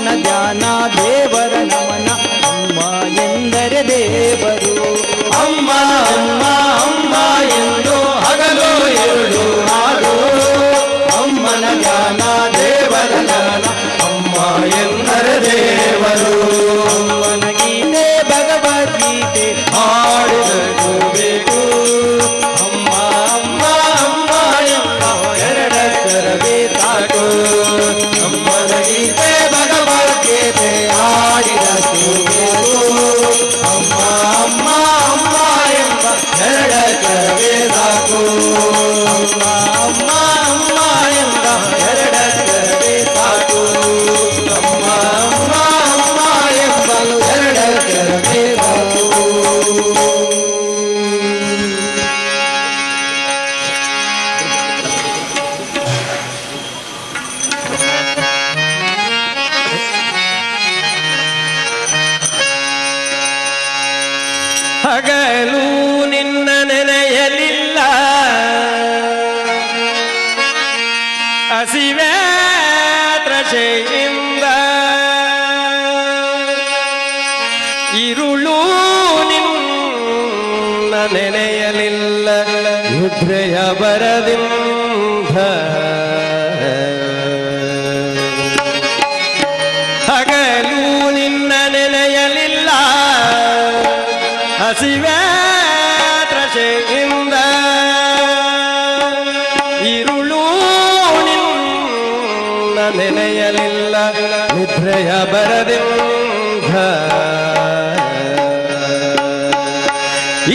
ಅಮ್ಮನ ಧ್ಯಾನ ದೇವರ ನಮನ, ಅಮ್ಮ ಎಂದರೆ ದೇವರು. ಅಮ್ಮ ಅಮ್ಮ ಅಮ್ಮ ಎಂದು ಹಗಲು ಎರಡು ಹಾಡು, ಅಮ್ಮನ ಧ್ಯಾನ ದೇವರ ನಮನ, ಅಮ್ಮ ಎಂದರೆ ದೇವರು. ಅಮ್ಮನ ಗೀತೆ ಭಗವದ್ಗೀತೆ ಹಾಡಿದಷ್ಟು ಬೇಕು, ಅಮ್ಮ ಅಮ್ಮ ಅಮ್ಮ ಎಂಬ ಎರಡಕ್ಷರವೇ ಸಾಕು. ಅಮ್ಮನ ಗೀತೆ ಭಗವದ್ಗೀತೆ ಹಾಡಿದಷ್ಟು ಬೇಕು, ಅಮ್ಮ ಅಮ್ಮ ಅಮ್ಮ ಎಂಬ ಎರಡಕ್ಷರವೇ ಸಾಕು. ಅಮ್ಮ ಅಮ್ಮ ಅಮ್ಮ ಎಂಬ ಎರಡಕ್ಷರವೇ ಸಾಕು. ಅಮ್ಮ ಅಮ್ಮ ಅಮ್ಮ ಎಂಬ ಎರಡಕ್ಷರವೇ ಸಾಕು. ಹಗಲು ನಿನ್ನ ನೆನೆಯಲಿಲ್ಲ, ಹಸಿವೆ ತ್ರಷೆಯಿಂದ, ಇರುಳು ನಿನ್ನ ನೆನೆಯಲಿಲ್ಲ, ನಿದ್ರೆಯ ಬರದಿಂದ. ಹಗಲು ನಿನ್ನ ನೆನೆಯಲಿಲ್ಲ, ಹಸಿವೆ ತ್ರಷೆಯಿಂದ, ಇರುಳು ನಿನ್ನ ನೆನೆಯಲಿಲ್ಲ, ನಿದ್ರೆಯ ಬರದಿಂದ.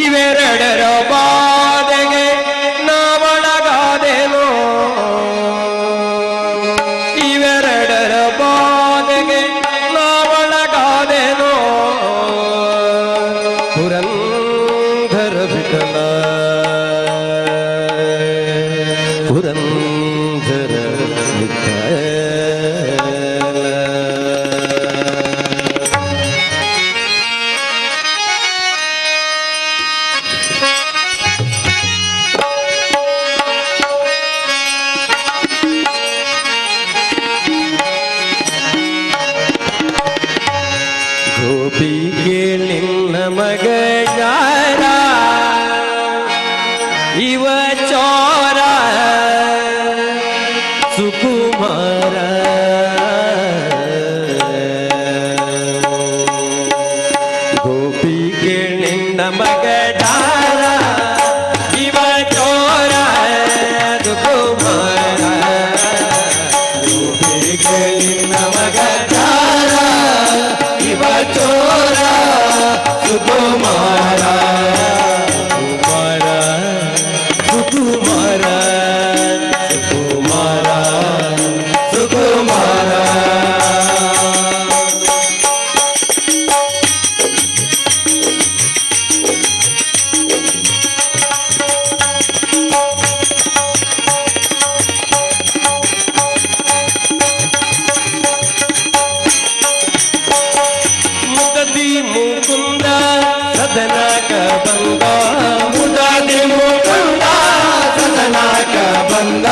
ಇವೆರಡರ ಬಾಧೆಗೆ ನಾವೊಳಗಾದೆನೋ, ಇವೆರಡರ ಬಾಧೆಗೆ ನಾವೊಳಗಾದೆನೋ, ಪುರಂದರ ವಿಠಲ, ಪುರಂದರ ವಿಠಲ. ಗೋಪಿಗೆ ನಿನ್ನ ಮಗ ಯಾರ, ಇವ ಚೋರ ಸುಕುಮಾರ. ಗೋಪಿಗೆ ನಿನ್ನ ಮಗ ಯಾರ, ಇವ ಚೋರ ಸುಕುಮಾರ. ಗೋಪಿಗೆ ನಿನ್ನ ಮಗ ಯಾರ, ಇವ ಚೋರ ಸುಕುಮಾರ. ಕುಮಾರ ಸುಕುಮಾರ ಸುಕುಮಾರ ಸುಕುಮಾರ. ಮುದದಿ ಮುಕುಂದ ಸದನಕ ಬಂದ, ಮುದದಿ ಮುಕುಂದ ಸದನಕ ಬಂದ,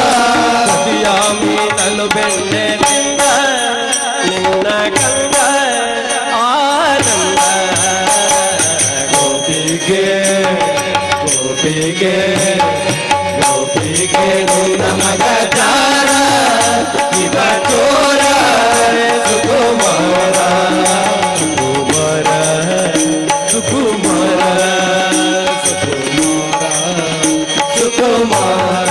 ಸತಿಯಾಮಿ ತಲು ಬೆಣ್ಣೆ ತಿಂದ ನಿನ್ನ ಕಂದ ಆನಂದ. ಗೋಪಿಗೆ ಗೋಪಿಗೆ ಗೋಪಿಗೆ ನಿನ್ನ ಮಗ ಚಾರ, ಇವ ಚೋರ ಸುಕುಮಾರ. ಸುಕುಮಾರ ಸುಕುಮಾರ ಸುಕುಮಾರ ಸುಕುಮಾರ.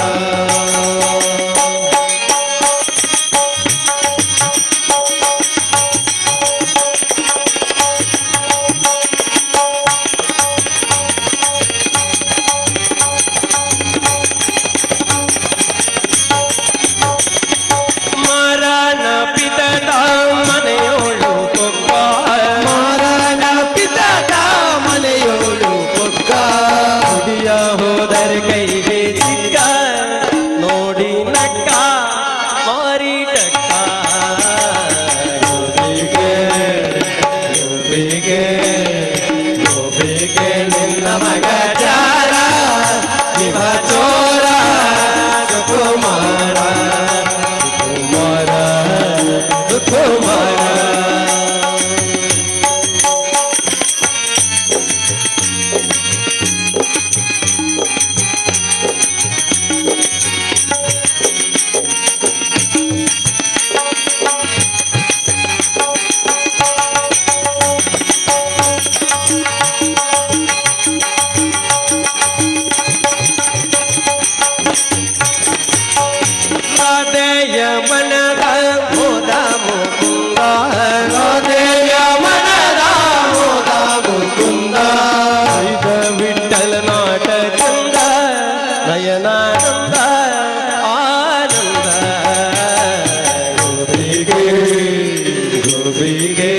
ಗೋಪಿಗೆ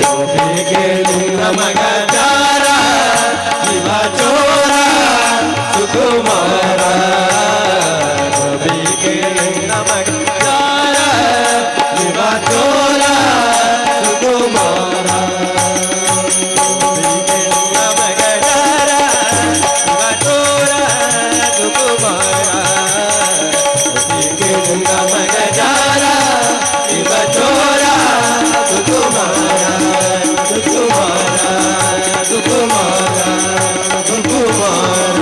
ಗೋಪಿಗೆ ನಿನ್ನ ಮಗ ಚಾರ ಶಿವ ಚೋರ ಸುಕುಮಾರ. ಗೋಪಿಗೆ ನಿನ್ನ ಮಗ ಚಾರ ಶಿವ ಚೋರ ಸುಕುಮಾರ. ಗೋಪಿಗೆ ನಿನ್ನ ಮಗ ಚಾರ ಶಿವ ಚೋರ ಸುಕುಮಾರ. ಗೋಪಿಗೆ ನಿನ್ನ ಮಗ ಚಾರ ಶಿವ ಚೋರ ಸುಕುಮಾರ ಸುಕುಮಾರ ಸುಕುಮಾರ ಸುಕುಮಾರ.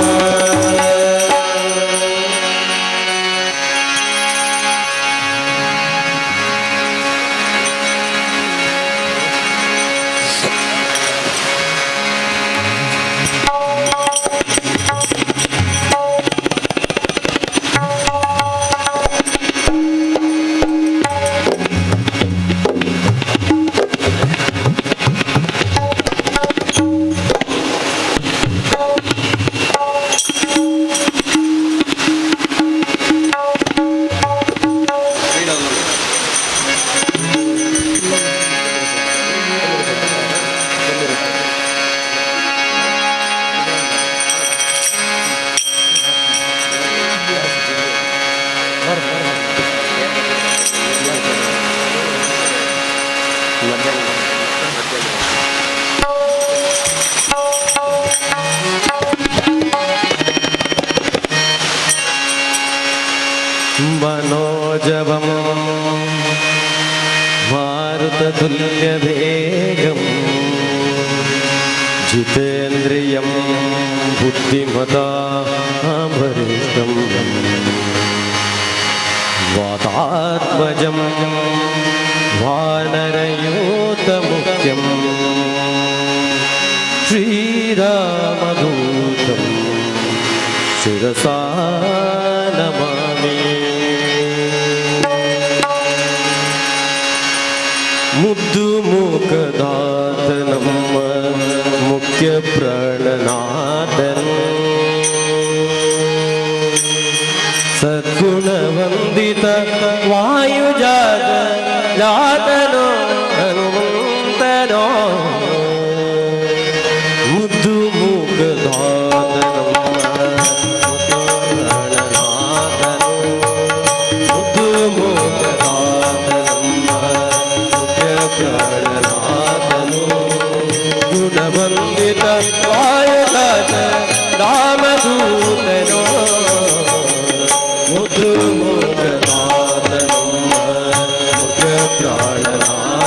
മനോജവം മാരുതതുല്യവേഗം ജിതേന്ദ്രിയം ബുദ്ധിമതാം വരിഷ്ഠം വാതാത്മജം വാനരയൂതമുഖ്യം ശ്രീരാമദൂതം ശിരസാ നമാമി. ಮುದ್ದು ಮೂಕದಾತ ನಮ್ಮ ಮುಖ್ಯ ಪ್ರಾಣನಾಥನು, ಸದ್ಗುಣವಂದಿತ ವಾಯುಜಾತ ಜಾತನೋ ಹನುಮಂತನೋ. ಮುದ್ದು ಮೂಕದಾತ ನಮ್ಮ ಮುಖ್ಯ ಪ್ರಾಣನಾಥನು, ಮುದ್ದು ಮೂಕದಾತ ನಮ್ಮ ಮುಖ್ಯ ಪ್ರಾಣನಾಥನು, ಗುಣವಂದಿತ ವಾಯುಜಾತ ರಾಮದೂತನೋ. ಮುದ್ದು ಮೂಕದಾತ ನಮ್ಮ ಮುಖ್ಯ ಪ್ರಾಣನಾಥನು.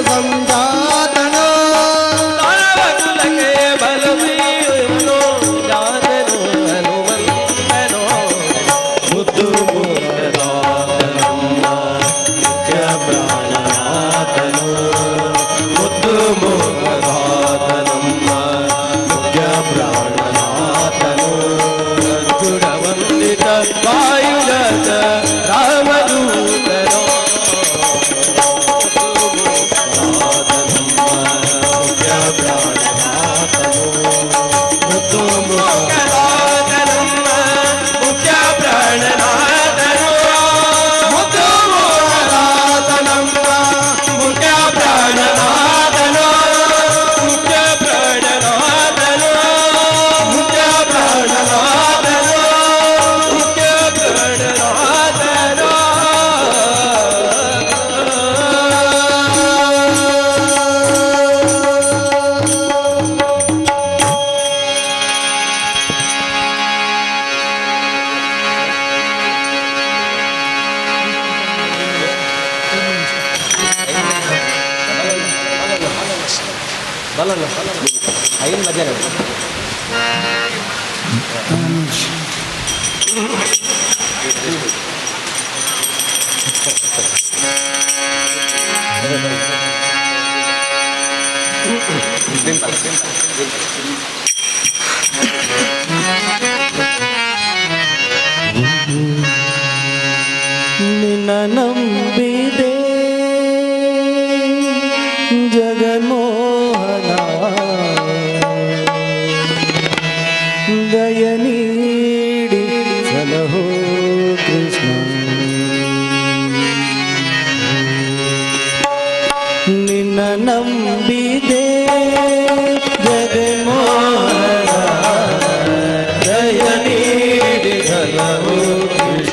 ಸಂಜಾತನು. ದಾನವ ಕುಲಕ್ಕೆ ಬಲವೀರನು ಜಾತನು ಹನುಮಂತನು. ಮುದ್ದು ಮೂಕದಾತನಮ್ಮ ಮುಖ್ಯ ಪ್ರಾಣನಾಥನು. ಮುದ್ದು ಮೂಕದಾತನಮ್ಮ ಮುಖ್ಯ ಪ್ರಾಣನಾಥನು. ಗುಡ ವಂದಿತ ವಾಯುಗತ ರಾಮದೂತನು. ಮುಖ್ಯ ಪ್ರಾಣನಾಥನು. ಮುದ್ದು ಮೂಕದಾತನಮ್ಮ ಮುಖ್ಯ ಪ್ರಾಣನಾಥನು. ಮುದ್ದು ಮೂಕದಾತನಮ್ಮ ಮುಖ್ಯ ಪ್ರಾಣನಾಥನು. ಮುಖ್ಯ ಪ್ರಾಣನಾಥನು. ಮುಖ್ಯ ಪ್ರಾಣನಾಥನು. ಮುಖ್ಯ ಪ್ರಾಣನಾಥನು. ನಿನ್ನ ನಂಬಿದೆ ಜಗನ್ಮೋಹನ, ದಯ ನೀಡಿ ಸಲಹೋ ಕೃಷ್ಣ. ನಿನ್ನ ನಂಬಿದೆ ಜಗನ್ಮೋಹನ, ದಯ ನೀಡಿ ಸಲಹೋ ಕೃಷ್ಣ.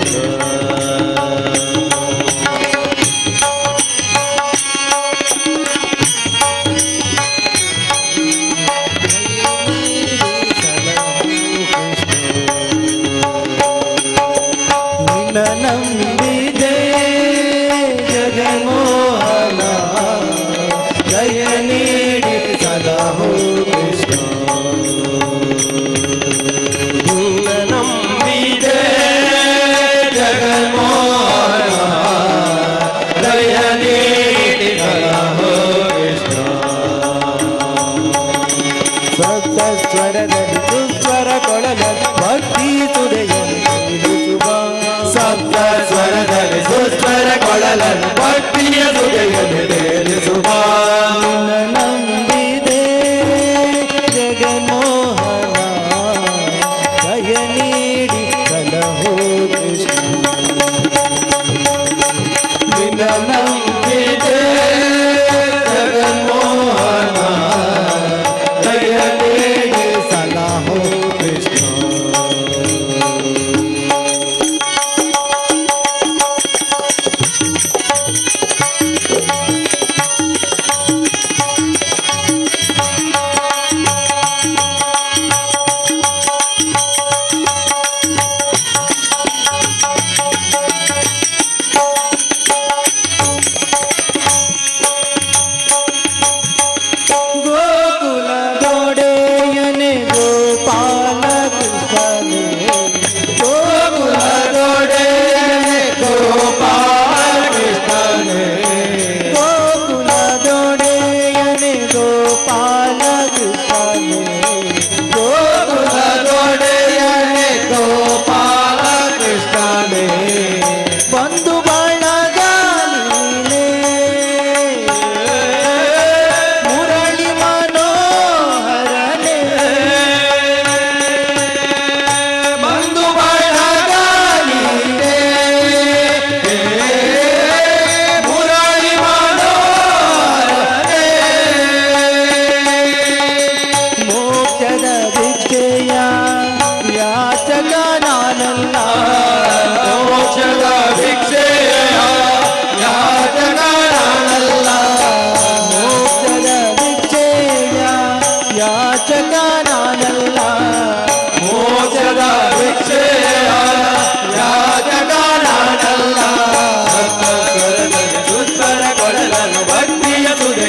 ನಿನ್ನ ನಂಬಿದೆ ಜಗನ್ಮೋಹನ, ದಯ ನೀಡಿ ಸಲಹೋ ಕೃಷ್ಣ. ನಿನ್ನ ನಂಬಿದೆ ಜಗನ್ಮೋಹನ, ದಯ ನೀಡಿ ಸಲಹೋ ಕೃಷ್ಣ. ಸಪ್ತ ಸ್ವರದಲ್ಲಿ ಸುಸ್ವರ ಕೊಳಲ ಭಕ್ತಿ ಸುದೆಯನ್ನು ತಿಳಿಸುವ. ಸಪ್ತ ಸ್ವರದಲ್ಲಿ ಸುಸ್ವರ ಕೊಳಲನ್ನು ಭಕ್ತಿಯ ಸುದೆಯನ್ನು ತೇಲಿಸುವ. ನಿನ್ನ ನಂಬಿದೆ ಜಗನ್ಮೋಹನ, ದಯ ನೀಡಿ ಸಲಹೋ ಕೃಷ್ಣ. ನಿನ್ನ ನಂಬಿದೆ ಜಗನ್ಮೋಹನ, ದಯ ನೀಡಿ ಸಲಹೋ ಕೃಷ್ಣ. ಗೋಕುಲ ದೊಡೆಯನೆ ಗೋಪಾಲ ಕೃಷ್ಣನೆ. ಗೋಕುಲ ದೊಡೆಯನೆ ಗೋಪಾಲ ಕೃಷ್ಣನೇ. ಗೋಕುಲ ದೊಡೆಯನೆ ಗೋಪಾಲ ಕೃಷ್ಣನೆ. ಗೋಕುಲ ದೊಡೆಯನೆ ಗೋಪಾಲ ಕೃಷ್ಣನೇ. ಬಂಧು ಬಳಗ ನೀನೇ, ಮುರಳಿ ಮನೋಹರನೇ. ಬಂಧು ಬಳಗ ನೀನೇ, ಮುರಳಿ ಮನೋಹರನೇ. ಮೋಕ್ಷದ ಭಿಕ್ಷೆಯ ಯಾಚಕ ನಾನಲ್ಲ. ಮೋಕ್ಷದ ಭಿಕ್ಷೆಯ ಯಾಚಕ ನಾನಲ್ಲ. ಮೋಕ್ಷದ ಭಿಕ್ಷೆಯ ಯಾಚಕ ನಾನಲ್ಲ. ಮೋಕ್ಷದ ಭಿಕ್ಷೆಯ ಯಾಚಕ ನಾನಲ್ಲ. ಸುಸ್ವರ ಕೊಡಲನು ಭಕ್ತಿಯ ಸುಧೆಯನ್ನು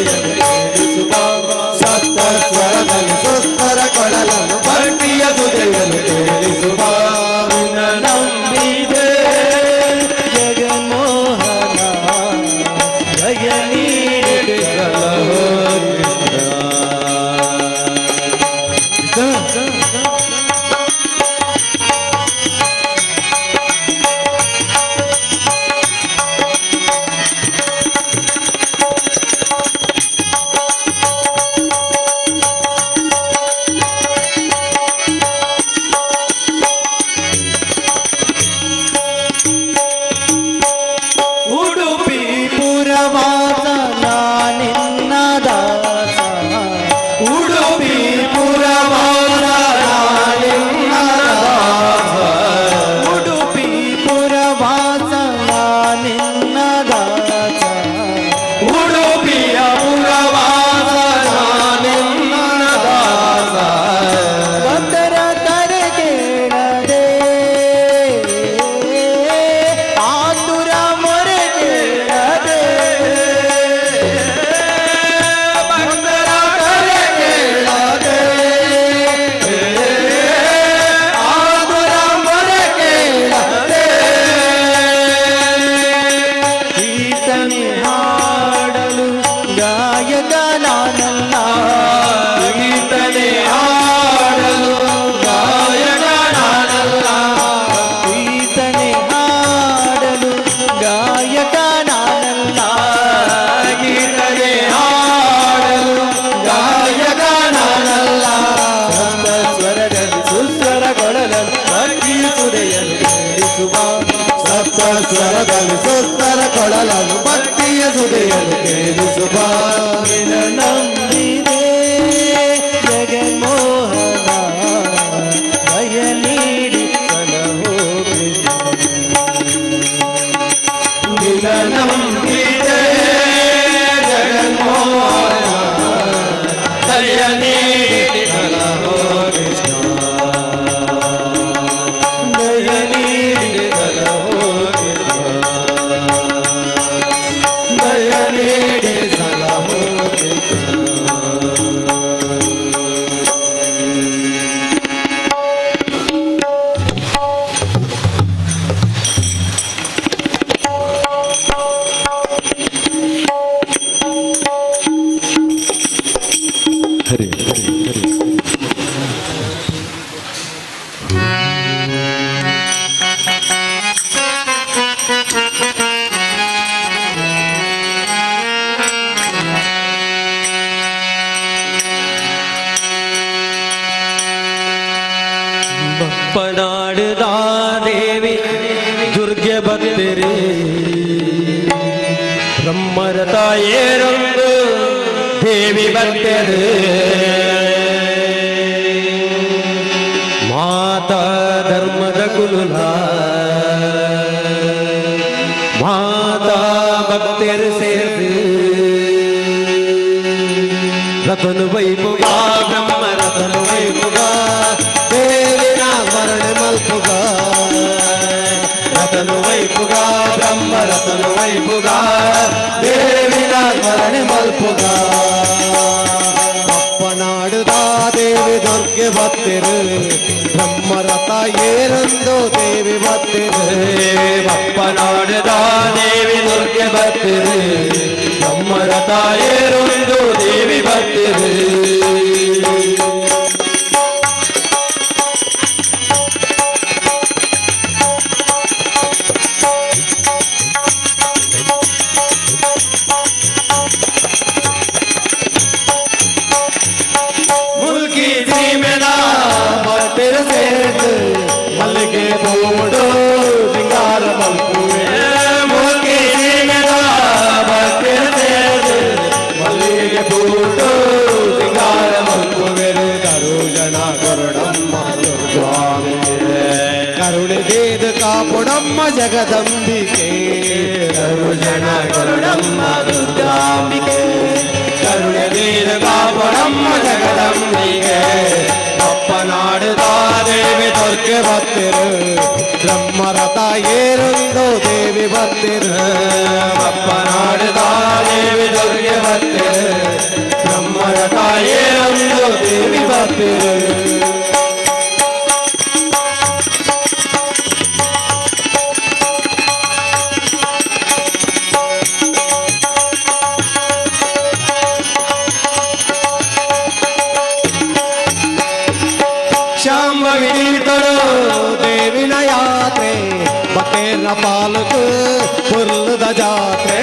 ನುಡಿಯಲು ಕೇಳಿಸುವ. ನಿನ್ನ ನಂಬಿದೆ ಜಗನ್ಮೋಹನ, ದಯ ನೀಡಿ ಸಲಹೋ ಕೃಷ್ಣ. ನಿನ್ನ ನಂಬಿದೆ ಜಗನ್ಮೋಹನ, ದಯ ನೀಡಿ ಸಲಹೋ ಕೃಷ್ಣ. ದಯ ನೀಡಿ ಸಲಹೋ ಕೃಷ್ಣ. ದಯ ನೀಡಿ ಸಲಹೋ ಕೃಷ್ಣ. ಹರಿ ಹರಿ ಹರಿ. ಬಪ್ಪನಾಡುದ ದೇವಿ ದುರ್ಗೆ ಬತ್ತಿರಿ, ಬ್ರಹ್ಮರ ತಾಯೇರೊಂದು ದೇವಿ ಬತ್ತೆರು. ಮಾತಾ ಧರ್ಮದ ಕುಲುಲ, ಮಾತಾ ಭಕ್ತರು ಸೇರ್ದು ರತನು ವೈಪುಗ, ಬ್ರಹ್ಮ ರತನು ವೈಪುಗ, ದೇವಿನ ಸ್ಮರಣೆ ಮಲ್ಪುಗ. ರತನು ವೈಪುಗ, ಬ್ರಹ್ಮ ರತನು ವೈಪುಗ, ದೇವಿನ ಸ್ಮರಣೆ ಮಲ್ಪುಗ. ಅಪ್ಪನಾಡುದ ದೇವಿ ದುರ್ಗೆ ಬತ್ತಿರು, ಬ್ರಹ್ಮರಥ ಏರಂದು ದೇವಿ ಬತ್ತಿರು. ಬಪ್ಪನಾಡುದ ದೇವಿ ದುರ್ಗೆ ಬತ್ತಿರು, ಬ್ರಹ್ಮರ ತಾಯೇರೊಂದು ದೇವಿ ಬತ್ತಿರು. ಮುಲ್ಕಿ ಸೀಮೆದ ಭಕ್ತರು ಸೇರ್ದು ಮಲ್ಲಿಗೆ ಪೂಡು ಸಿಂಗಾರ ಮಲ್ಪುವೆ. ಮುಲ್ಕಿ ಸೀಮೆದ ಭಕ್ತರು ಸೇರ್ದು ಮಲ್ಲಿಗೆ ಪೂಡು ಸಿಂಗಾರ ಮಲ್ಪುವೆರು. ಕರುಜನ ಕರುಣಮ್ಮ ದುರ್ಗಾಂಬಿಕೆ, ಕರುಣೆ ದೇದ ಕಾಪುಡಮ್ಮ ಜಗದಂಬಿಕೆ. ಕರುಜನ ಕರುಣಮ್ಮ ದುರ್ಗಾಂಬಿಕೆ, ಕರುಣೆ ದೇದ ಕಾಪಡಮ್ಮ ಜಗದಂಬಿಕೆ. ಅಪ್ಪನಾಡುದ ದೇವಿ ದುರ್ಗೆ ಬತ್ತಿರು, ಬ್ರಹ್ಮರಥ ಏರುಂದು ದೇವಿ ಬತ್ತಿರು. ಬಪ್ಪನಾಡುದ ದೇವಿ ದುರ್ಗೆ ಬತ್ತಿರು, ಬ್ರಹ್ಮರ ತಾಯೇರೊಂದು ದೇವಿ ಬತ್ತಿರು. ಶಾಂಭವಿ ತೀರ್ಥಳು ದೇವಿನ ಯಾತ್ರೆ, ಬಕೇರ ಪಾಲಕು ಪುರ್ಲದ ಜಾತ್ರೆ.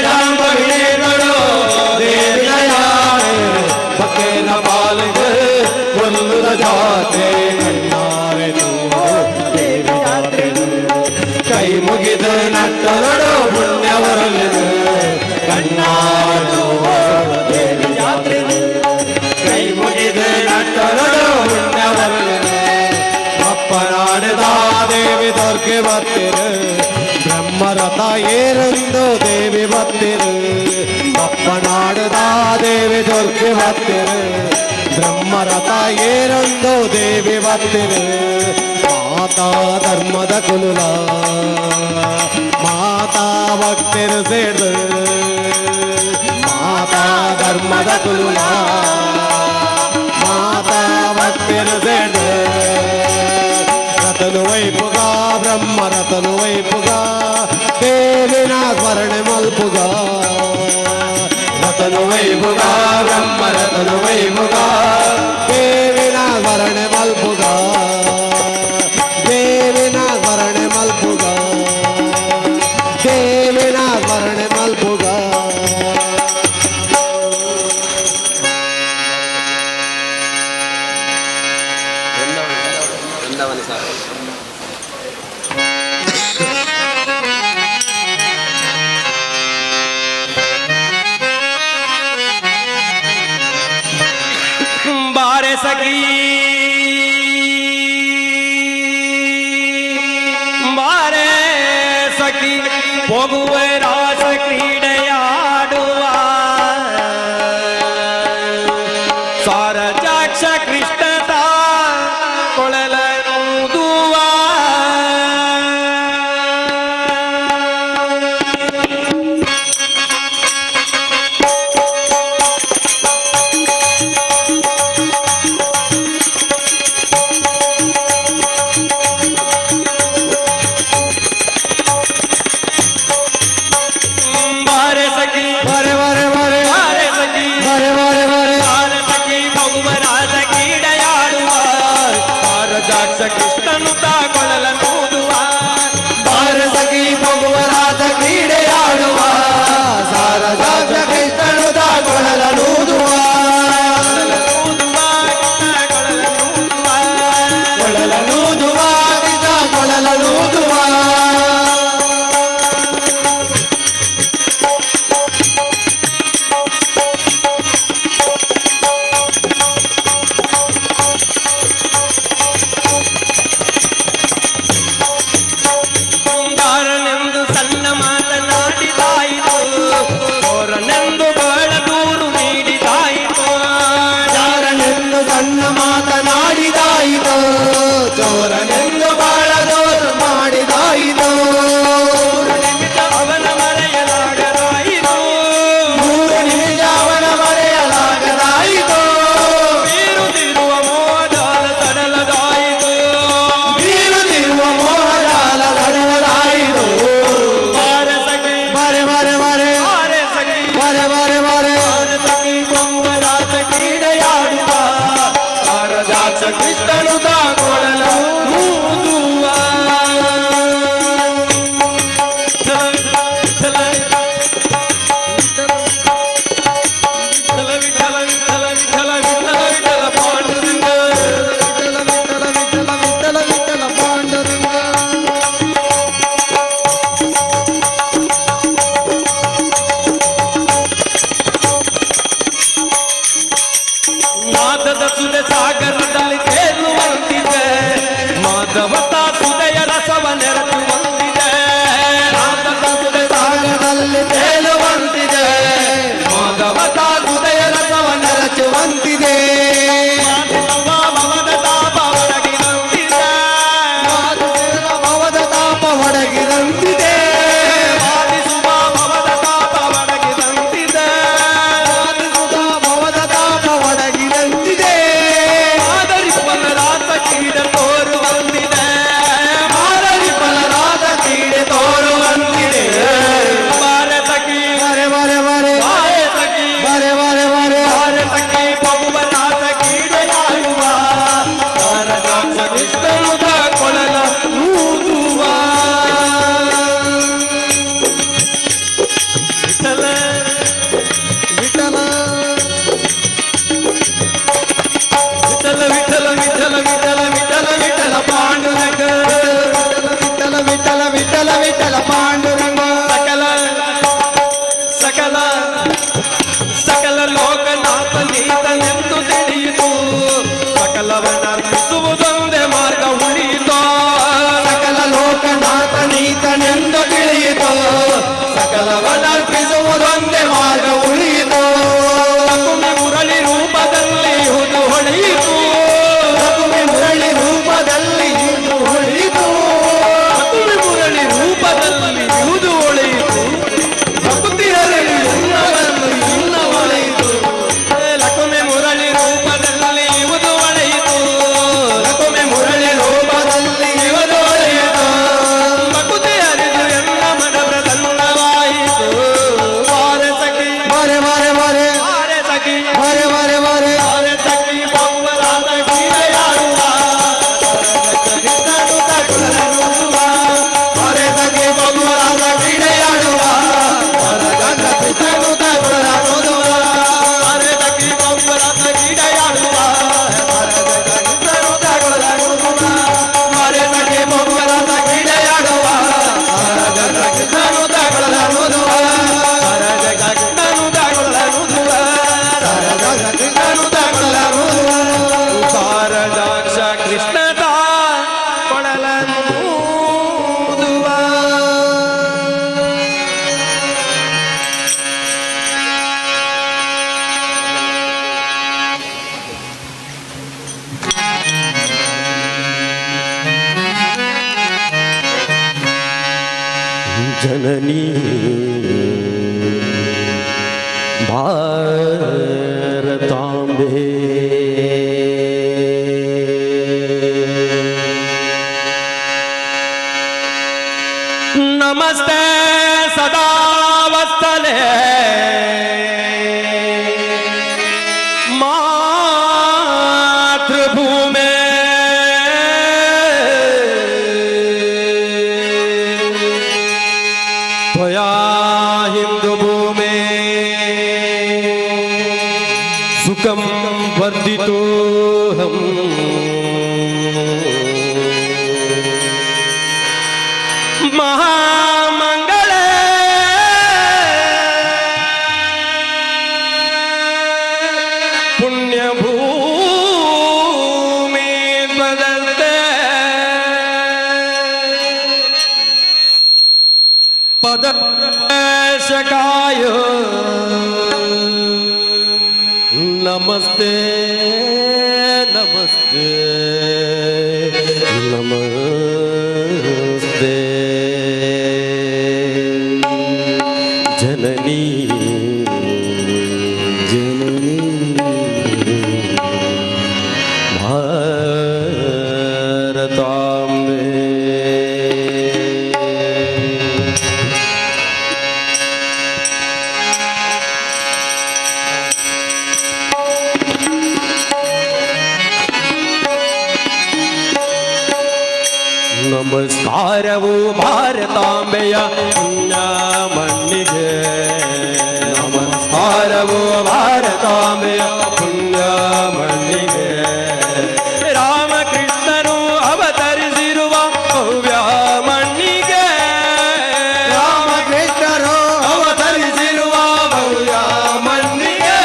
ಶಾಂಭವಿ ತೀರ್ಥಳು ದೇವಿನ ಯಾತ್ರೆ, ಬಕೇರ ಪಾಲಕು ಪುರ್ಲದ ಜಾತ್ರೆ. ಕಣ್ಣಾರೆ ತೂರು ದೇವಿ ಜಾತ್ರೆ, ಕೈ ಮುಗಿದು ನಟ್ಟರಡು ಪುಣ್ಯವರಲಿದು. ಕಣ್ಣಾರು ದೇವಿ ಜಾತ್ರೆ, ಕೈ ಮುಗಿದು ನಟ್ಟರಡು ಪುಣ್ಯವರಲಿದು. ಅಪ್ಪನಾಡುದ ದೇವಿ ದುರ್ಗೆ ಬತ್ತಿರು, ಬ್ರಹ್ಮರಥ ಏರಂದು ದೇವಿ ಬತ್ತಿರು. ಅಪ್ಪನಾಡುದ ದೇವಿ ದುರ್ಗೆ ಬತ್ತಿರು, ಬ್ರಹ್ಮರಥ ಏರಂದು ದೇವಿ ಬತ್ತಿರು. ಮಾತಾ ಧರ್ಮದ ಕುಲುಲ, ಮಾತಾ ಭಕ್ತರು ಸೇರ್ದು. ಮಾತಾ ಧರ್ಮದ ಕುಲುಲ, ಮಾತಾ ಭಕ್ತರು ಸೇರ್ದು ರತನು ವೈಪುಗ, ಬ್ರಹ್ಮ ರತನು ವೈಪುಗ, ದೇವಿನ ಸ್ಮರಣೆ ಮಲ್ಪುಗ. ರತನು ವೈಭುಗ, ಬ್ರಹ್ಮ ರತನು ವೈಭುಗ, ದೇವಿನ ಸ್ಮರಣೆ ಮಲ್ಪುಗ. ದೇವಿನ ಸ್ಮರಣೆ ಮಲ್ಪುಗ. ದೇವಿನ ಸ್ಮರಣೆ ಮಲ್ಪುಗ. ವೃಂದಾವನ ಸಾರ. ಸಖಿ ಬಾರೆ ಸಖಿ ಹೋಗುವ ರಾಸ ಕ್ರೀಡೆಯಾಡುವ ಸಾರಜಾಕ್ಷ ಕೃಷ್ಣದ ಕೊಳಲನೂದುವ. ಬಾರೆ ಸಖಿ ಬಾರೆ ಬಾರೆ ಬಾರೆ ಬಾರೆ ಸಖಿ ಬಾರೆ ಬಾರೆ ಬಾರೆ ಬಾರೆ ಸಖಿ ಹೋಗುವ ರಾಸ ಕ್ರೀಡೆಯಾಡುವ ಸಾರಜಾಕ್ಷ ಕೃಷ್ಣನು ಕೊಳಲನೂದುವ. ಬಾರೆ ಸಖಿ ಹೋಗುವ ರಾಧ ಕ್ರೀಡೆಯಾಡುವ ಸಾರದಾಕ್ಷ ಕೃಷ್ಣನು ಕೊಳಲನೂದುವ. ಕೊಳಲನೂದುವ ಕೊಳಲನೂದುವ. ಕೊಳಲನೂದುವ ಕೃಷ್ಣ ಕೊಳಲನೂದುವ. ದಾರನೆಂದು ಸಣ್ಣ ಮಾತನಾಡಿದಾಯಿತು, ಅವರನೆಂದು ಬಹಳ ದೂರು ನೀಡಿದಾಯಿತು. ಯಾರನೆಂದು ಸಣ್ಣ ಮಾತನಾಡಿದಾಯಿತು, ಚೋರನೆಂದು ಬಹಳ ದೋರು ಮಾಡಿದಾಯಿತು. ನಿಮಿಷ ಅವನ ಮರೆಯಲಾಗದಾಯಿತು. ಮೂರು ನಿಮಿಷ ಅವನ ಮರೆಯಲಾಗದಾಯಿತು. ಬೀರುತ್ತಿರುವ ಮೋಹಜಾಲ ಸಡಲದಾಯಿತು. ಬೀರುತ್ತಿರುವ ಮೋಹಜಾಲ ಸಡಲದಾಯಿತು. ಬಾರೆ ಸಖಿ ಬಾರೆ ಬಾರೆ ಬಾರೆ ಬಾರೆ ಸಖಿ ಬಾರೆ ಬಾರೆ ಬಾರೆ ಬಾರೆ ಸಖಿ ಕೊಂಬರಾಜ ಕ್ರೀಡೆಯಾಡುವ ಸಾರಜಾಕ್ಷ ಕೃಷ್ಣನು ತಾಕೊಳಲ ಊದುವ. ವಿಠಲ ವಿಠಲ ವಿಠಲ ವಿಠಲ ವಿಠಲ ವಿಠಲ ವಿಠಲ ಪಾಂಡುರಂಗ. ವಿಠಲ ವಿಠಲ ವಿಠಲ ವಿಠಲ ವಿಠಲ ಪಾಂಡುರಂಗ. ನಾದದ ಸುದೆ ಸಾಗರದಲ್ಲಿ ತೇಲುವಂತಿದೆ, ಮಾಧವತ ಸುದೆಯ ರಸವ ನೆರಚುವಂತಿದೆ. ನಾದದ ಸುದೆ ಸಾಗರದಲ್ಲಿ ತೇಲುವಂತಿದೆ, ಮಾಧವತ ಸುದೆಯ ರಸವ ನರಚುವಂತಿದೆ. ನೆರಚುವ ಭವದ ತಾಪ ಒಡಗಿದಂತಿದೆ. ಭವದ ತಾಪ ಒಡಗಿದಂತಿದೆ. ವಾದಿಸುವ ಭವದ ತಾಪ ಒಡಗಿದಂತಿದೆ. ವಾದಿಸುತ್ತ ಭವದ ತಾಪ ಒಡಗಿದಂತಿದೆ. ಮಾದರಿ ಫಲ ರಾಸ ಕ್ರೀಡೆ ತೋರುವಂತಿದೆ. ಮಾದರಿ ಫಲ ರಾಸ ಭಾರತಾಂಬೆ. ನಮಸ್ತೆ ಸದಾ ವತ್ಸಲೆ ಮಾತೃಭೂಮೆ. ತ್ವಯಾ ಹಿಂದೂ ಭೂಮೆ ಸುಖಂ ವರ್ಧಿತೋಹಂ. ಮಹಾಮಂಗಳೇ ಪುಣ್ಯಭೂಮಿ ಬದಲ್ತೆ ಪದಶಕಾಯ ನಮಸ್ತೆ ನಮಸ್ತೆ ನಮಸ್ತೆ ಜನನೀ ಜನನೀ ಭಾರತಾಂಬೆ. ನಮಸ್ಕಾರವು ಭಾರತಾಂಬೆಯ ಪುಣ್ಯ ಮಣ್ಣಿಗೆ, ನಮಸ್ಕಾರವು ಭಾರತಾಂಬೆಯ ಪುಣ್ಯ ಮಣ್ಣಿಗೆ. ರಾಮಕೃಷ್ಣನು ಅವತರಿಸಿರುವ ಭವ್ಯ ಮಣ್ಣಿಗೆ, ರಾಮಕೃಷ್ಣರು ಅವತರಿಸಿರುವ ಭವ್ಯ ಮಣ್ಣಿಗೆ,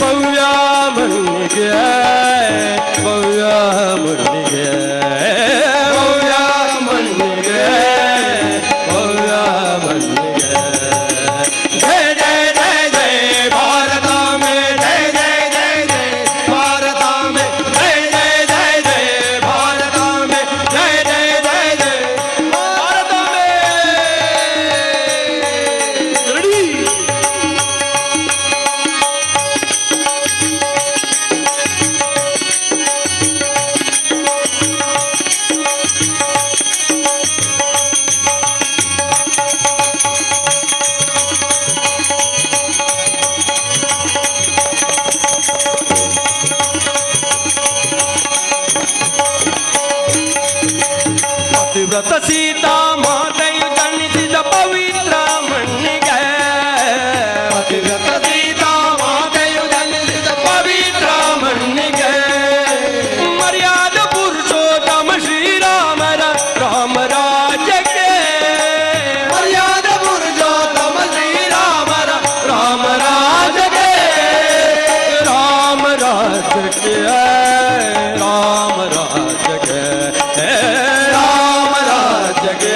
ಭವ್ಯ ಮಣ್ಣಿಗೆ, ಭವ್ಯ ಮಣ್ಣಿಗೆ, ಭವ್ಯ ಮಣ್ಣಿಗೆ, ಭವ್ಯ ಮಣ್ಣಿಗೆ. ಜಯ ಜಯ ಜಯ ಜಯ ಭಾರತಾಂಬೆ, ಜಯ ಜಯ ಜಯ ಜಯ ಭಾರತಾಂಬೆ, ಜಯ ಜಯ ಜಯ ಜಯ ಭಾರತಾಂಬೆ, ಜಯ ಜಯ ಜಯ ಜಯ ಭಾರತಾಂಬೆ. ರೆಡಿ. ಪತಿವ್ರತ ಸೀತಾ ಮಾತೆಯು ಜನಿಸಿದ ಪವಿತ್ರ ಮಣ್ಣಿಗೆ, ಪತಿವ್ರತ ಸೀತಾ ಮಾತೆಯು ಜನಿಸಿದ ಪವಿತ್ರ ಮಣ್ಣಿಗೆ. ಮರ್ಯಾದ ಪುರುಷೋತ್ತಮ ಶ್ರೀರಾಮರ ರಾಮ ರಾಜ್ಯಕ್ಕೆ, ಮರ್ಯಾದ ಪುರುಷೋತ್ತಮ ಶ್ರೀರಾಮರ ರಾಮ ರಾಜ್ಯಕ್ಕೆ, ರಾಮ ರಾಜ್ಯಕ್ಕೆ, ರಾಮ ರಾಜ್ಯಕ್ಕೆ, ರಾಮ ರಾಜ್ಯಕ್ಕೆ,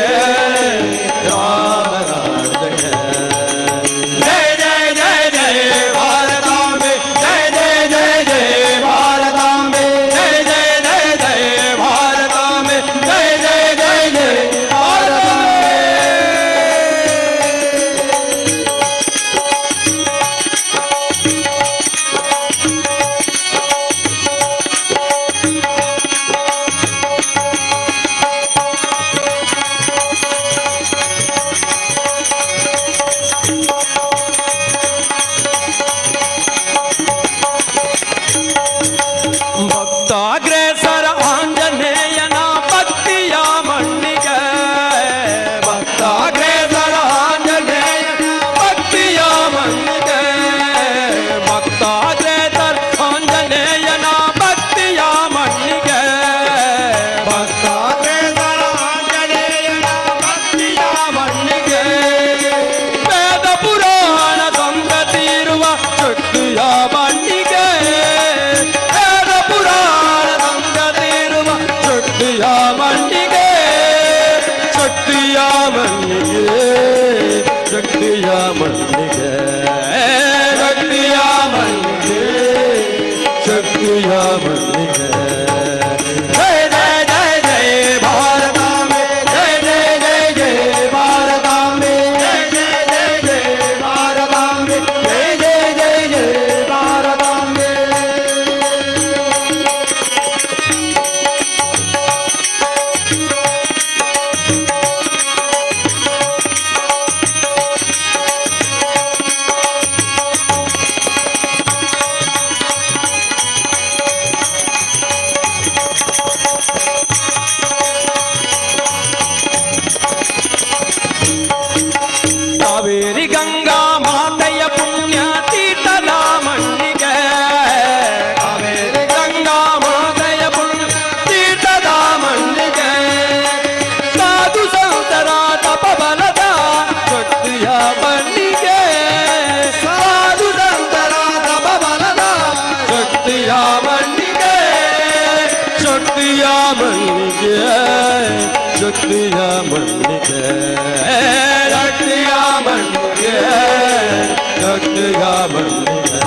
ಮಣ್ಣಿಗೆ.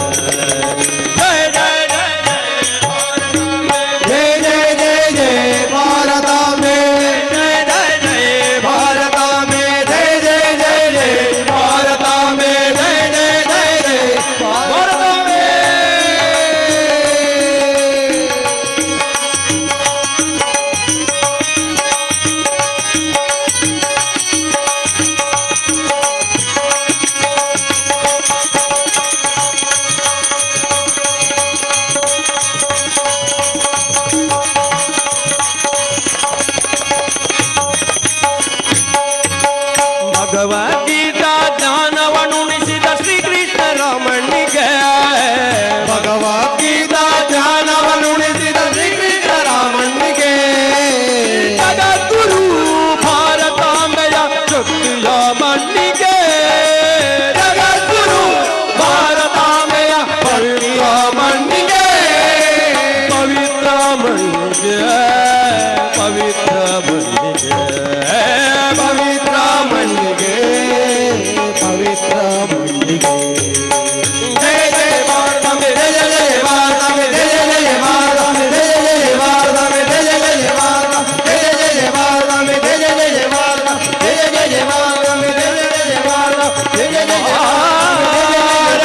ಜಯ ಜಯ ಜಯ ಜಯ ಜಯ ಜಯ ಜಯ ಭಾರತಾಂಬೆ. ಜಯ ಜಯ ಜಯ ಭಾರತಾಂಬೆ ಜಯ ಜಯ ಜಯ ಜಯ ಭಾರತಾಂಬೆ ಜಯ ಜಯ ಜಯ ಜಯ ಭಾರತಾಂಬೆ. ಭಗವದ್ಗೀತಾ ಜ್ಞಾನವನುಣಿಸಿದ ಶ್ರೀಕೃಷ್ಣ ರಾಮಣ್ಣಿಗೆ. ಭಗವದ್ಗೀತಾ ಜ್ಞಾನವನ್ನುಣಿಸಿದ ಶ್ರೀಕೃಷ್ಣ ರಾಮಣ್ಣಿಗೆ. ಜಗದ್ಗುರು ಭಾರತಾಂಬೆಯ ಶಕ್ತಿಯ ಮಣ್ಣಿಗೆ. ಜಗದ್ಗುರು ಭಾರತಾಂಬೆಯ ಪವಿತ್ರ ಮಣ್ಣಿಗೆ. ಪವಿತ್ರ ಮಣ್ಣಿಗೆ, ಪವಿತ್ರ ಮಣ್ಣಿಗೆ, ಪವಿತ್ರ ಮಣ್ಣಿಗೆ, ಪವಿತ್ರ ಮಣ್ಣಿಗೆ. ಜಯ ಜಯ ಭಾರತಾಂಬೆ ಜಯ ಜಯ ಜಯ ಭಾರತಾಂಬೆ ಜಯ ಜಯ ಜಯ ಭಾರತಾಂಬೆ ಜಯ ಜಯ ಜಯ ಭಾರತಾಂಬೆ ಜಯ ಜಯ ಜಯ ಭಾರತಾಂಬೆ ಜಯ ಜಯ ಜಯ ಭಾರತಾಂಬೆ ಜಯ ಜಯ ಜಯ ಭಾರತಾಂಬೆ ಜಯ ಜಯ ಜಯ ಭಾರತಾಂಬೆ ಜಯ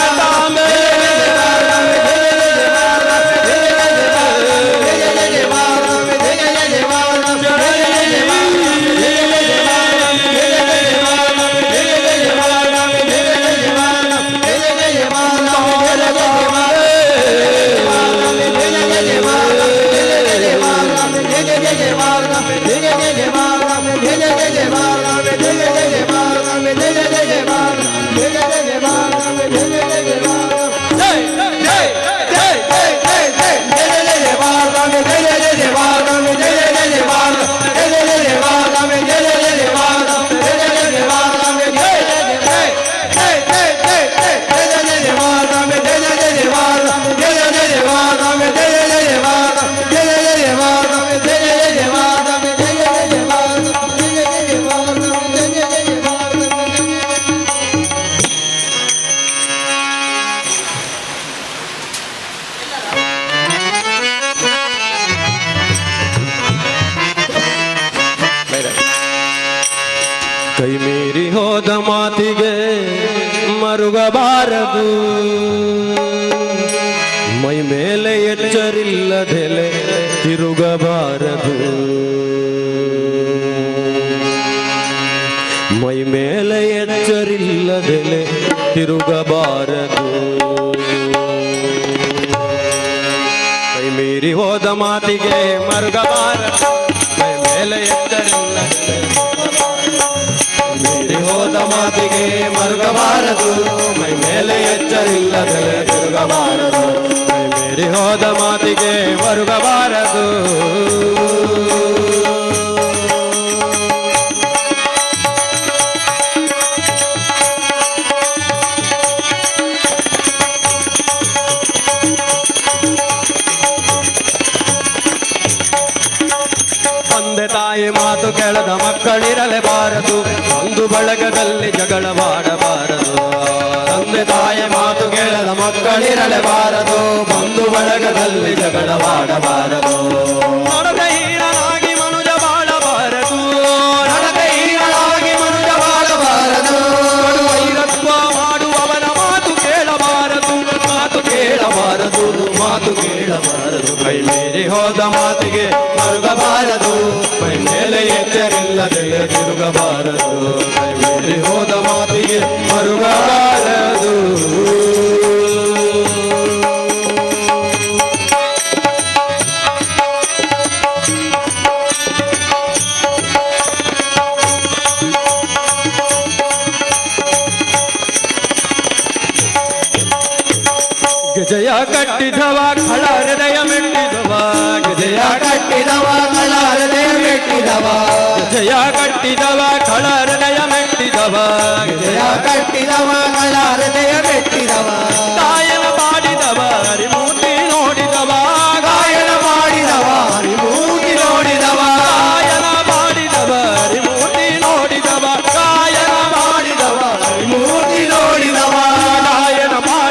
ಜಯ ಜಯ ಭಾರತಾಂಬೆ ಜಯ ಜಯ ಜಯ ಭಾರತಾಂಬೆ. ಜೈ ಜೈ ಜೈ. ಕೈ ಮೀರಿ ಹೋದ ಮಾತಿಗೆ ಮರುಗಬಾರದು, ಮೈ ಮೇಲೆ ಎಚ್ಚರಿಲ್ಲದೆಲೆ ತಿರುಗಬಾರದು, ಮೈ ಮೇಲೆ ಎಚ್ಚರಿಲ್ಲದೆಲೆ ತಿರುಗಬಾರದು. ಕೈ ಮೀರಿ ಹೋದ ಮಾತಿಗೆ ಮರುಗಬಾರದು, ಮೈ ಮೇಲೆ ಎಚ್ಚರಿಲ್ಲದೆಲೆ ಮೀರಿ ಹೋದ ಮಾತಿಗೆ ಮರುಗಬಾರದು, ಮೈ ಮೇಲೆ ಎಚ್ಚರಿಲ್ಲದೆ ತಿರುಗಬಾರದು, ಮೈ ಮೀರಿ ಹೋದ ಮಾತಿಗೆ ಮರುಗಬಾರದು. ತಂದೆ ತಾಯಿ ಮಾತು ಕೇಳದ ಮಕ್ಕಳಿರಲೇಬಾರದು, ಒಂದು ಬಳಗದಲ್ಲಿ ಜಗಳ ಮಾಡಬಾರದು. ತಂದೆ ತಾಯಿ ಮಾತು ಕೇಳದ ಮಕ್ಕಳಿರಲೇಬಾರದು, ಒಂದು ಬಳಗದಲ್ಲಿ ಜಗಳ ಮಾಡಬಾರದು. ನಡತೆಹೀನನಾಗಿ ಮನುಜ ಬಾಳಬಾರದು, ನಡತೆಹೀನನಾಗಿ ಮನುಜ ಬಾಳಬಾರದು. ವೈರತ್ವ ಮಾಡುವವನ ಮಾತು ಕೇಳಬಾರದು, ಮಾತು ಕೇಳಬಾರದು, ಮಾತು ಕೇಳಬಾರದು. ಕೈ ಮೀರಿ ಹೋದ ಮಾತಿಗೆ ಮರುಗಬಾರದು, ಮೈ ಮೇಲೆ ಎಚ್ಚರಿಲ್ಲದೆ ತಿರುಗಬಾರದು, ಕೈ ಮೀರಿ ಹೋದ ಮಾತಿಗೆ ಮರುಗಬಾರದು. ಗೆಜೆಯ ಕಟ್ಟಿದವ ಕಳ ಹೃದಯ ಮೆಟ್ಟಿದವ, ಗೆಜೆಯ ಕಟ್ಟಿದವ ಕಳ ಹೃದಯ ಮೆಟ್ಟಿದವ, ಗೆಜೆಯ ಕಟ್ಟಿದವ ಕಳ ಹೃದಯ ಮೆಟ್ಟಿದವ, ಜಯ ಕಟ್ಟಿದವ ಕಳ ಹೃದಯ ಮೆಟ್ಟಿದವ. ಗಾಯನ ಮಾಡಿದವ ಹರಿಮೂರ್ತಿ ನೋಡಿದವ, ಗಾಯನ ಮಾಡಿದವ ಹರಿಮೂರ್ತಿ ನೋಡಿದವ, ಗಾಯನ ಮಾಡಿದವ ಹರಿಮೂರ್ತಿ ನೋಡಿದವ, ಗಾಯನ ಮಾಡಿದವ ಹರಿಮೂರ್ತಿ ನೋಡಿದವ, ಗಾಯನ ಮಾಡಿದವ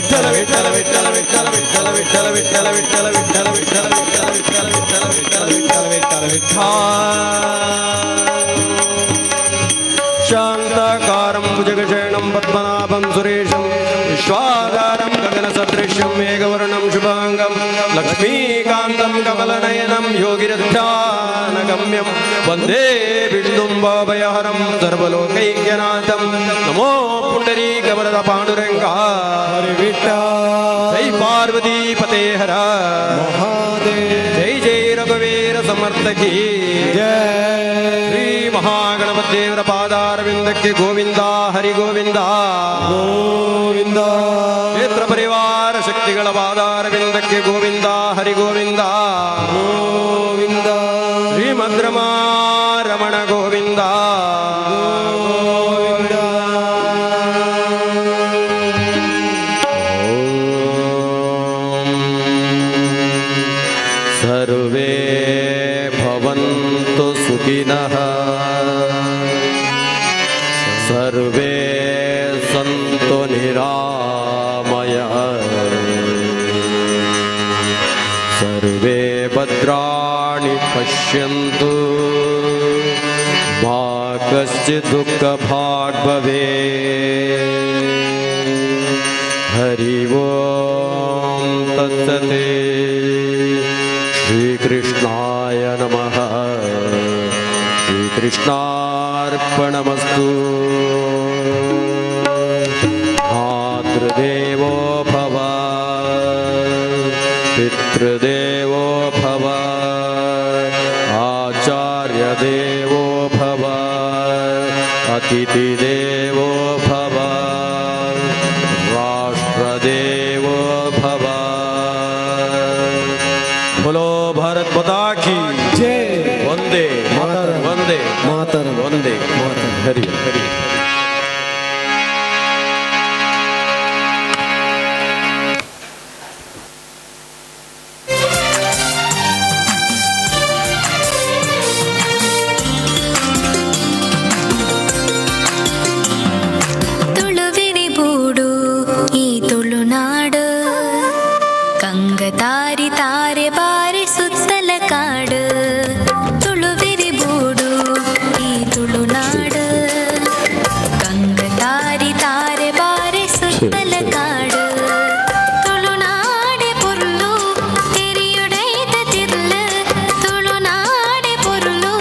ವಿಠಲ ವಿಠಲ ವಿಠಲ ವಿಠಲ ವಿಠಲ ವಿಠಲ ವಿಠಲ ವಿಠಲ ವಿಠಲ ವಿಠಲ ವಿಠಲ ವಿಠಲ ವಿಠಲ ವಿಠಲ ವಿಠಲ ವಿಠಲ ವಿಠಲ. ಶಾಂತಾಕಾರಂ ಭುಜಗಶಯನಂ ಪದ್ಮನಾಭಂ ಸುರೇಶಂ ವಿಶ್ವಾಧಾರಂ ಗಗನಸದೃಶ್ಯಂ ಮೇಘವರ್ಣಂ ಶುಭಾಂಗಂ ಲಕ್ಷ್ಮೀಕಾಂತಂ ಕಮಲನಯನಂ ಯೋಗಿರಧ್ಯಾನಗಮ್ಯಂ ವಂದೇ ವಿಷ್ಣುಂ ಭವಭಯಹರಂ ಸರ್ವಲೋಕೈಕ್ಯನಾಥಂ ನಮೋ ಪುಂಡರೀಕವರದ ಪಾಂಡುರಂಗ ಹರಿ ವಿಠಲ. ಜೈ ಪಾರ್ವತಿ ಪತೆ ಹರ ಮಹಾದೇವ. ಜೈ ಜೈ ರಘುವೀರ ಸಮರ್ಥಕಿ ಜಯ. ಶ್ರೀ ಮಹಾಗಣಪತಿ ದೇವರ ಪಾದಾರವಿಂದಕ್ಕೆ ಗೋವಿಂದ ಹರಿ ಗೋವಿಂದ ಗೋವಿಂದ. ಕ್ಷೇತ್ರ ಪರಿವಾರ ಶಕ್ತಿಗಳ ಪಾದಾರವಿಂದಕ್ಕೆ ಗೋವಿಂದ ಹರಿ ಗೋವಿಂದ ಗೋವಿಂದ. ಶ್ರೀಮದ್ರಮಾ ರಮಣ ಗೋವಿಂದ ಗೋವಿಂದ. ಸರ್ವೇ ಭವಂತು ಸುಖಿನಃ ಸರ್ವೇ ಸಂತು ನಿರಾಮಯ ಸರ್ವೇ ಭದ್ರಾಣಿ ಪಶ್ಯಂತು ಮಾ ಕಶ್ಚಿತ್ ದುಃಖಭಾಗ್ ಭವೇತ್. ಹರಿ ಓಂ ತತ್ಸತ್. ಶ್ರೀಕೃಷ್ಣಾಯ ನಮಃ. ಶ್ರೀಕೃಷ್ಣಾರ್ಪಣಮಸ್ತು. ಮಾತೃದೇವೋ ಭವ ಪಿತೃದೇವೋ ಭವ ಆಚಾರ್ಯ ದೇವೋ ಭವ ಅತಿಥಿ ದೇವೋ ಭವ ರಾಷ್ಟ್ರದೇವೋ ಭವ. बोलो भारत माता की ಜೈ. ವಂದೇ ಮಾತರಂ. ವಂದೇ ಮಾತರಂ. ವಂದೇ ಮಾತರಂ. ಹರಿ ಹರಿ. ತುಳುವಿರಿ ಬೂಡು ಈ ತುಳುನಾಡು, ಕಂಗತಾರಿ ತಾರೆ ಬಾರಿ ಸುತ್ತಲ ಕಾಡು. ತುಳುವಿರಿ ಬೂಡು ಈ ತುಳುನಾಡು, ಕಂಗತಾರಿ ತಾರೆ ಬಾರಿ ಸುತ್ತಲ ಕಾಡು. ತುಳುನಾಡೆ ಪೊರ್ಲು ತೆರಿಯುಡೈತ ತಿರ್ಲು, ತುಳುನಾಡೆ ಪೊರ್ಲು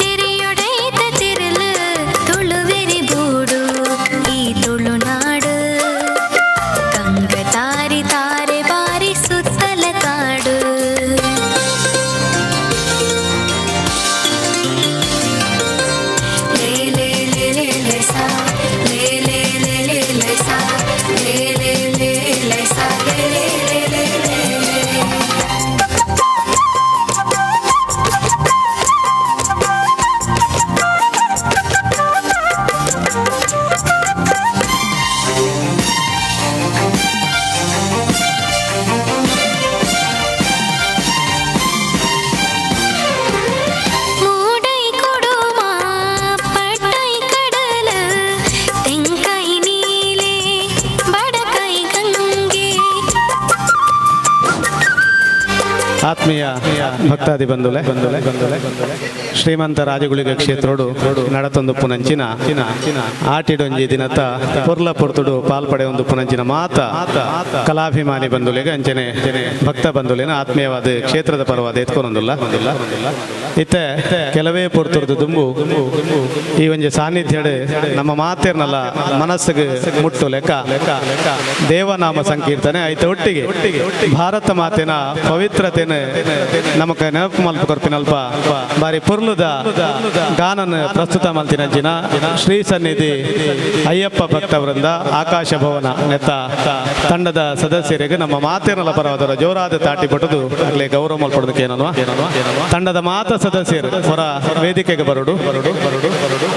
ತೆರಿಯುಡೈತ ತಿರ್ಲು. ತುಳುವಿರಿ ಬೂಡು ಈ ತುಳುನಾಡು, ಕಂಗತಾರಿ ತಾರೆ ಬಾರಿ ಸುತ್ತಲ ಕಾಡು. ಲೇ ಲೇ ಲೇ ಲೇ ಲೇ ಸಾ, ಲೇ ಲೇ ಲೇ ಲೇ ಲೇ ಸಾ, ಲೇ ಲೇ ಲೇ ಲೇ ಸಾ, ಲೇ ಲೇ ಲೇ ಲೇ ಲೇ ಲೇ. ಮೂಡೈ ಕೊಡುಮ ಪಟ್ಟೈ ಕಡಲ, ತೆಂಕೈ ನೀಲೆ ಬಡಕೈ ಗಂಗೆ. ಆತ್ಮೀಯ ಭಕ್ತಾದಿ ಬಂಧುಲೆ ಬಂಧುಲೆ ಬಂಧುಲೆ, ಶ್ರೀಮಂತ ರಾಜಗುಳಿಗ ಕ್ಷೇತ್ರೋಡು ನಡತೊಂದು ಪುನಂಚಿನ ಆಟಿಡೊಂಜಿ ದಿನತ ಪೊರ್ಲ ಪೊರ್ತುಡು ಪಾಲ್ಪಡೆ ಒಂದು ಪುನಂಚಿನ ಮಾತ ಕಲಾಭಿಮಾನಿ ಬಂಧುಲೆಗೆ ಅಂಚನೆ ಭಕ್ತ ಬಂಧುಲೇನ ಆತ್ಮೀಯವಾದ ಕ್ಷೇತ್ರದ ಪರವಾದ ಎತ್ಕೊನೊಂದುಲ್ಲ. ಇತ್ತೆ ಕೆಲವೇ ಪೊರ್ತುರ್ದು ದುಂಬು ಈ ಒಂಜಿ ಸಾನ್ನಿಧ್ಯಡ್ ನಮ್ಮ ಮಾತೇರ್ನಲ್ಲ ಮನಸ್ಸಿಗೆ ಮುಟ್ಟು ಲೆಕ್ಕ ದೇವನಾಮ ಸಂಕೀರ್ತನೆ ಐತ ಒಟ್ಟಿಗೆ ಭಾರತ ಮಾತಿನ ಪವಿತ್ರತೆನ ನಮಕ ನೆನಪು ಮಲ್ಪ ಕೊರ್ಪಿನಲ್ಪ ಬಾರಿ ಪೊರ್ಲುದ ಗಾನನ ಪ್ರಸ್ತುತ ಮಲ್ತಿನ ಜಿನ ಶ್ರೀ ಸನ್ನಿಧಿ ಅಯ್ಯಪ್ಪ ಭಕ್ತ ವೃಂದ ಆಕಾಶ ಭವನ ನೆತ್ತ ತಂಡದ ಸದಸ್ಯರಿಗೆ ನಮ್ಮ ಮಾತೇನಲ್ಲ ಪರವಾದರ ಜೋರಾದ ತಾಟಿ ಪಟ್ಟದು ಆಗಲೇ ಗೌರವ ಮಲ್ಪಡೋದಕ್ಕೆ ಏನನ್ವಾ ತಂಡದ ಮಾತ ಸದಸ್ಯರು ಹೊರ ವೇದಿಕೆಗೆ ಬರುಡು ಬರುಡು ಬರುಡು ಬರುಡು.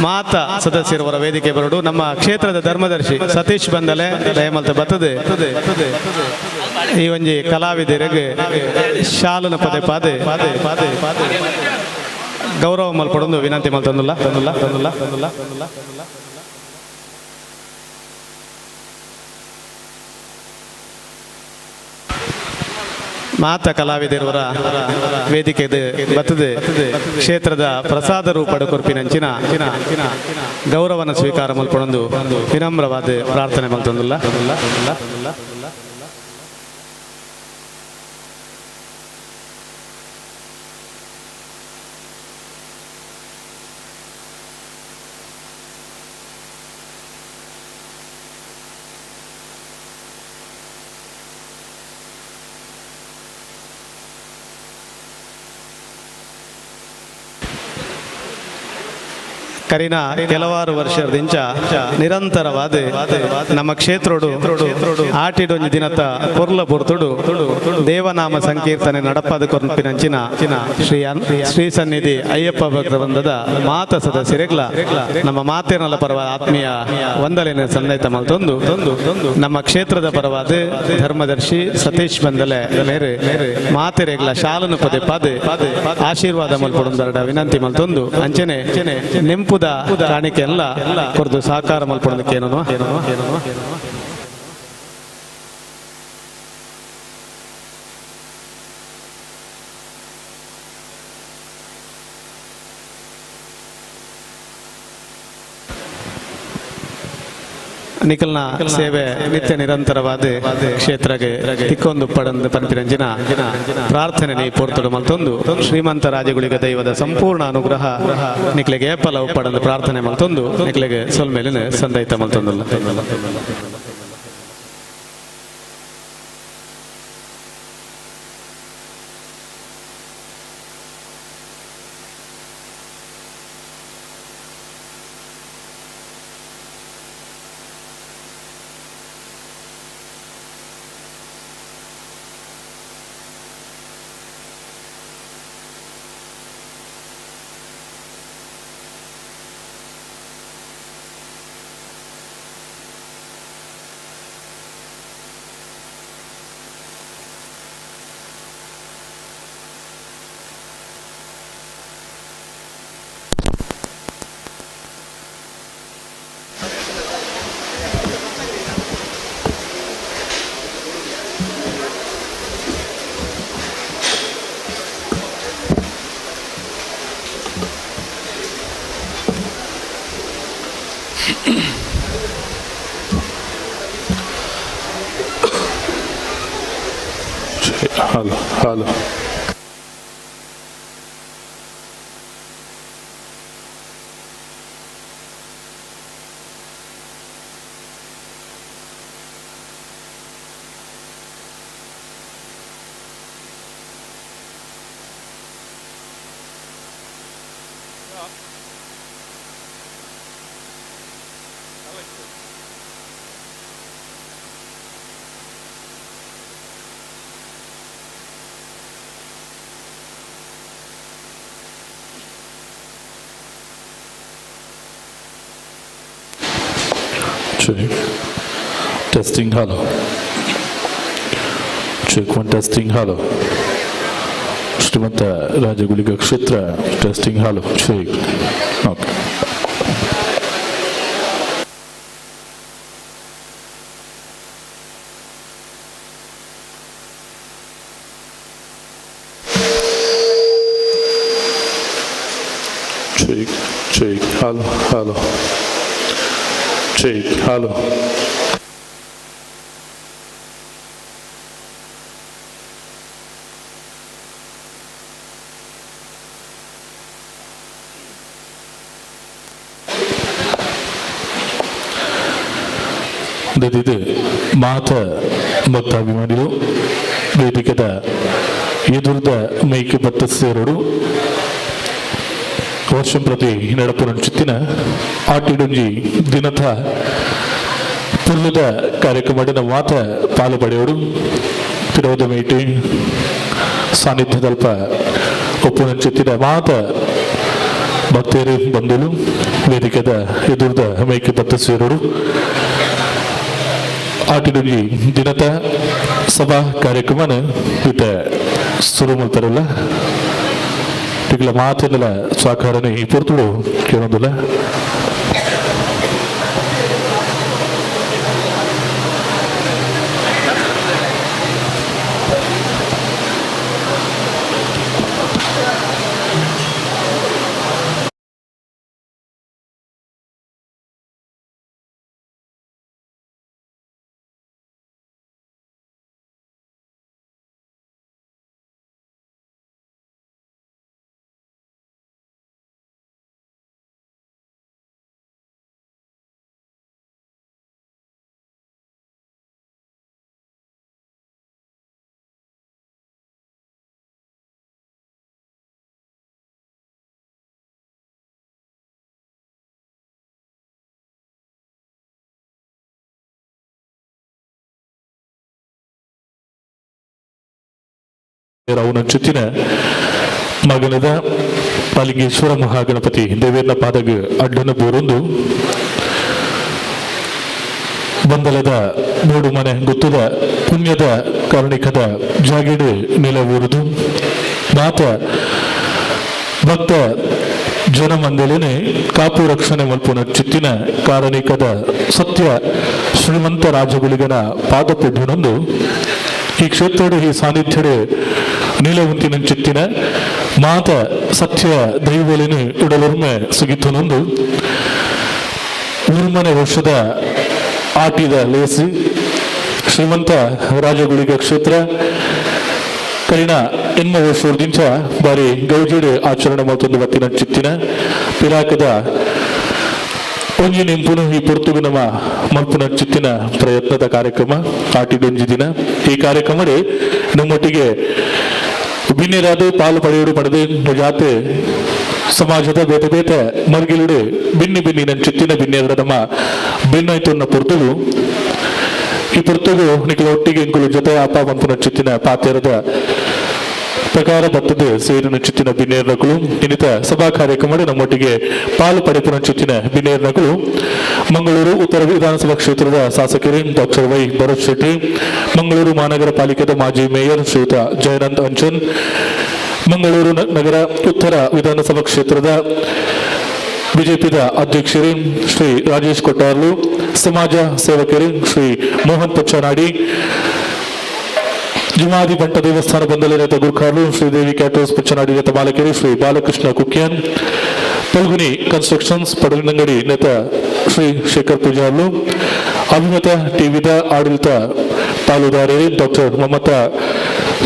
ಮಾತ ಸದಸ್ಯರು ಹೊರ ವೇದಿಕೆ ಬರುಡು. ನಮ್ಮ ಕ್ಷೇತ್ರದ ಧರ್ಮದರ್ಶಿ ಸತೀಶ್ ಬಂದಲೆ ದಯಮಲ್ತ ಬತ್ತದೆ ಈ ಒಂಜಿ ಕಲಾವಿದರಿಗೆ ಶಾಲನ ಪದೇ ಪದೇ ಪದೇ ಪದೇ ಪದೇ ಗೌರವ ಮಲ್ಪಡೊಂದು ವಿನಂತಿ ಮಲ್ತಂದುಲ್ಲ ತಂದುಲ್ಲ ತಂದುಲ್ಲ ತಂದುಲ್ಲ. ಮಾತ ಕಲಾವಿದರವರ ವೇದಿಕೆ ಬತ್ತದೆ ಕ್ಷೇತ್ರದ ಪ್ರಸಾದ ರೂಪಡ ಕೊರ್ಪಿನಂಚಿನ ಗೌರವನ ಸ್ವೀಕಾರ ಮಲ್ಪೊಂದು ವಿನಮ್ರವಾದ ಪ್ರಾರ್ಥನೆ ಮಲ್ತೊಂದುಲ್ಲ. ಕರಿನ ಕೆಲವಾರು ವರ್ಷದಿಂಚ ನಿರಂತರವಾದ ನಮ್ಮ ಕ್ಷೇತ್ರೋಡು ಆಟಿಡೊಂಜಿ ದಿನತ ಪೊರ್ಲ ಪೊರ್ತುಡು ದೇವನಾಮ ಸಂಕೀರ್ತನೆ ನಡಪಾದ ಕೊರ್ಪಿನಂಚಿನ ಶ್ರೀ ಶ್ರೀ ಸನ್ನಿಧಿ ಅಯ್ಯಪ್ಪ ಭಕ್ತ ಮಾತ ಸದಸ್ಯರೆಗ್ಲ ನಮ್ಮ ಮಾತೇನಲ್ಲ ಪರವಾದ ಆತ್ಮೀಯ ವಂದಲೆನ ಸನ್ನಿಹಿತ ಮಲ್ತೊಂದು ನಮ್ಮ ಕ್ಷೇತ್ರದ ಪರವಾದ ಧರ್ಮದರ್ಶಿ ಸತೀಶ್ ಬಂದಲೆ ಮೇರೆ ಮಾತೆರೆಗ್ಲ ಶಾಲನು ಪದೇ ಪದೇ ಆಶೀರ್ವಾದ ಮಲ್ಪೊಡೊಂದರಡ ವಿನಂತಿ ಮಲ್ತೊಂದು ಅಂಚನೆ ನೆಂಪುದ ಕಾಣಿಕೆ ಎಲ್ಲ ಕೊರ್ದು ಸಹಕಾರ ಮಲ್ಪೊಡೋದಕ್ಕೆ ಏನೋ. ನಿಖಲ್ನ ಸೇವೆ ನಿತ್ಯ ನಿರಂತರವಾದ ಕ್ಷೇತ್ರಗೆ ತಿಕ್ಕೊಂದು ಪಡಂದು ಪನ್ಪಿರಂಜಿನ ಪ್ರಾರ್ಥನೆ ನೀ ಪೋರ್ತುಡು ಮಲ್ತೊಂದು ಶ್ರೀಮಂತ ರಾಜಗುಳಿಗ ದೈವದ ಸಂಪೂರ್ಣ ಅನುಗ್ರಹ ನಿಕ್ಲೆಗೆ ಏಪಲ ಉಪ್ಪಡಂದು ಪ್ರಾರ್ಥನೆ ಮಲ್ತೊಂದು ನಿಕ್ಲೆಗೆ ಸೊಲ್ಮೇಲಿನ ಸಂದೈತ ಮಲ್ತೊಂದುಲ್ಲ. Hello, hello. Check. Testing, hello. Check one, testing, hello. Shrimanta Rajaguliga Kshetra, testing, hello. Check. Okay. Check, check, hello, hello. Check, hello. ಇದು ಮಾತ ಭಕ್ತಾಭಿಮಾನಿಗಳು ವೇದಿಕೆದ ಎದುರುದ ಮೈಕ್ ಬತ್ತ ಸೇರಡು ವರ್ಷಂ ಪ್ರತಿ ನಡಪುನಂಚಿತ್ತಿನ ಆಟಿಡೊಂಜಿ ದಿನದ ಪುಲ್ಲದ ಕಾರ್ಯಕ್ರಮದ ಮಾತ ಪಾಲು ಪಡೆಯೋಡು ತಿರೋದ ಮೇಟಿ ಸಾನ್ನಿಧ್ಯದಲ್ಪ ಒಪ್ಪುನಂಚಿತ್ತಿನ ಮಾತ ಭಕ್ತರು ಬಂಧುಲು ವೇದಿಕೆದ ಎದುರುದ ಮೈಕ್ ಬತ್ತ ಸೇರೋಡು ಆಟಿಡೊಂಜಿ ದಿನದ ಸಭಾ ಕಾರ್ಯಕ್ರಮನ ಇತ್ತ ಸುರು ಮಲ್ತಾರಲ್ಲ ತಿಂಗಳ ಮಾತಿನಲ ಸಹಕಾರನ ಈ ಪೊರ್ತುಡು ಕೇಳೊಂದಿಲ್ಲ. ರಾವುನಂಚುತ್ತಿನ ಮಗನದ ಪಾಲಿಂಗೇಶ್ವರ ಮಹಾಗಣಪತಿ ದೇವೇರ್ನ ಪಾದಗ ಅಡ್ಡನ ಬೋರೊಂದು ಬಂದಲದ ಮೂಡು ಮನೆ ಗೊತ್ತದ ಪುಣ್ಯದ ಕಾರಣಿಕದ ಜಾಗೀಡು ನೆಲವೂರುದು ಮಾತ ಭಕ್ತ ಜನಮಂದಲಿನೇ ಕಾಪು ರಕ್ಷಣೆ ಮಲ್ಪುನ ಚಿತ್ತಿನ ಕಾರಣಿಕದ ಸತ್ಯ ಶ್ರೀಮಂತ ರಾಜಗುಳಿಗನ ಪಾದ ಪುಡ್ಡುನೊಂದು ಈ ಕ್ಷೇತ್ರದ ಈ ಸಾನ್ನಿಧ್ಯಡು ನೀಲವಂತಿನ ಚಿತ್ತಿನ ಮಾತ ಸತ್ಯ ದೈವಲಿನ ಉಡಲೊರ್ಮೆ ಸುಗಿತನೊಂದು ಊರ್ಮನೆ ವರ್ಷದ ಆಟಿದ ಲೇಸಿ ಶ್ರೀಮಂತ ರಾಜಗುಳಿಗ ಕ್ಷೇತ್ರ ಕರಿಣ ಎನ್ಮ ವರ್ಷದಿಂಚ ಬಾರಿ ಗೌಜಿಡು ಆಚರಣೆ ಮಲ್ತೊಂದು ಬತ್ತಿನ ಚಿತ್ತಿನ ಪಿರಾಕದ ಒಂಜಿ ನೆಂಪುನು ಈ ಪೊರ್ತುಗು ನಮ್ಮ ಮಲ್ಪುನ ಚಿತ್ತಿನ ಪ್ರಯತ್ನದ ಕಾರ್ಯಕ್ರಮ ಆಟಿಡೊಂಜಿ ದಿನ. ಈ ಕಾರ್ಯಕ್ರಮ ನಮ್ಮೊಟ್ಟಿಗೆ ಬಿನ್ನೆರಾದ ಪಾಲು ಪಡೆಯುಡು ಪಡೆದು ಜಾತೆ ಸಮಾಜದ ಬೇತೆ ಬೇತೆ ಮರ್ಗಿಲುಡು ಬಿನ್ನಿ ಬಿನ್ನಿ ನನ್ನ ಚಿತ್ತಿನ ಬಿನ್ನೆರಡ ನಮ್ಮ ಬೆನ್ನಾಯ್ತನ್ನ ಪೊರ್ತುಗು ಈ ಪೊರ್ತುಗು ನಿಖಲ ಒಟ್ಟಿಗೆ ಇಂಕುಲು ಜೊತೆ ಅಪ್ಪ ಮನ್ಪುನ ಚಿತ್ತಿನ ಪಾತೆರದ ಪ್ರಕಾರ ಬತ್ತದ ಸೇರಿನ ಚಿತ್ತಿನ ಬಿನ್ನೇರ್ನಕುಲು ಇನ್ನಿತ ಸಭಾ ಕಾರ್ಯಕ್ರಮ ನಮ್ಮೊಟ್ಟಿಗೆ ಪಾಲು ಪಡೆಪುನ ಚಿತ್ತಿನ ಬಿನ್ನೇರ್ನಕುಲು ಮಂಗಳೂರು ಉತ್ತರ ವಿಧಾನಸಭಾ ಕ್ಷೇತ್ರದ ಶಾಸಕರು ಡಾಕ್ಟರ್ ವೈ ಭರತ್ ಶೆಟ್ಟಿ, ಮಂಗಳೂರು ಮಹಾನಗರ ಪಾಲಿಕೆದ ಮಾಜಿ ಮೇಯರ್ ಶ್ರೀಯುತ ಜಯನಂದ್ ಅಂಚನ್, ಮಂಗಳೂರು ನಗರ ಉತ್ತರ ವಿಧಾನಸಭಾ ಕ್ಷೇತ್ರದ ಬಿಜೆಪಿದ ಅಧ್ಯಕ್ಷರು ಶ್ರೀ ರಾಜೇಶ್ ಕೊಟ್ಟಾರ್ಲು, ಸಮಾಜ ಸೇವಕರು ಶ್ರೀ ಮೋಹನ್ ಪಚ್ಚನಾಡಿ, ಜುಮಾದಿ ಬಂಟ ದೇವಸ್ಥಾನ ಬಂದಲಿರತ ಗುರ್ಖಾರ್ಲು ಶ್ರೀದೇವಿ ಕ್ಯಾಟೋಸ್ ಪಚ್ಚನಾಡಿ ನೇತ ಮಾಲಕರು ಶ್ರೀ ಬಾಲಕೃಷ್ಣ ಕುಕ್ಯಾನ್, ಪಲ್ಗುನಿ ಕನ್ಸ್ಟ್ರಕ್ಷನ್ಸ್ ಪಡವಿನಂಗಡಿ ನೇತ ಶ್ರೀ ಶೇಖರ್ ಪೂಜಾರ್ಲು, ಅಭಿಮತ ಟಿವಿದ ಆಡಳಿತ ಪಾಲುದಾರರು ಡಾಕ್ಟರ್ ಮಮತಾ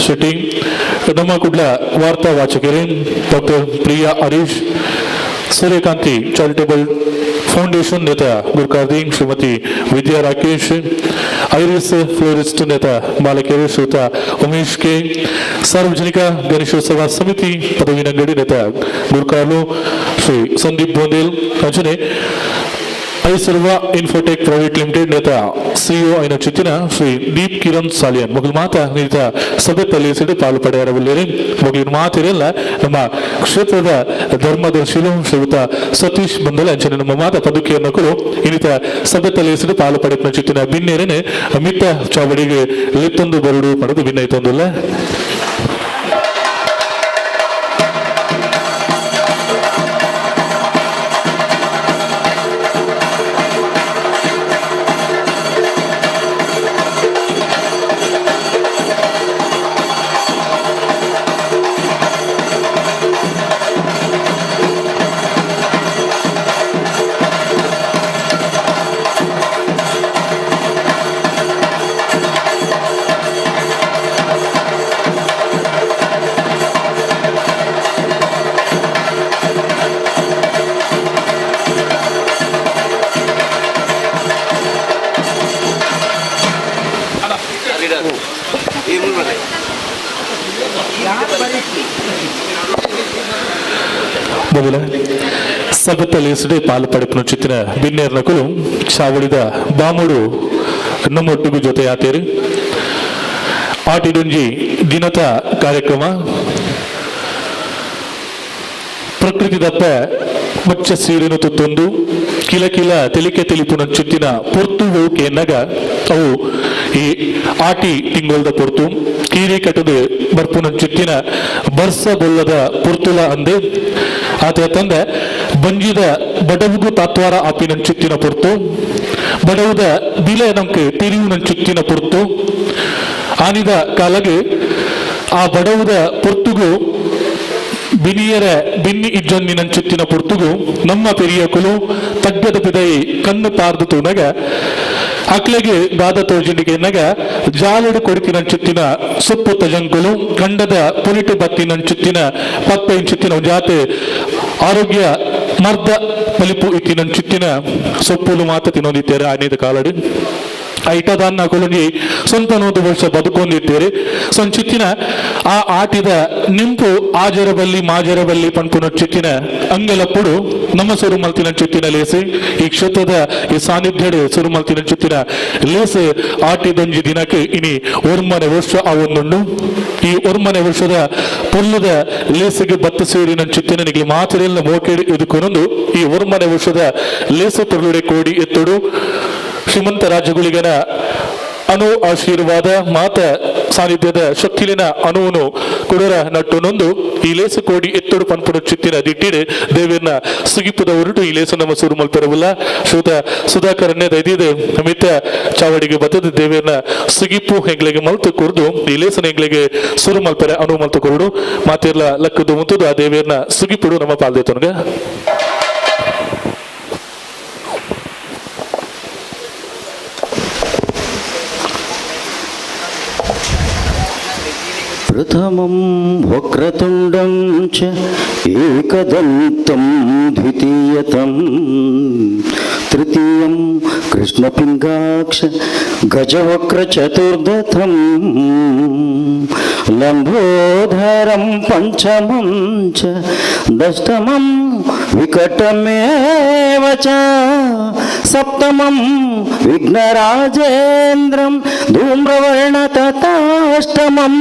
ಶೆಟ್ಟಿ, ನಮ್ಮ ಕುಡ್ಲ ವಾರ್ತಾ ವಾಚಕರು doctor Priya Harish, Suryakanthi charitable foundation ನೇತ ಗುರ್ಕಾರ್ದಿ ಶ್ರೀಮತಿ ವಿದ್ಯಾ ರಾಕೇಶ್, ಐರಿಸ್ ಫ್ಲೋರಿಸ್ಟ್ ನೇತ ಮಾಲಕರು ಶ್ರೀಯುತ ಉಮೇಶ್ ಕೆ, ಸಾರ್ವಜನಿಕ ಗಣೇಶೋತ್ಸವ ಸಮಿತಿ ಪದವಿನಂಗಡಿ ನೇತ ಗುರ್ಕಾರ್ಲು ಶ್ರೀ ಸಂದೀಪ್ ಬೋಂದೇಲ್, ಅಂಚನೆ ಐಸರ್ವ Infotech private limited ನೇತ ಸಿಇಒ ಐನ ಚಿತ್ತಿನ ಶ್ರೀ ದೀಪ್ ಕಿರಣ್ ಸಾಲಿಯನ್ ಮೊಗಲು ಮಾತ ನೀತ ಸಭೆ ತಲ್ಲಿಸಿಡು ಪಾಲು ಪಡೆಯರಬಲ್ಲೇರಿ. ಮೊಗಲಿನ ಮಾತಿರಲ್ಲ ನಮ್ಮ ಕ್ಷೇತ್ರದ ಧರ್ಮದರ್ಶಿಲು ಶ್ರೀಯುತ ಸತೀಶ್ ಬಂದಲ ಅಂಚನೆ ನಮ್ಮ ಮಾತ ಪದುಕೆಯನ್ನು ಕೊಡು ಇನ್ನಿತ ಸಭೆ ತಲ್ಲಿಸಿಡು ಪಾಲು ಪಡೆಪನ ಚಿತ್ತಿನ ಬಿನ್ನೇರನೆ ಮಿತ್ತ ಚಾವಡಿಗೆ ಲಿತ್ತೊಂದು ಬರುಡು ಪಡೆದು ಭಿನ್ನೈತೊಂದುಲ್ಲ. ಮೊದಲ ಸಭೆತಲೇಸುಡೆ ಪಾಲು ಪಡೆಪುನ ಚಿತ್ತಿನ ಬಿನ್ನೇರ್ನಕುಲು ಚಾವಡಿದ ಬಾಮುಡು ನಮ್ಮೊಟ್ಟಿಗೂ ಜೊತೆ ಆತೇರು ಆಟಿಡೊಂಜಿ ದಿನತ ಕಾರ್ಯಕ್ರಮ ಪ್ರಕೃತಿ ದಪ್ಪ ಮಚ್ಚ ಸೀರಿನ ತುತ್ತೊಂದು ಕಿಲ ಕಿಲ ತೆಲಿಕೆ ತಿಳಿಪುನ ಚಿತ್ತಿನ ಪೊರ್ತು ಹೋಕೆ ನಗ ಅವು ಈ ಆಟಿ ತಿಂಗೊಲ್ದ ಪೊರ್ತು ಕೀರಿ ಕಟ್ಟದು ಬರ್ಪುನ ಚಿತ್ತಿನ ಬರ್ಸ ಬೊಲ್ಲದ ಪೊರ್ತುಲ ಅಂದೆ ಆತ ತಂದೆ ಬಂಜಿದ ಬಡವುಗು ತಾತ್ವಾರ ಆಪಿನ ಚಿತ್ತಿನ ಪೊರ್ತು ಬಡವುದ ಬಿಲೆ ನಮ್ಗೆ ತಿರಿಯುನ ಚಿತ್ತಿನ ಪೊರ್ತು ಆನಿದ ಕಾಲಗೆ ಆ ಬಡವುದ ಪೊರ್ತುಗು ಬಿನಿಯರ ಬಿನ್ನಿ ಇಜ್ಜೊನ್ನಿನ ಚಿತ್ತಿನ ಪೊರ್ತುಗು ನಮ್ಮ ಪೆರಿಯಕುಲು ತಗ್ಗದ ಪಿದೈ ಕಣ್ಣು ಪಾರ್ದು ತೂನಗ ಅಕ್ಲೆಗೆ ದಾದ ತೋಜಿಂಡಿಗೆ ನಗ ಜಾಲಡು ಕೊಡಿತಿನ ಚಿತ್ತಿನ ಸೊಪ್ಪು ತಜಂಕುಲು ಗಂಡದ ಪುಲಿಟು ಬತ್ತಿನ ಚಿತ್ತಿನ ಪತ್ತ ಚಿತ್ತಿನ ಜಾತೆ ಆರೋಗ್ಯ ಮರ್ದ ಪಲಿಪು ಇತ್ತಿನ ಚಿತ್ತಿನ ಸೊಪ್ಪುಲು ಮಾತ ತಿನ್ನೊಂದಿತ್ತೇರೆ ಆನೇದ ಕಾಲಡು ಐಟದಾನ್ನ ಕೊಲುಂಜಿ ಸ್ವಂತ 100 ವರ್ಷ ಬದುಕೊಂಡಿದ್ದೀರಿ ಸಂಚಿತ್ತಿನ ಆ ಆಟಿದ ನಿಂಪು ಆಜರಬಲ್ಲಿ ಮಾಜರಬಲ್ಲಿ ಪನ್ಪುನ ಚಿತ್ತಿನ ಅಂಗಲಪ್ಪುಡು ನಮ್ಮ ಸುರುಮಲ್ತಿನ ಚಿತ್ತಿನ ಲೇಸು ಈ ಕ್ಷೇತ್ರದ ಈ ಸಾನ್ನಿಧ್ಯಡು ಸುರುಮಲ್ತಿನ ಚಿತ್ತಿನ ಲೇಸು ಆಟಿದೊಂಜಿ ದಿನಕ್ಕೆ ಇನಿ ಒರ್ಮನೆ ವರ್ಷ ಆ ಒಂದುಂಡು. ಈ ಒರ್ಮನೆ ವರ್ಷದ ಪುಲ್ಲದ ಲೇಸಿಗೆ ಬತ್ತ ಸೇರಿ ನಂಚಿತ್ತಿನ ನಿಗ್ಲಿ ಮಾತಿರೆಲ್ಲ ಮೋಕೇಡು ಎದುಕೊನೊಂದು ಈ ಒರ್ಮನೆ ವರ್ಷದ ಲೇಸು ಪೊರ್ಲುಡೆ ಕೋಡಿ ಎತ್ತುಡು ಶ್ರೀಮಂತ ರಾಜಗುಳಿಗನ ಅನು ಆಶೀರ್ವಾದ ಮಾತ ಸಾನ್ನಿಧ್ಯದ ಶಕ್ತಿಲಿನ ಅನುವನ್ನು ಕೊಡರ ನಟ್ಟುನೊಂದು ಈ ಲೇಸು ಕೋಡಿ ಎತ್ತುಡು ಪನ್ಪುಡು ಚಿತ್ತಿನ ದಿಟ್ಟಿಡೆ ದೇವಿನ ಸುಗಿಪುದ ಹೊರಟು ಈ ಲೇಸು ನಮ್ಮ ಸುರು ಮಲ್ಪೆರವುಲ್ಲ. ಶ್ರುತ ಸುಧಾಕರನ್ನೇ ದೈದಿದೆ ಮಿತ್ತ ಚಾವಡಿಗೆ ಬತ್ತದ ದೇವಿನ ಸುಗಿಪು ಹೆಂಗ್ಲಿಗೆ ಮಲ್ತು ಕುರ್ದು ಈ ಲೇಸನ ಹೆಂಗ್ಲಿಗೆ ಸುರು ಮಲ್ಪೆರೆ ಅನು ಮಲ್ತು ಕೊರಡು ಮಾತಿರ್ಲ ಲಕ್ಕದು ಮುತ್ತದು ಆ ದೇವಿಯನ್ನ ಸುಗಿಪುಡು ನಮ್ಮ ಪಾಲ್ದೇತನಿಗೆ. ప్రథమం వక్రతుండం చ ఏకదంతం ద్వితీయతం తృతీయం కృష్ణపింగాక్ష గజవక్రచతుర్దథం లంబోదరం పంచమం చ దష్టమం వికటమేవ చ సప్తమం విఘ్నరాజేంద్రం ధూమ్రవర్ణ తథాష్టమం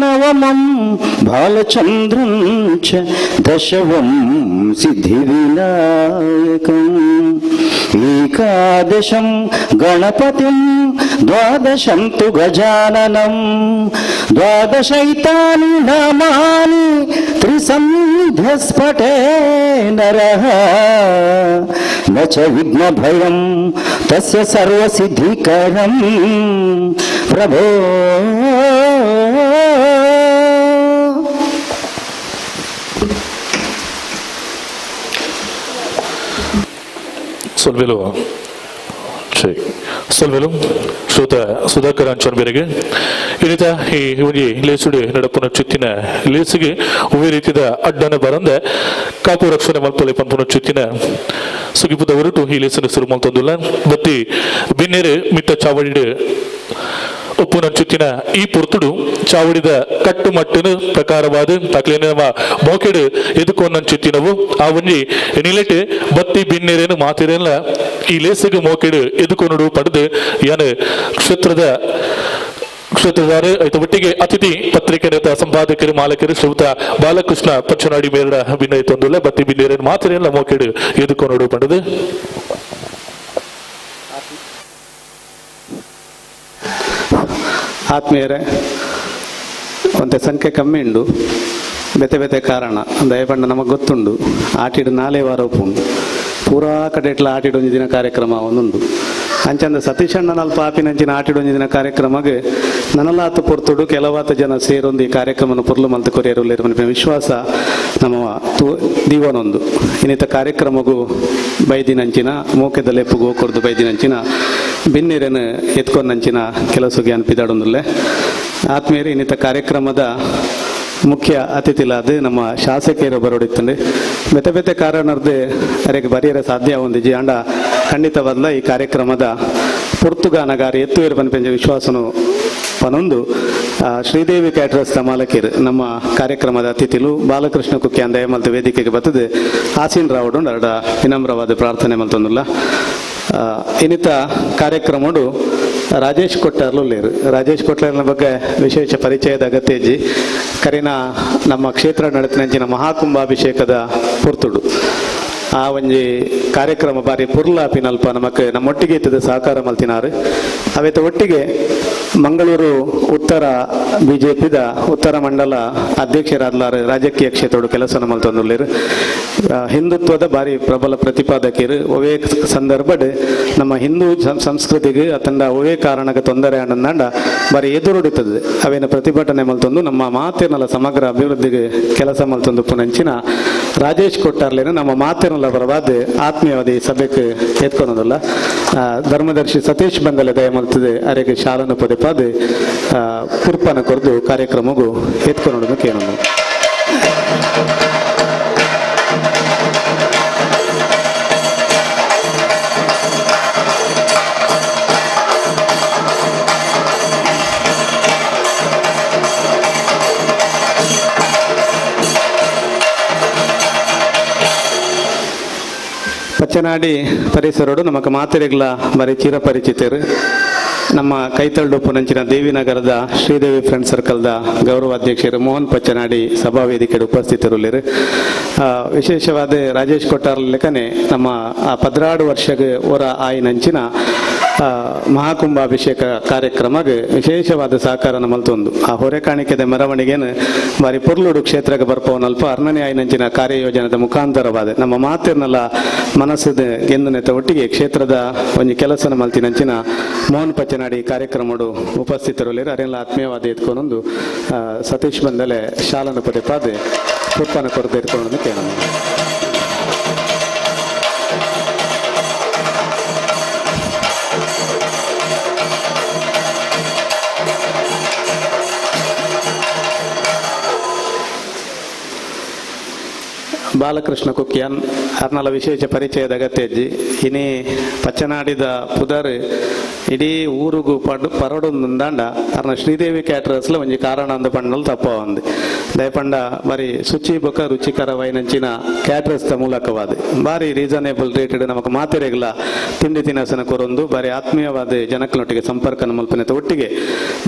నవమం బాలచంద్రం చ దశవం సిద్ధివినాయకం ఏకాదశం గణపతిం ద్వాదశం తు గజాననం ద్వాదశైతాని నామాని త్రిసంధ్యస్ఫటే నరః న చ విఘ్నభయం తస్య సర్వసిద్ధికరం ప్రభో. ಸೊಲ್ವೆಲು ಸರಿ ಸೊಲ್ವೆಲು ಶ್ರೋತ ಸುಧಾಕರ್ ಅಂಚನ್ ಬೇರೆಗೆ ಇನ್ನಿತ ಈ ಒಂಜಿ ಲೇಸುಡೆ ನಡಪುನ ಚುತ್ತಿನ ಲೇಸಿಗೆ ಒವ್ವೇ ರೀತಿದ ಅಡ್ಡನ ಬರಂದ ಕಾಪು ರಕ್ಷಣೆ ಮಲ್ಪೊಲೆ ಪನ್ಪುನ ಚುತ್ತಿನ ಸುಗಿಪುದ ಹೊರಟು ಈ ಲೇಸನ ಸುರು ಮಲ್ತೊಂದುಲ್ಲ. ಬತ್ತಿ ಬಿನ್ನೆರೆ ಮಿತ್ತ ಚಾವಡಿಡ್ ಉಪ್ಪುನಂಚುತ್ತಿನ ಈ ಪೊರ್ತುಡು ಚಾವಡಿದ ಕಟ್ಟುಮಟ್ಟಿನ ಪ್ರಕಾರವಾದ ತಕ್ಲೇನ ನಮ್ಮ ಮೋಕೆಡು ಎದುಕೊಂದಂಚುತ್ತಿನವು ಆ ಒಂಜಿ ನಿಲೆಟೆ ಬತ್ತಿ ಬಿನ್ನೆರೇನು ಮಾತಿರೇನ ಈ ಲೇಸಿಗೆ ಮೋಕೆಡು ಎದುಕೊನುಡು ಪಡೆದು ಯಾನು ಕ್ಷೇತ್ರದಾರ ಐತ ಒಟ್ಟಿಗೆ ಅತಿಥಿ ಪತ್ರಿಕೆ ನೇತ ಸಂಪಾದಕರು ಮಾಲಕರು ಶ್ರೀಯುತ ಬಾಲಕೃಷ್ಣ ಪಚ್ಚನಾಡಿ ಮೇರಡ ಭಿನ್ನ ತೊಂದುಲ್ಲ ಬತ್ತಿ ಬಿನ್ನೆರೇನು ಮಾತಿರೇನ ಮೋಕೆಡು ಎದುಕೊನುಡು ಪಡೆದು. ಆತ್ಮೀಯರೇ, ಒಂತೆ ಸಂಖ್ಯೆ ಕಮ್ಮಿ ಉಂಡು, ಬೇತೆ ಬೇತೆ ಕಾರಣ ದಯಪಂಡ ನಮಗೆ ಗೊತ್ತುಂಡು. ಆಟಿಡು ನಾಲೆ ವಾರ ಉಪ್ಪುಂಡು, ಪೂರಾ ಕಡೆಟ್ಲ ಆಟಿಡು ಒಂಜಿ ದಿನ ಕಾರ್ಯಕ್ರಮ ಒಂದುಂಡು. ಅಂಚಂದ ಸತೀಶಣ್ಣನ ಅಲ್ಪ ಆಪಿನಂಚಿನ ಆಟಿಡು ಒಂಜಿ ದಿನ ಕಾರ್ಯಕ್ರಮಗೆ ನನಲಾತ ಪೊರ್ತುಡು ಕೆಲವಾತ ಜನ ಸೇರೊಂದು ಈ ಕಾರ್ಯಕ್ರಮನ ಪೊರ್ಲು ಮಲ್ತು ಕೊರಿಯರು ವಿಶ್ವಾಸ ನಮ್ಮ ದೀವನೊಂದು. ಇನ್ನಿತ ಕಾರ್ಯಕ್ರಮಗೂ ಬೈದಿನಂಚಿನ ಮೋಕೆದ ಲೆಪ್ಪುಗು ಕೊರ್ದು ಬೈದಿನಂಚಿನ ಬಿನ್ನಿರನ್ನು ಎತ್ಕೊಂಡಂಚಿನ ಕೆಲಸಗೆ ಅನ್ಪಿದಾಡೊಂದುಲ್ಲೆ. ಆತ್ಮೀಯರು, ಇನ್ನಿತ ಕಾರ್ಯಕ್ರಮದ ಮುಖ್ಯ ಅತಿಥಿಲಾದ ನಮ್ಮ ಶಾಸಕಿಯರು ಬರೋಡಿತ್ತಂಡೆ ಬೆತೆ ಬೆತೆ ಕಾರಣರ್ದೆ ಅರೆಗೆ ಬರಿಯರೆ ಸಾಧ್ಯ ಒಂದಿಜಿ ಅಂಡ ಖಂಡಿತವಲ್ಲ ಈ ಕಾರ್ಯಕ್ರಮದ ಪುರ್ತುಗಾನಗಾರಿ ಎತ್ತುವಿರು ಪನ್ಪೆಂಜ ವಿಶ್ವಾಸನು ಪನೊಂದು ಶ್ರೀದೇವಿ ಕ್ಯಾಟ್ರಸ್ ಮಾಲಕಿರು ನಮ್ಮ ಕಾರ್ಯಕ್ರಮದ ಅತಿಥಿಲು ಬಾಲಕೃಷ್ಣ ಕುಕ್ಕೆ ಅಂದಯ ಮಲ್ತ ವೇದಿಕೆಗೆ ಬರ್ತದೆ ಆಸೀನ್ ರಾವುಡು ಅರಡ ವಿನಮ್ರವಾದ ಪ್ರಾರ್ಥನೆ ಮಲ್ತೊಂದುಲ್ಲ. ಇನ್ನಿತ ಕಾರ್ಯಕ್ರಮಡು ರಾಜೇಶ್ ಕೊಟ್ಟಾರ್ಲು ಲೇರು. ರಾಜೇಶ್ ಕೊಟ್ಟಾರ್ನ ಬಗ್ಗೆ ವಿಶೇಷ ಪರಿಚಯದ ಅಗತ್ಯ ಇಜ್ಜಿ. ಕರಿನ ನಮ್ಮ ಕ್ಷೇತ್ರ ನಡೆತಿನಂಚಿನ ಮಹಾಕುಂಭಾಭಿಷೇಕದ ಪುರ್ತುಡು ಆ ಒಂಜಿ ಕಾರ್ಯಕ್ರಮ ಬಾರಿ ಪುರ್ಲ ಪಿನಲ್ಪ ನಮಕ್ ನಮ್ಮೊಟ್ಟಿಗೆ ಇತ್ತದ ಸಹಕಾರ ಮಲ್ತಿನಾರು. ಅವೆತ ಒಟ್ಟಿಗೆ ಮಂಗಳೂರು ಉತ್ತರ ಬಿಜೆಪಿದ ಉತ್ತರ ಮಂಡಲ ಅಧ್ಯಕ್ಷರಾದ್ಲಾರು ರಾಜಕೀಯ ಕ್ಷೇತ್ರಡು ಕೆಲಸ ಮಲ್ತೊಂದುಲ್ಲೇರು. ಹಿಂದುತ್ವದ ಬಾರಿ ಪ್ರಬಲ ಪ್ರತಿಪಾದಕಿರು. ಒವೇ ಸಂದರ್ಭಡ್ ನಮ್ಮ ಹಿಂದೂ ಸಂಸ್ಕೃತಿಗೆ ಅತಂಡ ಒವೇ ಕಾರಣಕ್ಕೆ ತೊಂದರೆ ಆನಂದಾಂಡ ಬಾರಿ ಎದುರುಡಿತದೆ. ಅವೇನ ಪ್ರತಿಭಟನೆ ಮಲ್ತೊಂದು ನಮ್ಮ ಮಾತಿನಲ್ಲ ಸಮಗ್ರ ಅಭಿವೃದ್ಧಿಗೆ ಕೆಲಸ ಮಲ್ತೊಂದು ಪುನಂಚಿನ ರಾಜೇಶ್ ಕೊಟ್ಟಾರ್ಲೇನು ನಮ್ಮ ಮಾತಿನಲ್ಲ ಪರವಾದ ಆತ್ಮೀಯವಾದ ಈ ಸಭೆಗೆ ಎತ್ಕೊಳೋದಲ್ಲ. ಧರ್ಮದರ್ಶಿ ಸತೀಶ್ ಬಂದಲೆ ದಯ ಮಲ್ತದೆ ಅರೆಗೆ ಶಾಲನು ಪದೇ ಪದೇ ಪುರ್ಪನ ಕೊರದು ಕಾರ್ಯಕ್ರಮಗೂ ಎತ್ಕೊಳೋದು ಕೇಳೋದು. ಪಚ್ಚನಾಡಿ ಪರಿಸರೋಡು ನಮಕ್ ಮಾತೆರೆಗ್ಲ ಬರೀ ಚಿರಪರಿಚಿತರು. ನಮ್ಮ ಕೈತಳ್ಳುಪ್ಪುನಂಚಿನ ದೇವಿನಗರದ ಶ್ರೀದೇವಿ ಫ್ರೆಂಡ್ ಸರ್ಕಲ್ದ ಗೌರವಾಧ್ಯಕ್ಷರು ಮೋಹನ್ ಪಚ್ಚನಾಡಿ ಸಭಾವೇದಿಕೆಗೆ ಉಪಸ್ಥಿತರುಳ್ಳರು. ವಿಶೇಷವಾದ ರಾಜೇಶ್ ಕೊಟ್ಟಾರ್ ಲೆಕ್ಕನೆ ನಮ್ಮ 12 ವರ್ಷಗೆ ಹೊರ ಆಯಿನಂಚಿನ ಮಹಾಕುಂಭಾಭಿಷೇಕ ಕಾರ್ಯಕ್ರಮಕ್ಕೆ ವಿಶೇಷವಾದ ಸಹಕಾರ ನಮ್ಮಲ್ತೊಂದು ಆ ಹೊರೆ ಕಾಣಿಕೆದ ಮೆರವಣಿಗೆನು ಬಾರಿ ಪೊರ್ಲುಡು ಕ್ಷೇತ್ರಕ್ಕೆ ಬರ್ಪವನಲ್ಪ ಅರ್ಣನೆ ಆಯಿನಂಚಿನ ಕಾರ್ಯಯೋಜನದ ಮುಖಾಂತರವಾದ ನಮ್ಮ ಮಾತಿರ್ನಲ್ಲ ಮನಸ್ಸದ ಗೆಂದನೆತ ಒಟ್ಟಿಗೆ ಕ್ಷೇತ್ರದ ಒಂದು ಕೆಲಸನ ಮಲ್ತಿನಂಚಿನ ಮೋಹನ್ ಪಚ್ಚನಾಡಿ ಕಾರ್ಯಕ್ರಮಡು ಉಪಸ್ಥಿತರುಳ್ಳರು. ಅರೆಲ್ಲ ಆತ್ಮೀಯವಾದ ಎತ್ಕೊಂಡೊಂದು ಸತೀಶ್ ಬಂದಲೆ ಶಾಲನ ಪದೇ ಪಾದೆ ಪುಪ್ಪನ ಕೊರತೆ ಎತ್ಕೊಂಡು ಕೇಳೋಣ. ಬಾಲಕೃಷ್ಣ ಕುಕ್ಯಾನ್ ಅರ್ನಲ ವಿಶೇಷ ಪರಿಚಯದ ಅಗತ್ಯಜ್ಜಿ. ಇನಿ ಪಚ್ಚನಾಡಿದ ಪುದರ್ ಇಡೀ ಊರುಗು ಪರಡೊಂದುಂದಾಂಡ ಅರ್ನ ಶ್ರೀದೇವಿ ಕ್ಯಾಟರಸ್ಲ ಒಂಜಿ ಕಾರಣ ಅಂದ ಪಂಡಲ್ ತಪ್ಪ ಒಂದು ದಯಪಂಡ ಬಾರಿ ಶುಚಿ ಬೊಕ ರುಚಿಕರವೈನಂಚಿನ ಕ್ಯಾಟರಸ್ದ ಮೂಲಕವಾದ ಬಾರಿ ರೀಸನೇಬಲ್ ರೇಟೆಡ್ ನಮಕ್ ಮಾತೆರೆಗ್ಲ ತಿಂಡಿ ತಿನಸನ ಕೊರೊಂದು ಬಾರಿ ಆತ್ಮೀಯವಾದ ಜನಕ್ಲೊಟ್ಟಿಗೆ ಸಂಪರ್ಕ ಮಲ್ಪನೆತ ಒಟ್ಟಿಗೆ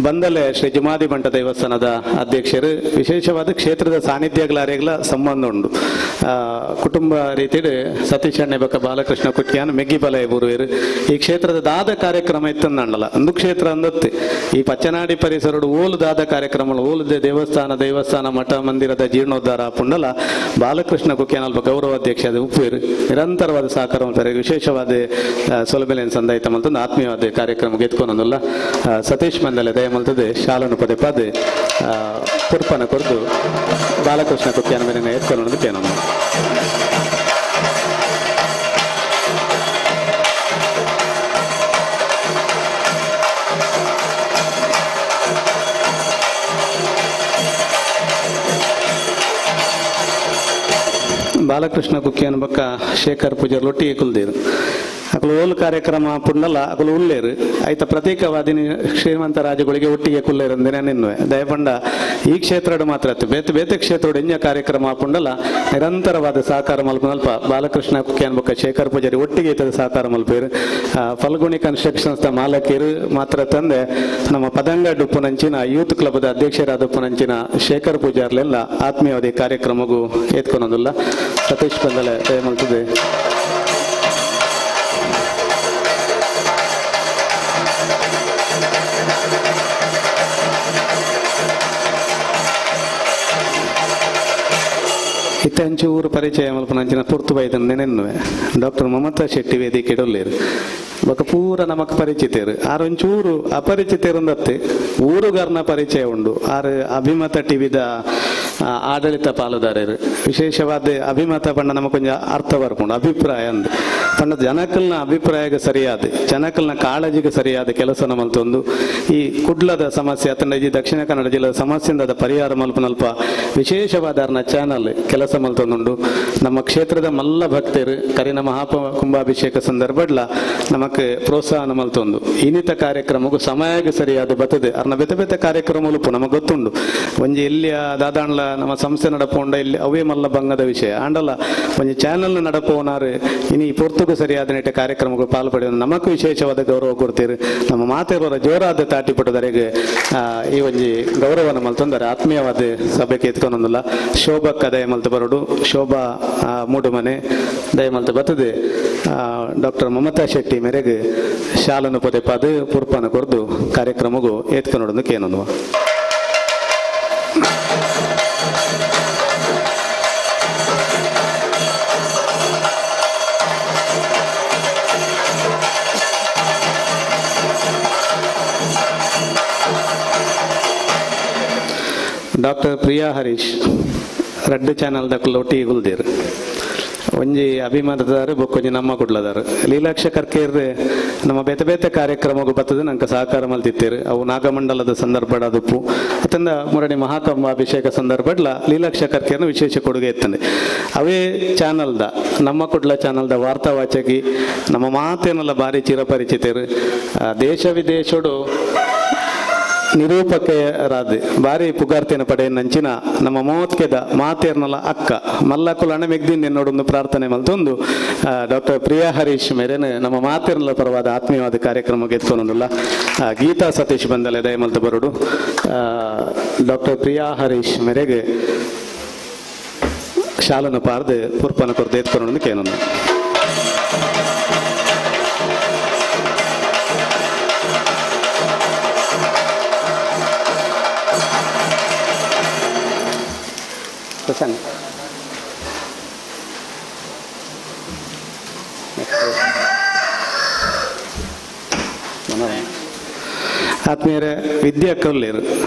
ಬಂದಲೆ ಶ್ರೀ ಜುಮಾದಿ ಬಂಟ ದೇವಸ್ಥಾನದ ಅಧ್ಯಕ್ಷರು ವಿಶೇಷವಾದ ಕ್ಷೇತ್ರದ ಸಾನ್ನಿಧ್ಯಗಳಾರೆಗ್ಲ ಸಂಬಂಧ ಉಂಡು. ಕುಟುಂಬ ರೀತಿಡ್ ಸತೀಶ್ ಅಣ್ಣೆ ಬೊಕ ಬಾಲಕೃಷ್ಣ ಕುಟ್ಯಾನ್ ಮೆಗ್ಗಿ ಬಲಯ ಬೂರುವೆರು. ಈ ಕ್ಷೇತ್ರದ ದಾದ ಕಾರ್ಯಕ್ರಮ ಇತ್ತಂದಂಡಲ ಅಂದು ಕ್ಷೇತ್ರ ಅಂದತ್ತೆ ಈ ಪಚ್ಚನಾಡಿ ಪರಿಸರಡು ಓಲು ದಾದ ಕಾರ್ಯಕ್ರಮ ಓಲುದ ದೇವಸ್ಥಾನ ಮಠ ಮಂದಿರದ ಜೀರ್ಣೋದ್ಧಾರ ಪುಂಡಲ ಬಾಲಕೃಷ್ಣ ಕುಕ್ಯಾನ್ ಅಲ್ಪ ಗೌರವಾಧ್ಯಕ್ಷ ಅದು ಉಪ್ಪೇರು ನಿರಂತರವಾದ ಸಹಕಾರ ಮಾಡ್ತಾರೆ. ವಿಶೇಷವಾದ ಸೊಲಬೆಲೆನ್ ಸಂದಾಯಿತ ಮಲ್ತಂದು ಆತ್ಮೀಯವಾದ ಕಾರ್ಯಕ್ರಮ ಗೆತ್ಕೊನೊಂದುಲ್ಲ. ಸತೀಶ್ ಮಂದಲೆ ದಯ ಮಲ್ತದೆ ಶಾಲನು ಪದೇ ಪದೇ ಪುರ್ಪನ ಕೊರ್ದು ಬಾಲಕೃಷ್ಣ ಕುಕ್ಯಾನ ಮೇಲೆ ಎತ್ಕೊನೊಂದು ಕೇನೊಂದು. ಬಾಲಕೃಷ್ಣ ಕುಕ್ಕಿಯನ್ ಬಕ್ಕ ಶೇಖರ್ ಪೂಜಾರ್ ಒಟ್ಟಿಗೆ ಕುಲ್ದೇರು ಅಕಲು ಓಲು ಕಾರ್ಯಕ್ರಮ ಪುಂಡಲ ಅಕಲು ಉಲ್ಲೇರು ಐತ ಪ್ರತೀಕವಾದಿನಿ ಶ್ರೀಮಂತ ರಾಜಗಳಿಗೆ ಒಟ್ಟಿಗೆ ಕುಲ್ಲೇರಂದಿನ ನಿನ್ನುವೆ ದಯಪಂಡ ಈ ಕ್ಷೇತ್ರಡು ಮಾತ್ರ ಬೇತೆ ಬೇತೆ ಕ್ಷೇತ್ರಡು ಎಂಜ ಕಾರ್ಯಕ್ರಮ ಪುಂಡಲ ನಿರಂತರವಾದ ಸಹಕಾರ ಮಲ್ಪನಲ್ಪ ಬಾಲಕೃಷ್ಣ ಕುಕ್ಕಿಯನ್ ಬಕ್ಕ ಶೇಖರ್ ಪೂಜಾರಿ ಒಟ್ಟಿಗೆ ಇತದ ಸಹಕಾರ ಮಲ್ಪೇರು. ಫಲ್ಗುಣಿ ಕನ್ಸ್ಟ್ರಕ್ಷನ್ಸ್ the ಮಾಲಕರು ಮಾತ್ರ ತಂದೆ ನಮ್ಮ ಪದಂಗ ಡುಪ್ಪುನಂಚಿನ ಯೂತ್ ಕ್ಲಬ್ದ ಅಧ್ಯಕ್ಷರಾದ ಪುನಂಚಿನ ಶೇಖರ್ ಪೂಜಾರ್ಲೆಲ್ಲ ಆತ್ಮೀಯವಾದ ಕಾರ್ಯಕ್ರಮಗೂ ಏತ್ಕೊನೊಂದುಲ್ಲ. ಸತೀಶ್ ಬಂದಲೆ ದಯಮಲ್ತದೆ. ಇತ್ತಂಚೂರು ಪರಿಚಯ ಮಲ್ಪನಂಚಿನ ಪುರ್ತು ಬೈದನ್ ನೆನೆನ್ನುವೆ ಡಾಕ್ಟರ್ ಮಮತಾ ಶೆಟ್ಟಿ ವೇದಿಕೆ ಡೊಲ್ಲೇರು ಬೊಕ ಪೂರ ನಮಕ್ ಪರಿಚಿತರು ಆರೊಂಚೂರು ಅಪರಿಚಿತರುಂದತ್ತೆ ಊರುಗಾರನ ಪರಿಚಯ ಉಂಡು. ಆರು ಅಭಿಮತ ಟಿವಿದ ಆಡಳಿತ ಪಾಲುದಾರರು ವಿಶೇಷವಾದ ಅಭಿಮತ ಪಂಡ ನಮಕೊಂಜ ಅರ್ಥ ಬರ್ಪುಂಡು ಅಭಿಪ್ರಾಯ ಅಂದ್ ಪಂಡ ಜನಕಲ್ನ ಅಭಿಪ್ರಾಯಕ್ಕೆ ಸರಿಯಾದ ಜನಕಲ್ನ ಕಾಳಜಿಗೆ ಸರಿಯಾದ ಕೆಲಸ ನಮ್ಮಲ್ತೊಂದು ಈ ಕುಡ್ಲದ ಸಮಸ್ಯೆ ಅತಂಡ ಈ ದಕ್ಷಿಣ ಕನ್ನಡ ಜಿಲ್ಲೆದ ಸಮಸ್ಯೆಯಿಂದ ಪರಿಹಾರ ಮಲ್ಪನಲ್ಪ ವಿಶೇಷವಾದ ಅರ್ನ ಚಾನಲ್ ಕೆಲಸ ಮಲ್ತೊಂದುಂಡು. ನಮ್ಮ ಕ್ಷೇತ್ರದ ಮಲ್ಲ ಭಕ್ತರು ಕರಿನ ಮಹಾಪ ಕುಂಭಾಭಿಷೇಕ ಸಂದರ್ಭಡ್ಲ ನಮಕ್ ಪ್ರೋತ್ಸಾಹ ಮಲ್ತೊಂದು ಇನ್ನಿತ ಕಾರ್ಯಕ್ರಮಕ್ಕೂ ಸಮಯಕ್ಕೆ ಸರಿಯಾದ ಬರ್ತದೆ. ಅರ್ನ ಬೇತೆ ಬೇತೆ ಕಾರ್ಯಕ್ರಮ ನಮಗೆ ಗೊತ್ತುಂಡು. ಒಂಜಿ ಎಲ್ಲಿಯ ದಾದಾಣ್ಲ ನಮ್ಮ ಸಂಸ್ಥೆ ನಡಪೋಂಡ ಇಲ್ಲಿ ಅವೇ ಮಲ್ಲ ಭಂಗದ ವಿಷಯ ಆಂಡಲ್ಲ ಒಂಜಿ ಚಾನೆಲ್ ನಡಪೋನಾರು ಇನಿ ಪೊರ್ತುಗು ಸರಿಯಾದ ನೆಟ್ಟ ಕಾರ್ಯಕ್ರಮಕ್ಕೆ ಪಾಲ್ಪಡೆಯ ನಮಕ್ ವಿಶೇಷವಾದ ಗೌರವ ಕೊಡ್ತೀರಿ. ನಮ್ಮ ಮಾತೆಯವರ ಜೋರಾದ ತಾಟಿಪಟ್ಟದರೆಗೆ ಈ ಒಂಜಿ ಗೌರವನ ಮಲ್ತೊಂದರೆ ಆತ್ಮೀಯವಾದ ಸಭೆಗೆ ಎತ್ಕೊಂಡೊಂದಿಲ್ಲ. ಶೋಭಕ್ಕ ದಯಮಲ್ತ ಬರೋಡು ಶೋಭಾ ಮೂಡುಮನೆ ದಯಮಲ್ತ ಬರ್ತದೆ. ಡಾಕ್ಟರ್ ಮಮತಾ ಶೆಟ್ಟಿ ಮೇರೆಗೆ ಶಾಲನ್ನು ಪದೇ ಪದೇ ಪುರ್ಪನ ಕೊರ್ದು ಕಾರ್ಯಕ್ರಮಗೂ ಏತ್ಕೊನೊಡೊಂದು ಕೇನೊಂದು. ಡಾಕ್ಟರ್ ಪ್ರಿಯಾ ಹರೀಶ್ ರಡ್ಡು ಚಾನಲ್ ದಕ್ಕಲು ಒಟ್ಟಿಗೆ ಕುಲ್ದೇರು ಒಂಜಿ ಅಭಿಮಾನದಾರು ಬೊಕ್ಕೊಂಜಿ ನಮ್ಮ ಕುಡ್ಲದಾರು ಲೀಲಾಕ್ಷ ಕರ್ಕೇರ್ ನಮ್ಮ ಬೇತೆ ಬೇತೆ ಕಾರ್ಯಕ್ರಮಗೂ ಬರ್ತದೆ ನಂಗೆ ಸಹಕಾರ ಮಲ್ತಿತ್ತೇರು. ಅವು ನಾಗಮಂಡಲದ ಸಂದರ್ಭ ಅದುಪ್ಪು ಅತ್ತಂದ ಮುರಡಿ ಮಹಾಕಂಭಾಭಿಷೇಕ ಸಂದರ್ಭಡ್ಲ ಲೀಲಾಕ್ಷ ಕರ್ಕೇರ್ನ ವಿಶೇಷ ಕೊಡುಗೆ ಇತ್ತಂದೆ. ಅವೇ ಚಾನಲ್ದ ನಮ್ಮ ಕುಡ್ಲ ಚಾನಲ್ದ ವಾರ್ತಾವಾಚಕಿ ನಮ್ಮ ಮಾತೇನೆಲ್ಲ ಭಾರಿ ಚಿರಪರಿಚಿತರು. ದೇಶ ವಿದೇಶಡು ನಿರೂಪಕೆಯರಾದ ಬಾರಿ ಪುಗಾರ್ತೆನ ಪಡೆಯನಂಚಿನ ನಮ್ಮ ಮೋತ್ಕೆದ ಮಾತೇರ್ನಲ ಅಕ್ಕ ಮಲ್ಲಕುಲಣ ಮೆಗ್ದಿನ್ ಎನ್ನೋಡೊಂದು ಪ್ರಾರ್ಥನೆ ಮಲ್ತೊಂದು ಡಾಕ್ಟರ್ ಪ್ರಿಯಾ ಹರೀಶ್ ಮೇರೆನ ನಮ್ಮ ಮಾತೇರ್ನಲ ಪರವಾದ ಆತ್ಮೀಯವಾದ ಕಾರ್ಯಕ್ರಮಕ್ಕೆ ಎತ್ಕೊನೊಂದುಲ್ಲ. ಗೀತಾ ಸತೀಶ್ ಬಂದಲೆ ದಯಮಲ್ತ ಬರುಡು. ಡಾಕ್ಟರ್ ಪ್ರಿಯಾ ಹರೀಶ್ ಮೇರೆಗೆ ಶಾಲನ ಪಾರ್ದು ಪುರ್ಪನ ಕೊರ್ದು ಎತ್ಕೊನೊಂದು ಕೇನೊಂದು. ಪ್ರಸನ್ನ ಆತ್ಮೀಯರೇ ವಿದ್ಯಾ ಕೌಲ್ಯರು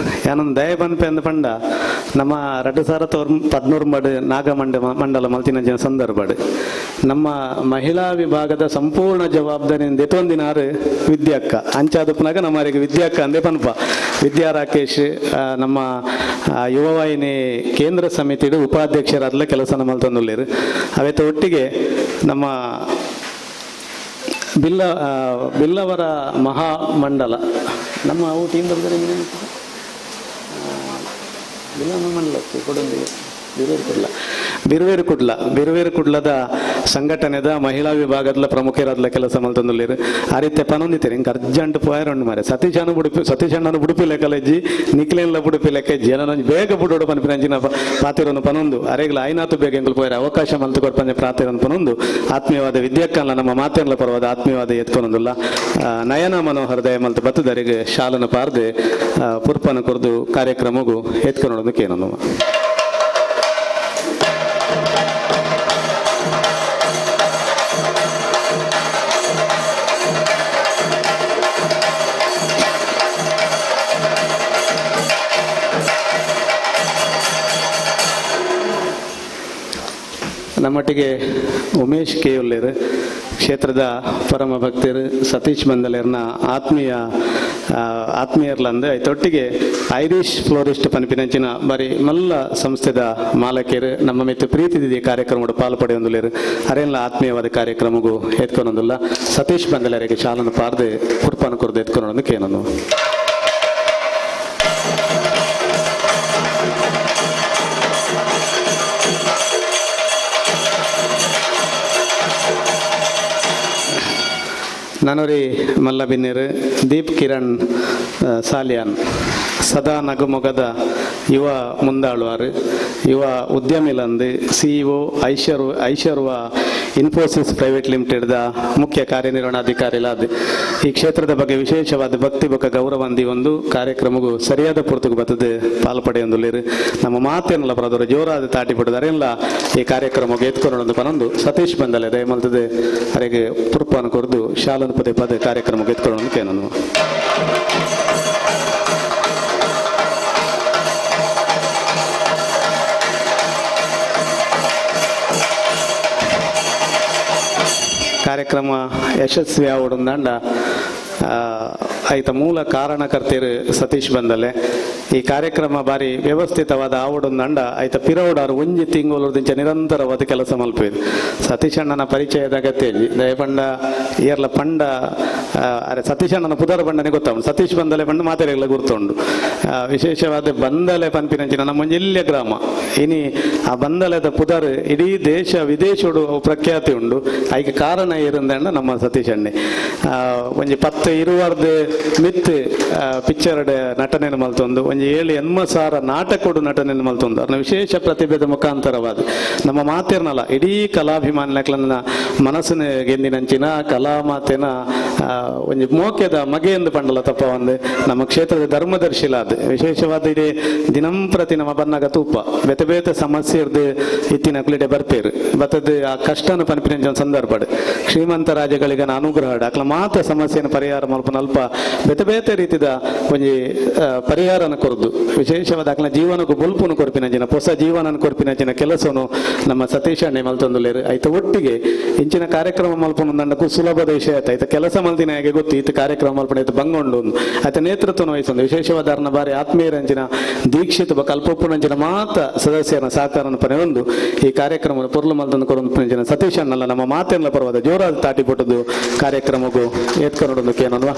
ಯಾನೊಂದು ದಯ ಪನ್ಪೆ ಅಂದ ಪಂಡ ನಮ್ಮ 2013 ಮಡ್ ನಾಗಮಂಡ ಮಂಡಲ ಮಲ್ತಿನ ಜನ ಸಂದರ್ಭಡ್ ನಮ್ಮ ಮಹಿಳಾ ವಿಭಾಗದ ಸಂಪೂರ್ಣ ಜವಾಬ್ದಾರಿ ದೆತೊಂದಿನಾರು ವಿದ್ಯಾಕ್ಕ ಅಂಚಾದಪ್ಪನಾಗ ನಮ್ಮರಿಗೆ ವಿದ್ಯಾಕ್ಕ ಅಂದೇ ಪನ್ಪ. ವಿದ್ಯಾ ರಾಕೇಶ್ ನಮ್ಮ ಯುವವಾಹಿನಿ ಕೇಂದ್ರ ಸಮಿತಿಡು ಉಪಾಧ್ಯಕ್ಷರಾದಲ ಕೆಲಸ ಮಲ್ತೊಂದುಲ್ಲೇರು. ಅವೆತ್ತ ಒಟ್ಟಿಗೆ ನಮ್ಮ ಬಿಲ್ಲವರ ಮಹಾಮಂಡಲ ನಮ್ಮ ಅವು ಟೀಮ್ ಬಿಲ್ಲವ ಮಂಡಲಕ್ಕೆ ಕೊಡೊಂದು ಬಿರುವೇರು ಕುಡ್ಲ ಬಿರುವೇರು ಕುಡ್ಲದ ಸಂಘಟನೆದ ಮಹಿಳಾ ವಿಭಾಗದ ಪ್ರಮುಖರಾದ ಕೆಲಸ ಮಲ್ತೊಂದುಲ್ಲೇರು. ಆ ರೀತಿ ಪನೊಂದಿತ್ತೇನೆ ಇಂಕ ಅರ್ಜೆಂಟ್ ಪೋಯರ್ ಮಾರೆ ಸತೀಶ್ ಅಣ್ಣ ಉಡುಪಿ ಸತೀಶ್ ಅಣ್ಣನ ಉಡುಪಿ ಲೆಕ್ಕಲೆಜ್ಜಿ ನಿಕ್ಲೇನ್ಲ ಉಡುಪಿ ಲೆಕ್ಕ ಏನೋ ಬೇಗ ಬುಡೋಡು ಪನ್ಪಿನಂಚಿನ ಪಾತಿರನ್ನು ಪನೊಂದು ಅರೆಗ್ಲ ಐನಾತು ಬೇಗ ಎಂಕುಲು ಪೋಯರ ಅವಕಾಶ ಮಲ್ತು ಕೊರ್ಪಂಜೆ ಪ್ರಾತಿರನ್ನು ಪನೊಂದು ಆತ್ಮೀಯವಾದ ವಿದ್ಯಾಕ್ಕಲ್ಲ ನಮ್ಮ ಮಾತೇನ್ಲ ಪರವಾದ ಆತ್ಮೀಯವಾದ ಎತ್ಕೊನೊಂದುಲ್ಲ. ನಯನ ಮನೋಹರ ದಯ ಮಲ್ತು ಬತ್ತದರಿಗೆ ಶಾಲನ ಪಾರ್ದೆ ಪುರ್ಪನ ಕೊರ್ದು ಕಾರ್ಯಕ್ರಮಗೂ ಎತ್ಕೊನೊಂದು ಕೇನೊಂದು. ನಮ್ಮೊಟ್ಟಿಗೆ ಉಮೇಶ್ ಕೆ ಉಲ್ಲೇರು ಕ್ಷೇತ್ರದ ಪರಮ ಭಕ್ತರು ಸತೀಶ್ ಬಂದಲೇರ್ನ ಆತ್ಮೀಯರ್ಲಂದು ಐತೊಟ್ಟಿಗೆ ಐರಿಷ್ ಫ್ಲೋರಿಸ್ಟ್ ಪನ್ಪಿನಂಚಿನ ಬರಿ ಮಲ್ಲ ಸಂಸ್ಥೆದ ಮಾಲಕರು ನಮ್ಮ ಮಿತ್ತು ಪ್ರೀತಿ ದಿದಿ ಕಾರ್ಯಕ್ರಮದ ಪಾಲು ಪಡೆಯೊಂದುಲ್ಲೇರು. ಅರೆಲ್ಲ ಆತ್ಮೀಯವಾದ ಕಾರ್ಯಕ್ರಮಗೂ ಎತ್ಕೊನೊಂದುಲ್ಲ. ಸತೀಶ್ ಬಂದಲೇರಿಗೆ ಶಾಲನ್ನು ಪಾರ್ದು ಕುರ್ಪಾನ ಕೊರ್ದು ಎತ್ಕೊನೊಂದು ಕೇನೊಂದು. ನನರಿ ಮಲ್ಲಬಿನ್ನಿರು ದೀಪ್ ಕಿರಣ್ ಸಾಲಿಯಾನ್ ಸದಾ ನಗುಮೊಗದ ಯುವ ಮುಂದಾಳುವಾರು ಯುವ ಉದ್ಯಮಿಲಂದು ಸಿಇಒ ಐಶರ್ವ ಇನ್ಫೋಸಿಸ್ ಪ್ರೈವೇಟ್ ಲಿಮಿಟೆಡ್ದ ಮುಖ್ಯ ಕಾರ್ಯನಿರ್ವಹಣಾಧಿಕಾರಿಲಾದ ಈ ಕ್ಷೇತ್ರದ ಬಗ್ಗೆ ವಿಶೇಷವಾದ ಭಕ್ತಿ ಬೊಕ್ಕ ಗೌರವಂದಿ ಒಂದು ಕಾರ್ಯಕ್ರಮಗೂ ಸರಿಯಾದ ಪೂರ್ತకు ಬರ್ತದೆ ಪಾಲು ಪಡೆಯೊಂದುಲ್ಲೇರು. ನಮ್ಮ ಮಾತೇನಲ್ಲ ಬರೋದವರು ಜೋರಾದ ತಾಟಿ ಪಡೆದರೆಲ್ಲ ಈ ಕಾರ್ಯಕ್ರಮಕ್ಕೆ ಎತ್ಕೊಂಡು ಪನೊಂದು ಸತೀಶ್ ಬಂದಲೆ ದಯಮಲ್ತದೆ ಅರೆಗೆ ಪುರ್ಪನ ಕೊರ್ದು ಶಾಲನ್ ಪದೇ ಪದೇ ಕಾರ್ಯಕ್ರಮಕ್ಕೆ ಎತ್ಕೊಂಡು ಕೇನೊಂದು. ಕಾರ್ಯಕ್ರಮ ಯಶಸ್ವಿ ಆವಡುಂದಂಡ ಐತ ಮೂಲ ಕಾರಣಕರ್ತರು ಸತೀಶ್ ಬಂದಲೆ. ಈ ಕಾರ್ಯಕ್ರಮ ಬಾರಿ ವ್ಯವಸ್ಥಿತವಾದ ಆವಡುಂದಂಡ ಐತ ಪಿರೌಡಾರು ಒಂಜಿ ತಿಂಗಳು ನಿರಂತರವಾದ ಕೆಲಸ ಮಲ್ಪೇರು. ಸತೀಶ್ ಅಣ್ಣನ ಪರಿಚಯದ ಅಗತ್ಯ ದಯಪಂಡ ಏರ್ಲ ಪಂಡ ಅರೆ ಸತೀಶ್ ಅಣ್ಣನ ಪುದರ ಬಂಡನೆ ಗೊತ್ತಾವು ಸತೀಶ್ ಬಂದಲೆ ಪಂಡ ಮಾತೆರೆಲ್ಲ ಗುರ್ತುಂಡು. ವಿಶೇಷವಾದ ಬಂದಲೆ ಪನ್ಪಿನಂಚಿನ ನಮ್ಮ ಒಂಜಿ ಗ್ರಾಮ ಇನಿ ಆ ಬಂದಲೆದ ಪುದರ್ ಇಡೀ ದೇಶ ವಿದೇಶಡು ಅವು ಪ್ರಖ್ಯಾತಿ ಉಂಡು. ಐಕೆ ಕಾರಣ ಏರಂದಂಡ ನಮ್ಮ ಸತೀಶ್ ಅಣ್ಣೆ ಒಂಜಿ 10 ಇರುವಾರ್ದ ಮಿತ್ ಪಿಕ್ಚರ್ ನಟನೆ ಮಲ್ತೊಂದು ಒಂಜಿ 7 80,000 ನಾಟಕೋಡು ನಟನೆ ಮಲ್ತೊಂದು ಅದನ್ನ ವಿಶೇಷ ಪ್ರತಿಭೆದ ಮುಖಾಂತರವಾದ ನಮ್ಮ ಮಾತೇರ್ನಲ್ಲ ಇಡೀ ಕಲಾಭಿಮಾನಿಗಳನ್ನ ಮನಸ್ಸಿನ ಗೆಂದಿನಂಚಿನ ಕಲಾ ಮಾತೇನ ಒಂಜಿ ಮೋಕ್ಯದ ಮಗೆ ಎಂದು ಪಂಡಲ ತಪ್ಪ ಒಂದು ನಮ್ಮ ಕ್ಷೇತ್ರದ ಧರ್ಮದರ್ಶಿಲಾದ ವಿಶೇಷವಾದ ಇಡೀ ದಿನಂಪ್ರತಿ ನಮ್ಮ ಬನ್ನಾಗ ತೂಪ ಬೇತೆ ಬೇತೆ ಸಮಸ್ಯೆ ಇರ್ದು ಇತ್ತಿನ ಕುಲಿಡೆ ಬರ್ಪೇರು ಬತ್ತದ ಆ ಕಷ್ಟನ ಪನ್ಪಿನ ಸಂದರ್ಭ ಶ್ರೀಮಂತ ರಾಜಗಳಿಗೆ ಅನುಗ್ರಹ ಅಕ್ಲ ಮಾತ ಸಮಸ್ಯೆಯನ್ನು ಪರಿಹಾರ ಮಲ್ಪನ ಅಲ್ಪ ಬೇತೆ ಬೇತೆ ರೀತಿದ ಒಂಜಿ ಪರಿಹಾರನ ಕೊರ್ದು ವಿಶೇಷವಾದ ಅಕ್ಲ ಜೀವನಕ್ಕೂ ಬೊಲ್ಪುನು ಕೊರ್ಪಿನಂಚಿನ ಹೊಸ ಜೀವನ ಕೊರ್ಪಿನಂಚಿನ ಕೆಲಸನು ನಮ್ಮ ಸತೀಶ್ ಅಣ್ಣೆ ಮಲ್ತೊಂದುಲ್ಲೇರು. ಐತ ಒಟ್ಟಿಗೆ ಇಂಚಿನ ಕಾರ್ಯಕ್ರಮ ಮಲ್ಪನು ದಂಡಕ್ಕೂ ಸುಲಭದ ವಿಷಯ ಆಯ್ತು. ಐತ ಕೆಲಸ ಮಲ್ದಿನ ಹೇಗೆ ಗೊತ್ತು ಈತ ಕಾರ್ಯಕ್ರಮ ಮಲ್ಪನ ಐತ ಬಂಗೊಂಡು ಆಯ್ತ ನೇತೃತ್ವನ ವಹಿಸೊಂದು ವಿಶೇಷವಾದ ಅರ್ನ ಬಾರಿ ಆತ್ಮೀಯರಂಚಿನ ದೀಕ್ಷಿತ ಕಲ್ಪೊಪ್ಪುನಂಚಿನ ಮಾತ ಸದಸ್ಯರ ಸಹಕಾರನ ಪನೆಯೊಂದು ಈ ಕಾರ್ಯಕ್ರಮ ಪೊರ್ಲು ಮಲ್ತೊಂದು ಕೊರೊಂದು ಸತೀಶ್ ಅಣ್ಣಲ್ಲ ನಮ್ಮ ಮಾತೆಲ್ಲ ಪರವಾದ ಜೋರಾದ ತಾಟಿ ಪಟ್ಟದ್ದು ಕಾರ್ಯಕ್ರಮಕ್ಕೂ ಏತ್ಕೊನೊಡೊಂದು ಕೇನಲ್ವಾ.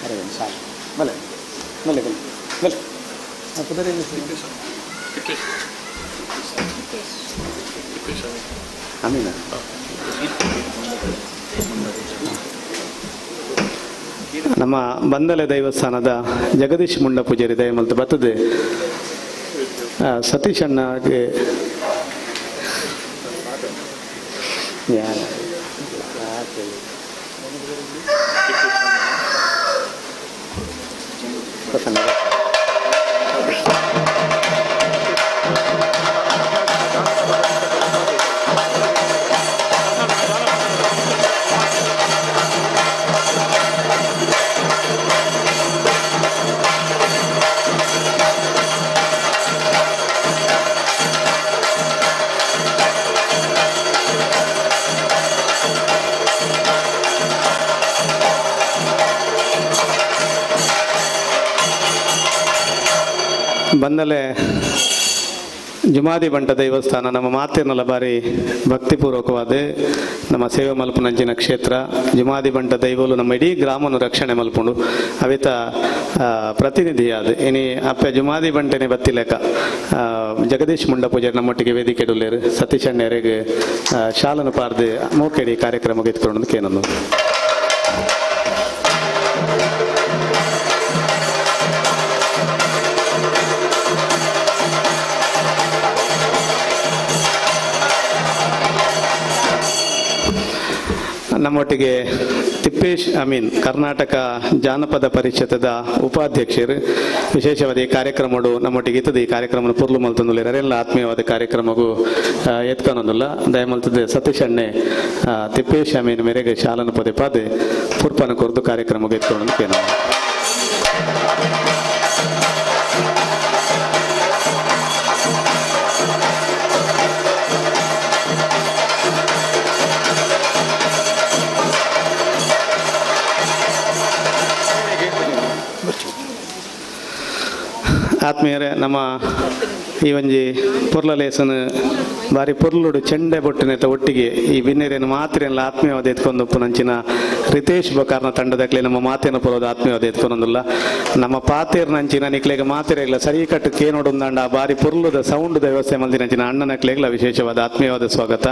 ಬಲೆ ಬಲೆ ಬಲೆ ಬಲೆ. ಅಮೀನ. ನಮ್ಮ ಬಂದಲೆ ದೈವಸ್ಥಾನದ ಜಗದೀಶ್ ಮುಂಡ ಪೂಜಾರಿ ದಯಮಲ್ತು ಬತ್ತದೆ ಸತೀಶ್ ಅಣ್ಣಗೆ ಬಂದಲೆ ಜುಮಾದಿ ಬಂಟ ದೇವಸ್ಥಾನ ನಮ್ಮ ಮಾತಿನಲ್ಲ ಬಾರಿ ಭಕ್ತಿಪೂರ್ವಕವಾದ ನಮ್ಮ ಸೇವೆ ಮಲ್ಪುನಂಚಿನ ಕ್ಷೇತ್ರ. ಜುಮಾದಿ ಬಂಟ ದೈವಲು ನಮ್ಮ ಇಡೀ ಗ್ರಾಮವನ್ನು ರಕ್ಷಣೆ ಮಲ್ಪುಂಡು ಅವಿತ ಪ್ರತಿನಿಧಿಯಾದ ಇನಿ ಅಪ್ಪೆ ಜುಮಾದಿ ಬಂಟನೆ ಬತ್ತಿಲೆಕ ಜಗದೀಶ್ ಮುಂಡ ಪೂಜಾರಿ ನಮ್ಮೊಟ್ಟಿಗೆ ವೇದಿಕೆ ಡುಲ್ಲೇರು ಸತೀಶ್ ಅಣ್ಣರಿಗೆ ಶಾಲನು ಪಾರ್ದು ಮೋಕೆಡಿ ಕಾರ್ಯಕ್ರಮಕ್ಕೆ ಎತ್ಕೊಂಡು ಕೇನೊಂದು. ನಮ್ಮೊಟ್ಟಿಗೆ ತಿಪ್ಪೇಶ್ ಅಮೀನ್ ಕರ್ನಾಟಕ ಜಾನಪದ ಪರಿಷತ್ತದ ಉಪಾಧ್ಯಕ್ಷರು ವಿಶೇಷವಾದ ಈ ಕಾರ್ಯಕ್ರಮಡು ನಮ್ಮೊಟ್ಟಿಗೆ ಇತ್ತದ. ಈ ಕಾರ್ಯಕ್ರಮ ಪುರ್ಲು ಮಲ್ತಂದುಲ್ಲ ಎಲ್ಲ ಆತ್ಮೀಯವಾದ ಕಾರ್ಯಕ್ರಮಗೂ ಎತ್ಕೊನೊಂದುಲ್ಲ. ದಯಮಲ್ತದೆ ಸತೀಶ್ ಅಣ್ಣೆ ತಿಪ್ಪೇಶ್ ಅಮೀನ್ ಮೇರೆಗೆ ಶಾಲನ ಪದೇ ಪದೇ ಪುರ್ಪನ ಕೊರ್ದು ಕಾರ್ಯಕ್ರಮಕ್ಕೆ ಎತ್ಕೊಂಡು ಕೇನ. ಆತ್ಮೀಯರೇ, ನಮ್ಮ ಈ ಒಂಜಿ ಪೊರ್ಲ ಲೇಸನ್ ಬಾರಿ ಪೊರ್ಲುಡು ಚೆಂಡೆ ಬೊಟ್ಟಿನೆತ ಒಟ್ಟಿಗೆ ಈ ಬಿನ್ನೆರೇನು ಮಾತ್ರೆಲ್ಲ ಆತ್ಮೀಯವಾದ ಎತ್ಕೊಂಡು ಉಪ್ಪುನಂಚಿನ ರಿತೇಶ್ ಬಕಾರ್ನ ತಂಡದಕ್ಲೆ ನಮ್ಮ ಮಾತೇನ ಪೊರೋದು ಆತ್ಮೀಯವಾದ ಎತ್ಕೊಂಡೊಂದುಲ್ಲ. ನಮ್ಮ ಪಾತೇರ್ನಂಚಿನ ನಿಕ್ಲೆಗ ಮಾತೆರೆಗ್ಲ ಸರಿ ಕಟ್ಟು ಕೇನೋಡುಂದಾಂಡ ಆ ಬಾರಿ ಪೊರ್ಲುದ ಸೌಂಡ್ದ ವ್ಯವಸ್ಥೆ ಮಲ್ದಿನಂಚಿನ ಅಣ್ಣನಕ್ಲೆಗ್ಲ ವಿಶೇಷವಾದ ಆತ್ಮೀಯವಾದ ಸ್ವಾಗತ.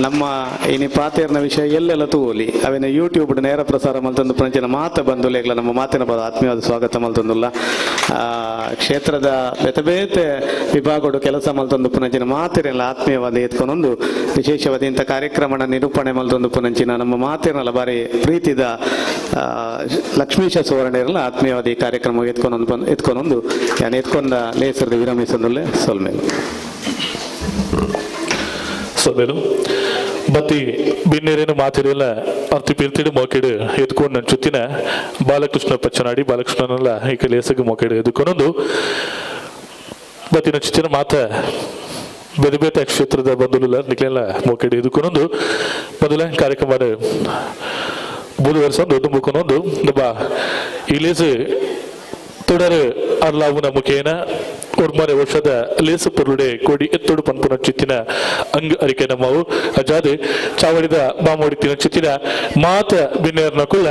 ನಮ್ಮ ಇನಿ ಪಾತೇರ್ನ ವಿಷಯ ಎಲ್ಲೆಲ್ಲ ತೂಲಿ ಅವೇನ ಯೂಟ್ಯೂಬ್ ನೇರ ಪ್ರಸಾರ ಮಲ್ತಂದು ಪುನಂಚಿನ ಮಾತ ಬಂದುಲೆಗ್ಲ ನಮ್ಮ ಮಾತಿನ ಪದ ಆತ್ಮೀಯವಾದ ಸ್ವಾಗತ ಮಲ್ತಂದುಲ್ಲ. ಕ್ಷೇತ್ರದ ಬೇತೆ ಬೇತೆ ವಿಭಾಗಡು ಕೆಲಸ ಮಲ್ತೊಂದು ಪುನಂಚಿನ ಮಾತಿರೆಲ್ಲ ಆತ್ಮೀಯವಾದ ಎತ್ಕೊಂಡೊಂದು ವಿಶೇಷವಾದ ಇಂಥ ಕಾರ್ಯಕ್ರಮನ ನಿರೂಪಣೆ ಮಲ್ತೊಂದು ಪುನಂಚಿನ ನಮ್ಮ ಮಾತಿರಲ್ಲ ಬಾರಿ ಪ್ರೀತಿದ ಲಕ್ಷ್ಮೀಶ ಸುವರ್ಣರೆಲ್ಲ ಆತ್ಮೀಯವಾದ ಈ ಕಾರ್ಯಕ್ರಮ ಎತ್ಕೊಂಡೊಂದು ಬಂದು ಎತ್ಕೊಂಡೊಂದು ಯಾನ್ ಎತ್ಕೊಂಡ ಲೇಸರ್ದು ವಿರಮಿಸೊಂದುಲ್ಲೆ ಸೊಲ್ಮೇಲು. ಸೊಲ್ಮೇಲು ಬತ್ತಿ ಬಿನ್ನೇರೇನು ಮಾತಿರಲ್ಲ ಅರ್ತಿ ಪಿರ್ತಿಡು ಮೋಕೆಡು ಎತ್ಕೊಂಡು ನನ್ನ ಚುತ್ತಿನ ಬಾಲಕೃಷ್ಣ ಪಚ್ಚನಾಡಿ ಬಾಲಕೃಷ್ಣನೆಲ್ಲ ಈ ಲೇಸಗೆ ಮೋಕೆಡು ಎದ್ಕೊಂಡೊಂದು ಬತ್ತಿನ ಚುತ್ತಿನ ಮಾತ ಬೇರೆ ಬೇರೆ ಕ್ಷೇತ್ರದ ಬಂಧುಲ ನಿಕ್ಲೆಲ್ಲ ಮೋಕೆಡು ಎದ್ಕೊಂಡೊಂದು ಮೊದಲ ಕಾರ್ಯಕ್ರಮ ಬುಧವರ್ಸೊಂದು ದುಂಬುಕೊಂಡೊಂದು ನಮ್ಮ ಈ ಲೇಸು ತೊಡರು ಅರ್ಲಾವುನ ಮುಖೇನ ಒರ್ಮನೆ ವರ್ಷದ ಲೇಸು ಪೊರುಡೆ ಕೋಡಿ ಎತ್ತೊಡು ಪನ್ಪುನ ಚಿತ್ತಿನ ಅಂಗ ಅರಿಕೆ ನಮ್ಮವು ಅಜಾದೆ ಚಾವಡಿದ ಬಾಮೋಡಿತಿನ ಚಿತ್ತಿನ ಮಾತ ಬಿನ್ನೇರ್ನ ಕುಳ್ಳ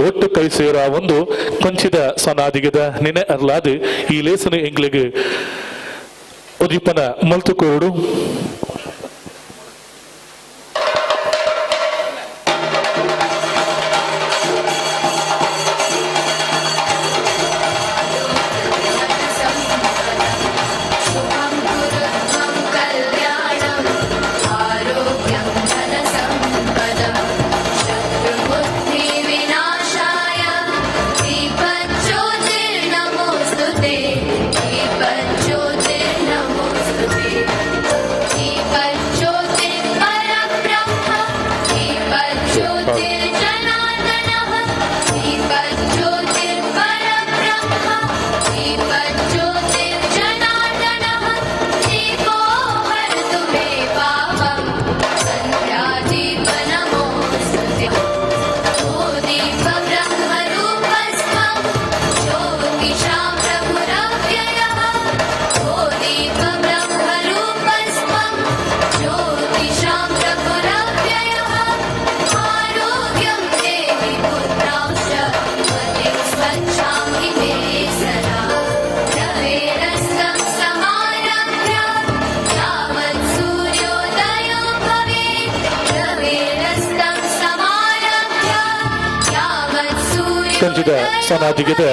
ಒಟ್ಟು ಕೈ ಸೇರ ಒಂದು ಕೊಂಚಿದ ಸನಾದಿಗದ ನಿನೆ ಅರ್ಲಾದು ಈ ಲೇಸನ ಎಂಗ್ಲಿಗೆ ಉದೀಪನ ಮಲ್ತು ಕೋರುಡು. ज्योतिषां प्रभुरव्ययः आरोग्यं ಕಂಚಿದ ಸನಾದಿಗದ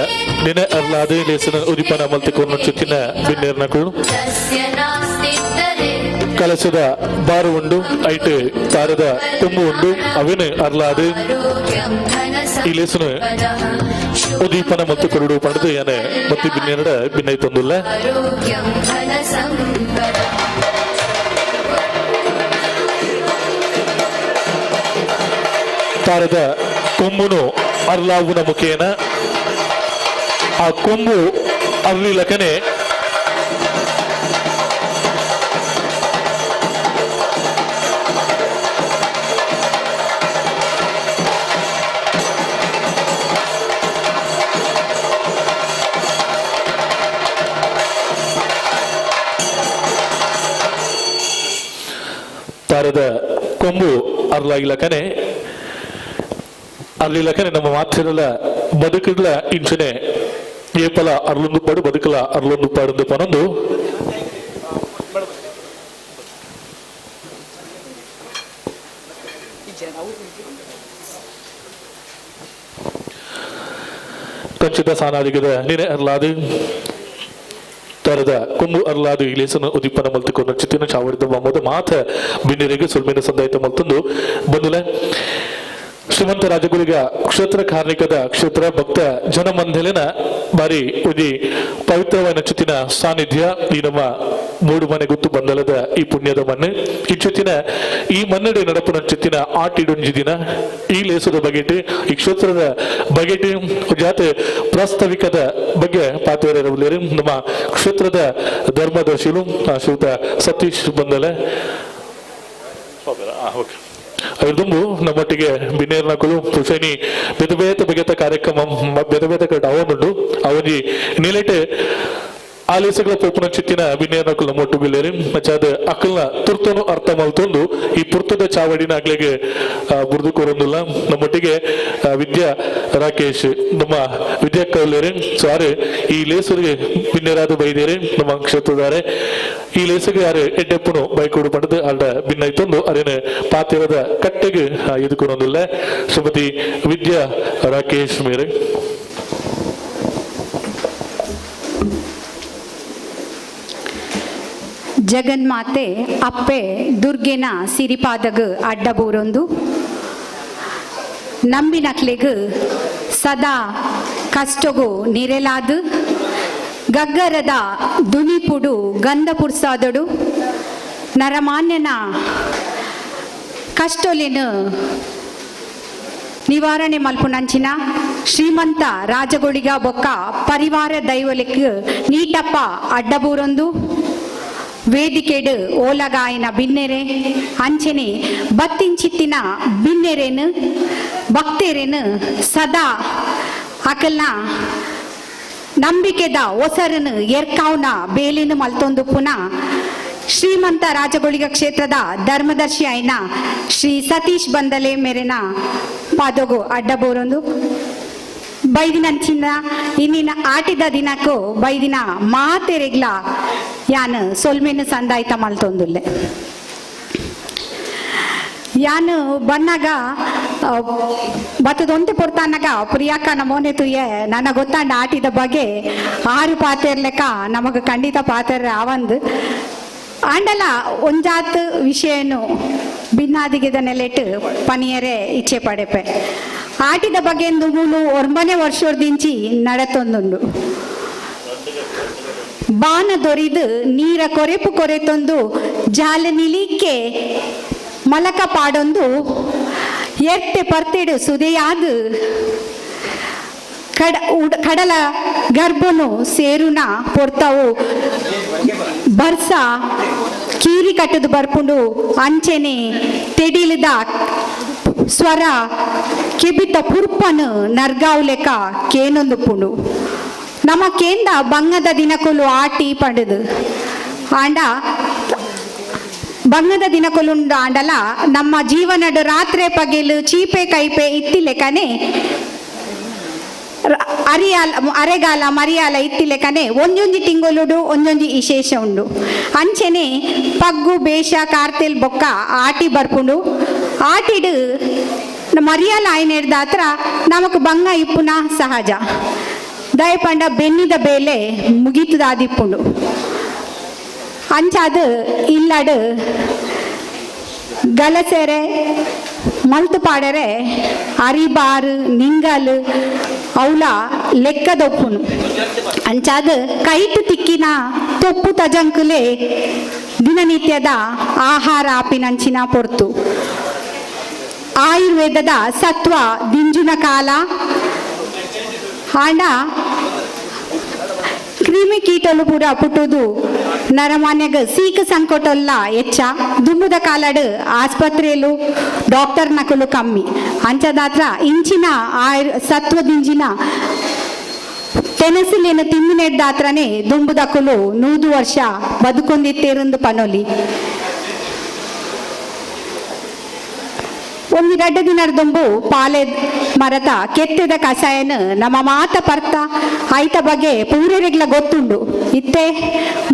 ನಿನೆ ಅರ್ಲಾದ ಲೇಸನ ಉದಿಪನ ಮಲ್ತಿಕೊಂಡು ಚುತ್ತಿನ ಬಿನ್ನೇರ್ನಕುಳು ಕಲಸದ ಬಾರು ಉಂಡು ಐಟ್ ತಾರದ ತುಂಬು ಉಂಡು ಅವಿನ ಅರ್ಲಾದ ಈ ಲೇಸನ ಉದೀಪನ ಮತ್ತು ಕೊರಡು ಪಡೆದು ಯಾನೆ ಮತ್ತೆ ಬಿನ್ನೆರಡ ಬಿನ್ನೈ ತಂದುಲ್ಲ. ತಾರದ ಕೊಂಬುನು ಅರ್ಲಾವುನ ಮುಖೇನ ಆ ಕೊಂಬು ಅರ್ಲಿಲಕನೆ ತಾರದ ಕೊಂಬು ಅರ್ಲಾಗಿಲಕನೆ ಅರ್ಲಿಲಕನೆ ನಮ್ಮ ಮಾತಿರಲ ಬದುಕುಗಳ ಇಂಚನೆ ಏಪಲ ಅರ್ಲೊಂದು ಪಾಡು ಬದುಕಲ ಅರ್ಲೊಂದು ಪಾಡು ಪನೊಂದು ಕಂಚಿತ ಸಾನಾದಿಗದ ನಿನೆ ಅರ್ಲಾದು ತರದ ಕೊಂಬು ಅರ್ಲಾದು ಇಲೇಸನ ಉದಿಪ್ಪನ ಮಲ್ತಿಕೊಂಡು ಚಿತ್ತಿನ ಚಾವಡಿದ ಮೊದ ಮಾತ ಬಿನ್ನಿರಿಗೆ ಸುಲ್ಮೇನ ಸಂದಾಯಿತ ಮಲ್ತಂದು ಬಂದುಲೆ. ಶ್ರೀಮಂತ ರಾಜಗುಳಿಗ ಕ್ಷೇತ್ರ ಕಾರ್ಣಿಕದ ಕ್ಷೇತ್ರ ಭಕ್ತ ಜನಮಂದಲಿನ ಬಾರಿ ಉದಿ ಪವಿತ್ರವಾದ ಚಿತ್ತಿನ ಸಾನ್ನಿಧ್ಯ ಈ ನಮ್ಮ ಮೂಡು ಮನೆ ಗುತ್ತು ಬಂದಲದ ಈ ಪುಣ್ಯದ ಮಣ್ಣು. ಇಚ್ಚುತ್ತಿನ ಈ ಮನ್ನಡೆ ನಡಪುನ ಚಿತ್ತಿನ ಆಟಿಡೊಂಜಿ ದಿನ ಈ ಲೇಸದ ಬಗೆಟ್ ಈ ಕ್ಷೇತ್ರದ ಬಗೆಟ್ ಜಾತೆ ಪ್ರಾಸ್ತಾವಿಕದ ಬಗ್ಗೆ ಪಾತೇರಲಿರು ನಮ್ಮ ಕ್ಷೇತ್ರದ ಧರ್ಮದರ್ಶಿಲು ಶ್ರೀಯುತ ಸತೀಶ್ ಬಂದಲೆ. ಓಕೆ, ದುಂಬು ನಮ್ಮೊಟ್ಟಿಗೆ ಬಿನ್ನೇರ್ನಕುಲು ಪುಷನಿ ಬೇತೆ ಬೇತೆ ಬಗೆತ ಕಾರ್ಯಕ್ರಮ ಬೇತೆ ಬೇತೆ ಕಡೆ ಅವನುಂಡು ಅವನಿ ನಿಲೆಟ್ ಆಲೇಸಗಳ ಪೋಪುನ ಚಿತ್ತಿನ ಬಿನ್ನೇರ್ನಕುಲು ನಮ್ಮೊಟ್ಟುಗುಲ್ಲೇರಿ ಮಚಾದ ಅಕ್ಕಲ್ನ ತುರ್ತನು ಅರ್ಥ ಮಲ್ತೊಂದು ಈ ಪುರ್ತದ ಚಾವಡಿನ ಅಗ್ಲೆಗೆ ಬುರ್ದು ಕೊರೊಂದುಲ್ಲ. ನಮ್ಮೊಟ್ಟಿಗೆ ವಿದ್ಯಾ ರಾಕೇಶ್ ನಮ್ಮ ವಿದ್ಯಾ ಕೌಲೇರಿ ಸೊ ಆರು ಈ ಲೇಸರಿಗೆ ಬಿನ್ನೇರಾದ ಬೈದೇರಿ ನಮ್ಮ ಕ್ಷೇತ್ರದಾರೆ ಈ ಲೇಸಿಗೆ ಯಾರು ಎಡ್ಡೆಪ್ಪನು ಬೈಕೋಡು ಪಡೆದು ಅಲ್ಡ ಭಿನ್ನೈತೊಂದು ಅರೇನು ಪಾತಿರದ ಕಟ್ಟೆಗೆ ಎದುಕೊರೊಂದುಲ್ಲ. ಶ್ರೀಮತಿ ವಿದ್ಯಾ ರಾಕೇಶ್ ಮೇರೆ. ಜಗನ್ಮಾತೆ ಅಪ್ಪೆ ದುರ್ಗೆನ ಸಿರಿಪಾದಗ ಅಡ್ಡಬೂರೊಂದು ನಂಬಿನಕ್ಲೆಗ್ ಸದಾ ಕಷ್ಟಗು ನಿರೆಲಾದು ಗಗ್ಗರದ ದುನಿಪುಡು ಗಂಧ ಪುರ್ಸಾದಡು ನರಮಾನ್ಯನ ಕಷ್ಟೊಲಿನ ನಿವಾರಣೆ ಮಲ್ಪುನಂಚಿನ ಶ್ರೀಮಂತ ರಾಜಗುಳಿಗ ಬೊಕ್ಕ ಪರಿವಾರ ದೈವಲಿಕ್ ನೀಟಪ್ಪ ಅಡ್ಡಬೂರೊಂದು ವೇದಿಕೆಡು ಓಲಗಾಯನ ಬಿನ್ನೆರೆ ಅಂಚನೆ ಬತ್ತಿಂಚಿತ್ತಿನ ಬಿನ್ನೆರೆನು ಭಕ್ತರೇನು ಸದಾ ಅಕಲ್ನ ನಂಬಿಕೆದ ಒಸರನು ಎರ್ಕಾವ್ನ ಬೇಲಿನ ಮಲ್ತೊಂದು ಪುನಃ ಶ್ರೀಮಂತ ರಾಜಗುಳಿಗ ಕ್ಷೇತ್ರದ ಧರ್ಮದರ್ಶಿ ಆಯ್ನ ಶ್ರೀ ಸತೀಶ್ ಬಂದಲೆ ಮೇರೆನ ಪಾದಗು ಅಡ್ಡಬೋರೊಂದು ಬೈದಿನಂಚಿನ ಇನ್ನಿನ ಆಟಿದ ದಿನಕ್ಕೂ ಬೈದಿನ ಮಾತೆರೆಗ್ಲ ಯಾನ್ ಸೊಲ್ಮೆನು ಸಂದಾಯ್ತ ಮಲ್ತೊಂದುಲ್ಲೆ. ಯಾನು ಬನ್ನಾಗ ಬತ್ತದೊಂತೆ ಪೊರ್ತಾನಾಗ ಪ್ರಿಯಾಕ ನಮೋನೆ ತುಯ್ಯೆ ನನ್ನ ಗೊತ್ತಾಂಡ ಆಟಿದ ಬಗ್ಗೆ ಆರು ಪಾತೆರ್ಲೆಕ್ಕ ನಮಗ ಖಂಡಿತ ಪಾತೆರ್ ಆವಂದು ಆಂಡಲ ಒಂಜಾತ್ ವಿಷಯನು ಭಿನ್ನಾದಿಗೆದ ನೆಲೆಟ್ ಪನಿಯರೆ ಇಚ್ಛೆ ಪಡೆಪೆ. ಆಟಿದ ಬಗ್ಗೆ ಮೂಲು 9 ವರ್ಷದಿಂಚಿ ನಡತೊಂದುಂಡು. ಬಾನ ದೊರಿದು ನೀರ ಕೊರೆಪು ಕೊರೆತೊಂದು ಜಾಲ ನಿಲಿಕೆ ಮಲಕ ಪಾಡೊಂದು ಎರ್ತೆ ಪರ್ತೆಡು ಸುದೆಯಾದು ಕಡಲ ಗರ್ಭನು ಸೇರುನ ಪೊರ್ತಾವು ಬರ್ಸ ಕೀರಿ ಕಟ್ಟದು ಬರ್ಪುಂಡು ಅಂಚೆನೆ ತೆಡಿಲದ ಸ್ವರ ಕೆಬಿತ ಪುರ್ಪನು ನರ್ಗಾವ್ ಲೆಕ್ಕ ಕೇನೊಂದು ಪುಂಡು. ನಮ್ಮ ಕೇಂದ ಬಂಗದ ದಿನಕೊಲು ಆಟಿ ಪಡೆದು ಆಂಡ ಬಂಗದ ದಿನಕೊಲುಂಡು ಆಂಡಲ ನಮ್ಮ ಜೀವನಡು ರಾತ್ರಿ ಪಗೆಲು ಚೀಪೆ ಕೈಪೆ ಇತ್ತಿಲೆಕನೆ ಅರಿಯಾಲ ಅರೆಗಾಲ ಮರಿಯಾಲ ಇತ್ತಿಲೆಕನೆ ಒಂಜೊಂಜಿ ತಿಂಗೊಲುಡು ಒಂಜೊಂಜಿ ವಿಶೇಷ ಉಂಡು. ಅಂಚೆನೆ ಪಗ್ಗು ಬೇಷ ಕಾರ್ತೆಲ್ ಬೊಕ್ಕ ಆಟಿ ಬರ್ಪುಂಡು. ಆಟಿಡು ಮರಿಯಲ ಆಯ್ನೆಡ್ದಾತ್ರ ನಮಕ್ ಬಂಗ ಇಪ್ಪುನ ಸಹಜ. ದಯಪಂಡ ಬೆನ್ನಿದ ಬೇಲೆ ಮುಗಿತದಾದಿಪ್ಪುಂಡು. ಅಂಚಾದ ಇಲ್ಲಡು ಗಲಸೆರೆ ಮಲ್ತು ಪಾಡರೆ ಅರಿಬಾರು ನಿಂಗಲ್ ಅವಲ ಲೆಕ್ಕದೊಪ್ಪುನು. ಅಂಚಾದ ಕೈಟ್ ತಿಕ್ಕಿನ ತೊಪ್ಪು ತಜಂಕುಲೆ ದಿನನಿತ್ಯದ ಆಹಾರ ಆಪಿನಂಚಿನ ಪೊರ್ತು. ಆಯುರ್ವೇದದ ಸತ್ವ ದಿಂಜುನ ಕಾಲ ಆಂಡ ಕ್ರಿಮಿ ಕೀಟಲು ಪೂರ ಪುಟ್ಟುದು ನರಮಾನ್ಯಗ ಸೀಕ ಸಂಕಟೊಲ್ಲ ಹೆಚ್ಚ. ದುಂಬುದ ಕಾಲಡು ಆಸ್ಪತ್ರೆಯಲ್ಲೂ ಡಾಕ್ಟರ್ ನಕಲು ಕಮ್ಮಿ. ಅಂಚದಾತ್ರ ಇಂಚಿನ ಆಯುರ್ ಸತ್ವದಿಂಜಿನ ತೆನಸುಲೇನು ತಿಂದಿನೆಡ್ದಾತ್ರನೇ ದುಂಬುದಕುಲು 100 ವರ್ಷ ಬದುಕೊಂದಿತ್ತೇರಂದು ಪನೊಲಿ. ಒಂದು ರಡ್ಡ ದಿನದ ದುಂಬು ಪಾಲೆ ಮರತ ಕೆತ್ತಿದ ಕಷಾಯನ ನಮ್ಮ ಮಾತ ಪರ್ತ ಐತ ಬಗ್ಗೆ ಪೂರೆರೆಗ್ಲ ಗೊತ್ತುಂಡು. ಇತ್ತೆ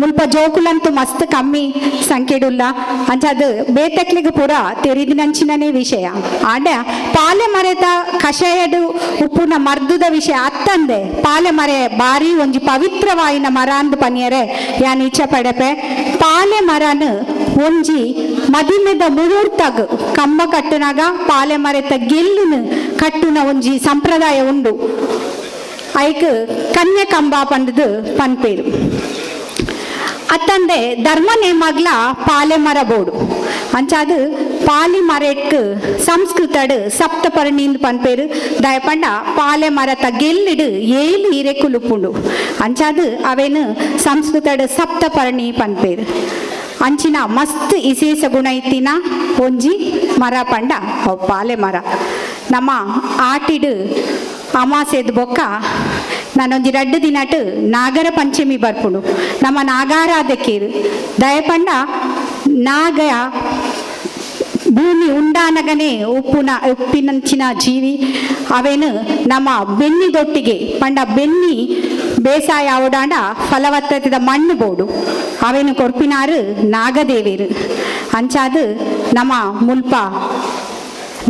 ಮುಲ್ಪ ಜೋಕುಲಂತೂ ಮಸ್ತ್ ಕಮ್ಮಿ ಸಂಖ್ಯೆಡುಲ್ಲ. ಅಂಚಾದ ಬೇತಕ್ಲಿಗೆ ಪೂರ ತೆರಿದಿನಂಚಿನನೇ ವಿಷಯ. ಆಂಡ ಪಾಲೆ ಮರೆತ ಕಷಾಯಡು ಉಪ್ಪುನ ಮರ್ದುದ ವಿಷಯ ಅತ್ತಂದೆ ಪಾಲೆ ಮರೆ ಬಾರಿ ಒಂಜಿ ಪವಿತ್ರವಾಯಿನ ಮರ ಅಂದ್ ಪನಿಯರೆ ಯಾನ್ ಇಚ್ಛೆ ಪಡೆಪೆ. ಪಾಲೆ ಮರನು ಒಂಜಿ ಮದಿಮೆದ ಮುಹೂರ್ತಗ್ ಕಂಬ ಕಟ್ಟುನಾಗ ಪಾಲೆ ಮರೆತ ಗೆಲ್ಲುನು ಕಟ್ಟುನ ಒಂಜಿ ಸಂಪ್ರದಾಯ ಉಂಡು. ಐಕ್ ಕನ್ಯೆ ಕಂಬ ಪಂಡದು ಪನ್ಪೇರು. ಅತ್ತಂದೆ ಧರ್ಮ ನೇಮಗ್ಲ ಪಾಲೆ ಮರ ಬೋಡು. ಅಂಚಾದ ಪಾಲಿ ಮರೆಕ್ ಸಂಸ್ಕೃತಡು ಸಪ್ತಪರ್ಣಿಂದ್ ಪನ್ಪೇರು. ದಯಪಂಡ ಪಾಲೆ ಮರತ ಗೆಲ್ಲಿಡು 7 ಇರೆಕುಲುಪುಂಡು. ಅಂಚಾದ ಅವೇನು ಸಂಸ್ಕೃತಡು ಸಪ್ತಪರ್ಣಿ ಪನ್ಪೇರು. ಅಂಚಿನ ಮಸ್ತ್ ವಿಶೇಷ ಗುಣ ಇತ್ತಿನ ಒಂಜಿ ಮರ ಪಂಡ ಅವು ಪಾಲೆ ಮರ. ನಮ್ಮ ಆಟಿಡು ಅಮಾಸೆದ ಬೊಕ್ಕ ನಾನೊಂಜಿ ರಡ್ಡು ದಿನಟ್ ನಾಗರ ಪಂಚಮಿ ಬರ್ಪುಂಡು. ನಮ್ಮ ನಾಗಾರಾಧಕೇರು ದಯಪಂಡ ನಾಗ ಭೂಮಿ ಉಂಡಾನಗನೆ ಉಪ್ಪುನ ಉಪ್ಪಿನಂಚಿನ ಜೀವಿ ಅವೇನು ನಮ್ಮ ಬೆನ್ನಿದೊಟ್ಟಿಗೆ ಪಂಡ ಬೆನ್ನಿ ಬೇಸಾಯ ಅವಡಾಂಡ ಫಲವತ್ತತೆದ ಮಣ್ಣು ಬೋಡು ಅವೇನು ಕೊರ್ಪಿನಾರು ನಾಗದೇವೇರು. ಅಂಚಾದು ನಮ್ಮ ಮುಲ್ಪ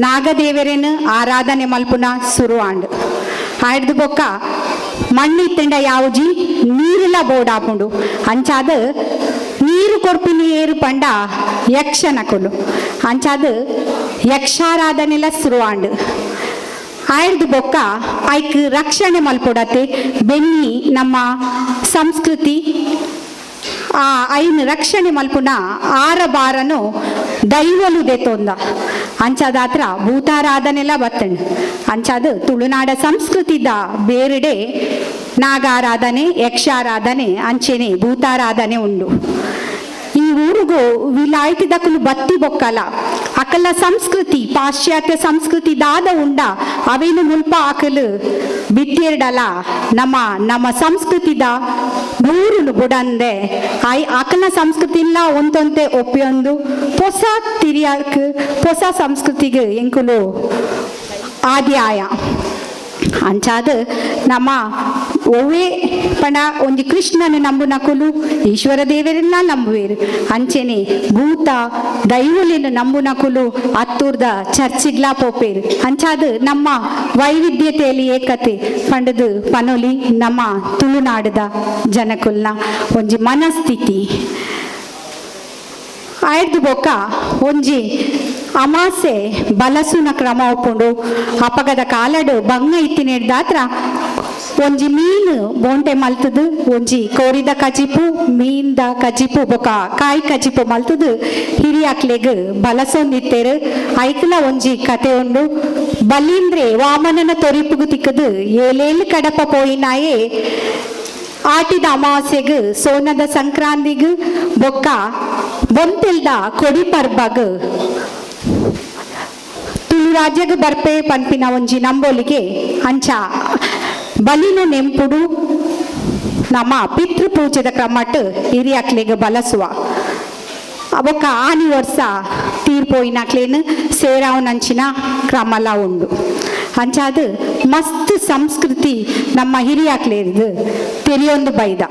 ನಾಗದೇವರೇನು ಆರಾಧನೆ ಮಲ್ಪುನ ಸುರು ಆಂಡ್. ಆಯ್ದು ಬೊಕ್ಕ ಮಣ್ಣು ಇತ್ತಂಡ ಯಾವುಜಿ ನೀರುಲ ಬೋಡಾಪುಂಡು. ಅಂಚಾದ ನೀರು ಕೊರ್ಪಿನ ಏರು ಪಂಡ ಯಕ್ಷನಕುಲು. ಅಂಚಾದ ಯಕ್ಷಾರಾಧನೆಲ ಸುರು ಆಂಡ್. ಆಯ್ದು ಬೊಕ್ಕ ಐಕ್ ರಕ್ಷಣೆ ಮಲ್ಪೊಡತೆ ಬೆನ್ನಿ ನಮ್ಮ ಸಂಸ್ಕೃತಿ ಆ ಐನ್ ರಕ್ಷಣೆ ಮಲ್ಪುನ ಆರಬಾರನು ದೈವಲು ದೆತೊಂದ. ಅಂಚಾದಾತ್ರ ಭೂತಾರಾಧನೆಲ್ಲ ಬತ್ತಂಡ್. ಅಂಚಾದ ತುಳುನಾಡ ಸಂಸ್ಕೃತಿದ ಬೇರೆಡೆ ನಾಗಾರಾಧನೆ ಯಕ್ಷಾರಾಧನೆ ಅಂಚೆನೆ ಭೂತಾರಾಧನೆ ಉಂಡು. ಈ ಊರುಗು ವಿಲಾಯ್ತಿದಕುಲು ಬತ್ತಿ ಬೊಕ್ಕಲ ಅಕಲ ಸಂಸ್ಕೃತಿ ಪಾಶ್ಚಾತ್ಯ ಸಂಸ್ಕೃತಿ ದಾದ ಉಂಡ ಅವೇನು ಮುಲ್ಪ ಅಕಲು ಬಿಟ್ಟಿರ್ಡಲ ನಮ್ಮ ನಮ್ಮ ಸಂಸ್ಕೃತಿದ ಊರುನು ಬುಡಂದೆ I ಅಕಲ ಸಂಸ್ಕೃತಿಲ್ಲ ಒಂತೊಂತೆ ಒಪ್ಪಿಯೊಂದು ಹೊಸ ತಿರಿಯಾಕ್ ಹೊಸ ಸಂಸ್ಕೃತಿಗೆ ಎಂಕುಲು ಆದ್ಯಾಯ. ಅಂಚಾದ ನಮ್ಮ ಒವ್ವೇ ಪಂಡ ಒಂಜಿ ಕೃಷ್ಣನ ನಂಬುನಕುಲು ಈಶ್ವರ ದೇವರನ್ನ ನಂಬುವೇರು. ಅಂಚೆನೆ ಭೂತ ದೈವಲಿನ ನಂಬುನಕುಲು ಅತ್ತೂರ್ದ ಚರ್ಚಿಗ್ಲಾ ಪೋಪೇರು. ಅಂಚಾದ ನಮ್ಮ ವೈವಿಧ್ಯತೆಯಲ್ಲಿ ಏಕತೆ ಪಂಡದು ಪನೊಲಿ ನಮ್ಮ ತುಳುನಾಡದ ಜನಕುಲ್ನ ಒಂಜಿ ಮನಸ್ಥಿತಿ. ಆಯ್ದು ಬೊಕ್ಕ ಒಂಜಿ ಅಮಾಸೆ ಬಲಸುನ ಕ್ರಮ ಒಪ್ಪುಂಡು. ಅಪಗದ ಕಾಲಡು ಬಂಗ ಇತ್ತಿನೆಡ್ದಾತ್ರ ಒಂಜಿ ಮೀನು ಬೋಂಟೆ ಮಲ್ತದು ಒಂಜಿ ಕೋರಿದ ಕಜಿಪು ಮೀನ್ದ ಕಜಿಪು ಬೊಕ ಕಾಯಿ ಕಜಿಪು ಮಲ್ತದು ಹಿರಿಯಾಕ್ಲೆಗ್ ಬಲಸೊಂದಿತ್ತೇರು. ಐಕ್ಲ ಒಂಜಿ ಕತೆ ಉಂಡು. ಬಲೀಂದ್ರೆ ವಾಮನನ ತೊರಿಪುಗು ತಿಕ್ಕದು ಏಲೇಲು ಕಡಪ ಪೋಯಿನಾಯೇ ಆಟಿದ ಅಮಾವಾಸ್ಯೆಗ್ ಸೋನದ ಸಂಕ್ರಾಂತಿಗ್ ಬೊಕ್ಕ ಬೊಂತೆಲ್ದ ಕೊಡಿ ಪರ್ಬಗ್ ತುಳು ರಾಜ್ಯಗ್ ಬರ್ಪೆ ಪನ್ಪಿನ ಒಂಜಿ ನಂಬೋಲಿಗೆ. ಅಂಚ ಬಲಿನ ನೆಂಪುಡು ನಮ್ಮ ಪಿತೃ ಪೂಜೆದ ಕ್ರಮಟ್ ಹಿರಿಯಾಕ್ಲೆಗ್ ಬಲಸುವ. ಬೊಕ್ಕ ಆನಿ ವರ್ಷ ತೀರ್ಪೋಯಿನಕ್ಲೇನು ಸೇರಾವನಂಚಿನ ಕ್ರಮಲ ಉಂಡು. ಅಂಚಾದ ಮಸ್ತ್ ಸಂಸ್ಕೃತಿ ನಮ್ಮ ಹಿರಿಯಾಕ್ಲೇರ್ದು ತೆರಿಯೊಂದು ಬೈದ.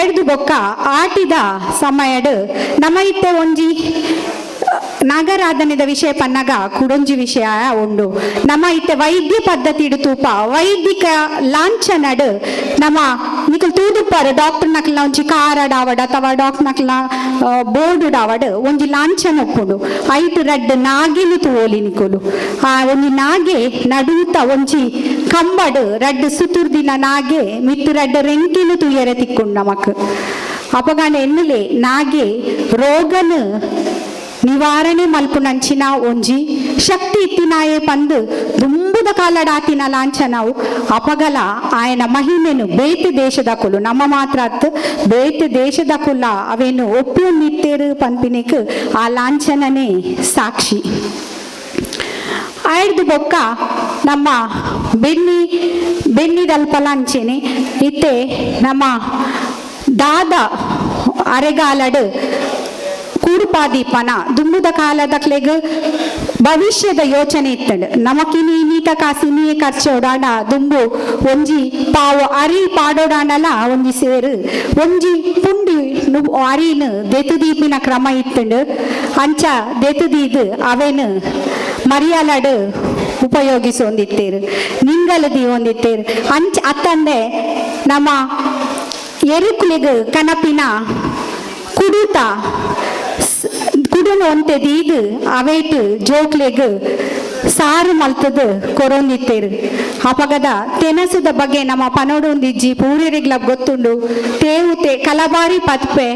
ಐಡ್ದು ಬೊಕ್ಕ ಆಟಿದ ಸಮಯಡ್ ನಮ್ಮ ಇತ್ತೆ ಒಂಜಿ ನಾಗರಾಧನೆದ ವಿಷಯ ಪನ್ನಗ ಕುಡೊಂಜಿ ವಿಷಯ ಉಂಡು. ನಮ್ಮ ಇತ್ತೆ ವೈದ್ಯ ಪದ್ಧತಿ ತೂಪ ವೈದಿಕ ಲಾಂಛನಡ್ ನಮ್ಮ ನಿಕಲ್ ತೂದುಪ್ಪಾರು ಡಾಕ್ಟರ್ ನಕ್ಲ ಒಂಜಿ ಕಾರಡ್ ಆವಡ್ ಅಥವಾ ಡಾಕ್ಟರ್ ನಕ್ಲ ಬೋರ್ಡ್ ಆವಡ್ ಒಂಜಿ ಲಾಂಛನ ಉಪ್ಪುಂಡು. ಐಟ್ ರಡ್ಡ್ ನಾಗಿನ ತೂವೊಲಿ ನಿಕುಲು. ಆ ಒಂಜಿ ನಾಗೆ ನಡುತ ಒಂಜಿ ಕಂಬಡ್ ರಡ್ಡ್ ಸುತುರ್ದಿನ ನಾಗೆ ಮಿತ್ತು ರಡ್ಡ್ ರೆಂಕಿನ ತೂಯರೆ ತಿಕ್ಕೊಂಡು ನಮಕ್. ಅಪಗಾನ ಎನ್ನುಲೆ ನಾಗೆ ರೋಗನ ನಿವಾರಣೆ ಮಲ್ಪುನಂಚಿನ ಒಂಜಿ ಶಕ್ತಿ ಇತ್ತಿನಾಯೆ ಪಂದು ದುಂಬುದ ಕಾಲಡಾತಿನ ಲಾಂಛನವು. ಅಪಗಲ ಆಯನ ಮಹಿಮೆನು ಬೇತೆ ದೇಶದ ಕುಲು ನಮ್ಮ ಮಾತ್ರ ಅತ್ ಬೇತೆ ದೇಶದ ಕುಲ ಅವೇನು ಒಪ್ಪಿಯೊಂದಿತ್ತೇರು ಪನ್ಪಿನೆಕ್ ಆ ಲಾಂಛನನೇ ಸಾಕ್ಷಿ. ಆಯ್ದು ಬೊಕ್ಕ ನಮ್ಮ ಬೆನ್ನಿ ಬೆನ್ನಿದಲ್ಪ ಲಾಂಛನೆ ಇತ್ತೆ ನಮ್ಮ ದಾದ ಅರೆಗಾಲಡು ಕೂಡುಪಾದೀಪನ ದುಂಬುದ ಕಾಲದಕ್ಲೆಗ್ ಭವಿಷ್ಯದ ಯೋಚನೆ ಇತ್ತಂಡು. ನಮಕಿನಿ ನೀತ ಕಾಸಿ ನೀ ಖರ್ಚೋಡಾಣ ದುಂಬು ಒಂಜಿ ಪಾವು ಅರಿ ಪಾಡೋಡಾಣಲ ಒಂಜಿ ಸೇರು ಒಂಜಿ ಪುಂಡಿ ಅರಿನು ದೆತುದೀಪಿನ ಕ್ರಮ ಇತ್ತಂಡು. ಅಂಚ ದೆತುದೀದು ಅವೇನು ಮರಿಯಾಲಡು ಉಪಯೋಗಿಸೊಂದಿತ್ತೇರು ನಿಂಗಲ ದೀವೊಂದಿತ್ತೇರು. ಅಂಚ ಅತ್ತಂದೆ ನಮ್ಮ ಎರುಕುಲಿಗ್ ಕನಪಿನ ಕುಡುತ ಕುಡುನು ಒಂತೆ ದೀದು ಅವೇಟ್ ಜೋಕ್ಲೆಗ್ ಸಾರು ಮಲ್ತದು ಕೊರೊಂದಿತ್ತೇರು. ಅಪಗದ ತೆನಸುದ ಬಗ್ಗೆ ನಮ್ಮ ಪನೋಡೊಂದಿಜ್ಜಿ ಪೂರಿರಿಗ್ಲ ಗೊತ್ತುಂಡು. ತೇವು ತೇ ಕಲಬಾರಿ ಪತ್ಪೆ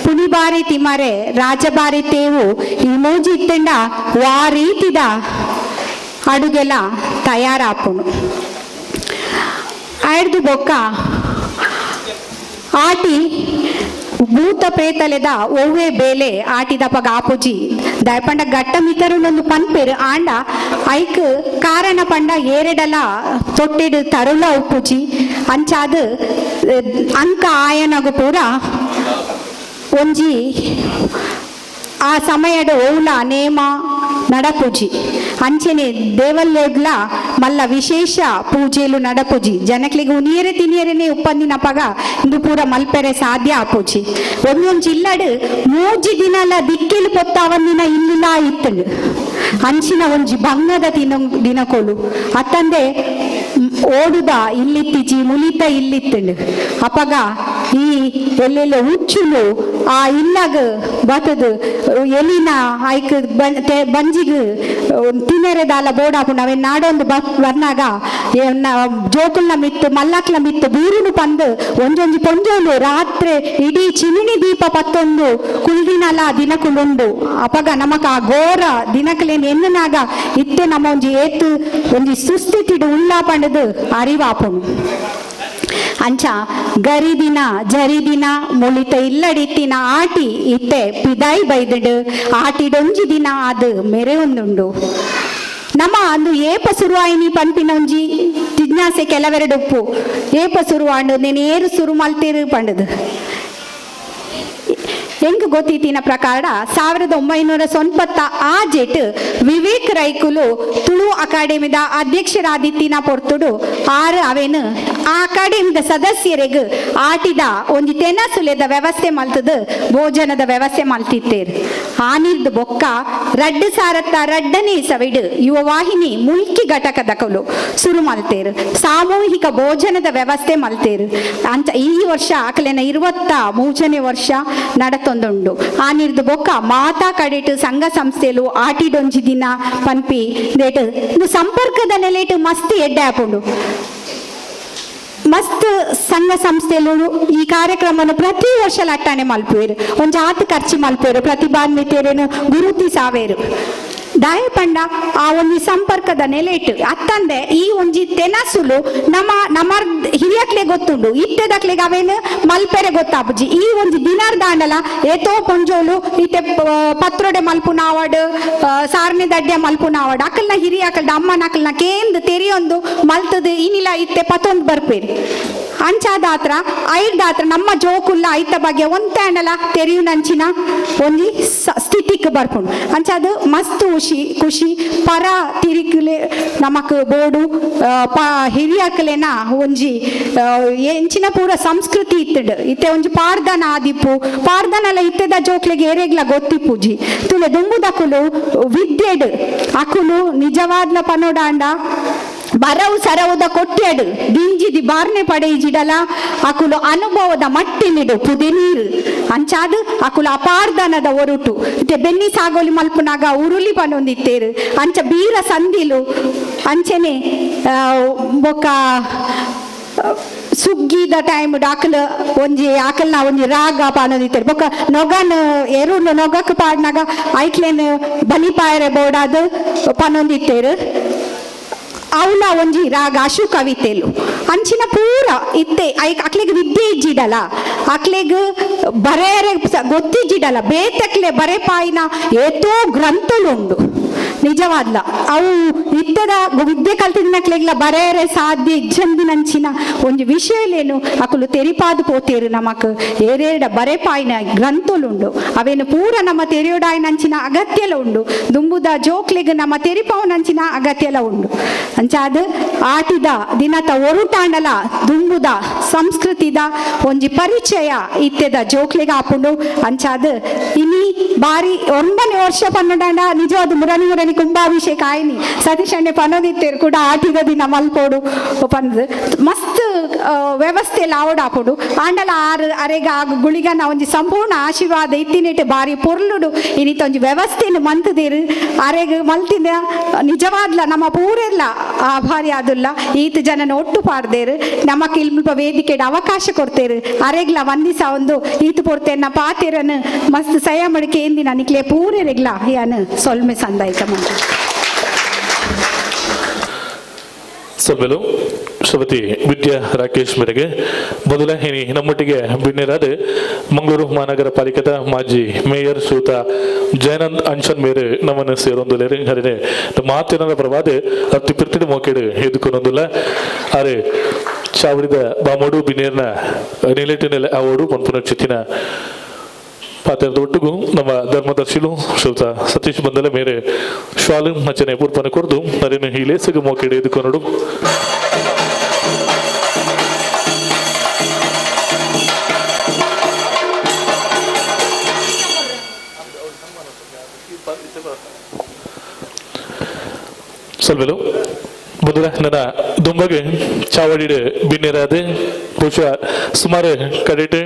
ಪುಣಿಬಾರಿ ತಿಮರೆ ರಾಜಬಾರಿ ತೇವು ಈ ಮೂಜಿ ಇತ್ತಂಡ ವಾ ರೀತಿದ ಅಡುಗೆಲ ತಯಾರಾಪುಣು. ಆಯ್ದು ಬೊಕ್ಕ ಆಟಿ ಭೂತ ಪ್ರೇತಲೆದ ಒವ್ವೆ ಬೇಲೆ ಆಟಿದಪಗ ಆಪುಜಿ ದಯಪಂಡ ಗಟ್ಟ ಮಿತರುಲೊಂದು ಪನ್ಪೇರು. ಆಂಡ ಐಕ್ ಕಾರಣ ಪಂಡ ಏರೆಡಲ ತೊಟ್ಟಿಡು ತರುಲ ಉಪ್ಪುಜಿ. ಅಂಚಾದ ಅಂಕ ಆಯನಗು ಪೂರ ಒಂಜಿ ಆ ಸಮಯಡ್ ಓಲ ನೇಮ ನಡಪುಜಿ. ಅಂಚೆನೆ ದೇವಲ್ಯಡ್ಲ ಮಲ್ಲ ವಿಶೇಷ ಪೂಜೆಲು ನಡಪುಜಿ. ಜನಕ್ಲಿಗೆ ಉನಿಯರೆ ತಿನಿಯರೆನೆ ಉಪ್ಪಂದಿನ ಪಗ ಇಂದು ಪೂರ ಮಲ್ಪೆರೆ ಸಾಧ್ಯ ಆಪುಜಿ. ಒಂದೊಂದು ಜಿಲ್ಲಡ್ ಮೂಜಿ ದಿನಲ ದಿಕ್ಕಿಲು ಪೊತ್ತಾವಂದಿನ ಇಲ್ಲುಲ ಇತ್ತಂಡು. ಅಂಚಿನ ಒಂಜಿ ಬಂಗದ ದಿನಕೊಲು ಅತ್ತಂದೆ ಓಡುದ ಇಲ್ಲಿತ್ತಿಜಿ ಮುಲಿತ ಇಲ್ಲಿತ್ತಂಡು. ಅಪಗ ಈ ಎಲ್ಲೆಲ್ಲ ಹುಚ್ಚುಲು ಆ ಇಲ್ಲಗ ಬತ್ತದು ಎಲಿನ ಐಕ್ ಬಂಜಿಗ್ ತಿನ್ನರೆದಾಲ ಬೋಡಾಪುಂಡು. ಅವೇನ್ ನಾಡೊಂದು ಬರ್ನಾಗ ಜೋಕುಲ್ನ ಮಿತ್ತು ಮಲ್ಲಕ್ಲ ಮಿತ್ತು ಬೂರುನು ಪಂದು ಒಂಜೊಂಜಿ ಪೊಂಜೋಲು ರಾತ್ರಿ ಇಡೀ ಚಿಮಿಣಿ ದೀಪ ಪತ್ತೊಂದು ಕುಲ್ದಿನಲ ದಿನಕುಲುಂಡು. ಅಪಗ ನಮಕ ಆ ಘೋರ ದಿನಕಲೇನ್ ಎನ್ನುನಾಗ ಇತ್ತೆ ನಮ್ಮ ಒಂಜಿ ಏತು ಒಂಜಿ ಸುಸ್ಥಿತಿಡು ಉಲ್ಲಾ ಪಂಡದು ಅರಿವಾಪುಂಡು. ಅಂಚ ಗರಿದಿನ ಜರಿದಿನ ಮುಳಿತ ಇಲ್ಲಡಿತ್ತಿನ ಆಟಿ ಇತ್ತೆ ಪಿದಾಯಿ ಬೈದುಡು ಆಟಿಡೊಂಜಿ ದಿನ ಅದು ಮೆರೆ ಒಂದುಂಡು. ನಮ್ಮ ಅಂದು ಏಪ ಸುರುವಾಯಿನಿ ಪನ್ಪಿನ ಒಂಜಿ ಜಿಜ್ಞಾಸೆ ಕೆಲವೆರಡುಪ್ಪು. ಏಪ ಸುರುವಾಂಡು ನೇನು ಏರು ಸುರು ಮಲ್ತೇರು ಪಂಡದು ಎಂಗ್ ಗೊತ್ತಿತ್ತಿನ ಪ್ರಕಾರ 1996 ಆ ಜೆಟ್ ವಿವೇಕ್ ರೈಕುಲು ತುಳು ಅಕಾಡೆಮಿದ ಅಧ್ಯಕ್ಷರಾದಿತ್ತಿನ ಪೊರ್ತುಡು ಆರು ಅವೇನು ಆ ಅಕಾಡೆಮಿದ ಸದಸ್ಯರಿಗ್ ಆಟಿದ ಒಂಜಿ ತೆನಸುಲೆದ ವ್ಯವಸ್ಥೆ ಮಲ್ತದು ಭೋಜನದ ವ್ಯವಸ್ಥೆ ಮಲ್ತಿತ್ತೇರು. ಆನಿರ್ದು ಬೊಕ್ಕ ರಡ್ಡು ಸಾರತ್ತ ರಡ್ಡನೇ ಸವಿಡು ಯುವ ವಾಹಿನಿ ಮುಲ್ಕಿ ಘಟಕದ ಕಲು ಸುರು ಮಲ್ತೇರು ಸಾಮೂಹಿಕ ಭೋಜನದ ವ್ಯವಸ್ಥೆ ಮಲ್ತೇರು. ಅಂಚ ಈ ವರ್ಷ ಆಕಲೆನ 23ನೇ ವರ್ಷ ನಡತೊಂದುಂಡು. ಆನಿರ್ದು ಬೊಕ್ಕ ಮಾತಾ ಕಡೆಟು ಸಂಘ ಸಂಸ್ಥೆಲು ಆಟಿಡೊಂಜಿ ದಿನ ಪನ್ಪಿ ದೇಟ್ ಇಂದು ಸಂಪರ್ಕದ ನೆಲೆಟು ಮಸ್ತ್ ಎಡ್ಡೆ ಆಪುಂಡು. ಮಸ್ತ್ ಸಂಘ ಸಂಸ್ಥೆಲು ಈ ಕಾರ್ಯಕ್ರಮವನ್ನು ಪ್ರತಿ ವರ್ಷ ಲಟ್ಟಾಣೆ ಮಲ್ಪುವೆರು. ಒಂಜಿ ಆತ್ ಖರ್ಚು ಮಲ್ಪುವೆರು ಪ್ರತಿಭಾನ್ವಿತರೇನು ಗುರುತಿಸಾವೇರು. ದಾಯ ಪಂಡ ಆ ಒಂಜಿ ಸಂಪರ್ಕದ ನೆಲೆಟ್ ಅತ್ತಂದೆ ಈ ಒಂಜಿ ತೆನಸುಲು ನಮ್ಮ ನಮ್ಮ ಹಿರಿಯಕ್ಲೆ ಗೊತ್ತುಂಡು. ಇತ್ತೆದಕ್ಲೆಗ್ ಅವೇನು ಮಲ್ಪೆರೆ ಗೊತ್ತಾಪುಜಿ. ಈ ಒಂಜಿ ದಿನಾರ್ ದಾಂಡಲ ಏತೋ ಪೊಂಜೋಲು ಇತ್ತೆ ಪತ್ರೊಡೆ ಮಲ್ಪುನಾವಡ್ ಸಾರ್ನೆ ದಡ್ಡೆ ಮಲ್ಪುನಾವಡ್ ಅಕಲ್ನ ಹಿರಿಯ ಅಕಲ್ದ ಅಮ್ಮನ ಅಕಲ್ನ ಕೇಂದ್ ತೆರಿಯೊಂದು ಮಲ್ತದು ಇನಿಲ ಇತ್ತೆ ಪತ್ತೊಂದು ಬರ್ಪೇರು. ಅಂಚಾದಾತ್ರ ಐದಾತ್ರ ನಮ್ಮ ಜೋಕುಲ್ಲ ಐತ ಬಗ್ಗೆ ಒಂತೆ ಅಂಡಲ ತೆರಿಯುನಂಚಿನ ಒಂಜಿ ಸ್ಥಿತಿಕ್ ಬರ್ಪುಂಡು. ಅಂಚಾದ ಮಸ್ತ್ ಖುಷಿ ಖುಷಿ ಪರ ತಿರಿಕುಲೆ ನಮಕ್ ಬೋಡು ಹಿರಿಯಾಕಲೆನ ಒಂಜಿ ಎಂಚಿನ ಪೂರ ಸಂಸ್ಕೃತಿ ಇತ್ತಡು ಇತ್ತೆ ಒಂಜಿ ಪಾಡ್ದನ ಆದಿಪ್ಪು ಪಾಡ್ದನಲ ಇತ್ತೆದ ಜೋಕ್ಲೆಗೆ ಏರೆಗ್ಲ ಗೊತ್ತಿಪ್ಪುಜಿ ತುಲೆ ದುಂಬುದಕುಲು ವಿದ್ಯೆಡ್ ಅಕುಲು ನಿಜವಾದ್ಲ ಪನೋಡಾಂಡ ಬರವು ಸರವುದ ಕೊಟ್ಯಡು ದಿಂಜಿದಿ ಬಾರ್ನೆ ಪಡೆಯಿಜಿಡಲ ಅಕುಲು ಅನುಭವದ ಮಟ್ಟಿಲಿಡು ಪುದೆ ನೀರು ಅಂಚಾದು ಅಕುಲು ಅಪಾರ್ದನದ ಒರುಟು ಇತ್ತೆ ಬೆನ್ನಿ ಸಾಗೋಲಿ ಮಲ್ಪುನಾಗ ಉರುಲಿ ಪನೊಂದಿತ್ತೇರು ಅಂಚ ಬೀರ ಸಂದಿಲು ಅಂಚನೆ ಬೊಕ್ಕ ಸುಗ್ಗಿದ ಟೈಮ್ ಡಾಕಲ್ ಒಂಜಿ ಆಕಲ್ನ ಒಂಜಿ ರಾಗ ಪಾನೊಂದಿತ್ತೇರು ಬೊಕ್ಕ ನೊಗನ್ ಎರುನು ನೊಗಕ್ ಪಾಡ್ನಾಗ ಐಕ್ಲೇನ್ ಬಲಿಪಾಯರೆ ಬೋಡಾದ ಪನೊಂದಿತ್ತೇರು ಅವಳ ಒಂಜಿ ರಾಗ ಅಶು ಕವಿತೆಲು ಅಂಚಿನ ಪೂರ ಇತ್ತೆ ಐಕ್ ಅಕ್ಲೆಗ್ ವಿದ್ಯೆ ಇಜ್ಜಿಡಲ ಅಕ್ಲೆಗ್ ಬರೆಯರೆ ಗೊತ್ತಿಜ್ಜಿಡಲ ಬೇತಕ್ಲೆ ಬರೆಪಾಯಿನ ಏತೋ ಗ್ರಂಥಲುಂಡು ನಿಜವಾದ್ಲ ಅವು ಇತ್ತದ ವಿದ್ಯೆ ಕಲ್ತಿನಕ್ಲೆಗ್ಲ ಬರೆಯರೆ ಸಾಧ್ಯ ಇಜ್ಜಂದಿನಂಚಿನ ಒಂಜಿ ವಿಷಯಲೇನು ಅಕುಲು ತೆರಿಪಾದು ಪೋತೇರು ನಮಕ್ ಏರೇಡ ಬರೆಪಾಯಿನ ಗ್ರಂಥಲುಂಡು ಅವೇನು ಪೂರ ನಮ್ಮ ತೆರೆಯೋಡಾಯಿನಂಚಿನ ಅಗತ್ಯಲ ಉಂಡು ದುಂಬುದ ಜೋಕ್ಲೆಗ್ ನಮ್ಮ ತೆರಿಪಾವನಂಚಿನ ಅಗತ್ಯಲ ಉಂಡು. ಅಂಚಾದ ಆಟಿದ ದಿನತ ಒರುಟಾಂಡಲ ದುಂಬುದ ಸಂಸ್ಕೃತಿದ ಒಂಜಿ ಪರಿಚಯ ಇತ್ತೆದ ಜೋಕ್ಲೆಗ್ ಆಪುಂಡು. ಅಂಚಾದ ಇನಿ ಬಾರಿ 9 ವರ್ಷ ಪನ್ನೊಂಡಾಂಡ ನಿಜವಾದ ಮುರಣಿ ಮುರಣಿ ಕುಂಭಾಭಿಷೇಕ ಆಯ್ನಿ ಸತೀಶ್ ಅಣ್ಣೆ ಪನ್ನೊಂದಿತ್ತೇರು ಕೂಡ ಆಟಿದ ದಿನ ಮಲ್ಪೋಡು ಪಂದ್ ಮಸ್ತ್ ವ್ಯವಸ್ಥೆ ಆವಡ್ ಆಪುಂಡು. ಆಂಡಲ ಆರು ಅರೆಗ ಗುಳಿಗನ ಒಂಜಿ ಸಂಪೂರ್ಣ ಆಶೀರ್ವಾದ ಇತ್ತಿನೆಟ್ ಬಾರಿ ಪೊರ್ಲುಡು ಇನಿತ ಒಂಜಿ ವ್ಯವಸ್ಥೆಯನ್ನು ಮಂತದೇರು ಅರೆಗ್ ಮಲ್ತಿನ ನಿಜವಾದ್ಲ ನಮ್ಮ ಪೂರೆಲ್ಲ ಆಭಾರಿ ಆದುಲ್ಲ ಈತ ಜನನ ಒಟ್ಟು ಪಾಡ್ದೇರು ನಮಕ್ ಇಲ್ಪ ವೇದಿಕೆಡ್ ಅವಕಾಶ ಕೊಡ್ತೇರು ಅರೆಗ್ಲ ವಂದಿಸ ಒಂದು ಈತ ಪೊರ್ತೇನ ಪಾತೇರನು ಮಸ್ತ್ ಸಯ ಮಡಿಕೆ ಎಂದಿನ ನಿಕ್ಲೆ ಪೂರೆರೆಗ್ಲ ಯಾನು ಸೊಲ್ಮೆ ಸಂದಾಯ್ತ ಮಂತ. ಸೊಲ್ಮೆಲು ಶ್ರೀಮತಿ ವಿದ್ಯಾ ರಾಕೇಶ್ ಮೇರೆಗೆ ಮೊದಲ ಹಿನಿ ನಮ್ಮೊಟ್ಟಿಗೆ ಬಿನ್ನೇರಾದ ಮಂಗಳೂರು ಮಹಾನಗರ ಪಾಲಿಕೆದ ಮಾಜಿ ಮೇಯರ್ ಶ್ರೀಯುತ ಜಯನಂದ್ ಅಂಚನ್ ಮೇರೆ ನಮ್ಮನ್ನು ಸೇರೊಂದುಲೇರು ಹರಿನೆ ಮಾತಿನ ಪ್ರವಾದ ಅತಿ ಪಿರ್ತಿದ ಮೋಕೆಡು ಎದುಕೊನೊಂದುಲ್ಲ ಅರೆ ಚಾವಡಿದ ಬಾಮೋಡು ಬಿನ್ನೇರ್ನ ನಿಲೆಟು ನೆಲೆ ಆವೋಡು ಪನ್ಪುನ ಚಿತ್ತಿನ ಪಾತ್ರದ ಒಟ್ಟಿಗೂ ನಮ್ಮ ಧರ್ಮದರ್ಶಿಲು ಶ್ರೀಯುತ ಸತೀಶ್ ಬಂದಲೆ ಮೇರೆ ಶಾಲು ನಚನೆ ಪೂರ್ಪನ ಕೊರ್ದು ನರೇನು ಈ ಲೇಸಿಗೆ ಮೋಕೆಡು ಎದುಕೊನಡು. ಸೊಲ್ವೆಲು ಬಂಧುರ ನನ್ನ ದುಂಬಗೆ ಚಾವಡಿಡು ಬಿನ್ನೇರಾದ ಬಹುಶಃ ಸುಮಾರು ಕಡೆಟ್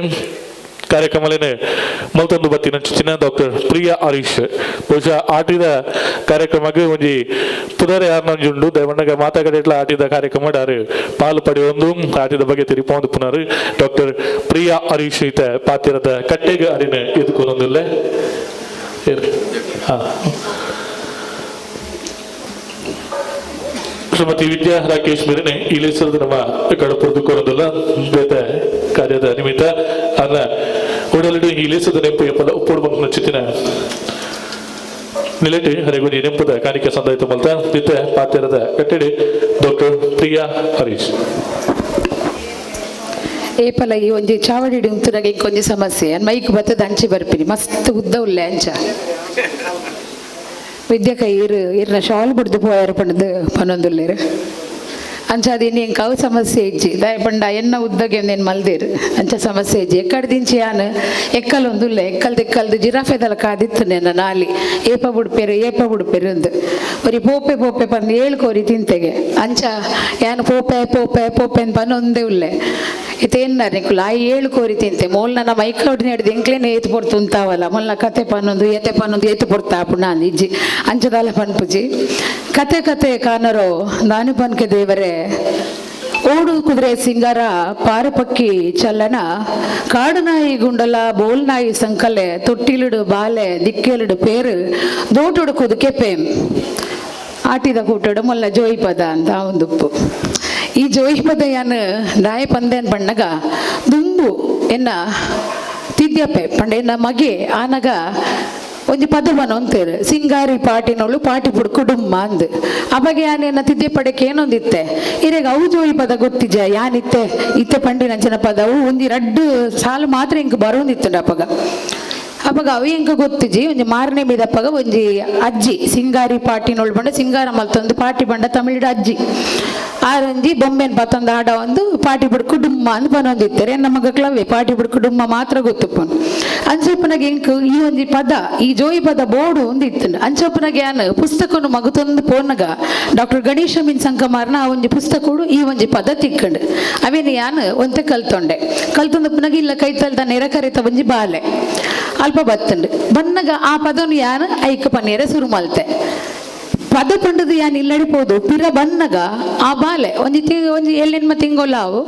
ಕಾರ್ಯಕ್ರಮಲೇನೆ ಮಲ್ತೊಂದು ಬತ್ತಿನ ಚಿನ್ನ ಡಾಕ್ಟರ್ ಪ್ರಿಯಾ ಹರೀಶ್ ಬಹುಶಃ ಆಟಿದ ಕಾರ್ಯಕ್ರಮಕ್ಕೆ ಒಂಜಿ ಪುದರ್ ಯಾರನ್ನೊಂಜಿ ಉಂಡು ದಯಮಣ್ಣಗ ಮಾತಾಗಡೆಟ್ಲ ಆಟಿದ ಕಾರ್ಯಕ್ರಮ ಡಾರು ಪಾಲು ಪಡೆಯೊಂದು ಆಟಿದ ಬಗ್ಗೆ ತಿರಿಪೊಂದು ಪುನರ್ ಡಾಕ್ಟರ್ ಪ್ರಿಯಾ ಹರೀಶ್ ಈತ ಪಾತಿರದ ಕಟ್ಟೆಗೆ ಅರಿನ ಎದುಕೊನೊಂದಿಲ್ಲ. ಹಾ ಶ್ರೀಮತಿ ವಿದ್ಯಾ ರಾಕೇಶ್ ಮೇರೆನೆ ಇಲೇಸರದ ನಮ್ಮ ಕಡಪುರದು ಕೊರೊಂದುಲ್ಲ ಬೇತ ಕಾರ್ಯದ ನಿಮಿತ್ತ ಅನ್ನ ಉಡಲಿಡು ಈ ಲೇಸದ ನೆಂಪು ಎಪ್ಪದ ಉಪ್ಪುಡು ಬಂಪುನ ಚಿತ್ತಿನ ನಿಲೆಟಿ ಹರೆಗುಡಿ ನೆಂಪುದ ಕಾಣಿಕೆ ಸಂದಾಯಿತು ಮಲ್ತ ಇತ್ತ ಪಾತ್ಯರದ ಕಟ್ಟಡಿ ಡಾಕ್ಟರ್ ಪ್ರಿಯಾ ಹರೀಶ್. ಏಪಲ ಈ ಒಂಜಿ ಚಾವಡಿ ಉಂತುನಾಗ ಇಂಕೊಂಜಿ ಸಮಸ್ಯೆ ಮೈಕ್ ಬತ್ತದ ಅಂಚೆ ಬರ್ಪಿನಿ ಮಸ್ತ್ ಉದ್ದ ಉಲ್ಲೆ ಅಂಚ ವಿದ್ಯಕ ಇರು ಇರ್ನ ಶಾಲ್ ಬುಡ್ದು ಪೋಯರ್ ಪಂಡ್ದು ಪನೊಂದುಲ್ಲೇರು ಅಂಚ ಅದು ಇನ್ನು ಎಂಕ್ ಅವು ಸಮಸ್ಯೆ ಇಜ್ಜಿ ದಾಯ ಪಂಡ ಎನ್ನ ಉದ್ದಗೆ ಒಂದೇನು ಮಲ್ದೇರು ಅಂಚ ಸಮಸ್ಯೆ ಇಜ್ಜಿ ಎಕ್ಕಡ್ ದಿಂಚಿ ಯಾನ್ ಎಕ್ಕಲ್ ಒಂದುಲ್ಲೆ ಎಕ್ಕಲ್ದು ಎಕ್ಕಲ್ದು ಜಿರಾಫೆದಲ ಕಾದಿತ್ತು ನೆನ್ನ ನಾಲಿ ಏಪ ಬುಡ್ಪೇರು ಏಪ ಬುಡ್ಪೇರು ಅಂದು ಒರಿ ಪೋಪೆ ಪೋಪೆ ಪಂದು ಏಳು ಕೋರಿ ತಿಂತೆಗೆ ಅಂಚ ಯಾನ್ ಪೋಪೆ ಪೋಪೆ ಪೋಪೆ ಅಂದ್ ಪನೊಂದೇ ಉಲ್ಲೆ ಇತ್ತೇನಾರ ನಿಕುಲು ಆಯಿ ಏಳು ಕೋರಿ ತಿಂತೆ ಮೋಲ್ ನನ್ನ ಮೈಕ್ ಹಿಡ್ದು ಎಂಕ್ಲೇನೆ ಏತು ಪೊರ್ತು ಉಂತಾವಲ್ಲ ಮೊಲ್ನ ಕತೆ ಪನ್ನೊಂದು ಏತೆ ಪನ್ನೊಂದು ಏತು ಪೊರ್ತಾ ಪುಣ ಇಜ್ಜಿ ಅಂಚದಾಲ ಪನ್ಪುಜಿ ಕತೆ ಕತೆ ಕಾನರೋ ನಾನು ಪನ್ಕೆ ದೇವರೇ ಓಡು ಕುದುರೆ ಸಿಂಗಾರ ಪಾರಪಕ್ಕಿ ಚಲ್ಲನ ಕಾಡುನಾಯಿ ಗುಂಡಲ ಬೋಲ್ನಾಯಿ ಸಂಕಲೆ ತೊಟ್ಟಿಲಿಡು ಬಾಲೆ ದಿಕ್ಕೆಲಿಡು ಪೇರು ದೋಟುಡು ಕುದುಕೆ ಪೇಮ್ ಆಟಿದ ಕೂಟಡು ಮೊಲ್ಲ ಜೋಯಿ ಪದ ಅಂತ ಒಂದುಪ್ಪು ಈ ಜೋಯಿ ಪದ ಯಾನ್ ದಾಯ ಪಂದೇನ್ ಬಣ್ಣಗ ದುಂಬು ಎನ್ನ ತಿದ್ಯಪ್ಪೆ ಪಂಡ ಎನ್ನ ಮಗೆ ಆನಗ ಒಂಜಿ ಪದ ಬನೊಂತೇರು ಸಿಂಗಾರಿ ಪಾಟಿನೋಳು ಪಾಟಿ ಪುಡ್ ಕುಡುಂಬ ಅಂದ್ ಅಪಗೆ ಯಾನೇನ ತಿದ್ದೆ ಪಡೆಕೆ ಏನೊಂದಿತ್ತೆ ಇರೆಗ್ ಅವು ಜೋಯಿ ಪದ ಗೊತ್ತಿಜ ಯಾನಿತ್ತೆ ಇತ್ತೆ ಪಂಡಿನಂಚಿನ ಪದ ಅವು ಒಂಜಿ ರಡ್ಡು ಸಾಲು ಮಾತ್ರ ಇಂಕ್ ಬರೋಂದಿತ್ತುಂಡು ಅಪಗ ಅಪಗ ಅವು ಎಂಕ ಗೊತ್ತಿಜಿ ಒಂಜಿ ಮಾರನೇ ಮೀದಪ್ಪಗ ಒಂಜಿ ಅಜ್ಜಿ ಸಿಂಗಾರಿ ಪಾಟಿನೋಳು ಬಂಡ ಸಿಂಗಾರ ಮಲ್ತೊಂದು ಪಾಟಿ ಬಂಡ ತಮಿಳಿಡ ಅಜ್ಜಿ ಆರೊಂಜಿ ಬೊಂಬೆನ್ ಪತ್ತೊಂದು ಆಡ ಒಂದು ಪಾಟಿ ಬಿಡ್ ಕುಡುಂಬ ಅಂದ್ ಪನೊಂದಿತ್ತಾರೆ ನಮ್ಮ ಮಗಕ್ಲವೇ ಪಾಟಿ ಬಿಡ್ ಕುಡುಂಬ ಮಾತ್ರ ಗೊತ್ತುಪ್ಪನು ಅಂಚಪ್ಪನಾಗ ಎಂಕ್ ಈ ಒಂಜಿ ಪದ ಈ ಜೋಯಿ ಪದ ಬೋರ್ಡು ಒಂದು ಇತ್ತುಂಡು ಅಂಚಪ್ಪನಾಗ ಯಾನ್ ಪುಸ್ತಕನು ಮಗುತೊಂದು ಪೋನಗ ಡಾಕ್ಟರ್ ಗಣೇಶ ಮಿನ್ ಸಂಕಮಾರ್ನ ಆ ಒಂಜಿ ಪುಸ್ತಕಡು ಈ ಒಂಜಿ ಪದ ತಿಕ್ಕಂಡು ಅವೇನು ಯಾನ್ ಒಂತೆ ಕಲ್ತೊಂಡೆ ಕಲ್ತೊಂದಪ್ಪನಾಗ ಇಲ್ಲ ಕೈತಲ್ದ ನೆರಕರಿತ ಒಂಜಿ ಬಾಲೆ ಅಲ್ಪ ಬತ್ತುಂಡು ಬನ್ನಗ ಆ ಪದನು ಯಾನ್ ಐಕ ಪನ್ನೀರ ಸುರು ಮಲ್ತೆ ಪದ ಪಂಡದು ಯಾನ್ ಇಲ್ಲಡಿಪೋದು ಪಿರ ಬನ್ನಗ ಆ ಬಾಲೆ ಒಂಜಿ ಒಂಜಿ ಎಲ್ಲಿನ ತಿಂಗೊಲ್ಲ ಅವು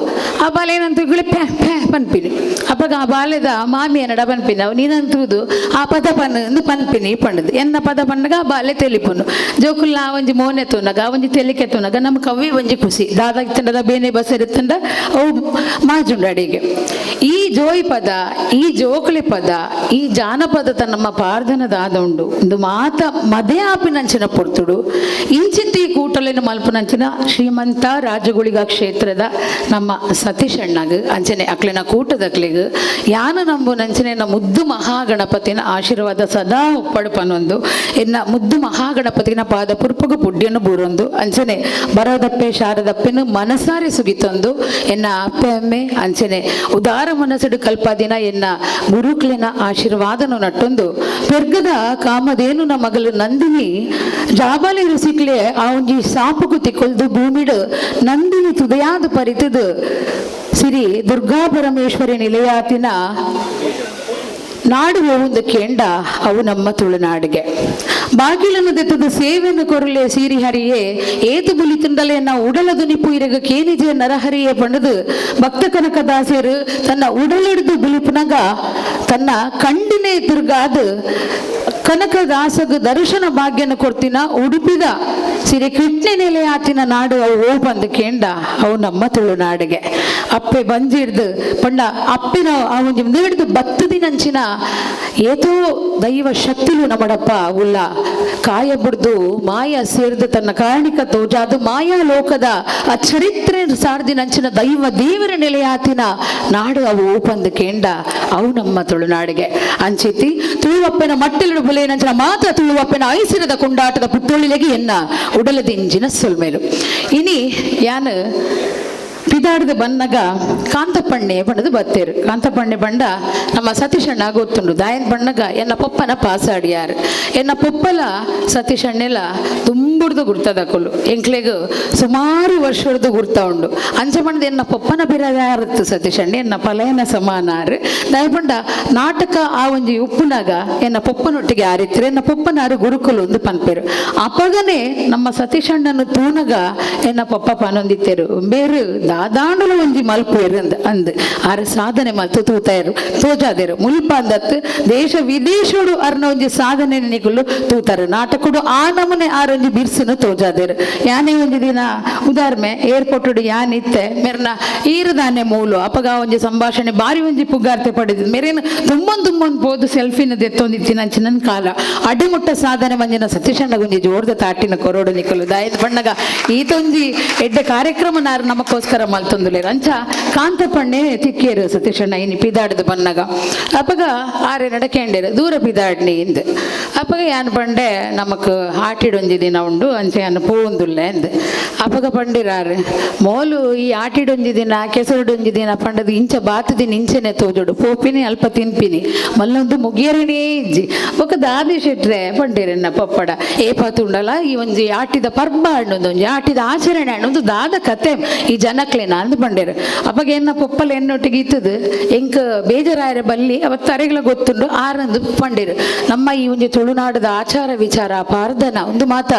ಆ ಬಾಲೆ ಏನಂತ ಪ್ಯಾ ಪ್ಯಾ ಪನ್ಪಿನಿ ಅಪ್ಪಗ ಆ ಬಾಲೆದ ಮಾಮಿ ಏನಡ ಪನ್ಪಿನಿ ಅವು ನೀನಂತೂದು ಆ ಪದ ಪನ್ ಅಂದು ಪನ್ಪಿನಿ ಪಂಡದು ಎನ್ನ ಪದ ಪನ್ನಗ ಆ ಬಾಲೆ ತೆಲಿಪುನು ಜೋಕುಲ್ಲ ಆ ಒಂಜಿ ಮೋನೆ ತೂನಗ ಆ ಒಂಜಿ ತೆಲಿಕೆ ತೂನಗ ನಮ್ಮ ಕವ್ವಿ ಒಂಜಿ ಖುಷಿ ದಾದ ಇತ್ತಂಡದ ಬೇನೆ ಬಸರಿತ್ತಂಡ ಅವು ಮಾಜುಂಡ ಅಡಿಗೆ. ಈ ಜೋಯಿ ಪದ ಈ ಜೋಕುಳಿ ಪದ ಈ ಜಾನಪದ ನಮ್ಮ ಪಾರ್ದನದ ಆದ ಉಂಡು ಇಂದು ಮಾತ ಮದೇ ಆಪಿನಂಚಿನ ಪೊರ್ತುಡು ಇಂಚಿತ್ತಿ ಕೂಟಲಿನ ಮಲ್ಪುನಂಚಿನ ಶ್ರೀಮಂತ ರಾಜಗುಳಿಗ ಕ್ಷೇತ್ರದ ನಮ್ಮ ಸತೀಶ್ ಅಣ್ಣಗ್ ಅಂಚನೆ ಅಕ್ಲಿನ ಕೂಟದಕ್ಲಿಗ್ ಯಾನು ನಂಬು ನಂಚನೆ ಮುದ್ದು ಮಹಾಗಣಪತಿನ ಆಶೀರ್ವಾದ ಸದಾ ಉಪ್ಪಡು ಪನೊಂದು ಎನ್ನ ಮುದ್ದು ಮಹಾಗಣಪತಿನ ಪಾದ ಪುರ್ಪಗು ಪುಡ್ಯನು ಬೂರೊಂದು ಅಂಚನೆ ಬರೋದಪ್ಪೆ ಶಾರದಪ್ಪೆನು ಮನಸಾರೆ ಸುಗಿತೊಂದು ಎನ್ನ ಅಪ್ಪೆ ಅಮ್ಮೆ ಅಂಚನೆ ಉದಾರ ಮನಸ್ಸುಡು ಕಲ್ಪಾದಿನ ಎನ್ನ ಗುರುಕ್ಲಿನ ಆಶೀರ್ವಾದನು ನಟ್ಟೊಂದು ಪೆರ್ಗದ ಕಾಮಧೇನು ಮಗಳು ನಂದಿನಿ ಜಾಬಾಲಿ ರುಸಿಕ್ಲೆ ಆ ಒಂಜಿ ಸಾಪುಕು ತಿಕ್ಕೊಲ್ದು ಭೂಮಿಡು ನಂದಿನಿ ತುದಯಾದ ಪರಿತದು ಸಿರಿ ದುರ್ಗಾ ಪರಮೇಶ್ವರಿ ನಿಲಯಾತಿನ ನಾಡು ಒಂದು ಕೇಂಡ ಅವು ನಮ್ಮ ತುಳುನಾಡಿಗೆ ಬಾಗಿಲನ್ನು ದೆತ್ತದ ಸೇವೆಯನ್ನು ಕೊರಲೆ ಸೀರಿ ಹರಿಯೇ ಏತು ಬುಲಿ ತಿಂಡಲೆ ನಾವು ಉಡಲದು ನಿಪ್ಪು ಇರಗ ಕೇನಿಜೆ ನರಹರಿಯೇ ಪಂಡದು ಭಕ್ತ ಕನಕ ದಾಸರು ತನ್ನ ಉಡಲಿಡ್ದು ಬುಲಿಪುನಗ ತನ್ನ ಕಂಡಿನೇ ತಿರುಗಾದು ಕನಕದಾಸಗ ದರ್ಶನ ಭಾಗ್ಯನ ಕೊಡ್ತಿನ ಉಡುಪಿದ ಸಿರಿ ಕಿಟ್ನೆ ನೆಲೆಯಾತಿನ ನಾಡು ಅವು ಓ ಬಂದು ಕೇಂಡ ಅವು ನಮ್ಮ ತುಳುನಾಡಿಗೆ ಅಪ್ಪೆ ಬಂಜಿಡ್ದು ಪಂಡ ಅಪ್ಪಿನ ಆ ಒಂಜಿ ಹಿಡಿದು ಬತ್ತದಿನಂಚಿನ ಏತೋ ದೈವ ಶಕ್ತಿಲು ನಮ್ಮಡಪ್ಪ ಉಲ್ಲ ಕಾಯ ಬುಡ್ದು ಮಾಯ ಸೇರಿದ ತನ್ನ ಕಾರಣಿಕ ತೋಜಾದು ಮಾಯಾ ಲೋಕದ ಆ ಚರಿತ್ರೆ ಸಾರ್ದಿನಂಚಿನ ದೈವ ದೇವರ ನೆಲೆಯಾತಿನ ನಾಡು ಅವು ಓಪಂದು ಕೇಂಡ ಅವು ನಮ್ಮ ತುಳುನಾಡಿಗೆ ಅಂಚಿತಿ ತುಳುವಪ್ಪನ ಮಟ್ಟಲಿಡು ಬುಲೆನಂಚಿನ ಮಾತ್ರ ತುಳುವಪ್ಪನ ಐಸಿರದ ಕೊಂಡಾಟದ ಪುತ್ತೊಳಿಲೆಗೆ ಎನ್ನ ಉಡಲದಿಂಜಿನ ಸೊಲ್ಮೇಲು. ಇನಿ ಯಾನು ಪಿದಾಡ್ದ ಬನ್ನಗ ಕಾಂತಪಣ್ಣೆ ಬಣ್ಣದ ಬತ್ತೇರು ಕಾಂತಪಣ್ಣೆ ಬಂಡ ನಮ್ಮ ಸತೀಶಣ್ಣ ಗೊತ್ತುಂಡು ದಾಯನ್ ಬಣ್ಣಗ ಎನ್ನ ಪೊಪ್ಪನ ಪಾಸಾಡಿಯಾರು ಎನ್ನ ಪೊಪ್ಪಲ ಸತೀಶಣ್ಣೆಲ ತುಂಬುಡ್ದು ಗುರ್ತದಕೊಲು ಎಂಕ್ಲೆಗ್ ಸುಮಾರು ವರ್ಷದ ಗುರ್ತ ಉಂಡು ಅಂಚ ಬಣ್ಣದ ಎನ್ನ ಪೊಪ್ಪನ ಬಿರದಾರತ್ತು ಸತೀಶಣ್ಣ ಎನ್ನ ಪಲಯನ ಸಮಾನಾರು ದಾಯ ಬಂಡ ನಾಟಕ ಆ ಒಂಜಿ ಉಪ್ಪುನಾಗ ಎನ್ನ ಪೊಪ್ಪನೊಟ್ಟಿಗೆ ಆರಿತ್ರೆ ಎನ್ನ ಪೊಪ್ಪನಾರು ಗುರುಕುಲು ಒಂದು ಪನ್ಪೇರು ಅಪಗನೆ ನಮ್ಮ ಸತೀಶಣ್ಣನ ತೂನಗ ಎನ್ನ ಪೊಪ್ಪ ಪನೊಂದಿತ್ತೇರು ಬೇರು ದಾದಾಂಡಲ ಒಂಜಿ ಮಲ್ಪೇರು ಅಂದ್ ಅಂದ್ ಆರ ಸಾಧನೆ ಮಲ್ತು ತೂತಾಯರು ತೋಜಾದೇರು ಮುಲ್ಪ ಅಂದತ್ತು ದೇಶ ವಿದೇಶೋಡು ಅರ್ನ ಒಂಜಿ ಸಾಧನೆ ನಿಕುಲು ತೂತಾರೆ ನಾಟಕಡು ಆ ನಮೂನೆ ಆರೊಂಜಿ ಬಿರ್ಸುನು ತೋಜಾದೇರು ಯಾನೇ ಒಂಜಿ ದಿನ ಉದಾಹರಣೆ ಏರ್ಪೋರ್ಟ್ ಯಾನ್ ಇತ್ತೆ ಮೆರ್ನ ಈರುದಾನೆ ಮೂಲು ಅಪಗ ಒಂಜಿ ಸಂಭಾಷಣೆ ಬಾರಿ ಒಂಜಿ ಪುಗಾರ್ತೆ ಪಡೆದಿದ್ದು ಮೇರೇನು ತುಂಬೊಂದು ತುಂಬೊಂದು ಪೋದು ಸೆಲ್ಫಿನ ದೆತ್ತೊಂದಿತ್ತಿನ ಅಂಚಿನ ಕಾಲ ಅಡಿಮುಟ್ಟ ಸಾಧನೆ ಮಂಜಿನ ಸತೀಶಣ್ಣ ಒಂಜಿ ಜೋರ್ದ ತಾಟಿನ ಕೊರೋಡು ನಿಕಲು ದಾಯದ ಬಣ್ಣಗ ಈತೊಂಜಿ ಎಡ್ಡೆ ಕಾರ್ಯಕ್ರಮ ನಾರು ನಮಕ್ಕೋಸ್ಕರ ಮಲ್ತೊಂದುಲೇರು ಅಂಚ ಕಾಂತಪಣ್ಣೆ ತಿಕ್ಕೇರು ಸತೀಶಣ್ಣ ಇನಿ ಪಿದಾಡ್ದು ಬನ್ನಗ ಅಪಗ ಆರೆ ನಡಕೇಂಡೇರು ದೂರ ಪಿದಾಡ್ನಿ ಇಂದು ಅಪಗ ಯಾನ್ ಪಂಡೆ ನಮಕ್ ಆಟಿಡೊಂಜಿ ದಿನ ಉಂಡು ಅಂಚ ಯಾನ್ ಪೋಂದುಲ್ಲೆ ಅಂದ್ ಅಪಗ ಪಂಡಿರಾರು ಮೋಲು ಈ ಆಟಿಡೊಂಜಿ ದಿನ ಕೆಸರುಡೊಂಜಿ ದಿನ ಪಂಡದು ಇಂಚ ಬಾತು ದಿನ ಇಂಚನೆ ತೋಜೋಡು ಪೋಪಿನಿ ಅಲ್ಪ ತಿನ್ಪಿನಿ ಮಲ್ಲೊಂದು ಮುಗಿಯರನೇ ಇಜ್ಜಿ ಬೊಕ ದಾದಿ ಶೆಟ್ರೆ ಪಂಡಿರನ್ನ ಪಪ್ಪಡ ಏ ಪತುಂಡಲ ಈ ಒಂಜಿ ಆಟಿದ ಪರ್ಬ ಹಣ್ಣೊಂದು ಒಂಜಿ ಆಟಿದ ಆಚರಣೆ ಹಣ್ಣೊಂದು ದಾದ ಕತೆ ಈ ಜನಕ್ಲೇನ ಅಂದ್ ಪಂಡೇರು ಅಪಗ ಎನ್ನ ಪೊಪ್ಪಲ ಎನ್ನೊಟ್ಟಿಗೆ ಇತ್ತದು ಎಂಕ್ ಬೇಜಾರಾಯರ ಬಲ್ಲಿ ಅವತ್ತು ಅರೆಗಳ ಗೊತ್ತುಂಡು ಆರಂದು ಪಂಡೇರು ನಮ್ಮ ಈ ಒಂಜಿ ತುಳುನಾಡದ ಆಚಾರ ವಿಚಾರ ಪಾರ್ದನ ಒಂದು ಮಾತ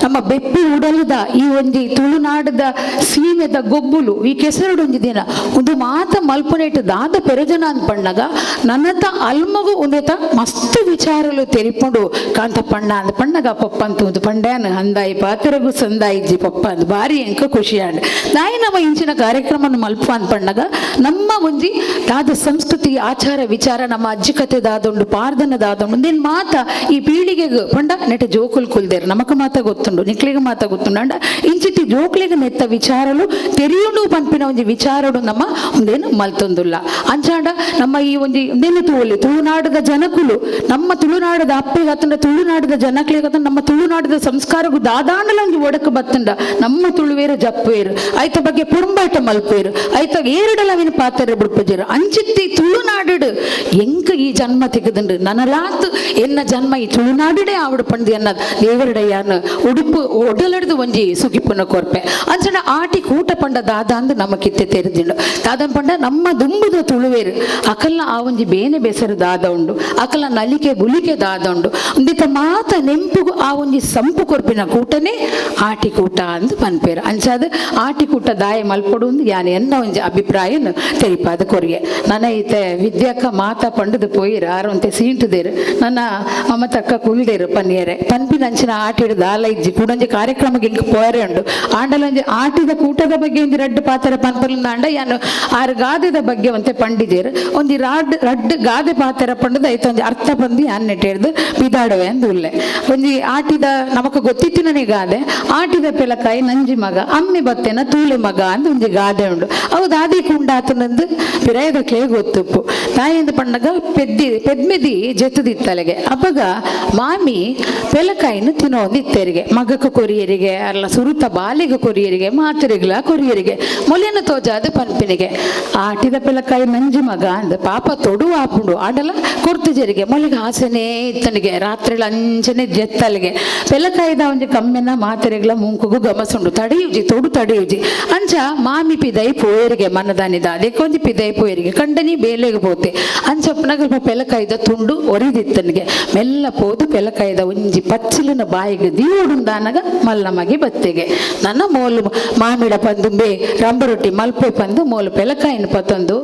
ನಮ್ಮ ಬೆಪ್ಪಿ ಉಡಲದ ಈ ಒಂಜಿ ತುಳುನಾಡದ ಸೀಮೆದ ಗೊಬ್ಬುಲು ಈ ಕೆಸರುಡು ಒಂಜಿ ದಿನ ಒಂದು ಮಾತ ಮಲ್ಪನೇಟು ದಾದ ಪೆರಜನ ಅಂದ್ ಪಣ್ಣಗ ನನ್ನತ ಅಲ್ಮಗು ಒಂದೇತ ಮಸ್ತ್ ವಿಚಾರಲು ತೆರಿಪುಂಡು ಕಾಂತಪಣ್ಣ ಅಂದ್ ಪಣ್ಣಗ ಪೊಪ್ಪಂತು ಒಂದು ಪಂಡ್ಯಾನ ಹಂದಾಯಿ ಪಾತ್ರಗು ಸಂದಾಯಿಜ್ಜಿ ಪೊಪ್ಪ ಅಂದ್ ಬಾರಿ ಎಂಕ ಖುಷಿಯಾಂಡ್ ನಾಯಿ ನಮ್ಮ ಇಂಚಿನ ಕಾರ್ಯಕ್ರಮ ಮಲ್ಪ ಅಂದ್ ಪಣ್ಣಗ ನಮ್ಮ ಒಂಜಿ ದಾದ ಸಂಸ್ಕೃತಿ ಆಚಾರ ವಿಚಾರ ನಮ್ಮ ಅಜ್ಜಿ ಕತೆ ದಾದುಂಡು ಪಾರ್ದನ ದಾದುಂಡು ಉಂದೇನ್ ಮಾತ ಈ ಪೀಳಿಗೆಗ್ ಪಂಡ ನೆಟ ಜೋಕುಲ್ ಕುಲ್ದೇರು ನಮಕ ಮಾತ ಗೊತ್ತುಂಡು ನಿಕ್ಲೆಗ್ ಮಾತ ಗೊತ್ತುಂಡು ಅಂಡ ಇಂಚಿತಿ ಜೋಕ್ಲೆಗ್ ನೆತ್ತ ವಿಚಾರಲು ತೆರಿಯುಂಡು ಪನ್ಪಿನ ಒಂಜಿ ವಿಚಾರಡು ನಮ್ಮ ಉಂದೇನು ಮಲ್ತೊಂದುಲ್ಲ ಅಂಚಾಂಡ ನಮ್ಮ ಈ ಒಂಜಿ ಉಂದೇನು ತೂವೊಲಿ ತುಳುನಾಡದ ಜನಕುಲು ನಮ್ಮ ತುಳುನಾಡದ ಅಪ್ಪೆಗ್ ಅತ್ತಂಡ ತುಳುನಾಡದ ಜನಕ್ಲೆಗ್ ಅತ್ತಂಡ ನಮ್ಮ ತುಳುನಾಡದ ಸಂಸ್ಕಾರಗು ದಾದಾಂಡಲ ಒಂಜಿ ಒಡಕು ಬತ್ತಂಡ ನಮ್ಮ ತುಳುವೇರು ಜಪ್ಪುವೇರು ಐತ ಬಗ್ಗೆ ಪೊರ್ಂಬಾಟ ಮಲ್ಪೇರು ಐತ ಏರುಡಲ ಅವಿನ ಪಾತ್ರ ಬುಡ್ಪಜೇರು ಅಂಚಿತ್ತಿ ತುಳುನಾಡು ಎಂಕ್ ಈ ಜನ್ಮ ತೆಗೆದುಂಡು ನನಲಾತ್ ಎನ್ನ ಜನ್ಮ ಈ ತುಳುನಾಡುಡೆ ಆವಡು ಪಂದು ಎನ್ನ ದೇವರುಡಯ್ಯಾನ ಉಡುಪು ಒಡಲಡ್ದು ಒಂಜಿ ಸುಗಿಪುನ ಕೊರ್ಪೆ ಅಂಚನ ಆಟಿ ಕೂಟ ಪಂಡ ದಾದ ಅಂದು ನಮಕಿತ್ತೆ ತೆರೆದಿಂಡು ದಾದನ್ ಪಂಡ ನಮ್ಮ ದುಂಬುದ ತುಳುವೇರು ಅಕಲ್ನ ಆ ಒಂಜಿ ಬೇನೆ ಬೆಸರು ದಾದ ಉಂಡು ಅಕಲ್ನ ನಲಿಕೆ ಬುಲಿಕೆ ದಾದ ಉಂಡು ಒಂದಿತ್ತ ಮಾತ ನೆಂಪುಗು ಆ ಒಂಜಿ ಸಂಪು ಕೊರ್ಪಿನ ಕೂಟನೇ ಆಟಿ ಕೂಟ ಅಂದು ಪನ್ಪೇರು ಅಂಚಾದ ಆಟಿ ಕೂಟ ದಾಯ ಮಲ್ಪೊಡು ಅಂದು ಯಾನ್ ಎನ್ನ ಒಂಜಿ ಅಭಿಪ್ರಾಯನು ತೆರಿಪಾದ ಕೊರಿಗೆ ನನ್ನ ಈತೆ ವಿದ್ಯಾಕ್ಕ ಮಾತ ಪಂಡದು ಪೋಯಿರು ಆರಂತೆ ಸೀಂಟುದೇರು ನನ್ನ ಮಮತಕ್ಕ ಕುಲ್ದೇರು ಪನ್ನಿಯರೆ ಪನ್ಪಿನ ಅಂಚಿನ ಆಟಿಡು ದಾಲ ಇಜ್ಜಿ ಕೂಡೊಂಜಿ ಕಾರ್ಯಕ್ರಮಕ್ಕೆ ಇಂಕ್ ಪೋಯರೆ ಉಂಡು ಆಂಡಲೊಂಜಿ ಆಟಿದ ಕೂಟದ ಬಗ್ಗೆ ಒಂಜಿ ರಡ್ಡು ಪಾತ್ರ ಪನ್ಪಲಿಂದ ಆಂಡ ಯಾನು ಆರು ಗಾದೆದ ಬಗ್ಗೆ ಒಂತೆ ಪಂಡಿದೇರು ಒಂಜಿ ರಾಡ್ ರಡ್ಡು ಗಾದೆ ಪಾತ್ರ ಪಂಡದ ಐತ ಒಂಜಿ ಅರ್ಥ ಬಂದು ಯಾನ್ ನೆಟ್ಟೆಡ್ದು ಬಿದಾಡುವೆ ಅಂದು ಉಲ್ಲೆ ಒಂಜಿ ಆಟಿದ ನಮಕ್ ಗೊತ್ತಿತ್ತಿನನೇ ಗಾದೆ ಆಟಿದ ಪೆಲಕಾಯಿ ನಂಜಿ ಮಗ ಅಮ್ಮೆ ಬತ್ತೇನ ತೂಲೆ ಮಗ ಅಂದ್ ಒಂಜಿ ಗಾದೆ ಉಂಡು ಅವು ದಾದಿ ಕುಂಡಾತನಂದು ಪಿರಾಯದಕ್ಲೇ ಗೊತ್ತುಪ್ಪು ತಾಯಿಂದ ಪಂಡಗ ಪೆದ್ದಿ ಪೆದ್ಮೆದಿ ಜೆತ್ತದಿತ್ತಲೆಗೆ ಅಪಗ ಮಾಮಿ ಪೆಲಕಾಯಿನ ತಿನ್ನೋದಿತ್ತೆರಿಗೆ ಮಗಕ್ಕ ಕೊರಿಯರಿಗೆ ಅಲ್ಲ ಸುರುತ ಬಾಲಿಗೆ ಕೊರಿಯರಿಗೆ ಮಾತರಿಗ್ಲ ಕೊರಿಯರಿಗೆ ಮೊಲೆನ ತೋಜಾದ ಪನ್ಪಿನಿಗೆ ಆಟಿದ ಪೆಲಕಾಯಿ ನಂಜಿ ಮಗ ಅಂದ ಪಾಪ ತೊಡು ಆಪುಂಡು ಆಡಲ ಕೊರ್ತು ಜರಿಗೆ ಮೊಲೆಗೆ ಆಸೆನೇ ಇತ್ತನಿಗೆ ರಾತ್ರಿ ಅಂಚನೆ ಜೆತ್ತಲಿಗೆ ಪೆಲಕಾಯಿದ ಒಂಜಿ ಕಮ್ಮೆನ ಮಾತರಿಗ್ಲ ಮೂಂಕುಗು ಗಮಸುಂಡು ತಡೆಯುಜಿ ತೊಡು ತಡೆಯುಜಿ ಅಂಚ ಮಾಮಿ ಪಿದೈ ಪೋಯರಿಗೆ ಮನದಾನಿದ ಅದಕ್ಕೆ ಒಂಜಿ ಪಿದೈ ಪೋಯರಿಗೆ ಕಂಡನಿ ಬೇಲೆಗೆ ಪೋತೆ ಅಂಚಪ್ಪನಾಗ ಪೆಲಕಾಯ್ದ ತುಂಡು ಒರಿದಿತ್ತನಿಗೆ ಮೆಲ್ಲ ಪೋದು ಪೆಲಕಾಯ್ದ ಒಂಜಿ ಪಚ್ಚಿಲಿನ ಬಾಯಿಗೆ ದೀವಡುಂದಾನಗ ಮಲ್ಲಮಗೆ ಬತ್ತೆಗೆ ನನ್ನ ಮೋಲು ಮಾಮಿಡ ಪಂದು ಬೇ ರಂಬರೊಟ್ಟಿ ಮಲ್ಪೆ ಪಂದು ಮೋಲು ಪೆಲಕಾಯಿನ ಪತ್ತೊಂದು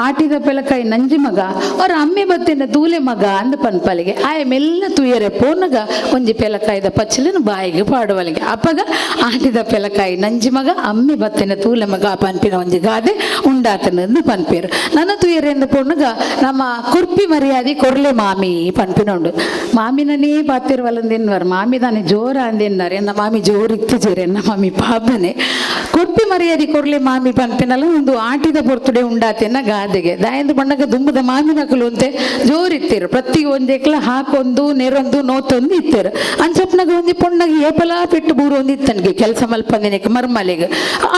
ಆಟಿದ ಪೆಲಕಾಯಿ ನಂಜಿ ಮಗ ಅವ್ರ ಅಮ್ಮೆ ಬತ್ತಿನ ತೂಲೆ ಮಗ ಅಂದ ಪನ್ಪಲಿಗೆ ಆಯ ಮೆಲ್ಲ ತುಯರೆ ಪೋನಗ ಒಂಜಿ ಪೆಲಕಾಯ್ದ ಪಚ್ಚಿಲಿನ ಬಾಯಿಗೆ ಪಾಡುವಲಿಗೆ ಅಪ್ಪಗ ಆಟಿದ ಪೆಲಕಾಯಿ ನಂಜಿ ಮಗ ಅಮ್ಮೆ ಬತ್ತಿನ ತೂಲೆ ಮಗ ಪನ್ಪಿನ ಒಂಜಿ ಗಾದೆ ಉಂಡಾತನಂದು ಪನ್ಪೇರು ನನ್ನ ತುಯರೆ ಎಂದು ಪೋನಗ ನಮ್ಮ ಕುರ್ಪಿ ಮರ್ಯಾದೆ ಕೊರ್ಲೆ ಮಾಮಿ ಪನ್ಪಿನ ಉಂಡು ಮಾಮಿನನೇ ಪಾತಿರುವಲ್ಲಂದಿನ್ವರ್ ಮಾಮಿ ತಾನೆ ಜೋರ ಅಂದಿನ್ನಾರೆ ಎನ್ನ ಮಾಮಿ ಜೋರು ಇತ್ತಿಜೇರೆ ಎನ್ನ ಮಾಮಿ ಪಾಪನೆ ಕುರ್ಪಿ ಮರ್ಯಾದೆ ಕೊರ್ಲೆ ಮಾಮಿ ಪನ್ಪಿನಲ್ಲ ಒಂದು ಆಟಿದ ಪೊರ್ತುಡೆ ಉಂಡಾತೆನ್ನ ಗಾದೆಗೆ ದಾಯಂದು ಬಣ್ಣಗ ದುಂಬದ ಮಾಮಿನಕಲು ಅಂತೆ ಜೋರಿತ್ತಿರು ಪ್ರತಿ ಒಂದೆಕ್ಲ ಹಾಕೊಂದು ನೆರೊಂದು ನೋತೊಂದು ಇತ್ತಿರು ಅಂಚಪ್ಪನಾಗ ಒಂಜಿ ಪೊಣ್ಣಗೆ ಏಪಲ ಪೆಟ್ಟು ಬೂರು ಒಂದು ಇತ್ತನಿಗೆ ಕೆಲಸ ಮಲ್ಪಂದಿನಕ್ಕೆ ಮರ್ಮಲೆಗೆ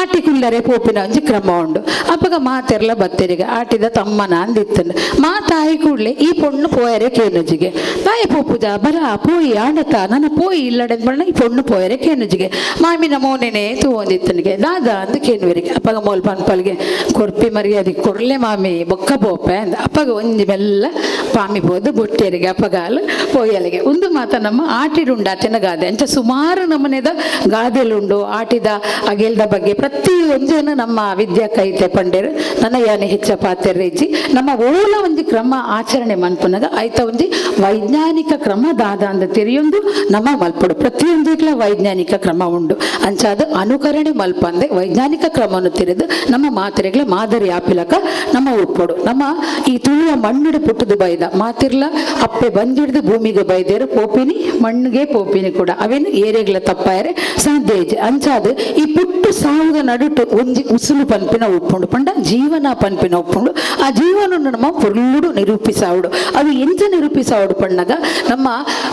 ಆಟಿ ಕುಲ್ಲರೆ ಪೋಪಿನ ಒಂಜಿ ಕ್ರಮ ಉಂಡು ಅಪ್ಪಗ ಮಾತೆರ್ಲ ಬತ್ತೆರಿಗೆ ಆಟಿದ ತಮ್ಮನ ಅಂದಿತ್ತನು ಮಾ ತಾಯಿ ಕೂಡ್ಲೆ ಈ ಪೊಣ್ಣು ಪೋಯರೆ ಕೇನುಜಿಗೆ ತಾಯಿ ಪೋಪುಜ ಬರ ಪೋಯಿ ಆಂಡತ ನನ್ನ ಪೋಯಿ ಇಲ್ಲಡೆ ಬಣ್ಣ ಈ ಪೊಣ್ಣು ಪೋಯರೆ ಕೇನುಜಿಗೆ ಮಾಮಿನ ಮೋನೆನೆ ತೂ ಒಂದಿತ್ತನಿಗೆ ದಾದ ಅಂದ ಕೇನುವರಿಗೆ ಅಪ್ಪಗ ಮೋಲ್ ಪನ್ಪಲ್ಗೆ ಕೊರ್ಪಿ ಮರ್ಯಾದೆ ಕೊರ್ಲೆ ಮಾಮಿ ಬೊಕ್ಕ ಪೋಪೆ ಅಂದ ಅಪ್ಪಗ ಒಂಜಿ ಮೆಲ್ಲ ಪಾಮಿ ಪೋದು ಬೊಟ್ಟೆರಿಗೆ ಅಪ್ಪಗಾಲು ಪೋಯಲಿಗೆ ಒಂದು ಮಾತ ನಮ್ಮ ಆಟಿಡುಂಡು ಆತಿನ ಗಾದೆ ಅಂಚ ಸುಮಾರು ನಮನೆದ ಗಾದೆಲುಂಡು ಆಟಿದ ಅಗೆಲ್ದ ಬಗ್ಗೆ ಪ್ರತಿ ಒಂಜೇನು ನಮ್ಮ ವಿದ್ಯಾ ಕೈತೆ ಪಂಡೇರು ನನ್ನ ಯಾನೆ ಹೆಚ್ಚ ಪಾತೆರ್ರೆಜ್ಜಿ ನಮ್ಮ ಓಲ ಒಂಜಿ ಕ್ರಮ ಆಚರಣೆ ಮನ್ಪುನಗ ಆಯ್ತ ಒಂಜಿ ವೈಜ್ಞಾನಿಕ ಕ್ರಮ ದಾದ ಅಂದ ತೆರಿಯೊಂದು ನಮ್ಮ ಮಲ್ಪಡು ಪ್ರತಿಯೊಂದಿಗ್ಲ ವೈಜ್ಞಾನಿಕ ಕ್ರಮ ಉಂಡು ಅಂಚಾದ ಅನುಕರಣೆ ಮಲ್ಪಂದೆ ವೈಜ್ಞಾನಿಕ ಕ್ರಮವನ್ನು ತೆರೆದು ನಮ್ಮ ಮಾತೆರೆಗ್ಲ ಮಾದರಿ ಆಪಿಲಕ ನಮ್ಮ ಉಪ್ಪಡು ನಮ್ಮ ಈ ತುಳುವ ಮಣ್ಣುಡು ಪುಟ್ಟದು ಬೈದ ಮಾತಿರ್ಲ ಅಪ್ಪೆ ಬಂದಿಡ್ದು ಭೂಮಿಗೆ ಬೈದೇರು ಪೋಪಿನಿ ಮಣ್ಣಿಗೆ ಪೋಪಿನಿ ಕೂಡ ಅವೇನು ಏರೆಗ್ಲ ತಪ್ಪಾಯರೆ ಸಾಧ್ಯ ಇಜ್ಜಿ ಅಂಚಾದ ಈ ಪುಟ್ಟು ಸಾವುದ ನಡುಟು ಒಂಜಿ ಉಸುಲು ಪನ್ಪಿನ ಉಪ್ಪುಂಡು ಪಂಡ ಜೀವನ ಪನ್ಪಿನ ಉಪ್ಪುಂಡು ಆ ಜೀವನ ನಮ್ಮ ಪೊರ್ಲುಡು ನಿರೂಪಿಸಾವುಡು ಅದು ಎಂಚ ನಿರೂಪಿಸಾವುಡು ಪಣ್ಣಗ ನಮ್ಮ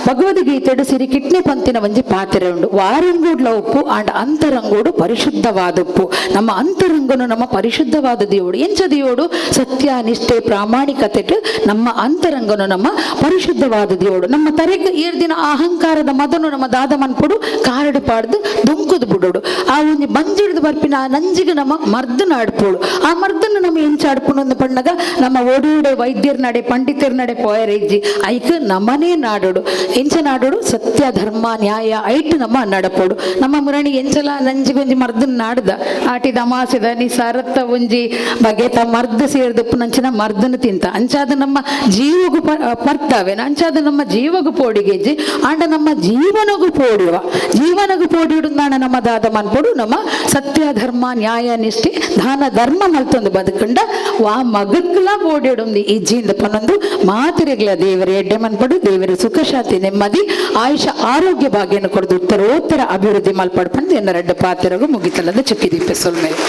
ಭಗವದ್ಗೀತೆಡು ಸಿರಿ ಕಿಟ್ನೆ ಪಂತಿನ ಒಂಜಿ ಪಾತ್ರೆ ಉಂಡು ವಾರಂಗೂಡ್ಲ ಉಪ್ಪು ಆಂಡ್ ಅಂತರಂಗೋಡು ಪರಿಶುದ್ಧವಾದ ಉಪ್ಪು ನಮ್ಮ ಅಂತರಂಗನು ನಮ್ಮ ಪರಿಶುದ್ಧವಾದ ದೇವಡು ಎಂಚ ದೇವಡು ಸತ್ಯ ನಿಷ್ಠೆ ಪ್ರಾಮಾಣಿಕತೆ ನಮ್ಮ ಅಂತರಂಗನು ನಮ್ಮ ಪರಿಶುದ್ಧವಾದ ದೇವಡು ನಮ್ಮ ತರೆಗೆ ಏರ್ದಿನ ಅಹಂಕಾರದ ಮದನು ನಮ್ಮ ದಾದ ಮನ್ಪೊಡು ಕಾರಡು ಪಾಡ್ದು ದುಂಕುದು ಬಿಡೋಡು ಆ ಒಂಜಿ ಬಂಜಿಡ್ದು ಬರ್ಪಿನ ಆ ನಂಜಿಗೆ ನಮ್ಮ ಮರ್ದನ ಆಡ್ಪೋಡು ಆ ಮರ್ದನ್ನು ನಮ್ಮ ಎಂಚ ಆಡ್ಪುನು ಅಂದ್ ಪಣ್ಣಗ ನಮ್ಮ ಓಡೋಡೆ ವೈದ್ಯರ ನಡೆ ಪಂಡಿತರ ನಡೆ ಪೋಯರೆಜ್ಜಿ ಐಕ್ ನಮ್ಮನೇ ನಾಡೋಡು ಎಂಚ ನಾಡೋಡು ಸತ್ಯ ಧರ್ಮ ನ್ಯಾಯ ಐಟ್ ನಮ್ಮ ನಡಪೋಡು ನಮ್ಮ ಮುರಣಿ ಎಂಚಲ ನಂಜಿಗೆ ಒಂಜಿ ಮರ್ದನ್ ನಾಡ್ದ ಆಟಿದ ಅಮಾಸೆದ ನಿಸಾರತ್ತ ಒಂಜಿ ಬಗೆತ ಮರ್ದ ಸೇರ್ದಪ್ಪು ನಂಚಿನ ಮರ್ದನ ತಿಂತ ಅಂಚಾದ ನಮ್ಮ ಜೀವಗು ಪರ್ತಾವೆ ಅಂಚಾದ ನಮ್ಮ ಜೀವಗು ಪೋಡಿಗೆಜ್ಜಿ ಆಂಡ ನಮ್ಮ ಜೀವನಗು ಪೋಡಿವ ಜೀವನಗು ಪೋಡಿಡುಂದಾಣ ನಮ್ಮ ದಾದ ಮನ್ಪೊಡು ನಮ್ಮ ಸತ್ಯ ಧರ್ಮ ನ್ಯಾಯ ನಿಷ್ಠೆ ದಾನ ಧರ್ಮ ಮಲ್ತೊಂದು ಬದುಕಂಡ ವಾ ಮಗಕ್ಲ ಬೋಡಿಡೊಂದು ಇಜ್ಜಿಂದ ಪನೊಂದು ಮಾತೆರೆಗ್ಲ ದೇವರ ಎಡ್ಡೆ ಮನ್ಪಡು ದೇವರ ಸುಖ ಶಾಂತಿ ನೆಮ್ಮದಿ ಆಯುಷ ಆರೋಗ್ಯ ಭಾಗ್ಯನ ಕೊಡದು ಉತ್ತರೋತ್ತರ ಅಭಿವೃದ್ಧಿ ಮಲ್ಪಡು ಪಂದು ಎನ್ನ ರಡ್ಡ ಪಾತೆರಗು ಮುಗಿತಲದ ಚುಕ್ಕಿದೀಪ ಸೊಲ್ಮೇಲೆ.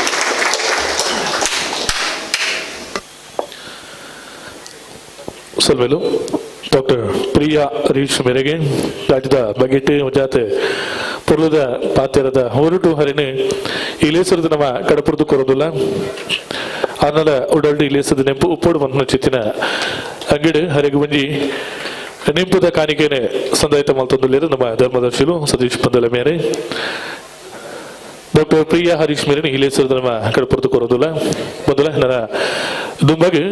ಸೊಲ್ಮೆಲು ಡಾಕ್ಟರ್ ಪ್ರಿಯಾ ಹರೀಶ್ ಮೇರೆಗೆ ರಾಜ್ಯದ ಬಗೆಟ್ ಜಾತೆ ಪೊರ್ಲದ ಪಾತೆರದ ಹೊರಟು ಹರಿಣೆ ಇಲೇಸರದ ನಮ್ಮ ಕಡಪುರದು ಕೊರದುಲ್ಲ ಆನಲ ಉಡಲ್ಡು ಇಲೇಸದ ನೆಂಪು ಉಪ್ಪೋಡು ಮಂತ್ನ ಚಿತ್ತಿನ ಅಂಗಡಿ ಹರಿಗು ಬಂಜಿ ನೆಂಪುದ ಕಾಣಿಕೆನೆ ಸಂದಾಯಿತ ಮಲ್ತೊಂದುಲ್ಲೇರು ನಮ್ಮ ಧರ್ಮದರ್ಶಿಲು ಸತೀಶ್ ಪಂದಲ ಮೇರೆ ಡಾಕ್ಟರ್ ಪ್ರಿಯಾ ಹರೀಶ್ ಮೇರೆನೆ ಇಲೇಸರದ ನಮ್ಮ ಕಡಪುರದು ಕೊರದುಲ್ಲ ಮೊದಲ ನನ್ನ ದುಂಬಾಗಿ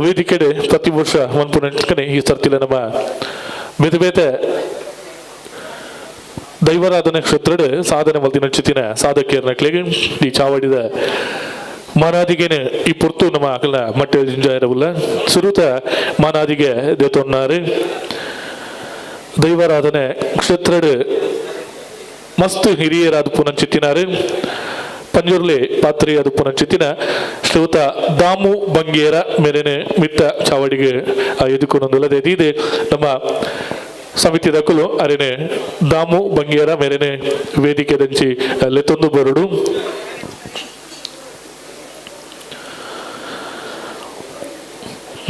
ವೇದಿಕೆಡೆ ಪ್ರತಿ ವರ್ಷ ಮನ್ಪುನಕನೆ ಈ ಸರ್ತಿಲ ನಮ್ಮ ಬೇತೆ ಬೇತೆ ದೈವಾರಾಧನೆ ಕ್ಷೇತ್ರಡ್ ಸಾಧನೆ ಮಲ್ತಿನ ಚಿತ್ತಿನ ಸಾಧಕಿಯರ ನಕ್ಲೆಗೆ ಈ ಚಾವಡಿದ ಮಾನಾದಿಗೆನೆ ಈ ಪೊರ್ತು ನಮ್ಮ ಅಕಲ್ನ ಮಟ್ಟೆ ಜಿಂಜಾಯಿರವುಲ್ಲ ಸುರುತ ಮಾನಾದಿಗೆ ದೇತೊನ್ನಾರು ದೈವಾರಾಧನೆ ಕ್ಷೇತ್ರಡ್ ಮಸ್ತ್ ಹಿರಿಯರಾದ ಪುನಂಚಿತ್ತಿನಾರು ಪಂಜುರ್ಲಿ ಪಾತ್ರಿಯಾದ ಪುನಂಚಿತ್ತಿನ ಶ್ರೀಯುತ ದಾಮು ಬಂಗೇರ ಮೇರೆನೆ ಮಿತ್ತ ಚಾವಡಿಗೆ ಎದುಕೊಂಡೊಂದುಲ್ಲದೆ ಇದೆ ನಮ್ಮ ಸಮಿತಿ ದಕ್ಕಲು ಅರೆನೆ ದಾಮು ಬಂಗೇರ ಮೇರೆನೆ ವೇದಿಕೆ ದಂಚಿ ಲೆತ್ತೊಂದು ಬರಡು.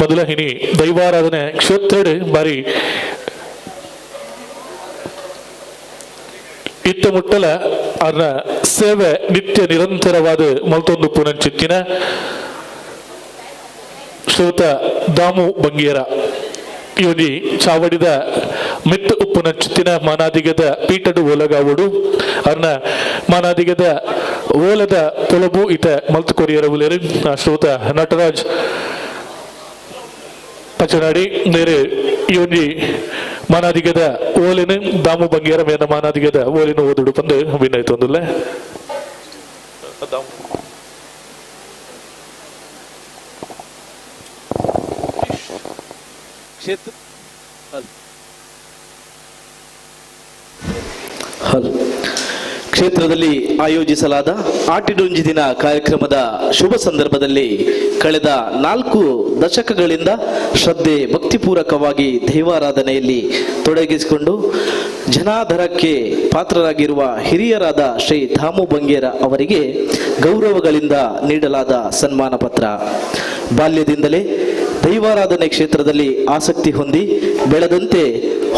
ಮೊದಲ ಹಿನಿ ದೈವಾರಾಧನೆ ಕ್ಷೇತ್ರಡ್ ಬಾರಿ ಇತ್ತ ಮುಟ್ಟಲ ಅರ್ನ ಸೇವೆ ನಿತ್ಯ ನಿರಂತರವಾದ ಮಲ್ತೊಂದು ಪುನಂಚಿತ್ತಿನ ಶ್ರೀಯುತ ದಾಮು ಬಂಗೇರ ಇವನಿ ಚಾವಡಿದ ಮಿತ್ತ ಉಪ್ಪುನಂಚಿತ್ತಿನ ಮಾನಾದಿಗದ ಪೀಠಡು ಓಲಗಾವುಡು ಅರ್ನ ಮಾನಾದಿಗದ ಓಲದ ಪೊಲಬು ಇತ ಮಲ್ತು ಕೊರಿಯರವುಲೇರು ಶ್ರೀಯುತ ನಟರಾಜ್ ಪಚನಾಡಿ ನೇರೆ ಈ ಮಾನಾದಿಗದ ಓಲಿನ ದಾಮು ಬಂಗೇರ ಮೇನ ಮಾನಾದಿಗದ ಓಲಿನ ಓದುಡು ಪಂದು ವಿನಯ್ತೊಂದುಲ್ಲ. ಕ್ಷೇತ್ರ ಹಲ್ ಕ್ಷೇತ್ರದಲ್ಲಿ ಆಯೋಜಿಸಲಾದ ಆಟಿಡೊಂಜಿ ದಿನ ಕಾರ್ಯಕ್ರಮದ ಶುಭ ಸಂದರ್ಭದಲ್ಲಿ ಕಳೆದ 4 ದಶಕಗಳಿಂದ ಶ್ರದ್ಧೆ ಭಕ್ತಿಪೂರ್ವಕವಾಗಿ ದೈವಾರಾಧನೆಯಲ್ಲಿ ತೊಡಗಿಸಿಕೊಂಡು ಜನಾದರಕ್ಕೆ ಪಾತ್ರರಾಗಿರುವ ಹಿರಿಯರಾದ ಶ್ರೀ ದಾಮು ಬಂಗೇರ ಅವರಿಗೆ ಗೌರವಗಳಿಂದ ನೀಡಲಾದ ಸನ್ಮಾನ ಪತ್ರ. ಬಾಲ್ಯದಿಂದಲೇ ದೈವಾರಾಧನೆ ಕ್ಷೇತ್ರದಲ್ಲಿ ಆಸಕ್ತಿ ಹೊಂದಿ ಬೆಳೆದಂತೆ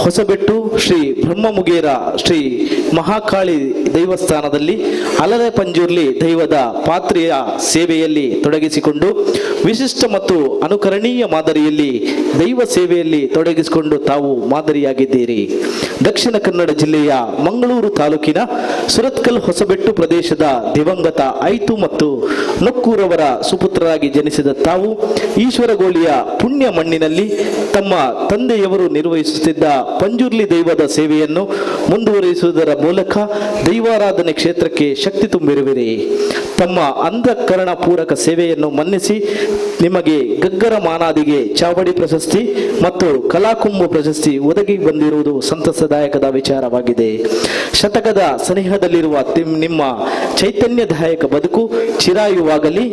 ಹೊಸಬೆಟ್ಟು ಶ್ರೀ ಬ್ರಹ್ಮಮುಗೇರ ಶ್ರೀ ಮಹಾಕಾಳಿ ದೇವಸ್ಥಾನದಲ್ಲಿ ಅಲರೆ ಪಂಜುರ್ಲಿ ದೈವದ ಪಾತ್ರೆಯ ಸೇವೆಯಲ್ಲಿ ತೊಡಗಿಸಿಕೊಂಡು ವಿಶಿಷ್ಟ ಮತ್ತು ಅನುಕರಣೀಯ ಮಾದರಿಯಲ್ಲಿ ದೈವ ಸೇವೆಯಲ್ಲಿ ತೊಡಗಿಸಿಕೊಂಡು ತಾವು ಮಾದರಿಯಾಗಿದ್ದೀರಿ. ದಕ್ಷಿಣ ಕನ್ನಡ ಜಿಲ್ಲೆಯ ಮಂಗಳೂರು ತಾಲೂಕಿನ ಸುರತ್ಕಲ್ ಹೊಸಬೆಟ್ಟು ಪ್ರದೇಶದ ದಿವಂಗತ ಐತು ಮತ್ತು ನೊಕ್ಕೂರವರ ಸುಪುತ್ರರಾಗಿ ಜನಿಸಿದ ತಾವು ಈಶ್ವರಗೋಳಿಯ ಪುಣ್ಯ ಮಣ್ಣಿನಲ್ಲಿ ತಮ್ಮ ತಂದೆಯವರು ನಿರ್ವಹಿಸುತ್ತಿದ್ದ ಪಂಜುರ್ಲಿ ದೈವದ ಸೇವೆಯನ್ನು ಮುಂದುವರಿಸುವುದರ ಮೂಲಕ ದೈವಾರಾಧನೆ ಕ್ಷೇತ್ರಕ್ಕೆ ಶಕ್ತಿ ತುಂಬಿರುವಿರಿ. ತಮ್ಮ ಅಂತಃಕರಣ ಪೂರಕ ಸೇವೆಯನ್ನು ಮನ್ನಿಸಿ ನಿಮಗೆ ಗಗ್ಗರ ಮಾನಾದಿಗೆ ಚಾವಡಿ ಪ್ರಶಸ್ತಿ ಮತ್ತು ಕಲಾಕುಂಭ ಪ್ರಶಸ್ತಿ ಒದಗಿ ಬಂದಿರುವುದು ಸಂತಸದಾಯಕದ ವಿಚಾರವಾಗಿದೆ. ಶತಕದ ಸನಿಹದಲ್ಲಿರುವ ನಿಮ್ಮ ಚೈತನ್ಯದಾಯಕ ಬದುಕು ಚಿರಾಯುವಾಗಲಿ,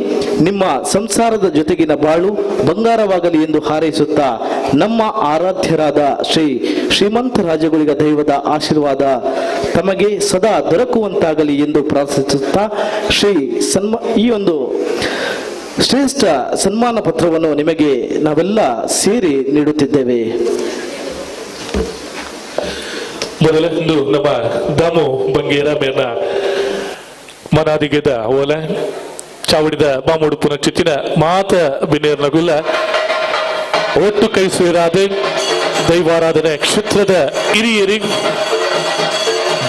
ನಿಮ್ಮ ಸಂಸಾರದ ಜೊತೆಗಿನ ಬಾಳು ಬಂಗಾರವಾಗಲಿ ಎಂದು ಹಾರೈಸುತ್ತಾ ನಮ್ಮ ಆರಾಧ್ಯರಾದ ಶ್ರೀ ಶ್ರೀಮಂತ ರಾಜಗುಳಿಗ ದೈವದ ಆಶೀರ್ವಾದ ತಮಗೆ ಸದಾ ದೊರಕುವಂತಾಗಲಿ ಎಂದು ಪ್ರಾರ್ಥಿಸುತ್ತಾ ಶ್ರೀ ಈ ಒಂದು ಶ್ರೇಷ್ಠ ಸನ್ಮಾನ ಪತ್ರವನ್ನು ನಿಮಗೆ ನಾವೆಲ್ಲ ಸೇರಿ ನೀಡುತ್ತಿದ್ದೇವೆ. ಮೊದಲೆಂದು ನಮ್ಮ ದಾಮು ಬಂಗೇರ ಮೇರ್ನ ಮನಾದಿಗೆದ ಓಲೆ ಚಾವಡಿದ ಬಾಮುಡು ಪುನಚಿತ್ತಿನ ಮಾತ ಬಿನೇರ್ನ ಗುಲ್ಲ ಒಟ್ಟು ಕೈ ಸೇರಾದೆ ದೈವಾರಾಧನೆ ಕ್ಷೇತ್ರದ ಹಿರಿಯರಿ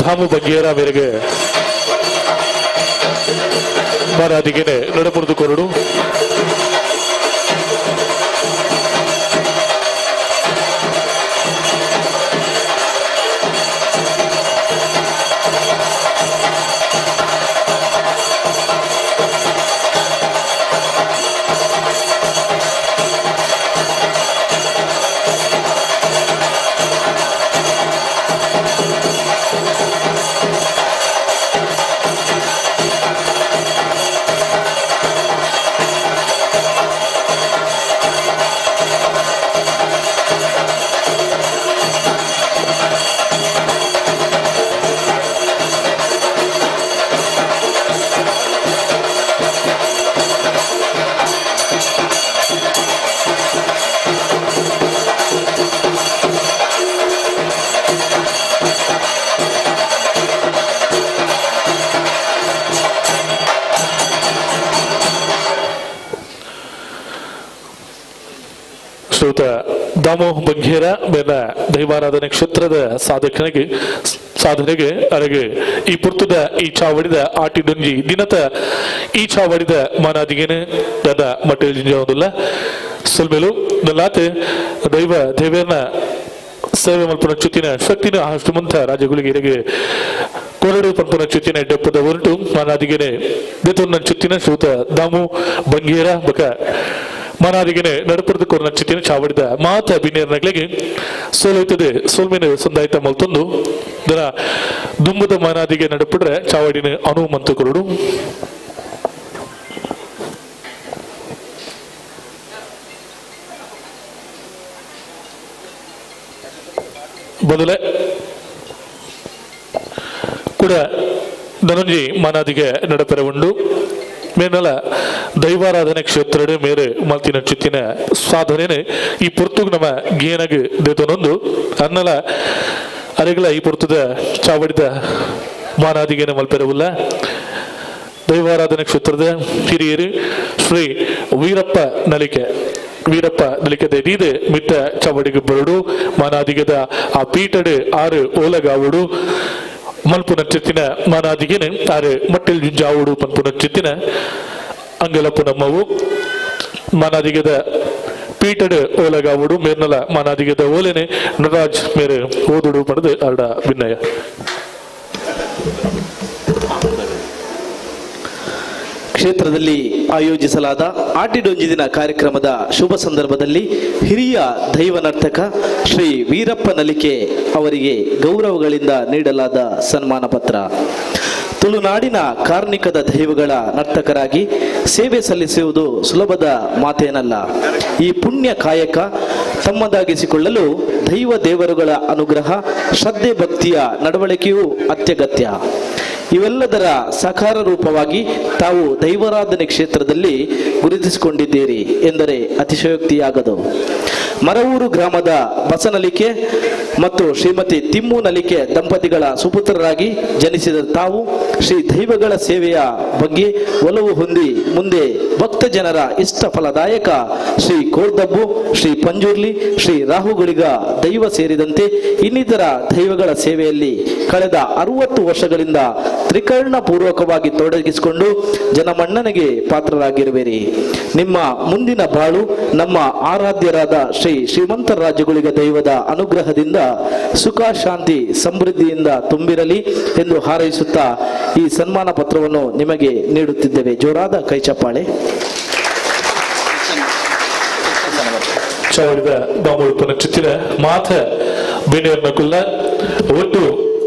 ದಾಮು ಬಂಗೇರ ಮೇರೆಗೆ ಮನಾದಿಗೆನೆ ನಡಮುರಿದು ಕೊರಡು. ಶ್ರೀಯುತ ದಾಮೋ ಬಂಘೇರ ಮೇಲ ದೈವಾರಾಧನೆ ಕ್ಷೇತ್ರದ ಸಾಧಕನಿಗೆ ಸಾಧನೆಗೆ ಅರಗೆ ಈ ಪುರ್ತದ ಈ ಚಾವಡಿದ ಆಟಿಡೊಂಜಿ ದಿನತ ಈ ಚಾವಡಿದ ಮಾನಾದಿಗೆನೆ ದಾದ ಮಟ್ಟೆಲ್ ಜಿಂಜಾವುದಿಲ್ಲ ಸೊಲ್ಮೇಲು ನಲ್ಲಾತೆ ದೈವ ದೇವೇರ್ನ ಸೇವೆ ಮಲ್ಪುನ ಚುತ್ತಿನ ಶಕ್ತಿನ ಅಷ್ಟು ಮುಂತ ರಾಜಗಳಿಗೆ ಇರಗೆ ಕೊರಡು ಪಂಪುನ ಚುತ್ತಿನ ಡೆಪ್ಪದ ಹೊರಟು ಮಾನಾದಿಗೆನೆ ದೇತುರ್ನ ಚುತ್ತಿನ ಶ್ರೀಯುತ ದಾಮು ಬಂಗೇರ ಬಕ ಮನಾದಿಗೆನೆ ನಡುಪುರದ ಕೊರನ ಚಿತ್ತಿನ ಚಾವಡಿದ ಮಾತ ಬಿನ್ನೇರ್ನಗಳಿಗೆ ಸೋಲೋಯ್ತದೆ ಸೋಲ್ಮೇನೆ ಸಂದಾಯ್ತ ಮಲ್ತೊಂದು ದನ ದುಂಬದ ಮನಾದಿಗೆ ನಡುಪುಡ್ರೆ ಚಾವಡಿನ ಅನು ಮಂತು ಕೊರಡು. ಬದಲೆ ಕೂಡ ಧನಂಜಿ ಮನಾದಿಗೆ ನಡಪೆರ ಉಂಡು ಮೇನಲ ದೈವಾರಾಧನೆ ಕ್ಷೇತ್ರಡೆ ಮೇರೆ ಮಲ್ತಿನ ಚಿತ್ತಿನ ಸಾಧನೆ ಈ ಪುರ್ತುಗ್ ನಮ್ಮ ಗೇನಗ್ ದೇತನೊಂದು ಅನ್ನಲ ಅರೆಗಳ ಈ ಪುರ್ತದ ಚಾವಡಿದ ಮಾನಾದಿಗೆನ ಮಲ್ಪೆರವುಲ್ಲ. ದೈವಾರಾಧನೆ ಕ್ಷೇತ್ರದ ಹಿರಿಯರು ಶ್ರೀ ವೀರಪ್ಪ ನಲಿಕೆ ವೀರಪ್ಪ ನಲಿಕೆ ದೀದೆ ಮಿತ್ತ ಚಾವಡಿಗೆ ಬರಡು ಮಾನಾದಿಗೆದ ಆ ಪೀಠಡೆ ಆರು ಓಲಗಾವುಡು ಮಲ್ಪುನ ಚಿತ್ತಿನ ಮಾನಾದಿಗೆನೆ ಆರು ಮಟ್ಟೆಲ್ ಜುಂಜಾವುಡು ಪನ್ಪುನ ಚಿತ್ತಿನ ಅಂಗಲಪ್ಪು ನಮ್ಮವು ಮಾನಾದಿಗೆದ ಪೀಠಡ್ ಓಲಗಾವುಡು ಮೇರ್ನಲ ಮಾನಾದಿಗೆದ ಓಲೆನೆ ನಟರಾಜ್ ಮೇರೆ ಓದುಡು ಪಡೆದು ಅರಡ ವಿನಯ. ಕ್ಷೇತ್ರದಲ್ಲಿ ಆಯೋಜಿಸಲಾದ ಆಟಿಡೊಂಜಿ ದಿನ ಕಾರ್ಯಕ್ರಮದ ಶುಭ ಸಂದರ್ಭದಲ್ಲಿ ಹಿರಿಯ ದೈವ ನರ್ತಕ ಶ್ರೀ ವೀರಪ್ಪ ನಲಿಕೆ ಅವರಿಗೆ ಗೌರವಗಳಿಂದ ನೀಡಲಾದ ಸನ್ಮಾನ ಪತ್ರ. ತುಳುನಾಡಿನ ಕಾರ್ಣಿಕದ ದೈವಗಳ ನರ್ತಕರಾಗಿ ಸೇವೆ ಸಲ್ಲಿಸುವುದು ಸುಲಭದ ಮಾತೇನಲ್ಲ. ಈ ಪುಣ್ಯ ಕಾಯಕ ತಮ್ಮದಾಗಿಸಿಕೊಳ್ಳಲು ದೈವ ದೇವರುಗಳ ಅನುಗ್ರಹ, ಶ್ರದ್ಧೆ, ಭಕ್ತಿಯ ನಡವಳಿಕೆಯೂ ಅತ್ಯಗತ್ಯ. ಇವೆಲ್ಲದರ ಸಾಕಾರ ರೂಪವಾಗಿ ತಾವು ದೈವಾರಾಧನೆ ಕ್ಷೇತ್ರದಲ್ಲಿ ಗುರುತಿಸಿಕೊಂಡಿದ್ದೀರಿ ಎಂದರೆ ಅತಿಶಯೋಕ್ತಿಯಾಗದು. ಮರವೂರು ಗ್ರಾಮದ ಬಸನಲಿಕೆ ಮತ್ತು ಶ್ರೀಮತಿ ತಿಮ್ಮು ನಲಿಕೆ ದಂಪತಿಗಳ ಸುಪುತ್ರರಾಗಿ ಜನಿಸಿದ ತಾವು ಶ್ರೀ ದೈವಗಳ ಸೇವೆಯ ಬಗ್ಗೆ ಒಲವು ಹೊಂದಿ ಮುಂದೆ ಭಕ್ತ ಜನರ ಇಷ್ಟ ಫಲದಾಯಕ ಶ್ರೀ ಕೋರ್ದಬ್ಬು, ಶ್ರೀ ಪಂಜುರ್ಲಿ, ಶ್ರೀ ರಾಹುಗುಳಿಗ ದೈವ ಸೇರಿದಂತೆ ಇನ್ನಿತರ ದೈವಗಳ ಸೇವೆಯಲ್ಲಿ ಕಳೆದ 60 ವರ್ಷಗಳಿಂದ ತ್ರಿಕರ್ಣ ಪೂರ್ವಕವಾಗಿ ತೊಡಗಿಸಿಕೊಂಡು ಜನಮನ್ನಣೆಗೆ ಪಾತ್ರರಾಗಿರುವಿರಿ. ನಿಮ್ಮ ಮುಂದಿನ ಬಾಳು ನಮ್ಮ ಆರಾಧ್ಯರಾದ ಶ್ರೀ ಶ್ರೀಮಂತ ರಾಜಗುಳಿಗ ದೈವದ ಅನುಗ್ರಹದಿಂದ ಸುಖ, ಶಾಂತಿ, ಸಮೃದ್ಧಿಯಿಂದ ತುಂಬಿರಲಿ ಎಂದು ಹಾರೈಸುತ್ತಾ ಈ ಸನ್ಮಾನ ಪತ್ರವನ್ನು ನಿಮಗೆ ನೀಡುತ್ತಿದ್ದೇವೆ. ಜೋರಾದ ಕೈಚಪ್ಪಾಳೆ. ಚಾವಡಿದ ಬಾಮುಳುಪನ ಚಿತ್ತಿನ ಮಾಥ ಬೇನೆಯನ್ನ ಕುಲ್ಲ ಒಟ್ಟು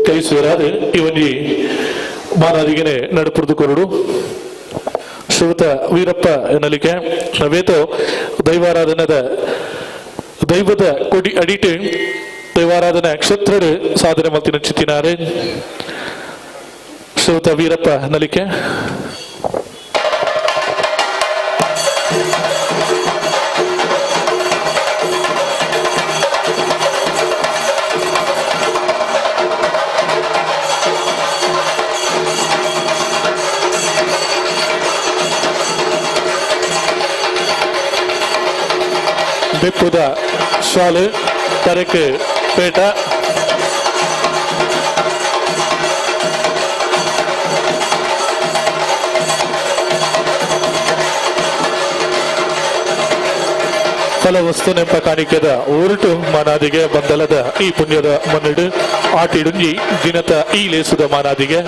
ಕೈ ಸೇರಾದ ಇವನಿ ಮಾನಾದಿಗೆನೆ ನಡುಪುರದು ಕೊರಡು ಶ್ರೀಯುತ ವೀರಪ್ಪ ನಲಿಕೆ ನವೇತೋ ದೈವಾರಾಧನದ ದೈವದ ಕೊಡಿ ಅಡಿಟು ದೈವಾರಾಧನಾ ಕ್ಷೇತ್ರದ ಸಾಧನೆ ಮಲ್ತಿನ ಚಿತ್ತಿನಾರೆ ಶ್ರೀಯುತ ವೀರಪ್ಪ ನಲಿಕೆ. ಬೆಪ್ಪುದ ಶಾಲೆ ತರಕೆ ಪೇಟ ಫಲವಸ್ತು ನೆಂಪ ಕಾಣಿಕೆದ ಊರುಟು ಮಾನಾದಿಗೆ ಬಂದಲದ ಈ ಪುಣ್ಯದ ಮನ್ನಿಡು ಆಟಿಡುಂಜಿ ದಿನತ ಈ ಲೇಸುದ ಮಾನಾದಿಗೆ.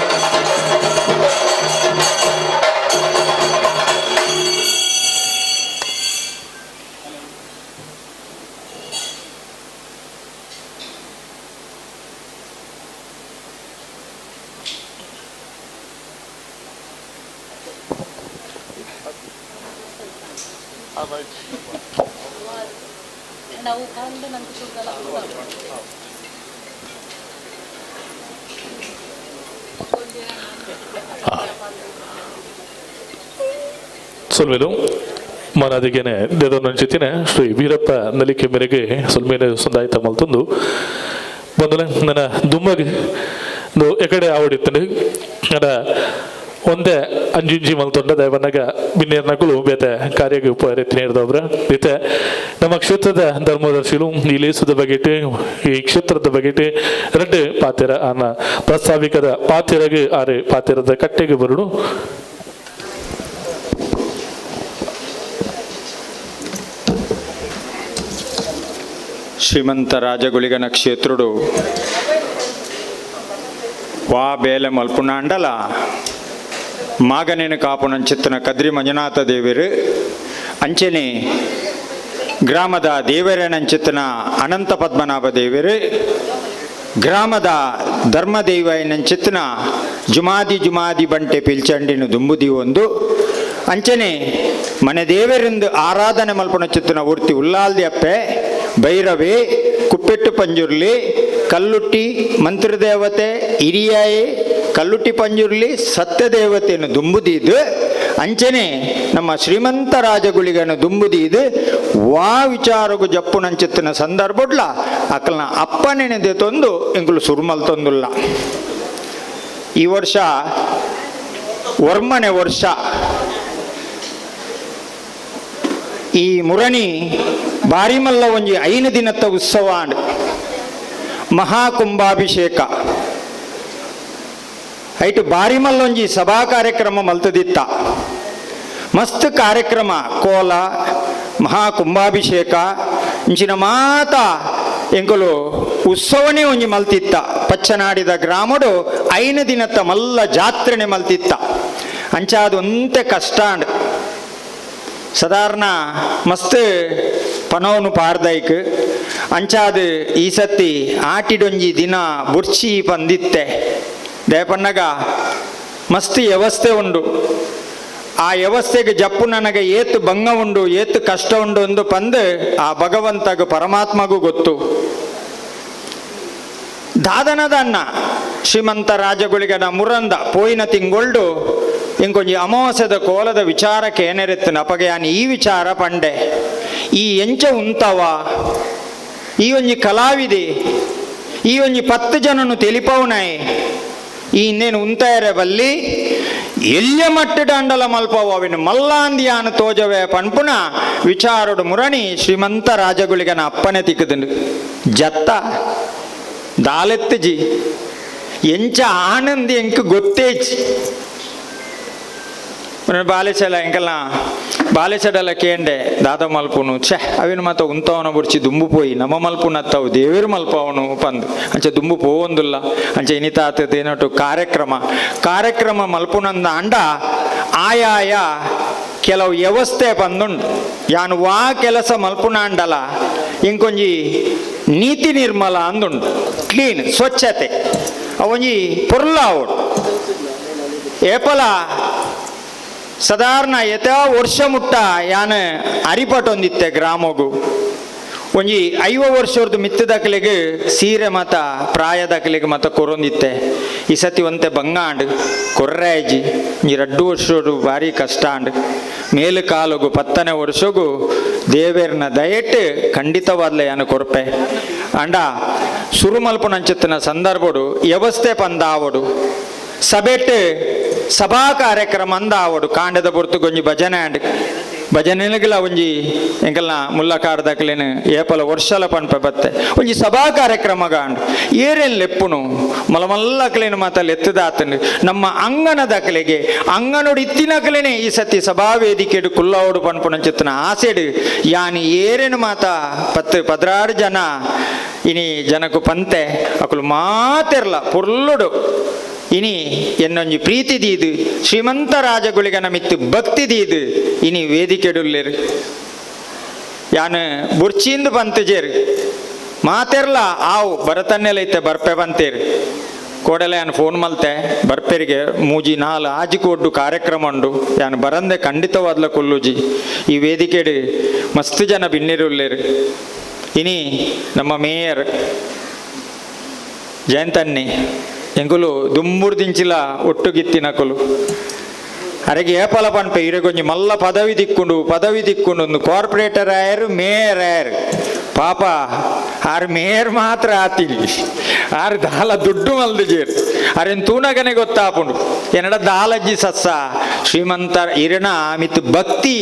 ಸೊಲ್ಮೆಲು ಮನಾದಿಗೆನೆ ದೇದೊಂಚಿತ್ತಿನ ಶ್ರೀ ವೀರಪ್ಪ ನಲಿಕೆ ಮೇರೆಗೆ ಸೊಲ್ಮೇಲೆ ಸಂದಾಯಿತ ಮಲ್ತೊಂದು ಬಂದಲೆ ನನ್ನ ದುಮ್ಮಗೆ ಎಕಡೆ ಆವಡಿತ್ತಂಡು ನನ್ನ ಒಂದೇ ಅಂಜಿಂಜಿ ಮಲ್ತೊಂಡ ದಯಬನ್ನಗ ಬಿನ್ನೇರ್ನಕುಲು ಬೇತೆ ಕಾರ್ಯಕ್ಕೆ ಉಪಹಾರ ನೇರ್ದವ್ರ ಇತ್ತೆ ನಮ್ಮ ಕ್ಷೇತ್ರದ ಧರ್ಮದರ್ಶಿಲು ಈ ಲೇಸುದ ಬಗೆಟ್ ಈ ಕ್ಷೇತ್ರದ ಬಗೆಟ್ ರಡ್ಡು ಪಾತೆರ ಆನ ಪ್ರಾಸ್ತಾವಿಕದ ಪಾತೆರಗ್ ಆರು ಪಾತೆರದ ಕಟ್ಟೆಗೆ ಬರುಡು. ಶ್ರೀಮಂತ ರಾಜಗುಳಿಗನ ಕ್ಷೇತ್ರುಡು ವಾ ಬೇಲೆ ಮಲ್ಪುನಾಂಡಲ ಮಾಗನೇನು ಕಾಪುನಂಚಿತ್ತನ ಕದ್ರಿ ಮಂಜುನಾಥ ದೇವರು ಅಂಚನೆ ಗ್ರಾಮದ ದೇವರೇನಂಚಿತ್ತನ ಅನಂತ ಪದ್ಮನಾಭ ದೇವರು ಗ್ರಾಮದ ಧರ್ಮದೈವನಂಚಿತ್ತನ ಜುಮಾದಿ ಜುಮಾದಿ ಬಂಟೆ ಪಿಲ್ಚಂಡಿನ ದುಂಬುದಿ ಒಂದು ಅಂಚನೆ ಮನೆ ದೇವರೆಂದು ಆರಾಧನೆ ಮಲ್ಪುನ ಚಿತ್ತನ ಊರ್ತಿ ಉಲ್ಲಾಲ್ದಿ ಅಪ್ಪೆ ಭೈರವಿ ಕುಪ್ಪೆಟ್ಟು ಪಂಜುರ್ಲಿ ಕಲ್ಲುಟ್ಟಿ ಮಂತ್ರದೇವತೆ ಹಿರಿಯಾಯಿ ಕಲ್ಲುಟ್ಟಿ ಪಂಜುರ್ಲಿ ಸತ್ಯದೇವತೆಯನ್ನು ದುಂಬುದೀದು ಅಂಚನೆ ನಮ್ಮ ಶ್ರೀಮಂತ ರಾಜಗುಳಿಗನ್ನು ದುಂಬುದೀದು ವಾ ವಿಚಾರಗು ಜಪ್ಪುನಂಚಿತ್ತಿನ ಸಂದರ್ಭಡ್ಲ ಅಕಲ್ನ ಅಪ್ಪನೆನೆದೆ ತಂದು ಎಂಕುಲು ಸುರುಮಲ್ ತಂದುಲ್ಲ. ಈ ವರ್ಷ ವರ್ಮನೆ ವರ್ಷ ಈ ಮುರಣಿ ಬಾರಿಮಲ್ಲ ಒಂಜಿ 5 ದಿನದ ಉತ್ಸವ ಮಹಾಕುಂಭಾಭಿಷೇಕ ಐಟು ಬಾರಿಮಲ್ಲ ಒಂಜಿ ಸಭಾ ಕಾರ್ಯಕ್ರಮ ಮಲ್ತದಿತ್ತ ಮಸ್ತ್ ಕಾರ್ಯಕ್ರಮ ಕೋಲ ಮಹಾಕುಂಭಾಭಿಷೇಕ ಇಂಚಿನ ಮಾತ ಎಂಕುಲು ಉತ್ಸವನೇ ಒಂಜಿ ಮಲ್ತಿತ್ತ ಪಚ್ಚನಾಡಿದ ಗ್ರಾಮಡು 5 ದಿನದ ಮಲ್ಲ ಜಾತ್ರೆನೆ ಮಲ್ತಿತ್ತ ಅಂಚಾದ ಒಂತೆ ಕಷ್ಟ ಸಾಧಾರಣ ಮಸ್ತ್ ಪನವನು ಪಾರ್ದೈಕ್ ಅಂಚಾದ ಈ ಸತಿ ಆಟಿಡೊಂಜಿ ದಿನ ಬುರ್ಚಿ ಪಂದಿತ್ತೆ ದೇಪಣ್ಣಗ ಮಸ್ತ್ ವ್ಯವಸ್ಥೆ ಉಂಡು. ಆ ವ್ಯವಸ್ಥೆಗೆ ಜಪ್ಪು ನನಗೆ ಏತು ಭಂಗ ಉಂಡು ಏತು ಕಷ್ಟ ಉಂಡು ಎಂದು ಪಂದು ಆ ಭಗವಂತಗೂ ಪರಮಾತ್ಮಗೂ ಗೊತ್ತು. ದಾದನದನ್ನ ಶ್ರೀಮಂತ ರಾಜಗುಳಿಗನ ಮುರಂದ ಪೋಯಿನ ತಿಂಗೊಳ್ಡು ಇಂಕೊಂಜಿ ಅಮಾವಾಸ್ಯದ ಕೋಲದ ವಿಚಾರಕ್ಕೆ ಏನೆರೆತ್ತನ ಅಪಗೆ ಯಾನ್ ಈ ವಿಚಾರ ಪಂಡೆ ಈ ಎಂಚ ಉಂತವ ಈ ಒಂಜಿ ಕಲಾವಿದೆ ಈ ಒಂಜಿ 10 ಜನನು ತೆಲಿಪವನಾಯ್ ಈ ಇನ್ನೇನು ಉಂತಾಯರೆ ಬಲ್ಲಿ ಎಲ್ಯ ಮಟ್ಟದ ಅಂಡಲ ಮಲ್ಪವ ಅವಿನ ಮಲ್ಲಾಂದಿಯಾನ ತೋಜವೆ ಪನ್ಪುನ ವಿಚಾರಡು ಮುರಣಿ ಶ್ರೀಮಂತ ರಾಜಗುಳಿಗನ ಅಪ್ಪನೆ ತಿಕ್ಕದಂಡು ಜತ್ತ ದಾಲೆತ್ತಜಿ ಎಂಚ ಆನಂದಿ ಎಂಕ್ ಗೊತ್ತೇಜಿ ಬಾಲೆಸಲ ಎಂಕಲ್ನ ಬಾಲೆಸಡಲ ಕೇಂಡೆ ದಾದ ಮಲ್ಪುನು ಛೆ ಅವಿನ ಮಾತ ಉಂತವನ ಬುರ್ಚಿ ದುಂಬು ಪೋಯಿ ನಮ್ಮ ಮಲ್ಪುನತ್ತವು ದೇವರು ಮಲ್ಪವನು ಪಂದು ಅಂಚೆ ದುಂಬು ಪೋವೊಂದುಲ್ಲ ಅಂಚೆ ಇನಿತಾತ ಏನಟು ಕಾರ್ಯಕ್ರಮ ಕಾರ್ಯಕ್ರಮ ಮಲ್ಪುನಂದ ಅಂಡ ಆಯಾಯ ಕೆಲವು ವ್ಯವಸ್ಥೆ ಪಂದುಂಡು ಯಾನು ವಾ ಕೆಲಸ ಮಲ್ಪುನಾಂಡಲ ಇಂಕೊಂಜಿ ನೀತಿ ನಿರ್ಮಲ ಅಂದುಂಡು ಕ್ಲೀನ್ ಸ್ವಚ್ಛತೆ ಅವೊಂಜಿ ಪೊರ್ಲಾವಡು ಏಪಲ ಸಾಧಾರಣ ಯಥಾ ವರ್ಷ ಮುಟ್ಟ ಯಾನ್ ಅರಿಪಟೊಂದಿತ್ತೆ ಗ್ರಾಮಗು ಒಂಜಿ 50 ವರ್ಷದ ಮಿತ್ತದಕಲೆಗೆ ಸೀರೆ ಮತ ಪ್ರಾಯದಕಲೆಗೆ ಮತ ಕೊರೊಂದಿತ್ತೆ ಈ ಸತಿ ಒಂತೆ ಬಂಗಾಂಡ್ ಕೊರ್ರಾಯ್ಜಿ ಈ 2 ವರ್ಷರು ಭಾರಿ ಕಷ್ಟ ಅಂಡ್ ಮೇಲು ಕಾಲಗು 10ನೇ ವರ್ಷಗೂ ದೇವೇರ್ನ ದಯೆಟ್ ಖಂಡಿತವಾದ್ಲೆ ಯಾನು ಕೊರ್ಪೆ ಅಂಡ ಸುರುಮಲ್ಪುನಂಚಿತ್ತಿನ ಸಂದರ್ಭಡು ವ್ಯವಸ್ಥೆ ಪಂದಾವಡು ಸಭೆಟ್ ಸಭಾ ಕಾರ್ಯಕ್ರಮ ಅಂದಾವಡು ಕಾಂಡದ ಪೊರ್ತು ಗೊಂಜಿ ಭಜನೆ ಅಂಡ್ ಭಜನೆಗಿಲ ಒಂಜಿ ಎಂಕಲ್ನ ಮುಲ್ಲಕಾರ್ದಕ್ಲೇನು ಏಪಲ ವರ್ಷಲ ಪನ್ಪೆ ಬತ್ತೆ ಒಂಜಿ ಸಭಾ ಕಾರ್ಯಕ್ರಮ ಗಾಂಡ್ ಏರೇನು ಲೆಪ್ಪುನು ಮಲಮಲ್ಲಕ್ಲೇನು ಮಾತಲ್ಲಿ ಎತ್ತದಾತನು ನಮ್ಮ ಅಂಗನದಕಲೆಗೆ ಅಂಗನೋಡು ಇತ್ತಿನಕಲೇನೆ ಈ ಸತಿ ಸಭಾ ವೇದಿಕೆಡು ಕುಲ್ಲವಡು ಪನ್ಪುನಂಚಿತ್ತನ ಆಸೆಡು ಯಾನಿ ಏರೇನು ಮಾತ 10 16 ಜನ ಇನಿ ಜನಕು ಪಂತೆ ಅಕುಲು ಮಾತೆರ್ಲ ಪೊರ್ಲುಡು ಇನಿ ಎನ್ನೊಂಜಿ ಪ್ರೀತಿ ದೀದು ಶ್ರೀಮಂತ ರಾಜಗುಳಿಗನ ಮಿತ್ತು ಭಕ್ತಿ ದೀದು ಇನಿ ವೇದಿಕೆಡುಲ್ಲೇರು ಯಾನು ಬುರ್ಚಿಂದು ಬಂತಜೇರು ಮಾತೆರ್ಲ ಆವು ಬರತನ್ನೆಲೈತೆ ಬರ್ಪೆ ಬಂತೇರು ಕೋಡಲೆ ಯಾನು ಫೋನ್ ಮಲ್ತೆ ಬರ್ಪೆರಿಗೆ ಮೂಜಿ ನಾಲ್ ಆಜಿ ಕೊಡ್ಡು ಕಾರ್ಯಕ್ರಮ ಉಂಡು ಯಾನು ಬರಂದೆ ಖಂಡಿತವಾದ್ಲ ಕೊಲ್ಲುಜಿ ಈ ವೇದಿಕೆಡು ಮಸ್ತ್ ಜನ ಬಿನ್ನಿರುಲ್ಲೇರು ಇನಿ ನಮ್ಮ ಮೇಯರ್ ಜಯಂತನ್ನಿ ಎಂಕುಲು ದುಂಬುರ್ದಿಂಚಿಲ ಒಟ್ಟುಗಿತ್ತಿನಕುಲು ಅರೆಗೆ ಏಪಲ ಪನ್ಪೆ ಇರೆಗೊಂಜಿ ಮಲ್ಲ ಪದವಿ ದಿಕ್ಕುಂಡು ಪದವಿ ದಿಕ್ಕುಂಡು ಒಂದು ಕಾರ್ಪೊರೇಟರ್ ಆಯರು ಮೇಯರ್ ಆಯರು ಪಾಪ ಆರು ಮೇಯರ್ ಮಾತ್ರ ಆತಿಲ್ಲಿ ಆರು ದಾಲ ದುಡ್ಡು ಮಲ್ದಿಜೇರು ಅರೆನ್ ತೂನಗನೆ ಗೊತ್ತಾಪುಂಡು ಎನ್ನಡ ದಾಲಜ್ಜಿ ಸಸ್ಸ ಶ್ರೀಮಂತ ಇರಣ ಮಿತ್ ಭಕ್ತಿ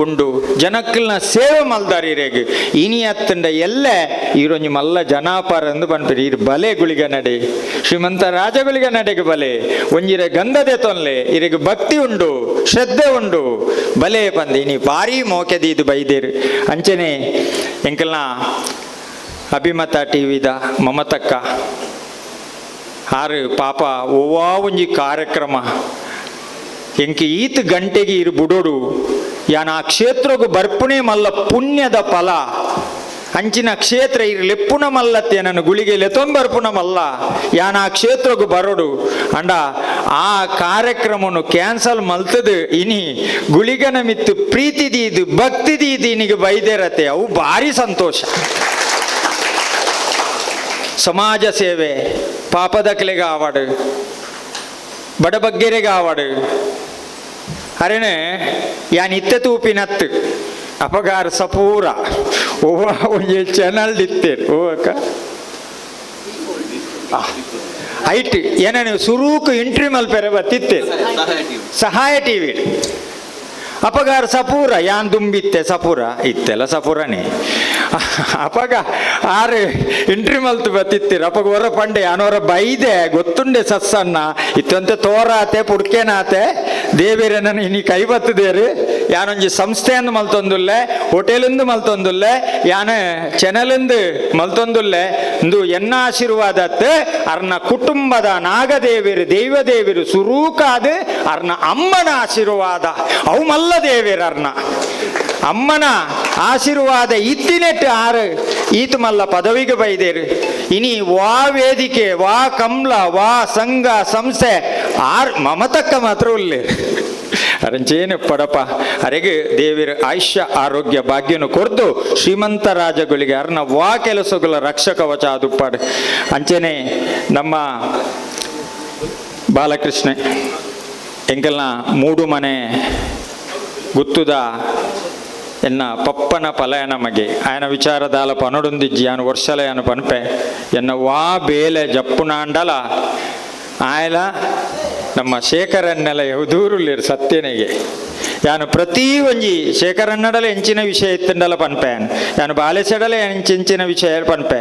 ಉಂಡು ಜನಕ್ಕಲ್ನ ಸೇವೆ ಮಲ್ದಾರ್ ಇರೆಗ್ ಇನಿ ಅತ್ತಂಡ ಎಲ್ಲೆ ಈರೊಂಜಿ ಮಲ್ಲ ಜನಾಪಾರ ಎಂದು ಪನ್ಪೇರು ಇರು ಬಲೆ ಗುಳಿಗ ನಡೆ ಶ್ರೀಮಂತ ರಾಜಗುಳಿಗ ನಡೆಗೆ ಬಲೆ ಒಂಜಿರೆ ಗಂಧದೆ ತೊನ್ಲೆ ಇರೆಗ್ ಭಕ್ತಿ ಉಂಡು ಶ್ರದ್ಧೆ ಉಂಡು ಬಲೆ ಪಂದ್ ಇನಿ ಭಾರಿ ಮೋಕೆದೀದು ಬೈದೇರು. ಅಂಚನೆ ಎಂಕಲ್ನ ಅಭಿಮತ ಟಿವಿದ ಮಮತಕ್ಕ ಆರು ಪಾಪ ಓವಾ ಒಂಜಿ ಕಾರ್ಯಕ್ರಮ ಎಂಕೆ ಈತ್ ಗಂಟೆಗೆ ಇರು ಬುಡೋಡು ಯಾನ ಆ ಕ್ಷೇತ್ರಗು ಬರ್ಪುಣೆ ಮಲ್ಲ ಪುಣ್ಯದ ಫಲ ಅಂಚಿನ ಕ್ಷೇತ್ರ ಇರು ಲೆಪ್ಪುಣ ಮಲ್ಲತ್ತೆ ನನ್ನ ಗುಳಿಗೆ ಲೆತೊಂಬರ್ಪುಣ ಮಲ್ಲ ಯಾನ ಆ ಕ್ಷೇತ್ರಗು ಬರೋಡು ಅಂಡ ಆ ಕಾರ್ಯಕ್ರಮನು ಕ್ಯಾನ್ಸಲ್ ಮಲ್ತದು ಇನಿ ಗುಳಿಗನ ಮಿತ್ತು ಪ್ರೀತಿ ದೀದು ಭಕ್ತಿ ದೀದು ಇನಿಗೆ ಬೈದೇರತೆ ಅವು ಭಾರಿ ಸಂತೋಷ. ಸಮಾಜ ಸೇವೆ ಪಾಪದಕ್ಲೆಗೆ ಆವಾಡು ಬಡಬಗ್ಗೆರೆಗೆ ಆವಾಡು ಅರೆನೆ ಯಾನ್ ಇತ್ತೆ ತೂಪಿನತ್ತು ಅಪಗಾರ ಸಪೂರ ಓ ಒಂಜಿ ಚಾನಲ್ ಇತ್ತೇರು ಓ ಅಕ್ಕ ಐಟ್ ಏನೇನು ಸುರೂಕು ಇಂಟ್ರಿ ಮಲ್ಪೆರೆ ಬತ್ತಿತ್ತೆ ಸಹಾಯ ಟಿವಿ ಅಪಗಾರ ಸಪೂರ ಯಾನ್ ದುಂಬಿತ್ತೆ ಸಪೂರ ಇತ್ತೆಲ್ಲ ಸಪೂರನೇ ಅಪಗ ಆರು ಇಂಟ್ರಿ ಮಲ್ತು ಬತ್ತಿತ್ತೀರ ಅಪಗ ಹೊರ ಪಂಡೆ ಅನೋರ ಬೈದೆ ಗೊತ್ತುಂಡೆ ಸಸ್ಸನ್ನ ಇತ್ತಂತೆ ತೋರಾತೆ ಪುಡ್ಕೆನಾತೆ ದೇವೇರನ ಇನಿ ಕೈ ಬತ್ತದೇರು ಯಾನೊಂಜಿ ಸಂಸ್ಥೆಯನ್ನು ಮಲ್ತೊಂದುಲ್ಲೆ ಹೋಟೆಲಿಂದು ಮಲ್ತೊಂದುಲ್ಲೆ ಯಾನ ಚೆನಲಿಂದು ಮಲ್ತೊಂದುಲ್ಲೆ ಇಂದು ಎನ್ನ ಆಶೀರ್ವಾದತ್ ಅರ್ನ ಕುಟುಂಬದ ನಾಗದೇವಿರು ದೈವದೇವಿರು ಸುರೂಕಾದ ಅರ್ನ ಅಮ್ಮನ ಆಶೀರ್ವಾದ ಅವು ಮಲ್ಲ ದೇವಿರ ಅರ್ನ ಅಮ್ಮನ ಆಶೀರ್ವಾದ ಇತ್ತಿನೆಟ್ಟು ಆರು ಈತ ಮಲ್ಲ ಪದವಿಗೆ ಬೈದೇರು ಇನಿ ವಾ ವೇದಿಕೆ ವಾ ಕಮ್ಲ ವಾ ಸಂಘ ಸಂಸ್ಥೆ ಆರ್ ಮಮತಕ್ಕ ಮಾತ್ರ ಉಲ್ಲೇರು ಅರಂಚೇನು ಪಡಪ ಅರೆಗೆ ದೇವಿರ ಆಯುಷ್ಯ ಆರೋಗ್ಯ ಭಾಗ್ಯನು ಕೊರ್ದು ಶ್ರೀಮಂತ ರಾಜಗಳಿಗೆ ಅರ್ನ ವಾ ಕೆಲಸಗಳ ರಕ್ಷಕ ವಚ ದುಪ್ಪಾಡು. ಅಂಚೆನೆ ನಮ್ಮ ಬಾಲಕೃಷ್ಣ ಎಂಕಲ್ನ ಮೂಡು ಮನೆ ಗುತ್ತುದ ಎನ್ನ ಪಪ್ಪನ ಪಲಯನ ಮಗೆ ಆಯನ ವಿಚಾರದಾಲ ಪನೊಡೊಂದಿಜ್ಜಿ ಯಾನು ವರ್ಷಲಯನ ಪನ್ಪೆ ಎನ್ನ ವಾ ಬೇಲೆ ಜಪ್ಪುನಾಂಡಲ ಆಯಲ ನಮ್ಮ ಶೇಖರನ್ನೆಲ್ಲ ಯೌದೂರುಲ್ಲೇರು ಸತ್ಯನೆಗೆ ಯಾನು ಪ್ರತಿ ಒಂಜಿ ಶೇಖರನ್ನಡಲ ಎಂಚಿನ ವಿಷಯ ಇತ್ತಂಡಲ ಪನ್ಪೆ ಯಾನು ಬಾಲೆಸೆಡಲ ಎಂಚಿನ ವಿಷಯ ಪನ್ಪೆ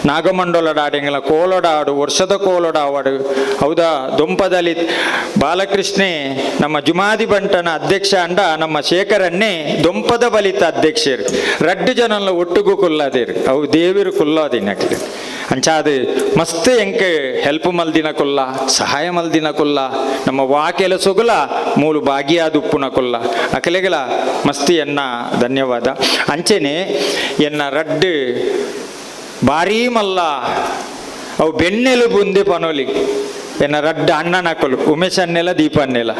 ನಾಗಮಂಡಲಡಾಡಿಂಗಲ ಕೋಲೊಡಾಡು ವರ್ಷದ ಕೋಲೊಡಾವಡು ಹೌದಾ ದೊಂಪದಲ್ಲಿ ಬಾಲಕೃಷ್ಣೆ ನಮ್ಮ ಜುಮಾದಿ ಬಂಟನ ಅಧ್ಯಕ್ಷ ಅಂಡ ನಮ್ಮ ಶೇಖರನ್ನೇ ದೊಂಪದ ಬಲಿತ ಅಧ್ಯಕ್ಷರು ರಡ್ಡು ಜನಲ್ಲ ಒಟ್ಟುಗೂ ಕುಲ್ಲಾದೇರು ಅವು ದೇವಿರು ಕುಲ್ಲಾದಿನಕ್ಲಿ ಅಂಚಾದ ಮಸ್ತ್ ಎಂಕ್ ಹೆಲ್ಪ್ ಮಲ್ದಿನ ಕೊಲ್ಲ ಸಹಾಯ ಮಲ್ದಿನ ಕೊಲ್ಲ ನಮ್ಮ ವಾ ಕೆಲಸಗುಲ ಮೂಲು ಭಾಗಿಯಾದ ಉಪ್ಪುನ ಕೊಲ್ಲ ಅಕಲೆಗಳ ಮಸ್ತಿ ಎನ್ನ ಧನ್ಯವಾದ. ಅಂಚೆನೆ ಎನ್ನ ರಡ್ಡು ಭಾರೀ ಮಲ್ಲ ಅವು ಬೆನ್ನೆಲುಬುಂದೆ ಪನೋಲಿ ಎನ್ನ ರಡ್ಡು ಅಣ್ಣನಕಲು ಉಮೇಶ್ ಅನ್ನೆಲ ದೀಪ ಅನ್ನೆಲ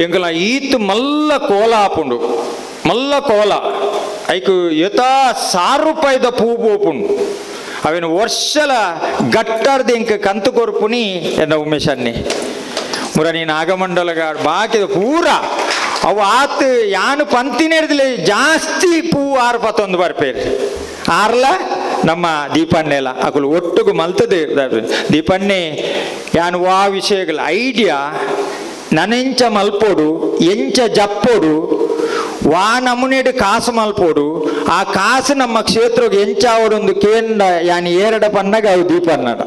ಎಂಕಲ ಈತ್ ಮಲ್ಲ ಕೋಲ ಆಪುಂಡು ಮಲ್ಲ ಕೋಲ ಐಕು ಯಥಾ 100 ರೂಪಾಯಿದ ಪೂ ಪೋಪುಂಡು ಅವೇನು ವರ್ಷಲ ಗಟ್ಟಾರ್ದ ಇಂಕ ಕಂತು ಕೊರ್ಪುನಿ ಎನ್ನ ಉಮೇಶ್ ಅನ್ನೆ ಮುರನಿ ನಾಗಮಂಡಲಗಾಡ್ ಬಾಕಿದ ಪೂರ ಅವು ಆತ್ ಯಾನು ಪಂತಿನೇರ್ದಿಲ್ಲ ಜಾಸ್ತಿ ಪೂ ಆರು ಪತ್ತೊಂದು ಬರ್ಪೇರು ಆರ್ಲ ನಮ್ಮ ದೀಪಣ್ಣೆಲ್ಲ ಅಕುಲು ಒಟ್ಟುಗು ಮಲ್ತದೆ ದೀಪಣ್ಣೆ ಯಾನು ವಾ ವಿಷಯಗಳ ಐಡಿಯಾ ನನೆಂಚ ಮಲ್ಪೋಡು ಎಂಚ ಜಪ್ಪೋಡು ವಾ ನಮೂನೆಡು ಕಾಸು ಮಲ್ಪೋಡು ಆ ಕಾಸು ನಮ್ಮ ಕ್ಷೇತ್ರಕ್ಕೆ ಎಂಚಾವಡೊಂದು ಕೇಂದ್ರ ಯಾನಿ ಏರಡ ಪನ್ನಗ ಅವು ದೀಪನ್ನಡ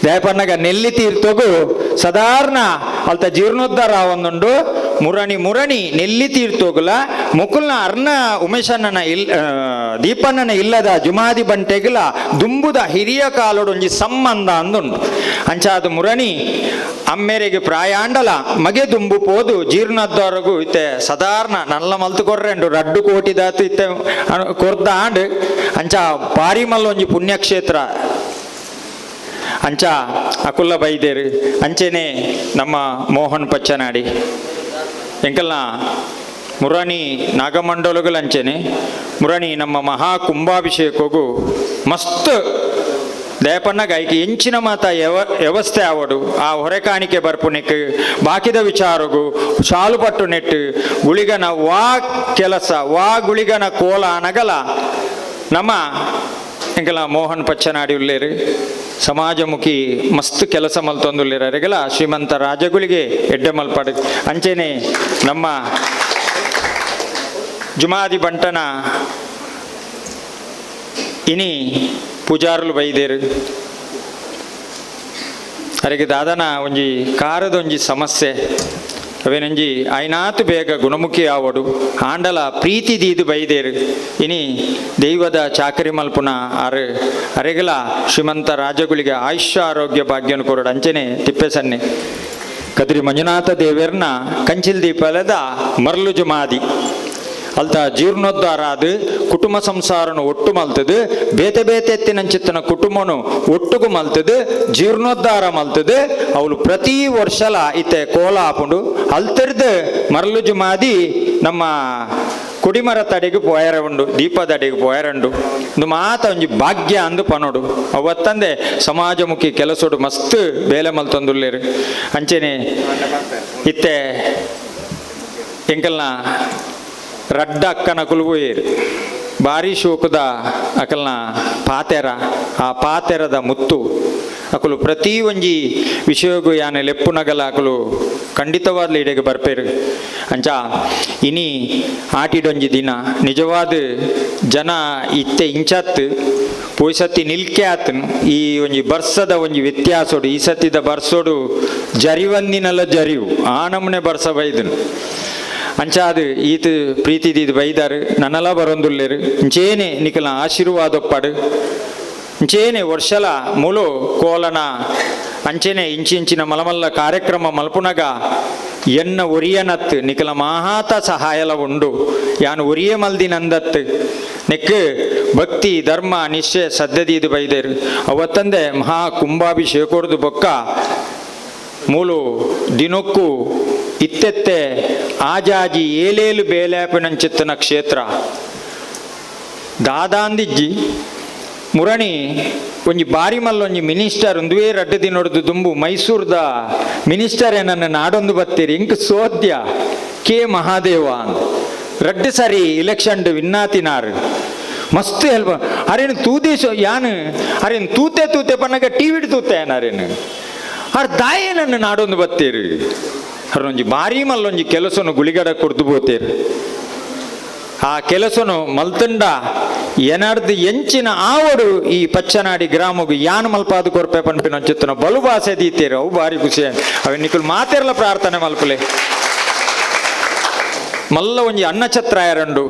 ದಯಪನ್ನಗ ನೆಲ್ಲಿ ತೀರ್ಥಗು ಸಾಧಾರಣ ಅಲ್ತ ಜೀರ್ಣೋದ್ಧಾರ ಒಂದುಂಡು ಮುರಣಿ ಮುರಣಿ ನೆಲ್ಲಿ ತೀರ್ಥೋಗುಲ ಮುಕುಲ್ನ ಅರ್ಣ ಉಮೇಶಣ್ಣನ ಇಲ್ ದೀಪಣ್ಣನ ಇಲ್ಲದ ಜುಮಾದಿ ಬಂಟೆಗುಲ ದುಂಬುದ ಹಿರಿಯ ಕಾಲೊಡೊಂಜಿ ಸಂಬಂಧ ಅಂದುಂಡು ಅಂಚಾದ ಮುರಣಿ ಅಮ್ಮೇರೆಗೆ ಪ್ರಾಯಾಂಡಲ ಮಗೆ ದುಂಬು ಪೋದು ಜೀರ್ಣೋದ್ಧಾರಗು ಇತ್ತೆ ಸಾಧಾರಣ ನಲ್ಲ ಮಲ್ತು ಕೊರ್ರೆಂಡು ರಡ್ಡು ಕೋಟಿ ದಾತು ಇತ್ತೆ ಕೊರ್ದ ಆಂಡ್ ಅಂಚ ಪಾರಿಮಲ್ಲೊಂಜಿ ಪುಣ್ಯಕ್ಷೇತ್ರ ಅಂಚ ಅಕುಲ್ಲ ಬೈದೇರು. ಅಂಚೆನೆ ನಮ್ಮ ಮೋಹನ್ ಪಚ್ಚನಾಡಿ ಎಂಕಲ್ನ ಮುರಾಣಿ ನಾಗಮಂಡಲಗಳು ಅಂಚೆನೆ ಮುರಾಣಿ ನಮ್ಮ ಮಹಾ ಕುಂಭಾಭಿಷೇಕಗೂ ಮಸ್ತ್ ದಯಪನ್ನಗ ಐಕೆ ಎಂಚಿನ ಮಾತ ವ್ಯವಸ್ಥೆ ಆವಡು ಆ ಹೊರೆಕಾಣಿಕೆ ಬರ್ಪುನೆಕ್ ಬಾಕಿದ ವಿಚಾರಗು ಶಾಲು ಪಟ್ಟು ನೆಟ್ಟು ಗುಳಿಗನ ವಾ ಕೆಲಸ ವಾ ಗುಳಿಗನ ಕೋಲ ಅನಗಲ ನಮ್ಮ ಎಂಕಲ ಮೋಹನ್ ಪಚ್ಚನಾಡಿ ಉಲ್ಲೇರು ಸಮಾಜಮುಖಿ ಮಸ್ತ್ ಕೆಲಸ ಮಲ್ತೊಂದುಲ್ಲೇರು ಅರೆಗಲ ಶ್ರೀಮಂತ ರಾಜಗುಳಿಗೆ ಎಡ್ಡೆ ಮಲ್ಪಾಡು. ಅಂಚೆನೆ ನಮ್ಮ ಜುಮಾದಿ ಬಂಟನ ಇನಿ ಪೂಜಾರುಲು ಬೈದೇರು ಅರೆಗೆ ದಾದನ ಒಂಜಿ ಕಾರದೊಂಜಿ ಸಮಸ್ಯೆ ಅವೇನಂಜಿ ಐನಾತು ಬೇಗ ಗುಣಮುಖಿ ಆವಡು ಆಂಡಲ ಪ್ರೀತಿ ದೀದು ಬೈದೇರು ಇನಿ ದೈವದ ಚಾಕರಿ ಮಲ್ಪುನ ಆರು ಅರೆಗಲ ಶ್ರೀಮಂತ ರಾಜಗುಳಿಗೆ ಆಯುಷ್ಯ ಆರೋಗ್ಯ ಭಾಗ್ಯನು ಕೊರಡು. ಅಂಚನೆ ತಿಪ್ಪೆಸನ್ನೆ ಕದ್ರಿ ಮಂಜುನಾಥ ದೇವೇರ್ನ ಕಂಚಿಲ್ ದೀಪಲದ ಮರ್ಲು ಜುಮಾದಿ ಅಲ್ತ ಜೀರ್ಣೋದ್ಧಾರ ಅದು ಕುಟುಂಬ ಸಂಸಾರನು ಒಟ್ಟು ಮಲ್ತದು ಬೇತೆ ಬೇತೆ ಎತ್ತಿನಂಚಿತ್ತನ ಕುಟುಂಬನು ಒಟ್ಟುಗು ಮಲ್ತದು ಜೀರ್ಣೋದ್ಧಾರ ಮಲ್ತದು ಅವಳು ಪ್ರತಿ ವರ್ಷಲ ಇತ್ತೆ ಕೋಲ ಆಪುಂಡು ಅಲ್ತರ್ದು ಮರಲು ಜುಮಾದಿ ನಮ್ಮ ಕೊಡಿಮರ ತಡೆಗೆ ಪೋಯರ ಉಂಡು ದೀಪದ ಅಡಿಗೆ ಪೋಯರಂಡು ಒಂದು ಮಾತ ಒಂಜಿ ಭಾಗ್ಯ ಅಂದು ಪನೋಡು ಅವತ್ತಂದೆ ಸಮಾಜಮುಖಿ ಕೆಲಸೋಡು ಮಸ್ತ್ ಬೇಲೆ ಮಲ್ತೊಂದುಲ್ಲೇರು. ಅಂಚೆನೆ ಇತ್ತೆ ಎಂಕಲ್ನ ರಡ್ಡ ಅಕ್ಕನ ಕುಲುಬೋಯೇರು ಭಾರಿ ಶೋಕದ ಅಕಲ್ನ ಪಾತೆರ ಆ ಪಾತೆರದ ಮುತ್ತು ಅಕಲು ಪ್ರತಿ ಒಂಜಿ ವಿಷಯಗೂ ಯಾನೆ ಲೆಪ್ಪುನಗಲ ಅಕಲು ಖಂಡಿತವಾದ್ಲು ಇಡೆಗೆ ಬರ್ಪೇರು. ಅಂಚ ಇನಿ ಆಟಿಡೊಂಜಿ ದಿನ ನಿಜವಾದ ಜನ ಇತ್ತೆ ಇಂಚತ್ತು ಪೋಯ್ ಸತಿ ನಿಲ್ಕೆ ಆತನು ಈ ಒಂಜಿ ಬರ್ಸದ ಒಂಜಿ ವ್ಯತ್ಯಾಸೋಡು ಈ ಸತಿದ ಬರ್ಸೋಡು ಜರಿವಂದಿನಲ್ಲ ಜರಿವು ಆ ನಮೂನೆ ಬರ್ಸ ಬೈದನು. ಅಂಚಾದು ಈತ ಪ್ರೀತಿ ದೀದ್ ಬೈದಾರು ನನ್ನಲ ಬರೊಂದುಲ್ಲೇರು ಇಂಚೇನೆ ನಿಕಲ ಆಶೀರ್ವಾದೊಪ್ಪಾಡು ಇಂಚೇನೆ ವರ್ಷಲ ಮುಲು ಕೋಲನ ಅಂಚೆನೆ ಇಂಚಿಂಚಿನ ಮಲಮಲ್ಲ ಕಾರ್ಯಕ್ರಮ ಮಲ್ಪುನಗ ಎನ್ನ ಒರಿಯನತ್ ನಿಕಲ ಮಹಾತ ಸಹಾಯಲ ಉಂಡು ಯಾನು ಒರಿಯ ಮಲ್ದಿನಂದತ್ ನೆಕ್ ಭಕ್ತಿ ಧರ್ಮ ನಿಶ್ಚಯ ಸದ್ಯದೀದು ಬೈದೇರು. ಅವತ್ತಂದೆ ಮಹಾ ಕುಂಭಾಭಿಷೇಕೋರ್ದು ಬೊಕ್ಕ ಮೂಲು ದಿನಕ್ಕೂ ಇತ್ತೆತ್ತೆ ಆಜಾಜಿ ಏಲೇಲು ಬೇಲಾಪಿನಂಚಿತ್ತನ ಕ್ಷೇತ್ರ ದಾದಾಂದಿಜ್ಜಿ ಮುರಣಿ ಒಂಜಿ ಬಾರಿ ಮಲ್ಲೊಂಜಿ ಮಿನಿಸ್ಟರ್ ಒಂದುವೇ ರಡ್ಡು ದಿನೊಡ್ದು ದುಂಬು ಮೈಸೂರ್ದ ಮಿನಿಸ್ಟರ್ ಏನನ್ನ ನಾಡೊಂದು ಬತ್ತೀರಿ ಇಂಕ್ ಸೋದ್ಯ ಕೆ ಮಹಾದೇವ ಅಂದ್ ರಡ್ಡು ಸರಿ ಇಲೆಕ್ಷನ್ ವಿನ್ನಾತಿನಾರು ಮಸ್ತ್ ಹೆಲ್ಪ್ ಅರೇನು ತೂದೇಶ ಯಾನು ಅರೇನು ತೂತೆ ತೂತೆ ಪನ್ನಗ ಟಿವಿಡ್ ತೂತೆ ಅರೇನು ಅರ್ ದಾಯೆ ನನ್ನ ನಾಡೊಂದು ಬತ್ತೀರಿ ಅರೊಂಜಿ ಬಾರಿ ಮಲ್ಲೊಂಜಿ ಕೆಲಸನು ಗುಳಿಗಡ ಕೊಡ್ದು ಬೋತೇರು ಆ ಕೆಲಸನು ಮಲ್ತಂಡ ಎನರ್ದು ಎಂಚಿನ ಆವಡು ಈ ಪಚ್ಚನಾಡಿ ಗ್ರಾಮಗು ಯಾನು ಮಲ್ಪಾದು ಕೊರ್ಪೆ ಪನ್ಪಿನ ಚಿತ್ತನ ಬಲು ಭಾಷೆ ದೀತೇರು ಅವು ಭಾರಿ ಖುಷಿ ಅವ ನಿಕುಲ್ ಮಾತೆರ್ಲ ಪ್ರಾರ್ಥನೆ ಮಲ್ಪಲೆ ಮಲ್ಲ ಒಂಜಿ ಅನ್ನಛತ್ರಾಯರಂಡು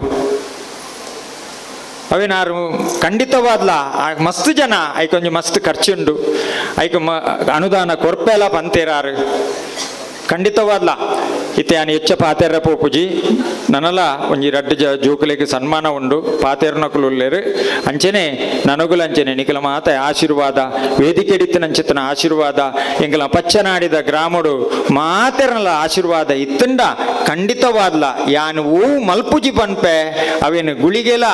ಅವೇನಾರು ಖಂಡಿತವಾದ್ಲ ಮಸ್ತ್ ಜನ ಐಕೊಂಜಿ ಮಸ್ತ್ ಖರ್ಚುಂಡು ಐಕ ಅನುದಾನ ಕೊರ್ಪೆಲ ಪಂತೇರಾರು ಖಂಡಿತವಾದ್ಲ ಇತ್ತೆ ಯಾನು ಹೆಚ್ಚ ಪಾತೆರ ಪೋಪುಜಿ ನನಲ ಒಂಜಿ ರಡ್ಡು ಜೋಕುಲೆಗ್ ಸನ್ಮಾನ ಉಂಡು ಪಾತೆರ್ನಕುಲು ಉಲ್ಲೇರು ಅಂಚೆನೆ ನನಗುಲ ಅಂಚೆನೆ ನಿಕಲ ಮಾತ ಆಶೀರ್ವಾದ ವೇದಿಕೆ ನಂಚಿತನ ಆಶೀರ್ವಾದ ಎಂಕಲ ಪಚ್ಚನಾಡಿದ ಗ್ರಾಮಡು ಮಾತೆರ್ನಲ ಆಶೀರ್ವಾದ ಇತ್ತಂಡ ಖಂಡಿತವಾದ್ಲ ಯಾನು ಓ ಮಲ್ಪುಜಿ ಪನ್ಪೆ ಅವೇನು ಗುಳಿಗೆಲ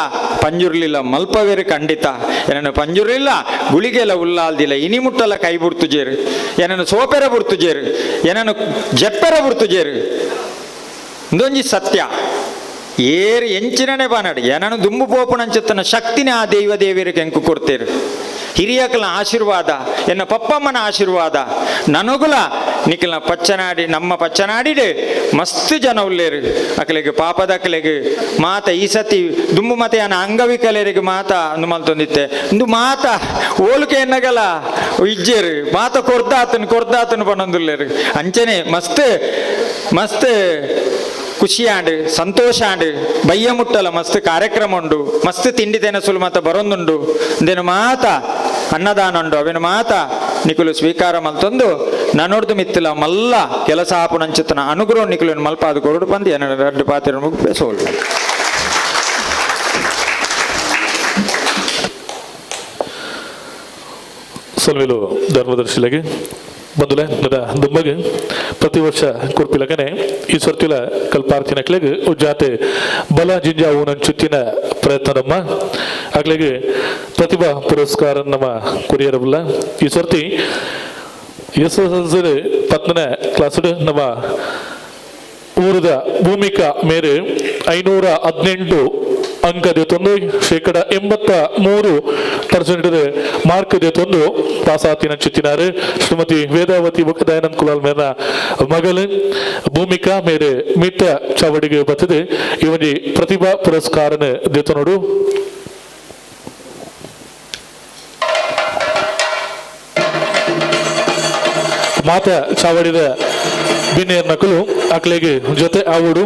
ಪಂಜುರ್ಲಿಲ್ಲ ಮಲ್ಪವೇರು ಖಂಡಿತ ಏನನ್ನು ಪಂಜುರ್ಲಿಲ್ಲ ಗುಳಿಗೆಲ ಉಲ್ಲಾಲ್ದಿಲ್ಲ ಇನಿ ಮುಟ್ಟಲ ಕೈ ಬುರ್ತುಜೇರು ಏನನ್ನು ಸೋಪೆರ ಬುರ್ತುಜೇರು ಏನನ್ನು ಜಪ್ಪೆರ ಬುರ್ತುಜೇರು ಇಂದೊಂಜಿ ಸತ್ಯ ಏರು ಎಂಚಿನನೆ ಬಾನಾಡು ಏನನು ದುಂಬು ಪೋಪುನಂಚಿತ್ತನ ಶಕ್ತಿನೇ ಆ ದೈವ ದೇವಿಯರಿಗೆ ಎಂಕು ಕೊಡ್ತೇರು ಹಿರಿಯಕಲ ಆಶೀರ್ವಾದ ಎನ್ನ ಪಪ್ಪಮ್ಮನ ಆಶೀರ್ವಾದ ನನಗುಲ ನಿಖಲ ಪಚ್ಚನಾಡಿ ನಮ್ಮ ಪಚ್ಚನಾಡಿಡೆ ಮಸ್ತ್ ಜನ ಉಲ್ಲೇರು ಅಕಲೆಗೆ ಪಾಪದ ಅಕಲೆಗೆ ಮಾತ ಈ ಸತಿ ದುಂಬು ಮತ ಯಾನ ಅಂಗವಿಕಲರಿಗೆ ಮಾತ ಅಂದು ಮಲ್ತೊಂದಿತ್ತೆ ಇಂದು ಮಾತ ಓಲುಕೆ ಎನ್ನಗಲ ಇಜ್ಜೇರು ಮಾತ ಕೊರ್ದಾತನು ಕೊರ್ದಾತನು ಪನ್ನೊಂದುಲ್ಲೇರು ಅಂಚನೆ ಮಸ್ತ್ ಮಸ್ತ್ ಖುಷಿಯಾಂಡ್ ಸಂತೋಷ ಆಂಡ್ ಬಯ್ಯ ಮುಟ್ಟಲ ಮಸ್ತ್ ಕಾರ್ಯಕ್ರಮ ಉಂಡು ಮಸ್ತ್ ತಿಂಡಿ ತಿನಸುಲು ಮಾತ ಬರೊಂದುಂಡು ದೇನು ಮಾತ ಅನ್ನದಾನ ಉಂಡು ಅವೇನು ಮಾತ ನಿಕುಲು ಸ್ವೀಕಾರ ಮಲ್ತೊಂದು ನನ್ನೊಡ್ದು ಮಿತ್ತಿಲ ಮಲ್ಲ ಕೆಲಸ ಆಪುನಂಚಿತನ ಅನುಗ್ರಹ ನಿಕುಲು ಮಲ್ಪಾದ ಕೊರಡು ಬಂದು ಎನ್ನ ರಡ್ಡು ಪಾತ್ರ ಮುಗಿಪೆ ಸೋಲು. ಸೊಲ್ವೆಲು ಧರ್ಮದರ್ಶಿಲಗೆ ಬಂದುಲೆ ನದ ದುಂಬಗೆ ಪ್ರತಿ ವರ್ಷ ಕುರ್ಪಿಲಗನೆ ಈ ಸರ್ತಿಲ ಕಲ್ಪಾರ್ತಿನ ಕ್ಲೆಗ್ ಉಜ್ಜಾತೆ ಬಲ ಜಿಂಜಾವು ನಂಚುತ್ತಿನ ಪ್ರಯತ್ನ ನಮ್ಮ ಆಗ್ಲೆಗೆ ಪ್ರತಿಭಾ ಪುರಸ್ಕಾರ ನಮ್ಮ ಕುರಿಯರಬಲ್ಲ ಈ ಸರ್ತಿ S S L C ಪತ್ನ ಕ್ಲಾಸ್ ನಮ್ಮ ಊರದ ಭೂಮಿಕಾ ಮೇರೆ 518 ಅಂಕ ತಂದು 83.5% 97% ಮಾರ್ಕ್ ದೇತೊಂದು ಪಾಸಾತಿನ ಚಿತ್ತಿನಾರು ಶ್ರೀಮತಿ ವೇದಾವತಿ ಬೊಕ್ಕ ದಯಾನಂದ್ ಕುಲಾಲ್ ಮೇರ್ನ ಮಗಲು ಭೂಮಿಕಾ ಮೇರೆ ಮಿತ್ತ ಚಾವಡಿಗೆ ಬತ್ತದೆ ಈ ಒಂಜಿ ಪ್ರತಿಭಾ ಪುರಸ್ಕಾರನ ದೇತನೋಡು. ಮಾತ ಚಾವಡಿದ ಬಿನ್ನೇರ್ ನಕಲು ಅಕ್ಲೆಗೆ ಜೊತೆ ಆವುಡು.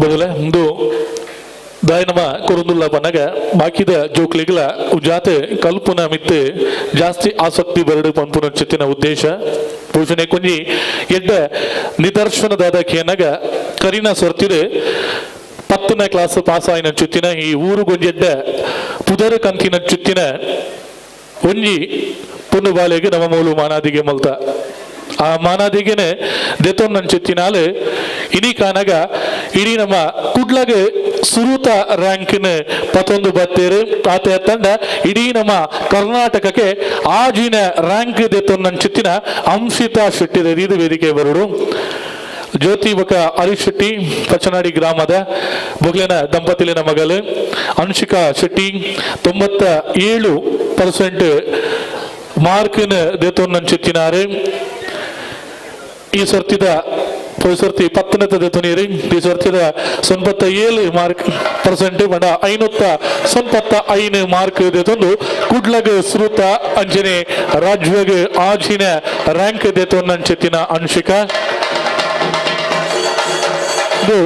ಬದಲೆ ಒಂದು ದಾಯನಮ ಕೊರುಂದುಲ್ಲ ಪನ್ನಗ ಬಾಕಿದ ಜೋಕ್ಲಿಗಳ ಜಾತೆ ಕಲ್ಪುನ ಮಿತ್ತೆ ಜಾಸ್ತಿ ಆಸಕ್ತಿ ಬರಡು ಪನ್ಪುನ ಚಿತ್ತಿನ ಉದ್ದೇಶ ಪೂಜನೆ ಕೊಂಜಿ ಎಡ್ಡ ನಿದರ್ಶನದಾದ ಕೇನಗ ಕರಿನ ಸೊರ್ತಿರೆ 10ನೇ ಕ್ಲಾಸ್ ಪಾಸ್ ಆಯಿನ ಚುತ್ತಿನ ಈ ಊರು ಗೊಂಜೆಡ್ಡ ಪುದರ ಕಂತಿನ ಚುತ್ತಿನ ಒಂಜಿ ಪೊಣ್ಣು ಬಾಲೆಗೆ ನಮ್ಮ ಮೂಲು ಮಾನಾದಿಗೆ ಮಲ್ತ ಆ ಮಾನಾದಿಗೆನೆ ದೆತೊನ್ ಚಿತ್ತಿನಾಲು ಇನಿ ಕಾನಗ ಇಡೀ ನಮ್ಮ ಕುಡ್ಲಗೆ ಸುರೂತ ರ್ಯಾಂಕಿನ ಪತ್ತೊಂದು ಬತ್ತೇರು ಆತ ತಂಡ ಇಡೀ ನಮ್ಮ ಕರ್ನಾಟಕಕ್ಕೆ ಆಜಿನ ರ್ಯಾಂಕ್ ದೆತೊನ್ ಚಿತ್ತಿನ ಅಂಶಿತಾ ಶೆಟ್ಟಿ ಇದು ವೇದಿಕೆ ಬರೋಡು. ಜ್ಯೋತಿ ಬೊಕ ಹರೀಶ್ ಶೆಟ್ಟಿ ಪಚನಾಡಿ ಗ್ರಾಮದ ಬೊಗ್ಲಿನ ದಂಪತಿಲಿನ ಮಗಲು ಅಂಶಿಕಾ ಶೆಟ್ಟಿ 97% ಮಾರ್ಕಿನ ದೆತೊನ್ ಚಿತ್ತಿನಾರು. ಈ ಸರ್ತಿದ ಸರ್ತಿ 10ನೇ ದೆತೊನೀರು ಈ ಸರ್ತಿದ 97% ಮಾರ್ಕ್ ಬಂಡ 595 ಮಾರ್ಕ್ ದೆತೊಂದು ಕುಡ್ಲಗ್ ಸುರುತ ಅಂಜನೆ ರಾಜ್ಯಗ್ ಆಜಿನ ರ್ಯಾಂಕ್ ದೆತೊನ್ನಂಚಿತ್ತಿನ ಅಂಶಿಕಾ. ಇದು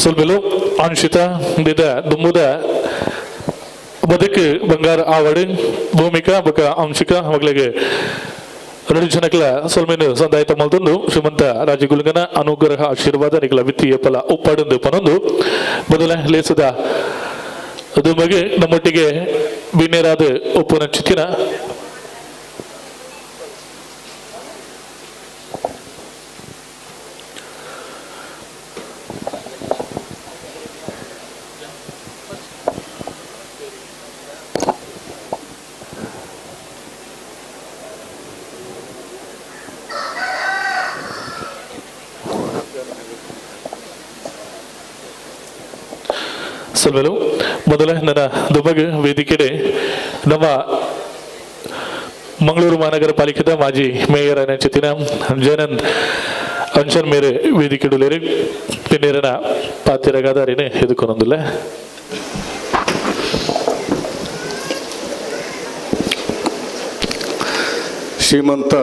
ಸೊಲ್ಬೆಲು ಅನ್ಶಿತಾ ದಿದ ದುಮ್ಮುದ ಬದುಕು ಬಂಗಾರ ಆವಡು ಭೂಮಿಕಾ ಬೊಕ ಅಂಶಿಕಾ ಮಗಳಿಗೆ ಎರಡು ಜನಕ್ಲ ಸೊಲ್ಮೆನು ಸಂದಾಯತ ಮಲ್ತೊಂದು ಶ್ರೀಮಂತ ರಾಜಗುಲ್ಗನ ಅನುಗ್ರಹ ಆಶೀರ್ವಾದ ನಿಗಳ ವಿತ್ತೀಯ ಫಲ ಉಪ್ಪಾಡೊಂದು ಪನೊಂದು ಬದಲ ಲೇಸದ ದುಮಗೆ ನಮ್ಮೊಟ್ಟಿಗೆ ಬಿನ್ನೇರಾದ ಒಪ್ಪುನ ಚಿತ್ತಿನ ಸಲ್ವೆಲು. ಮೊದಲ ನನ್ನ ದುಬಗ್ ವೇದಿಕೆಡೆ ನಮ್ಮ ಮಂಗಳೂರು ಮಹಾನಗರ ಪಾಲಿಕೆದ ಮಾಜಿ ಮೇಯರ್ ಚಿತ್ತಿನ ಜಯನಂದ್ ಅಂಚನ್ ಮೇರೆ ವೇದಿಕೆಡುಲೇರಿ ಪಿನ್ನೇರನ ಪಾತಿರಗಾದಾರಿನೇ ಎದುಕೊನೊಂದುಲ್ಲ. ಶ್ರೀಮಂತ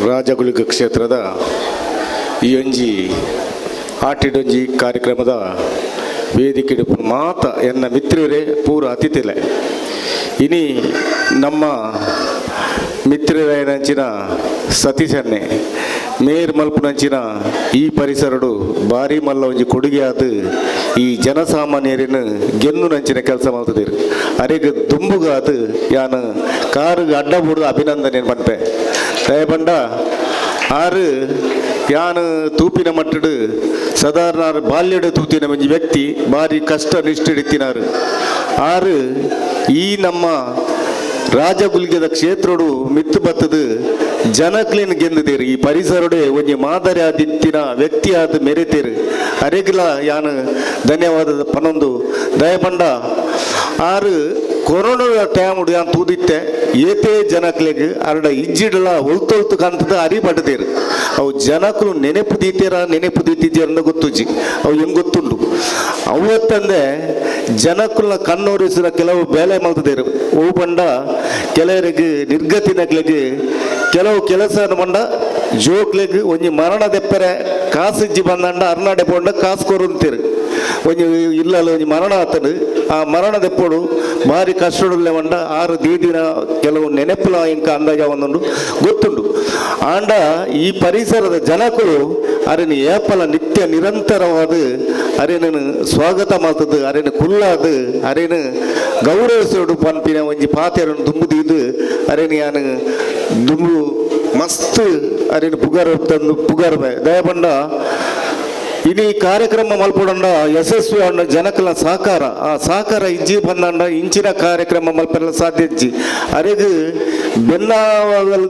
ರಾಜಗುಳಿಗ ಕ್ಷೇತ್ರದ ಈ ಒಂಜಿ ಆಟಿಡೊಂಜಿ ಕಾರ್ಯಕ್ರಮದ ವೇದಿಕೆ ಮಾತ ಎನ್ನ ಮಿತ್ರರೇ ಪೂರ ಅತಿಥಿಲೆ ಇನಿ ನಮ್ಮ ಮಿತ್ರರಾಯನಂಚಿನ ಸತೀಶನ್ನೇ ಮೇರ್ ಮಲ್ಪುನಂಚಿನ ಈ ಪರಿಸರಡು ಭಾರಿ ಮಲ್ಲ ಒಂಜಿ ಕೊಡುಗೆ ಆದ ಈ ಜನಸಾಮಾನ್ಯರಿನ ಗೆನ್ನುನಂಚಿನ ಕೆಲಸ ಮಲ್ತದಿರು ಅರೆಗ್ ದುಂಬುಗಾದ ಯಾನ್ ಕಾರುಗ್ ಅಡ್ಡ ಬೂಡುದು ಅಭಿನಂದನೆ ಪನ್ಪೆ ದಯಪಂಡ ಆರು ಯಾನ್ ತೂಪಿನ ಮಟ್ಟಡು ಸಾಧಾರಣ ಬಾಲ್ಯಡು ತೂತಿನ ಒಂಜಿ ವ್ಯಕ್ತಿ ಭಾರಿ ಕಷ್ಟ ನಿಷ್ಠೆಡಿತ್ತಿನಾರು ಆರು ಈ ನಮ್ಮ ರಾಜಗುಲ್ಗೆದ ಕ್ಷೇತ್ರಡು ಮಿತ್ತು ಬತ್ತದು ಜನಕ್ಲೇನ್ ಗೆಂದಿದ್ದೀರಿ ಈ ಪರಿಸರಡೆ ಒಂಜಿ ಮಾದರಿ ಆದಿತ್ತಿನ ವ್ಯಕ್ತಿ ಆದ ಮೆರೆತೇರು ಅರೆಗ್ಲ ಯಾನ್ ಧನ್ಯವಾದದ ಪನೊಂದು ದಯಪಂಡ ಆರು ಕೊರೋನಾ ಟೈಮ್ ಯಾನ್ ತೂದಿತ್ತೆ ಏತೇ ಜನಕ್ಲೆಗ್ ಅರಡ ಇಜ್ಜಿಡಲ ಒಲ್ತೊಲ್ತು ಕಂತದ ಅರಿ ಪಡ್ದೇರು ಅವು ಜನಕುಲು ನೆನೆಪು ದೀತೇರ ನೆನೆಪು ದೀತಿದ್ಯರ ಗೊತ್ತುಜ್ಜಿ ಅವು ಹೆಂಗ್ ಗೊತ್ತುಂಡು ಅವತ್ತಂದೆ ಜನಕುಲ್ನ ಕಣ್ಣೋರಿಸಿದ ಕೆಲವು ಬೇಲೆ ಮಲ್ತದೇರು ಅವು ಪಂಡ ಕೆಲವರಿಗೆ ನಿರ್ಗತಿನಕ್ಲೆಗ್ ಕೆಲವು ಕೆಲಸ ಬಂಡ ಜೋಕ್ಲೆಗ್ ಒಂಜಿ ಮರಣ ದೆಪ್ಪರೆ ಕಾಸಿಜ್ಜಿ ಬಂದಂಡ ಅರ್ನಾಡೆ ಪೋಂಡ ಕಾಸು ಕೊರುಂತೀರು. ಒಂಜಿ ಇಲ್ಲಲ್ಲ ಒಂಜಿ ಮರಣ ಆತನು ಆ ಮರಣ ದೆಪ್ಪೋಡು ಭಾರಿ ಕಷ್ಟಡುಲ್ಲೆ ಬಂಡ ಆರು ದೀದಿನ ಕೆಲವು ನೆನಪುಲ ಇಂಕ ಅಂದಾಜ ಒಂದುಂಡು ಗೊತ್ತುಂಡು. ಆಂಡ ಈ ಪರಿಸರದ ಜನಕುಲು ಅರೆನ ಏಪಲ ನಿತ್ಯ ನಿರಂತರವಾದ ಅರೆನನು ಸ್ವಾಗತ ಮಾಡ್ತದ್ದು, ಅರೆನ ಕುಲ್ಲಾದು, ಅರೆನ ಗೌರವಿಸೋಡು ಪನ್ಪಿನ ಒಂಜಿ ಪಾತೆರನ್ನು ದುಂಬುದೀದು ಅರೆನ ಯಾನು ದುಂಬು ಮಸ್ತ್ ಅರೆನ ಪುಗಾರ ತಂದು ಪುಗಾರ ದಯಪಂಡ ಇನಿ ಕಾರ್ಯಕ್ರಮ ಮಲ್ಪೊಡಂಡ ಯಶಸ್ವಿ ಅಂಡ ಜನಕಲ ಸಹಕಾರ, ಆ ಸಹಕಾರ ಇಜ್ಜಿ ಬಂದಂಡ ಇಂಚಿನ ಕಾರ್ಯಕ್ರಮ ಮಲ್ಪೆಲ್ಲ ಸಾಧ್ಯ ಇಜ್ಜಿ. ಅರೆಗ್ ಬೆನ್ನಾವಲ್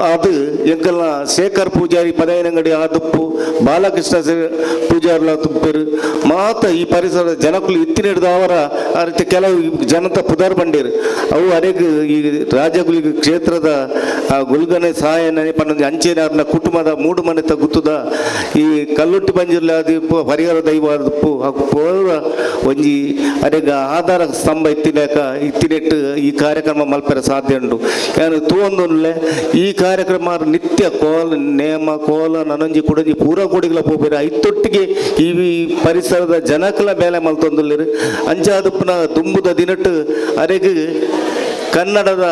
ಅದು ಎಂಕಲ್ನ ಶೇಖರ್ ಪೂಜಾರಿ ಪದಯನಂಗಡಿ ಆದುಪ್ಪು ಬಾಲಕೃಷ್ಣ ಪೂಜಾರ್ಲ ತುಪ್ಪರು ಮಾತ ಈ ಪರಿಸರದ ಜನಕುಲು ಇತ್ತಿನಿಡ್ದವರ ಆ ರೀತಿ ಕೆಲವು ಜನತ ಪುದರ್ ಬಂಡೀರು ಅವು ಅರೆಗ್ ಈ ರಾಜಗುಲಿಗೆ ಕ್ಷೇತ್ರದ ಆ ಗುಲ್ಗನೆ ಸಹಾಯನ ಪನ್ನೊಂದು ಅಂಚೆನಾರ್ನ ಕುಟುಂಬದ ಮೂಡು ಮನೆ ತಗುತ್ತದ ಈ ಕಲ್ಲುಟ್ಟಿ ಬಂಜಿರ್ಲ ಅದು ಪರಿಹಾರ ದೈವ ಪೂರ ಒಂಜಿ ಅರೆಗ ಆಧಾರ ಸ್ತಂಭ ಇತ್ತಿನಾಕ ಇತ್ತಿನೆಟ್ಟು ಈ ಕಾರ್ಯಕ್ರಮ ಮಲ್ಪೆರ ಸಾಧ್ಯ ಉಂಟು. ಯಾನು ತೂವೊಂದುಲ್ಲೆ ಈ ಕಾರ್ಯಕ್ರಮ ನಿತ್ಯ ಕೋಲ ನೇಮ ಕೋಲ ನನೊಂಜಿ ಕುಡಂಜಿ ಪೂರ ಕೊಡಿಗಳ ಪೋಪೇರು ಐತೊಟ್ಟಿಗೆ ಈ ಪರಿಸರದ ಜನಕಲ ಬೇಲೆ ಮಲ್ತೊಂದುಲ್ಲೆರು. ಅಂಚಾದ ಪುನಃ ದುಂಬುದ ದಿನಟ್ಟು ಅರೆಗ್ ಕನ್ನಡದ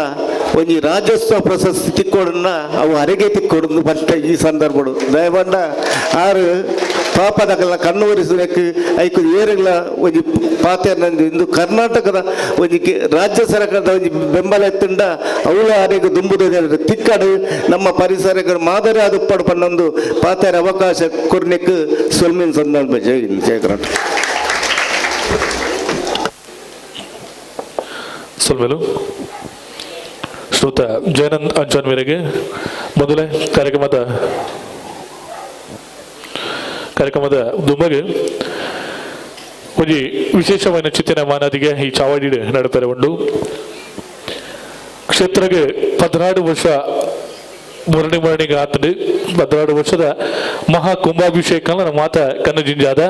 ಒಂಜಿ ರಾಜ್ಯೋತ್ಸವ ಪ್ರಶಸ್ತಿ ತಿಕ್ಕೋಡನ್ನ ಅವು ಅರೆಗೆ ತಿಕ್ಕೋಡು ಫಸ್ಟ್ ಈ ಸಂದರ್ಭಡು ದಯಬಂಡ ಆರು ಪಾಪದಕಲ್ಲ ಕಣ್ಣು ಒರೆಸುವುದಕ್ಕೆ ಐಕು ಏರುಗಳ ಒಂಜಿ ಪಾತೆರ್ನಂದು ಇಂದು ಕರ್ನಾಟಕದ ಒಂಜಿ ರಾಜ್ಯ ಸರ್ಕಾರದ ಒಂಜಿ ಬೆಂಬಲ ಎತ್ತುಂಡ ಅವಳ ಅರೆಗೆ ದುಂಬುದ ತಿಕ್ಕಡು ನಮ್ಮ ಪರಿಸರಕ್ಕೆ ಮಾದರಿ ಆದುಪ್ಪಡು ಪನ್ನೊಂದು ಪಾತೆರ ಅವಕಾಶ ಕೊರ್ನೆಕ್ ಸೊಲ್ಮಿನ ಸಂದರ್ಭ. ಜೈ ಹಿಂದ್, ಜಯ ಕರ್ನಾಟಕ. ಸೊಲ್ಮೆಲು ಶ್ರೋತ ಜಯನಂದ್ ಅಂಚಾನ್ ಮೇರೆಗೆ ಮೊದಲೇ ಕಾರ್ಯಕ್ರಮದ ದುಂಬಗೆ ಒಂಜಿ ವಿಶೇಷವಾದ ಚಿತ್ತಿನ ಮಾನಾದಿಗೆ ಈ ಚಾವಡಿ ನಡಪೆರೆ ಉಂಡು. ಕ್ಷೇತ್ರಗೆ 14 ವರ್ಷ ಮುರಣಿ ಮುರಣಿಗೆ ಆತಂಡು 14 ವರ್ಷದ ಮಹಾ ಕುಂಭಾಭಿಷೇಕ ಮಾತ ಕನ್ನಜಿಂಜಾದ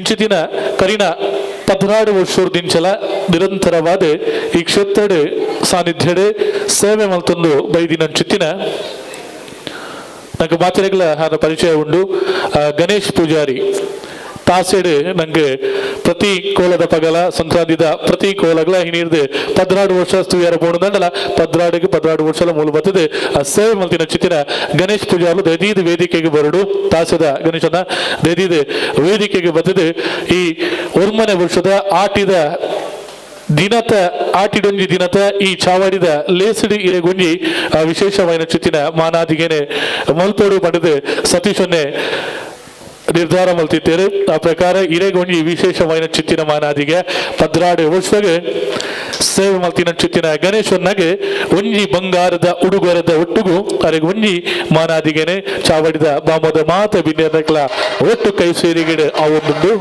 ಇಂಚಿತಿನ ಕರಿನ 14 ವರ್ಷದಿಂಚಲ ನಿರಂತರವಾದ ಈ ಕ್ಷೇತ್ರದ ಸಾನ್ನಿಧ್ಯಡೆ ಸೇವೆ ಮಲ್ತೊಂದು ಬೈದಿನ ಚಿತ್ತಿನ ನಂಗೆ ಮಾತಿರೆಗಳ ಪರಿಚಯ ಉಂಡು. ಗಣೇಶ್ ಪೂಜಾರಿ ತಾಸೆಡು ನಂಗೆ ಪ್ರತಿ ಕೋಲದ ಪಗಲ ಸಂಕ್ರಾಂತಿದ ಪ್ರತಿ ಕೋಲಗಳ ಹಿನೀರ್ದು 14 ವರ್ಷ ಸ್ತುವಿಯರ ಬೋಣದಂಡಲ 14ಗೆ 14 ವರ್ಷಲ ಮೂಲ ಬರ್ತದೆ. ಆ ಸೇವೆ ಮಲ್ತಿನ ಚಿತ್ತಿನ ಗಣೇಶ್ ಪೂಜಾರು ದದೀದ ವೇದಿಕೆಗೆ ಬರಡು ತಾಸೆದ ಗಣೇಶನ ದದೀದ ವೇದಿಕೆಗೆ ಬರ್ತದೆ. ಈ ಒರ್ಮನೆ ವರ್ಷದ ಆಟಿದ ದಿನತ ಆಟಿಡೊಂಜಿ ದಿನತ ಈ ಚಾವಡಿದ ಲೇಸಿಡಿ ಇರೆಗೊಂಜಿ ವಿಶೇಷವಾದ ಚಿತ್ತಿನ ಮಾನಾದಿಗೆನೆ ಮಲ್ಪೋಡು ಪಡೆದು ಸತೀಶನ್ನೇ ನಿರ್ಧಾರ ಮಲ್ತಿದ್ದೇನೆ. ಆ ಪ್ರಕಾರ ಇರೆಗೊಂಜಿ ವಿಶೇಷವಾದ ಚಿತ್ತಿನ ಮಾನಾದಿಗೆ 14 ವರ್ಷಗೆ ಸೇವೆ ಮಲ್ತಿನ ಚಿತ್ತಿನ ಗಣೇಶನ್ನಾಗೆ ಒಂಜಿ ಬಂಗಾರದ ಉಡುಗೊರೆದ ಒಟ್ಟುಗು ಅರೆಗೆ ಒಂಜಿ ಮಾನಾದಿಗೆನೆ ಚಾವಡಿದ ಬಾಮದ ಮಾತ ಬಿನ್ನೆರ್ನಕ್ಲ ಒಟ್ಟು ಕೈ ಸೇರಿಗೆಡೆ ಆ ಒಂದುಂಡು.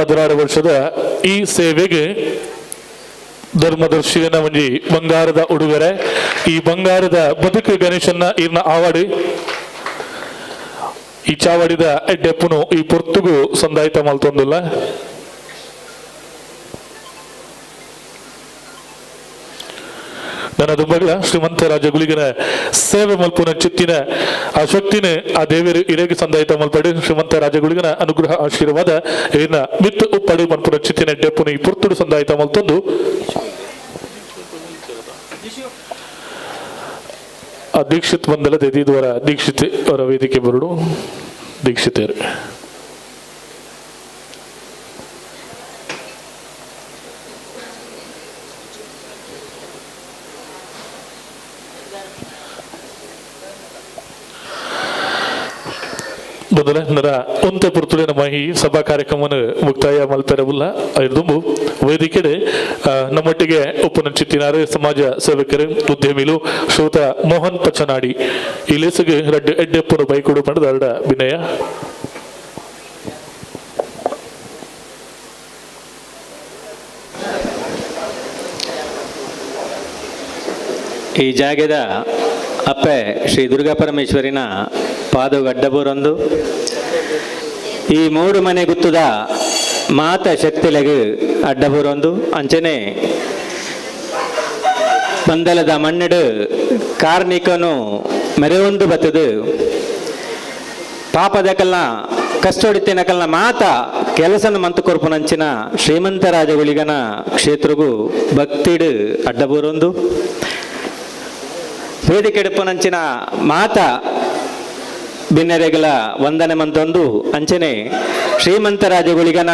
16 ವರ್ಷದ ಈ ಸೇವೆಗೆ ಧರ್ಮದರ್ಶಿಯನ ಒಂಜಿ ಬಂಗಾರದ ಉಡುಗೊರೆ. ಈ ಬಂಗಾರದ ಬದುಕು ಗಣೇಶನ್ನ ಇರ್ನ ಆವಾಡಿ ಈ ಚಾವಡಿದ ಎಡ್ಡೆಪ್ಪುನು ಈ ಪೊರ್ತುಗು ಸಂದಾಯಿತ ಮಲ್ತೊಂದುಲ್ಲ. ನನ್ನ ದುಂಬಗಳ ಶ್ರೀಮಂತ ರಾಜ ಗುಳಿಗನ ಸೇವೆ ಮಲ್ಪುನ ಚಿತ್ತಿನ ಆ ಶಕ್ತಿನ ಆ ದೇವರು ಇರೆಗೆ ಸಂದಾಯಿತ ಮಲ್ಪಡಿ ಶ್ರೀಮಂತ ರಾಜಗುಳಿಗನ ಅನುಗ್ರಹ ಆಶೀರ್ವಾದ ಇನ್ನ ಮಿತ್ತು ಉಪ್ಪಡಿ ಮಲ್ಪುನ ಚಿತ್ತಿನ ಡೆಪ್ಪುನ ಈ ಪುರ್ತುಡು ಸಂದಾಯಿತ ಮಲ್ತೊಂದು ಆ ದೀಕ್ಷಿತ್ ಬಂದಲ್ಲ ದೀದವರ ದೀಕ್ಷಿತ್ ಅವರ ವೇದಿಕೆ ಬರಡು ದೀಕ್ಷಿತರು. ಬಂದಲೆ ನರ ಒಂತೆ ಪುರ್ತುಡೆ ನಮ್ಮ ಈ ಸಭಾ ಕಾರ್ಯಕ್ರಮವನ್ನು ಮುಕ್ತಾಯ ಮಲ್ಪೆರವುಲ್ಲ. ಐದುಂಬು ವೇದಿಕೆಡೆ ನಮ್ಮೊಟ್ಟಿಗೆ ಉಪನಂಚಿತ್ತಿನಾರು ಸಮಾಜ ಸೇವಕರು ಉದ್ಯಮಿಲು ಶ್ರೋತ ಮೋಹನ್ ಪಚನಾಡಿ ಈ ಲೇಸುಗೆ ರಡ್ಡು ಎಡ್ಡೆಪ್ಪನು ಬೈಕೊಡು ಪಂಡದ ಅರಡ ವಿನಯ. ಈ ಜಾಗದ ಅಪ್ಪೆ ಶ್ರೀ ದುರ್ಗಾ ಪರಮೇಶ್ವರಿನ ಪಾದಗಡ್ಡಬೂರೊಂದು ಈ ಮೂರು ಮನೆ ಗುತ್ತದ ಮಾತ ಶಕ್ತಿಲೆಗ್ ಅಡ್ಡಬೂರೊಂದು ಅಂಚನೆ ಬಂದಲದ ಮಣ್ಣೆಡು ಕಾರ್ಣಿಕನು ಮೆರೆವೊಂದು ಬತ್ತದು ಪಾಪದಕಲ್ನ ಕಷ್ಟೊಡಿತಿನಕಲ್ನ ಮಾತ ಕೆಲಸನ ಮಂತು ಕೊರ್ಪುನಂಚಿನ ಶ್ರೀಮಂತ ರಾಜಗುಳಿಗನ ಕ್ಷೇತ್ರಗೂ ಭಕ್ತಿಡು ಅಡ್ಡಬೂರೊಂದು ವೇದಿಕೆಡುಪುನಂಚಿನ ಮಾತ ಬಿನ್ನರೆಗಳ ವಂದನೆ ಮಂತೊಂದು ಅಂಚನೆ ಶ್ರೀಮಂತ ರಾಜಗುಳಿಗನ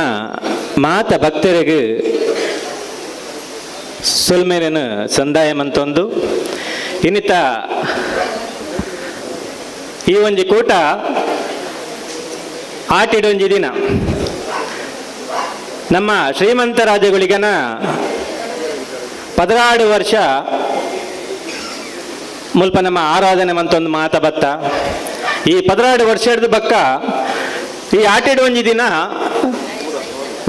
ಮಾತ ಭಕ್ತರಿಗೆ ಸೊಲ್ಮೇರನು ಸಂದಾಯ ಮಂತೊಂದು ಇನ್ನಿತ ಈ ಒಂಜಿ ಕೂಟ ಆಟಿಡೊಂಜಿ ದಿನ ನಮ್ಮ ಶ್ರೀಮಂತ ರಾಜಗುಳಿಗನ 16 ವರ್ಷ ಮುಲ್ಪ ನಮ್ಮ ಆರಾಧನೆ ಮಂತೊಂದು ಮಾತ ಬತ್ತ ಈ 16 ವರ್ಷ ಹಿಡಿದು ಬಕ್ಕ ಈ ಆಟಿಡು ಒಂಜಿ ದಿನ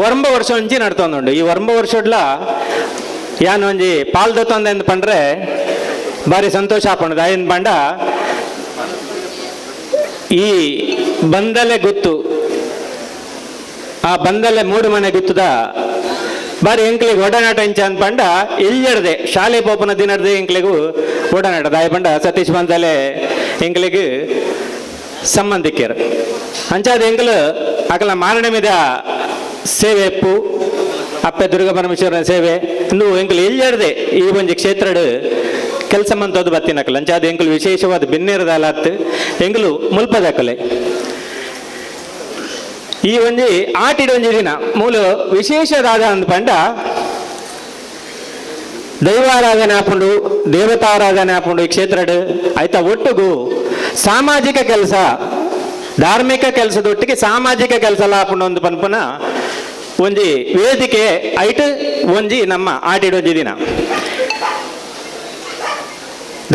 ಒರಂಬ ವರ್ಷ ಒಂಜಿ ನಡ್ತೊಂದುಂಡು. ಈ ಒರಂಬ ವರ್ಷಡ್ಲ ಯಾನ್ ಒಂಜಿ ಪಾಲ್ದೊತ್ತೊಂದು ಎಂದು ಪಂಡ್ರೆ ಭಾರಿ ಸಂತೋಷ ಆಪುಂಡು. ದಾಯಿನ ಪಂಡ ಈ ಬಂದಲೆ ಗುತ್ತು ಆ ಬಂದಲೆ ಮೂಡು ಮನೆ ಗುತ್ತದ ಬಾರಿ ಎಂಕ್ಲಿಗೆ ಒಡನಾಟ ಇಂಚ ಅಂದ್ ಪಂಡ ಇಲ್ಲಡ್ದೆ ಶಾಲೆ ಪೋಪನ ದಿನಡ್ದೆ ಎಂಕ್ಲಿಗೂ ಒಡನಾಟ ದಾಯ ಪಂಡ ಸತೀಶ್ ಬಂದಲೆ ಎಂಕ್ಲಿಗೆ ಸಂಬಂಧಿಕರು ಅಂಚಾದ ಎಂಕ್ಲು ಅಕಲ ಮಾರಣ మీద ಸೇವೆ ಎಪ್ಪು ಅಪ್ಪೆ ದುರ್ಗಾ ಪರಮೇಶ್ವರನ ಸೇವೆ ಇಂದು ಎಂಕ್ಲು ಇಲ್ಲಡ್ದೆ ಈ ಒಂಜಿ ಕ್ಷೇತ್ರಡ್ ಕೆಲಸ ಮಂತದ್ದು ಬತ್ತಿನಕಲ್ ಅಂಚಾದ ಎಂಕ್ಲು ವಿಶೇಷವಾದ ಬಿನ್ನೇರದಾಲತ್ ಎಂಕ್ಲು ಮುಲ್ಪದಕಲೆ ಈ ಒಂಜಿ ಆಟಿಡ ಒಂಜಿ ದಿನ ಮೂಲ ವಿಶೇಷದಾದ ಅಂದ್ ಪಂಡ ದೈವಾರಾಧನೆ ಆಪುಂಡು ದೇವತಾರಾಧನೆ ಆಪುಂಡು ಈ ಕ್ಷೇತ್ರಡ್ ಆಯ್ತಾ ಒಟ್ಟುಗು ಸಾಮಾಜಿಕ ಕೆಲಸ ಧಾರ್ಮಿಕ ಕೆಲಸದೊಟ್ಟಿಗೆ ಸಾಮಾಜಿಕ ಕೆಲಸ ಆಪುಂಡು ಒಂದು ಪನ್ಪುನ ಒಂಜಿ ವೇದಿಕೆ ಐಟ್ ಒಂಜಿ ನಮ್ಮ ಆಟಿಡೊಂಜಿ ದಿನ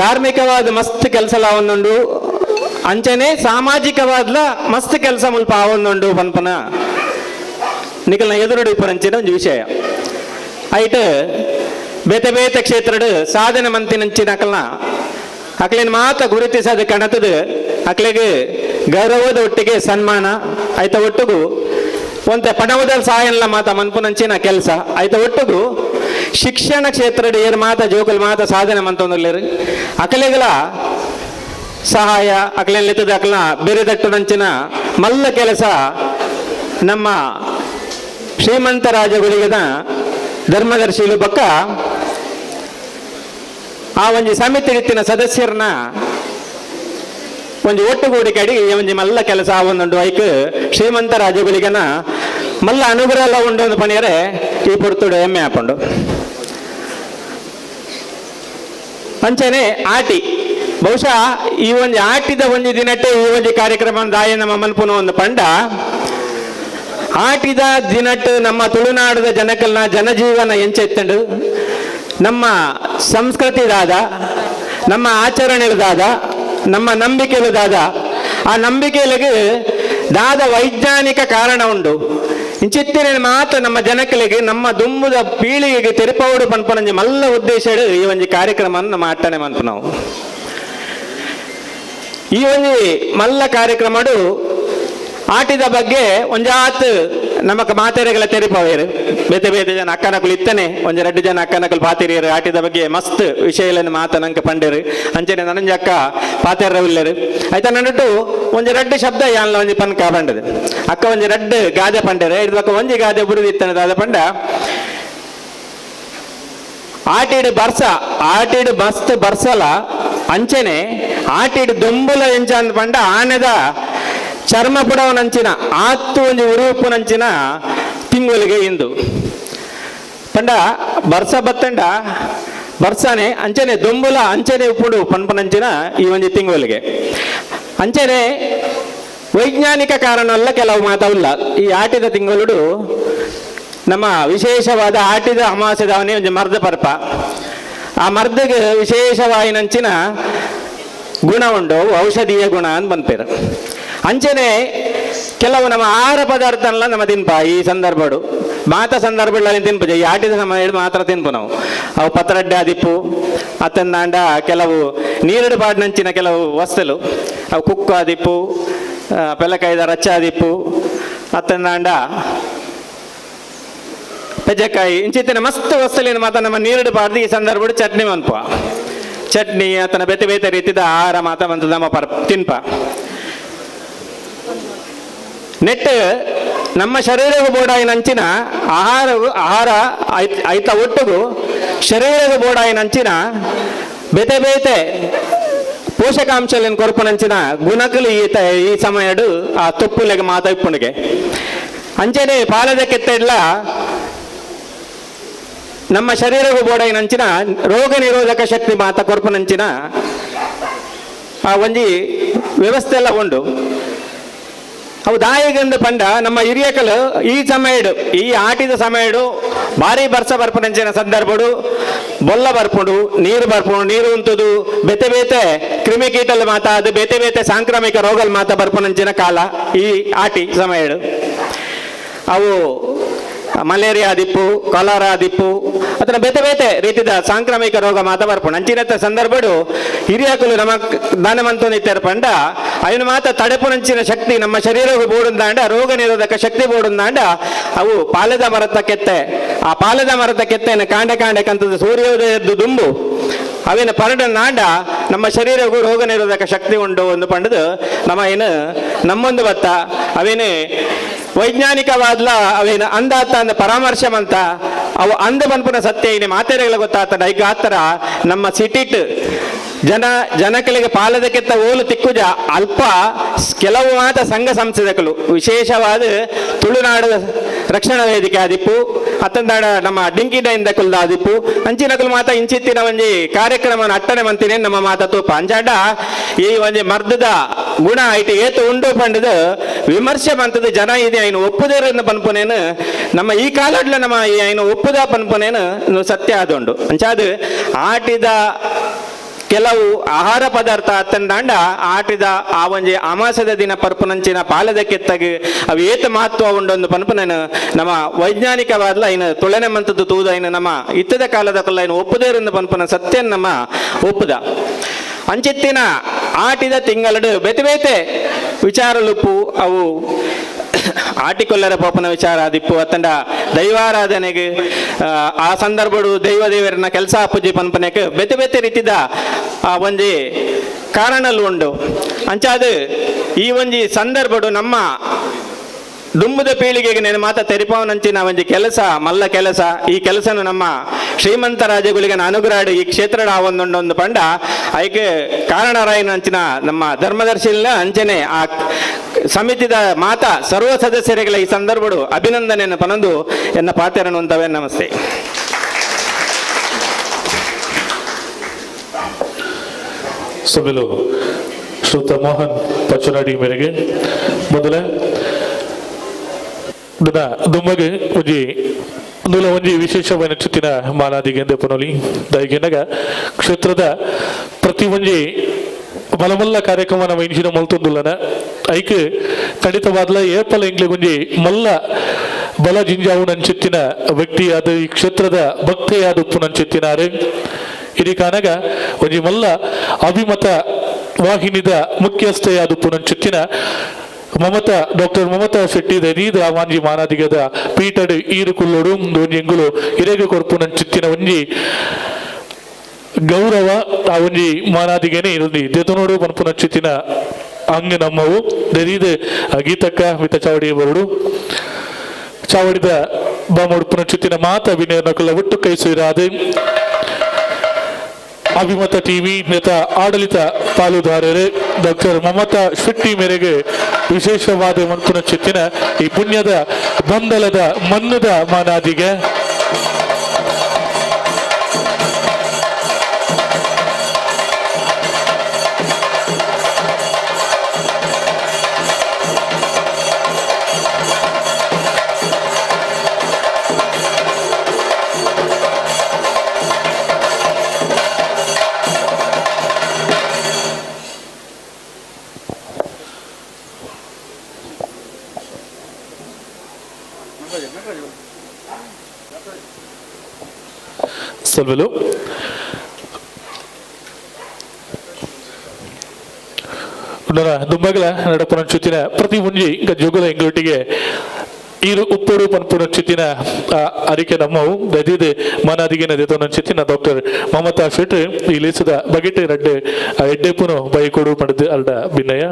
ಧಾರ್ಮಿಕವಾದ ಮಸ್ತ್ ಕೆಲಸ ಒಂದುಂಡು ಅಂಚನೆ ಸಾಮಾಜಿಕವಾದ್ಲ ಮಸ್ತ್ ಕೆಲಸ ಮುಲ್ಪ ಆವೊಂದುಂಡು ಪನ್ಪನ ನಿಕಲ್ನ ಎದುರುಡು ಇಪ್ಪರಂಚಿನ ಒಂಜಿ ವಿಷಯ ಐಟ್ ಬೇತೆ ಬೇತೆ ಕ್ಷೇತ್ರಡ್ ಸಾಧನೆ ಮಂತಿನಂಚಿನ ಅಕಲ್ನ ಅಕ್ಲೇನ್ ಮಾತ ಗುರುತಿಸದ ಕಣತದ ಅಕ್ಲೆಗ್ ಗೌರವದ ಒಟ್ಟಿಗೆ ಸನ್ಮಾನ ಆಯ್ತ ಒಟ್ಟುಗು ಒಂತೆ ಪಣವದಲ್ ಸಹಾಯನ್ಲ ಮಾತ ಮನ್ಪುನಂಚಿನ ಕೆಲಸ ಆಯ್ತ ಒಟ್ಟುಗು ಶಿಕ್ಷಣ ಕ್ಷೇತ್ರಡ್ ಏರ್ ಮಾತ ಜೋಕುಲ್ ಮಾತ ಸಾಧನೆ ಮಂತೊಂದುಲ್ಲೆರ್ ಅಕಲೆಗಳ ಸಹಾಯ ಅಕ್ಲೆನ್ ಅಕ್ಲನ ಬೇರೆ ದಟ್ಟುನಂಚಿನ ಮಲ್ಲ ಕೆಲಸ ನಮ್ಮ ಶ್ರೀಮಂತ ರಾಜಗುಳಿಗದ ಧರ್ಮದರ್ಶಿಲು ಬಕ್ಕ ಆ ಒಂಜಿ ಸಮಿತಿ ರೀತಿನ ಸದಸ್ಯರನ್ನ ಒಂಜಿ ಒಟ್ಟುಗೂಡಿಕೆ ಅಡಿ ಒಂಜಿ ಮಲ್ಲ ಕೆಲಸ ಆ ಒಂದುಂಡು ಐಕ್ ಶ್ರೀಮಂತ ರಾಜಗುಳಿಗನ ಮಲ್ಲ ಅನುಗ್ರಹ ಎಲ್ಲ ಉಂಡು ಒಂದು ಪಣಿಯರೆ ಈ ಪೊರ್ತುಡು ಹೆಮ್ಮೆ ಆಪುಂಡು. ಅಂಚನೆ ಆಟಿ ಬಹುಶಃ ಈ ಒಂಜಿ ಆಟಿದ ಒಂಜಿ ದಿನಟ್ಟೆ ಈ ಒಂಜಿ ಕಾರ್ಯಕ್ರಮ ದಾಯ ನಮ್ಮ ಮನ್ಪುನ ಒಂದು ಪಂಡ ಆಟಿದ ದಿನಟ್ಟು ನಮ್ಮ ತುಳುನಾಡದ ಜನಕಲ್ನ ಜನಜೀವನ ಎಂಚೆತ್ತಂಡು ನಮ್ಮ ಸಂಸ್ಕೃತಿದಾದ ನಮ್ಮ ಆಚರಣೆದಾದ ನಮ್ಮ ನಂಬಿಕೆಲುದಾದ ಆ ನಂಬಿಕೆಗಳಿಗೆ ದಾದ ವೈಜ್ಞಾನಿಕ ಕಾರಣ ಉಂಡು. ಇಂಚಿತ್ತಿನ ಮಾತ್ರ ನಮ್ಮ ಜನಕಲಿಗೆ ನಮ್ಮ ದುಂಬುದ ಪೀಳಿಗೆಗೆ ತೆರಪೌಡು ಪನ್ಪನಂಜಿ ಮಲ್ಲ ಉದ್ದೇಶ ಈ ಒಂಜಿ ಕಾರ್ಯಕ್ರಮ ನಮ್ಮ ಅಟ್ಟನೆ ಮನ್ಪು ನಾವು. ಈ ಒಂಜಿ ಮಲ್ಲ ಕಾರ್ಯಕ್ರಮಡು ಆಟಿದ ಬಗ್ಗೆ ಒಂಜಾತ್ ನಮಕ್ ಮಾತೆರೆಗಳ ತೆರಿಪವೇರು ಬೇತೆ ಬೇತೆ ಜನ ಅಕ್ಕನಕುಲು ಇತ್ತನೆ ಒಂಜಿ ರಡ್ಡು ಜನ ಅಕ್ಕನಕುಲು ಪಾತಿರಿಯರು ಆಟಿದ ಬಗ್ಗೆ ಮಸ್ತ್ ವಿಷಯಗಳನ್ನು ಮಾತ ನಂಕ ಪಂಡೇರು ಅಂಚನೆ ನನಂಜಿ ಅಕ್ಕ ಪಾತೆರವಿಲ್ಲರು ಆಯ್ತಾ ನನ್ನಟ್ಟು ಒಂಜಿ ರಡ್ಡು ಶಬ್ದ ಯಾನ್ಲ ಒಂಜಿ ಪನ್ಕ ಪಂಡದು ಅಕ್ಕ ಒಂಜಿ ರಡ್ಡು ಗಾದೆ ಪಂಡೇರು ಇದ್ ಬಕ್ಕ ಒಂಜಿ ಗಾದೆ ಬುರುದು ಇತ್ತನೆ ದಾದ ಪಂಡ ಆಟಿಡು ಬರ್ಸ ಆಟಿಡು ಮಸ್ತ್ ಬರ್ಸಲ ಅಂಚನೆ ಆಟಿಡು ದೊಂಬುಲ ಎಂಚ ಅಂದ್ ಪಂಡ ಆನೆದ ಚರ್ಮ ಪುಡವನಂಚಿನ ಆತ್ತು ಒಂಜಿ ಉರುಪುನಂಚಿನ ತಿಂಗಳಿಗೆ ಇಂದು ಪಂಡ ಬರ್ಸ ಬತ್ತಂಡ ಬರ್ಸಾನೆ ಅಂಚನೆ ದೊಂಬುಲ ಅಂಚನೆ ಉಪ್ಪುಡು ಪನ್ಪನಂಚಿನ ಈ ಒಂಜಿ ತಿಂಗಳಿಗೆ ಅಂಚನೆ ವೈಜ್ಞಾನಿಕ ಕಾರಣ ಅಲ್ಲ ಕೆಲವು ಮಾತವಲ್ಲ. ಈ ಆಟಿದ ತಿಂಗಳು ನಮ್ಮ ವಿಶೇಷವಾದ ಆಟಿದ ಅಮಾವಾಸ್ಯದವನೇ ಒಂದು ಮರ್ದ ಪರ್ಪ. ಆ ಮರ್ದಗೆ ವಿಶೇಷವಾಯಿನಂಚಿನ ಗುಣ ಉಂಡು, ಔಷಧೀಯ ಗುಣ ಅಂತ ಬಂದ್ಪೇರು. ಅಂಚನೆ ಕೆಲವು ನಮ್ಮ ಆಹಾರ ಪದಾರ್ಥ ಅಲ್ಲ ನಮ್ಮ ತಿನ್ಪ ಈ ಸಂದರ್ಭಡು ಮಾತ ಸಂದರ್ಭಗಳಲ್ಲಿ ತಿನ್ಪು, ಈ ಆಟಿದ ಸಮಯ ಮಾತ್ರ ತಿನ್ಪು ನಾವು. ಅವು ಪತ್ರಡ್ಡೆ ಅದಿಪ್ಪು ಅತ್ತಂದಾಂಡ ಕೆಲವು ನೀರಡು ಪಾಡ್ನಂಚಿನ ಕೆಲವು ವಸ್ತುಲು, ಅವು ಕುಕ್ಕು ಅದಿಪ್ಪು, ಪೆಲಕಾಯ್ದ ರಚ್ಚ ಅದಿಪ್ಪು, ಅತ್ತಂದಾಂಡ ಪೆಜಕಾಯಿ ಇಂಚಿತ್ತಿನ ಮಸ್ತ್ ವಸ್ತುಲಿನ ಮಾತ್ರ ನಮ್ಮ ನೀರಡು ಪಾಡ್ದು ಈ ಸಂದರ್ಭಡು ಚಟ್ನಿ ಮನ್ಪ. ಚಟ್ನಿ ಆತನ ಬೇತೆ ಬೇತೆ ರೀತಿದ ಆಹಾರ ಮಾತ ಬಂತು ನಮ್ಮ ಪರ್ ತಿನ್ಪ. ನೆಟ್ ನಮ್ಮ ಶರೀರವು ಬೋಡಾಯಿನಂಚಿನ ಆಹಾರವು ಆಹಾರ ಐತ ಒಟ್ಟುಗು ಶರೀರದ ಬೋಡಾಯಿನಂಚಿನ ಬೇತೆ ಬೇತೆ ಪೋಷಕಾಂಶಗಳನ್ನು ಕೊರಪುನಂಚಿನ ಗುಣಕಲು ಈ ಸಮಯಡು ಆ ತೊಪ್ಪುಲೆಗೆ ಮಾತ ಇಪ್ಪುಣಿಗೆ. ಅಂಚನೆ ಪಾಲದ ಕೆತ್ತೆಡ್ಲ ನಮ್ಮ ಶರೀರವು ಬೋಡಾಯಿನಂಚಿನ ರೋಗ ನಿರೋಧಕ ಶಕ್ತಿ ಮಾತ ಕೊರಪುನಂಚಿನ ಆ ಒಂಜಿ ವ್ಯವಸ್ಥೆ ಎಲ್ಲ ಉಂಡು. ಅವು ದಾಯಿಗಂದು ಪಂಡ ನಮ್ಮ ಹಿರಿಯಕಲು ಈ ಸಮಯಡು ಈ ಆಟಿದ ಸಮಯಡು ಭಾರಿ ಬರ್ಸ ಬರ್ಪುನಂಚಿನ ಸಂದರ್ಭಡು ಬೊಲ್ಲ ಬರ್ಪುಂಡು, ನೀರು ಬರ್ಪುಂಡು, ನೀರು ಉಂಟುದು ಬೇತೆ ಬೇತೆ ಕ್ರಿಮಿಕೀಟಲ್ ಮಾತ ಅದು ಬೇತೆ ಬೇತೆ ಸಾಂಕ್ರಾಮಿಕ ರೋಗಲ್ ಮಾತ ಬರ್ಪುನಂಚಿನ ಕಾಲ ಈ ಆಟಿ ಸಮಯಡು. ಅವು ಮಲೇರಿಯಾ ದಿಪ್ಪು, ಕಾಲರಾ ದಿಪ್ಪು, ಅದನ್ನ ಬೇತೆ ಬೇತೆ ರೀತಿದ ಸಾಂಕ್ರಾಮಿಕ ರೋಗ ಮಾತ ಬರ್ಪುಂಡು. ಅಂಚಿನತ್ತ ಸಂದರ್ಭಡು ಹಿರಿಯಕುಲು ನಮ್ಮ ದಾನಮಂತನಿತ್ತರ ಪಂಡ ಅಯ್ಯನ ಮಾತ ತಡೆಪುನಂಚಿನ ಶಕ್ತಿ ನಮ್ಮ ಶರೀರವು ಬೋಡುಂದಾಂಡ ರೋಗ ನಿರೋಧಕ ಶಕ್ತಿ ಬೋಡುಂದಾಂಡ ಅವು ಪಾಲದ ಮರತ ಕೆತ್ತೆ, ಆ ಪಾಲದ ಮರತ ಕೆತ್ತೆನ ಕಾಂಡ ಕಾಂಡ ಕಂತದ ಸೂರ್ಯೋದಯದ್ದು ದುಂಬು ಅವೇನ ಪರಡನಾಂಡ ನಮ್ಮ ಶರೀರವು ರೋಗ ನಿರೋಧಕ ಶಕ್ತಿ ಉಂಡು ಒಂದು ಪಂಡದು ನಮ್ಮ ಏನು ನಮ್ಮೊಂದು ಬತ್ತ ಅವೇನು ವೈಜ್ಞಾನಿಕವಾದ್ಲ ಅವೇನು ಅಂದಾತ ಅಂದ ಪರಾಮರ್ಶೆ ಮಂತ ಅವು ಅಂದ ಬನ್ಪುನ ಸತ್ಯ ಇನಿ ಮಾತೆರೆಗಳ ಗೊತ್ತಾತನ. ಈಗ ಆತರ ನಮ್ಮ ಸಿಟಿಟ್ ಜನ ಜನಕಲಿಗೆ ಪಾಲದಕ್ಕೆತ್ತ ಓಲು ತಿಕ್ಕುಜ ಅಲ್ಪ ಕೆಲವು ಮಾತ ಸಂಘ ಸಂಸ್ಥೆದಕಲು ವಿಶೇಷವಾದ ತುಳುನಾಡು ರಕ್ಷಣಾ ವೇದಿಕೆ ಆದಿಪ್ಪು, ಅತ್ತಂದಾಡ ನಮ್ಮ ಡಿಂಕಿ ಡೈನ್ ದಕುಲ್ದ ಆದಿಪ್ಪು, ಅಂಚಿನಕುಲು ಮಾತ ಇಂಚಿತ್ತಿನ ಒಂಜಿ ಕಾರ್ಯಕ್ರಮ ಅಟ್ಟಣೆ ಮಂತಿನೇ ನಮ್ಮ ಮಾತ ತೂಪ. ಅಂಚಾಡ ಈ ಒಂಜಿ ಮರ್ದದ ಗುಣ ಐಟ್ ಏತು ಉಂಡು ಪಂಡದ ವಿಮರ್ಶೆ ಮಂತದ ಜನ ಇದೆ ಐನು ಒಪ್ಪುದೇರನ್ನು ಪನ್ಪುನೇನು ನಮ್ಮ ಈ ಕಾಲಡ್ಲ ನಮ್ಮ ಈ ಐನು ಒಪ್ಪುದ ಪನ್ಪುನೇನು ಸತ್ಯ ಆದುಂಡು. ಅಂಚಾದ ಆಟಿದ ಕೆಲವು ಆಹಾರ ಪದಾರ್ಥ ಅತ್ತಂದಾಂಡ ಆಟಿದ ಆ ಒಂಜಿ ಅಮಾಸದ ದಿನ ಪರ್ಪುನಂಚಿನ ಪಾಲದ ಕೆತ್ತಗೆ ಅವು ಏತ ಮಹತ್ವ ಉಂಡೊಂದು ಪನ್ಪುನೇನು ನಮ್ಮ ವೈಜ್ಞಾನಿಕವಾದ್ಲ ಐನು ತುಳನೆ ಮಂತದ್ದು ತೂದ ಐನು ನಮ್ಮ ಇತ್ತದ ಕಾಲದ ಕೊಲ್ಲ ಐನು ಒಪ್ಪುದೇರೆಂದು ಪನ್ಪುನ ಸತ್ಯ ನಮ್ಮ ಒಪ್ಪುದ. ಅಂಚಿತ್ತಿನ ಆಟಿದ ತಿಂಗಳಡು ಬೇತೆ ಬೇತೆ ವಿಚಾರಲುಪ್ಪು ಅವು ಆಟಿಕೊಲ್ಲರ ಪೋಪನ ವಿಚಾರ ದಿಪ್ಪು ಅತ್ತಂಡ ದೈವಾರಾಧನೆಗೆ ಆ ಸಂದರ್ಭಡು ದೈವ ದೇವರನ್ನ ಕೆಲಸ ಪೂಜೆ ಪನ್ಪನೆಗೆ ಬೇತೆ ಬೇತೆ ರೀತಿದ ಆ ಒಂಜಿ ಕಾರಣಲು ಉಂಡು. ಅಂಚಾದ ಈ ಒಂಜಿ ಸಂದರ್ಭಡು ನಮ್ಮ ದುಂಬುದ ಪೀಳಿಗೆಗೆ నేను ಮಾತ ತೆರಿಪಾವನಂಚಿನ ಒಂಜಿ ಕೆಲಸ ಮಲ್ಲ ಕೆಲಸ. ಈ ಕೆಲಸನು ನಮ್ಮ ಶ್ರೀಮಂತ ರಾಜಗಳಿಗೆ ಅನುಗ್ರಹ ಈ ಕ್ಷೇತ್ರದ ಒಂದೊಂದೊಂದು ಪಂಡ ಐಕೆ ಕಾರಣರಾಯನಂಚಿನ ನಮ್ಮ ಧರ್ಮದರ್ಶಿನ ಅಂಚನೆ ಆ ಸಮಿತಿದ ಮಾತಾ ಸರ್ವ ಸದಸ್ಯರುಗಳ ಈ ಸಂದರ್ಭಡು ಅಭಿನಂದನೆಯನ್ನು ಪನಂದು ಎನ್ನ ಪಾತೆರನು ಅಂತವೇ. ನಮಸ್ತೆ. ಸಭೆಲು ಶ್ರೋತ ಮೋಹನ್ ಪಚ್ಚನಾಡಿ ಮೇರೆಗೆ ಮೊದಲೇ ದುಮ್ಮಗೆ ಒಂಜಿ ನೂಲ ಒಂಜಿ ವಿಶೇಷವಾದ ಚುತ್ತಿನ ಮಾನಾದಿಗೆಂದೆ ಪನೋಲಿ ದಯಗೆನಗ ಕ್ಷೇತ್ರದ ಪ್ರತಿ ಒಂಜಿ ಮಲಮಲ್ಲ ಕಾರ್ಯಕ್ರಮ ನಮ್ಮ ಇಂಚಿನ ಮಲ್ತೊಂದುಲ್ಲನ ಐಕ್ ಖಂಡಿತವಾದ್ಲ ಏಪಲ ಎಂಗ್ಲಿಗೊಂಜಿ ಮಲ್ಲ ಬಲ ಜಿಂಜಾವು ನಂಚೆತ್ತಿನ ವ್ಯಕ್ತಿಯಾದ ಈ ಕ್ಷೇತ್ರದ ಭಕ್ತೆಯಾದ ಉಪ್ಪು ನಂಚೆತ್ತಿನಾರೆ ಇಡೀ ಕಾನಗ ಒಂಜಿ ಮಲ್ಲ ಅಭಿಮತ ವಾಹಿನಿದ ಮುಖ್ಯಸ್ಥೆಯಾದ ಉಪ್ಪು ನಂಚೆತ್ತಿನ ಮಮತಾ ಡಾಕ್ಟರ್ ಮಮತಾ ಶೆಟ್ಟಿ ದರೀದ ವಾಂಜಿ ಮಾನಾದಿಗದ ಪೀಟಡ್ ಈರು ಕುಲ್ಲೋಡು ಒಂಜಿ ಎಂಗುಲು ಇರೆಗೆ ಕೊರ್ಪು ನಂಚಿತ್ತಿನ ಒಂಜಿ ಗೌರವ ಆ ಒಂಜಿ ಮಾನಾದಿಗೆನೆ ಇರುಂದಿ ದೆತನೋಡು ಪನ್ಪು ನಂಚಿತ್ತಿನ ಅಂಗ ನಮ್ಮವು ದರೀದ ಗೀತಕ್ಕ ಮಿತ ಚಾವಡಿ ಬರುಡು ಚಾವಡಿದ ಬಾಮುಡುಪು ನಂಚಿತ್ತಿನ ಮಾತ ವಿನಯನಕುಲ ಒಟ್ಟು ಕೈ ಸುಯಿರಾದೆ ಅಭಿಮತ ಟಿವಿ ನೇತ ಆಡಳಿತ ಪಾಲುದಾರರು ಡಾಕ್ಟರ್ ಮಮತಾ ಶೆಟ್ಟಿ ಮೇರೆಗೆ ವಿಶೇಷವಾದ ಮನ್ಪುನ ಚಿತ್ತಿನ ಈ ಪುಣ್ಯದ ಬಂದಲದ ಮನ್ನದ ಮಾನಾದಿಗೆ ಸೊಲ್ವೆಲು. ದುಂಬಗಲ ನಡಪುನಂಚುತ್ತಿನ ಪ್ರತಿ ಒಂಜಿ ಗಜ್ಜುಗುಲ ಎಂಗಳೊಟ್ಟಿಗೆ ಈರು ಉಪ್ಪುಡು ಪನ್ಪುನಂಚಿತ್ತಿನ ಅರಿಕೆ ನಮ್ಮವು ದದಿದೆ ಮನಾದಿಗೆ ದೇತೊನಂಚಿತ್ತಿನ ಡಾಕ್ಟರ್ ಮಮತಾ ಶೆಟ್ಟಿ ಈ ಲೇಸದ ಬಗೆಟೆ ರಡ್ಡೆ ಎಡ್ಡೆಪುನು ಬೈಕೊಡು ಪಡೆದು ಅಲ್ಡ ಭಿನ್ನಯ.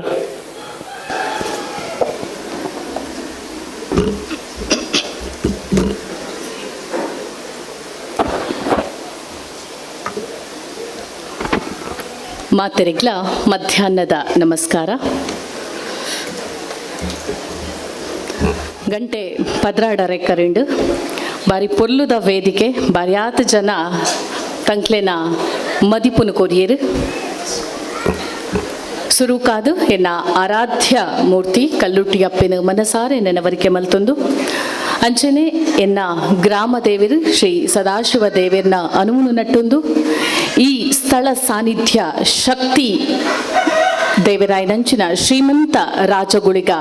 ಮಾತೆರೆಗ್ಲ ಮಧ್ಯಾಹ್ನದ ನಮಸ್ಕಾರ. ಗಂಟೆ 12 ಕರೆಂಡು ಬಾರಿ ಪೊಲ್ಲುದ ವೇದಿಕೆ ಬಾರ್ಯಾತ ಜನ ತಂಕ್ಲೆನ ಮದಿಪುನು ಕೊರಿಯರು ಸುರುಕಾದು ಎನ್ನ ಆರಾಧ್ಯ ಮೂರ್ತಿ ಕಲ್ಲುಟ್ಟಿಯಪ್ಪನ ಮನಸಾರೆ ನೆನವರಿಕೆ ಮಲ್ತೊಂದು ಅಂಚನೆ ಎನ್ನ ಗ್ರಾಮ ದೇವರು ಶ್ರೀ ಸದಾಶಿವ ದೇವರನ್ನ ಅನುಮುನು ನಟ್ಟೊಂದು ಈ ಸ್ಥಳ ಸಾನ್ನಿಧ್ಯ ಶಕ್ತಿ ದೇವರಾಯನಂಚಿನ ಶ್ರೀಮಂತ ರಾಜಗುಳಿಗ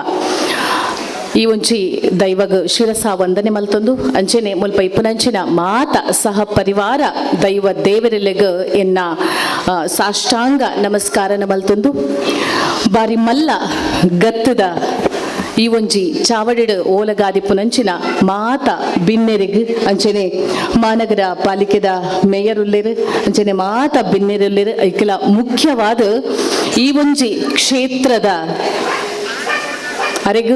ಈ ಒಂಜಿ ದೈವಗ ಶಿರಸ ವಂದನೆ ಮಲ್ತೊಂದು ಅಂಚನೆ ಮುಲ್ಪ ಇಪ್ಪುನಂಚಿನ ಮಾತ ಸಹ ಪರಿವಾರ ದೈವ ದೇವರೆಲೆಗ ಎನ್ನ ಸಾಷ್ಟಾಂಗ ನಮಸ್ಕಾರನ ಮಲ್ತೊಂದು ಬಾರಿ ಮಲ್ಲ ಗತ್ತದ ಈ ಒಂಜಿ ಚಾವಡಿಡು ಓಲಗಾದಿಪ್ಪುನಂಚಿನ ಮಾತ ಬಿನ್ನೆರಿಗ್ ಅಂಚನೆ ಮಾನಗರ ಪಾಲಿಕೆದ ಮೇಯರ್ ಉಲ್ಲೇರು ಅಂಚನೆ ಮಾತ ಬಿನ್ನೆರುಲ್ಲೇರು ಐಕೆಲ ಮುಖ್ಯವಾದ ಈ ಒಂಜಿ ಕ್ಷೇತ್ರದ ಅರೆಗು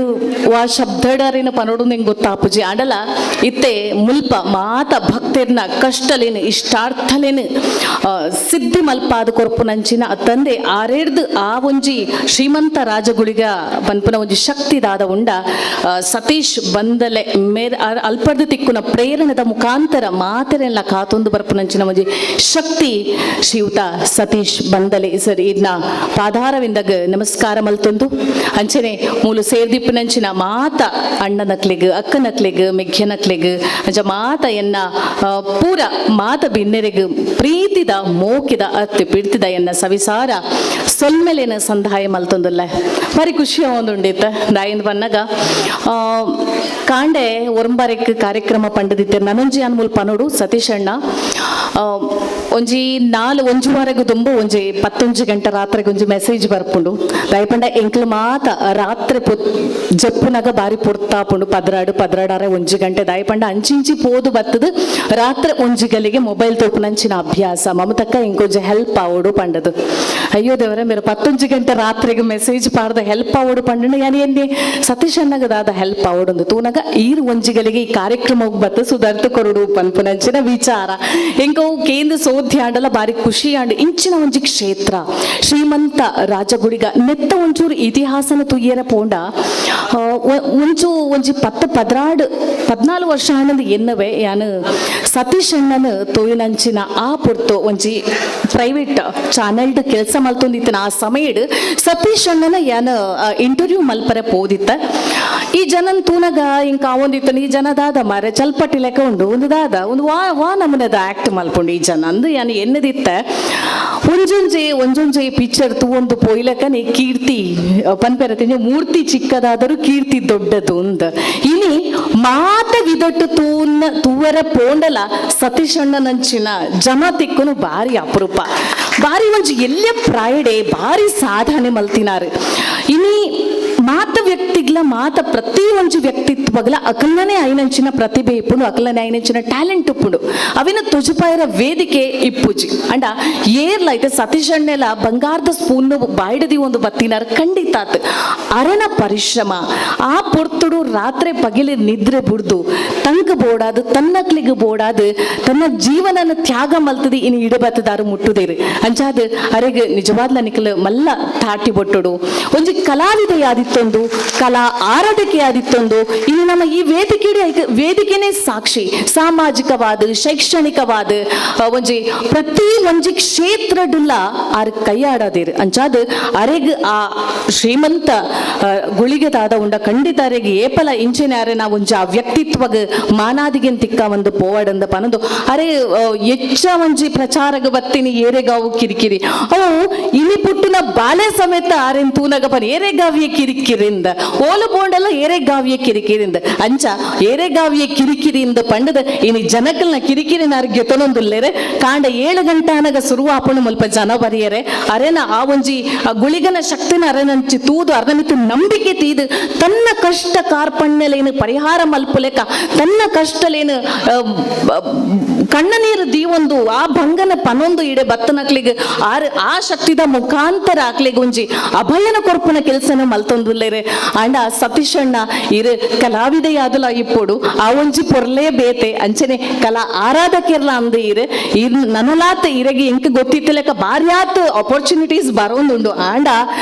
ವಾ ಶಬ್ದಡರೇನು ಪನೋಡು ನಿಂಗೆ ಗೊತ್ತಾಪುಜಿ ಆಂಡಲ ಇತ್ತೆ ಮುಲ್ಪ ಮಾತ ಭಕ್ತರ್ನ ಕಷ್ಟಲೇನು ಇಷ್ಟಾರ್ಥಲೇನು ಸಿದ್ಧಿ ಮಲ್ಪಾದ ಕೊರ್ಪುನಂಚಿನ ತಂದೆ ಆರೇರ್ದು ಆ ಒಂಜಿ ಶ್ರೀಮಂತ ರಾಜಗುಳಿಗ ಪನ್ಪುನ ಒಂಜಿ ಶಕ್ತಿದಾದ ಉಂಡ ಸತೀಶ್ ಬಂದಲೆ ಮೇರ್ ಅಲ್ಪರ್ದು ತಿಕ್ಕುನ ಪ್ರೇರಣದ ಮುಖಾಂತರ ಮಾತೆರೆಲ್ಲ ಕಾತೊಂದು ಬರ್ಪುನಂಚಿನ ಒಂಜಿ ಶಕ್ತಿ ಶ್ರೀಯುತ ಸತೀಶ್ ಬಂದಲೆ ಸರ್ ಇದನ್ನ ಪಾದಾರವಿಂದಾಗ ನಮಸ್ಕಾರ ಮಲ್ತೊಂದು ಅಂಚನೆ ಮೂಲು ಸೇರ್ದಿಪ್ಪುನಂಚಿನ ಮಾತ ಅಣ್ಣನಕ್ಲೆಗ್ ಅಕ್ಕನಕ್ಲೆಗ್ ಮೆಗ್ಯನಕ್ಲೆಗ್ ಅಂಚ ಮಾತ ಎನ್ನ ಪೂರ ಮಾತ ಬಿನ್ನೆರೆಗ್ ಪ್ರೀತಿದ ಮೋಕಿದ ಅತ್ತಿ ಪಿಡ್ತಿದ ಎನ್ನ ಸವಿಸಾರ ಸೊಲ್ಮೆಲೇನ ಸಂದಾಯ ಮಲ್ತೊಂದುಲ್ಲ ಬಾರಿ ಖುಷಿ ಒಂದುಂಡಿತ್ತ ದಾಯಿಂದ ಬನ್ನಗ ಕಾಂಡೆ ಒರಂಬಾರೆಕ್ ಕಾರ್ಯಕ್ರಮ ಪಂಡದಿತ್ತೆ ನನೊಂಜಿ ಅನ್ಮೂಲ್ ಪನೋಡು ಸತೀಶ್ ಅಣ್ಣ ಒಂಜಿ ನಾಲ್ ಒಂಜಿ ವಾರಗು ದುಂಬು ಒಂಜಿ 11 ಗಂಟೆ ರಾತ್ರಿಗೆ ಒಂಜಿ ಮೆಸೇಜ್ ಬರ್ಪುಂಡು ದಯಪಂಡ ಎಂಕ್ಲು ಮಾತ ರಾತ್ರಿ ಜಪ್ಪುನಗ ಬಾರಿ ಪೊರ್ತಾಪುಂಡು 12 12:30 1 ಗಂಟೆ ದಯಪಂಡ ಅಂಚಿಂಚಿ ಪೋದು ಬತ್ತದು ರಾತ್ರಿ ಒಂಜಿ ಗಲಿಗೆ ಮೊಬೈಲ್ ತೋಪುನಂಚಿನ ಅಭ್ಯಾಸ ಮಮತಕ್ಕ ಇಂಕೊಂಜಿ ಹೆಲ್ಪ್ ಆವೋಡು ಪಂಡದು ಅಯ್ಯೋ ದೇವರೇ ಮೇರೆ 11 ಗಂಟೆ ರಾತ್ರಿಗೆ ಮೆಸೇಜ್ ಪಾಡ್ದ ಹೆಲ್ಪ್ ಆವೋಡು ಪಂಡ ಯಾನ್ ಎನ್ನಿ ಸತೀಶ್ ಅಣ್ಣಗ ದಾದ ಹೆಲ್ಪ್ ಆವೋಡು ತೂನಗ ಈರು ಒಂಜಿ ಗಲಿಗೆ ಈ ಕಾರ್ಯಕ್ರಮ ಬತ್ತ ಸುಧಾರ್ಥ ಕೊರಡು ಪನ್ಪುನಂಚಿನ ವಿಚಾರ ಎಂಕವು ಕೇಂದ್ರ ಸೋಧ್ಯ ಆಂಡಲ ಬಾರಿ ಖುಷಿ ಆಂಡ್ ಇಂಚಿನ ಒಂಜಿ ಕ್ಷೇತ್ರ ಶ್ರೀಮಂತ ರಾಜಗುಡಿಗ ನೆತ್ತ ಒಂಚೂರು ಇತಿಹಾಸನ ತುಯ್ಯರ ಪೋಂಡ ಒಂಚು ಒಂಜಿ 10 14 14 ವರ್ಷ ಆನಂದ್ ಎನ್ನವೆ ಯಾನು ಸತೀಶ್ ಅಣ್ಣನ ತೋಯಿನಂಚಿನ ಆ ಪೊರ್ತು ಒಂಜಿ ಪ್ರೈವೇಟ್ ಚಾನೆಲ್ಡ್ ಕೆಲಸ ಮಲ್ತೊಂದಿತ್ತನ ಆ ಸಮಯಡ್ ಸತೀಶ್ ಅಣ್ಣನ ಯಾನ ಇಂಟರ್ವ್ಯೂ ಮಲ್ಪರೆ ಪೋದಿತ್ತ ಈ ಜನನ್ ತೂನಗ ಇಂಕ ಒಂದಿತ್ತನ ಈ ಜನ ದಾದ ಮಾರೆ ಚಲ್ಪಟ್ಟಿ ಲೆಕ್ಕ ಉಂಡು ಒಂದು ದಾದ ಒಂದು ವಾ ವಾ ನಮೂನೆದ ಆಕ್ಟ್ ಮಲ್ಪುಂಡು ಈ ಜನ ಅಂದು ಯಾನು ಎನ್ನದಿತ್ತ ಒಂಜೊಂಜೆ ಒಂಜೊಂಜೆ ಪಿಕ್ಚರ್ ತೂವೊಂದು ಪೋಯ್ಲಕನೆ ಕೀರ್ತಿ ಪನ್ಪೆರತಿಂಜ ಮೂರ್ತಿ ಚಿಕ್ಕದಾದರೂ ಕೀರ್ತಿ ದೊಡ್ಡದು ಅಂದ ಇನಿ ಮಾತ ವಿದೊಟ್ಟು ತೂನ ತೂವರ ಪೋಂಡಲ ಸತೀಶ್ ಅಣ್ಣನಂಚಿನ ಜನ ತಿಕ್ಕುನು ಬಾರಿ ಅಪರೂಪ ಬಾರಿ ಒಂಜಿ ಎಲ್ಲೆ ಪ್ರಾಯಡೆ ಬಾರಿ ಸಾಧನೆ ಮಲ್ತಿನಾರು ಇನಿ ಮಾತ ವ್ಯಕ್ತಿಗ್ಲ ಮಾತ ಪ್ರತಿ ಒಂಜಿ ವ್ಯಕ್ತಿತ್ವಗ್ಲ ಅಕಲ್ನನೇ ಐನಂಚಿನ ಪ್ರತಿಭೆ ಇಪ್ಪುಂಡು ಅಕಲ್ನನೇ ಐನಂಚಿನ ಟ್ಯಾಲೆಂಟ್ ಇಪ್ಪುಂಡು ಅವಿನ ತುಜುಪಾಯರ ವೇದಿಕೆ ಇಪ್ಪುಜಿ ಅಂಡ ಏರ್ಲ ಐತೆ ಸತೀಶ್ ಅಣ್ಣೆಲ ಬಂಗಾರದ ಸ್ಪೂನ್ ಬಾಯ್ಡದಿ ಒಂದು ಬತ್ತಿನಾರ ಖಂಡಿತ ಅರಣ ಪರಿಶ್ರಮ ಆ ಪೊರ್ತುಡು ರಾತ್ರಿ ಪಗಿಲಿ ನಿದ್ರೆ ಬುಡ್ದು ತಂಗ ಬೋಡಾದು ತನ್ನಕ್ಲಿಗೆ ಬೋಡಾದು ತನ್ನ ಜೀವನನ ತ್ಯಾಗ ಮಲ್ತದಿ ಇನ್ನು ಇಡಬತ್ತದಾರು ಮುಟ್ಟುದೇರು ಅಂಚಾದ ಅರೆಗ್ ನಿಜವಾದ್ಲ ನಿಕಲ್ ಮಲ್ಲ ತಾಟಿ ಬೊಟ್ಟುಡು ಒಂಜಿ ಕಲಾವಿದೆಯಾದಿತ್ತೊಂದು ಕಲಾ ಆರಾಧಕೆಯಾದಿತ್ತೊಂದು ಇನ್ನು ನಮ್ಮ ಈ ವೇದಿಕೆ ವೇದಿಕೆನೇ ಸಾಕ್ಷಿ ಸಾಮಾಜಿಕವಾದ ಶೈಕ್ಷಣಿಕವಾದ ಒಂಜಿ ಪ್ರತಿ ಒಂಜಿ ಕ್ಷೇತ್ರಡುಲ್ಲ ಆರ್ ಕೈಯಾಡದಿರು ಅಂಚಾದ ಅರೆಗ್ ಆ ಶ್ರೀಮಂತ ಗುಳಿಗೆದಾದ ಉಂಡ ಖಂಡಿತ ಅರೆಗ್ ಏಪಲ ಇಂಚಿನ ಅರೆ ನಾವು ಒಂಜಿ ಆ ವ್ಯಕ್ತಿತ್ವಗ್ ಮಾನಾದಿಗೆನ್ ತಿಕ್ಕ ಒಂದು ಪೋವಾಡಂದ ಪನೊಂದು ಅರೆ ಎಚ್ಚ ಒಂಜಿ ಪ್ರಚಾರಗ ಬತ್ತಿನಿ ಏರೆಗಾವು ಕಿರಿಕಿರಿ ಅವು ಇನಿ ಪುಟ್ಟುನ ಬಾಲೆ ಸಮೇತ ಆರೆನ್ ತೂನಗ ಪನ್ ಏರೆಗಾವಿಯ ಕಿರಿಕಿರಿ ಕಿರಿಕಿರಿಂದ ಓಲು ಪೋಂಡಲ ಏರೆಗಾವಿಯ ಕಿರಿಕಿರಿಂದ ಅಂಚ ಏರೆಗಾವಿಯ ಕಿರಿಕಿರಿಯಿಂದ ಪಂಡದ ಇನಿ ಜನಕಲ್ನ ಕಿರಿಕಿರಿನಾರ್ ಗೆತನೊಂದುಲ್ಲೇರೆ ಕಾಂಡ 7 ಗಂಟೆ ಅನಗ ಸುರುವಾಪಣು ಮುಲ್ಪ ಜನ ಬರಿಯರೆ ಅರೆನ ಆ ಒಂಜಿ ಗುಳಿಗನ ಶಕ್ತಿನ ಅರೆನಂಚಿ ತೂದು ಅರ್ಧಮಿತ್ತು ನಂಬಿಕೆ ತೀದು ತನ್ನ ಕಷ್ಟ ಕಾರ್ಪಣ್ಯಲೇನು ಪರಿಹಾರ ಮಲ್ಪುಲೆಕ ತನ್ನ ಕಷ್ಟಲೇನು ಕಣ್ಣ ನೀರು ದೀವೊಂದು ಆ ಭಂಗನ ಪನೊಂದು ಇಡೆ ಬತ್ತನಕ್ಲಿಗೆ ಆರ್ ಆ ಶಕ್ತಿದ ಮುಖಾಂತರ ಆಕ್ಲಿಗೆ ಒಂಜಿ ಅಭಯನ ಕೊರ್ಪುನ ಕೆಲಸನ ಮಲ್ತೊಂದುಲ್ಲೇರೆ. ಅಂಡ ಸತೀಶಣ್ಣ ಇರು ಕಲಾವಿದೆಯಾದಲ ಇಪ್ಪೊಡು ಆ ಒಂಜಿ ಪೊರ್ಲೇ ಬೇತೆ ಅಂಚನೆ ಕಲಾ ಆರಾಧಕಿರ್ಲ ಅಂದು ಇರು ಇರ್ ನನಲಾತ್ ಇರಗಿ ಎಂಕ್ ಗೊತ್ತಿತ್ತಲೆಕ್ಕ ಬಾರ್ಯಾತ್ ಅಪರ್ಚುನಿಟೀಸ್ ಬರೋಂದುಂಡು. ಆಂಡ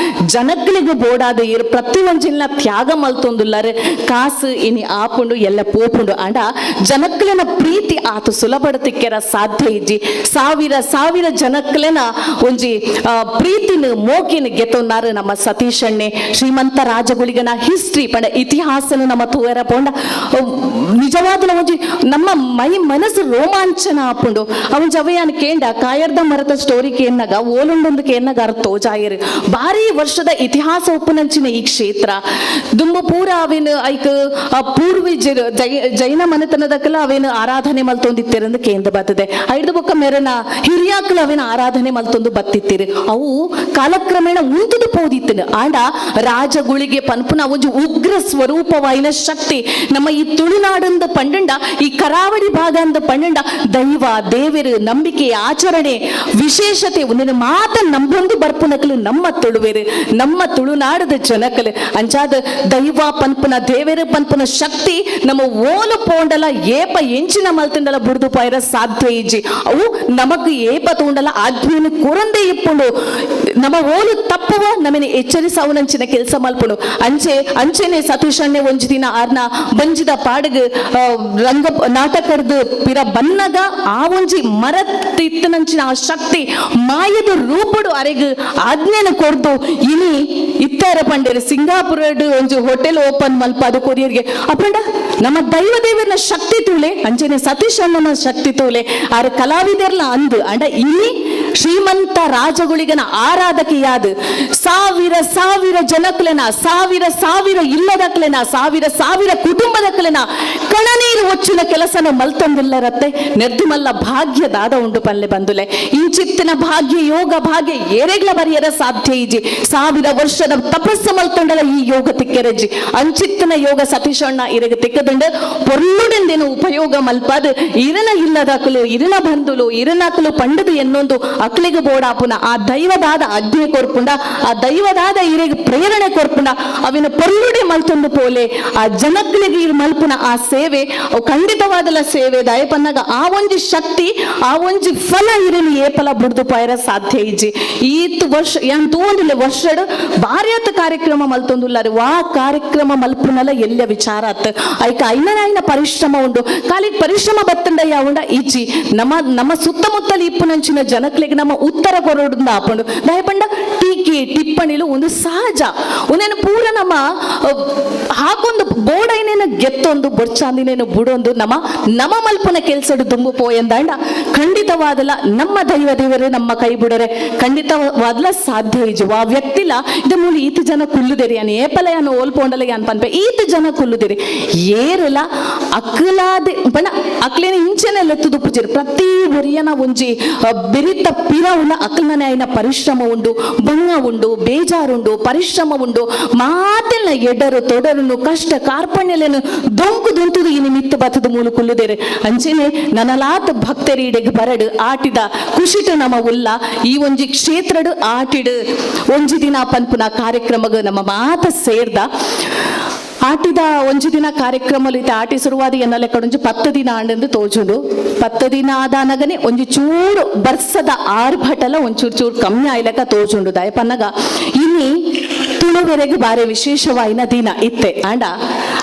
ಜನಕ್ಲಿಗೆ ಬೋಡಾದ ಇರು ಪ್ರತಿ ಒಂಜಿಲ್ನ ತ್ಯಾಗ ಮಲ್ತೊಂದುಲ್ಲಾರೆ ಕಾಸು ಇನಿ ಆಪುಂಡು ಎಲ್ಲ ಪೋಪುಂಡು. ಆಂಡ ಜನಕ್ಲೆನ ಪ್ರೀತಿ ಆತ ಸುಲಭಡತಿಕ್ಕೆರ ಸಾಧ್ಯ ಇಜ್ಜಿ. ಸಾವಿರ ಸಾವಿರ ಜನಕ್ಲೆನ ಒಂಜಿ ಪ್ರೀತಿನ ಮೋಕಿನ ಗೆತೊನ್ನಾರು ನಮ್ಮ ಸತೀಶಣ್ಣೆ. ಶ್ರೀಮಂತ ರಾಜಗುಳಿಗನ ಹಿಸ್ಟ್ರಿ ಪಂಡ ಇತಿಹಾಸನ ನಮ್ಮ ತೂಯರ ಪೋಂಡ ನಿಜವಾದ ಒಂಜಿ ನಮ್ಮ ಮೈ ಮನಸ್ಸು ರೋಮಾಂಚನ ಆಪುಂಡು. ಅವನ್ ಜವಯಾನ್ ಕೇಂಡ ಕಾಯರ್ದ ಮರತ ಸ್ಟೋರಿ ಕೇನ್ನಗ ಓಲುಂಡೊಂದು ಕೇನ್ನಗ ಅರ್ ತೋಜಾಯರು ಭಾರಿ ವರ್ಷದ ಇತಿಹಾಸ ಉಪ್ಪುನಂಚಿನ ಈ ಕ್ಷೇತ್ರ ದುಂಬು ಪೂರ ಅವೇನು ಐಕ್ ಪೂರ್ವಿಜರು ಜೈನ ಮನೆತನದಕ್ಕಲ ಅವೇನು ಆರಾಧನೆ ಮಲ್ತೊಂದಿತ್ತಿರಂದು ಕೇಂದ್ರ ಬರ್ತದೆ. ಐದು ಬೊಕ್ಕ ಮೇರನ ಹಿರಿಯಾಕ್ಲು ಅವೇನು ಆರಾಧನೆ ಮಲ್ತೊಂದು ಬತ್ತಿತ್ತಿರು ಅವು ಕಾಲಕ್ರಮೇಣ ಉಂಟುದು ಪೋದಿತ್ತಿನ. ಆಂಡ ರಾಜಗುಳಿಗೆ ಪನ್ಪುನ ಒಂಜಿ ಉಗ್ರ ಸ್ವರೂಪವಾಯಿನ ಶಕ್ತಿ ನಮ್ಮ ಈ ತುಳುನಾಡಂದ ಪಂಡಂಡ ಈ ಕರಾವಳಿ ಭಾಗ ಅಂದ ಪಂಡಂಡ ದೈವ ದೇವರು ನಂಬಿಕೆ ಆಚರಣೆ ವಿಶೇಷತೆ ಒಂದಿನ ಮಾತ ನಂಬೊಂದು ಬರ್ಪುನಕಲು ನಮ್ಮ ತುಳುವೆರು ನಮ್ಮ ತುಳುನಾಡದ ಜನಕಲು. ಅಂಚಾದ ದೈವ ಪನ್ಪುನ ದೇವರು ಪನ್ಪುನ ಶಕ್ತಿ ನಮ್ಮ ಓಲು ಪೋಂಡಲ ಏಪ ಎಂಚಿನ ಮಲ್ತಂಡಲ ಬುಡ್ದು ಪಾಯರ ಸಾಧ್ಯ ಇಜ್ಜಿ. ಅವು ನಮಗ್ ಏಪ ತೋಂಡಲ ಆಜ್ಞೆಯನ್ನು ಕೊರಂದೇ ಇಪ್ಪುಂಡು. ನಮ್ಮ ಓಲು ತಪ್ಪುವ ನಮ್ಮನೆ ಎಚ್ಚರಿಸವನಂಚಿನ ಕೆಲಸ ಮಲ್ಪುಂಡು. ಅಂಚೆ ಅಂಚೆನೆ ಸತೀಶಣ್ಣೆ ಒಂಜಿ ದಿನ ಆರ್ನ ಬಂಜಿದ ಪಾಡಗ್ ರಂಗ ನಾಟಕರ್ದು ಪಿರ ಬನ್ನಗ ಆ ಒಂಜಿ ಮರತ್ತಿತ್ತನಂಚಿನ ಆ ಶಕ್ತಿ ಮಾಯದ ರೂಪಡು ಅರೆಗ್ ಆಜ್ಞೆನ ಕೊರ್ದು ಇನಿ ಇತ್ತರ ಪಂಡೇರು ಸಿಂಗಾಪುರ ಒಂಜಿ ಹೋಟೆಲ್ ಓಪನ್ ಮಲ್ಪ ಅದು ಕೊರಿಯರ್ಗೆ ಅಪ್ಪಂಡ ನಮ್ಮ ದೈವ ದೇವರನ ಶಕ್ತಿ ತೂಲೆ ಅಂಚೆನೆ ಸತೀಶ್ ಅಣ್ಣನ ಶಕ್ತಿ ತೂಲೆ ಆರ್ ಕಲಾವಿದರ್ಲ ಅಂದು. ಅಂಡ ಇನಿ ಶ್ರೀಮಂತ ರಾಜಗುಳಿಗನ ಆರಾಧಕಿಯಾದ ಸಾವಿರ ಸಾವಿರ ಜನಕ್ಲೆನ ಸಾವಿರ ಸಾವಿರ ಇಲ್ಲದಕ್ಲೆನ ಸಾವಿರ ಸಾವಿರ ಕುಟುಂಬದಕ್ಲೆನ ಕಣನೀರು ಒಚ್ಚಿನ ಕೆಲಸನ ಮಲ್ತೊಂದಿಲ್ಲರತ್ತೆ ನೆರ್ದುಮಲ್ಲ ಭಾಗ್ಯ ದಾದ ಉಂಡು ಪಲ್ಲೆ ಬಂದುಲೆ ಇಂಚಿತ್ತಿನ ಭಾಗ್ಯ ಯೋಗ ಭಾಗ್ಯ ಏರೆಗ್ಲ ಬರಿಯರ ಸಾಧ್ಯ ಇಜ್ಜಿ. 1000 ವರ್ಷದ ತಪಸ್ಸು ಮಲ್ತೊಂಡಲ ಈ ಯೋಗ ತಿಕ್ಕೆರಜ್ಜಿ. ಅಂಚಿತ್ತಿನ ಯೋಗ ಸತೀಶಣ್ಣ ಇರಗ ತಿಕ್ಕದುಂಡು ಪೊರ್ಲುಡೆಂದೇನು ಉಪಯೋಗ ಮಲ್ಪಾದ ಇರನ ಇಲ್ಲದಕಲು ಇರನ ಬಂದುಲು ಇರನಕಲು ಪಂಡದು ಎನ್ನೊಂದು ಅಕ್ಲಿಗೆ ಬೋಡಾಪುನ ಆ ದೈವದಾದ ಆಜ್ಞೆ ಕೊರ್ಪುಂಡ ಆ ದೈವದಾದ ಇರೆಗ್ ಪ್ರೇರಣೆ ಕೊರ್ಪುಂಡ ಅವಿನ ಪೊರ್ಲುಡೆ ಮಲ್ತೊಂದು ಪೋಲೆ ಆ ಜನಕ್ಲಿಗೆ ಇರ್ ಮಲ್ಪುನ ಆ ಸೇವೆ ಅವು ಖಂಡಿತವಾದಲ ಸೇವೆ ದಯಪನ್ನಾಗ ಆ ಒಂಜಿ ಶಕ್ತಿ ಆ ಒಂಜಿ ಫಲ ಇರಲಿ ಏಪಲ ಬುಡ್ದು ಪಾಯರ ಸಾಧ್ಯ ಇಜ್ಜಿ. ಈತ್ ವರ್ಷ ಯಾನ್ ತೂಂದಿಲ್ಲ ವರ್ಷಡ್ ಭಾರ್ಯತ್ ಕಾರ್ಯಕ್ರಮ ಮಲ್ತೊಂದುಲ್ಲಾರು ವಾ ಕಾರ್ಯಕ್ರಮ ಮಲ್ಪುನಲ ಎಲ್ಲ ವಿಚಾರ ಅತ್ ಐಕ ಐನನಾಯಿನ ಪರಿಶ್ರಮ ಉಂಡು ಕಾಲಿಗೆ ಪರಿಶ್ರಮ ಬತ್ತಂಡ ಯಾವುಂಡ ಇಜ್ಜಿ. ನಮ್ಮ ನಮ್ಮ ಸುತ್ತಮುತ್ತಲ ಇಪ್ಪುನಂಚಿನ ಜನಕ್ಲಿಗೆ ನಮ್ಮ ಉತ್ತರ ಕೊರೋಡುಂದ ಆಪುಂಡು ದಯಪಂಡ ಟೀಕೆ ಟಿಪ್ಪಣಿಲು ಒಂದು ಸಹಜ ಒಂದೇನು ಪೂರ ನಮ್ಮ ಹಾಕೊಂದು ಬೋಡೈನೇನು ಗೆತ್ತೊಂದು ಬೊರ್ಚಾಂದಿನೇನು ಬುಡೊಂದು ನಮ್ಮ ನಮ್ಮ ಮಲ್ಪುನ ಕೆಲ್ಸಡು ದುಂಬು ಪೋಯಂದಾಂಡ ಖಂಡಿತವಾದಲ ನಮ್ಮ ದೈವ ದೇವರು ನಮ್ಮ ಕೈ ಬಿಡರೆ ಖಂಡಿತವಾದಲ ಸಾಧ್ಯ ಇಜ್ಜು. ಆ ವ್ಯಕ್ತಿಲ ಇದು ಮೂಲ ಈತ ಜನ ಕುಲ್ಲುದಿರಿ ಅನ್ ಏಪಲ ಯಾನ್ ಓಲ್ಪೋಂಡಲ ಯಾನ್ ಪನ್ಪೆ ಈತ ಜನ ಕುಲ್ಲುದಿರಿ ಏರುಲ ಅಕ್ಕಲಾದ ಪಂಡ ಅಕ್ಲೇನ ಇಂಚೆನೆ ಲೆತ್ತುದುಪ್ಪುಜಿರು ಪ್ರತಿ ಒರಿಯನ ಒಂಜಿ ಬೆರಿತ ಪಿರವುನ ಅಕ್ಲನೆ ಆಯ್ನ ಪರಿಶ್ರಮ ಉಂಡು ಬಂಗ ಉಂಡು ಬೇಜಾರುಂಡು ಪರಿಶ್ರಮ ಉಂಡು ಮಾತೆಲ್ಲ ಎಡರು ತೊಡರುನು ಕಷ್ಟ ಕಾರ್ಪಣ್ಯಲೇನು ದೊಂಕು ದೊಂತುದು ಈ ನಿಮಿತ್ತ ಬತ್ತದ ಮೂಲ ಕುಲ್ಲುದೇರೆ. ಅಂಚೆನೆ ನನಲಾತ ಭಕ್ತರೀಡೆಗೆ ಬರಡು ಆಟಿದ ಖುಷಿಟ ನಮ್ಮ ಉಲ್ಲ ಈ ಒಂಜಿ ಕ್ಷೇತ್ರಡು ಆಟಿಡು ಒಂಜಿ ದಿನ ಪನ್ಪುನ ಕಾರ್ಯಕ್ರಮಗ ನಮ್ಮ ಮಾತ ಸೇರ್ದ ಆಟಿದ ಒಂಜಿ ದಿನ ಕಾರ್ಯಕ್ರಮ ಇತ್ತೆ ಆಟಿ ಶುರುವಾದ ಎನ್ನ ಲೆಕ್ಕಡೊಂಜಿ 10 ದಿನ ಆಂಡಂದು ತೋಜುಂಡು. 10 ದಿನ ಆದಾನಗನೆ ಒಂಜಿ ಚೂರು ಬರ್ಸದ ಆರ್ಭಟಲ ಒಂಚೂರು ಚೂರು ಕಮ್ಮಿ ಆಯ್ಲಕ ತೋಜುಂಡು ದಯಪನ್ನಗ ಇನಿ ತುಳುವೆರೆಗೆ ಬಾರಿ ವಿಶೇಷವಾಯಿನ ದಿನ ಇತ್ತೆ. ಆಂಡ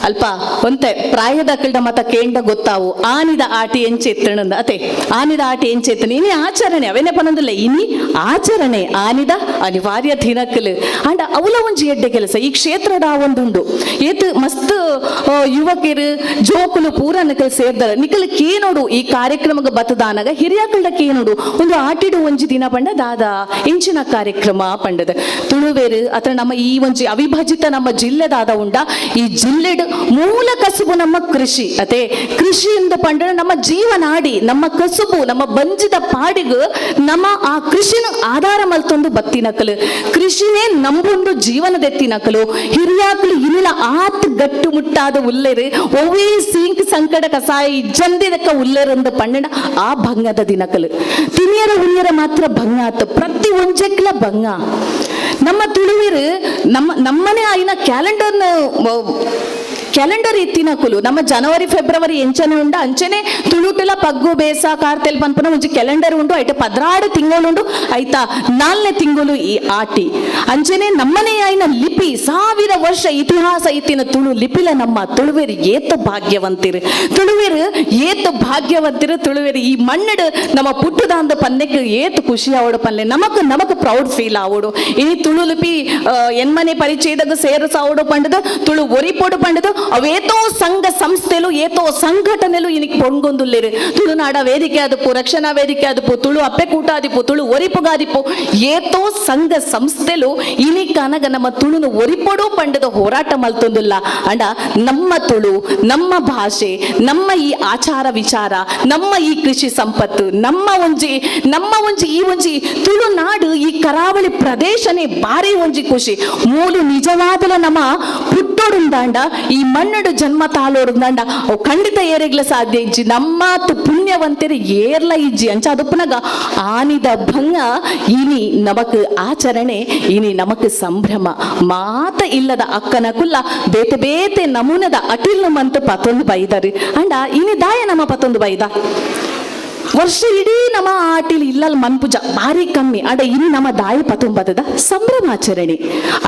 ಅಲ್ಪ ಒಂತೆ ಪ್ರಾಯದ ಅಕ್ಕಲ್ಡ ಮತ ಕೇಂಡ ಗೊತ್ತಾವು ಆನಿದ ಆಟಿ ಎಂಚೆತ್ತಣಂದ ಅತೆ ಆನಿದ ಆಟಿ ಎಂಚೆತ್ತನ ಇನಿ ಆಚರಣೆ ಅವೇನೆ ಪನಂದಿಲ್ಲ ಇನಿ ಆಚರಣೆ ಆನಿದ ಅನಿವಾರ್ಯ ದಿನಕ್ಕಲು. ಆಂಡ ಅವಲ ಒಂಜಿ ಎಡ್ಡೆ ಕೆಲಸ ಈ ಕ್ಷೇತ್ರದ ಒಂದುಂಡು ಏತ್ ಮಸ್ತ್ ಯುವಕರು ಜೋಕುಲು ಪೂರ ನಿಕಲ್ ಸೇರ್ದಾರ ನಿಕಲ್ ಕೇನೋಡು ಈ ಕಾರ್ಯಕ್ರಮಕ್ಕೆ ಬತ್ತದಾನಗ ಹಿರಿಯಕಲ್ಡ ಕೇನೋಡು ಒಂದು ಆಟಿಡು ಒಂಜಿ ದಿನ ಪಂಡ ದಾದಾ ಇಂಚಿನ ಕಾರ್ಯಕ್ರಮ ಪಂಡದ ತುಳುವೇರು ಅಥವಾ ನಮ್ಮ ಈ ಒಂಜಿ ಅವಿಭಜಿತ ನಮ್ಮ ಜಿಲ್ಲೆದಾದ ಉಂಡ ಈ ಜಿಲ್ಲೆಡ್ ಮೂಲ ಕಸುಬು ನಮ್ಮ ಕೃಷಿ ಅತೆ. ಕೃಷಿಯಿಂದ ಪಂಡ ನಮ್ಮ ಜೀವನಾಡಿ, ನಮ್ಮ ಕಸುಬು, ನಮ್ಮ ಬಂಜಿದ ಪಾಡಿಗ್ ನಮ್ಮ ಆ ಕೃಷಿನ ಆಧಾರ ಮಲ್ತೊಂದು ಬತ್ತಿನಕಲು, ಕೃಷಿನೇ ನಂಬೊಂದು ಜೀವನದೆತ್ತಿನಕಲು. ಹಿರಿಯಾಕಲು ಇನ್ನಿಲ ಆತ್ ಗಟ್ಟು ಮುಟ್ಟಾದ ಉಲ್ಲೆರು ಒವ್ವೇ ಸೀಂಕ್ ಸಂಕಟ ಕಸಾಯ ಇಜ್ಜಂದಿದಕ್ಕ ಉಲ್ಲೆರಂದು ಪಣ್ಣಡ ಆ ಭಂಗದ ದಿನಕಲು. ತಿನಿಯರ ಉಣ್ಯರ ಮಾತ್ರ ಭಂಗ ಆತ, ಪ್ರತಿ ಒಂಜೆಕ್ಲ ಭಂಗ. ನಮ್ಮ ತುಳುವಿರು ನಮ್ಮ ನಮ್ಮನೆ ಆಯಿನ ಕ್ಯಾಲೆಂಡರ್ನ ಕ್ಯಾಲೆಂಡರ್ ಎತ್ತಿನಕುಲು ನಮ್ಮ ಜನವರಿ ಫೆಬ್ರವರಿ ಎಂಚನೆ ಉಂಡ ಅಂಚನೆ ತುಳುಟುಲ ಪಗ್ಗು ಬೇಸ ಕಾರ್ತೆಲ್ ಪನ್ಪುನ ಒಂಜಿ ಕ್ಯಾಲೆಂಡರ್ ಉಂಡು. ಐಟ 16 ತಿಂಗಳು ಆಯ್ತಾ, 4ನೇ ತಿಂಗಳು ಈ ಆಟಿ. ಅಂಚನೆ ನಮ್ಮನೆ ಆಯ್ನ ಲಿಪಿ 1000 ವರ್ಷ ಇತಿಹಾಸ ಇತ್ತಿನ ತುಳು ಲಿಪಿಲ ನಮ್ಮ ತುಳುವೆರು ಏತ ಭಾಗ್ಯವಂತಿರು, ತುಳುವೆರು ಏತ ಭಾಗ್ಯವಂತಿರು. ತುಳುವೆರು ಈ ಮಣ್ಣಡು ನಮ್ಮ ಪುಟ್ಟುದಾಂದ ಪನ್ನೆಕ್ ಏತ ಖುಷಿ ಆವಡು ಪನ್ಲೆ, ನಮಕ್ ನಮಕ್ ಪ್ರೌಡ್ ಫೀಲ್ ಆವಡು. ಈ ತುಳು ಲಿಪಿ ಎನ್ಮನೆ ಪರಿಚಯದಾಗ ಸೇರಸಾವಡು ಪಂಡದು, ತುಳು ಒರಿಪೋಡು ಪಂಡದು ಅವೇತೋ ಸಂಘ ಸಂಸ್ಥೆಲು ಏತೋ ಸಂಘಟನೆಲು ಇನಿಕ್ ಪೊಂಗೊಂದುಲ್ಲೇರು. ತುಳುನಾಡ ವೇದಿಕೆ ಆದಪು, ರಕ್ಷಣಾ ವೇದಿಕೆ ಆದಪು, ತುಳು ಅಪ್ಪೆ ಕೂಟಾದಿಪು, ತುಳು ಒರಿಪುಗಾದಿಪು, ಏತೋ ಸಂಘ ಸಂಸ್ಥೆಲು ಇನಿಕ್ ಅನಗ ನಮ್ಮ ತುಳುನು ಒರಿಪೊಡು ಪಂಡದ ಹೋರಾಟ ಮಲ್ತೊಂದುಲ್ಲ. ಅಂಡ ನಮ್ಮ ತುಳು, ನಮ್ಮ ಭಾಷೆ, ನಮ್ಮ ಈ ಆಚಾರ ವಿಚಾರ, ನಮ್ಮ ಈ ಕೃಷಿ ಸಂಪತ್ತು, ನಮ್ಮ ಒಂಜಿ ನಮ್ಮ ಒಂಜಿ ಈ ಒಂಜಿ ತುಳುನಾಡು ಈ ಕರಾವಳಿ ಪ್ರದೇಶನೇ ಭಾರಿ ಒಂಜಿ ಖುಷಿ. ಮೂಲು ನಿಜವಾದಲ ನಮ್ಮ ಪುಟ್ಟೋಡುಂದಾಂಡ ಈ ಮಣ್ಣಡು ಜನ್ಮ ತಾಳೋಡುಂದಾಂಡ ಅವು ಖಂಡಿತ ಏರೆಗ್ಲ ಸಾಧ್ಯ ಇಜ್ಜಿ. ನಮ್ಮಾತು ಪುಣ್ಯವಂತೆರು ಏರ್ಲ ಇಜ್ಜಿ. ಅಂಚ ಅದಪ್ಪನಗ ಆನಿದ ಭಂಗ ಇನಿ ನಮಕ್ ಆಚರಣೆ, ಇನಿ ನಮಕ್ ಸಂಭ್ರಮ. ಮಾತ ಇಲ್ಲದ ಅಕ್ಕನ ಕುಲ್ಲ ಬೇತೆ ಬೇತೆ ನಮೂನದ ಅಟಿಲ್ ಮಂತ ಪತೊಂದು ಬೈದಾರೆ. ಅಂಡ ಇನಿ ದಾಯ ನಮ್ಮ ಪತೊಂದು ಬೈದ ವರ್ಷ ಇಡೀ ನಮ್ಮ ಆಟಿಲ್ ಇಲ್ಲಲ್ ಮನ್ಪುಜ ಭಾರಿ ಕಮ್ಮಿ. ಅಡ ಇನಿ ನಮ್ಮ ದಾಯ ಪತೊಂಬತ್ತದ ಸಂಭ್ರಮಾಚರಣೆ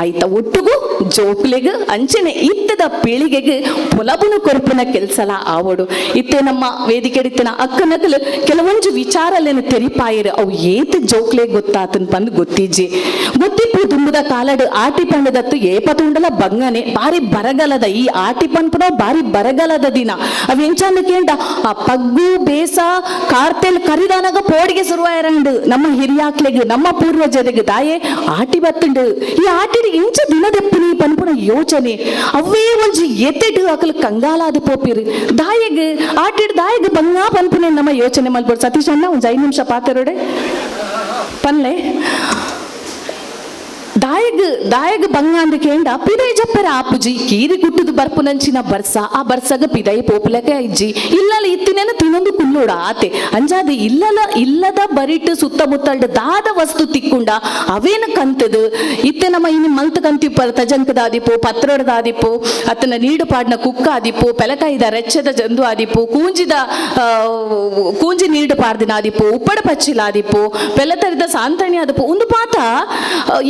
ಆಯ್ತ. ಒಟ್ಟುಗು ಜೋಕ್ಲೆಗ್ ಅಂಚನೆ ಇತ್ತದ ಪೀಳಿಗೆಗೆ ಪೊಲಬುನು ಕೊರ್ಪುನ ಕೆಲ್ಸಲ ಆವಡು. ಇತ್ತೆ ನಮ್ಮ ವೇದಿಕೆ ಇತ್ತಿನ ಅಕ್ಕನಕಲು ಕೆಲವೊಂಜು ವಿಚಾರಲೇನು ತೆರಿಪಾಯರು ಅವು ಏತ್ ಜೋಕ್ಲೆಗ್ ಗೊತ್ತಾತನ್ ಪಂದ್ ಗೊತ್ತಿಜ್ಜಿ. ಗೊತ್ತಿಪ್ಪು ದುಂಬುದ ಕಾಲಡು ಆಟಿ ಪಂಡದತ್ತು ಏಪತುಂಡಲ ಬಂಗನೆ ಭಾರಿ ಬರಗಲದ ಈ ಆಟಿ ಪನ್ಪುನ ಭಾರಿ ಬರಗಲದ ದಿನ. ಅವ್ ಎಂಚಾಂದ ಕೇಂಡ ಆ ಪಗ್ಗು ಬೇಸ ಕಾರ್ತೆಲ್ ಕರಿದಾನಗ ಪೋಡಿಗೆ ಶುರುವಾಯರಂಡು ನಮ್ಮ ಹಿರಿಯಾಕ್ಲೆಗ್ ನಮ್ಮ ಪೂರ್ವಜರಿಗೆ ದಾಯೆ ಆಟಿ ಬತ್ತುಂಡು. ಈ ಆಟಿಡ್ ಇಂಚ ದಿನದೆಪ್ಪುನಿ ಪನ್ಪುನ ಯೋಚನೆ ಅವೇ ಒಂಜಿ ಎತ್ತೆಟ್ ಅಕಲ್ ಕಂಗಾಲಾದ ಪೋಪಿರು. ದಾಯೆಗ್ ಆಟಿಡ್ ದಾಯೆಗ್ ಬಂಗ ಪನ್ಪುನೆ ನಮ್ಮ ಯೋಚನೆ ಮಲ್ಪೊಡು. ಸತೀಶ್ ಅಣ್ಣ ಒಂಜಿ 5 ನಿಮಿಷ ಪಾತೆರೋಡೆ ಪನ್ಲೆ. ದಾಯಗ್ ದಾಯಗ್ ಬಂಗ ಅಂದ ಕೇಂಡ ಪಿದೈ ಜಪ್ಪರ ಆಪುಜಿ ಕೀರಿ ಕುಟ್ಟುದು ಬರ್ಪುನಂಚಿನ ಬರ್ಸ ಆ ಬರ್ಸಗ ಪಿದೈ ಪೋಪುಲಕೆ ಇಜ್ಜಿ ಇಲ್ಲಲ ಇತ್ತಿನೇನ ತಿನ್ನೊಂದು ಕುಲ್ಲೋಡ ಆತೆ. ಅಂಜಾದ ಇಲ್ಲಲ ಇಲ್ಲದ ಬರಿಟ್ಟು ಸುತ್ತಮುತ್ತಲ್ಡು ದಾದ ವಸ್ತು ತಿಕ್ಕೊಂಡ ಅವೇನ ಕಂತದು. ಇತ್ತೆ ನಮ್ಮ ಇನ್ನು ಮಲ್ತ ಕಂತಿಪ್ಪರ ತಜಂಕದಾದಿಪು ಪತ್ರೊಡದಾದಿಪು ಅತ್ತನ ನೀಡು ಪಾಡ್ನ ಕುಕ್ಕ ಆದಿಪು ಪೆಲಕಾಯಿದ ರೆಚ್ಚದ ಜಂದು ಆದಿಪು ಕೂಂಜಿದ ಕೂಂಜಿ ನೀಡು ಪಾಡ್ದಿನ ಆದಿಪು ಉಪ್ಪಡ ಪಚ್ಚಿಲಾದಿಪು ಪೆಲತರಿದ ಸಾಂತಣಿ ಆದಿಪು ಒಂದು ಪಾತ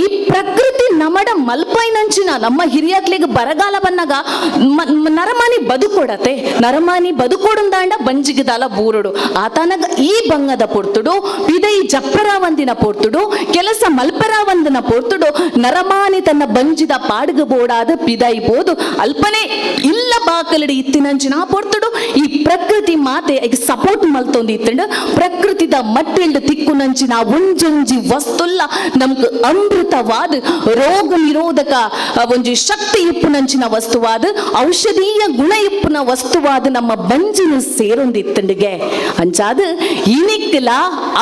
ಈ ಪ್ರಕೃತಿ ನಮಡ ಮಲ್ಪೈನಂಚಿನ ನಮ್ಮ ಹಿರಿಯಕ್ಲಿಗೆ ಬರಗಾಲ ಬನ್ನಾಗ ನರಮಾನಿ ಬದುಕೊಡತೆ. ನರಮಾನಿ ಬದುಕೊಡುಂದಾಂಡ ಬಂಜಿಗದಾಲ ಬೂರುಡು ಆತನಗ ಈ ಬಂಗದ ಪೊರ್ತುಡು ಪಿದೈ ಜಪ್ಪರ ಒಂದಿನ ಪೊರ್ತುಡು ಕೆಲಸ ಮಲ್ಪರ ಒಂದಿನ ಪೊರ್ತುಡು ನರಮಾನಿ ತನ್ನ ಬಂಜಿದ ಪಾಡ್ಗ ಬೋಡಾದ ಪಿದೈ ಬೋದು ಅಲ್ಪನೆ ಇಲ್ಲ ಬಾಕಲಡಿ ಇತ್ತಿನಂಚಿನ ಪೊರ್ತುಡು ಈ ಪ್ರಕೃತಿ ಮಾತೆ ಈಗ ಸಪೋರ್ಟ್ ಮಲ್ತೊಂದು ಇತ್ತಂಡು ಪ್ರಕೃತಿದ ಮಟ್ಟಿಲ್ಡು ತಿಕ್ಕುನಂಚಿನ ಒಂಜೊಂಜಿ ವಸ್ತುಲ್ಲ ನಮ್ಗೆ ಅಮೃತವಾದ ರೋಗ ನಿರೋಧಕ ಒಂಜಿ ಶಕ್ತಿ ಇಪ್ಪುನಂಚಿನ ವಸ್ತುವಾದ ಔಷಧೀಯ ಗುಣ ಇಪ್ಪುನ ವಸ್ತುವಾದ ನಮ್ಮ ಬಂಜಿನ ಸೇರೊಂದಿತ್ತಂಡಿಗೆ. ಅಂಚಾದ ಇನಿಕ್ಲ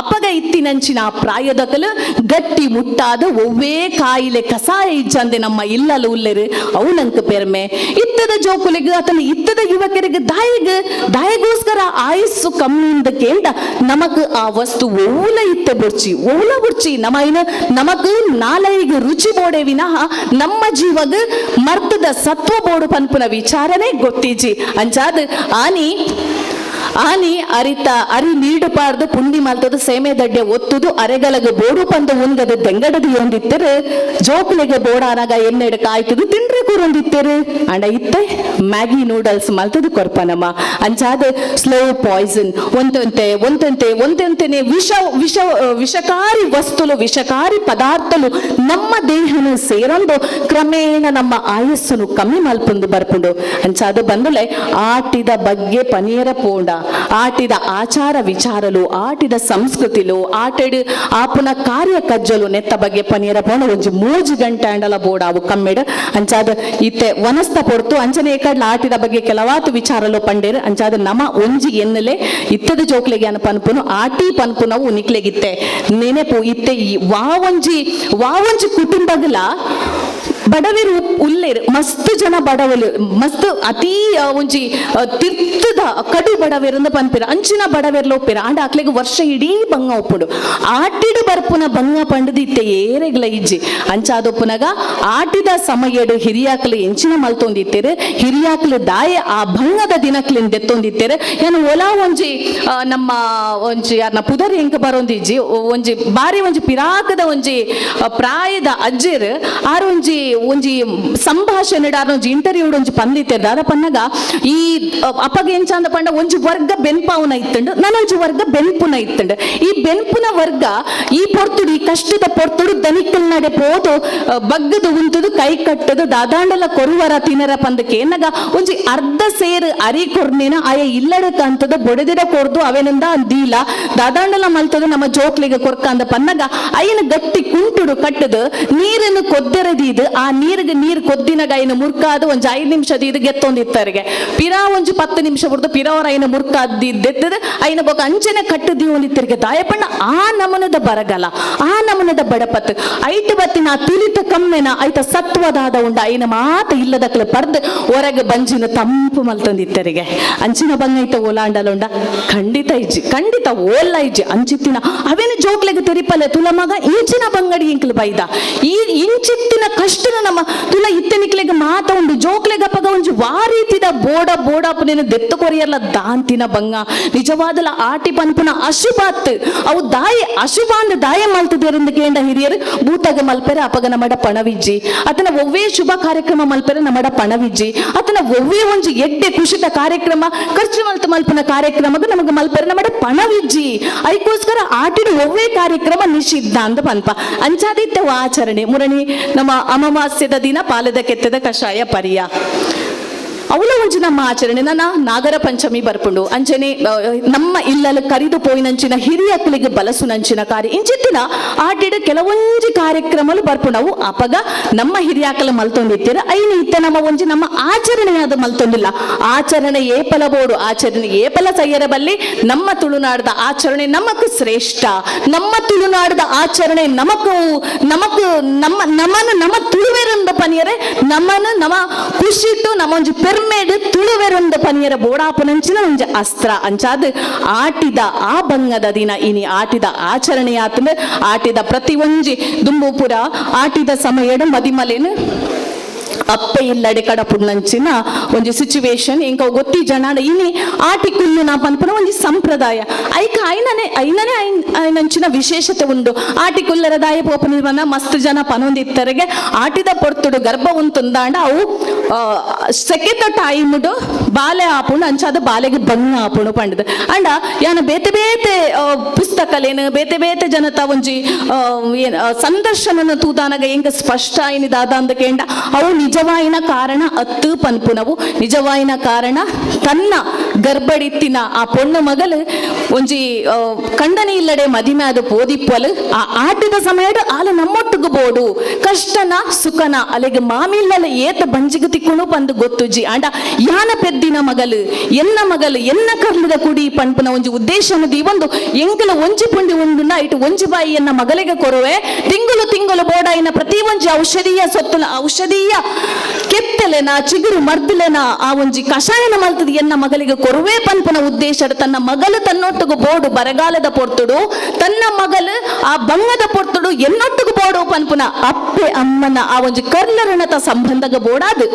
ಅಪಗ ಇತ್ತಿನಂಚಿನ ಪ್ರಾಯದಕಲು ಗಟ್ಟಿ ಮುಟ್ಟಾದ ಒವ್ವೇ ಕಾಯಿಲೆ ಕಸಾಯ ಇಜ್ಜಂದೆ ನಮ್ಮ ಇಲ್ಲಲು ಉಲ್ಲೆರು ಅವು ನಂಗೆ ಪೆರ್ಮೆ. ಇತ್ತದ ಜೋಕುಲಿಗೆ ಅತನ ಇತ್ತದ ಯುವಕರಿಗೆ ದಾಯಿಗ್ ದಾಯಿಗೋಸ್ಕರ ಆಯಸ್ಸು ಕಮ್ಮಿಂದ ಕೇಂಡ ನಮಕ್ ಆ ವಸ್ತು ಓಲ ಇತ್ತೆ ಬುರ್ಚಿ ಓಲ ಬುರ್ಚಿ ನಮ್ಮ ಇನ ನಮಕ್ ನಾಲೈಗೆ ರುಚಿ ಬೋಡೆ ವಿನಃ ನಮ್ಮ ಜೀವಗ ಮರ್ತದ ಸತ್ವ ಬೋಡು ಪನ್ಪುನ ವಿಚಾರನೆ ಗೊತ್ತಿಜ್ಜಿ. ಅಂಚಾದ ಆನಿ ಆನಿ ಅರಿತ ಅರಿ ನೀಡು ಪಾರ್ದು ಪುಂಡಿ ಮಲ್ತದ ಸೇಮೆ ದಡ್ಡೆ ಒತ್ತುದು ಅರೆಗಲಗ ಬೋಡು ಪಂದು ಉಂಗದ ದೆಂಗಡದು ಒಂದಿತ್ತರು ಜೋಕುಲಿಗೆ ಬೋಡಾನಾಗ ಎಣ್ಣೆಡ್ ಕಾಯ್ತದು ತಿಂಡ್ರೆ ಕೂರೊಂದಿತ್ತರು ಅಂಡ ಇತ್ತೆ ಮ್ಯಾಗಿ ನೂಡಲ್ಸ್ ಮಲ್ತದು ಕೊರ್ಪನಮ್ಮ. ಅಂಚಾದ ಸ್ಲೋ ಪಾಯ್ಸನ್ ಒಂತಂತೆ ಒಂತಂತೆ ಒಂತಂತೆನೆ ವಿಷ ವಿಷ ವಿಷಕಾರಿ ವಸ್ತುಲು ವಿಷಕಾರಿ ಪದಾರ್ಥಲು ನಮ್ಮ ದೇಹನು ಸೇರೊಂದು ಕ್ರಮೇಣ ನಮ್ಮ ಆಯಸ್ಸುನು ಕಮ್ಮಿ ಮಲ್ಪುಂದು ಬರ್ಪುಂಡು. ಅಂಚಾದ ಬಂದುಲೆ ಆಟಿದ ಬಗ್ಗೆ ಪನಿಯರ ಪೋಂಡ ಆಟಿದ ಆಚಾರ ವಿಚಾರಲು, ಆಟಿದ ಸಂಸ್ಕೃತಿಲು, ಆಟೆಡ್ ಆಪುನ ಕಾರ್ಯ ಕಜ್ಜಲು ನೆತ್ತ ಬಗ್ಗೆ ಪನಿಯರ ಪೋಣ ಒಂಜಿ 3 ಗಂಟೆ ಅಂಡಲ ಬೋಡಾವು ಕಮ್ಮೆಡ್. ಅಂಚಾದ ಇತ್ತೆ ವನಸ್ತ ಪೊರ್ತು ಅಂಚನೆ ಏಕಡ್ಲ ಆಟಿದ ಬಗ್ಗೆ ಕೆಲವಾತು ವಿಚಾರಲು ಪಂಡೇರು. ಅಂಚಾದ ನಮ ಒಂಜಿ ಎನ್ನಲೆ ಇತ್ತದ ಜೋಕ್ಲೆಗೆ ಅನ ಪನ್ಪುನು ಆಟಿ ಪನ್ಪುನವು ನಿಕ್ಲೆಗಿತ್ತೆ ನೆನೆಪು ಇತ್ತೆ ವಾವಂಜಿ ವಾವಂಜಿ ಕುಟುಂಬಗಳ ಬಡವರು ಉಲ್ಲೇರು ಮಸ್ತ್ ಜನ ಬಡವಲು ಮಸ್ತ್ ಅತಿ ಒಂಜಿ ತಿರ್ತದ ಕಡು ಬಡವೆರಂದ ಪನ್ಪಿರ ಅಂಚಿನ ಬಡವೆರ್ ಲೋಪಿರ ಆಂಡ ಅಕ್ಲೆಗ್ ವರ್ಷ ಇಡೀ ಬಂಗ ಒಪ್ಪುಡು ಆಟಿಡು ಬರ್ಪುನ ಬಂಗ ಪಂಡದು ಇತ್ತೆ ಏರೆಗ್ಲ ಇಜ್ಜಿ. ಅಂಚಾದೊಪ್ಪುನಗ ಆಟಿದ ಸಮಯಡು ಹಿರಿಯಾಕ್ಲು ಎಂಚಿನ ಮಲ್ತೊಂದಿತ್ತೇರು, ಹಿರಿಯಾಕ್ಲು ದಾಯ ಆ ಬಂಗದ ದಿನಕ್ಲಿನ್ ದೆತ್ತೊಂದಿತ್ತೇರು. ಏನು ಒಲಾ ಒಂಜಿ ನಮ್ಮ ಒಂಜಿ ಯಾರ್ನ ಪುದರ್ ಎಂಕ ಬರೋಂದಿಜ್ಜಿ ಒಂಜಿ ಬಾರಿ ಒಂಜಿ ಪಿರಾಕದ ಒಂಜಿ ಪ್ರಾಯದ ಅಜ್ಜೆರ್ ಆರು ಒಂಜಿ ಒಂಜಿ ಸಂಭಾಷಣೆ ಒಂಜಿ ಇಂಟರ್ವ್ಯೂ ಒಂಜಿ ಪಂದಿತ್ತೇರು. ದಾದ ಪನ್ನಗ ಈ ಅಪ್ಪಗ ಎಂಚ ಅಂದ ಪಂಡ ಒಂಜಿ ವರ್ಗ ಬೆನ್ಪಾವುನ ಇತ್ತಂಡು, ನಾನೊಂಜಿ ವರ್ಗ ಬೆನ್ಪುನ ಇತ್ತಂಡು. ಈ ಬೆನ್ಪುನ ವರ್ಗ ಈ ಪೊರ್ತುಡು ಈ ಕಷ್ಟದ ಪೊರ್ತುಡು ದನಿಕಲ್ ನಡೆ ಪೋದು ಬಗ್ಗದು ಉಂತುದು ಕೈ ಕಟ್ಟದು ದಾದಾಂಡಲ ಕೊರುವರ ತಿನರ ಪಂದಕ್ಕೆ ಏನಗ ಒಂಜಿ ಅರ್ಧ ಸೇರು ಅರಿ ಕೊರ್ನೇನ ಆಯ ಇಲ್ಲಡಕ ಅಂತದ ಬೊಡೆದಿಡ ಕೊರ್ದು ಅವೇನಿಂದ ದೀಲ ದಾದಾಂಡಲ ಮಲ್ತದ ನಮ್ಮ ಜೋಕ್ಲಿಗೆ ಕೊರ್ಕ ಅಂದ ಪನ್ನಗ ಅಯ್ಯನ ಗಟ್ಟಿ ಕುಂಟುಡು ಕಟ್ಟದು ನೀರನ್ನು ಕೊದ್ದರದೀದು ಆ ನೀರಿಗೆ ನೀರು ಕೊದ್ದಿನಾಗ ಐನ ಮುರ್ಕಾದು ಒಂಜಿ 5 ನಿಮಿಷದ ಇದು ಗೆತ್ತೊಂದಿತ್ತರಿಗೆ ಪಿರಾ ಒಂಜಿ 10 ನಿಮಿಷ ಬಿಡ್ದು ಪಿರವರ ಐನ ಮುರ್ಕಾದಿದ್ದೆತ್ತದ ಐನ ಬೊಕ ಅಂಚನೆ ಕಟ್ಟದಿ ಒಂದಿತ್ತರಿಗೆ ದಾಯಪಣ್ಣ ಆ ನಮನದ ಬರಗಾಲ ಆ ನಮನದ ಬಡಪತ್ ಐಟ್ ಬತ್ತಿನ ತುಲಿತ ಕಮ್ಮೆನ ಐತ ಸತ್ವದಾದ ಉಂಡ ಐನ ಮಾತ ಇಲ್ಲದಕ್ಲೆ ಪರ್ದ್ ಹೊರಗೆ ಬಂಜಿನ ತಂಪು ಮಲ್ತೊಂದಿತ್ತರಿಗೆ. ಅಂಚಿನ ಬಂಗೈತ ಓಲಾಂಡಲುಂಡ ಖಂಡಿತ ಇಜ್ಜಿ, ಖಂಡಿತ ಓಲ್ಲ ಇಜ್ಜಿ. ಅಂಚಿತ್ತಿನ ಅವೇನು ಜೋಕ್ಲೆಗೆ ತೆರಿಪಲ್ಲೆ ತುಲ ಮಗ ಇಂಚಿನ ಬಂಗಡಿ ಇಂಕ್ಲು ಬೈದ ಈ ಇಂಚಿತ್ತಿನ ಕಷ್ಟನ ನಮ್ಮ ತುಲ ಇತ್ತನಿಕ್ಲೆಗೆ ಮಾತ ಉಂಡು ಜೋಕ್ಲೆಗಪ್ಪಗ ಒಂಜಿ ವಾರೀತಿದ ಬೋಡ ಬೋಡಪ್ಪನೇನು ದೆತ್ತು ಕೊರಿಯಲ್ಲ ದಾಂತಿನ ಬಂಗ ನಿಜವಾದಲ ಆಟಿ ಪನ್ಪುನ ಅಶುಭಾತ್ ಅವು ದಾಯಿ ಅಶುಭ ಅಂದ್ ದಾಯ ಮಲ್ತದೇರಿಂದ ಕೇಂಡ ಹಿರಿಯರು ಭೂತಗ ಮಲ್ಪೆರೆ ಅಪಗ ನಮ್ಮಡ ಪಣವಿಜ್ಜಿ, ಆತನ ಒವ್ವೇ ಶುಭ ಕಾರ್ಯಕ್ರಮ ಮಲ್ಪೆರೆ ನಮ್ಮಡ ಪಣವಿಜ್ಜಿ, ಆತನ ಒವ್ವೇ ಒಂಜಿ ಎಡ್ಡೆ ಕುಶಿತ ಕಾರ್ಯಕ್ರಮ ಖರ್ಚು ಮಲ್ತ ಮಲ್ಪನ ಕಾರ್ಯಕ್ರಮಕ್ಕೆ ನಮಗೆ ಮಲ್ಪೆರೆ ನಮ್ಮಡ ಪಣವಿಜ್ಜಿ. ಅದಕ್ಕೋಸ್ಕರ ಆಟಿಡು ಒವ್ವೇ ಕಾರ್ಯಕ್ರಮ ನಿಷಿದ್ಧ ಅಂದ ಪನ್ಪ. ಅಂಚಾದಿತ್ತವು ಆಚರಣೆ ಮುರಣಿ ನಮ್ಮ ಅಮಾವಾಸ್ಯದ ದಿನ ಪಾಲದ ಕೆತ್ತದ ಕಷಾಯ ಪರಿಯ ಅವಳ ಒಂಜಿ ನಮ್ಮ ಆಚರಣೆ. ನನ್ನ ನಾಗರ ಪಂಚಮಿ ಬರ್ಪುಂಡು ಅಂಚನೆ ನಮ್ಮ ಇಲ್ಲಲ್ಲಿ ಕರಿದು ಪೋಯಿನಂಚಿನ ಹಿರಿಯಕ್ಲಿಗೆ ಬಲಸುನಂಚಿನ ಕಾರ್ಯ ಇಂಚಿತ್ತಿನ ಆಟಿಡ ಕೆಲವೊಂಜಿ ಕಾರ್ಯಕ್ರಮಲು ಬರ್ಪುಂಡವು ಅಪಗ ನಮ್ಮ ಹಿರಿಯಾಕಲ ಮಲ್ತೊಂದಿತ್ತೀರ ಐನ ಇತ್ತ ನಮ್ಮ ಒಂಜಿ ನಮ್ಮ ಆಚರಣೆಯಾದ ಮಲ್ತೊಂದಿಲ್ಲ. ಆಚರಣೆ ಏಪಲ ಬೋಡು ಆಚರಣೆ ಏಪಲ ಸಯ್ಯರ ಬಲ್ಲಿ ನಮ್ಮ ತುಳುನಾಡದ ಆಚರಣೆ ನಮಕ್ ಶ್ರೇಷ್ಠ, ನಮ್ಮ ತುಳುನಾಡದ ಆಚರಣೆ ನಮಕು ನಮಕ್ ನಮ್ಮ ನಮನ ನಮ್ಮ ತುಳುವೆರಂದ ಪನಿಯರೆ ನಮನ ನಮ್ಮ ಖುಷಿಟ್ಟು ನಮ್ಮ ಒಂಜಿ ಪೆರ್ಮೇಡು ತುಳುವೆರೊಂದ ಪನಿಯರ ಬೋಡಾಪನಂಚಿನ ಒಂಜಿ ಅಸ್ತ್ರ. ಅಂಚಾದ ಆಟಿದ ಆ ಬಂಗದ ದಿನ ಇನಿ ಆಟಿದ ಆಚರಣೆಯಾತಂದ್ರೆ ಆಟಿದ ಪ್ರತಿ ಒಂಜಿ ದುಂಬುಪುರ ಆಟಿದ ಸಮಯಡು ಮದಿಮಲೇನು ಅಪ್ಪೆ ಇಲ್ಲಡೆ ಕಡಪುಣ್ಣಂಚಿನ ಒಂಜಿ ಸಿಚುವೇಶನ್ ಇಂಕ ಗೊತ್ತಿ ಜನ ಇನಿ ಆಟಿ ಕುಲ್ಲು ನಾ ಪನ್ಪುನ ಒಂಜಿ ಸಂಪ್ರದಾಯ ಐಕ ಐನನೆ ಐನನೆ ಐನಂಚಿನ ವಿಶೇಷತೆ ಉಂಡು. ಆಟಿ ಕುಲ್ಲರ ದಾಯ ಪೋಪನ ಮಸ್ತ್ ಜನ ಪನೊಂದಿತ್ತರಿಗೆ ಆಟಿದ ಪೊರ್ತುಡು ಗರ್ಭ ಉಂತುಂದಾಂಡ ಅವು ಸೆಕೆತ ಟೈಮ್ಡು ಬಾಲೆ ಆಪುಂಡು ಅಂಚಾದ ಬಾಲೆಗೆ ಬಂಗ ಆಪುಂಡು ಪಂಡದು. ಅಂಡ ಯಾನ ಬೇತೆ ಬೇತೆ ಪುಸ್ತಕಲೇನು ಬೇತೆ ಬೇತೆ ಜನತ ಒಂಜಿ ಏನ್ ಸಂದರ್ಶನನ ತೂದಾನಗ ಎಂಕ ಸ್ಪಷ್ಟ ಐನಿ ದಾದ ಅಂದ ಕೇಂಡ ಅವು ನಿಜವಾಯಿನ ಕಾರಣ ಅತ್ತು ಪನ್ಪುನವು ನಿಜವಾಯಿನ ಕಾರಣ ತನ್ನ ಗರ್ಭಡಿತ್ತಿನ ಆ ಪೊಣ್ಣು ಮಗಲು ಒಂಜಿ ಕಂಡನಿ ಇಲ್ಲಡೆ ಮದಿಮೆ ಅದು ಪೋದಿಪ್ಪಲು ಆ ಆಟದ ಸಮಯಡು ಆಲ ನಮ್ಮೊಟ್ಟಿಗೆ ಬೋಡು ಕಷ್ಟನ ಸುಖನ ಅಲೆಗೆ ಮಾಮಿಲ್ಲಲ ಏತ ಬಂಜಿಗೆ ತಿಕ್ಕುಣು ಪಂದು ಗೊತ್ತುಜಿ ಅಂಡ ಯಾನ ಪೆದ್ದಿನ ಮಗಲು ಎನ್ನ ಮಗಲು ಎನ್ನ ಕರ್ಲದ ಕುಡಿ ಪನ್ಪುನ ಒಂಜಿ ಉದ್ದೇಶನ ದೀವೊಂದು ಎಂಕಲ ಒಂಜಿ ಪುಂಡಿ ಉಂಡುನ ಇಟ್ಟು ಒಂಜಿ ಬಾಯಿ ಎನ್ನ ಮಗಲಿಗೆ ಕೊರುವೆ ತಿಂಗಳು ತಿಂಗಳು ಬೋಡಾಯಿನ ಪ್ರತಿ ಒಂಜಿ ಔಷಧೀಯ ಸೊತ್ತುನ ಔಷಧೀಯ ಕೆತ್ತಲೆನ ಚಿಗುರು ಮರ್ದಲೆನ ಆ ಒಂಜಿ ಕಷಾಯನ ಮಲ್ತದ ಎನ್ನ ಮಗಲಿಗೆ ಕೊರುವೆ ಪನ್ಪುನ ಉದ್ದೇಶ ತನ್ನ ಮಗಲು ತನ್ನೊಟ್ಟಿಗೆ ಬೋಡು ಬರಗಾಲದ ಪೊರ್ತುಡು ತನ್ನ ಮಗಲು ಆ ಬಂಗದ ಪೊರ್ತುಡು ಎನ್ನೊಟ್ಟಿಗೆ ಬೋಡು ಪನ್ಪುನ ಅಪ್ಪೆ ಅಮ್ಮನ ಆ ಒಂಜಿ ಕರ್ಲರಣತ ಸಂಬಂಧಗ ಬೋಡಾದು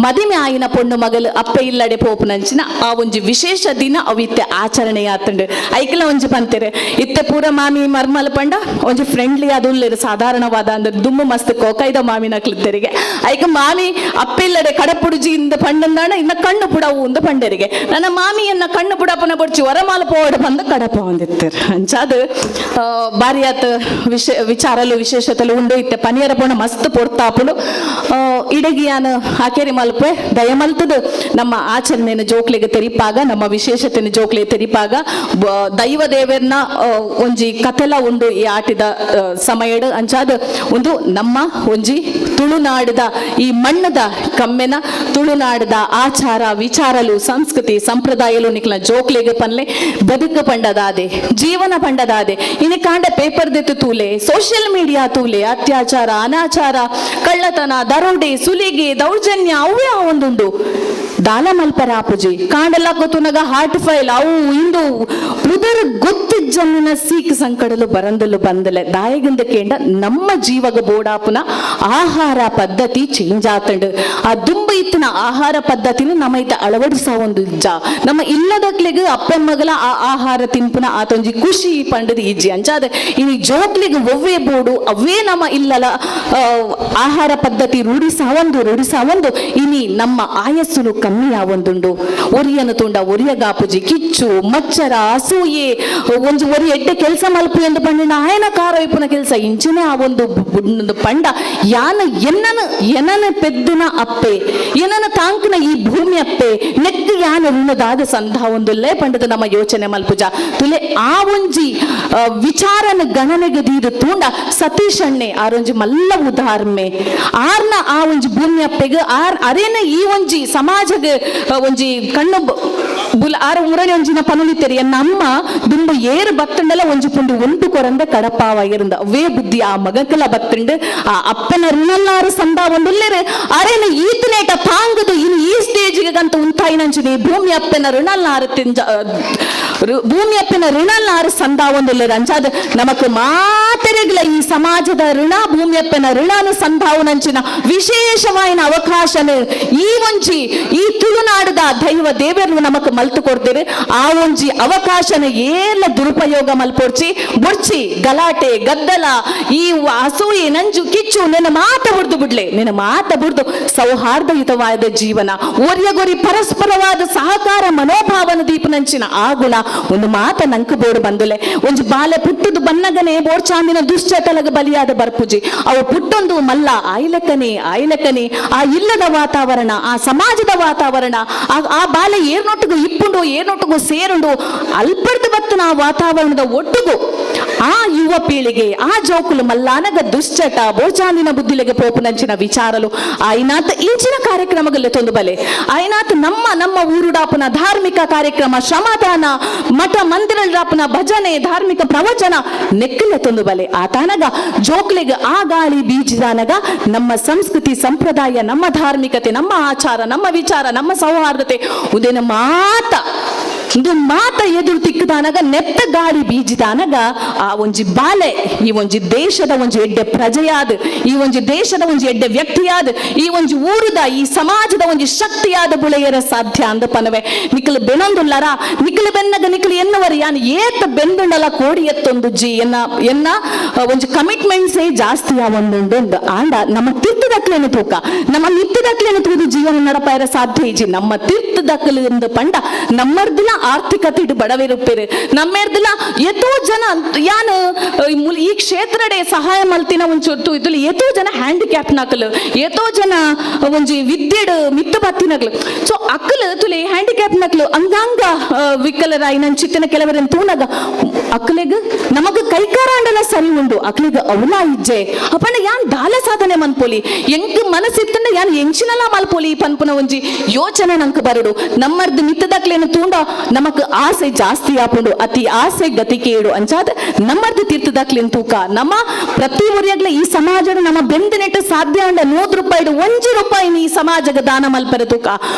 ಮದಿಮೆ ಆಯಿನ ಪೊಣ್ಣು ಮಗಲು ಅಪ್ಪೆ ಇಲ್ಲಡೆ ಪೋಪುನಂಚಿನ ಆ ಒಂಜಿ ವಿಶೇಷ ದಿನ ಅವು ಇತ್ತೆ ಆಚರಣೆ ಆತಂಡು. ಐಕಲ ಒಂಜಿ ಪಂತೆರೆ ಇತ್ತೆ ಪೂರ ಮಾಮಿ ಮರ್ಮಲ್ ಪಂಡ ಒಂಜಿ ಫ್ರೆಂಡ್ಲಿ ಅದು ಉಲ್ಲೇರು ಸಾಧಾರಣವಾದ ಅಂದ್ರೆ ದುಮ್ಮು ಮಸ್ತ್ ಕೋಕೈದ ಮಾಮಿನ ಕ್ಲಿತ್ತರಿಗೆ ಐಕ ಮಾಮಿ ಅಪ್ಪಿಲ್ಲಡೆ ಕಡಪುಡುಜಿ ಇಂದ ಪಂಡಂದಾಣ ಇನ್ನ ಕಣ್ಣು ಪುಡವು ಇಂದ ಪಂಡರಿಗೆ ನನ್ನ ಮಾಮಿಯನ್ನ ಕಣ್ಣು ಪುಡಪನ ಬಡ್ಚಿ ಹೊರಮಾಲ ಪೋಡ ಬಂದ ಕಡಪ ಹೊಂದಿತ್ತಾರೆ. ಅಂಚಾದ ಬಾರಿಯಾತ ವಿಶೇ ವಿಚಾರಲು ವಿಶೇಷತಲು ಉಂಡು ಇತ್ತೆ ಪನಿಯರ ಪೋಣ ಮಸ್ತ್ ಪೊರ್ತಾಪುಂಡು. ಇಡಗಿಯಾನ ಆಕೆರಿ ಮಲ್ಪೆ ದಯಮಲ್ತದ ನಮ್ಮ ಆಚರಣೆನ ಜೋಕ್ಲೆಗೆ ತೆರಿಪಾಗ ನಮ್ಮ ವಿಶೇಷತೆನ ಜೋಕ್ಲೆ ತೆರಿಪಾಗ ದೈವ ದೇವರ್ನ ಒಂಜಿ ಕಥೆಲ ಉಂಡು ಈ ಆಟಿದ ಸಮಯಡ್ ಅಂಚಾದ ಒಂದು ನಮ್ಮ ಒಂಜಿ ತುಳುನಾಡದ ಈ ಮಣ್ಣದ ಕಮ್ಮೆನ ತುಳುನಾಡದ ಆಚಾರ ವಿಚಾರಲು ಸಂಸ್ಕೃತಿ ಸಂಪ್ರದಾಯಲು ನಿಕ್ಲ ಜೋಕ್ಲೆಗೆ ಪನ್ಲೆ ಬದುಕು ಪಂಡದಾದೆ ಜೀವನ ಪಂಡದಾದೆ ಇನಿ ಕಾಂಡ ಪೇಪರ್ ದೆತ್ತು ತೂಲೆ ಸೋಷಿಯಲ್ ಮೀಡಿಯಾ ತೂಲೆ ಅತ್ಯಾಚಾರ ಅನಾಚಾರ ಕಳ್ಳತನ ದರೋಡೆ ಸುಲಿಗೆ ದೌರ್ಜನ್ಯ ಅವೇ ಒಂದುಂಡು ದಾಲ ಮಲ್ಪರ ಆಪುಜಿ ಕಾಂಡಲ ಗೊತ್ತುನಗ ಹಾರ್ಟ್ ಫೈಲ್ ಅವು ಇಂದು ಪುದರ್ ಗೊತ್ತು ಜನ್ನಿನ ಸೀಕ್ ಸಂಕಡಲು ಬರಂದಲು ಬಂದಲೆ ದಾಯಗಿಂದ ಕೇಂಡ ನಮ್ಮ ಜೀವಗ ಬೋಡಾಪುನ ಆಹಾರ ಪದ್ಧತಿ ಚೇಂಜ್ ಆತಂಡು ಆ ದುಂಬ ಇತ್ತಿನ ಆಹಾರ ಪದ್ಧತಿನ ನಮ್ಮ ಇತ್ತ ಅಳವಡಿಸ ಒಂದು ಇಜ್ಜ ನಮ್ಮ ಇಲ್ಲದಕ್ಲೆಗ್ ಅಪ್ಪಮ್ಮಗಲ ಆ ಆಹಾರ ತಿನ್ಪುನ ಆತೊಂಜಿ ಖುಷಿ ಪಂಡದ ಇಜ್ಜಿ ಅಂಚಾದ ಇನಿ ಜೋಕ್ಲಿಗ್ ಒವ್ವೇ ಬೋಡು ಅವೇ ನಮ್ಮ ಇಲ್ಲಲ ಆಹಾರ ಪದ್ಧತಿ ರೂಢಿಸ ಒಂದು ಇನಿ ನಮ್ಮ ಆಯಸ್ಸುಲು ಕಮ್ಮಿ ಯಾವೊಂದುಂಡು ಒರಿಯನು ತುಂಡ ಒರಿಯಗಾಪುಜಿ ಕಿಚ್ಚು ಮಚ್ಚರ ಅಸೂಯೆ ಒಂಜಿ ಒರಿ ಎಡ್ಡೆ ಕೆಲಸ ಮಲ್ಪು ಎಂದು ಪಂಡಿನ ಆಯನ ಕಾರ ಇಪ್ಪುನ ಕೆಲಸ ಇಂಚಿನ ಆ ಒಂದು ಪಂಡ ಯಾನ ಎನ್ನನ ಎನನ ಪೆದ್ದಿನ ಅಪ್ಪೆ ಎನನ ತಾಂಕಿನ ಈ ಭೂಮಿ ಅಪ್ಪೆ ನೆಕ್ ಯಾನ ಋಣದಾದ ಸಂಧ ಒಂದುಲ್ಲೇ ಪಂಡದ ನಮ್ಮ ಯೋಚನೆ ಮಲ್ಪುಜ ತುಲೆ ಆ ಒಂಜಿ ವಿಚಾರನ ಗಣನೆಗೆ ದೀದು ತೂಂಡ ಸತೀಶ್ ಅಣ್ಣೆ ಆರೊಂಜಿ ಮಲ್ಲ ಉದಾಹರಣೆ ಆರ್ನ ಆ ಒಂಜಿ ಭೂಮಿ ಅಪ್ಪೆಗ್ ಆರ್ ಅರೇನ ಈ ಒಂಜಿ ಸಮಾಜಗ್ ಒಂಜಿ ಕಣ್ಣು ಬುಲ ಆರ ಮುರಳಿ ಒಂಜಿನ ಪನುಲಿತೆರಿ ಎನ್ನ ಅಮ್ಮ ದುಂಬು ಏರು ಬತ್ತಂಡಲ ಒಂಜಿ ಪುಂಡಿ ಉಂಟು ಕೊರಂದ ಕಡಪಾವ ಇರಂದ ಅವೇ ಬುದ್ಧಿ ಆ ಮಗಕಲ ಬತ್ತಂಡು ಆ ಅಪ್ಪನ ಋಣಲ್ಲಾರು ಸಂದ ಒಂದುಲ್ಲೇರು ಅರೇನ ಈತನೇಟ ತಾಂಗದು ಇನ್ನು ಈ ಸ್ಟೇಜ್ಗೆ ಗಂತ ಉಂತಾಯಿನಂಚಿನಿ ಭೂಮಿ ಅಪ್ಪನ ಋಣಲ್ಲಾರು ತಿಂಜ ಭೂಮಿ ಅಪ್ಪನ ಋಣಲ್ಲಾರು ಸಂದ ಒಂದುಲ್ಲೇರು ಅಂಚಾದ ನಮಕ್ ಮಾತೆರೆಗ್ಲ ಈ ಸಮಾಜದ ಋಣ ಭೂಮಿ ಅಪ್ಪನ ಋಣನು ಸಂಧಾವನಂಚಿನ ವಿಶೇಷವಾಯಿನ ಅವಕಾಶನ ಈ ಒಂಜಿ ಈ ತುಳುನಾಡದ ದೈವ ದೇವರು ನಮಕ್ ಮಲ್ತು ಕೊಡ್ತೇವೆ ಆ ಒಂಜಿ ಅವಕಾಶನ ಏಲ ದುರುಪಯೋಗ ಮಲ್ಪೊರ್ಚಿ ಬೊರ್ಚಿ ಗಲಾಟೆ ಗದ್ದಲ ಈ ಅಸೂಯೆ ನಂಜು ಕಿಚ್ಚು ನಿನ್ನ ಮಾತ ಬುಡ್ದು ಬಿಡ್ಲೆ ನಿನ್ನ ಮಾತ ಬುಡ್ದು ಸೌಹಾರ್ದಯುತವಾದ ಜೀವನ ಒರಿಯಗೊರಿ ಪರಸ್ಪರವಾದ ಸಹಕಾರ ಮನೋಭಾವನ ದೀಪನಂಚಿನ ಆ ಗುಣ ಒಂದು ಮಾತ ನಂಕು ಬೋಡು ಬಂದುಲೆ ಒಂಜಿ ಬಾಲೆ ಪುಟ್ಟುದು ಬನ್ನಗನೆ ಬೋರ್ಚಾಂದಿನ ದುಶ್ಚಟಲಗ ಬಲಿಯಾದ ಬರ್ಪುಜಿ ಅವು ಪುಟ್ಟೊಂದು ಮಲ್ಲ ಆಯ್ಲಕನೆ ಆಯ್ಲಕನೆ ಆ ಇಲ್ಲದ ವಾತಾವರಣ ಆ ಸಮಾಜದ ವಾತಾವರಣ ಆ ಬಾಲೆ ಏರ್ನೊಟ್ಟಿಗೂ ಇಪ್ಪುಂಡು ಏರ್ನೊಟ್ಟಿಗೂ ಸೇರುಂಡು ಅಲ್ಪರ್ದು ಬತ್ತನ ಆ ವಾತಾವರಣದ ಒಟ್ಟುಗು ಆ ಯುವ ಪೀಳಿಗೆ ಆ ಜೋಕುಲು ಮಲ್ಲಾನಗ ದುಶ್ಚಟ ಬೋಚಾಂದಿನ ಬುದ್ಧಿಲೆಗೆ ಪೋಪುನಂಚಿನ ವಿಚಾರಲು ಆಯ್ನಾತ್ ಇಂಚಿನ ಕಾರ್ಯಕ್ರಮಗಳಲ್ಲಿ ತೊಂದು ಬಲೆ ಆಯ್ನಾತ್ ನಮ್ಮ ನಮ್ಮ ಊರುಡಾಪುನ ಧಾರ್ಮಿಕ ಕಾರ್ಯಕ್ರಮ ಶ್ರಮದಾನ ಮಠ ಮಂದಿರಡಾಪುನ ಭಜನೆ ಧಾರ್ಮಿಕ ಪ್ರವಚನ ನೆಕ್ಕಲೆ ತೊಂದು ಬಲೆ ಆತಾನಗ ಜೋಕ್ಲೆಗ್ ಆ ಗಾಳಿ ಬೀಜಿದಾನಗ ನಮ್ಮ ಸಂಸ್ಕೃತಿ ಸಂಪ್ರದಾಯ ನಮ್ಮ ಧಾರ್ಮಿಕತೆ ನಮ್ಮ ಆಚಾರ ನಮ್ಮ ವಿಚಾರ ನಮ್ಮ ಸೌಹಾರ್ದತೆ ಉದೇನ ಮಾತ ಇಂದು ಮಾತ ಎದುರು ತಿಕ್ಕದಾನಗ ನೆತ್ತ ಗಾಳಿ ಬೀಜಿದಾನಗ ಆ ಒಂಜಿ ಬಾಲೆ ಈ ಒಂಜಿ ದೇಶದ ಒಂಜಿ ಎಡ್ಡೆ ಪ್ರಜೆಯಾದ ಈ ಒಂಜಿ ದೇಶದ ಒಂಜಿ ಎಡ್ಡೆ ವ್ಯಕ್ತಿಯಾದ ಈ ಒಂಜಿ ಊರುದ ಈ ಸಮಾಜದ ಒಂಜಿ ಶಕ್ತಿಯಾದ ಬುಳೆಯರ ಸಾಧ್ಯ ಅಂದ ಪನವೆ ನಿಖಲ್ ಬೆನೊಂದುಲ್ಲರ ನಿಖಲ್ ಬೆನ್ನಗ ನಿಖಲ್ ಎನ್ನುವರು ಯಾನ್ ಏತ ಬೆಂದುಂಡಲ ಕೋಡಿ ಎತ್ತೊಂದು ಜಿ ಎನ್ನ ಎನ್ನ ಒಂಜಿ ಕಮಿಟ್ಮೆಂಟ್ಸೇ ಜಾಸ್ತಿ ಒಂದುಂಡು ಆಂಡ ನಮ್ಮ ತೀರ್ಥದಕ್ಲೇನು ತೂಕ ನಮ್ಮ ನಿತ್ಯದಕ್ಲೇನು ತೂದು ಜೀವನ ನಡಪಾಯರ ಸಾಧ್ಯ ಇಜ್ಜಿ ನಮ್ಮ ತೀರ್ಥದಕ್ಕಲು ಎಂದು ಪಂಡ ನಮ್ಮರ್ದಿನ ಆರ್ಥಿಕತೆ ಇಡು ಬಡವಿರುಪ್ಪೇರು ನಮ್ಮೆರ್ದಿನ ಎತೋ ಜನ ಯಾನ್ ಈ ಕ್ಷೇತ್ರಡೆ ಸಹಾಯ ಮಲ್ತಿನ ಒಂಚೂರು ಇದ್ರಲ್ಲಿ ಏತೋ ಜನ ಹ್ಯಾಂಡಿಕ್ಯಾಪ್ ನಕಲು ಏತೋ ಜನ ಒಂಜಿ ವಿದ್ಯೆಡ್ ಮಿತ್ತ ಬತ್ತಿನಕ್ಲು ಸೊ ಅಕ್ಕಲು ತುಲಿ ಹ್ಯಾಂಡಿಕ್ಯಾಪ್ ನಕಲು ಅಂಗಾಂಗ ವಿಕಲರಾಯಿ ಚಿತ್ತಿನ ಕೆಲವರನ್ನು ತೂನಗ ಅಕ್ಕಲೆಗ್ ನಮಗ ಕೈಕಾರಾಂಡಲ ಸರಿ ಉಂಡು ಅಕ್ಲಿಗ್ ಅವಲ ಇಜ್ಜೆ ಅಪ್ಪಣ್ಣ ಯಾನ್ ದಾಲ ಸಾಧನೆ ಮನ್ಪೋಲಿ ಎಂಕ್ ಮನಸ್ಸಿತ್ತಂಡ ಯಾನ್ ಎಂಚಿನಲ ಮಲ್ಪೋಲಿ ಪನ್ಪುನ ಒಂಜಿ ಯೋಚನೆ ನಂಕ್ ಬರಡು ನಮ್ಮರ್ದು ಮಿತ್ತದಕ್ಲೇನು ತೂಂಡ ನಮಕ್ ಆಸೆ ಜಾಸ್ತಿ ಆಪುಂಡು ಅತಿ ಆಸೆ ಗತಿ ಕೇಡು ಅಂಚಾದ ನಮ್ಮರ್ದು ತೀರ್ಥದಕ್ಲೇನು ತೂಕ ನಮ್ಮ ಪ್ರತಿ ಊರಿಯಾಗ್ಲ ಈ ಸಮಾಜದ ನಮ್ಮ ಬೆಂದ ನೆಟ್ಟು ಸಾಧ್ಯ ಅಂಡ 100 ರೂಪಾಯಿ 1 ರೂಪಾಯಿ ಈ ಸಮಾಜದ ದಾನ ಮಲ್ಪರ ತೂಕ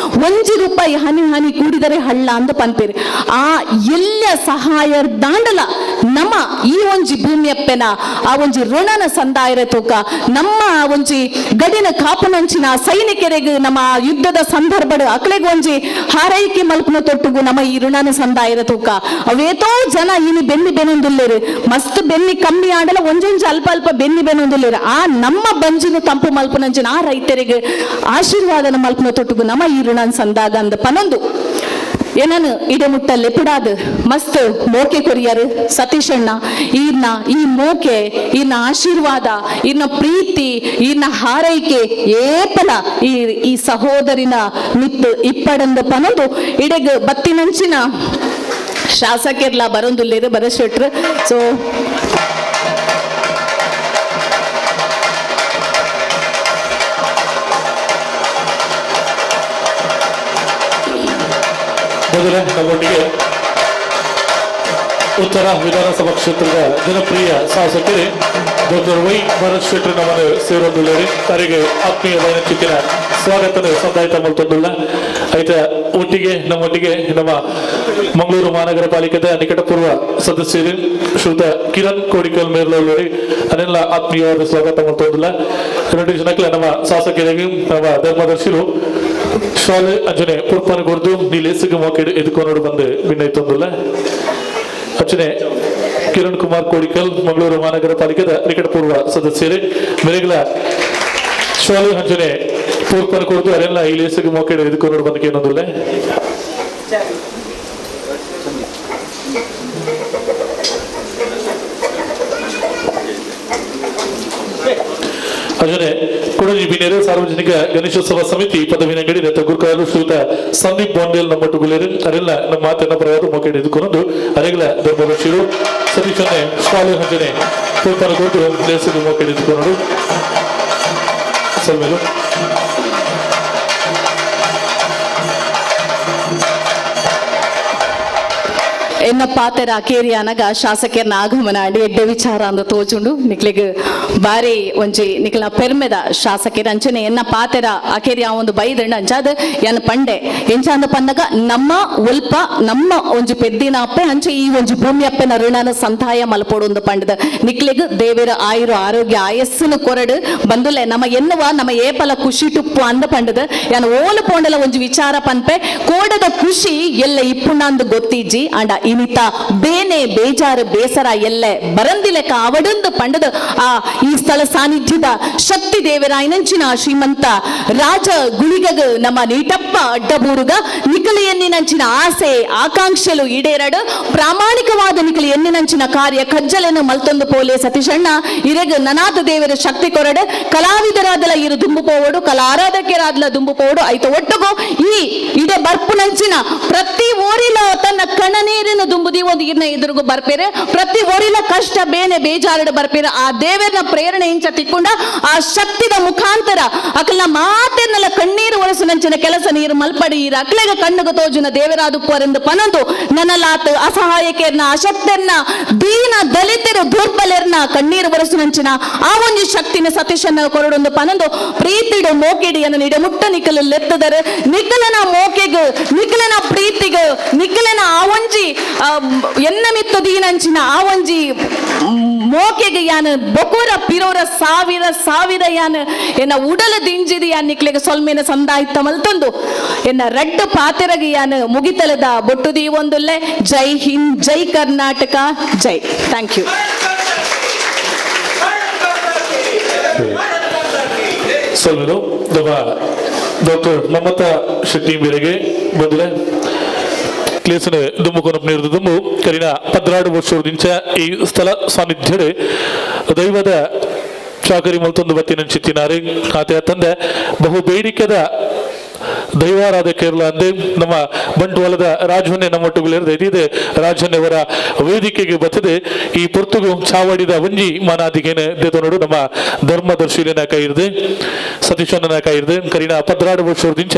1 ರೂಪಾಯಿ ಹನಿ ಹನಿ ಕೂಡಿದರೆ ಹಳ್ಳ ಅಂದ ಪನ್ಪೇರು ಆ ಎಲ್ಲ ಸಹಾಯ ದಾಂಡಲ ನಮ್ಮ ಈ ಒಂಜಿ ಭೂಮಿಯಪ್ಪೆನ ಆ ಒಂಜಿ ಋಣನ ಸಂದಾಯರ ತೂಕ ನಮ್ಮ ಒಂಜಿ ಗಡಿನ ಕಾಪುನಂಚಿನ ಸೈನಿಕರಿಗೆ ನಮ್ಮ ಯುದ್ಧದ ಸಂದರ್ಭ ಅಕ್ಲೆಗ್ ಒಂಜಿ ಹಾರೈಕೆ ಮಲ್ಪನ ತೊಟ್ಟುಗು ನಮ್ಮ ಈ ಋಣನ ಸಂದಾಯರ ತೂಕ ಅವೇತೋ ಜನ ಇನಿ ಬೆನ್ನಿ ಬೆನೊಂದುಲ್ಲೇರು ಮಸ್ತ್ ಬೆನ್ನಿ ಕಮ್ಮಿ ಆಡಲ ಒಂಜೊಂಜಿ ಅಲ್ಪ ಅಲ್ಪ ಬೆನ್ನಿ ಬೆನೊಂದುಲ್ಲೇರು ಆ ನಮ್ಮ ಬಂಜಿನ ತಂಪು ಮಲ್ಪನಂಚಿನ ಆ ರೈತರಿಗೆ ಆಶೀರ್ವಾದನ ಮಲ್ಪನ ತೊಟ್ಟುಗು ನಮ್ಮ ಈ ಋಣನ ಸಂದಾಗ ಅಂದ ಪನೊಂದು. ಏನನು ಇಡೆ ಮುಟ್ಟ ಲೆಪುಡಾದ್ ಮಸ್ತ್ ಮೋಕೆ ಕೊರಿಯರು ಸತೀಶಣ್ಣ. ಈರ್ನ ಈ ಮೋಕೆ, ಈರ್ನ ಆಶೀರ್ವಾದ, ಈರ್ನ ಪ್ರೀತಿ, ಈರ್ನ ಹಾರೈಕೆ ಏಪಲ ಈ ಈ ಸಹೋದರಿನ ಮಿತ್ತು ಇಪ್ಪಡಂದ ಪನೊಂದು ಇಡೆಗ್ ಬತ್ತಿನಂಚಿನ ಶಾಸಕಿರ್ಲ ಬರೊಂದುಲ್ಲೇರು ಬರಶೆಟ್ರು. ಸೊ ಮೊದಲೇ ನಮ್ಮೊಟ್ಟಿಗೆ ಉತ್ತರ ವಿಧಾನಸಭಾ ಕ್ಷೇತ್ರದ ಜನಪ್ರಿಯ ಶಾಸಕರೇ ಡಾಕ್ಟರ್ ವೈ ಭರತ್ ಶೆಟ್ಟರ್ ನಮ್ಮನ್ನು ಸೇರೊಂದುಳ್ಳೇರಿ. ತಾರಿಗೆ ಆತ್ಮೀಯ ವೈನಚಿತ್ತಿನ ಸ್ವಾಗತ ಸಂದಾಯಿತ ಮಲ್ತೊಂದುಳ್ಳ. ಐತ ಒಟ್ಟಿಗೆ ನಮ್ಮೊಟ್ಟಿಗೆ ನಮ್ಮ ಮಂಗಳೂರು ಮಹಾನಗರ ಪಾಲಿಕೆದ ನಿಕಟಪೂರ್ವ ಸದಸ್ಯರು ಶ್ರೀಯುತ ಕಿರಣ್ ಕೋಡಿಕಲ್ ಮೇರ್ಲೊಳ್ಳೇರಿ ಅದೆಲ್ಲ ಆತ್ಮೀಯವಾದ ಸ್ವಾಗತ ಮಲ್ತೊಂದುಳ್ಳ. ಎರಡು ಜನಕ್ಕೆ ನಮ್ಮ ಶಾಸಕರಿಗೆ ನಮ್ಮ ಧರ್ಮದರ್ಶಿರು ಶಾಲೆ ಅಂಜನೆ ಪುರ್ಪನ ಕೊರ್ದು ನೀಲೇಸಿಗೆ ಮೋಕೆಡ್ ಎದುಕೊನೋಡು ಬಂದು ಭಿನ್ನೈತೊಂದುಲ್ಲ. ಅರ್ಚನೆ ಕಿರಣ್ ಕುಮಾರ್ ಕೋಡಿಕಲ್ ಮಂಗಳೂರು ಮಹಾನಗರ ಪಾಲಿಕೆದ ನಿಕಟಪೂರ್ವ ಸದಸ್ಯರೇ ಮೇರೆಗಳ ಶಾಲೆ ಅಂಜನೆ ಪೂರ್ಪನ ಕೊರ್ದು ಅದೆಲ್ಲ ಈ ಲೇಸಿಗೆ ಮೋಕೆಡ್ ಎದುಕೊನೋಡು ಬಂದಕ್ಕೆ ಏನೊಂದುಲ್ಲ. ಅರ್ಜನೆ ಕೊಡಲಿ ಬಿನೇರು ಸಾರ್ವಜನಿಕ ಗಣೇಶೋತ್ಸವ ಸಮಿತಿ ಪದವಿನಂಗಡಿ ನೆತ್ತ ಗುರುಕಾಲು ಶ್ರೀಯುತ ಸಂದೀಪ್ ಬಾಂಡೇಲ್ ನಮ್ಮ ಟುಗುಲೇರು ಅರೆಲ್ಲ ನಮ್ಮ ಮಾತನ್ನ ಪರವಾದ ಮೊಕೆಡ್ ಎದುಕೊಂಡು ಅರೆಗಳ ಧರ್ಮದರ್ಶಿರು ಸತೀಶನ್ನೇ ಶಾಲೆ ಹಂಜನೆ ಪೂರ್ಪನ ಕೊಟ್ಟು ಲೇಸಿಗೆ ಮೊಕೆಡ್ ಎದುಕೊಂಡು ಸಲ್ಮೇಲು. ಎನ್ನ ಪಾತೆರ ಅಕೇರಿಯಾನಗ ಶಾಸಕರ್ನ ಆಗಮನ ಅಡಿ ಎಡ್ಡೆ ವಿಚಾರ ಅಂದ ತೋಜುಂಡು. ನಿಕ್ಲೆಗ್ ಬಾರಿ ಒಂಜಿ ನಿಕ್ಲ ಪೆರ್ಮೆದ ಶಾಸಕರ ಅಂಚನೆ ಎನ್ನ ಪಾತೆರ ಅಕೇರಿಯ ಒಂದು ಬೈದಂಡ ಅಂಚಾದ ಎನ್ನ ಪಂಡೆ ಎಂಚ ಅಂದ ಪನ್ನಗ ನಮ್ಮ ಒಲ್ಪ ನಮ್ಮ ಒಂಜಿ ಪೆದ್ದಿನ ಅಪ್ಪೆ ಅಂಚೆ ಈ ಒಂಜಿ ಭೂಮಿ ಅಪ್ಪೆನ ಋಣನ ಸಂತಾಯ ಮಲ್ಪೋಡು ಒಂದು ಪಂಡದ ನಿಕ್ಲೆಗ್ ದೇವರ ಆಯುರು ಆರೋಗ್ಯ ಆಯಸ್ಸುನು ಕೊರಡು ಬಂದುಲೆ ನಮ್ಮ ಎನ್ನುವ ನಮ್ಮ ಏಪಲ ಖುಷಿ ಟುಪ್ಪು ಅಂದ ಪಂಡದ ಯಾನ ಓಲು ಪೋಂಡಲ ಒಂಜಿ ವಿಚಾರ ಪನ್ಪೆ ಕೋಡದ ಖುಷಿ ಎಲ್ಲ ಇಪ್ಪುಂಡಂದು ಗೊತ್ತಿಜ್ಜಿ ಅಂಡ ಇನಿತ ಬೇನೆ ಬೇಜಾರು ಬೇಸರ ಎಲ್ಲೆ ಬರಂದಿಲೆಕ್ಕ ಅವಡೊಂದು ಪಂಡದ ಆ ಈ ಸ್ಥಳ ಸಾನ್ನಿಧ್ಯದ ಶಕ್ತಿ ದೇವರಾಯನಂಚಿನ ಶ್ರೀಮಂತ ರಾಜ ಗುಳಿಗಗ ನಮ್ಮ ನೀಟಪ್ಪ ಅಡ್ಡಬೂರುಗ ನಿಕಲು ಎನ್ನಿನಂಚಿನ ಆಸೆ ಆಕಾಂಕ್ಷೆಲು ಈಡೇರಡು ಪ್ರಾಮಾಣಿಕವಾದ ನಿಕಲು ಎನ್ನಿನಂಚಿನ ಕಾರ್ಯ ಕಜ್ಜಲೆನು ಮಲ್ತೊಂದು ಪೋಲೆ ಸತೀಶಣ್ಣ ಇರೆಗ್ ನನಾದ ದೇವರ ಶಕ್ತಿ ಕೊರಡು ಕಲಾವಿದರಾದಲ ಇರು ದುಂಬು ಪೋವಡು ಕಲಾ ಆರಾಧಕರಾದಲ ದುಂಬು ಪೋವಡು ಐತ ಒಟ್ಟುಗು ಈ ಇಡೆ ಬರ್ಪುನಂಚಿನ ಪ್ರತಿ ಓರಿಲ ತನ್ನ ಕಣನೀರಿನ ದುಂಬುದಿ ಒಂದು ಇರ್ನ ಎದುರುಗು ಬರ್ಪೇರೆ ಪ್ರತಿ ಓರಿಲ ಕಷ್ಟ ಬೇನೆ ಬೇಜಾರಡು ಬರ್ಪೇರೆ ಆ ದೇವರನ ಪ್ರೇರಣೆ ಇಂಚ ತಿಕ್ಕೊಂಡ ಆ ಶಕ್ತಿದ ಮುಖಾಂತರ ಅಕಲ್ನ ಮಾತೆನ್ನೆಲ್ಲ ಕಣ್ಣೀರು ಒರೆಸುನಂಚಿನ ಕೆಲಸ ನೀರು ಮಲ್ಪಡಿ ಈ ಅಕ್ಲೆಗ ಕಣ್ಣುಗ ತೋಜುನ ದೇವರಾದುಪ್ಪರೆಂದು ಪನೊಂದು ನನ್ನಲಾತ್ ಅಸಹಾಯಕರ್ನ ಅಶಕ್ತರ್ನ ದೀನ ದಲಿತರು ದುರ್ಬಲರ್ನ ಕಣ್ಣೀರು ಒರೆಸುನಂಚಿನ ಆ ಒಂದು ಶಕ್ತಿನ ಸತೀಶನ್ನ ಕೊರಡೊಂದು ಪನೊಂದು ಪ್ರೀತಿಡು ಮೋಕೆಡಿ ಅನ್ನ ನಿಡ ಮುಟ್ಟ ನಿಕಲು ಲೆತ್ತದರೆ ನಿಕಲನ ಮೋಕೆಗು ನಿಕಲನ ಪ್ರೀತಿಗು ನಿಕಲನ ಆ ಒಂಜಿ ಎನ್ನ ಮಿತ್ತು ದೀನಂಚಿನ ಆ ಒಂಜಿ ಮೋಕೆಗೆ ಯಾನ್ ಬೊಕೋರ ಪಿರೋರ ಸಾವಿರ ಸಾವಿರ ಯಾನ್ ಎನ್ನ ಉಡಲ ದಿಂಜಿದಿ ಯಾನ್ ನಿಕ್ಲೆಗೆ ಸೊಲ್ಮೇನ ಸಂದಾಯಿತ ಮಲ್ತೊಂದು ಎನ್ನ ರಡ್ಡು ಪಾತೆರಗೆ ಯಾನ್ ಮುಗಿತಲದ ಬೊಟ್ಟು ದೀವೊಂದುಲ್ಲೆ. ಜೈ ಹಿಂದ್, ಜೈ ಕರ್ನಾಟಕ, ಜೈ. Thank you. ಸೊಲ್ಮೆಲು ನಮ್ಮ ಡಾಕ್ಟರ್ ಮಮತಾ ಶೆಟ್ಟಿ ಮೇರೆಗೆ ಬಂದರೆ ಕ್ಲೇಸನ ದುಂಬು ಕೊನಪ್ ನೀರು ದುಂಬು ಕರಿನ 12 ವರ್ಷದಿಂಚ ಈ ಸ್ಥಳ ಸಾನ್ನಿಧ್ಯಡೆ ದೈವದ ಚಾಕರಿ ಮಲ್ತೊಂದು ಬತ್ತಿನ ಚಿತ್ತಿನಾರಿ ಆತ ತಂದೆ ಬಹು ಬೇಡಿಕೆದ ದೈವಾರಾಧಕರಲ್ಲ ಅಂದೆ ನಮ್ಮ ಬಂಟ್ವಾಳದ ರಾಜವನ್ನೇ ನಮ್ಮೊಟ್ಟುಗಳಿರದೆ ಇದೆ ರಾಜನ್ಯವರ ವೇದಿಕೆಗೆ ಬತ್ತದೆ ಈ ಪೊರ್ತುಗು ಚಾವಡಿದ ಒಂಜಿ ಮನಾದಿಗೇನೆ ದೇತನೋಡು ನಮ್ಮ ಧರ್ಮದರ್ಶಿಲಿನ ಕೈಯಿರ್ದೆ ಸತೀಶಣ್ಣನ ಕೈಯಿರ್ದೆ ಕರಿನ 12 ವರ್ಷದಿಂಚ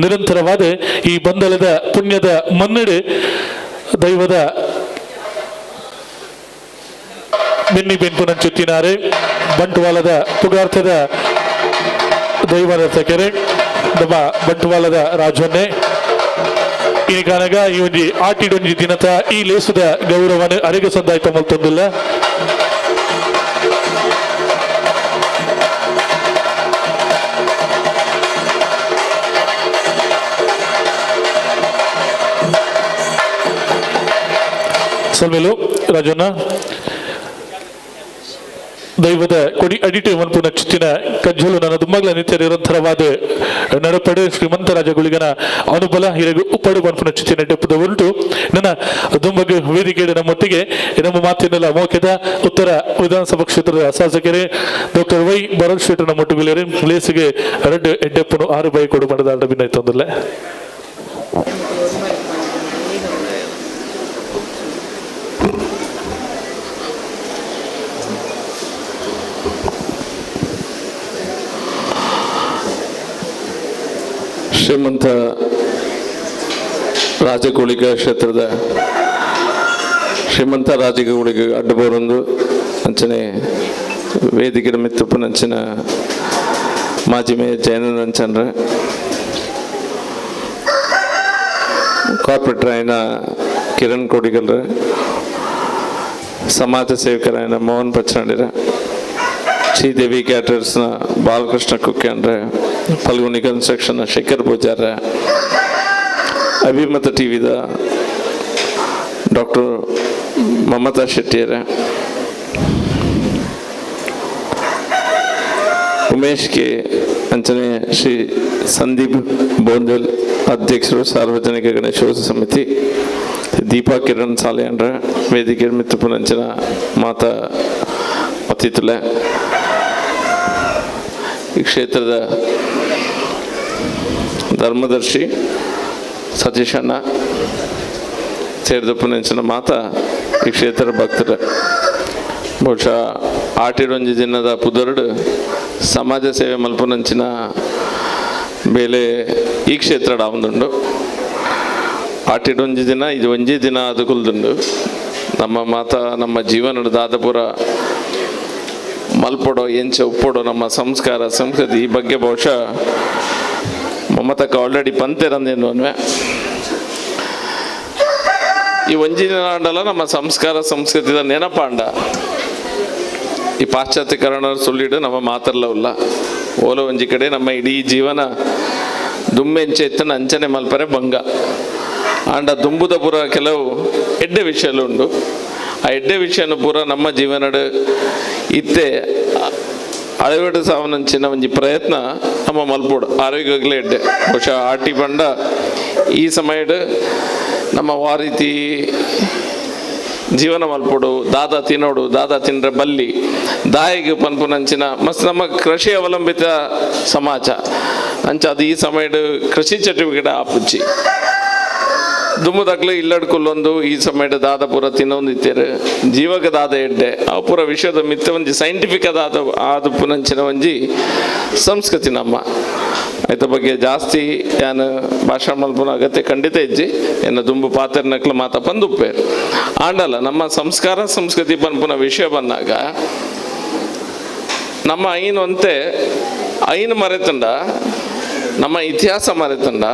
ನಿರಂತರವಾದ ಈ ಬಂದಲದ ಪುಣ್ಯದ ಮನ್ನಡೆ ದೈವದ ಬೆನ್ನಿ ಬೆನ್ಪುನಂಚುತ್ತಿನಾರೆ ಬಂಟ್ವಾಳದ ಪುಗಾರ್ಥದ ದೈವದ ಸೆಕೆರೆ ನಮ್ಮ ಬಂಟ್ವಾಳದ ರಾಜನ್ನೇ ಈ ಕಾನಗ ಈ ಒಂಜಿ ಆಟಿಡೊಂಜಿ ದಿನತ ಈ ಲೇಸುದ ಗೌರವನ ಅರೆಗೆ ಸಂದಾಯ್ತ ಮಲ್ತೊಂದುಲ್ಲ. ಸಲ್ಮೇಲು ರಾಜಣ್ಣ. ದೈವದ ಕೊಡಿ ಅಡಿಟೆ ಮನ್ಪುನ ಚಿತ್ತಿನ ಕಜ್ಜಲು ನನ್ನ ದುಮ್ಮಗ್ಲ ನಿತ್ಯ ನಿರಂತರವಾದ ನಡಪಡೆ ಶ್ರೀಮಂತ ರಾಜಗುಳಿಗನ ಅನುಬಲ ಹಿರಗು ಉಪ್ಪಡು ಮನ್ಪುನ ಚಿತ್ತಿನ ಡೆಪ್ಪದ ಉಂಟು. ನನ್ನ ದುಂಬಗ್ ವೇದಿಕೆ ನಮ್ಮೊಟ್ಟಿಗೆ ನಮ್ಮ ಮಾತಿನೆಲ್ಲ ಮೋಕೆದ ಉತ್ತರ ವಿಧಾನಸಭಾ ಕ್ಷೇತ್ರದ ಶಾಸಕರೇ ಡಾಕ್ಟರ್ ವೈ ಭರತ್ ಶೆಟ್ಟರ್ ನಮ್ಮೊಟ್ಟಿಗೆ ಲೇಸಿಗೆ ರೆಡ್ ಎಡ್ಡೆಪ್ಪನು 6 ಬೈ ಕೊಡು ಮಾಡಿದ ಭಿನ್ನ ಶ್ರೀಮಂತ ರಾಜಗುಳಿಗ ಕ್ಷೇತ್ರದ ಶ್ರೀಮಂತ ರಾಜಗುಳಿಗ ಅಡ್ಡಬೋರೊಂದು ಅಂಚನೆ ವೇದಿಕೆ ಮಿತ್ತುಪ್ಪನಂಚಿನ ಮಾಜಿ ಮೇಯರ್ ಜಯನಂದ ಅಂಚನ್ರ ಕಾರ್ಪೊರೇಟರ್ ಆಯ್ನ ಕಿರಣ್ ಕೋಡಿಗಲ್ರ ಸಮಾಜ ಸೇವಕರಾಯನ ಮೋಹನ್ ಪಚ್ಚಾಂಡಿರ ಶ್ರೀದೇವಿ ಕ್ಯಾಟರ್ಸ್ನ ಬಾಲಕೃಷ್ಣ ಕುಕ್ಯಾಂಡ್ರೆ ಫಲ್ಗುಣಿ ಕನ್ಸ್ಟ್ರಕ್ಷನ್ ಶೇಖರ್ ಪೂಜಾರ ಅಭಿಮತ ಟಿ ವಿದ ಡಾಕ್ಟರ್ ಮಮತಾ ಶೆಟ್ಟಿಯರ ಉಮೇಶ್ ಕೆ ಅಂಚನೆ ಶ್ರೀ ಸಂದೀಪ್ ಬೋಂದೆಲ್ ಅಧ್ಯಕ್ಷರು ಸಾರ್ವಜನಿಕ ಗಣೇಶೋತ್ಸವ ಸಮಿತಿ ದೀಪಾ ಕಿರಣ್ ಸಾಲೆಯಂಡ್ರ ವೇದಿಕೆ ಮಿತ್ತುಪುನಂಚಿನ ಮಾತಾ ಅತಿಥುಲೆ ಈ ಕ್ಷೇತ್ರದ ಧರ್ಮದರ್ಶಿ ಸತೀಶಣ್ಣ ಸೇರಿದಪ್ಪುನಂಚಿನ ಮಾತಾ ಈ ಕ್ಷೇತ್ರದ ಭಕ್ತರ ಬಹುಶಃ ಆಟಿಡೊಂಜಿ ದಿನದ ಪುದರ್ಡು ಸಮಾಜ ಸೇವೆ ಮಲ್ಪುನಂಚಿನ ಬೇಲೆ ಈ ಕ್ಷೇತ್ರ ಆವಂದುಂಡು. ಆಟಿಡೊಂಜಿ ದಿನ ಇದು ಒಂಜಿ ದಿನ ಅದು ಕುಲ್ದುಂಡು. ನಮ್ಮ ಮಾತಾ ನಮ್ಮ ಜೀವನದ ದಾದಪುರ ಮಲ್ಪೊಡೋ ಎಂಚ ಉಪ್ಪೊಡೋ ನಮ್ಮ ಸಂಸ್ಕಾರ ಸಂಸ್ಕೃತಿ ಈ ಬಗ್ಗೆ ಬಹುಶಃ ಮಮತಕ್ಕ ಆಲ್ರೆಡಿ ಪಂತೆರಂದೇನು ಅನ್ವೆ. ಈ ಒಂಜಿ ದಿನ ಆಂಡಲ ನಮ್ಮ ಸಂಸ್ಕಾರ ಸಂಸ್ಕೃತಿದ ನೆನಪಾಂಡ ಈ ಪಾಶ್ಚಾತ್ಯಕರಣ ಸುಳ್ಳಿಡು ನಮ್ಮ ಮಾತಲ್ಲ ಉಲ್ಲ ಓಲ ಒಂಜಿ ಕಡೆ ನಮ್ಮ ಇಡೀ ಜೀವನ ದುಮ್ಮೆಂಚೆ ಎತ್ತನ ಅಂಚನೆ ಮಲ್ಪರೆ ಭಂಗ ಆಂಡ ದುಂಬುದ ಪೂರ ಕೆಲವು ಎಡ್ಡೆ ವಿಷಯలు ಉಂಡು. ಆ ಎಡ್ಡೆ ವಿಷಯನು ಪೂರ ನಮ್ಮ ಜೀವನಡು ಇತ್ತೆ ಅಳವಡೆ ಸಾವನಂಚಿನ ಒಂಜಿ ಪ್ರಯತ್ನ ನಮ್ಮ ಮಲ್ಪೋಡು ಆರೋಗ್ಯಗಳೇ ಎಡ್ಡೆ. ಬಹುಶಃ ಆಟಿ ಬಂಡ ಈ ಸಮಯಡ್ ನಮ್ಮ ವಾರೀತಿ ಜೀವನ ಮಲ್ಪೋಡು ದಾದಾ ತಿನ್ನೋಡು ದಾದಾ ತಿಂದ್ರೆ ಬಲ್ಲಿ ದಾಯಿಗೆ ಪನ್ಪುನಂಚಿನ ಮಸ್ತ್ ನಮ್ಮ ಕೃಷಿ ಅವಲಂಬಿತ ಸಮಾಜ ಅಂಚ ಅದು ಈ ಸಮಯಡ್ ಕೃಷಿ ಚಟುವಟಿಕೆ ಆಪುಜ್ಜಿ ದುಮ್ಮದಕ್ಲು ಇಲ್ಲಡ್ಕೊಲ್ಲೊಂದು ಈ ಸಮಯದ ದಾದ ಪೂರ ತಿನ್ನೊಂದು ಇತ್ತೇರು ಜೀವಕ ದಾದ ಎಡ್ಡೆ ಆ ಪೂರ ವಿಶ್ವದ ಮಿತ್ತ ಒಂಜಿ ಸೈಂಟಿಫಿಕ್ ಆದ ಆದ ಪುನಂಚಿನ ಒಂಜಿ ಸಂಸ್ಕೃತಿ ನಮ್ಮ ಆಯ್ತ ಬಗ್ಗೆ ಜಾಸ್ತಿ ಯಾನು ಭಾಷಣ ಮಲ್ಪುನ ಅಗತ್ಯ ಖಂಡಿತ ಇಜ್ಜಿ ಎನ್ನ ದುಂಬು ಪಾತ್ರನಕ್ಲು ಮಾತ ಪಂದುಪ್ಪೇರು ಆಂಡಲ್ಲ ನಮ್ಮ ಸಂಸ್ಕಾರ ಸಂಸ್ಕೃತಿ ಪನ್ಪುನ ವಿಷಯ ಬಂದಾಗ ನಮ್ಮ ಐನು ಅಂತೆ ಐನು ಮರೆತಂಡ ನಮ್ಮ ಇತಿಹಾಸ ಮರೆತಂಡ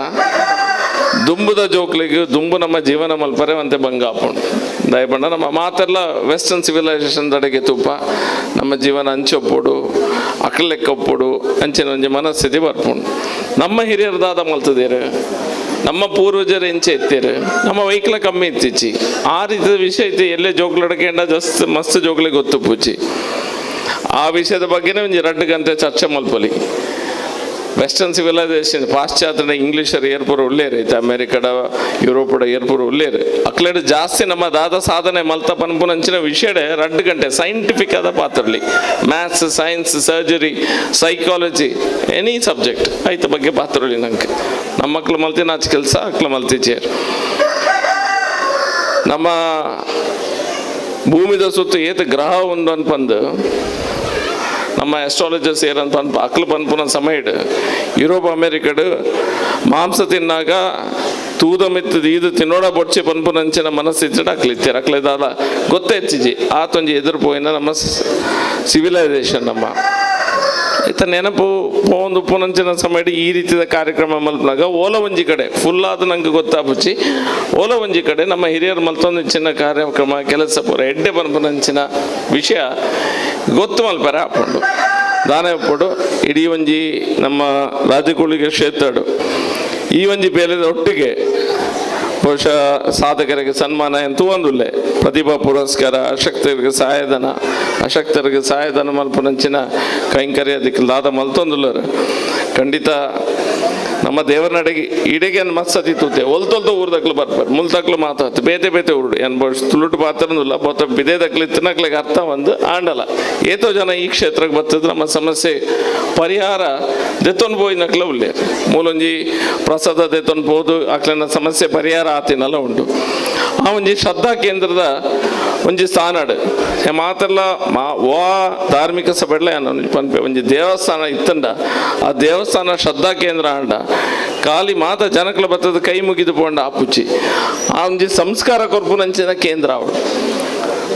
ದುಂಬುದ ಜೋಕ್ಲಿಗೆ ದುಂಬು ನಮ್ಮ ಜೀವನ ಮಲ್ಪರೆ ಅಂತೆ ಭಂಗ ಆಪುಂಡು. ದಯಪಂಡ ನಮ್ಮ ಮಾತೆಲ್ಲ ವೆಸ್ಟರ್ನ್ ಸಿವಿಲೈಸೇಷನ್ ದಡೆಗೆ ತೂಪ ನಮ್ಮ ಜೀವನ ಅಂಚೊಪ್ಪೋಡು ಅಕ್ಲೆಕ್ಕೊಪ್ಪೋಡು ಅಂಚಿನ ಒಂಜಿ ಮನಸ್ಥಿತಿ ಬರ್ಪುಂಡು. ನಮ್ಮ ಹಿರಿಯರು ದಾದ ಮಲ್ತದೇರು ನಮ್ಮ ಪೂರ್ವಜರು ಎಂಚೆ ಎತ್ತೇರು ನಮ್ಮ ವೈಕ್ಲ ಕಮ್ಮಿ ಇತ್ತಿಚ್ಚಿ ಆ ರೀತಿಯ ವಿಷಯ ಐತಿ ಎಲ್ಲೇ ಜೋಕ್ಲಡಕೇಂಡ ಜಸ್ಟ್ ಮಸ್ತ್ ಜೋಕ್ಲಿಗೆ ಗೊತ್ತು ಪೂಚಿ ಆ ವಿಷಯದ ಬಗ್ಗೆನೇ ಒಂಜಿ 2 ಗಂಟೆ ಚರ್ಚೆ ಮಲ್ಪೊಲಿ. ವೆಸ್ಟರ್ನ್ ಸಿವಿಲೈಸೇಷನ್ ಪಾಶ್ಚಾತ್ಯ ಇಂಗ್ಲೀಷರು ಏರ್ಪುರ ಉಳ್ಳೇರು ಐತೆ ಅಮೇರಿಕಡ ಯುರೋಪಡ ಏರ್ಪುರ ಉಳ್ಳೇರು ಅಕ್ಲೇಡು ಜಾಸ್ತಿ ನಮ್ಮ ದಾದ ಸಾಧನೆ ಮಲ್ತ ಪನ್ಪುನಂಚಿನ ವಿಷಯಡೆ 2 ಗಂಟೆ ಸೈಂಟಿಫಿಕ್ ಆದ ಪಾತ್ರಲಿ maths science surgery psychology any subject ಐತ ಬಗ್ಗೆ ಪಾತ್ರಲಿ ನಂಗೆ ನಮ್ಮ ಮಕ್ಳು ಮಲ್ತಿ ನಾಚ್ ಕೆಲಸ ಅಕ್ಲು ಮಲ್ತಿ ಚೇರ್. ನಮ್ಮ ಭೂಮಿದ ಸುತ್ತ ಏತ ಗ್ರಹ ಉಂಡು ಅನ್ಪಂದು ನಮ್ಮ ಆಸ್ಟ್ರಾಲಜರ್ಸ್ ಏನಂತ ಅನ್ಪ ಅಕ್ಲು ಪನ್ಪುನ ಸಮಯಡ್ ಯುರೋಪ್ ಅಮೇರಿಕಡ್ ಮಾಂಸ ತಿನ್ನಾಗ ತೂದ ಮಿತ್ತದ ಇದು ತಿನ್ನೋಡ ಬೊಡ್ಚಿ ಪನ್ಪುನಂಚಿನ ಮನಸ್ಥಿತಿ ಅಕ್ಲಿತ್ತೀರ ಅಕ್ಲಿದಾದ ಗೊತ್ತೇ ಆತೊಂಜಿ ಎದುರು ಪೋಯಿನ ನಮ್ಮ ಸಿವಿಲೈಸೇಷನ್ ನಮ್ಮ ಈತ ನೆನಪು ಪೋಂದು ಪುನಂಚಿನ ಸಮಯಡ್ ಈ ರೀತಿಯ ಕಾರ್ಯಕ್ರಮ ಮಲ್ಪನಾಗ ಓಲ ಒಂಜಿ ಕಡೆ ಫುಲ್ ಆದ ನಂಗೆ ಗೊತ್ತಾಪುಚ್ಚಿ ಓಲ ಒಂಜಿ ಕಡೆ ನಮ್ಮ ಹಿರಿಯರು ಮಲ್ತೊಂದು ಚಿನ್ನ ಕಾರ್ಯಕ್ರಮ ಕೆಲಸ ಪೂರ ಎಡ್ಡೆ ಪನ್ಪುನಂಚಿನ ವಿಷಯ ಗೊತ್ತು ಮಲ್ಪರೆ ಆಪುಂಡು. ದಾನೆ ಒಪ್ಪುಡು ಇಡೀ ಒಂಜಿ ನಮ್ಮ ರಾಜಕುಳಿಗೆ ಕ್ಷೇತ್ರಡು ಈ ಒಂಜಿ ಬೇಲೆದ ಒಟ್ಟಿಗೆ ಬಹುಶಃ ಸಾಧಕರಿಗೆ ಸನ್ಮಾನ ಎಂತೂ ಒಂದುಲ್ಲೆ ಪ್ರತಿಭಾ ಪುರಸ್ಕಾರ, ಅಶಕ್ತರಿಗೆ ಸಹಾಯಧನ, ಅಶಕ್ತರಿಗೆ ಸಹಾಯಧನ ಮಲ್ಪುನಂಚಿನ ಕೈಂಕರ್ಯ ದಿಕ್ಕು ದಾದ ಮಲ್ತೊಂದುಲ್ಲರು. ಖಂಡಿತ ನಮ್ಮ ದೇವರನಡೆಗೆ ಇಡೆಗೆ ಮಸ್ತ್ ಸತಿ ತೂತೆ ಒಲ್ತೊಲ್ತ ಊರ್ದಕ್ಲು ಬರ್ಪಾರು, ಮುಲ್ತಕ್ಲು ಮಾತಾಡ್ತು ಬೇತೆ ಬೇತೆ ಊರು ಏನ್ ತುಳುಟು ಪಾತ್ರನಲ್ಲ ಬೊತ್ತ ಬಿದೇದಕ್ಲು ಇತ್ತನಕ್ಲಿಗೆ ಅರ್ಥ ಒಂದು ಆಂಡಲ. ಏತೋ ಜನ ಈ ಕ್ಷೇತ್ರಕ್ಕೆ ಬರ್ತದೆ ನಮ್ಮ ಸಮಸ್ಯೆ ಪರಿಹಾರ ದೆತ್ತೊಂದು ಪೋಯಿನಕ್ಲ ಉಲ್ಲೆ ಮೂಲೊಂಜಿ ಪ್ರಸಾದ ದೆತ್ತೊಂದು ಪೋದು ಅಕ್ಲನ ಸಮಸ್ಯೆ ಪರಿಹಾರ ಆತಿನಲ್ಲ ಉಂಟು. ಆ ಒಂಜಿ ಶ್ರದ್ಧಾ ಕೇಂದ್ರದ ಒಂಜಿ ಸ್ಥಾನಡು ಮಾತೆಲ್ಲ ಮಾ ವಾ ಧಾರ್ಮಿಕ ಸಭೆಡ್ಲ ಪನ್ಪೆ ಒಂಜಿ ದೇವಸ್ಥಾನ ಇತ್ತಂಡ ಆ ದೇವಸ್ಥಾನ ಶ್ರದ್ಧಾ ಕೇಂದ್ರ ಅಂಡ ಖಾಲಿ ಮಾತ ಜನಕ್ಲ ಬತ್ತದ ಕೈ ಮುಗಿದು ಪೋಂಡ ಆಪುಚಿ ಆ ಒಂಜಿ ಸಂಸ್ಕಾರ ಕೊರ್ಪುನಂಚಿನ ಕೇಂದ್ರ ಅವಳು.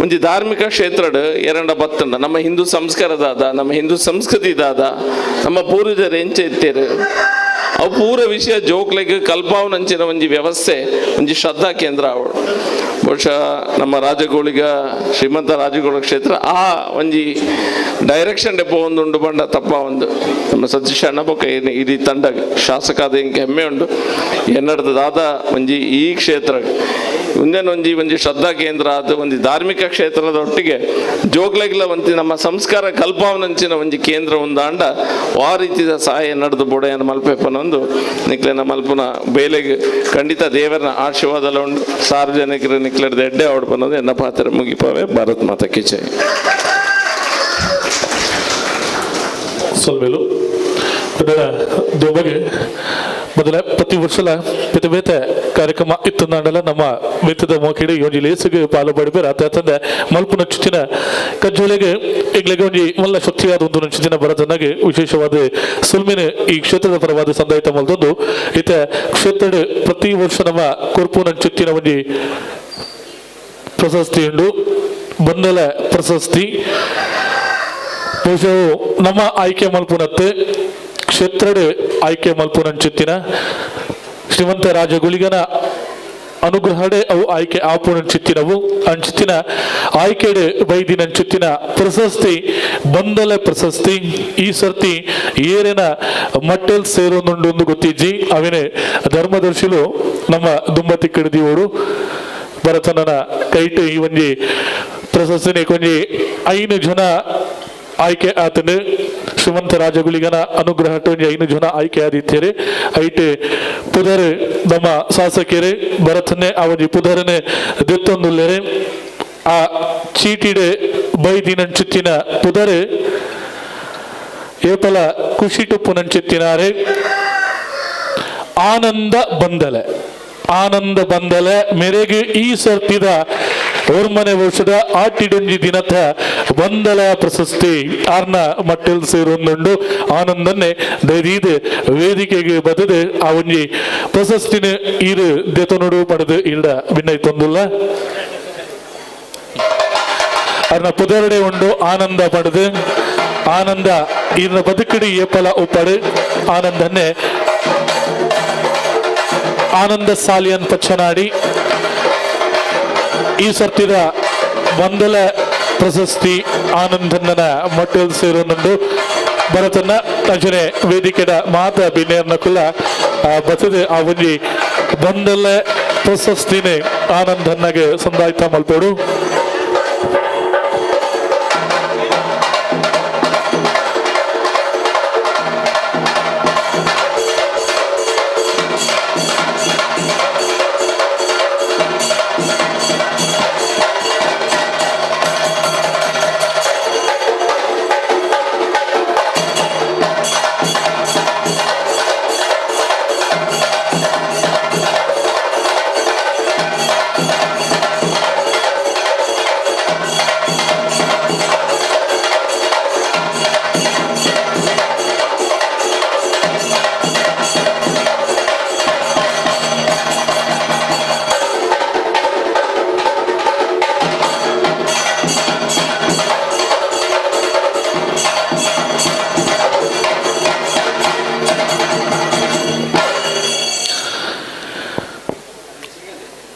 ಒಂಜಿ ಧಾರ್ಮಿಕ ಕ್ಷೇತ್ರಡ್ ಎರಡ ಬತ್ತಂಡ ನಮ್ಮ ಹಿಂದೂ ಸಂಸ್ಕಾರದಾದ, ನಮ್ಮ ಹಿಂದೂ ಸಂಸ್ಕೃತಿ ದಾದ, ನಮ್ಮ ಪೂರ್ವಜರು ಎಂಚ ಇತ್ತೇರು ಅವು ಪೂರ ವಿಷಯ ಜೋಕ್ಲೆಗ್ ಕಲ್ಪಾವನಂಚಿನ ಒಂಜಿ ವ್ಯವಸ್ಥೆ ಒಂಜಿ ಶ್ರದ್ಧಾ ಕೇಂದ್ರ ಅವಳು. ಬಹುಶಃ ನಮ್ಮ ರಾಜಗೋಳಿಗ ಶ್ರೀಮಂತ ರಾಜಗೋಳ ಕ್ಷೇತ್ರ ಆ ಒಂಜಿ ಡೈರೆಕ್ಷನ್ ಡೆಪೋ ಒಂದು ಉಂಡು ಬಂಡ ತಪ್ಪ ಒಂದು ನಮ್ಮ ಸತೀಶ್ ಅಣ್ಣ ಬೊಕ್ಕ ಇಡೀ ತಂಡ ಶಾಸಕ ಆದ ಇಂಕ ಹೆಮ್ಮೆ ಉಂಡು ಎನ್ನಡದ ದಾದ ಒಂಜಿ ಈ ಕ್ಷೇತ್ರ ಒಂದೇನು ಒಂಜಿ ಒಂಜಿ ಶ್ರದ್ಧಾ ಕೇಂದ್ರ ಅದು ಒಂಜಿ ಧಾರ್ಮಿಕ ಕ್ಷೇತ್ರದ ಒಟ್ಟಿಗೆ ಜೋಗ್ಲೆಗ್ಲ ಒಂಜಿ ನಮ್ಮ ಸಂಸ್ಕಾರ ಕಲ್ಪಾವನಂಚಿನ ಒಂಜಿ ಕೇಂದ್ರ ಒಂದಾಂಡ ಆ ರೀತಿಯ ಸಹಾಯ ನಡೆದು ಬೋಡೆಯನ್ನು ಮಲ್ಪೆಪ್ಪನೊಂದು ನಿಕ್ಲೆನ ಮಲ್ಪುನ ಬೇಲೆಗೆ ಖಂಡಿತ ದೇವರನ ಆಶೀರ್ವಾದಲ ಉಂಡು. ಸಾರ್ವಜನಿಕರು ನಿಕ್ಲೆರ್ದ ಎಡ್ಡೆ ಅವಡ್ಪನ್ನೋದು ಎನ್ನ ಪಾತ್ರ ಮುಗಿಪವೆ. ಭಾರತ್ ಮಾತಾ ಕಿ ಜೈ. ಸೊಲ್ಮೇಲು ದುಂಬಗೆ ಮೊದಲ ಪ್ರತಿ ವರ್ಷಲ ಬೇತೆ ಬೇತೆ ಕಾರ್ಯಕ್ರಮ ಇತ್ತಂದಾಂಡಲ ನಮ್ಮ ಮಿತ್ತದ ಮೋಕಿಡಿ ಒಂಜಿ ಲೇಸಿಗೆ ಪಾಲು ಪಡಿಬೇರ ಅತ್ತಂದೆ ಮಲ್ಪುನ ಚುಚ್ಚಿನ ಕಜ್ಜೋಲೆಗೆ ಎಂಗ್ಲೆಗೆ ಒಂಜಿ ಮಲ್ಲ ಶಕ್ತಿಯಾದ ಒಂದು ನಂಚಿನ ಬರತನಾಗಿ ವಿಶೇಷವಾದ ಸುಲ್ಮಿನ ಈ ಕ್ಷೇತ್ರದ ಪರವಾದ ಸಂದಾಯಿತ ಮಲ್ದೊಂದು ಇತ ಕ್ಷೇತ್ರದ ಪ್ರತಿ ವರ್ಷ ನಮ್ಮ ಕೊರ್ಪು ನಂಚುತ್ತಿನ ಒಂಜಿ ಪ್ರಶಸ್ತಿ ಉಂಡು ಬಂದಲ ಪ್ರಶಸ್ತಿ. ಬಹುಶಃ ನಮ್ಮ ಆಯ್ಕೆ ಮಲ್ಪುನತ್ತೆ ಕ್ಷೇತ್ರದ ಆಯ್ಕೆ ಮಲ್ಪುನಂಚುತ್ತಿನ ಶ್ರೀಮಂತ ರಾಜಗುಳಿಗನ ಅನುಗ್ರಹಡೆ ಅವು ಆಯ್ಕೆ ಆಪುನಂಚುತ್ತಿನವು ಅಂಚುತ್ತಿನ ಆಯ್ಕೆಡೆ ಬೈದಿನಂಚುತ್ತಿನ ಪ್ರಶಸ್ತಿ ಬಂದಲ ಪ್ರಶಸ್ತಿ ಈ ಸರ್ತಿ ಏರಿನ ಮಟ್ಟೆಲ್ ಸೇರೋನುಂಡು ಗೊತ್ತಿಜ್ಜಿ. ಅವಿನೇ ಧರ್ಮದರ್ಶಿಲು ನಮ್ಮ ದುಂಬತಿ ಕಡಿದಿಯೋಡು ಭರತನನ ಕೈಟು ಈ ಒಂಜಿ ಪ್ರಶಸ್ತಿನಿ ಕೊಂಜಿ 5 ಜನ ಆಯ್ಕೆ ಆತನು. ಶ್ರೀಮಂತ ರಾಜಗುಳಿಗನ ಅನುಗ್ರಹ ಒಂಜಿ 5 ಜನ ಆಯ್ಕೆ ಆದಿತ್ಯರೆ. ಐಟೆ ಪುದರ್ ನಮ್ಮ ಶಾಸಕರೇ ಭರತನೆ ಆ ಒಂಜಿ ಪುದರನೆ ದೆತ್ತೊಂದುಲ್ಲೆರೆ. ಆ ಚೀಟಿಡೆ ಬೈದಿನಂಚುತ್ತಿನ ಪುದರ್ ಏಪಲ ಖುಷಿಟುಪ್ಪುನಂಚುತ್ತಿನಾರೆ ಆನಂದ ಬಂದಲೆ. ಆನಂದ ಬಂದಲೆ ಮೇರೆಗೆ ಈ ಸರ್ತಿದ ಓರ್ಮನೆ ವರ್ಷದ ಆಟಿಡೊಂಜಿ ದಿನದ ಬಂದಲ ಪ್ರಶಸ್ತಿ ಆರ್ನ ಮಟ್ಟೆಲ್ ಸೇರೊಂದುಂಡು. ಆನಂದನ್ನೇ ದೈದೀದ್ ವೇದಿಕೆಗೆ ಬದದೆ ಆ ಒಂಜಿ ಪ್ರಶಸ್ತಿನ ಈರು ದೆತೊನುಡು ಪಡೆದು ಇಲ್ಡ ಭಿನ್ನೈತೊಂದುಲ್ಲ. ಅರ್ನ ಪುದರಡೆ ಉಂಡು ಆನಂದ ಪಡೆದು ಆನಂದ ಈರ್ನ ಬದುಕಡಿ ಏಪಲ ಉಪ್ಪಡು ಆನಂದನ್ನೇ ಆನಂದ ಸಾಲಿಯನ್ ಪಚ್ಚನಾಡಿ ಈ ಸರ್ತಿದ ಮೊದಲ ಪ್ರಶಸ್ತಿ ಆನಂದನ್ನ ಮಟ್ಟೆಲ್ ಸೇರೋನುಂಡು. ಭರತನ್ನ ಅಂಚನೆ ವೇದಿಕೆದ ಮಾತ ಬಿನ್ನೇರ್ನ ಕುಲ ಬಸದೆ ಆ ಒಂಜಿ ಬಂದಲ ಪ್ರಶಸ್ತಿನೇ ಆನಂದನ್ನಗೆ ಸಂದಾಯ್ತ ಮಲ್ಪೋಡು.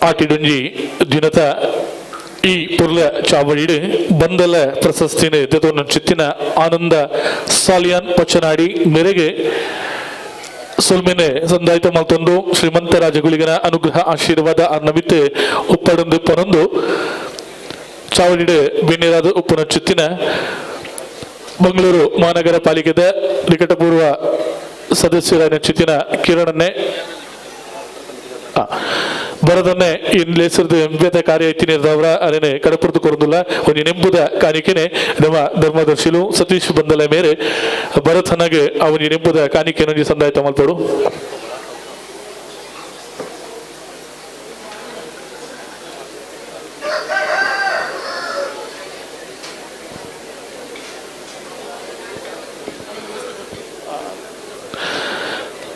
ಆಟಿಡೊಂಜಿ ದಿನದ ಈ ಪುರ್ಲ ಚಾವಡಿಡು ಬಂದಲ ಪ್ರಶಸ್ತಿನ ಚಿತ್ತಿನ ಆನಂದ ಸಾಲಿಯಾನ್ ಪಚ್ಚನಾಡಿ ಮೇರೆಗೆ ಸೊಲ್ಮೆನೆ ಸಂದಾಯಿತ ಮಲ್ತೊಂದು ಶ್ರೀಮಂತ ರಾಜಗುಳಿಗನ ಅನುಗ್ರಹ ಆಶೀರ್ವಾದ ಅರ್ನಮಿತ್ತೆ ಒಪ್ಪಡೊಂದು ಪನೊಂದು. ಚಾವಡಿಡ್ ಬಿನ್ನೆರಾದ ಉಪ್ಪುನ ಚುತ್ತಿನ ಮಂಗಳೂರು ಮಹಾನಗರ ಪಾಲಿಕೆದ ನಿಕಟಪೂರ್ವ ಸದಸ್ಯರಾದ ಚಿತ್ತಿನ ಕಿರಣನ್ನೇ ಬರದನ್ನೇ ಇನ್ ಎಂಬೇತ ಕಾರ್ಯ ಇತ್ತಿನಿರ್ದವರ ಅರೇನೆ ಕಡಪುರ್ದು ಕೊರದುಲ್ಲ ಒಂಜಿ ನೆಂಬುದ ಕಾಣಿಕೆನೆ ನಮ್ಮ ಧರ್ಮದರ್ಶಿಲು ಸತೀಶ್ ಬಂದಲ ಮೇರೆ ಭರತನಗೆ ಅವನಿ ನೆಂಬುದ ಕಾಣಿಕೆನೊಂಜಿ ಸಂದಾಯ ಮಲ್ಪಡು.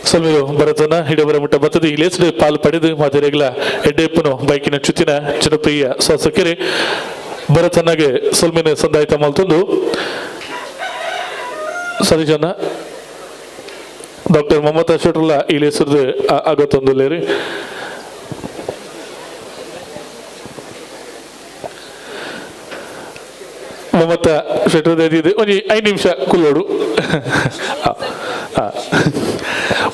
ಸಲ್ಮೇರು ಭರತನ ಹಿಡಬರ ಮುಟ್ಟ ಬತ್ತದ ಈ ಲೇಸು ಪಾಲು ಪಡೆದು ಮಾತೆರೆಗ್ಲ ಎಡ್ಡೆಪ್ಪನು ಬೈಕಿನ ಚುತ್ತಿನ ಜನಪ್ರಿಯ ಶಾಸಕರೇ ಭರತನಗೆ ಸೊಲ್ಮೆನ ಸಂದಾಯಿತ ಮಲ್ತೊಂದು ಸರಿಜನ ಡಾಕ್ಟರ್ ಮಮತಾ ಶೆಟ್ರುಲ ಈ ಲೇಸರ್ದು ಆಗತ್ತೊಂದುಲ್ಲೇರಿ. ಮಮತಾ ಶೆಟ್ರು ಒಂಜಿ 5 ನಿಮಿಷ ಕುಲ್ಲೋಡು.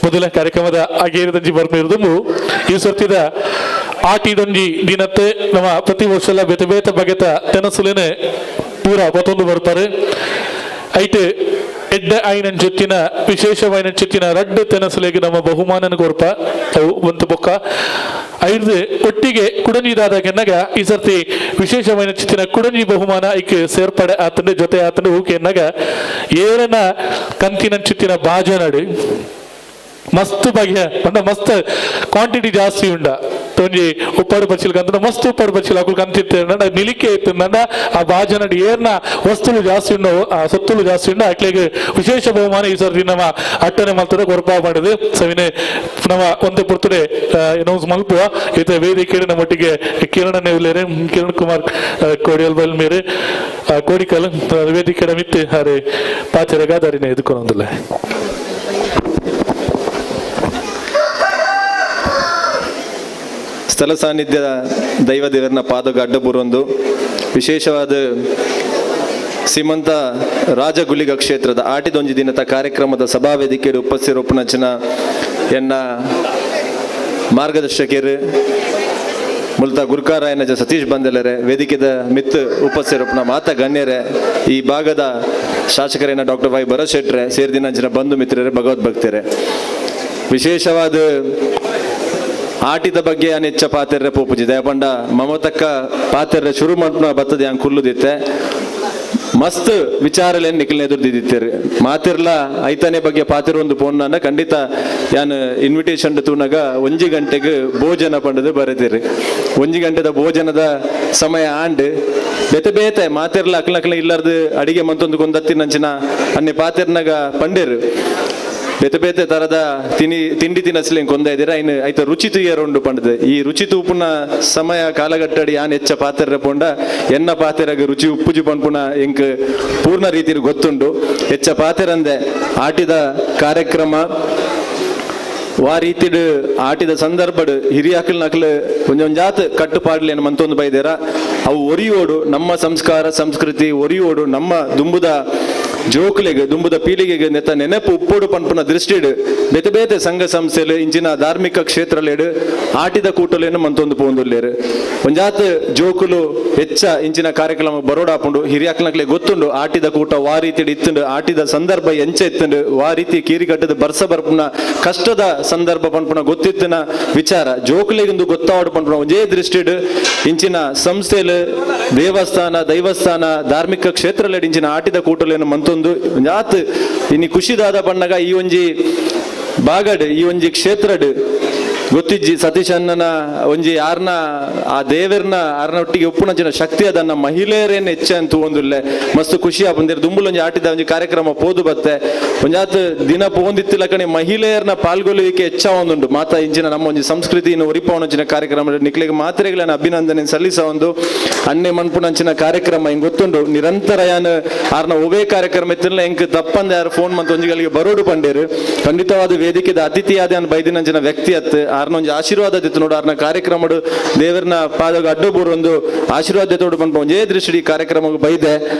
ಮೊದಲ ಕಾರ್ಯಕ್ರಮದ ಅಗೇರದಂಜಿ ಬರ್ಮಿರುದು ಈ ಸರ್ತಿದ ಆಟಿದೊಂಜಿ ದಿನತ್ತೆ ನಮ್ಮ ಪ್ರತಿ ವರ್ಷ ಬೇತೆ ಬೇತೆ ಬಗೆತ ತೆನಸುಲೇನೆ ಪೂರ ಬತ್ತೊಂದು ಬರ್ತಾರೆ. ಐತೆ ಎಡ್ಡೆ ಐನಂಚೊತ್ತಿನ ವಿಶೇಷವಾಯಿನಂಚೊತ್ತಿನ ರಡ್ಡು ತೆನಸುಲೆಗೆ ನಮ್ಮ ಬಹುಮಾನನ ಕೊರ್ಪ ಅವು ಒಂದು ಬೊಕ್ಕ ಐದು ಒಟ್ಟಿಗೆ ಕುಡಂಜಿದಾದ ಕೆನ್ನಗ ಈ ಸರ್ತಿ ವಿಶೇಷವಾಯಿನ ಚಿತ್ತಿನ ಕುಡಂಜಿ ಬಹುಮಾನ ಐಕೆ ಸೇರ್ಪಡೆ ಆತಂಡೆ ಜೊತೆ ಆತಂಡೆ ಹೂಕೆ ಎನ್ನಗ ಏರನ ಕಂತಿನಂಚುತ್ತಿನ ಬಾಜನಡು ಮಸ್ತ್ ಬಗೆಯ ಪಂಡ ಮಸ್ತ್ ಕ್ವಾಂಟಿಟಿ ಜಾಸ್ತಿ ಉಂಡ ಒಂಜಿ ಉಪ್ಪಾಡು ಬಚ್ಚಿಲ್ ಕಂತ ಮಸ್ತ್ ಉಪ್ಪಾಡು ಬಚ್ಚಿಲ್ ಅಕುಲು ಕಂತಿತ್ತೆ ನಿಲಿಕೆ ಇತ್ತು ನಂಡ ಆ ಬಾಜನಡಿ ಏರ್ನ ವಸ್ತುಲು ಜಾಸ್ತಿ ಉಂಡು ಆ ಸೊತ್ತುಲು ಜಾಸ್ತಿ ಉಂಡು ಅಕ್ಲೆಗ್ ವಿಶೇಷ ಬಹುಮಾನ ಈ ಸರ್ತಿ ನಮ್ಮ ಅಟ್ಟನೆ ಮಲ್ತದ ಕೊರಪಾ ಮಾಡಿದೆ ಸವಿನೆ ನಮ್ಮ ಒಂದೇ ಪುರ್ತುಡೆ ಅನೌನ್ಸ್ ಮಲ್ಪುವ ಈತ ವೇದಿಕೆ ನಮ್ಮೊಟ್ಟಿಗೆ ಕಿರಣ್ ಉಲ್ಲೇರೆ ಕಿರಣ್ ಕುಮಾರ್ ಕೋಡಿಯಲ್ ಬಲ್ ಮೇರೆ ಕೋಡಿಕಲ್ ವೇದಿಕೆ ಮಿತ್ತೆ ಅರೆ ಪಾಚರೆಗಾದಾರಿನ ಎದುಕೊಂದಿಲ್ಲ. ಸ್ಥಳ ಸಾನ್ನಿಧ್ಯದ ದೈವ ದೇವರನ್ನ ಪಾದಗ ಅಡ್ಡಬೂರೊಂದು ವಿಶೇಷವಾದ ಸೀಮಂತ ರಾಜಗುಲಿಗ ಕ್ಷೇತ್ರದ ಆಟಿದೊಂಜಿ ದಿನದ ಕಾರ್ಯಕ್ರಮದ ಸಭಾವೇದಿಕೆಯಲ್ಲಿ ಉಪಸ್ಥಿರೊಪ್ಪನಚನ ಎನ್ನ ಮಾರ್ಗದರ್ಶಕರು ಮುಲ್ತ ಗುರುಕಾರಾಯನ ಸತೀಶ್ ಬಂದೆಲರೆ ವೇದಿಕೆದ ಮಿತ್ ಉಪಸ್ಥಿರೊಪ್ಪನ ಮಾತಾ ಗಣ್ಯರೇ ಈ ಭಾಗದ ಶಾಸಕರೇನ ಡಾಕ್ಟರ್ ವೈ ಭರತ್ ಶೆಟ್ರೆ ಸೇರಿದಿನಂಚಿನ ಬಂಧು ಮಿತ್ರರೇ ಭಗವದ್ಭಕ್ತರೇ ವಿಶೇಷವಾದ ಆಟಿದ ಬಗ್ಗೆ ಅನೆಚ್ಚ ಪಾತೆರ್ರೆ ಪೋಪುಜಿ ದಯಪಂಡ ಮಮತಕ್ಕ ಪಾತೆರ್ರೆ ಶುರು ಮಾಡ್ನ ಬತ್ತದ ಹಂಗೆ ಕುಲ್ಲುದಿತ್ತೆ ಮಸ್ತ್ ವಿಚಾರಲೇನು ನಿಖಲ್ನ ಎದುರ್ದಿದ್ದಿತ್ತೇರಿ ಮಾತಿರ್ಲ ಐತಾನೆ ಬಗ್ಗೆ ಪಾತಿರೊಂದು ಪೋನ್ನ ಖಂಡಿತ ಯಾನ್ ಇನ್ವಿಟೇಷನ್ ತೂನಾಗ 1 ಗಂಟೆಗೆ ಭೋಜನ ಪಂಡದು ಬರೆದಿರಿ 1 ಗಂಟೆದ ಭೋಜನದ ಸಮಯ ಆಂಡ್ ಬೇತೆ ಬೇತೆ ಮಾತಿರ್ಲ ಅಕ್ಲಕ್ಲ ಇಲ್ಲಾರ್ದು ಅಡಿಗೆ ಮಂತೊಂದು ಕೊಂದತ್ತಿನಂಚಿನ ಅನ್ನೆ ಪಾತಿರ್ನಾಗ ಪಂಡೇರು ಬೇತೆ ಬೇತೆ ತರದ ತಿಂಡಿ ತಿನಸ್ಲಿ ಕೊಂದ ಇದ್ದೀರಾ ಇನ್ನು ಆಯ್ತ ರುಚಿ ತುಯ್ಯರುಂಡು ಪಂಡದು ಈ ರುಚಿ ತೂಪುನ ಸಮಯ ಕಾಲಗಟ್ಟಡಿ ಯಾನ್ ಹೆಚ್ಚ ಪಾತೆರ ಪೋಂಡ ಎನ್ನ ಪಾತೆರಗ ರುಚಿ ಉಪ್ಪುಜಿ ಪನ್ಪುನ ಎಂಕ್ ಪೂರ್ಣ ರೀತಿ ಗೊತ್ತುಂಡು ಹೆಚ್ಚ ಪಾತೆರಂದೆ ಆಟಿದ ಕಾರ್ಯಕ್ರಮ ವಾ ರೀತಿಡ್ ಆಟಿದ ಸಂದರ್ಭಡ್ ಹಿರಿಯಾಕಲ್ ನಕಲು ಒಂಜೊಂಜಾತ್ ಕಟ್ಟುಪಾಡ್ಲೇನು ಮಂತೊಂದು ಬೈದೇರ ಅವು ಒರಿಯೋಡು ನಮ್ಮ ಸಂಸ್ಕಾರ ಸಂಸ್ಕೃತಿ ಒರಿಯೋಡು ನಮ್ಮ ದುಂಬುದ ಜೋಕುಲೆಗ್ ದುಂಬುದ ಪೀಳಿಗೆಗೆ ನೆತ್ತ ನೆನಪು ಉಪ್ಪೋಡು ಪನ್ಪುನ ದೃಷ್ಟಿಡ್ ಬೇತೆ ಬೇತೆ ಸಂಘ ಸಂಸ್ಥೆಲು ಇಂಚಿನ ಧಾರ್ಮಿಕ ಕ್ಷೇತ್ರಲೇಡು ಆಟಿದ ಕೂಟಲೇನು ಮಂತೊಂದು ಪೋಂದುಲ್ಲೇರು ಒಂಜಾತ್ ಜೋಕುಲು ಹೆಚ್ಚ ಇಂಚಿನ ಕಾರ್ಯಕ್ರಮ ಬರೋಡಾಪುಂಡು ಹಿರಿಯಾಕ್ಲಕ್ಲೆ ಗೊತ್ತುಂಡು ಆಟಿದ ಕೂಟ ವಾ ರೀತಿಡ್ ಇತ್ತುಂಡು ಆಟಿದ ಸಂದರ್ಭ ಎಂಚ ಇತ್ತುಂಡು ವಾ ರೀತಿ ಕೀರಿಕಟ್ಟದ ಬರ್ಸ ಬರ್ಪುನ ಕಷ್ಟದ ಸಂದರ್ಭ ಪನ್ಪುನ ಗೊತ್ತಿತ್ತಿನ ವಿಚಾರ ಜೋಕುಲೆಗೊಂದು ಗೊತ್ತಾವಡು ಪನ್ಪುನ ಒಂಜೇ ದೃಷ್ಟಿಡ್ ಇಂಚಿನ ಸಂಸ್ಥೆಲು ದೇವಸ್ಥಾನ ದೈವಸ್ಥಾನ ಧಾರ್ಮಿಕ ಕ್ಷೇತ್ರಲೇಡು ಇಂಚಿನ ಆಟಿದ ಕೂಟಲೇನು ಮಂತೊಂದು ಒಂಜಾತ್ ಇನಿ ಖುಷಿದಾದ ಪಣ್ಣಗ ಈ ಒಂಜಿ ಬಾಗಡ್ ಈ ಒಂಜಿ ಕ್ಷೇತ್ರಡ್ ಗೊತ್ತಿಜ್ಜಿ ಸತೀಶ್ ಅಣ್ಣನ ಒಂಜಿ ಯಾರ್ನ ಆ ದೇವರ್ನ ಆರ್ನ ಒಟ್ಟಿಗೆ ಉಪ್ಪುನಂಚಿನ ಶಕ್ತಿ ಅದನ್ನ ಮಹಿಳೆಯರೇನು ಹೆಚ್ಚ ಅಂತ ಒಂದುಲ್ಲೆ ಮಸ್ತ್ ಖುಷಿ ಆಪಂದಿರ್ ದುಂಬುಲೊಂಜಿ ಆಟಿದ ಒಂಜಿ ಕಾರ್ಯಕ್ರಮ ಪೋದು ಬತ್ತೆ ಒಂಜಾತ್ ದಿನ ಪೋಂದಿತ್ತಿಲ್ಲ ಕಣೆ ಮಹಿಳೆಯರ್ನ ಪಾಲ್ಗೊಳ್ಳುವಿಕೆ ಹೆಚ್ಚ ಒಂದುಂಡು ಮಾತಾ ಇಂಚಿನ ನಮ್ಮ ಒಂಜಿ ಸಂಸ್ಕೃತಿಯನ್ನು ಒರಿಪವನಂಚಿನ ಕಾರ್ಯಕ್ರಮ ನಿಕ್ಲೆಗ್ ಮಾತ್ರೆಗಳನ್ನ ಅಭಿನಂದನೆ ಸಲ್ಲಿಸ ಒಂದು ಅನ್ನೆ ಮನ್ಪುನಂಚಿನ ಕಾರ್ಯಕ್ರಮ ಹಿಂಗ್ ಗೊತ್ತುಂಡು ನಿರಂತರ ಯಾನ್ ಆರ್ನ ಒವೇ ಕಾರ್ಯಕ್ರಮ ಇತ್ತಿಲ್ಲ ಎಂಕ್ ತಪ್ಪಂದ ಯಾರು ಫೋನ್ ಮಂತ್ ಒಂಜಿಗಳಿಗೆ ಬರೋಡು ಪಂಡೇರು ಖಂಡಿತವಾದ ವೇದಿಕೆದ ಅತಿಥಿಯಾದ ಬೈದಿನಂಚಿನ ವ್ಯಕ್ತಿ ಅತ್ ಆರ್ನ ಒಂಜಿ ಆಶೀರ್ವಾದ ದಿತ್ತು ನೋಡು ಆರ್ನ ಕಾರ್ಯಕ್ರಮಡು ದೇವರನ ಪಾದಗ ಅಡ್ಡಬೂರು ಒಂದು ಆಶೀರ್ವಾದ ತೋಡು ಪನ್ಪ ಒಂಜೇ ದೃಷ್ಟಿ ಕಾರ್ಯಕ್ರಮ ಬೈದೆ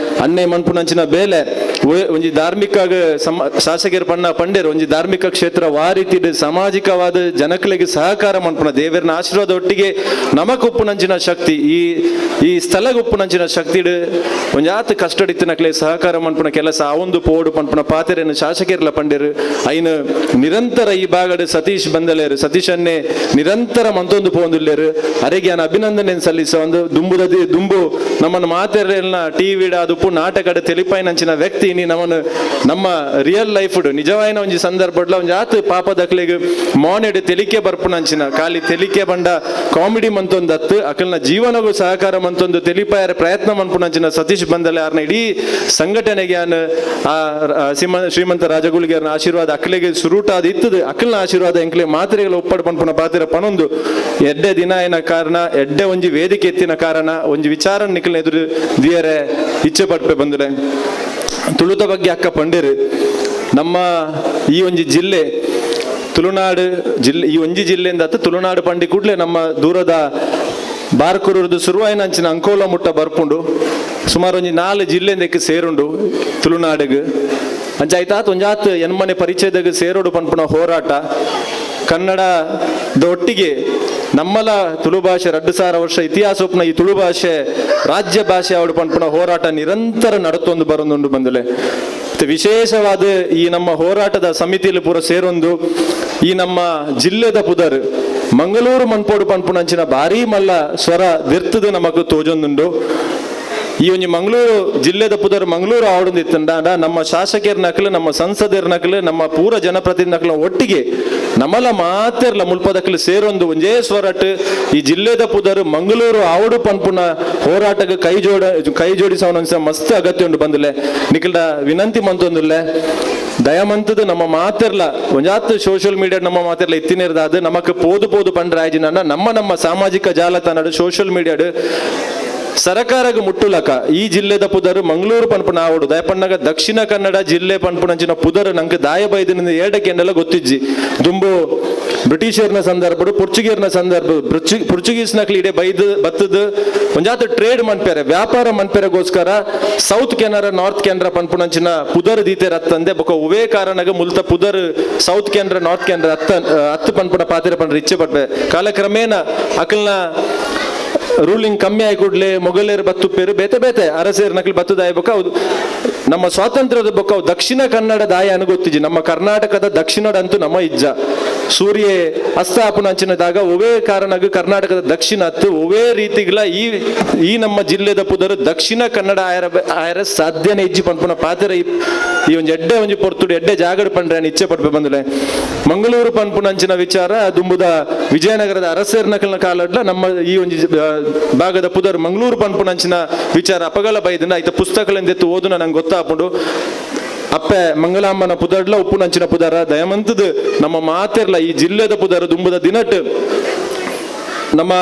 ಅಣ್ಣೆ ಮನ್ಪುನಂಚಿನ ಬೇಲೆ ಒಂಜಿ ಧಾರ್ಮಿಕ ಶಾಸಕರು ಪಣ್ಣ ಪಂಡೇರು ಒಂಜಿ ಧಾರ್ಮಿಕ ಕ್ಷೇತ್ರ ವಾ ರೀತಿ ಸಾಮಾಜಿಕವಾದ ಜನಕಲಿಗೆ ಸಹಕಾರ ಮನ್ಪುನ ದೇವರನ ಆಶೀರ್ವಾದ ಒಟ್ಟಿಗೆ ನಮಕ್ ಉಪ್ಪುನಂಚಿನ ಶಕ್ತಿ ಈ ಈ ಸ್ಥಳಗ್ ಉಪ್ಪುನಂಚಿನ ಶಕ್ತಿ ಒಂಜಾತ್ ಕಷ್ಟಡಿತ್ತಿನಕ್ಲೆ ಸಹಕಾರ ಮನ್ಪುನ ಕೆಲಸ ಆ ಒಂದು ಪೋಡು ಪನ್ಪುನ ಪಾತೆರೆಯನ್ನು ಶಾಸಕರ್ಲ ಪಂಡೇರು ಐನ ನಿರಂತರ ಈ ಭಾಗಡ್ ಸತೀಶ್ ಬಂದಲೇರು ಸತೀಶ್ ಅನ್ನೇ ನಿರಂತರ ಮಂತೊಂದು ಪೋಂದುಲ್ಲೇರು ಅರೆಗೆ ಅನ್ನ ಅಭಿನಂದನೆ ಸಲ್ಲಿಸ ಒಂದು ದುಂಬುದದಿ ದುಂಬು ನಮ್ಮನ್ನು ಮಾತೆರೆಲ್ಲ ಟಿವಿ ಅದುಪ್ಪು ನಾಟಕದ ತೆಲಿಪಾಯಿನಂಚಿನ ವ್ಯಕ್ತಿ ನೀ ನಮ್ಮನ್ನು ನಮ್ಮ ರಿಯಲ್ ಲೈಫ್ ನಿಜವಾಯಿನ ಒಂಜಿ ಸಂದರ್ಭಡ್ಲ ಒಂಜಿ ಆತ್ ಪಾಪದಕ್ಲೆಗ್ ಮಾನೆಡ್ ತೆಲಿಕೆ ಬರ್ಪುನಂಚಿನ ಖಾಲಿ ತೆಲಿಕೆ ಬಂಡ ಕಾಮಿಡಿ ಮಂತೊಂದು ಅತ್ತು ಅಕಲ್ನ ಜೀವನಗೂ ಸಹಕಾರ ಮಂತೊಂದು ತೆಲಿಪಾಯರ ಪ್ರಯತ್ನ ಮನ್ಪುನಂಚಿನ ಸತೀಶ್ ಬಂದಲೆ ಆರ್ನ ಇಡೀ ಸಂಘಟನೆಗೆ ಆನ್ ಆ ಶ್ರೀಮಂತ ರಾಜಗುಳಿಗೆ ಆಶೀರ್ವಾದ ಅಕ್ಲೆಗೆ ಸುರೂಟ ಅದು ಇತ್ತದು ಅಕಲ್ನ ಆಶೀರ್ವಾದ ಎಂಕ್ಲೆ ಮಾತ್ರೆಗಳ ಒಪ್ಪಡು ಪನ್ಪುನ ಪಾತಿರ ಪನೊಂದು ಎಡ್ಡೆ ದಿನ ಏನ ಕಾರಣ ಎಡ್ಡೆ ಒಂಜಿ ವೇದಿಕೆ ಎತ್ತಿನ ಕಾರಣ ಒಂಜಿ ವಿಚಾರ ನಿಕ್ಲ ಎದುರು ದಿಯರೆ ಇಚ್ಛೆ ಪಟ್ಪೆ ಬಂದ್ರೆ ತುಳುತ ಬಗ್ಗೆ ಅಕ್ಕ ಪಂಡೇರು ನಮ್ಮ ಈ ಒಂಜಿ ಜಿಲ್ಲೆ ತುಳುನಾಡು ಜಿಲ್ಲೆ ಈ ಒಂಜಿ ಜಿಲ್ಲೆಯಿಂದ ತುಳುನಾಡು ಪಂಡಿ ಕೂಡಲೇ ನಮ್ಮ ದೂರದ ಬಾರ್ಕೂರುದು ಸುರುವಾಯಿನಂಚಿನ ಅಂಕೋಲ ಮುಟ್ಟ ಬರ್ಪುಂಡು ಸುಮಾರು ಒಂಜಿ 4 ಜಿಲ್ಲೆಂದಕ್ಕೆ ಸೇರುಂಡು ತುಳುನಾಡಿಗೆ ಅಂಚಾಯ್ತಾತ್ ಒಂಜಾತ್ ಎನ್ಮನೆ ಪರಿಚಯದಾಗ ಸೇರೋಡು ಪನ್ಪುನ ಹೋರಾಟ ಕನ್ನಡದ ಒಟ್ಟಿಗೆ ನಮ್ಮಲ ತುಳು ಭಾಷೆ 2000 ವರ್ಷ ಇತಿಹಾಸ ಒಪ್ಪುನ ಈ ತುಳು ಭಾಷೆ ರಾಜ್ಯ ಭಾಷೆ ಅವಡು ಪನ್ಪುನ ಹೋರಾಟ ನಿರಂತರ ನಡತೊಂದು ಬರೊಂದುಂಡು ಬಂದಲೆ. ವಿಶೇಷವಾದ ಈ ನಮ್ಮ ಹೋರಾಟದ ಸಮಿತಿಯಲ್ಲಿ ಪೂರ ಸೇರೊಂದು ಈ ನಮ್ಮ ಜಿಲ್ಲೆದ ಪುದರ್ ಮಂಗಳೂರು ಮನ್ಪೋಡು ಪನ್ಪುನಂಚಿನ ಭಾರೀ ಮಲ್ಲ ಸ್ವರ ದಿರ್ತದ ನಮಕ್ ತೋಜೊಂದುಂಡು. ಈ ಒಂಜಿ ಮಂಗಳೂರು ಜಿಲ್ಲೆದ ಪುದರ್ ಮಂಗಳೂರು ಆವಡೊಂದಿತ್ತಂಡ ನಮ್ಮ ಶಾಸಕರ ನಕಲು ನಮ್ಮ ಸಂಸದರ ನಕಲು ನಮ್ಮ ಪೂರ ಜನಪ್ರತಿನಿಧಿ ನಕಲು ಒಟ್ಟಿಗೆ ನಮ್ಮಲ ಮಾತೆರ್ಲ ಮುಲ್ಪದಕ್ಲು ಸೇರೊಂದು ಒಂಜೇ ಸ್ವರಟ್ ಈ ಜಿಲ್ಲೆದ ಪುದರ್ ಮಂಗಳೂರು ಆವಡು ಪನ್ಪುನ ಹೋರಾಟಕ್ಕೆ ಕೈ ಜೋಡಿಸವನ ಮಸ್ತ್ ಅಗತ್ಯ ಉಂಡು ಬಂದಲೆ. ನಿಖಿಲ್ಡ ವಿನಂತಿ ಮಂತೊಂದುಲ್ಲೆ ದಯಮಂತದ ನಮ್ಮ ಮಾತೆರ್ಲ ಒಂಜಾತ್ ಸೋಷಿಯಲ್ ಮೀಡಿಯಾ ನಮ್ಮ ಮಾತೆರ್ಲ ಇತ್ತಿನೇರ್ದಾದ ನಮಕ್ ಪೋದು ಪೋದು ಪಂಡ್ರಾಯ್ಜಿನ ನಮ್ಮ ನಮ್ಮ ಸಾಮಾಜಿಕ ಜಾಲತಾಣ ಸೋಷಿಯಲ್ ಮೀಡಿಯಾಡ್ ಸರಕಾರಗ ಮುಟ್ಟುಲಕ ಈ ಜಿಲ್ಲೆದ ಪುದರ್ ಮಂಗಳೂರು ಪನ್ಪುನ ಆವಡು ದಯಪಣ್ಣಗ ದಕ್ಷಿಣ ಕನ್ನಡ ಜಿಲ್ಲೆ ಪನ್ಪುನಂಚಿನ ಪುದರ್ ನಂಗೆ ದಾಯ ಬೈದಿನ ಏಡಕ್ಕೆಂಡೆಲ್ಲ ಗೊತ್ತಿಜ್ಜಿ. ದುಂಬು ಬ್ರಿಟಿಷರ್ನ ಸಂದರ್ಭ ಪೋರ್ಚುಗೀರ್ನ ಸಂದರ್ಭ ಪೋರ್ಚುಗೀಸ್ ನಕ್ಲಿ ಇಡೇ ಬೈದು ಬತ್ತದ ಒಂಜಾತ ಟ್ರೇಡ್ ಮನ್ಪೆರೆ ವ್ಯಾಪಾರ ಮನ್ಪೆರೆಗೋಸ್ಕರ ಸೌತ್ ಕೆನರಾ ನಾರ್ತ್ ಕೆನರಾ ಪನ್ಪುನಂಚಿನ ಪುದರ್ ದೀತೆ ರತ್ತಂದೆ ಬೊಕ ಉವೇ ಕಾರಣಗ ಮುಲ್ತ ಪುದರ್ ಸೌತ್ ಕೆನರಾ ನಾರ್ತ್ ಕೆನರಾ ಅತ್ತ ಅತ್ತು ಪನ್ಪುನ ಪಾತಿರ ಪನ್ರ ಇಚ್ಛೆ ಪಟ್ಪೆ. ಕಾಲಕ್ರಮೇಣ ಅಕಲ್ನ ರೂಲಿಂಗ್ ಕಮ್ಮಿ ಆಗಿ ಕೂಡಲೇ ಮೊಘಲರು ಬತ್ತುಪ್ಪೇರು ಬೇತೆ ಬೇತೆ ಅರಸೇರು ನಕಲಿ ಬತ್ತದಾಯ ಬೊಕ್ಕ ಹೌದು ನಮ್ಮ ಸ್ವಾತಂತ್ರ್ಯದ ಬೊಕ್ಕ ದಕ್ಷಿಣ ಕನ್ನಡ ದಾಯ ಅನುಗೊತ್ತಿಜಿ ನಮ್ಮ ಕರ್ನಾಟಕದ ದಕ್ಷಿಣದಂತೂ ನಮ್ಮ ಇಜ್ಜ ಸೂರ್ಯ ಅಸ್ತಾಪನಂಚಿನದಾಗ ಒವೇ ಕಾರಣಗ ಕರ್ನಾಟಕದ ದಕ್ಷಿಣ ಹತ್ತು ಒವೇ ರೀತಿಗಳ ಈ ಈ ನಮ್ಮ ಜಿಲ್ಲೆದ ಪುದರು ದಕ್ಷಿಣ ಕನ್ನಡ ಆಯರ ಆಯರ ಸಾಧ್ಯನೇ ಇಜ್ಜಿ ಪನ್ಪುನ ಪಾತೆರ ಈ ಒಂಜಿ ಎಡ್ಡೆ ಒಂಜಿ ಪೊರ್ತುಡು ಎಡ್ಡೆ ಜಾಗಡ್ ಪಂಡ್ರೆ ಇಚ್ಛೆ ಪಡ್ಪೆ ಬಂದಲೆ. ಮಂಗಳೂರು ಪನ್ಪುನಂಚಿನ ವಿಚಾರ ದುಂಬುದ ವಿಜಯನಗರದ ಅರಸೇರ್ ನಕಲ್ನ ಕಾಲಡ್ಲ ನಮ್ಮ ಈ ಒಂಜಿ ಭಾಗದ ಪುದರ್ ಮಂಗಳೂರು ಪನ್ಪುನಂಚಿನ ವಿಚಾರ ಅಪಗಲ ಬೈದಿನ ಐತ ಪುಸ್ತಕಗಳಿಂದ ಓದುನ ನಂಗೆ ಗೊತ್ತಾಪುಂಡು. ಅಪ್ಪೆ ಮಂಗಳಾಂಬನ ಪುದರ್ಲ ಉಪ್ಪುನಂಚಿನ ಪುದರ ದಯಮಂತದ ನಮ್ಮ ಮಾತೆರ್ಲ ಈ ಜಿಲ್ಲೆದ ಪುದರ್ ದುಂಬುದ ದಿನಟ್ ನಮ್ಮ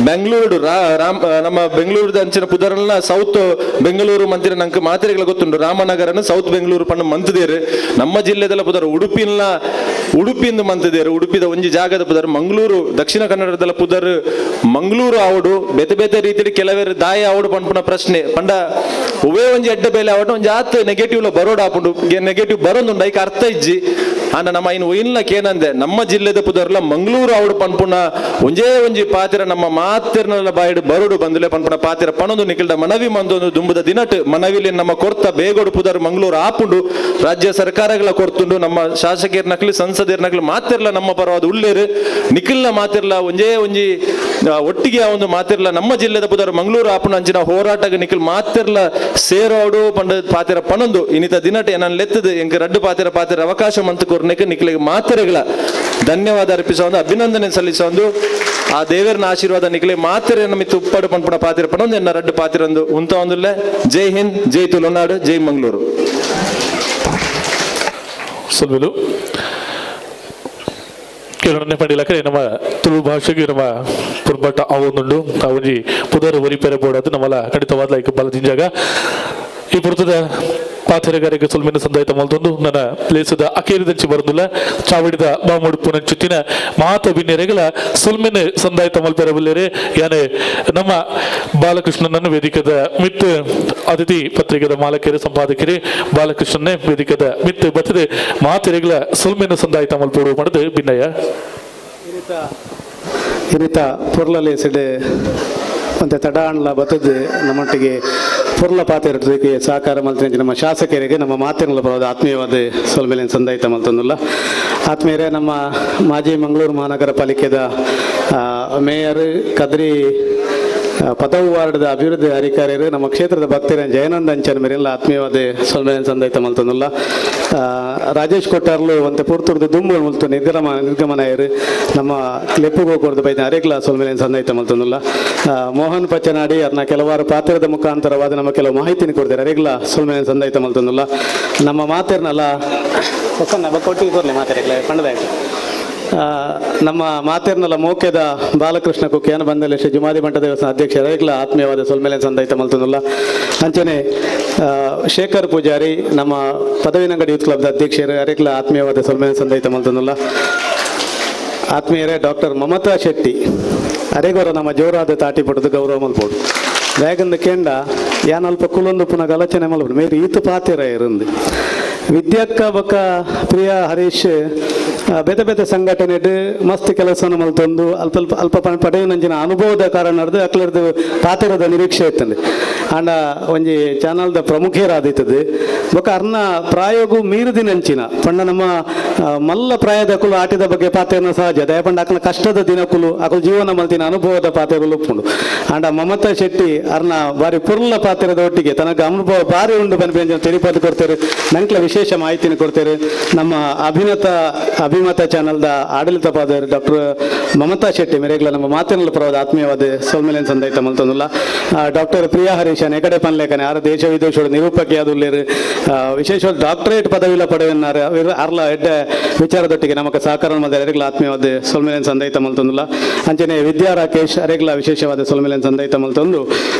ಬೆಂಗಳೂರು ರಾಮ್ ನಮ್ಮ ಬೆಂಗಳೂರದ ಅಂಚಿನ ಪುದರನ್ನ ಸೌತ್ ಬೆಂಗಳೂರು ಮಂತಿರ ನಂಗೆ ಮಾತೆರೆಗಳ ಗೊತ್ತುಂಟು. ರಾಮನಗರನ ಸೌತ್ ಬೆಂಗಳೂರು ಪಣ್ಣ ಮಂತದೇರು ನಮ್ಮ ಜಿಲ್ಲೆದಲ್ಲ ಪುದರ್ ಉಡುಪಿನ ಉಡುಪಿಂದ ಮಂತದೇರು ಉಡುಪಿದ ಒಂಜಿ ಜಾಗದ ಪುದರ್ ಮಂಗಳೂರು ದಕ್ಷಿಣ ಕನ್ನಡದಲ್ಲ ಪುದರ್ ಮಂಗಳೂರು ಆವಡು ಬೇತೆ ಬೇತೆ ರೀತಿಯಲ್ಲಿ ಕೆಲವರು ದಾಯ ಆವಡು ಪನ್ಪುನ ಪ್ರಶ್ನೆ ಪಂಡ ಒವೇ ಒಂಜಿ ಎಡ್ಡೆ ಬೇಲೆ ಆವಡು ಒಂಜಿ ಆತ್ ನೆಗೆಟಿವ್ ಬರೋಡು ಆಪುಂಡು ನೆಗೆಟಿವ್ ಬರೋದುಂಡು ಐಕ್ ಅರ್ಥ ಇಜ್ಜಿ. ಆಂಡ ನಮ್ಮ ಇನ್ನು ಒಯ್ನ್ಲಕ್ಕೆ ಏನಂದೆ ನಮ್ಮ ಜಿಲ್ಲೆದ ಪುದರ್ಲ ಮಂಗಳೂರು ಆವಡು ಪನ್ಪುನ ಒಂಜೇ ಒಂಜಿ ಪಾತಿರ ನಮ್ಮ ಮಾತಿರ್ನಲ್ಲ ಬಾಯಿಡು ಬರೋಡು ಬಂದಲೆ ಪನ್ಪುನ ಪಾತಿರ ಪಣೊಂದು ನಿಖಿಲ್ದ ಮನವಿ ಮಂದೊಂದು ದುಂಬುದ ದಿನಟ್ ಮನವಿಲಿ ನಮ್ಮ ಕೊರ್ತ ಬೇಗೋಡು ಪುದರ್ ಮಂಗಳೂರು ಆಪುಂಡು ರಾಜ್ಯ ಸರ್ಕಾರಗಳ ಕೊರ್ತುಂಡು ನಮ್ಮ ಶಾಸಕರ ನಕಲಿ ಸಂಸದರ ನಕಲಿ ಮಾತಿರ್ಲ ನಮ್ಮ ಪರವಾದ ಉಳ್ಳೇರು ನಿಖಿಲ್ನ ಮಾತಿರ್ಲ ಒಂಜೇ ಒಂಜಿ ಒಟ್ಟಿಗೆ ಆ ಒಂದು ಮಾತಿರ್ಲ ನಮ್ಮ ಜಿಲ್ಲೆದ ಪುದರ್ ಮಂಗಳೂರು ಆಪುನ ಅಂಚಿನ ಹೋರಾಟಗ ನಿಖಿಲ್ ಮಾತಿರ್ಲ ಸೇರೋಡು ಪಂಡ ಪಾತಿರ ಪಣೊಂದು ಇನ್ನಿತ ದಿನಟ್ ಏನನ್ ಲೆತ್ತದು ಎಂಕ್ ರಡ್ಡು ಪಾತಿರ ಪಾತಿರ ಅವಕಾಶ ಮಂತು ಕೊರ್ನೆಕ್ ನಿಖಿಲಿಗೆ ಮಾತೆರೆಗಳ ಧನ್ಯವಾದ ಅರ್ಪಿಸೋ ಒಂದು ಅಭಿನಂದನೆ ಸಲ್ಲಿಸೋ ಒಂದು ಆ ದೇವರನ ಆಶೀರ್ವಾದ ನಿಖಿಲೆ ಮಾತೆರೆ ನಮಿತ್ತು ಉಪ್ಪಾಡು ಪನ್ಪುನ ಪಾತಿರ ಪಣೊಂದು ಎನ್ನ ರಡ್ಡು ಪಾತಿರಂದು ಉಂತ ಒಂದುಲ್ಲೆ. ಜೈ ಹಿಂದ್, ಜೈ ತುಳುನಾಡು, ಜೈ ಮಂಗಳೂರು. ಸೊಲ್ವೆಲು ಕೆಲವೊಂದೇ ಪಂಡಿಲಕ್ಕೆ ನಮ್ಮ ತುಳು ಭಾಷೆಗೆ ನಮ್ಮ ಪುರ್ಬಟ ಆವೊಂದುಂಡು ಆ ಒಂಜಿ ಪುದರ್ ಒರಿಪೆರೆ ಬೋಡಾದ್ ನಮ್ಮಲ ಖಂಡಿತವಾದ ಲೈಕ್ ಬಲ ಜಿಂಜಾಗ ಈ ಪುರ್ತದ ಪಾಥೆರೆಗಾರಿಗೆ ಸೊಲ್ಮೆನ ಸಂದಾಯಿತ ಮಲ್ತೊಂದು ನನ್ನ ಪ್ಲೇಸದ ಅಕೇರಿದಂಚಿ ಬರಂದುಲ್ಲ ಚಾವಡಿದ ಬಾಮುಡುಪು ನಂಚುತ್ತಿನ ಮಾತ ಬಿನ್ನೆರೆಗಳ ಸೊಲ್ಮೆನೆ ಸಂದಾಯಿತ ಮಲ್ಪೆರ ಬಲ್ಲೆರೆ ಯಾನೆ ನಮ್ಮ ಬಾಲಕೃಷ್ಣನನ್ನು ವೇದಿಕದ ಮಿತ್ ಅತಿಥಿ ಪತ್ರಿಕೆದ ಮಾಲಕರು ಸಂಪಾದಕರೇ ಬಾಲಕೃಷ್ಣನೇ ವೇದಿಕದ ಮಿತ್ ಬತ್ತದೆ ಮಾತೆರೆಗಳ ಸೊಲ್ಮೆನ ಸಂದಾಯಿತ ಮಲ್ಪೋಡು ಮಾಡದು ಬಿನ್ನಯ್ಯ. ಇನಿತ ಪೊರ್ಲಲೆ ಸಿಡೆ ಒಂತೆ ತಡಾಣ್ಲ ಬತ್ತದು ನಮ್ಮೊಟ್ಟಿಗೆ ಪೊರ್ಲ ಪಾತೆರೊಟ್ಟಿಗೆ ಸಹಕಾರ ಮಲ್ತಿನ ನಮ್ಮ ಶಾಸಕರಿಗೆ ನಮ್ಮ ಮಾತಿನಲ್ಲ ಬರೋದು ಆತ್ಮೀಯವಾದ ಸೊಲ್ಮೆಲೆನ್ ಸಂದಾಯಿತ ಮಲ್ತೊಂದುಲ್ಲ. ಆತ್ಮೀಯರೇ, ನಮ್ಮ ಮಾಜಿ ಮಂಗಳೂರು ಮಹಾನಗರ ಪಾಲಿಕೆದ ಮೇಯರ್ ಕದ್ರಿ ಪದವು ವಾರ್ಡ್ದ ಅಭಿವೃದ್ಧಿ ಅಧಿಕಾರಿಯರು ನಮ್ಮ ಕ್ಷೇತ್ರದ ಭಕ್ತರ ಜಯನಂದ ಅಂಚನ್ ಮೇರೆಲ್ಲ ಆತ್ಮೀಯವಾದ ಸೊಲ್ಮೆಲೆನ್ ಸಂದಾಯಿತ ಮಲ್ತೊಂದುಲ್ಲ. ರಾಜೇಶ್ ಕೊಟ್ಟಾರ್ಲು ಒಂತೆ ಪೂರ್ತುರ್ದು ದುಂಬು ಮುಲ್ತು ನಿರ್ಗಮನ ನಮ್ಮ ಕ್ಲೆಪ್ಪುಗೋ ಕೊರ್ದು ಬೈದ ಅರೆಗ್ಲ ಸೊಲ್ಮೆಲೆನ್ ಸಂದಾಯಿತ ಮಲ್ತೊಂದುಲ್ಲ. ಮೋಹನ್ ಪಚ್ಚನಾಡಿ ಅರ್ನ ಕೆಲವಾರು ಪಾತ್ರದ ಮುಖಾಂತರವಾದ ನಮ್ಮ ಕೆಲವು ಮಾಹಿತಿನ ಕೊಡ್ತಾರೆ ಅರೆಗ್ಲ ಸೊಲ್ಮೆಲೆನ್ ಸಂದಾಯಿತ ಮಲ್ತೊಂದುಲ್ಲ. ನಮ್ಮ ಮಾತೆರ್ನಲ್ಲ ಕೊಟ್ಟಿಗೆ ಕೊರ್ಲೆ ಮಾತೆರೆಗ್ಲ ಪಂಡದಾಯ್ತು. ನಮ್ಮ ಮಾತೆರ್ನಲ್ಲ ಮೋಕೆದ ಬಾಲಕೃಷ್ಣ ಕುಕ್ಕಿಯಾನ ಬಂದಲೆ ಶ್ರೀ ಜುಮಾದಿ ಮಂಟ ದೇವಸ್ಥಾನ ಅಧ್ಯಕ್ಷ ಅರೆಗ್ಲ ಆತ್ಮೀಯವಾದ ಸೊಲ್ಮೆಲೆನ್ ಸಂದಾಯಿತ ಮಲ್ತೊಂದುಲ್ಲ. ಅಂಚನೆ ಶೇಖರ್ ಪೂಜಾರಿ ನಮ್ಮ ಪದವಿನಂಗಡಿ ಯೂತ್ ಕ್ಲಬ್ದ ಅಧ್ಯಕ್ಷರು ಅರೆಗ್ಲ ಆತ್ಮೀಯವಾದ ಸೊಲ್ಮೆಲೆನ್ ಸಂದಾಯಿತ ಮಲ್ತೊಂದುಲ್ಲ. ಆತ್ಮೀಯರೇ ಡಾಕ್ಟರ್ ಮಮತಾ ಶೆಟ್ಟಿ ಅರೆಗೋರ ನಮ್ಮ ಜೋರಾದ ತಾಟಿ ಪಡೆದು ಗೌರವ ಮಲ್ಪೋಡು ಬೇಗಂದು ಕೆಂಡ ಯಾನಲ್ಪ ಕುಲೊಂದು ಪುನಃ ಗಲಚನೆ ಮಲ್ಪಡು ಮೇರು ಈತು ಪಾತೆರ ಇರಂದು ವಿದ್ಯಕ್ಕ ಬೊಕ್ಕ ಪ್ರಿಯಾ ಹರೀಶ್ ಬೇತೆ ಬೇತೆ ಸಂಘಟನೆ ಮಸ್ತ್ ಕೆಲಸನ ಮಲ್ತೊಂದು ಅಲ್ಪ ಅಲ್ಪ ಅಲ್ಪ ಪಡೆಯುನಂಚಿನ ಅನುಭವದ ಕಾರಣ ನಡೆದು ಅಕ್ಲರ್ದು ಪಾತೆರದ ನಿರೀಕ್ಷೆ ಇತ್ತಂದು ಆಂಡ ಒಂಜಿ ಚಾನಲ್ದ ಪ್ರಮುಖರಾದಿತ್ತದು ಬೊಕ್ಕ ಅರ್ನ ಪ್ರಾಯೋಗು ಮೀರುದಿನಂಚಿನ ಪಂಡ ನಮ್ಮ ಮಲ್ಲ ಪ್ರಾಯದಕುಲು ಆಟದ ಬಗ್ಗೆ ಪಾತೆರನ ಸಹಜ ದಯಪಂಡ ಅಕ್ಲ ಕಷ್ಟದ ದಿನಕುಲು ಅಕುಲು ಜೀವನ ಮಲ್ತಿನ ಅನುಭವದ ಪಾತೆರಲು ಉಪ್ಪುಂಡು. ಆಂಡ ಮಮತಾ ಶೆಟ್ಟಿ ಅರ್ನ ಬಾರಿ ಪುರ್ಲ ಪಾತೆರದ ಒಟ್ಟಿಗೆ ತನಗೆ ಅನುಭವ ಬಾರಿ ಉಂಡು ಬನ್ಪಿ ತೆರಿಪಾದು ಕೊಡ್ತಾರೆ ನಂಕ್ಲ ವಿಶೇಷ ಮಾಹಿತಿನ ಕೊಡ್ತಾರೆ. ನಮ್ಮ ಅಭಿಮತ ಚಾನಲ್ದ ಆಡಳಿತ ಪಾದರ್ ಡಾಕ್ಟರ್ ಮಮತಾ ಶೆಟ್ಟಿ ಮೇರೆಗ್ಲ ನಮ್ಮ ಮಾತಿನಲ್ಲಿ ಪರವಾದ ಆತ್ಮೀಯವಾದ ಸೊಲ್ಮೆಲೆನ್ ಸಂದಾಯಿತ ಮಲ್ತೊಂದುಲ್ಲ. ಡಾಕ್ಟರ್ ಪ್ರಿಯಾ ಹರೀಶ್ ಎಕಡೆ ಪನ್ಲೇಖನೆ ಆರ ದೇಶ ವಿದೇಶದ ನಿರೂಪಕಿ ಆದುಲ್ಲೇರು ವಿಶೇಷವಾದ ಡಾಕ್ಟರೇಟ್ ಪದವಿಲ ಪಡೆಯನ್ನಾರು ಅರ್ಲ ಎಡ್ಡೆ ವಿಚಾರದೊಟ್ಟಿಗೆ ನಮಕ ಸಹಕಾರ ಮಲ್ದ ಅರೆಗ್ಲ ಆತ್ಮೀಯವಾದ ಸೊಲ್ಮೆಲೆನ್ ಸಂದಾಯಿತ ಮಲ್ತೊಂದುಲ್ಲ. ಅಂಚನೆ ವಿದ್ಯಾ ರಾಕೇಶ್ ಅರೆಗ್ಲ ವಿಶೇಷವಾದ ಸೊಲ್ಮೆಲೆನ್ ಸಂದಾಯಿತ ಮಲ್ತೊಂದು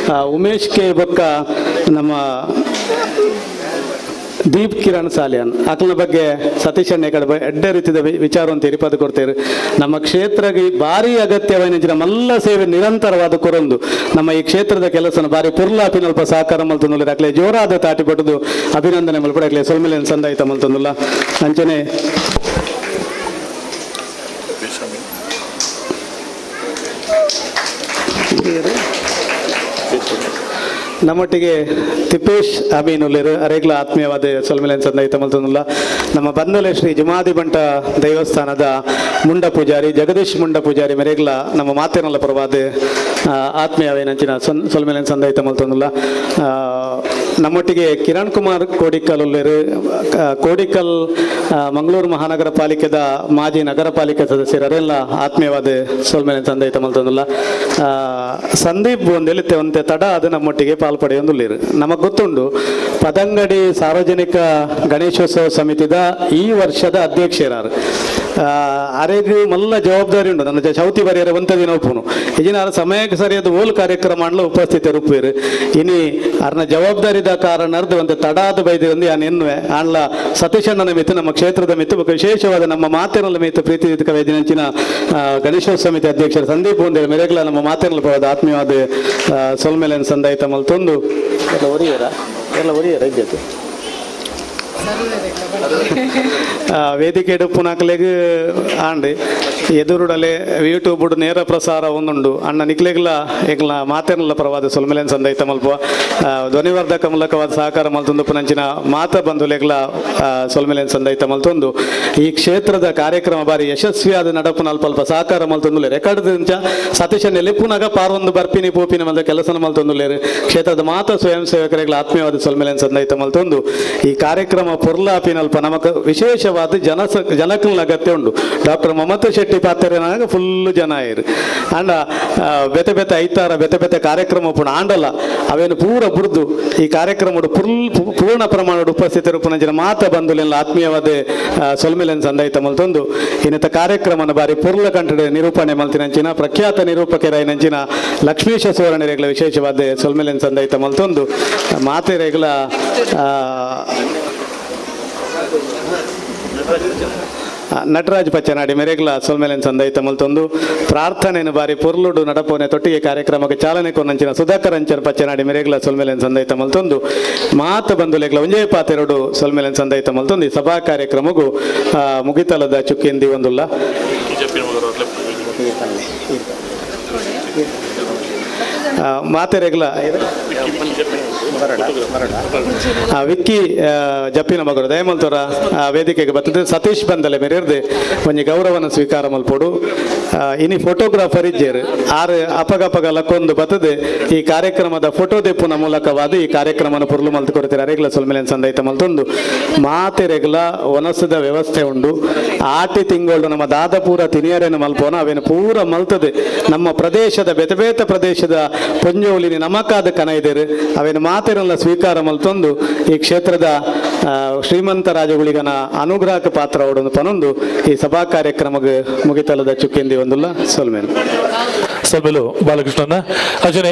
ಉಮೇಶ್ ಕೆ ಬೊಕ್ಕ ನಮ್ಮ ದೀಪ್ ಕಿರಣ್ ಸಾಲಿಯನ್ ಅಕ್ಲನ ಬಗ್ಗೆ ಸತೀಶ್ ಅಣ್ಣ ಕಡೆ ಎಡ್ಡೆ ರೀತಿಯ ವಿಚಾರವನ್ನು ತೆರಿಪಾದು ಕೊಡ್ತೇವೆ. ನಮ್ಮ ಕ್ಷೇತ್ರಕ್ಕೆ ಭಾರಿ ಅಗತ್ಯವಾದ ಮಲ್ಲ ಸೇವೆ ನಿರಂತರವಾದ ಕೊರೊಂದು ನಮ್ಮ ಈ ಕ್ಷೇತ್ರದ ಕೆಲಸನ ಭಾರಿ ಪುರ್ಲಾಪಿನಲ್ಪ ಸಹಕಾರ ಮಲ್ತೊಂದುಲ್ಲ. ಅಕ್ಲೆ ಜೋರಾದ ತಾಟಿ ಪಟ್ಟದು ಅಭಿನಂದನೆ ಮಲ್ಪಡ ಅಕ್ಲೆ ಸೊಲ್ಮೆಲೆನ್ ಸಂದಾಯಿತ ಮಲ್ತೊಂದುಲ್ಲ. ಅಂಚನೆ ನಮ್ಮೊಟ್ಟಿಗೆ ತಿಪ್ಪೇಶ್ ಅಮೀನುಲ್ಲೇರು ಅರೇಗ್ಲ ಆತ್ಮೀಯವಾದ ಸೊಲ್ಮೆಲೆನ್ ಸಂದಾಯಿತ ಮಲ್ತೊಂದುಲ್ಲ. ನಮ್ಮ ಬಂದಲೆ ಶ್ರೀ ಜುಮಾದಿ ಬಂಟ ದೇವಸ್ಥಾನದ ಮುಂಡ ಪೂಜಾರಿ ಜಗದೀಶ್ ಮುಂಡ ಪೂಜಾರಿ ಮೆರೇಗ್ಲ ನಮ್ಮ ಮಾತಿನಲ್ಲ ಪರವಾದ ಆತ್ಮೀಯವೇನಂಚಿನ ಸೊಲ್ಮೆಲೆನ್ ಸಂದಾಯಿತ ಮಲ್ತೊಂದುಲ್ಲ. ನಮ್ಮೊಟ್ಟಿಗೆ ಕಿರಣ್ ಕುಮಾರ್ ಕೋಡಿಕಲ್ ಉಲ್ಲೇರು ಕೋಡಿಕಲ್ ಮಂಗಳೂರು ಮಹಾನಗರ ಪಾಲಿಕೆದ ಮಾಜಿ ನಗರ ಪಾಲಿಕೆ ಸದಸ್ಯರು ಅರೆಲ್ಲ ಆತ್ಮೀಯವಾದ ಸೊಲ್ಮೆಲೆನ್ ಸಂದಾಯಿತ ಮಲ್ತೊಂದುಲ್ಲ. ಸಂದೀಪ್ ಒಂದೆಲಿತ್ತೆ ಒಂತೆ ತಡ ಅದು ನಮ್ಮೊಟ್ಟಿಗೆ ಪಾಲ್ಪಡೆಯೊಂದುಲ್ಲೇರು. ನಮಗೆ ಗೊತ್ತುಂಡು ಪದಂಗಡಿ ಸಾರ್ವಜನಿಕ ಗಣೇಶೋತ್ಸವ ಸಮಿತಿದ ಈ ವರ್ಷದ ಅಧ್ಯಕ್ಷರಾರು ಅರೆಗ್ ಮಲ್ಲ ಜವಾಬ್ದಾರಿ ಉಂಡು ನನ್ನ ಚೌತಿ ಬರೆಯರ ಒಂತ ದಿನ ಒಪ್ಪುನು ಇಜಿನ ಸಮಯಕ್ಕೆ ಸರಿಯಾದ ಓಲ್ ಕಾರ್ಯಕ್ರಮ ಅಂಡ್ಲ ಉಪಸ್ಥಿತರು ಉಪ್ಪೇರು ಇನಿ ಅರ್ನ ಜವಾಬ್ದಾರಿದ ಕಾರಣರ್ದು ಒಂದು ತಡಾದ ಬೈದಿರಂದು ಯಾನ್ ಎನ್ನುವೆ ಆಂಡ್ಲ ಸತೀಶಣ್ಣನ ಮಿತ್ತು ನಮ್ಮ ಕ್ಷೇತ್ರದ ಮಿತ್ತು ಬೊಕ್ಕ ವಿಶೇಷವಾದ ನಮ್ಮ ಮಾತಿನಲ್ಲ ಮಿತ್ತು ಪ್ರೀತಿ ವೈದ್ಯನಂಚಿನ ಗಣೇಶೋತ್ಸವ ಸಮಿತಿ ಅಧ್ಯಕ್ಷರು ಸಂದೀಪ್ ಒಂದೇಳು ಮೆರೆಗ್ಲ ನಮ್ಮ ಮಾತಿನಲ್ಲ ಪರವಾದ ಆತ್ಮೀಯವಾದ ಸೊಲ್ಮೆಲೆನ್ ಸಂದಾಯಿತ ಮಲ್ತೊಂದು ಎಲ್ಲ ಒರಿಯರ ಎಲ್ಲ ಒರಿಯರ ಇದ್ದದ್ದು ವೇದಿಕೆ ಪುನಾಕ್ಲೆಗ್ ಆಂಡ್ ಎದುರುಡಲೆ ಯೂಟ್ಯೂಬ್ ನೇರ ಪ್ರಸಾರ ಒಂದುಂಡು ಅಣ್ಣ ನಿಕ್ಲೆಗ್ಲ ಎಂಕ್ಲ ಮಾತೆರ್ನಲ ಪರವಾದ ಸೊಲ್ಮೆಲೆನ್ ಸಂದೈತ ಮಲ್ಪ ಧ್ವನಿವರ್ಧಕ ಮೂಲಕವಾದ ಸಹಕಾರ ಮಲ್ತೊಂದು ಪುನಂಚಿನ ಮಾತ ಬಂಧುಲೆಗ್ಲ ಸೊಲ್ಮೆಲೆನ್ ಸಂದೈತ ಮಲ್ತೊಂದು ಈ ಕ್ಷೇತ್ರದ ಕಾರ್ಯಕ್ರಮ ಬಾರಿ ಯಶಸ್ವಿಯಾದ ನಡಪುನ ಅಲ್ಪ ಅಲ್ಪ ಸಹಕಾರ ಮಲ್ತೊಂದುಲ್ಲೇರು ರೆಕಾರ್ಡ್ ಸತೀಶನ್ ಎಲೆಪ್ಪುನಾಗ ಪಾರೊಂದು ಬರ್ಪಿನಿ ಪೋಪಿನ ಮಲ್ದ ಕೆಲಸನ ಮಲ್ತೊಂದುಲ್ಲೇರು ಕ್ಷೇತ್ರದ ಮಾತ ಸ್ವಯಂ ಸೇವಕರಿಗಳ ಆತ್ಮೀಯವಾದ ಸೊಲ್ಮೆಲೆನ್ ಸಂದೈತ ಮಲ್ತೊಂದು ಈ ಕಾರ್ಯಕ್ರಮ ಪೊರ್ಲಾಪಿನಲ್ಪ ನಮಕ್ ವಿಶೇಷವಾದ ಜನಕಲ್ನ ಅಗತ್ಯ ಉಂಡು. ಡಾಕ್ಟರ್ ಮಮತಾ ಶೆಟ್ಟಿ ಪಾತ್ರೆನಾಗ ಫುಲ್ ಜನ ಆಯರು. ಆಂಡ ಬೇತೆ ಬೇತೆ ಐತಾರ ಬೇತೆ ಬೇತೆ ಕಾರ್ಯಕ್ರಮ ಪುಣ ಆಂಡಲ್ಲ ಅವೇನು ಪೂರ ಬುರ್ದು ಈ ಕಾರ್ಯಕ್ರಮಡು ಪೂರ್ಣ ಪ್ರಮಾಣದ ಉಪಸ್ಥಿತರು ಪುನಂಜಿನ ಮಾತ ಬಂಧುಲೆಲ್ಲ ಆತ್ಮೀಯವಾದ ಸೊಲ್ಮೆಲೆನ್ ಸಂದಾಯಿತ ಮಲ್ತೊಂದು ಇನ್ನಿತ ಕಾರ್ಯಕ್ರಮನ ಬಾರಿ ಪೊರ್ಲ ಕಂಠಡೆ ನಿರೂಪಣೆ ಮಲ್ತಿನಂಚಿನ ಪ್ರಖ್ಯಾತ ನಿರೂಪಕರಾಯಿನಂಚಿನ ಲಕ್ಷ್ಮೀಶ ಸುವರ್ಣರೆಗಳ ವಿಶೇಷವಾದ ಸೊಲ್ಮೆಲೆನ್ ಸಂದಾಯಿತ ಮಲ್ತೊಂದು ಮಾತೆರೆಗಳ ನಟರಾಜ್ ಪಚ್ಚನಾಡಿ ಮೆರೆಗ್ಲ ಸೊಲ್ಮೆಲೆನ್ ಸಂದೈತ ಮಲ್ತೊಂದು ಪ್ರಾರ್ಥನೆಯನ್ನು ಬಾರಿ ಪೊರ್ಲುಡು ನಡಪೋನೆ ತೊಟ್ಟಿಗೆ ಕಾರ್ಯಕ್ರಮಕ್ಕೆ ಚಾಲನೆ ಕೊನಂಚಿನ ಸುಧಾಕರ್ ಅಂಚನ್ ಪಚ್ಚನಾಡಿ ಮೆರೆಗ್ಲ ಸೊಲ್ಮೆಲೆನ್ ಸಂದೈತ ಮಲ್ತೊಂದು ಮಾತ ಬಂಧುಲೆಗ್ಲ ಒಂಜೇ ಪಾತೆರಡು ಸೊಲ್ಮೆಲೆನ್ ಸಂದೈತ ಮಲ್ತೊಂದು ಈ ಸಭಾ ಕಾರ್ಯಕ್ರಮಗೂ ಮುಗಿತಲದ ಚುಕ್ಕಿಂದಿ ಒಂದುಲ್ಲ ಮಾತೆರೆಗ್ಲ ವಿಕ್ಕಿ ಜಪ್ಪಿನ ಮಗರು ದಯಮಲ್ತೋರ ವೇದಿಕೆಗೆ ಬರ್ತದೆ. ಸತೀಶ್ ಬಂದಲೆ ಮೇರೆರ್ದೆ ಒಂಜಿ ಗೌರವನ ಸ್ವೀಕಾರ ಮಲ್ಪೊಡು. ಇನಿ ಫೋಟೋಗ್ರಾಫರ್ ಇಜ್ಜೇರು ಆರು ಅಪಗಪಗ ಲಕ್ಕೊಂದು ಬರ್ತದೆ ಈ ಕಾರ್ಯಕ್ರಮದ ಫೋಟೋ ದೆಪ್ಪುನ ಮೂಲಕವಾದ ಈ ಕಾರ್ಯಕ್ರಮನ ಪುರ್ಲು ಮಲ್ತು ಕೊಡ್ತೀರ. ಅರೆಗ್ಲ ಸೊಲ್ಮೆಲೆನ್ ಸಂದೈತ ಮಲ್ತೊಂದು ಮಾತೆರೆಗ್ಲ ವನಸದ ವ್ಯವಸ್ಥೆ ಉಂಡು. ಆಟಿ ತಿಂಗಳು ನಮ್ಮ ದಾದ ಪೂರ ತಿನಿಯರೇನು ಮಲ್ಪೋನ ಅವೇನು ಪೂರ ಮಲ್ತದೆ ನಮ್ಮ ಪ್ರದೇಶದ ಬೇತೆ ಬೇತೆ ಪ್ರದೇಶದ ಪೊಂಜೋಲಿನಿ ನಮಕಾದ ಕನ ಇದೇರು ಅವೇನು ಮಾತೆರೆಲ್ಲ ಸ್ವೀಕಾರ ಮಲ್ತೊಂದು ಈ ಕ್ಷೇತ್ರದ ಶ್ರೀಮಂತ ರಾಜಗುಳಿಗನ ಅನುಗ್ರಹಕ್ಕೆ ಪಾತ್ರ ಅವಡೊಂದು ಪನೊಂದು ಈ ಸಭಾ ಕಾರ್ಯಕ್ರಮಕ್ಕೆ ಮುಗಿತಲದ ಚುಕ್ಕಿಂದಿ ಒಂದುಲ್ಲ ಸೊಲ್ಮೇಲು ಸೊಲ್ಮೆಲು ಬಾಲಕೃಷ್ಣನ ಅಜನೆ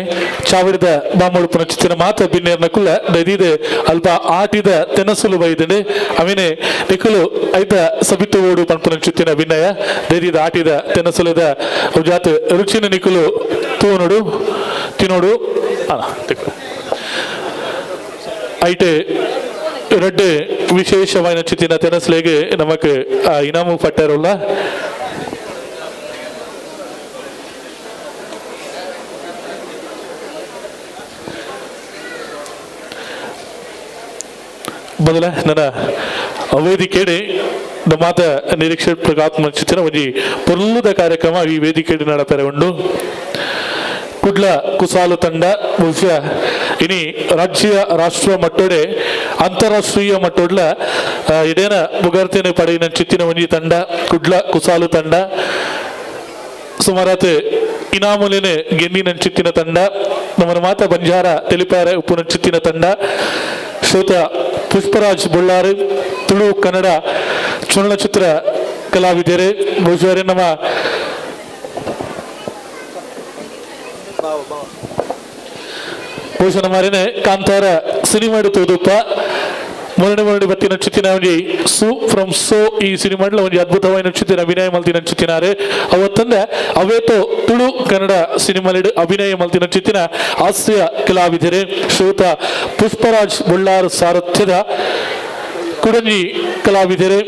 ಚಾವಿಡದ ಬಾಮುಳು ಪುನಚಿತ್ತಿನ ಮಾತ ಬಿನ್ನೇರ್ನ ಕುಲ್ಲ ದೈದಿದೆ ಅಲ್ಪ ಆಟಿದ ತೆನಸುಲು ಬೈದಂಡೆ ಅವಿನೆ ನಿಕುಲು ಐತ ಸಬಿತು ಓಡು ಪನ್ಪುನಚಿತ್ತಿನ ಭಿನ್ನಯ ದೈದಿದ ಆಟಿದ ತೆನಸುಲದ ಉಜಾತ್ ರುಚಿನ ನಿಕುಲು ತೂನೋಡು ತಿನೋಡು ಐಟೆ ರಡ್ಡೆ ವಿಶೇಷವಾದ ಚಿತ್ತಿನ ತೆನಸ್ಲೆಗೆ ನಮಕ್ ಇನಾಮು ಪಟ್ಟಾರಲ್ಲ. ಮೊದಲ ನನ್ನ ವೇದಿಕೆಡೆ ನಮ್ಮಾತ ನಿರೀಕ್ಷೆ ಪ್ರಗಾತ್ಮ ಚಿತ್ತಿನ ಒಂಜಿ ಪೊರ್ಲುದ ಕಾರ್ಯಕ್ರಮ ಈ ವೇದಿಕೆಡೆ ನಡಪೆರೆ ಉಂಡು. ಕುಡ್ಲ ಕುಸಾಲು ತಂಡ ಬಹುಶಃ ಇನಿ ರಾಜ್ಯ ರಾಷ್ಟ್ರ ಮಟ್ಟೋಡೆ ಅಂತಾರಾಷ್ಟ್ರೀಯ ಮಟ್ಟೋಡ್ಲ ಇಡೇನ ಬುಗಾರ್ತಿನ ಪಡೆಯಿನ ಚಿತ್ತಿನ ಒಂಜಿ ತಂಡ ಕುಡ್ಲ ಕುಸಾಲು ತಂಡ ಸುಮಾರಾತ್ ಇನಾಮುಲೇನೆ ಗೆಂದಿನ ಚಿತ್ತಿನ ತಂಡ ನಮ್ಮ ಮಾತ ಬಂಜಾರ ತೆಲಿಪಾರೆ ಉಪ್ಪುನ ಚಿತ್ತಿನ ತಂಡ ಶ್ರೋತ ಪುಷ್ಪರಾಜ್ ಬೊಳ್ಳಾರು ತುಳು ಕನ್ನಡ ಚಲನಚಿತ್ರ ಕಲಾವಿದರೆ ಬಹುಶಃ ನಮ್ಮ ಬಹುಶಃ ನಮ್ಮರೇನೆ ಕಾಂತಾರ ಸಿನಿಮಾ ತೋದುಪ್ಪ ಮೊರಡಿ ಮೊರಡಿ ಬತ್ತಿನ ಚಿತ್ತಿನ ಒಂಜಿ ಸು ಫ್ರಮ್ ಸೋ ಈ ಸಿನಿಮಾಡ್ಲ ಒಂಜಿ ಅದ್ಭುತವಾದ ಚಿತ್ತಿನ ಅಭಿನಯ ಮಲ್ತಿನ ಚಿತ್ತಿನಾರೆ ಅವತ್ತಂದೆ ಅವೇತೋ ತುಳು ಕನ್ನಡ ಸಿನಿಮಾಲಿಡ್ ಅಭಿನಯ ಮಲ್ತಿನ ಚಿತ್ತಿನ ಹಾಸ್ಯ ಕಲಾವಿದರೆ ಶ್ರೋತ ಪುಷ್ಪರಾಜ್ ಬೊಳ್ಳಾರ್ ಸಾರಥ್ಯದ ಕುಡಂಜಿ ಕಲಾವಿದರೆ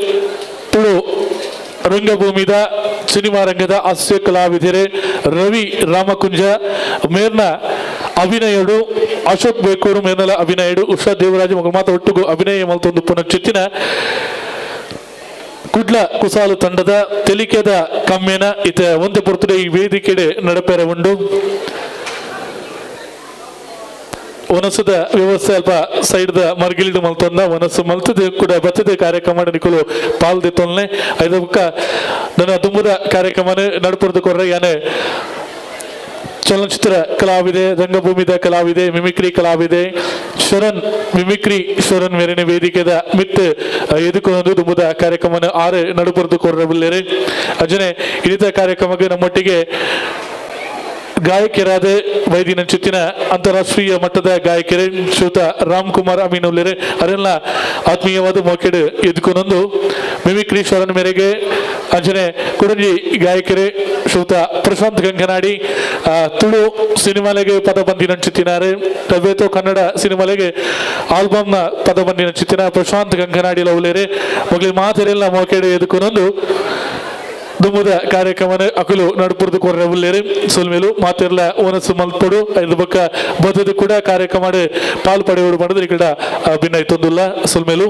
ತುಳು ರಂಗಭೂಮಿದ ಸಿನಿಮಾ ರಂಗದ ಹಾಸ್ಯ ಕಲಾವಿದರೆ ರವಿ ರಾಮಕುಂಜ ಮೇರ್ನ ಅಭಿನಯಡು ಅಶೋಕ್ ಬೇಕೂರು ಮೇರ್ನಲ ಅಭಿನಯಡು ಉಷಾ ದೇವರಾಜ್ ಮಗ ಮಾತ ಒಟ್ಟುಗು ಅಭಿನಯ ಮಲ್ತೊಂದು ಪುನಃ ಕುಡ್ಲ ಕುಸಾಲು ತಂಡದ ತೆಲಿಕೆದ ಕಮ್ಮೇನ ಇತ ಒಂದೇ ಪೊರ್ತುಡೆ ಈ ವೇದಿಕೆಡೆ ನಡಪೆರೆ ಉಂಡು. ವನಸದ ವ್ಯವಸ್ಥೆ ಅಲ್ಪ ಸೈಡ್ದ ಮರ್ಗಿಲ್ಡು ಮಲ್ತೊಂದ ವನಸು ಮಲ್ತದ ಕೂಡ ಬತ್ತದ ಕಾರ್ಯಕ್ರಮ ನಿಕುಲು ಪಾಲ್ ದಿತ್ತೊಲ್ನೆ ಐದ ಬುಕ್ಕ ನನ್ನ ದುಂಬುದ ಕಾರ್ಯಕ್ರಮನ ನಡುಪುರದ ಕೊರ್ರೆ ಯಾನೆ ಚಲನಚಿತ್ರ ಕಲಾವಿದೆ ರಂಗಭೂಮಿದ ಕಲಾವಿದೆ ಮಿಮಿಕ್ರಿ ಕಲಾವಿದೆ ಶರಣ್ ಮಿಮಿಕ್ರಿ ಶರಣ್ ಮೇರಿನ ವೇದಿಕೆದ ಮಿತ್ ಎದುಕೊಂಡು ದುಂಬುದ ಕಾರ್ಯಕ್ರಮನ ಆರು ನಡುಪುರದ ಕೊರ್ರೆ ಅಜನೆ ಇಳಿತ ಕಾರ್ಯಕ್ರಮಕ್ಕೆ ನಮ್ಮೊಟ್ಟಿಗೆ ಗಾಯಕಿಯರಾದ ವೈದ್ಯನ ಚಿತ್ತಿನ ಅಂತಾರಾಷ್ಟ್ರೀಯ ಮಟ್ಟದ ಗಾಯಕರೇ ಶ್ರೀಯುತ ರಾಮ್ಕುಮಾರ್ ಅಮೀನುಲ್ಲೇರೆ ಅವರೆಲ್ಲ ಆತ್ಮೀಯವಾದ ಮೋಕೆಡು ಎದ್ಕೊನೊಂದು ಮಿಮಿಕ್ರಿ ಶರಣ್ ಮೇರೆಗೆ ಅಂಜನೆ ಕುಡಂಜಿ ಗಾಯಕರೇ ಶ್ರೀಯುತ ಪ್ರಶಾಂತ್ ಗಂಗನಾಡಿ ತುಳು ಸಿನಿಮಾಲೆಗೆ ಪದ ಬಂದಿನ ಚಿತ್ತಿನಾರೆ ತವೇತೋ ಕನ್ನಡ ಸಿನಿಮಾಲೆಗೆ ಆಲ್ಬಮ್ನ ಪದ ಬಂದಿನ ಚಿತ್ತಿನ ಪ್ರಶಾಂತ್ ಗಂಗನಾಡಿ ಲವ್ಲೇರೆ ಮೊಗಲಿ ಮಾತೆರೆಲ್ಲ ಮೋಕೆಡು ಎದ್ಕೊನೊಂದು ದುಮ್ಮದ ಕಾರ್ಯಕ್ರಮನ ಅಕಲು ನಡುಪುರದ ಕೊರ್ರೆ ಉಲ್ಲೇರಿ ಸೊಲ್ಮೇಲು ಮಾತಿರ್ಲ ಓನಸು ಮಲ್ಪೊಡು ಐದು ಬೊಕ್ಕ ಬದದು ಕೂಡ ಕಾರ್ಯಕ್ರಮ ಪಾಲು ಪಡೆಯೋಡು ಮಾಡಿದ್ರೆ ಈ ಕಡೆ ಭಿನ್ನ ಇತ್ತೊಂದುಲ್ಲ ಸೊಲ್ಮೇಲು.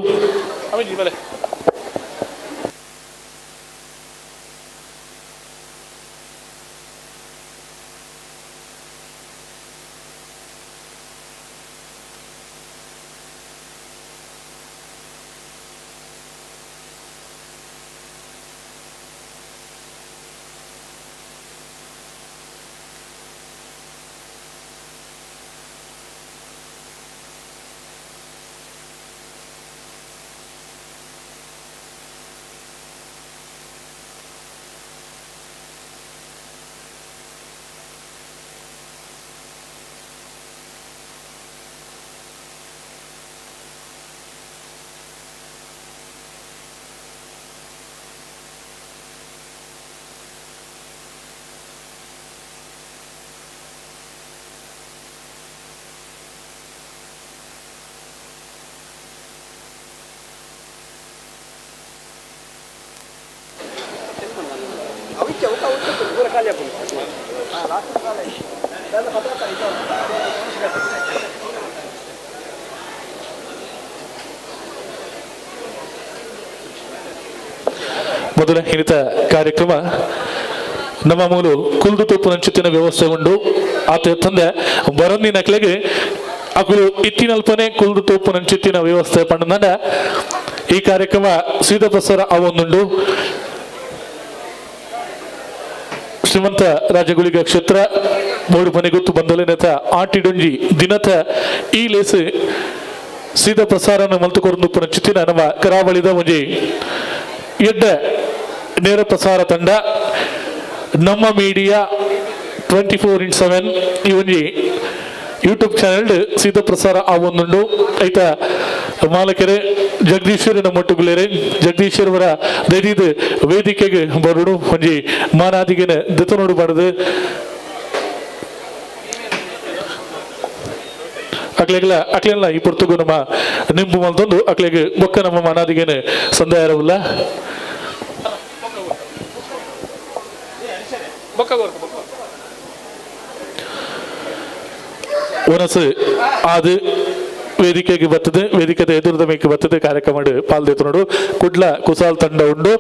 ಮೊದಲ ಹಿಡಿತ ಕಾರ್ಯಕ್ರಮ ನಮ್ಮ ಮೂಲು ಕುಲ್ದು ತೂಪುನಂಚಿತ್ತಿನ ವ್ಯವಸ್ಥೆ ಉಂಡು. ಆತ ತಂದೆ ಬರೊಂದಿ ನಕ್ಲೆಗೆ ಅಕುಲು ಇತ್ತಿನಲ್ಪನೆ ಕುಲ್ದು ತೂಪುನಂಚಿತ್ತಿನ ವ್ಯವಸ್ಥೆ ಪಂಡ ಈ ಕಾರ್ಯಕ್ರಮ ಸೀದಾ ಪ್ರಸಾರ ಅವೊಂದುಂಡು. ಶ್ರೀಮಂತ ರಾಜಗುಳಿಗ ಕ್ಷೇತ್ರ ಮೂಡು ಮನೆ ಗೊತ್ತು ಬಂದಲೆನತ ಆಟಿಡೊಂಜಿ ದಿನತ ಈ ಲೇಸ್ ಸೀದಾ ಪ್ರಸಾರನ ಮಲ್ತುಕೊರಂದು ಪುನಂಚಿತ್ತಿನ ನಮ್ಮ ಕರಾವಳಿದ ಒಂಜಿ ಎಡ್ಡ ನೇರ ಪ್ರಸಾರ ತಂಡ ನಮ್ಮ ಮೀಡಿಯಾ 24x7 ಈ ಒಂಜಿ ಯೂಟ್ಯೂಬ್ ಚಾನೆಲ್ ಸೀದಾ ಪ್ರಸಾರ ಆವೊಂದುಂಡು. ಐತ ಮಾಲಕರೇ ಜಗದೀಶ್ವರನ ಮೊಟ್ಟುಗುಲೇರೆ ಜಗದೀಶ್ವರವರ ದೈದಿದ ವೇದಿಕೆಗೆ ಬರುಡು ಒಂಜಿ ಮಾನಾದಿಗೆನ ದೆತನೋಡು ಬಡದು ಅಕ್ಲೆಗ್ಲ ಅಕ್ಲೆಲ್ಲ ಈ ಪೊರ್ತುಗು ನಮ್ಮ ನಿಂಬು ಮಲ್ತೊಂದು ಅಕ್ಲೆಗ್ ಬೊಕ್ಕ ನಮ್ಮ ಮಾನಾದಿಗೆನ ಸಂದಾಯರವುಲ್ಲ. ಒನಸು ಅದು ವೇದಿಕೆಗೆ ಬರ್ತದೆ, ವೇದಿಕೆದ ಎದುರದ ಮೇಕೆ ಬರ್ತದೆ ಕಾರ್ಯಕ್ರಮ ಪಾಲ್ದೆತ್ತು ನೋಡು. ಕುಡ್ಲ ಕುಸಾಲ್ ತಂಡ ಉಂಡು.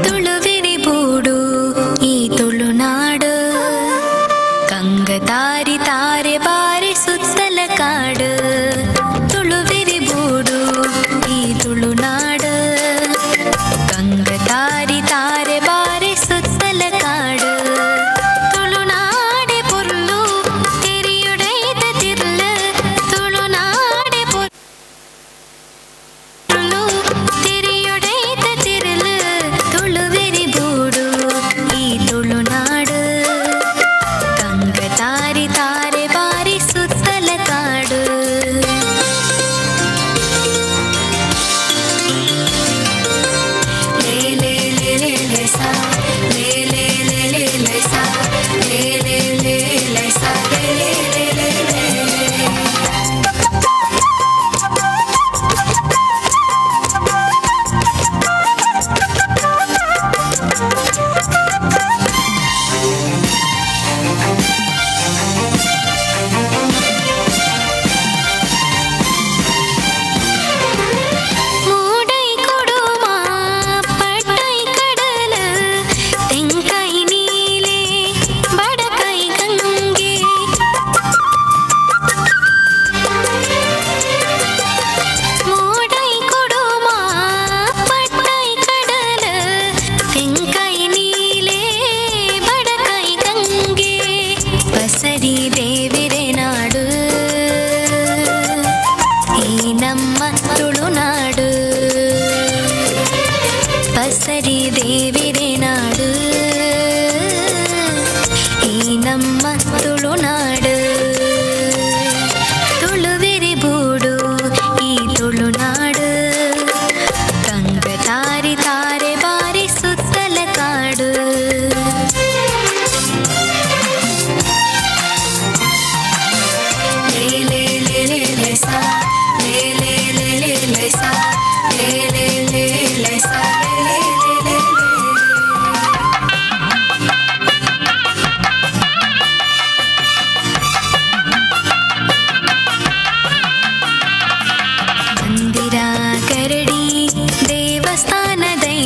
ತುಳುವಿನಿ ಬೂಡು.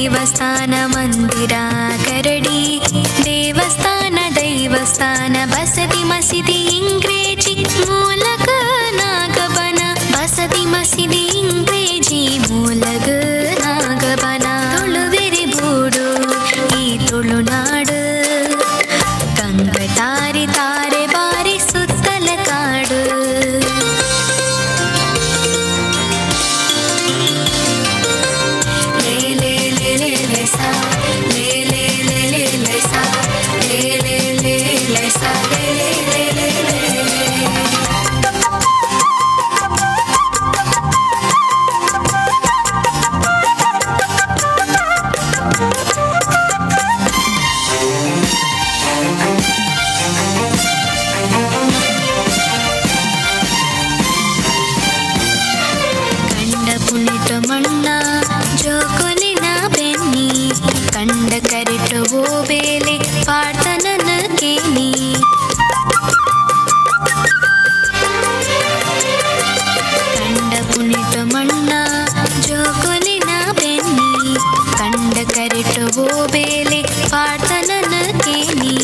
ದೈವಸ್ಥಾನ ಮಂದಿರ ಕರಡಿ ದೇವಸ್ಥಾನ ದೈವಸ್ಥಾನ ಬಸದಿ ಮಸೀದಿ ಇಂಗ್ರೇಜಿ ಮೂಲಕ ನಾಗಬನ ಬಸದಿ ಮಸೀದಿ ಇಂಗ್ರೇಜಿ ಮೂಲಕ ನಾಗಬನ ತುಳುವೆರೆ ಬೂಡು ಈ ತುಳುನಾಡು ಗಂಗ ತಾರೆ ತಾರೆ ಬಾರಿ ಸುತ್ತಲ ಕಾಡು. ಲೇ ಲೇ ಲೇ ಲೇ ಲೇ ಸಾ ಲೇ ಲೇ ಲೇ ಲೇ ಲೇ ಸಾ ಲೇ ಲೇ ಲೇ ಲೇ ಸಾ ಲೇ ಲೇ ಲೇ ಲೇ ಲೇ. ಕಂಡ ಪುಣಿಟ ಮಣ್ಣ ಜೋಕೊಲಿನ ಬೆನ್ನಿ ಕಂಡ ಕರಿಟ ಬೇಲೆ ಪಾಡ್ತನನ ಕೇನಿ ಕಂಡ ಪುಣಿಟ ಮಣ್ಣ ಜೋಕೊಲಿನ ಬೆನ್ನಿ ಕಂಡ ಕರಿಟ ಬೇಲೆ ಪಾಡ್ತನನ ಕೇನಿ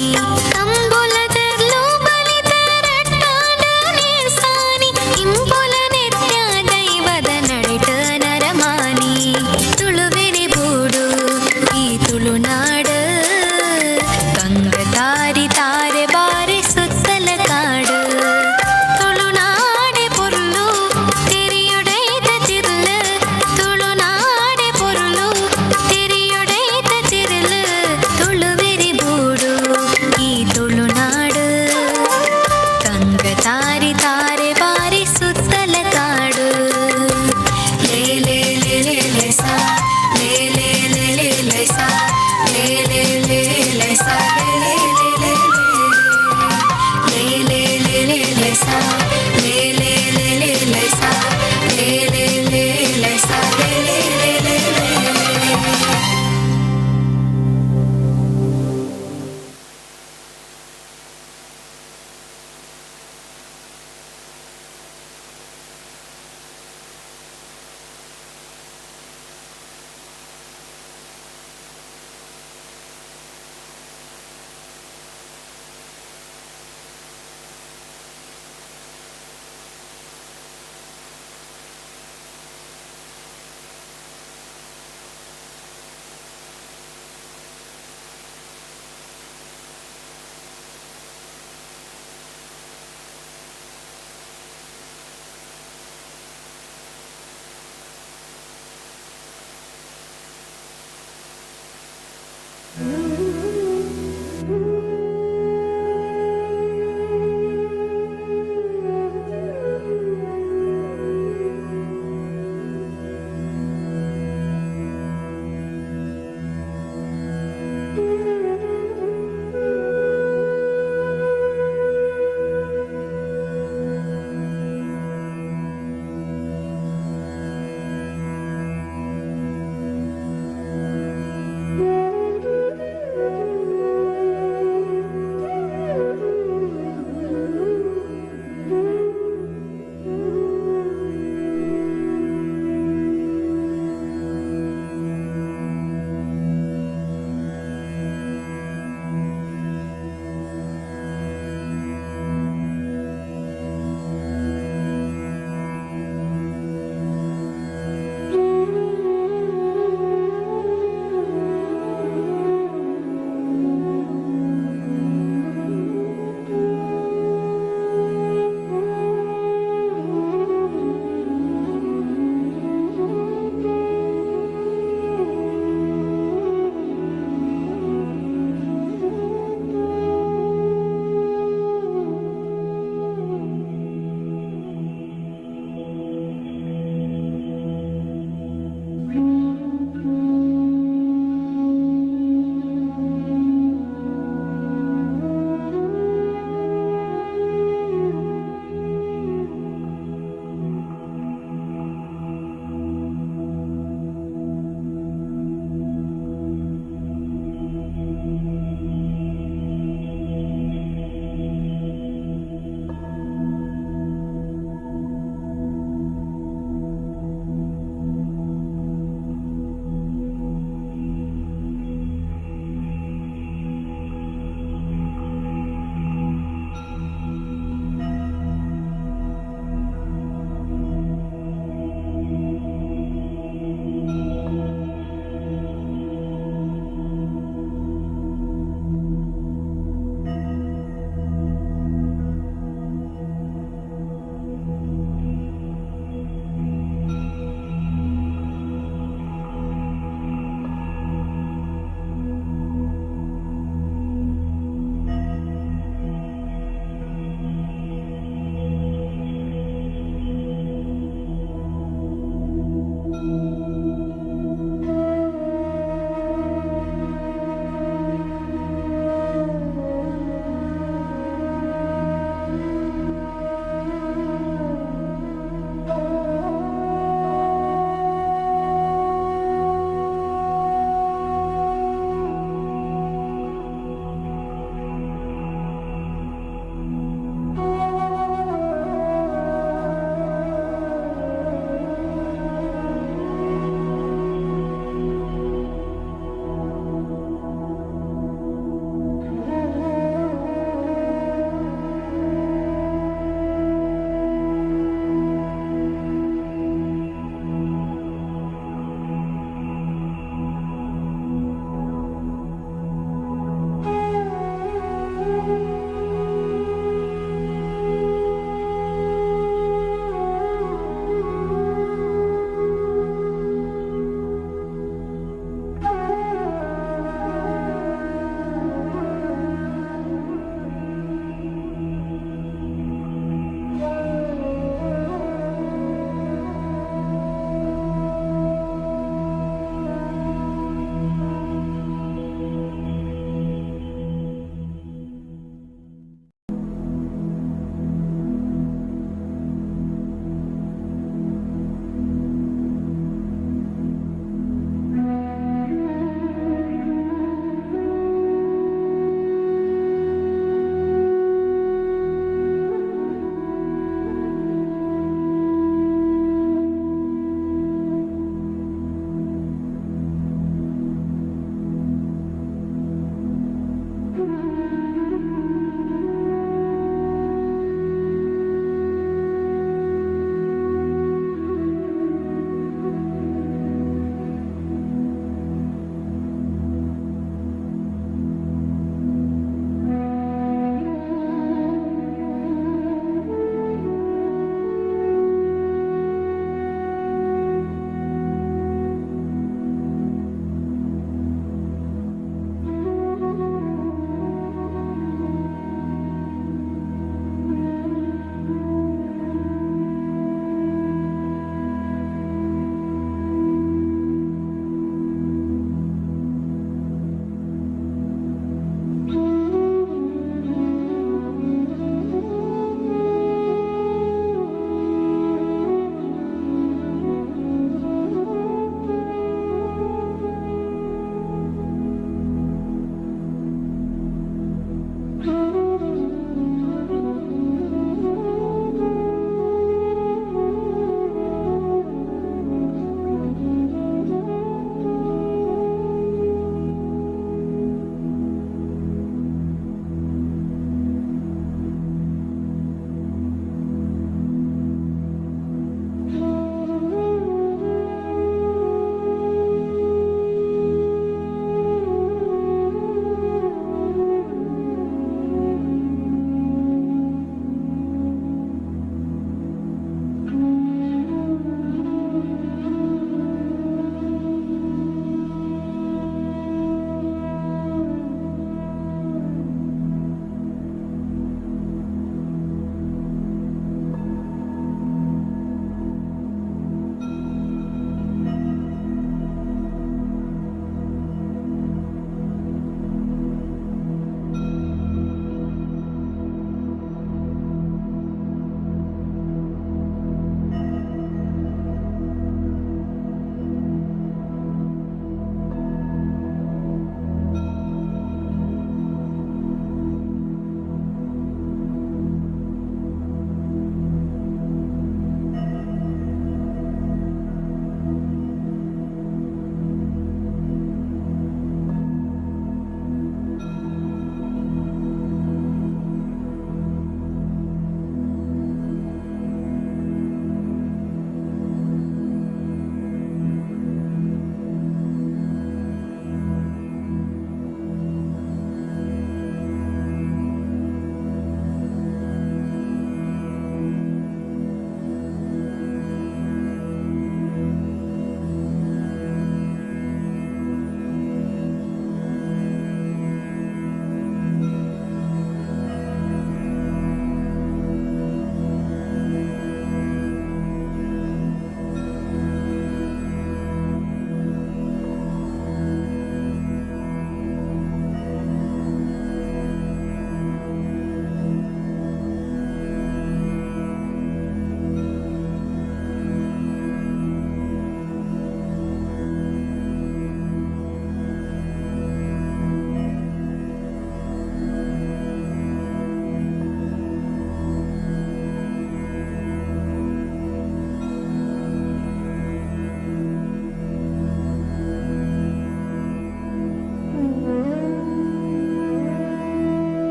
ಕಂಬುಲದರ್ಲು ಬಲಿತರಟ್ಟಾಡ ನೇಸಾನಿ ಇಂಬುಲ ನಿತ್ಯ ದೈವದ ನಡೆಟ ನರಮಾನಿ ತುಳುವೆರೆ ಬೂಡು ಈ ತುಳುನಾಡು ಗಂಗ ತಾರಿ ತಾರೆ ಬಾರಿ ಸುತ್ತಲ ಕಾಡು ತುಳುನಾಡೆ ಪೊರ್ಲು ತೆರೆಯೊಡೈದ ತಿರ್ಲು ತುಳುನಾಡೆ ಪೊರ್ಲು ತೆರೆಯೊಡೈದ ತಿರ್ಲು ತುಳುವೆರೆ ಬೂಡು ಈ ತುಳುನಾಡು ಗಂಗ ತಾರಿ ತಾರೆ ಬಾರಿ ಸುತ್ತಲ ಕಾಡು. ಲೇ ಲೇ ಲೇ ಲೇ ಲೇ ಸಾ ಲೇ ಲೇ ಲೇ ಲೇ ಲೇ ಸಾ ಲೇ ಲೇ ಲೇ ಲೇ ಸಾ ಲೇ ಲೇ ಲೇ ಲೇ ಲೇ ಲೇ ಲೇ ಲೇ ಸಾ ಲೇ ಲೇ ಲೇ ಲೇ ಲೇ ಸಾ ಲೇ ಲೇ ಲೇ ಲೇ ಸಾ ಲೇ ಲೇ ಲೇ ಲೇ ಲೇ.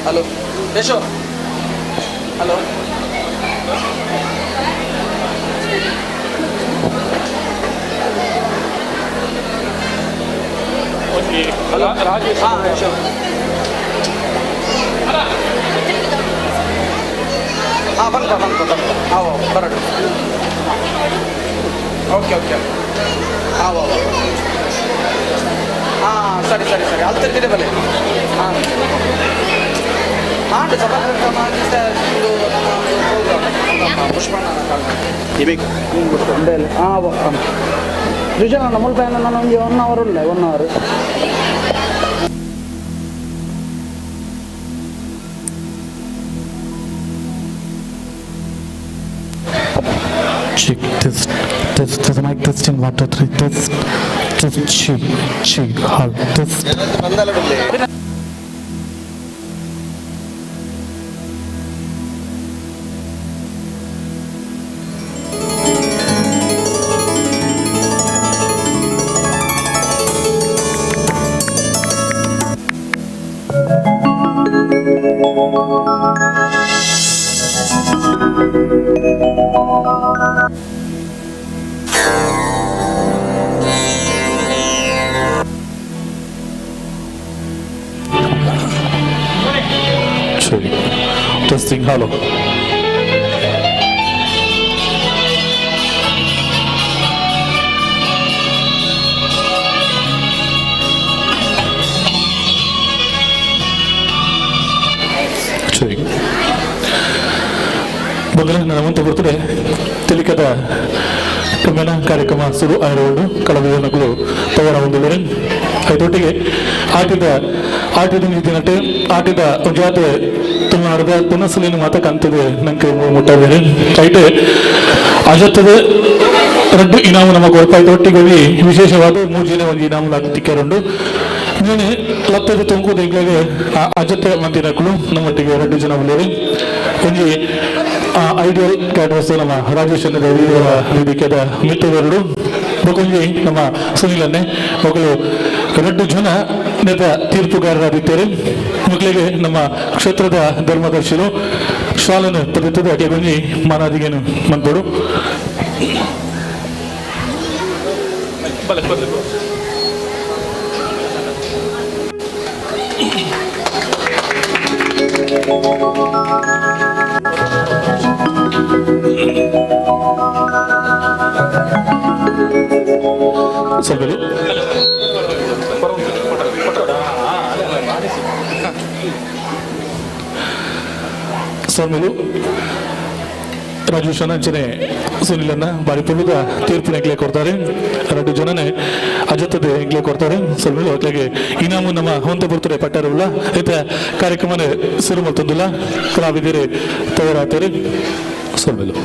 Hello Yasho hello hello Rajesh ಹಾಂ ಯಶೋ ಹಾಂ ಬಂತ ಬಂತ ಬಂತ ಹಾಂ ಬರೋಣ ಓಕೆ ಓಕೆ ಹಾಂ ಹಾಂ ಸರಿ ಸರಿ ಸರಿ ಅಲ್ಲಿ ತಿರ್ಗಿದೆ ಬಲೆ ಹಾಂ ಹಾಂ ಪುಷ್ಪಣ್ಣ ಜುಜನ ಮುಲ್ಪ ನಾನು ಒಂಜಿ one hour ಉಳ್ಳೆ 1 hour. Check test test test mic testing 1 2 3 test test check check hall test. Testing, hello. ಸರಿ ಮೊದಲೇ ನನ್ನ ಬರ್ತದೆ ತಿಳಿಕದ ಕಮ್ಮಿನ ಕಾರ್ಯಕ್ರಮ ಶುರು ಆಗಿರುವುದು ಕಲಾವಿದನಗಳು ತಯಾರ ಹೊಂದಿದ್ದಾರೆ. ಅದರೊಟ್ಟಿಗೆ ಆಟದ ಆಟದ ದಿನಟೆ ಆಟದ ಜಾತೆ ತುಳುನಾಡದ ತುಣಸಲಿನ ಮಾತ ಕಾಣ್ತದೆ ನಂಗೆ ಮುಟ್ಟಾದರೆ ಐಟೆ ಅಜತ್ತದ ರಡ್ಡು ಇನಾಮು ನಮ್ಮ ಕೊರಪಾಯ್ತು. ಒಟ್ಟಿಗೆ ವಿಶೇಷವಾದ ಮೂಜಿನ ಒಂದು ಇನಾಮು ತಿಕ್ಕರುಂಡು. ಇನ್ನೇನೆ ಲತ್ತದ ತುಮಕೂರು ಎಂಗ್ಲಿಗೆ ಅಜತ್ತೆ ಮಂದಿನಕ್ಕಳು ನಮ್ಮೊಟ್ಟಿಗೆ ರಡ್ಡು ಜನ ಉಳ್ಳೇರಿ. ಒಂಜಿ ಐಡಿಯಲ್ ಕ್ಯಾಟರ್ಸ್ ನಮ್ಮ ರಾಜೇಶ್ ಅವರ ವೇದಿಕೆದ ಮಿತ್ರರು ಬೊಕೊಂಜಿ ನಮ್ಮ ಸುನಿಲನ್ನೇ ಮಗಳು ರಡ್ಡು ಜನ ನೆತ ತೀರ್ಪುಗಾರರಾಗಿದ್ದಾರೆ. ಮಕ್ಕಳಿಗೆ ನಮ್ಮ ಕ್ಷೇತ್ರದ ಧರ್ಮದರ್ಶಿರು ಶಾಲನ್ನು ಪಡೆಯುತ್ತದೆ. ಅಟೆಗೊಂಜಿ ಮಾನಾದಿಗೇನು ಮನ್ಪಡು. ಸ್ವಾಮಿಲು ರಾಜೇಶ್ ಅಂಚನೆ ಸುನಿಲನ್ನ ಬಾರಿ ಪೊಳ್ಳುದ ತೀರ್ಪಿನ ಎಂಗ್ಲೆ ಕೊಡ್ತಾರೆ. ಎರಡು ಜನನೇ ಅಜತ್ತದ ಎಂಗ್ಲೆ ಕೊಡ್ತಾರೆ. ಸ್ವಾಮಿಲು ಅತ್ಲಾಗೆ ಇನಾಮು ನಮ್ಮ ಹೊಂತ ಬರ್ತಾರೆ ಪಟ್ಟಾರಲ್ಲ ಐತ ಕಾರ್ಯಕ್ರಮನೇ ಶುರು ಮಾಡ್ತಂದಿಲ್ಲ ಕಲಾವಿದರೆ ತಯಾರಾಗ್ತಾರೆ. ಸ್ವಾಮಿಲು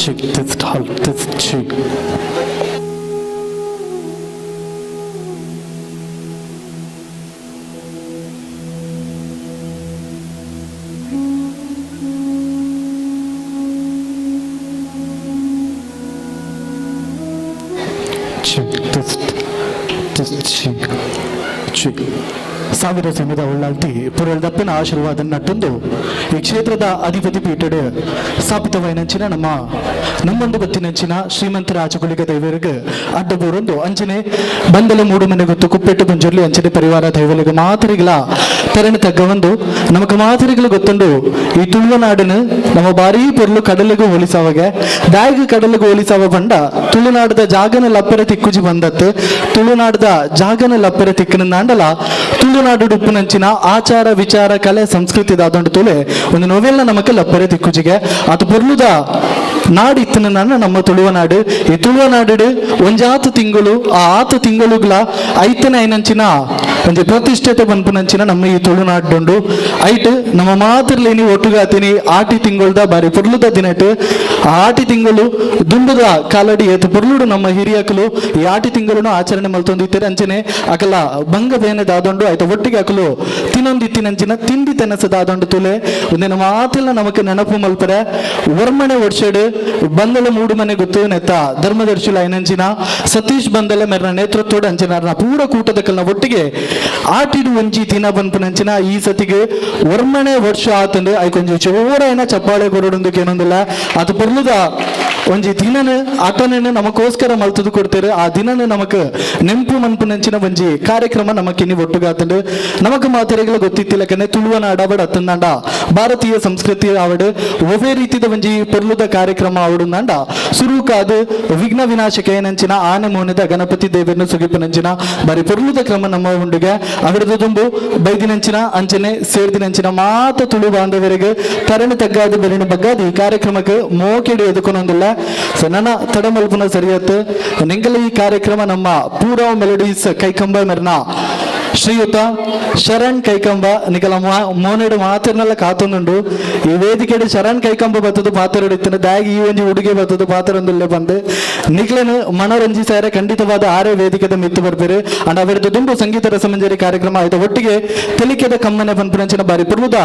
check test hall test check. Check test test check check. ಸಾವಿರ ಸಮದ ಉಳ್ಳಾಲ್ತಿ ಪುರಳ್ದಪ್ಪನ ಆಶೀರ್ವಾದ ನಟ್ಟೊಂದು ಈ ಕ್ಷೇತ್ರದ ಅಧಿಪತಿ ಪೀಠಡ್ ಸ್ಥಾಪಿತವಾಯಿನಂಚಿನ ನಮ್ಮ ನಮ್ಮೊಂದು ಗೊತ್ತಿನಂಚಿನ ಶ್ರೀಮಂತ ರಾಜಗುಳಿಗ ದೈವರಿಗೆ ಅಡ್ಡಬೂರೊಂದು ಅಂಚನೆ ಬಂದಲ ಮೂಡು ಮನೆ ಗೊತ್ತು ಕುಪ್ಪೆಟ್ಟು ಬಂಜುರ್ಲಿ ಅಂಚನೆ ಪರಿವಾರ ದೈವಲಿಗೆ ಮಾತರಿಗಳ ತೆರಣ ತಗ್ಗ ಒಂದು ನಮಕ್ ಮಾತರಿಗಳು ಗೊತ್ತುಂಡು ಈ ತುಳುನಾಡನ್ನು ನಮ್ಮ ಬಾರಿ ಪೊರ್ಲು ಕಡಲಿಗೂ ಹೋಲಿಸವಾಗ ದಾಯಿಗೆ ಕಡಲಿಗೂ ಹೋಲಿಸವ ಬಂಡ ತುಳುನಾಡದ ಜಾಗನ ಲಪ್ಪರೆ ತಿಕ್ಕುಜಿ ಬಂದತ್ತು ತುಳುನಾಡದ ಜಾಗನ ಲಪ್ಪರೆ ತಿಕ್ಕನ ನಾಂಡಲ ತುಳುನಾಡು ಉಪ್ಪುನಂಚಿನ ಆಚಾರ ವಿಚಾರ ಕಲೆ ಸಂಸ್ಕೃತಿ ದಾದೊಂಡು ತುಳೆ ಒಂದು ನೋವೆಲ್ಲ ನಮಕ್ ಲಪ್ಪರೆ ತಿಕ್ಕುಜಿಗೆ ಅದು ಪೊರ್ಲುದ ನಾಡು ಇತ್ತನ ನಮ್ಮ ತುಳುವ ನಾಡು. ಈ ತುಳುವ ನಾಡು ಒಂಜಾತು ತಿಂಗಳು ಆ ಆತು ತಿಂಗಳುಗಳ ಐತನ ಐನಂಚಿನ ಒಂಜಿ ಪ್ರತಿಷ್ಠತೆ ಪನ್ಪುನಂಚಿನ ನಮ್ಮ ಈ ತುಳುನಾಡುಂಡು. ಐಟ್ ನಮ್ಮ ಮಾತಿರ್ಲೇನಿ ಒಟ್ಟುಗಾತಿನಿ ಆಟಿ ತಿಂಗಳ್ದ ಬಾರಿ ಪೊರ್ಲುದ ದಿನಟ್. ಆ ಆಟಿ ತಿಂಗಳು ದುಂಬುದ ಕಾಲಡಿ ಏತ್ ಪೊರ್ಲುಡು ನಮ್ಮ ಹಿರಿಯಕಲು ಈ ಆಟಿ ತಿಂಗಳನ್ನು ಆಚರಣೆ ಮಲ್ತೊಂದಿತ್ತಾರೆ. ಅಂಚನೆ ಅಕಲ ಬಂಗ ಬೇನೆ ದಾದೊಂಡು ಆಯ್ತ ಒಟ್ಟಿಗೆ ಅಕಲು ತಿನ್ನೊಂದಿತ್ತಿನಂಚಿನ ತಿಂಡಿ ತೆನಸ ದಾದೊಂಡು ತುಲೆ ಒಂದಿನ ಮಾತೆಲ್ಲ ನಮಕ್ ನೆನಪು ಮಲ್ಪರೆ ವರ್ಮಣೆ ಒಡ್ಸೆಡ್ ಬಂದಲ ಮೂಡು ಮನೆ ಗೊತ್ತು ನೆತ್ತ ಧರ್ಮದರ್ಶಿಲ ಐನಂಚಿನ ಸತೀಶ್ ಬಂದಲೆ ಮೆರ್ನ ನೇತೃತ್ವದ ಅಂಚಿನ ಪೂರ ಕೂಟದ ಕಲ್ನ ಒಟ್ಟಿಗೆ ಆಟಿಡು ಒಂಜಿ ದಿನ ಬನ್ಪುನಂಚಿನ ಈ ಸತಿಗೆ ವರ್ಮಣೆ ವರ್ಷ ಆತಂದು ಐಕೊಂಜಿ ಚೋರಾಯನ ಚಪ್ಪಾಳೆ ಕೊರಡೊಂದು ಏನೊಂದಿಲ್ಲ ಅದು ಪೊರ್ಲುದ ಒಂಜಿ ದಿನನ ಆಟನನ್ನು ನಮಗೋಸ್ಕರ ಮಲ್ತದು ಕೊಡ್ತಾರೆ. ಆ ದಿನನ ನಮಕ್ ನೆಂಪು ಮನ್ಪುನಂಚಿನ ಒಂಜಿ ಕಾರ್ಯಕ್ರಮ ನಮಕ್ ಇನ್ನಿ ಒಟ್ಟುಗಾತಂಡು. ನಮಕ್ ಮಾತೆರೆಗಳ ಗೊತ್ತಿತ್ತಿಲ್ಲ ಕನೆ ತುಳುವನ ಅಡಬಡ ಅತ್ತಂದಾಂಡ ಭಾರತೀಯ ಸಂಸ್ಕೃತಿ ಆವಡು ಒವೇ ರೀತಿದ ಒಂಜಿ ಪೊರ್ಲುದ ಕಾರ್ಯಕ್ರಮ ಆವಡುಂದಾಂಡ ಸುರುಕಾದ ವಿಘ್ನ ವಿನಾಶಕ ಏನಂಚಿನ ಆನೆ ಮೋನೆದ ಗಣಪತಿ ದೇವರನ್ನು ಸುಗಿಪುನಂಚಿನ ಬಾರಿ ಪೊರ್ಲುದ ಕ್ರಮ ನಮ್ಮ ಉಂಡುಗೆ ಅವರದು ತುಂಬು ಬೈದಿನಂಚಿನ ಅಂಚನೆ ಸೇರ್ದಿನಂಚಿನ ಮಾತ ತುಳು ಬಾಂಧವರಿಗೆ ತರಣಿ ತಗ್ಗಾದ ಬೆರಣಿ ಬಗ್ಗಾದ ಈ ಕಾರ್ಯಕ್ರಮಕ್ಕೆ ಮೋಕೆಡಿ ಎದುಕೊನೊಂದಿಲ್ಲ. ಸೊ ನನ್ನ ತಡಮಲ್ಪುನ ಸರಿಯತ್ತು ನಿಂಗಲ ಈ ಕಾರ್ಯಕ್ರಮ ನಮ್ಮ ಪೂರ್ವ ಮೆಲೋಡೀಸ್ ಕೈಕಂಬ ಮೆರ್ನ ಶ್ರೀಯುತ ಶರಣ್ ಕೈಕಂಬ ನಿಕಲ ಮೋನೆಡು ಮಾತಿರ್ನೆಲ್ಲ ಕಾತೊಂದುಂಡು. ಈ ವೇದಿಕೆಡು ಶರಣ್ ಕೈಕಂಬ ಬತ್ತದು ಪಾತ್ರ ದಾಗಿ ಈ ಒಂಜಿ ಉಡುಗೆ ಬತ್ತದು ಪಾತ್ರೊಂದುಲ್ಲೆ ಬಂದು ನಿಕ್ಲೆನು ಮನೋರಂಜಿಸಾರೆ ಖಂಡಿತವಾದ ಆರೇ ವೇದಿಕೆದ ಮಿತ್ತು ಬರ್ಬೇರು. ಅಂಡ್ ಅವರದ್ದು ದುಂಬು ಸಂಗೀತ ರಸಮಂಜರಿ ಕಾರ್ಯಕ್ರಮ ಆಯ್ತು ಒಟ್ಟಿಗೆ ತೆಲಿಕೆದ ಕಮ್ಮನೆ ಪನ್ಪುನಂಚಿನ ಬಾರಿ ಪುರ್ವುದ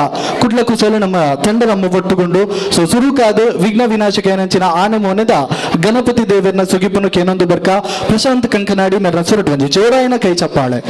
ಕುಡ್ಲ ಕುಸಲು ನಮ್ಮ ತಂಡ ನಮ್ಮ ಒಟ್ಟುಗೊಂಡು. ಸೊ ಸುರುಕಾದ ವಿಘ್ನ ವಿನಾಶಕ ಏನಂಚಿನ ಆನೆ ಮೋನೆದ ಗಣಪತಿ ದೇವರನ್ನ ಸುಗಿಪುನು ಕೇನೊಂದು ಬರ್ಕ ಪ್ರಶಾಂತ್ ಕಂಕನಾಡಿ ಮೆರ್ನ ಸುರಟು ಒಂಜಿ ಜೋರಾಯನ ಕೈ ಚಪ್ಪಾಳೆ.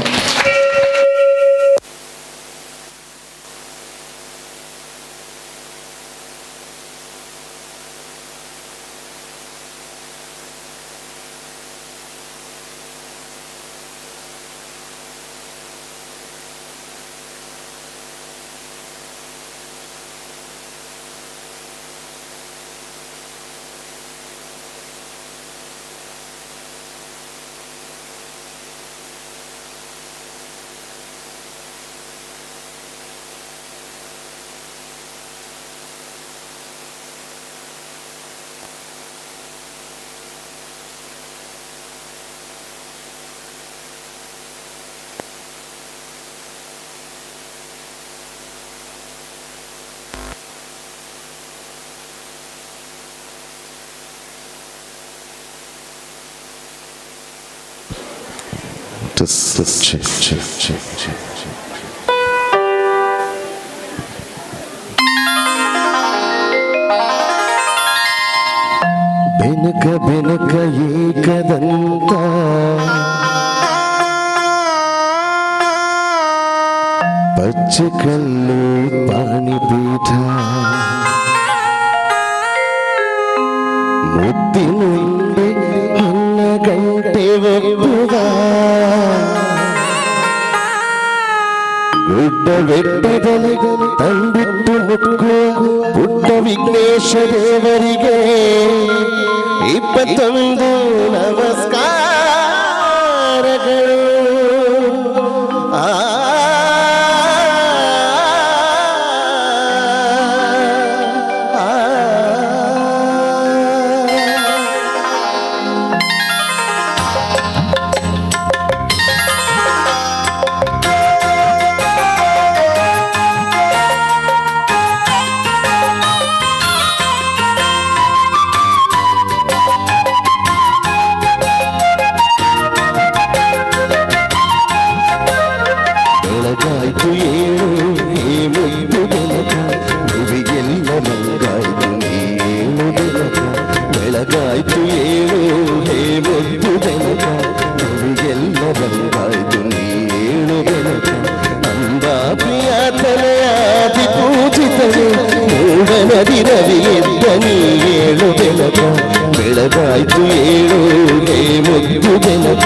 Check, check, check, check, check. Benaka Benaka Ekadanta ಪಚ್ಚಕಲ್ಲು ಪಾಣಿಪೀಠ ಮುದ್ದಿನುಂಡೆ ಅನ್ನ ಗಂಟೆ ಒಪ್ಪುವ ಗುಡ್ಡ ಬೆಟ್ಟದಲ್ಲಿ ತಂಬಿಟ್ಟು ಮುಕ್ಕುವ ಪುಟ್ಟ ವಿಘ್ನೇಶ ದೇವರಿಗೆ 21 ನಮಸ್ಕಾರಗಳು. ಆ ಬೆಳಗಾಯ್ತು ಏಳು ಹೇ ಮುದ್ದು ಬೆಳಕ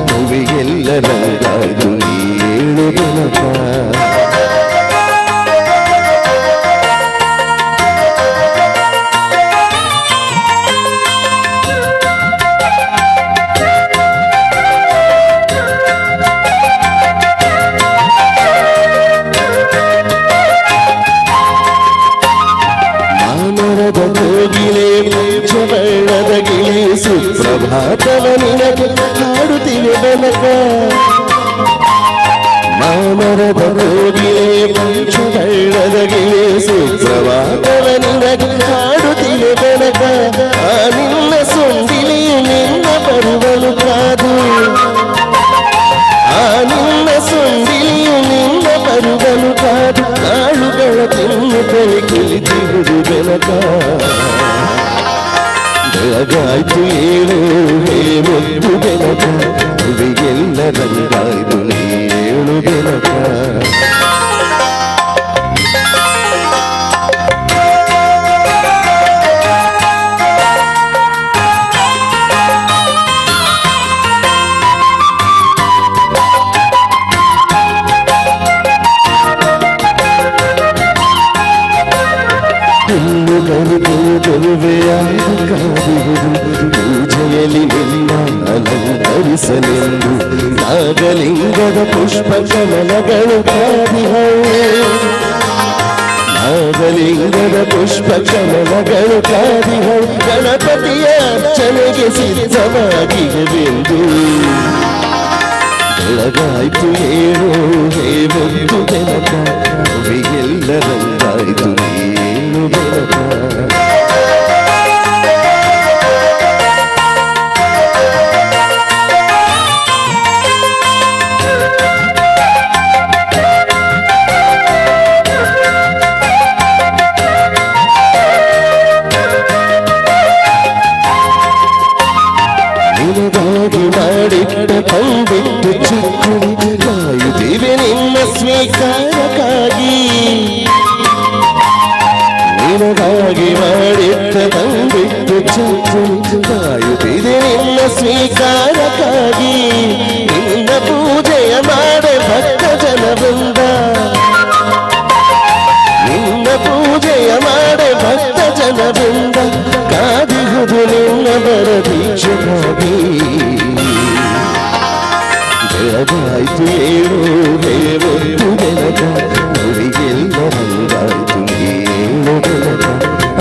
ಭುವಿಗೆಲ್ಲ ರಂಗಾಯ್ತು ಏಳು ಬೆಳಕ. ಮಾನರದ ಕೋಗಿಲೆ ಪಂಚವರ್ಣದ ಗಿಳಿ ಸುಪ್ರಭಾತವ ನಿನಗೆ ಹಾಡುತ್ತಿವೆ ಬೆನಕ. ಮರದ ಕೋಗಿಲೆ ಪಂಚಬಳ್ಳದ ಗಿಳಿ ಸುಪ್ರಭಾತವ ನಿನಗೆ ಹಾಡುತ್ತಿವೆ ಬೆನಕ. ಆ ನಿನ್ನ ಸೊಂಡಿಲೆಯು ನಿನ್ನ ಬರುವನು ಕಾದು, ಆ ನಿನ್ನ ಸೊಂಡಿಲೆಯು ನಿನ್ನ ಬರುವನು ಕಾದು, ಕಾಳುಗಳ ತಿನ್ನುತ್ತಲೇ ಕುಳಿತಿರುವುದು ಬೆನಕ. ಬೆಳಗಾಯ್ತು ಏಳು ಹೇ ಮುದ್ದು ಬೆನಕ, ಹುಡುಗೆಲ್ಲ ರಂಗಾಯ್ತು ನೀ ಏಳು ಬೆನಕ. ಹುಲ್ಲು ಕರುವೆಯಾದ ಕಾದಿರುವುದು ಪೂಜೆಯಲ್ಲಿ ನಿನ್ನ ಅಲಂಕರಿಸಲೆಂದು ನಾಗಲಿಂಗದ ಪುಷ್ಪ ಕಮಲಗಳು ಕಾದಿಹವು, ನಾಗಲಿಂಗದ ಪುಷ್ಪ ಕಮಲಗಳು ಕಾದಿಹವು, ಗಣಪತಿಯ ಅರ್ಚನೆಗೆ ಸಿದ್ಧವಾಗಿವೆಂದು. ಬೆಳಗಾಯ್ತು ಏಳು ಹೇ ಮುದ್ದು ಬೆನಕ, ಹುಡುಗೆಲ್ಲ ರಂಗಾಯ್ತು ನೀನು ಬೆನಕ. ನಿನಗಾಗಿ ಮಾಡಿಟ್ಟ ತಂಬಿಟ್ಟು ಚಿಕ್ಕುಳಿ ಕಾಯುತ್ತಿವೆ ನಿನ್ನ ಸ್ವೀಕಾರಕ್ಕಾಗಿ, ನಿನಗಾಗಿ ಮಾಡಿಟ್ಟ ತಂಬಿಟ್ಟು ಚಿಕ್ಕುಳಿ ಕಾಯುತ್ತಿದೆ ನಿನ್ನ ಸ್ವೀಕಾರಕ್ಕಾಗಿ. ನಿನ್ನ ಪೂಜೆಯ ಮಾಡೆ ಭಕ್ತ ಜನವೃಂದ, ನಿನ್ನ ಪೂಜೆಯ ಮಾಡೆ ಭಕ್ತ ಜನವೃಂದ, ಕಾದಿಹುದು ನಿನ್ನ ಬರದೀಕ್ಷೆಗಾಗಿ. ಬೆಳಗಾಯ್ತು ಏಳು ಹೇ ಮುದ್ದು ಬೆನಕ, ನುಡಿಗೆಲ್ಲ ರಂಗಾಯ್ತು ಏಳು ಬೆನಕ.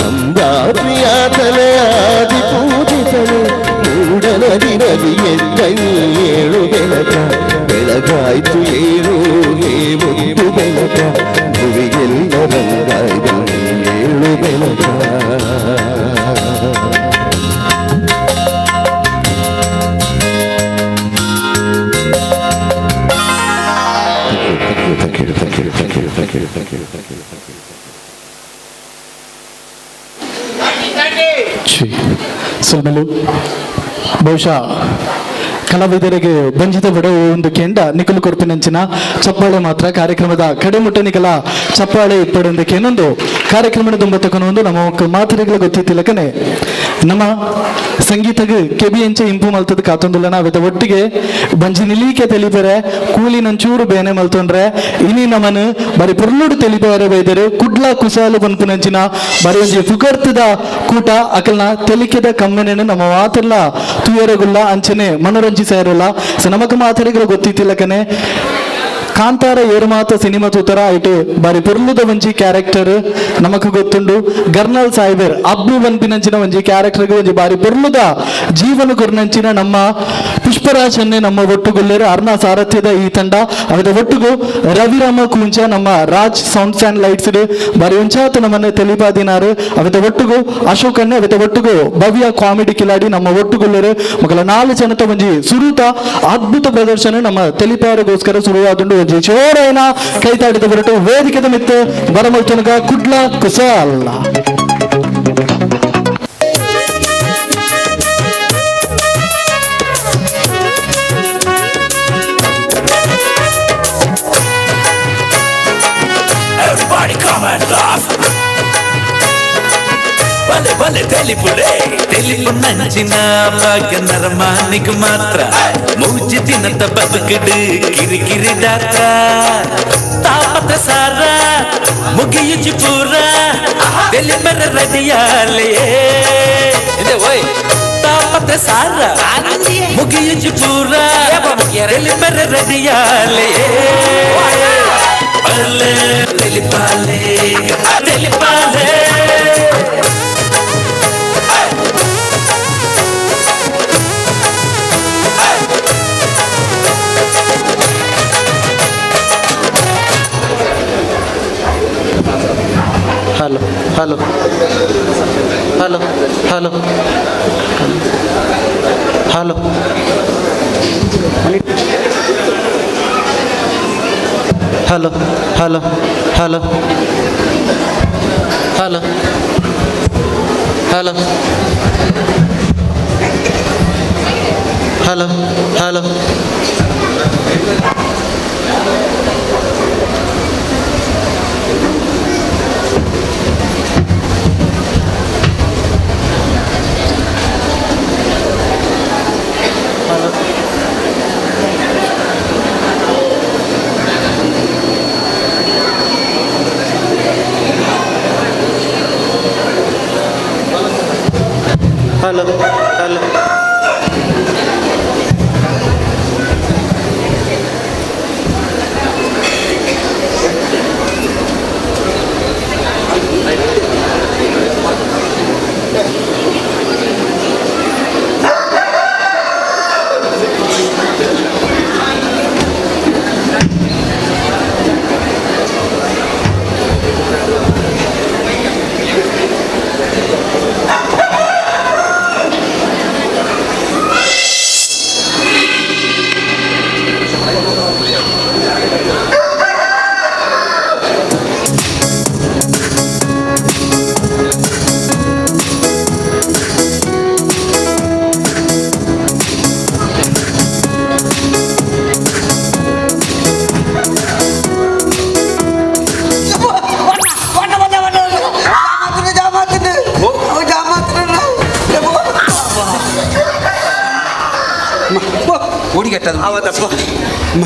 ಅಂಬಾ ಪ್ರಿಯ ತಲೆ ಆದಿ ಪೂಜಿತನೆ, ಮೂಡನ ದಿನದಿ ಎದ್ದ ಏಳು ಬೆನಕ. ಬೆಳಗಾಯ್ತು ಏಳು ಹೇ ಮುದ್ದು ಬೆನಕ, ನುಡಿಗೆಲ್ಲ ರಂಗಾಯ್ತು ಏಳು Benaka. Thank you, thank you, thank you, thank you, thank you, thank you, thank you. ಸೊಲ್ಮೆಲು ಬಹುಶಃ ಕಲಾವಿದರಿಗೆ ಬಂಜಿತ ಬಡವು ಒಂದು ಕೆಂಡ ನಿಖಲು ಕೊರ್ಪಿನಂಚಿನ ಚಪ್ಪಾಳೆ ಮಾತ್ರ ಕಾರ್ಯಕ್ರಮದ ಕಡೆಮುಟ್ಟ ನಿಕಲ ಚಪ್ಪಾಳೆ ಇಪ್ಪಡೊಂದಕ್ಕೆ ಇನ್ನೊಂದು ಕಾರ್ಯಕ್ರಮದ ದುಂಬತ್ತಕೊನೊಂದು ನಮ್ಮ ಮಾತುಗಳ ಗೊತ್ತಿತ್ತಿಲಕನೆ ನಮ್ಮ ಸಂಗೀತಗ ಕೆಬಿ ಎಂಚೆ ಇಂಪು ಮಲ್ತದ ಕಾತೊಂದುಲ್ಲನ ಅವೆತ ಒಟ್ಟಿಗೆ ಬಂಜಿ ನಿಲೀಕೆ ತೆಲಿಪೆರೆ ಕೂಲಿ ನಂಚೂರು ಬೇನೆ ಮಲ್ತೊಂಡ್ರೆ ಇನಿ ನಮನ್ ಬರಿ ಪೊರ್ಲುಡು ತೆಲಿಪೆರೆ ಬೈದರು ಕುಡ್ಲ ಕುಸಾಲು ಬನ್ಪುನಂಚಿನ ಬರಿ ಒಂಜಿ ಪುಗರ್ತದ ಕೂಟ ಅಕಲ್ನ ತೆಲಿಕೆದ ಕಮ್ಮೆನೆನು ನಮ್ಮ ಮಾತೆಲ್ಲ ತುಯರಗುಲ್ಲ ಅಂಚನೆ ಮನೋರಂಜಿಸಾರಲ್ಲ. ಸೊ ನಮಕ್ ಮಾತರಿಗಳು ಗೊತ್ತಿತ್ತಿಲ್ಲಕನೆ ಕಾಂತಾರ ಏರುಮಾತ ಸಿನಿಮಾ ತೂತರ ಇಟ್ಟು ಬಾರಿ ಪೊರ್ಲುದ ಒಂಜಿ ಕ್ಯಾರೆಕ್ಟರ್ ನಮಕ್ ಗೊತ್ತುಂಡು. ಗರ್ನಲ್ ಸಾಹೇಬರ್ ಅಬ್ಬು ಬನ್ಪಿನಂಚಿನ ಒಂಜಿ ಕ್ಯಾರೆಕ್ಟರ್ಗೆ ಒಂಜಿ ಬಾರಿ ಪೊರ್ಲುದ ಜೀವನ ಕೊರ್ನಂಚಿನ ನಮ್ಮ ಪುಷ್ಪರಾಜ್ ಅನ್ನೇ ನಮ್ಮ ಒಟ್ಟುಗುಲ್ಲೇರು ಅರ್ಣ ಸಾರಥ್ಯದ ಈ ತಂಡ ಅವರ ಒಟ್ಟುಗು ರವಿರಾಮ ಕೂಂಚ ನಮ್ಮ ರಾಜ್ ಸೌಂಡ್ಸ್ ಆ್ಯಂಡ್ ಲೈಟ್ಸ್ ಬಾರಿ ಒಂಚಾತ ನಮ್ಮನ್ನು ತೆಲಿಪಾದಿನಾರು ಅವರ ಒಟ್ಟುಗು ಅಶೋಕ್ ಅನ್ನೆ ಅವರ ಒಟ್ಟುಗು ಭವ್ಯ ಕಾಮಿಡಿ ಕಿಲಾಡಿ ನಮ್ಮ ಒಟ್ಟುಗುಲ್ಲೇರು ಮಗಲ ನಾಲು ಜನತ ಒಂಜಿ ಸುರುತ ಅದ್ಭುತ ಪ್ರದರ್ಶನ ನಮ್ಮ ತೆಲಿಪಾರಿಗೋಸ್ಕರ ಶುರುವಾದುಂಡು. ಒಂಜಿ ಜೋರೈನ ಕೈತಾಡಿದ ಹೊರಟು ವೇದಿಕೆದ ಮಿತ್ತ ಬರಮಲ್ತನಗ Kudla ಕುಸಾಲ್. Everybody come and laugh. ಬಲೆ ಬಲೆ ತೆಲಿಪುಲೆ ತೆಲಿಪು ನಂಚಿನ ಭಾಗ್ಯ ನರಮಾನಿಗೆ ಮಾತ್ರ ಮೂಜಿ ದಿನದ ಬದುಕಿಡು ಕಿರಿಕಿರಿ ದಾತ್ರ ತಾಪತ್ರ ಸಾರ ಮುಗಿಯುಜಿ ಪೂರ ತೆಲಿಬರ ರೆಡಿಯಾಲೆ ಓಯ್ ತಾಪತ್ರ ಸಾರ ಮುಗಿಯುಜಿ ಪೂರ ತೆಲಿಬರ ರೆಡಿಯಾಲೆ ಬಲೆ ತೆಲಿಪಾಲೆ ತೆಲಿಪಾಲೆ. Hello hello hello hello hello hello hello hello hello hello hello hello.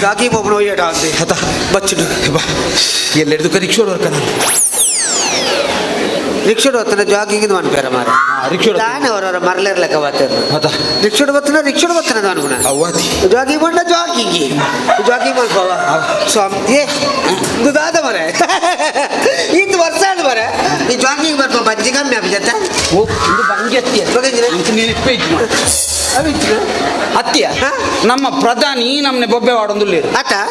ಗಾಗಿ ಒಬ್ಬನು ಒಯ್ಯಡ ಅಂದೆ ಅತ ಬಚ್ಚಿಡು ಎಲ್ಲೆಡ್ದು ರಿಕ್ಷಾ ವರ್ಕನ ರಿಕ್ಷಾ ಹೊತ್ತನ ಜಾಗಿಂಗ್ ಮನ್ಪೇರ ಮಾರ ರಿಕ್ಷಾ ದಾನ ಅವರವರ ಮರಲೇರ್ ಲೆಕ್ಕ ಬಾತೇರ್ ರಿಕ್ಷಾ ಬತ್ತನ ರಿಕ್ಷಾ ಬತ್ತನ ಅನ್ಗುಣ ಜಾಗಿಂಗ್ ಮಂಡ ಜಾಗಿಂಗ್ ಜಾಗಿಂಗ್ ಮನ್ಪವ ಸ್ವಾಮಿ ಏ ಇದು ದಾದ ಮರೆ ಇದು ವರ್ಷ ಆದ ಮರೆ ಈ ಜಾಗಿಂಗ್ ಬರ್ಪ ಬಂಜಿ ಕಮ್ಮಿ ಅಭಿಜತ್ತ ಓ ಇದು ಬಂಜಿ ಅತ್ತಿಯ ಅತ್ತಿಯ ನಮ್ಮ ಪ್ರಧಾನಿ ನಮ್ಮನೆ ಬೊಬ್ಬೆ ವಾಡೊಂದುಲ್ಲೇರು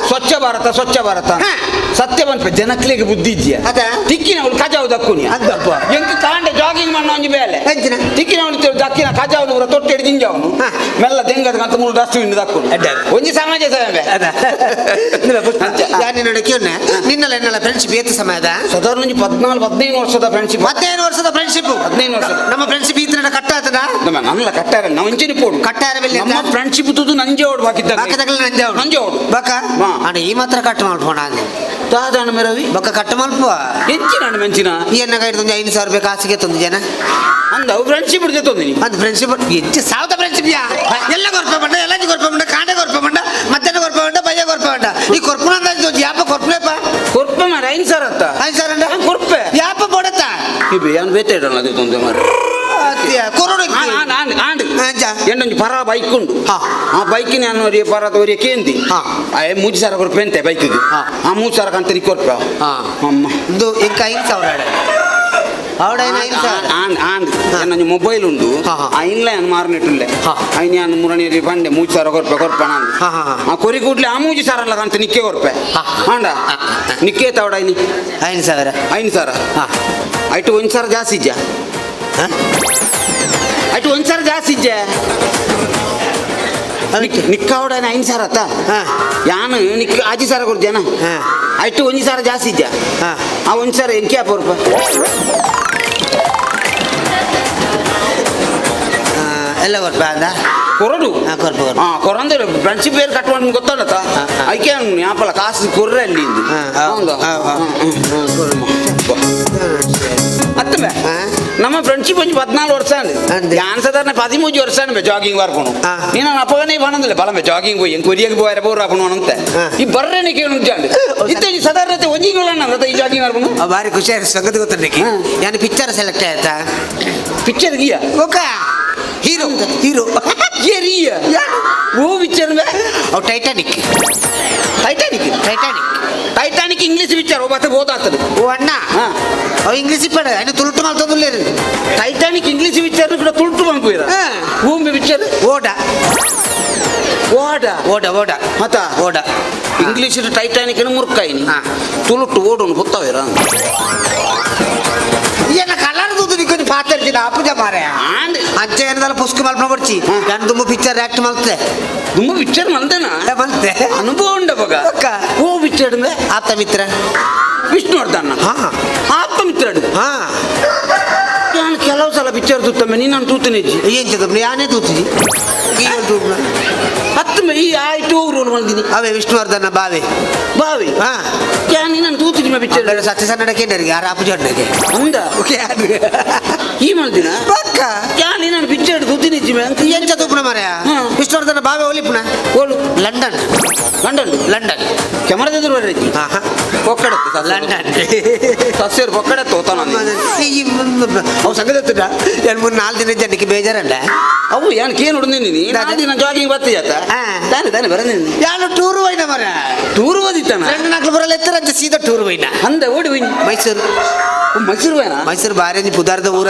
ಸ್ವಚ್ಛ ಭಾರತ ಸ್ವಚ್ಛ ಭಾರತ ಸತ್ಯ ಪನ್ಪೆ ಜನಕ್ಲೆಗೆ ಬುದ್ಧಿ ಇದ್ಯಾ ತಿಕ್ಕಿನವಳು ಕಜಾವು ದಕ್ಕುನಿ ಎಂಕ್ ಕಾಂಡೆ ಜಾಗಿಂಗ್ ಮಣ್ಣ ಒಂಜಿ ಬೇಲೆ ತಿಕ್ಕಿನವಳು ದಕ್ಕಿನ ಕಜಾವು ಪೂರ ತೊಟ್ಟೆ ಜಿಂಜವನು ಮೆಲ್ಲ ದೆಂಗದ ಕಂತ ಮೂರು ಡಸ್ಟ್ಬಿನ್ ದಕ್ಕುನು ಒಂಜಿ ಸಮಾಜ ಸೇವೆ ನಿನ್ನೊಡೆ ಕೇಳ ನಿನ್ನಲ್ಲ ಎನ್ನಲ್ಲ ಫ್ರೆಂಡ್ಶಿಪ್ ಏತ್ ಸಮಯದ ಸಾಧಾರಣ ಒಂಜಿ 14 15 ವರ್ಷದ ಫ್ರೆಂಡ್ಶಿಪ್ 15 ವರ್ಷದ ಫ್ರೆಂಡ್ಶಿಪ್ 15 ವರ್ಷದ ನಮ್ಮ ಫ್ರೆಂಡ್ಶಿಪ್ ಈತನ ಕಟ್ಟ ಆತದ ನಮ್ಮ ನನ್ನಲ್ಲ ಕಟ್ಟಾರ ನಾವು ಇಂಚಿನ ಪೋಡು ಕಟ್ಟಾರ ಬೆಲೆ ನಮ್ಮ ಫ್ರೆಂಡ್ಶಿಪ್ ತುದು ನಂಜೆ ಓಡು ಬಾಕಿದ್ದ ಬಾಕಿದಾಗಲೇ ನಂಜೆ ಓಡು ನಂಜೆ ಓಡು ಬಕ ಅಣ್ಣ ಈ ಮಾತ್ರ ಕಟ್ ಮಾಡ್ಬೋಣ ಅಂದೆ ದಾದಾಣ ಮೇರವಿ ಬೊಕ್ಕ ಕಟ್ ಮಲ್ಪುವ ಎಂಚಿನ ಮೆಂಚಿನ ಈ ಎನ್ನ ಕೈಡ್ದು ಒಂದು 5,000 ರೂಪಾಯಿ ಕಾಸಿಗೆ ತಂದು ಜನ ಅಂದ ಫ್ರೆಂಡ್ಶಿಪ್ ಜೊತೆ ಅಂದ್ ಫ್ರೆಂಡ್ಶಿಪ್ ಹೆಚ್ಚು ಸಾವಿರದ ಫ್ರೆಂಡ್ಶಿಪ್ ಯಾ ಎಲ್ಲ ಕೊರ್ಪ ಬಂಡ ಎಲ್ಲ ಕೊರ್ಪ ಬಂಡ ಕಾಂಡೆ ಕೊರ್ಪ ಬಂಡ ಮಧ್ಯಾಹ್ನ ಕೊರ್ಪ ಬಂಡ ಬಯ್ಯ ಕೊರ್ಪ ಬಂಡ ಈ ಕೊರ್ಪುನ ಅಂದಾಜು ಯಾಪ ಕೊರ್ಪಲೇಪ ಕೊರ್ಪೆ ಮಾರ 5,000 ಅತ್ತ 5,000 ಅಂಡ ಕೊರ್ಪೆ ಯಾಪ ಬೋಡತ್ತ ಇಬೆ ಯಾನ್ ಬೇತೆ ಇಡೋಣ ಅದು ತೊಂದರೆ ಮಾರ ಎಂಡೊಂಜಿ ಪರ ಬೈಕ್ ಉಂಡು ಆ ಬೈಕಿನ ಒರಿಯ ಪರದ ಒರಿಯ ಕೇಂದಿ ಆಯ್ 3,000 ಕೊರ್ಪೆ ಅಂತೆ ಬೈಕಿಗೆ ಆ 3,000 ಕಂತ ಕೊರ್ಪೆ ಅಮ್ಮ ಇದು ಇಂಕ 5,000 ಆಡ ಅವಡ 5,000 ಆಂಡ್ ನನ್ನ ಮೊಬೈಲ್ ಉಂಡು ಆ ಇನ್ಲೈನ್ ಮಾರ್ನೆಟ್ಟುಲ್ಲೆ ಐನ್ ಯಾನ್ ಮುರಣಿಯರಿ ಬಂಡೆ 3,000 ಕೊರ್ಪೆ ಕೊರ್ಪಣ ಆ ಕೊರಿ ಕೂಡ್ಲೆ ಆ 3,000 ಅಲ್ಲ ಕಂತ ನಿಕ್ಕೆ ಕೊರ್ಪೆ ಆಂಡ ನಿಕ್ಕೆ ತವಡ ಐನಿ 5,000 5,000 ಐಟು 1,000 ಜಾಸ್ತಿ ಇಜ್ಜಾ ಅటు 1,000 ಜಾಸ್ತಿ ಇಜ್ಜೆ ನಿಕ್ಕಾವಡ 5,000 ಅತ್ತ ಯಾನು ನಿಕ್ಕ 5,000 ಕೊಡ್ತೇನ ಅಷ್ಟು 1,000 ಜಾಸ್ತಿ ಇಜ್ಜಾ ಆ 1,000 ಎಂಕೆ ಪೋರ್ಪ ಎಲ್ಲ ಕೊರ್ಪ ಅಂದ ಕೊರಡು ಕೊರ್ಪ ಹಾಂ ಕೊರಂದ್ರೆ ಫ್ರೆಂಡ್ಶಿಪ್ ಬೇರೆ ಕಟ್ಟುವ ಗೊತ್ತಲ್ಲತ್ತ ಐಕೆ ಯಾಪಲ್ಲ ಕಾಸು ಕೊರ್ರೆ ಅಲ್ಲಿ ಹೌದಾ ಅತ್ತಮೆ ನಮ್ಮ ಫ್ರೆಂಡ್ಶಿಪ್ ಒಂಜಿ 14 ವರ್ಷ ಯಾನ್ ಸಾಧಾರಣ 13 ವರ್ಷ ಜಾಗಿಂಗ್ ಬರ್ಪುಣು ನೀನು ಅಪ್ಪಗನೇ ಬಣಂದಿಲ್ಲ ಬಲಮೆ ಜಾಗಿಂಗ್ ಪೋಯಿ ಕೊರಿಯಗೆ ಪೋಯರ ಬೋರ್ ಹಾಪುಣು ಅಂತ ಈ ಬರ್ರೇನೆ ಕೇಳು ಇತ್ತ ಸಾಧಾರಣ ಒಂಜಿ ಈ ಜಾಗಿಂಗ್ ಬರ್ಪುಣು ಭಾರಿ ಖುಷಿ ಆಯ್ತು ಸಂಗತಿ ಗೊತ್ತಂಡಿಕೆ ಯಾನು ಪಿಕ್ಚರ್ ಸೆಲೆಕ್ಟ್ ಆಯ್ತಾ picture ಗಿಯ Oka hero hero area ಓ ಪಿಕ್ಚರ್ ಅವು Titanic Titanic Titanic Titanic English picture ಓ ಬತ್ತ ಬೋದಾಗ್ತದೆ ಓ ಅಣ್ಣ ಅವು ಇಂಗ್ಲೀಷ್ ಇಪ್ಪಡ ಅಣ್ಣ ತುಳುಟು ಮಲ್ತದುಲ್ಲೇರು ಟೈಟಾನಿಕ್ ಇಂಗ್ಲೀಷ್ ಪಿಕ್ಚರ್ ಕೂಡ ತುಳುಟು ಬಂಕುಯಿರ ಭೂಮಿ ಪಿಕ್ಚರ್ ಓಡ ಓಡ ಓಡ ಓಡ ಮತ್ತ ಓಡ ಇಂಗ್ಲೀಷ್ ಟೈಟಾನಿಕ್ ಮುರ್ಕಾಯಿನಿ ತುಳುಟು ಓಡೋನು ಗೊತ್ತಾವಿರ ಏನ ಕಲರ್ ದುದು ನಿಕ್ಕೊಂದು ಪಾತೆರ್ಜಿಡ ಅಪುಜ ಮಾರೆ ಅಂಚೆ ಏನದಲ್ಲ ಪುಸ್ಕ ಮಲ್ಪ ಬರ್ಚಿ ನಾನು ದುಂಬು ಪಿಕ್ಚರ್ ಆಕ್ಟ್ ಮಲ್ತೆ ದುಂಬು ಪಿಕ್ಚರ್ ಮಲ್ತೆನಾ ಮಲ್ತೆ ಅನುಭವ ಉಂಡ ಬಗ ಓ ಪಿಕ್ಚರ್ ಆಪ್ತ ಮಿತ್ರ ವಿಷ್ಣುವರ್ಧನ್ ಆಪ್ತ ಮಿತ್ರ ಹಾ ನಾನು ಕೆಲವು ಸಲ ಪಿಕ್ಚರ್ ತೂತಮ್ಮ ನೀನು ತೂತನೇ ಏನ್ ಚದಪ್ಪ ಯಾನೇ ತೂತಿಜಿ ಹತ್ತು ಈ ಆಯ್ತು ರೋಲ್ ಬಂದಿನಿ ಅವೇ ವಿಷ್ಣುವರ್ಧನ ಬಾವೆ ಬಾವಿ ಹಾ ನೀನು ತೂತಿನಿ ಪಿಕ್ಚರ್ ಸತ್ಯ ಸನ್ನಡ ಕೇಂದ್ರಿಗೆ ಯಾರು ಅಪುಜಣ್ಣಗೆ ಅಂದ ಈ ಮಲ್ದಿನ ಪಕ್ಕ ಯಾ ನೀನು ಪಿಕ್ಚರ್ ತೂತಿನಿ ಎಂಚ ತೂಪುನ ಮಾರಾಯ ವಿಷ್ಣುವರ್ಧನ ಬಾವೆ ಒಲಿಪುನ ಓಲು ಲಂಡನ್ ಲಂಡನ್ ಲಂಡನ್ ಕ್ಯಾಮರಾದ ಎದುರು ಬರ್ರಿ ಪೊಕ್ಕಡತ್ತೆ ಲಂಡನ್ ಸಸ್ಯರು ಪೊಕ್ಕಡ ತೋತಾನ ಅವು ಸಂಗದ ಎರಡು ಮೂರು ನಾಲ್ಕು ದಿನ ಜನಕ್ಕೆ ಬೇಜಾರಲ್ಲ ಅವು ಏನು ನೋಡಿದ್ದೀನಿ ನಾಲ್ಕು ದಿನ ಜಾಗಿಂಗ್ ಬರ್ತೀಯ ತಾನೆ ತಾನೆ ಬರಂದಿನಿ ಯಾರು ಟೂರ್ ಹೋಯ್ನ ಮರ ಟೂರ್ ಓದಿತ್ತಾನ రెండు ನಾಲ್ಕು ಬರಲ್ಲ ಎತ್ತರ ಸೀದಾ ಟೂರ್ ಹೋಯ್ನ ಅಂದ ಓಡಿ ಹೋಯ್ನ ಮೈಸೂರು ಮೈಸೂರು ಹೋಯ್ನ ಮೈಸೂರು ಬಾರಿ ಪುದಾರ್ದ ಊರ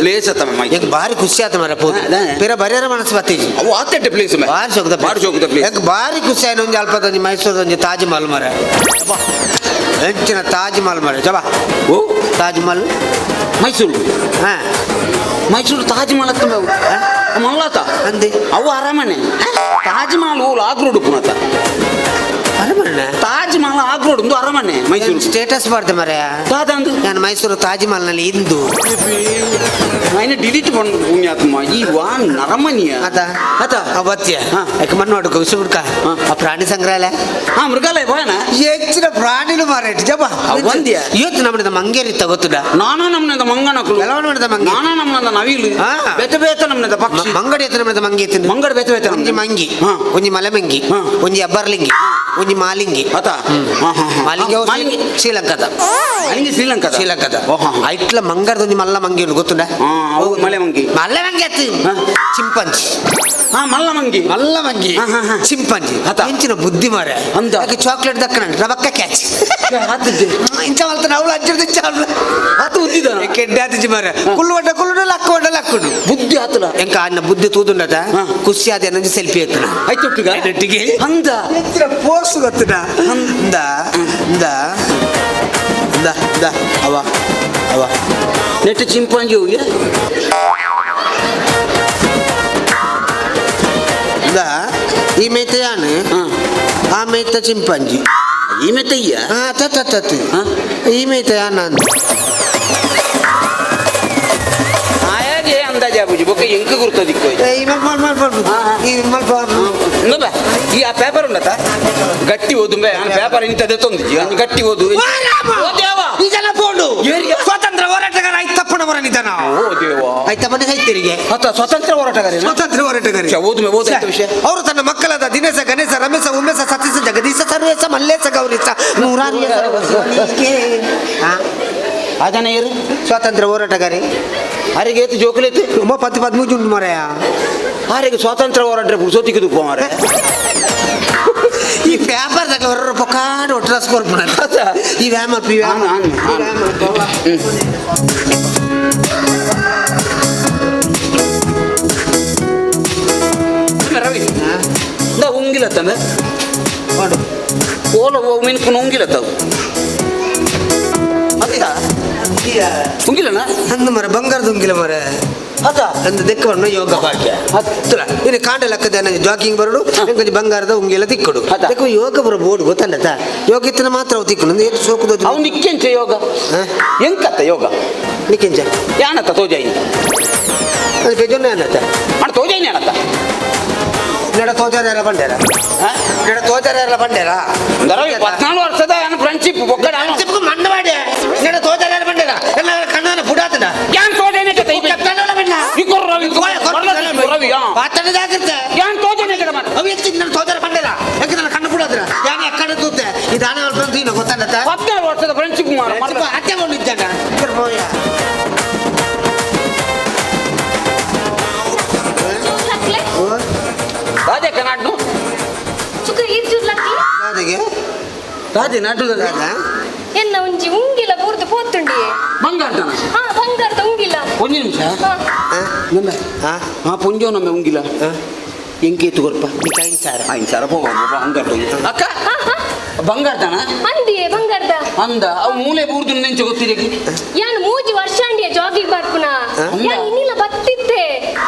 ಪ್ಲೇಸ್ ಅತ್ತ ಈಗ ಭಾರಿ ಖುಷಿ ಆತ ಮರ ಪೋದು ಬೇರೆ ಬರ್ಯಾರ ಮನಸ್ಸು ಬತ್ತೀಜಿ ಅವು ಆತೆಟ್ಟೆ ಪ್ಲೇಸ್ ಭಾರಿ ಸೊಗದ ಭಾರಿ ಸೊಗದ ಪ್ಲೇಸ್ ಯಾಕೆ ಭಾರಿ ಖುಷಿ ಆಯ್ತು ಒಂಜಿ ಅಲ್ಪದ ಒಂಜಿ ಮೈಸೂರು ಒಂಜಿ ತಾಜ್ ಮಹಲ್ ಮರ ಹೆಚ್ಚಿನ ತಾಜ್ ಮಹಲ್ ಮರ ಜಬಾ ಓ ತಾಜ್ ಮಹಲ್ ಮೈಸೂರು ಹಾ ಮೈಸೂರು ತಾಜ್ ಮಹಲ್ ಅತ್ತ ಮಲ್ಲಾತ ಅಂದೆ ಅವು ಅರಮನೆ ತಾಜ್ ಮಹಲ್ ಓಲು ಆಗ್ರೋಡ್ ಪುನತ ಅರಮನೆ ತಾಜ್ ಮಹಲ್ ಆಗ್ರೋಡ್ ಒಂದು ಅರಮನೆ ಮೈಸೂರು ಸ್ಟೇಟಸ್ ಮಾಡ್ದೆ ಮರ ತಾದಂದು ನಾನು ಮೈಸೂರು ತಾಜ್ ಮಹಲ್ನಲ್ಲಿ ಇಂದು ನಾನು ಡಿಲೀಟ್ ಪಂಡು ಪುಣ್ಯಾತ್ಮ ಈ ವಾನ್ ಅರಮನೆಯ ಆತ ಆತ ಅವತ್ಯ ಯಾಕೆ ಮಣ್ಣು ನೋಡ್ಕೊ ವಿಶ್ವಬಿಡ್ಕ ಆ ಪ್ರಾಣಿ ಸಂಗ್ರಹಾಲಯ ಹಾ ಮೃಗಾಲಯ ಬಾಯನ ಹೆಚ್ಚಿನ ಪ್ರಾಣಿಲು ಮಾರಾಟ ಜಬ ಒಂದ್ಯಾ ಇವತ್ತು ನಮ್ಮದ ಮಂಗೇರಿ ತಗೋತದ ನಾನಾ ನಮ್ಮನದ ಮಂಗನಕುಲು ಕೆಲವು ನೋಡಿದ ಮಂಗಿ ನಾನಾ ನಮ್ಮನದ ನವಿಲು ಬೇತ ಬೇತ ನಮ್ಮನದ ಪಕ್ಷಿ ಮಂಗಡಿ ಎತ್ತ ನಮ್ಮದ ಮಂಗಿ ಎತ್ತಿನ ಮಂಗಡ ಬೇತ ಬೇತ ಒಂಜಿ ಮಂಗಿ ಒಂಜಿ ಮಲೆಮಂಗಿ ಒಂಜಿ ಅಬ್ಬರ್ಲಿಂಗಿ ಒಂಜಿ ಮಾಲಿಂಗಿ ಆತ ಮಾಲಿಂಗಿ ಶ್ರೀಲಂಕಾದ ಮಾಲಿಂಗಿ ಶ್ರೀಲಂಕಾದ ಶ್ರೀಲಂಕಾದ ಐಟ್ಲ ಮಂಗರದ ಒಂಜಿ ಮಲ್ಲ ಮಂಗಿ ಉಂಟು ಗೊತ್ತುಂಡ ಹೌದು ಮಲೆ ಮಂಗಿ ಮಲ್ಲ ಮಂಗಿ ಅತ್ತು ಚಿಂಪಾಂಜಿ ಹಾ ಮಲ್ಲ ಮಂಗಿ ಮಲ್ಲ ಮಂಗಿ ಚಿಂಪಾಂಜಿ ಹೆಂಚಿನ ಬುದ್ಧಿ ಮಾರ ಅಂದ ಚಾಕ್ಲೇಟ್ ದಕ್ಕಣ ರಬಕ್ಕ ಕ್ಯಾಚ್ ಇಂಚ ಮಲ್ತಾನ ಅವಳು ಅಜ್ಜದ ಇಂಚ ಆತ ಉದ್ದಿದ ಕೆಡ್ಡೆ ಆತಿಜಿ ಮಾರ ಕುಲ್ಲು ವಡ್ಡ ಕುಲ್ಲು ಲಕ್ಕ ವಡ್ಡ ಲಕ್ಕುಡು ಬುದ್ಧಿ ಆತಲ ಎಂಕ ಅನ್ನ ಬುದ್ಧಿ ತೂದುಂಡತ ಖುಷಿ ಆದ ಏನಂಜಿ ಸೆಲ್ಫಿ ಎತ್ತನ ಆಯ್ತು ಒಟ್ಟಿಗೆ ಅಂದ ಹೆಚ್ಚಿನ ಪೋಸ್ ಗೊತ್ತದ ಅಂದ ಅಂದ ಅಂದ ಅಂದ ಅವ ಅವ ನೆಟ್ ಚಿಂಪಾಂಜಿ ಹೋಗಿ ಅಂದ ಈ ಮೇತ ಯಾನು ಆ ಮೇತ ಚಿಂಪಾಂಜಿ ಈ ಮೇತಯ್ಯ ಹಾ ತತ್ತ ತತ್ತ ಈ ಮೇತ ಯಾನ ಅಂದ ಆಯಾಗೆ ಅಂದಾಜು ಆಪುಜಿ ಬೊಕ್ಕ ಎಂಕ ಗುರ್ತದಿಕ್ಕೋ ಈ ಮಲ್ಪ ಮಲ್ಪ ಮಲ್ಪ ಈ ಮಲ್ಪ ಇಂದಬ ಈ ಆ ಪೇಪರ್ ಉಂಡತ ಗಟ್ಟಿ ಓದುಂಬೆ ನಾನು ಪೇಪರ್ ಇಂತದೆ ತಂದಿಜ್ಜಿ ನಾನು ಗಟ್ಟಿ ಓದು ಓ ದೇವ ಈ ಜನ ಫೋನು ಸ್ವಾತಂತ್ರ್ಯ ಹೋರಾಟಗಾರ ಐತಪ್ಪನ ಬರನಿದ್ದಾನ ಓ ದೇವ ಐತಪ್ಪನ ಸೈತರಿಗೆ ಅತ್ತ ಸ್ವತಂತ್ರ ಹೋರಾಟಗಾರ ಸ್ವಾತಂತ್ರ್ಯ ಹೋರಾಟಗಾರ ಓದುಮೆ ಓದು ಆಯ್ತು ವಿಷಯ ಅವರು ತನ್ನ ಮಕ್ಕಳಾದ ದಿನೇಶ ಗಣೇಶ ರಮೇಶ ಉಮೇಶ ಸತೀಶ ಜಗದೀಶ ಸರ್ವೇಶ ಮಲ್ಲೇಶ ಗೌರೀಶ ನೂರಾರು ಆಜನ ಏರು ಸ್ವಾತಂತ್ರ್ಯ ಹೋರಾಟಗಾರಿ ಅರೆಗೆ ಏತು ಜೋಕುಲೇತು ತುಂಬ ಪತ್ತು ಪದ್ಮೂಜು ಉಂಟು ಮಾರಾಯ ಆರೆಗೆ ಸ್ವಾತಂತ್ರ್ಯ ಹೋರಾಟ ಪುರ್ಸೋತಿಗೆ ಮಾರೆ ಈ ಪೇಪರ್ ದಾಗ ಹೊರ ಪೊಕ್ಕಾಡು ಒಟ್ಟರಾಸ್ ಕೊರ್ಪುನ ಈ ವ್ಯಾಮ ಈ ವ್ಯಾಮ ಈ ವ್ಯಾಮ ರವಿ ಇಂದ ಉಂಗಿಲ ತಂದೆ ಓಲ ಮಿನ್ಕು ಉಂಗಿಲ ತಾವು ಅತ್ತ ಉಂಗಿಲನ ಅಂದು ಮರ ಬಂಗಾರದ ಉಂಗಿಲ ಮರ ಅತ್ತ ಅಂದು ದೆಕ್ಕ ಬಣ್ಣ ಯೋಗ ಭಾಗ್ಯ ಹತ್ತುಲ ಇನ್ನು ಕಾಂಡ ಲೆಕ್ಕದ ಜಾಗಿಂಗ್ ಬರೋಡು ಎಂಕೊಂಚ ಬಂಗಾರದ ಉಂಗಿಲ ತಿಕ್ಕಡು ದೆಕ್ಕ ಯೋಗ ಬರೋ ಬೋರ್ಡ್ ಗೊತ್ತಲ್ಲ ಯೋಗ ಇತ್ತಿನ ಮಾತ್ರ ಅವು ತಿಕ್ಕಡು ಅಂದ್ರೆ ಏತು ಸೋಕುದು ಅವು ನಿಕ್ಕೆಂಚ ಯೋಗ ಎಂಕತ್ತ ಯೋಗ ನಿಕ್ಕೆಂಚ ಯಾನತ್ತ ತೋಜಾಯಿನಿ ಅದು ಪೆಜೊನ್ನೆ ಅನ್ನತ್ತ ಅಣ್ಣ ತೋಜಾಯಿನಿ ಅಣತ್ತ ನೆಡ ತೋಜಾರ ಬಂಡೇರ ನೆಡ ತೋಜಾರ ಬಂಡೇರ 14 ವರ್ಷದ ಫ್ರೆಂಡ್ಶಿಪ್ ಒಕ್ಕಡ ಫ್ರೆಂಡ್ಶಿಪ್ ಮಂಡವಾಡಿ ನೆಡ ತೋಜಾರ ಬಂಡೇರ ಎಲ್ಲ ಕಣ್ಣನ ಪುಡಾತದ ಯಾನ್ ತೋಜಾಯಿನಿ ಪಾತನ ಜಾಗ್ರತೆ ಯಾನ್ ತೋಜಾಯಿನಿ ಅವು ಎತ್ತಿ ನನ್ನ ತೋಜಾರ ಬಂಡೇರ ಯಾಕೆ ನನ್ನ ಕಣ್ಣು ಪುಡಾದ್ರ ಯಾನ್ ಎಕ್ಕಡ ತೂತೆ ಈ ದಾನ ಬಂದು ಗೊತ್ತಲ್ಲ 14 ವರ್ಷದ ಫ್ರೆಂಡ್ಶಿಪ್ ಅತ್ತೆ ಬಂದಿದ್ದಾನ ರಾಜೆ ಕನಾಡ್ನು ಚುಕ್ಕ ಈರ್ಜುರ್ ಲಕ್ಕಿ ರಾಜೆಗೆ ರಾಜೆ ನಾಟು ಎನ್ನ ಒಂಜಿ ಉಂಗಿಲ ಬೂರ್ದು ಪೋತುಂಡಿ ಬಂಗಾರ್ದನ ಹಾ ಬಂಗಾರದ ಉಂಗಿಲ ಒಂಜಿ ನಿಮಿಷ ನಮ್ಮೆ ಹಾ ಪುಂಜೋ ನಮ್ಮೆ ಉಂಗಿಲ ಎಂಕೇತು ಕೊರ್ಪ ಐದು ಸಾವಿರ 5 ಸಾವಿರ ಪೋ ಬಂಗಾರ ಅಕ್ಕ ಬಂಗಾರದನ ಅಂದಿಯೇ ಬಂಗಾರದ ಅಂದ ಅವು ಮೂಲೆ ಬೂರ್ದು ನೆಂಚು ಗೊತ್ತಿದೆ ಯಾನ್ ಮೂಜಿ ವರ್ಷ ಅಂಡಿಯ ಜಾಗಿಗೆ ಬರ್ಪುನ ಯಾನ್ ಇನ್ನಿಲ್ಲ ಬತ್ತಿತ್ತೆ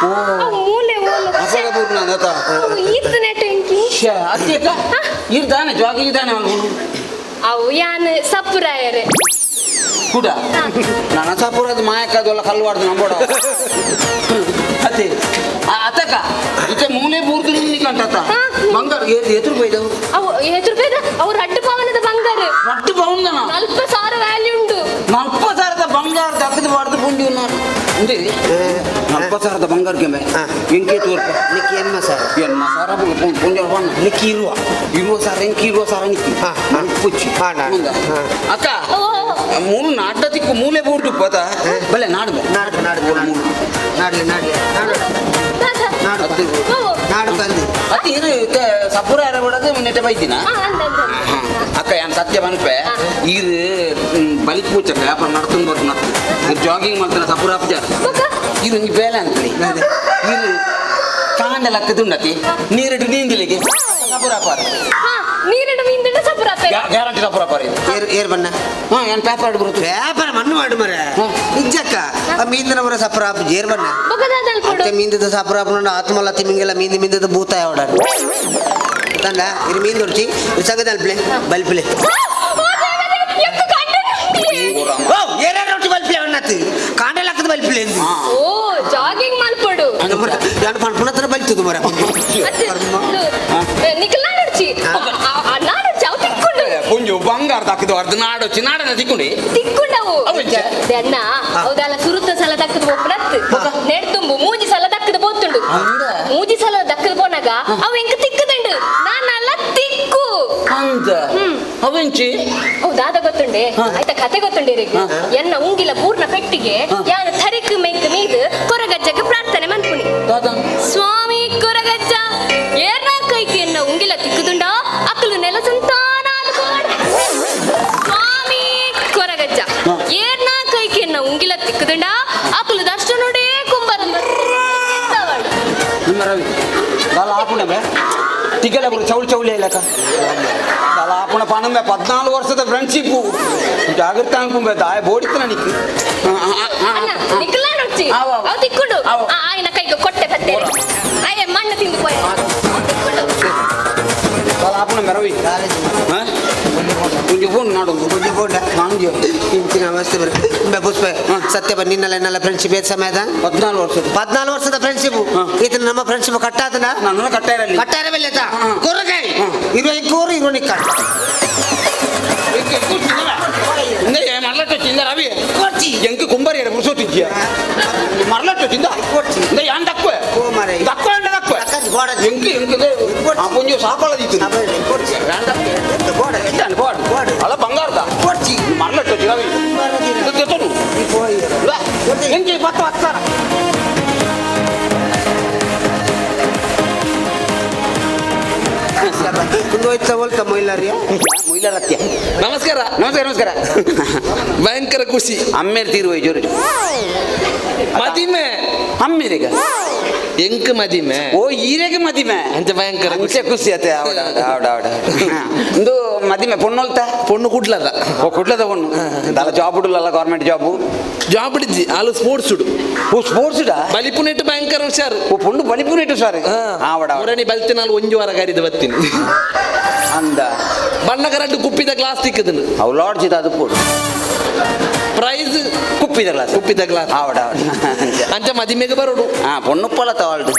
ಅವು ಮೂಲೆ ಓಲು ಅಪಗ ಬೂರ್ನ ಅಂದತ ಅವು ಈತ್ ನೆಟ್ ಎಂಕಿ ಶ್ಯಾ ಅತ್ತೇಕ ಇರ್ದಾನೆ ಜಾಗಿಂಗ್ ದಾನೆ ಅವು ಯಾನ್ ಸಪ್ಪುರಾಯರೆ ಕೂಡ ನನ್ನ ಸಪುರದ ಮಾಯಕದಲ್ಲ ಕಲ್ವಾಡ್ದು ನಂಬೋಡ ಅತ್ತೆ ಅತಕ ಇತ್ತೆ ಮೂಲೆ ಬೂರ್ದು ನಿಂಕಂಟತ ಬಂಗಾರ ಎದುರು ಬೈದವು ಅವು ಎದುರು ಬೈದ ಅವು ರಡ್ಡು ಪವನದ ಬಂಗಾರ ರಡ್ಡು ಪವನದನ 40,000 ವ್ಯಾಲ್ಯೂ ಉಂಡು 40,000 ಬಂಗಾರ ದಕ್ಕದ ಬಾರ್ದು ಪುಂಡಿ ಉన్నారు ಉಂಡಿ 40,000 ಬಂಗಾರ ಕೆಂಬೆ ಎಂಕೆ ತೋರ್ಪ ನಿಕ್ಕಿ ಎನ್ನ ಸಾರ ಎನ್ನ ಸಾರ ಪುಂಜ ಬಣ್ಣ ನಿಕ್ಕಿ ಇರುವ ಇರುವ ಸಾರ ಎಂಕಿ ಇರುವ ಸಾರ ನಿಕ್ಕಿ ಪುಚ್ಚಿ ಅಕ್ಕ ಮೂರು ನಾಟ ತಿಕ್ಕು ಮೂಲೆ ಬೂರ್ದು ಪದ ಬಲೆ ನಾಡು ನಾಡು ನಾಡು ನಾಡ್ಲಿ ನಾಡ್ಲಿ ನಾಡು ನಾಡು ತಂದಿ ಅತ್ತಿ ಇದು ಸಪುರ ಯಾರ ಬಿಡೋದು ನೆಟ್ಟೆ ಬೈದಿನ ಅಕ್ಕ ಯಾನ್ ಸತ್ಯ ಮನ್ಪೆ ಇದು ಬಲಿ ಪೂಚಕ ವ್ಯಾಪಾರ ನಡ್ಕೊಂಡು ಬರ್ತು ನತ್ತು ಜಾಗಿಂಗ್ ಮಾಡ್ತಾನೆ ಸಪುರ ಅಪ್ಜಾರ ಇದು ಒಂಜಿ ಬೇಲೆ ಅಂತಲಿ ಇದು ಕಾಂಡ ಲಕ್ಕದುಂಡತಿ ನೀರಿಟ್ಟು ನೀಂದಿಲಿಗೆ ಸಪುರ ಅಪಾರ ನೀರಿಡು ಮೀಂದಿಡ ಸಪುರ ಗ್ಯಾರಂಟಿ ಸಪುರ ಅಪಾರ ಏರ್ ಏರ್ ಬಣ್ಣ ಹಾ ಏನ್ ಪೇಪರ್ ಆಡ್ ಬರುತ್ತೆ ಪೇಪರ್ ಮಣ್ಣು ಮಾಡು ಮರ ನಿಜಕ್ಕ ಆ ಮೀಂದಿನ ಬರ ಸಪುರ ಅಪ್ ಜೇರ್ ಬಣ್ಣ ಅತ್ತೆ ಮೀಂದದ ಸಪುರ ಅಪ್ ಆತ್ಮಲ ತಿಮಿಂಗೆಲ್ಲ ಮೀಂದಿ ಮೀಂದದ ಭೂತ ಯಾವಡ ತಂಡ ಇರು ಮೀಂದು ಹೊಡ್ಚಿ ಇರು ಸಂಗದ ಅಲ್ಪ್ಲೆ ಬಲ್ಪ್ಲೆ ರೊಟ್ಟಿ ಬಲ್ಪ್ಲೆ ಅವನ್ನತ್ತಿ ಕಾಂಡಲ್ ಹಾಕದ ಬಲ್ಪ್ಲೆ ಓ ಜಾಗಿಂಗ್ ಮಲ್ಪಡು ಯಾನು ಪುನಃ ಬಲ್ತದು ಮರ ನಿಖಲ್ ನಾಡೊಡ್ಚಿ ನಾಡೊಡ್ಚಿ ಅವು ತಿಕ್ಕೊಂಡು ಪುಂಜು ಬಂಗಾರ ತಾಕಿದ್ದು ಅರ್ಧ ನಾಡೊಚ್ಚಿ ನಾಡನ ತಿಕ್ಕೊಂಡು ತಿಕ್ಕೊಂಡವು ಅಣ್ಣ ಹೌದಲ್ಲ ಸುರುತ್ತ ಸಲ ದಕ್ಕದ ಒಪ್ಪನತ್ತು ನೆಡ್ತುಂಬು ಮೂಜಿ ಸಲ ದಕ್ಕದ ಪೋತುಂಡು ಮೂಜಿ ಸಲ ದಕ್ಕದ ಪೋನಾಗ ಅವು ಎಂಕ ತಿಕ್ಕದಂಡು ನಾನಲ್ಲ ತಿಕ್ಕು ಅಂದ ಅವೆಂಚಿ ಹೌದಾದ ಗೊತ್ತುಂಡೆ ಆಯ್ತಾ ಕತೆ ಗೊತ್ತುಂಡೆ ಎನ್ನ ಉಂಗಿಲ ಪೂರ್ಣ ಪೆಟ್ಟಿಗೆ ಯಾನು ಥರಿಕ್ ಮೈಕ್ ಮೀದು ಕೊರಗಜ್ಜಕ್ಕೆ ಪ್ರಾರ್ಥನೆ ಮನ್ಪುನಿ ಸ್ವಾಮಿ ಕೊರಗಜ್ಜ ಏರ್ನ ಕೈಗೆ ಎನ್ನ ಉಂಗಿಲ ತಿಕ್ಕದುಂಡ ಅಕ್ಕಲು ನೆಲ ಸಂತಾನ ಸ್ವಾಮಿ ಕೊರಗಜ್ಜ ಏರ್ನ ಕೈಗೆ ಎನ್ನ ಉಂಗಿಲ ತಿಕ್ಕದುಂಡ ಅಕ್ಕಲು ದರ್ಶನೋಡೇ ಕುಂಬರ ನಿಮ್ಮ ರವಿ ದಾಲ ಆಪುಣ ಬೇ ತಿಗಲ ಬರು ಚೌಳಿ ಚೌಳಿ ಇಲ್ಲಕ ದಾಲ ಆಪುಣ ಪಾನಂಬೆ 14 ವರ್ಷದ ಫ್ರೆಂಡ್ಶಿಪ್ ಜಾಗ್ರತೆ ಅನ್ಕೊಂಬೆ ದಾಯ ಬೋಡಿತ್ತು ನನಗೆ ನಿಕ್ಕಲ ನೋಡ್ಚಿ ಅವು ತಿಕ್ಕೊಂಡು ಆಯ್ನ ಕೈಗೆ ಕೊಟ್ಟೆ ಪತ್ತೆ ಆಯ್ ಮಣ್ಣು ತಿಂದು ಪೋಯ ತಿಕ್ಕೊಂಡು ದಾಲ ಆಪುಣ ರವಿ ಒಂಜಿ ಫೋನ್ ನಾಡು ಒಂಜಿ ಫೋನ್ ನಾನು ಇಂಚಿನ ಅವಸ್ಥೆ ಬರ ಪುಷ್ಪ ಸತ್ಯ ಬನ್ನಿ ನಿನ್ನಲ್ಲ ಎನ್ನಲ್ಲ ಫ್ರೆಂಡ್ಶಿಪ್ ಏತ್ ಸಮಯದ 14 ವರ್ಷದ 14 ವರ್ಷದ ಫ್ರೆಂಡ್ಶಿಪ್ ಈತನ ನಮ್ಮ ಫ್ರೆಂಡ್ಶಿಪ್ ಕಟ್ಟಾತನ ನನ್ನ ಕಟ್ಟಾಯಿರಲಿ ಕಟ್ಟಾಯಿರಬಲ್ಲ ಕೊರಗೈ ಇರುವ ಕೋರು ಇರುವ ನಿಕ್ಕ ಮರಲಟ್ಟು ಚಿಂದ ರವಿ ಎಂಕ್ ಕುಂಬರಿ ಮುರ್ಸೋತಿದ್ಯ ಮರಲಟ್ಟು ಚಿಂದ ಯಾನ್ ದಕ್ವೆ ದಕ್ವೆ ಅಂಡ ದಕ್ವೆ ಎಂಕ್ ಎಂಕ್ ಪುಂಜು ಸಾಪಾಳದಿತ್ತು ಅಲ್ಲ ಬಂಗಾರದ ಮರಲಟ್ಟು ರವಿ ಎಂಕಿ 10 ಹತ್ತಾರ ನಮಸ್ಕಾರ ನಮಸ್ಕಾರ ನಮಸ್ಕಾರ ಭಯಂಕರ ಖುಷಿ ಅಮ್ಮೇರ್ ತೀರುವ ಜೋರು ಮದಿಮೆ ಅಮ್ಮೇರಿಗ ಎಂಕ್ ಮದಿಮೆ ಓ ಈರೆಗೆ ಮದಿಮೆ ಅಂಚ ಭಯಂಕರ ಅಂಚೆ ಖುಷಿ ಆತೆ ಆವಡ ಆವಡ ಆವಡ ಇಂದು ಮದಿಮೆ ಪೊಣ್ಣೊಲ್ತ ಪೊಣ್ಣು ಕುಡ್ಲದ ಓ ಕುಡ್ಲದ ಪೊಣ್ಣು ದಾಲ ಜಾಬ್ ಉಡುಲಲ್ಲ government job job ಇಡಿಜಿ ಆಲು ಸ್ಪೋರ್ಟ್ಸ್ ಉಡು ಓ ಸ್ಪೋರ್ಟ್ಸ್ ಉಡಾ ಬಲಿಪುನೆಟ್ಟು ಭಯಂಕರ ಹುಷಾರು ಓ ಪೊಣ್ಣು ಬಲಿಪುನೆಟ್ಟು ಹುಷಾರು ಆವಡ ಮುರಣಿ ಬಲ್ತಿನಾಲ್ ಒಂಜು ವಾರ ಕರಿದು ಬತ್ತೀನಿ ಅಂದ ಬಣ್ಣ ಕರಡ್ಡು ಕುಪ್ಪಿದ ಗ್ಲಾಸ್ ತಿಕ್ಕದನು ಅವು ಲಾಡ್ಜಿದ ಅದು ಪೋಡು ಪ್ರೈಸ್ ಕುಪ್ಪಿದ ಗ್ಲಾಸ್ ಕುಪ್ಪಿದ ಗ್ಲಾಸ್ ಆವಡ ಅಂಚ ಮದಿಮೆಗೆ ಬರೋಡು ಹಾ ಪೊಣ್ಣು ಪೊಲ ತವಾಳ್ದು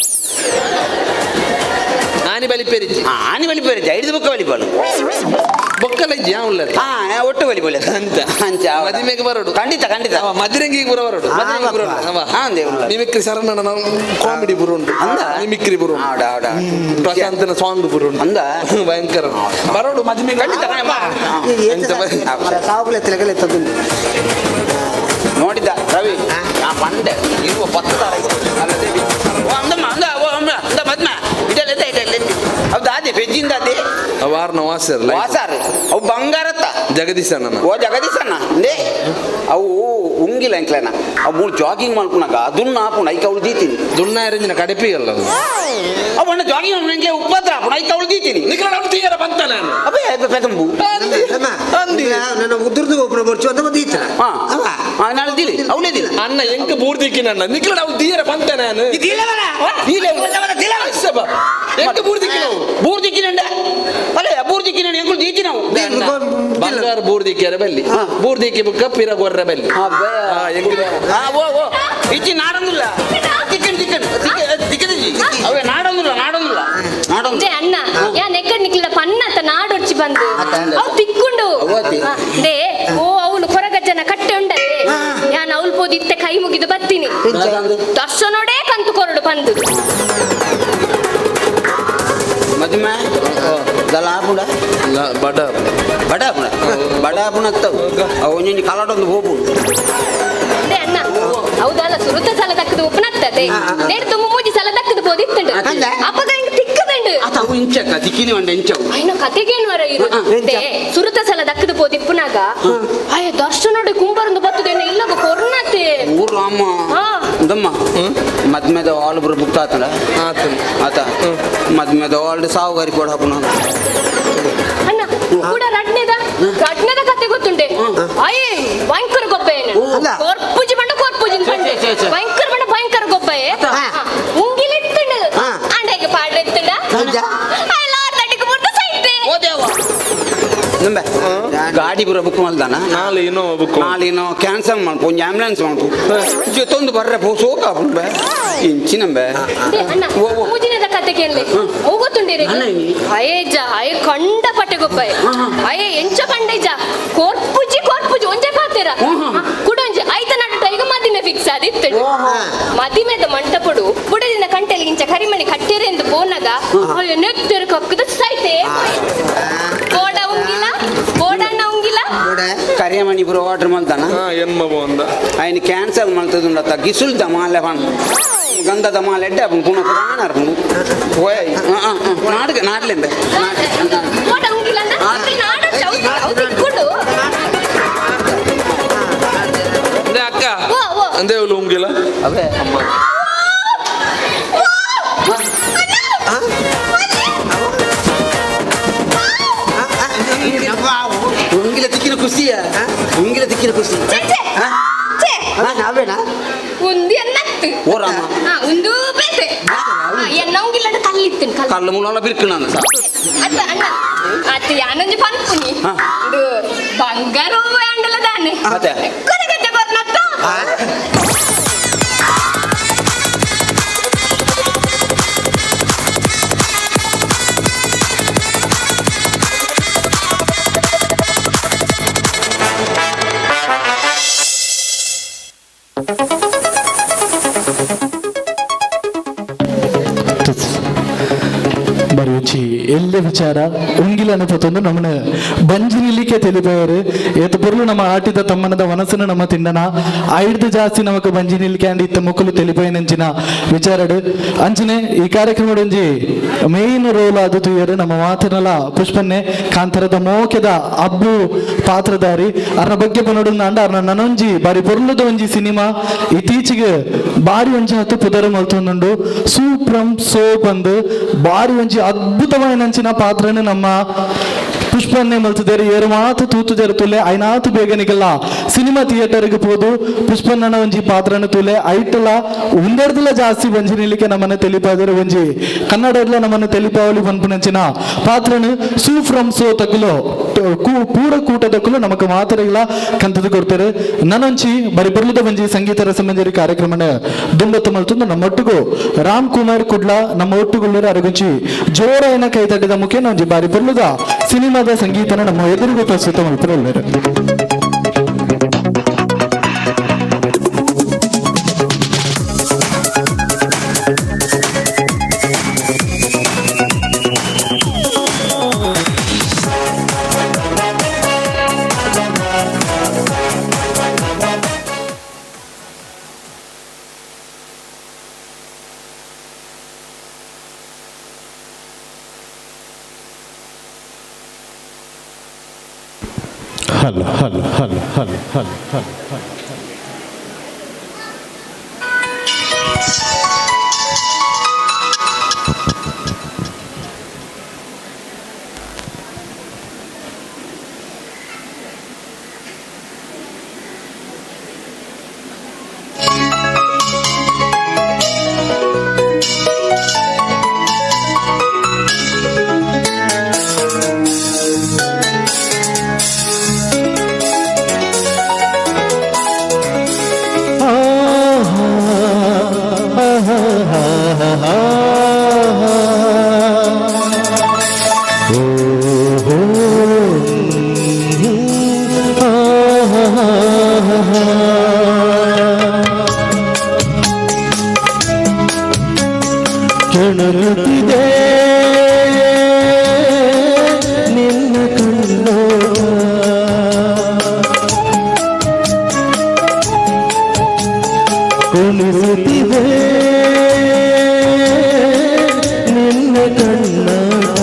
ಆನಿ ಬಲಿಪೇರಿಜಿ ಆನಿ ಬಲಿಪೇರಿಜಿ ಐದು ಬೊಕ್ಕ ಬಲಿಪಾಲು ಬೊಕ್ಕಲ ಇಜ್ಜಿ ಉಳ್ಳರು ಹಾ ಒಟ್ಟು ಬಲಿಪೋಲೆ ಅಂತ ಅಂಚ ಮದಿಮೆಗೆ ಬರೋಡು ಖಂಡಿತ ಖಂಡಿತ ಮದಿರಂಗಿಗೆ ಬರ ಬರೋಡು ಮಿಮಿಕ್ರಿ ಶರಣನ ಕಾಮಿಡಿ ಬರುಂಟು ಅಂದ ಮಿಮಿಕ್ರಿ ಬರು ಆಡ ಆಡ ಪ್ರಶಾಂತನ ಸಾಂಗ್ ಬರು ಅಂದ ಭಯಂಕರ ಬರೋಡು ಮದಿಮೆಗೆ ಖಂಡಿತ ನೋಡಿದ್ದ ರವಿ ನಾ ಪಂಡೆ ಇರುವ 10 ತಾರೀಕು ಅಂದ ಅಂದ ಮದ್ಮ ಇದೆಲ್ಲ ಇದೆ ಹೌದು ಅದೇ ಪೆಜ್ಜಿಂದ ಅದೇ ವಾರ್ನ ವಾಸರ್ ವಾಸರ್ ಅವು ಬಂಗಾರತ್ತ ಜಗದೀಶಣ್ಣ ಓ ಜಗದೀಶಣ್ಣ ಅಂದೇ ಅವು ಉಂಗಿಲ ಎಂಕ್ಲೇನ ಅವು ಮೂರು ಜಾಗಿಂಗ್ ಮಲ್ಪುನಾಗ ದುನ್ನ ಆಪುಂಡು ಐಕ ಅವಳು ದೀತೀನಿ ದುನ್ನ ಎರಿಂಜಿನ ಕಡಿಪಿ ಅಲ್ಲ ಅವಣ್ಣ ಜಾಗಿಂಗ್ ಮಲ್ಪುನ ಎಂಕ್ಲೆ ಉಪದ್ರ ಆಪುಂಡು ಐಕ ಅವಳು ದೀತೀನಿ ನಿಕ್ಲ ನಾವು ತೀರ ಬಂತ ನಾನು ಅಬೇ ಪೆದಂಬು ನನ್ನ ಉದುರ್ದು ಒಬ್ಬನ ಬರ್ಚು ಅಂತ ಬಂದು ಈತನ ನಾಳೆ ದಿಲಿ ಅವಳೇ ದಿಲಿ ಅಣ್ಣ ಎಂಕ ಬೂರ್ದಿಕ್ಕಿ ನನ್ನ ನಿಕ್ಲ ನಾವು ತೀರ ಬಂತ ನಾನು ಎಂಕ ಬೂರ್ದಿಕ್ಕಿ ನಾವು ಬೂರ್ದಿಕ್ಕಿನಂಡ ಅಲ್ಲೇ ಬೂರ್ದಿಕ್ಕಿನ ಎಂಕುಲು ದೀತಿ ನಾವು ಬಂಗಾರ ಬೂರ್ದಿಕ್ಕಿಯರ ಬಲ್ಲಿ ಬೂರ್ದಿಕ್ಕಿ ಬುಕ್ಕ ಪಿರ ಗೊರ್ರ ಬಲ್ಲಿ ಓ ಓ ಇಚ್ಚಿ ನಾಡೊಂದಿಲ್ಲ ತಿಕ್ಕನ್ ತಿಕ್ಕನ್ ತಿಕ್ಕನ್ ಅವೇ ನಾಡೊಂದಿಲ್ಲ ನಾಡೊಂದಿಲ್ಲ ಜೆ ಅಣ್ಣ ಯಾ ನೆಕ್ಕಡ್ ನಿಕ್ಲ ಪನ್ನತ ನಾಡೊಡ್ಚಿ ಬಂದು ಅವು ತಿಕ್ಕೊಂಡು they ಓ ಅವಳು ಕೊರಗಜ್ಜನ ಕಟ್ಟೆ ಉಂಡತ್ತೆ ಯಾನ್ ಅವಳು ಪೋದು ಇತ್ತೆ ಕೈ ಮುಗಿದು ಬತ್ತೀನಿ ದರ್ಶನೋಡೇ ಕಂತು ಕೊರಡು ಬಂದು ಮದುವೆ ದಲ ಆಪುಂಡ ಬಡ ಬಡ ಆಪುಂಡ ಬಡ ಆಪುಂಡ ಅತ್ತವು ಅವು ಒಂಜೊಂಜಿ ಕಲಾಟೊಂದು ಹೋಪುಂಡು ಅದೇ ಅಣ್ಣ ಹೌದಲ್ಲ ಸುರುತ ಸಲ ದಕ್ಕದು ಉಪ್ಪನತ್ತದೆ ನೇಡ್ ತುಂಬ ಮೂಜಿ ಸಲ ದಕ್ಕದು ಪೋದಿತ್ತುಂಡು ಅಪ್ಪಗ ಹಿಂಗ್ ತಿಕ್ಕದಂಡು ಅವು ಇಂಚಕ್ಕ ತಿಕ್ಕಿನಿ ಒಂಡ ಇಂಚವು ಅಯ್ಯೋ ಕತೆಗೇನು ವರ ಇರು they ಸುರುತ ಸಲ ದಕ್ಕದು ಪೋದಿಪ್ಪುನಾಗ ಅಯ್ಯ ದರ್ಶನೋಡೆ ಕುಂಬರಂದು ಬತ್ತದೇನೋ ಇಲ್ಲಗ ಕೊರ್ನತೆ ಊರು ಅಮ್ಮ ದಮ್ಮ ಮದ್ಮೆದ ಆಲ್ ಬರು ಬುಕ್ ಆತಲ್ಲ ಆತ ಮದ್ಮೆದ ಆಲ್ಡ್ ಸಾವು ಗರಿ ಕೊಡ ಹಾಪುನ ಅಣ್ಣ ಕೂಡ ರಡ್ನೆದ ರಡ್ನೆದ ಕತೆ ಗೊತ್ತುಂಡೆ ಅಯ್ಯ ಭಯಂಕರ ಗೊಬ್ಬ ಏನು ಕೊರ್ಪುಜಿ ಬಂಡ ಕೊರ್ಪುಜಿ ಬಂಡೆ ಭಯಂಕರ ಬಂಡ ಭಯಂಕರ ಗೊಬ್ಬ ಉಂಗಿಲಿತ್ತುಂಡು ಅಂಡಗೆ ಪಾಡ್ರೆತ್ತುಂಡ ನಂಬೆ ಗಾಡಿ ಪೂರ ಬುಕ್ ಮಲ್ದಾನ ನಾಳೆ ಇನ್ನೋ ಬುಕ್ ನಾಳೆ ಇನ್ನೋ ಕ್ಯಾನ್ಸಲ್ ಮಲ್ಪು ಒಂಜಿ ಆಂಬ್ಯುಲೆನ್ಸ್ ಮಲ್ಪು ಜೊತೊಂದು ಬರ್ರೆ ಪೋ ಸೋಕ ಆಪುಂಡು ಇಂಚಿ ನಂಬೆ ಅಣ್ಣ ಮೂಜಿನದ ಕತೆ ಕೇಳಲೆ ಹೋಗುತ್ತುಂಡಿರಿ ಅಯ್ಯ ಅಯ್ಯ ಕಂಡ ಪಟ್ಟೆ ಗೊಬ್ಬ ಅಯ್ಯ ಎಂಚ ಪಂಡೇಜ ಕೋರ್ಪುಜಿ ಕೋರ್ಪುಜಿ ಒಂಜೆ ಪಾತೆರ ಕುಡೊಂಜಿ ಐತ ನಡುಟ ಈಗ ಮದಿಮೆ ಫಿಕ್ಸ್ ಆದಿತ್ತು ಮದಿಮೆದ ಮಂಟಪಡು ಬುಡದಿನ ಕಂಟೆಲಿ ಇಂಚ ಕರಿಮಣಿ ಕಟ್ಟಿರೆ ಎಂದು ಪೋನಾಗ ಅಯ್ಯೋ ನೆತ್ತರು ಕಕ್ಕದ ಸೈತೆ ಕೋಡ ಉಂಗಿಲ ಕೋಡಣ್ಣ ಉಂಗಿಲ ಕರಿಯಮಣಿ ಪೂರ ಆರ್ಡರ್ ಮಲ್ತಾನ ಎನ್ಮ ಬಂದ ఆయన ಕ್ಯಾನ್ಸಲ್ ಮಲ್ತದುಂಡತ್ತ ಗಿಸುಲ್ ದಮಾಲೆ ಪನ್ ಗಂಧ ದಮಾಲೆ ಎಡ್ಡೆ ಆಪುಂಡು ಪುಣ ಪುರಾಣ ಅರ್ಪುಂಡು ಪೋಯ್ ನಾಡ್ಗೆ ನಾಡ್ಲೆಂಬೆ ಕೋಡ ಉಂಗಿಲ ನಾಡ ತಿಕ್ಕೊಂಡು ಅಕ್ಕ ಅಂದೇ ಅವಳು ಉಂಗಿಲ ಅವೇ ಅಮ್ಮ ಉಂಗಿಲ ತಿಕ್ಕಿನ ಖುಷಿಯ ಉಂಗಿಲ ತಿಕ್ಕಿನ ಖುಷಿ ನಾವೇನಾ ಒಂದು ಎನ್ನತ್ತು ಓ ರಾಮ ಒಂದು ಬೇತೆ ಎನ್ನ ಉಂಗಿಲ ಕಲ್ಲಿತ್ತು ಕಲ್ಲು ಮುಲ್ಲ ಬಿರ್ಕು ನಾನು ಅತ್ತ ಅಣ್ಣ ಅತ್ತ ಯಾನೊಂಜಿ ಪನ್ಪುನಿ ಇದು ಬಂಗಾರ ಹೂವು ದಾನೆ ಅತ್ತೆ ಕೊರಗಜ್ಜ ಬರ್ನತ್ತ ಬರುಚಿ ಎಲ್ಲ ವಿಚಾರ ಉಂಗಿಲ ಅನುಪತೊಂದು ನಮ್ಮನ ಬಂಜಿನಿಲಿಕ್ಕೆ ತಿಳಿಪೇರು ಏತ ಪೊರ್ಲು ನಮ್ಮ ಆಟಿದ ತಮ್ಮನದ ವನಸನ ನಮ್ಮ ತಿಂಡನ ಐಡ್ದು ಜಾಸ್ತಿ ನಮಕ್ ಬಂಜಿ ನಿಲ್ಲಿಕೆ ಅಂಡ್ ಇತ್ತ ಮುಕ್ಕಲು ತಿಳಿಪೇನಂಚಿನ ವಿಚಾರಡು ಅಂಚನೆ ಈ ಕಾರ್ಯಕ್ರಮಡೊಂಜಿ ಮೇನ್ ರೋಲ್ ಅದು ತುಯರು ನಮ್ಮ ಮಾತನಲ ಪುಷ್ಪನ್ನೆ ಕಾಂತರದ ಮೋಕೆದ ಅಬ್ಬು ಪಾತ್ರಧಾರಿ ಅರ್ನ ಬಗ್ಗೆ ಪನೊಡು ಅಂಡ ಅರ್ನ ನನೊಂಜಿ ಬಾರಿ ಪೊರ್ಲುದ ಒಂಜಿ ಸಿನಿಮಾ ಇತ್ತೀಚೆಗೆ ಬಾರಿ ಒಂಜಿ ಹತ್ತು ಪುದರು ಮಲ್ತೊಂದುಂಡು ಸೂಪ್ರಂ ಸೋಪ್ ಅಂದು ಬಾರಿ ಒಂಜಿ ಅದ್ಭುತವಾಯಿನಂಚಿನ ಪಾತ್ರನ ನಮ್ಮ ಪುಷ್ಪನ್ನೇ ಮಲ್ತದೇರು ಏರು ಮಾತು ತೂತು ಜರು ತುಲೆ ಐನಾತು ಬೇಗನಿಗೆಲ್ಲ ಸಿನಿಮಾ ಥಿಯೇಟರ್ಗೆ ಪೋದು ಪುಷ್ಪನ್ನನ ಒಂಜಿ ಪಾತ್ರನ ತುಲೆ ಐಟಲ ಉಂದೆರ್ದಲ ಜಾಸ್ತಿ ಬಂಜಿ ನಿಲ್ಲಿಕೆ ನಮ್ಮನ್ನ ತಿಳಿಪಾದರು ಒಂಜಿ ಕನ್ನಡರ್ಲ ನಮ್ಮನ್ನ ತಿಳಿಪಾವಳಿ ಪನ್ಪುನಂಚಿನ ಪಾತ್ರನು ಸೂ ಫ್ರಮ್ ಸೋ ತಗುಲು ಪೂರ ಕೂಟದಕ್ಕೂ ನಮಕ್ ಮಾತ್ರ ಕಂತದ ಕೊಡ್ತಾರೆ. ನನೊಂಚಿ ಬರಿ ಬರ್ಲುದ ಒಂಜಿ ಸಂಗೀತ ರಸಮಂಜರಿ ಕಾರ್ಯಕ್ರಮನ ದುಂಬತ್ತು ಮಲ್ತೊಂದು ನಮ್ಮೊಟ್ಟಿಗೂ ರಾಮ್ ಕುಮಾರ್ ಕುಡ್ಲ ನಮ್ಮ ಒಟ್ಟುಗುಳ್ಳರು ಅರಗುಂಚಿ ಜೋರಾಯನ ಕೈ ತಟ್ಟಿದ ಮುಖೇನ ಒಂಜಿ ಬಾರಿ ಬರ್ಲುದ ಸಿನಿಮಾದ ಸಂಗೀತನ ನಮ್ಮ ಎದುರಿಗೂ ಪ್ರಸ್ತುತ ಮಲ್ಪುರಲ್ಲರು. Hello hello hello hello hello hello. ಕೆಣಕುತ್ತಿದೆ ನಿನ್ನ ಕಣ್ಣೋಟ ಕುಣಿಸುತ್ತಿದೆ ನಿನ್ನ ಕಣ್ಣಾಟ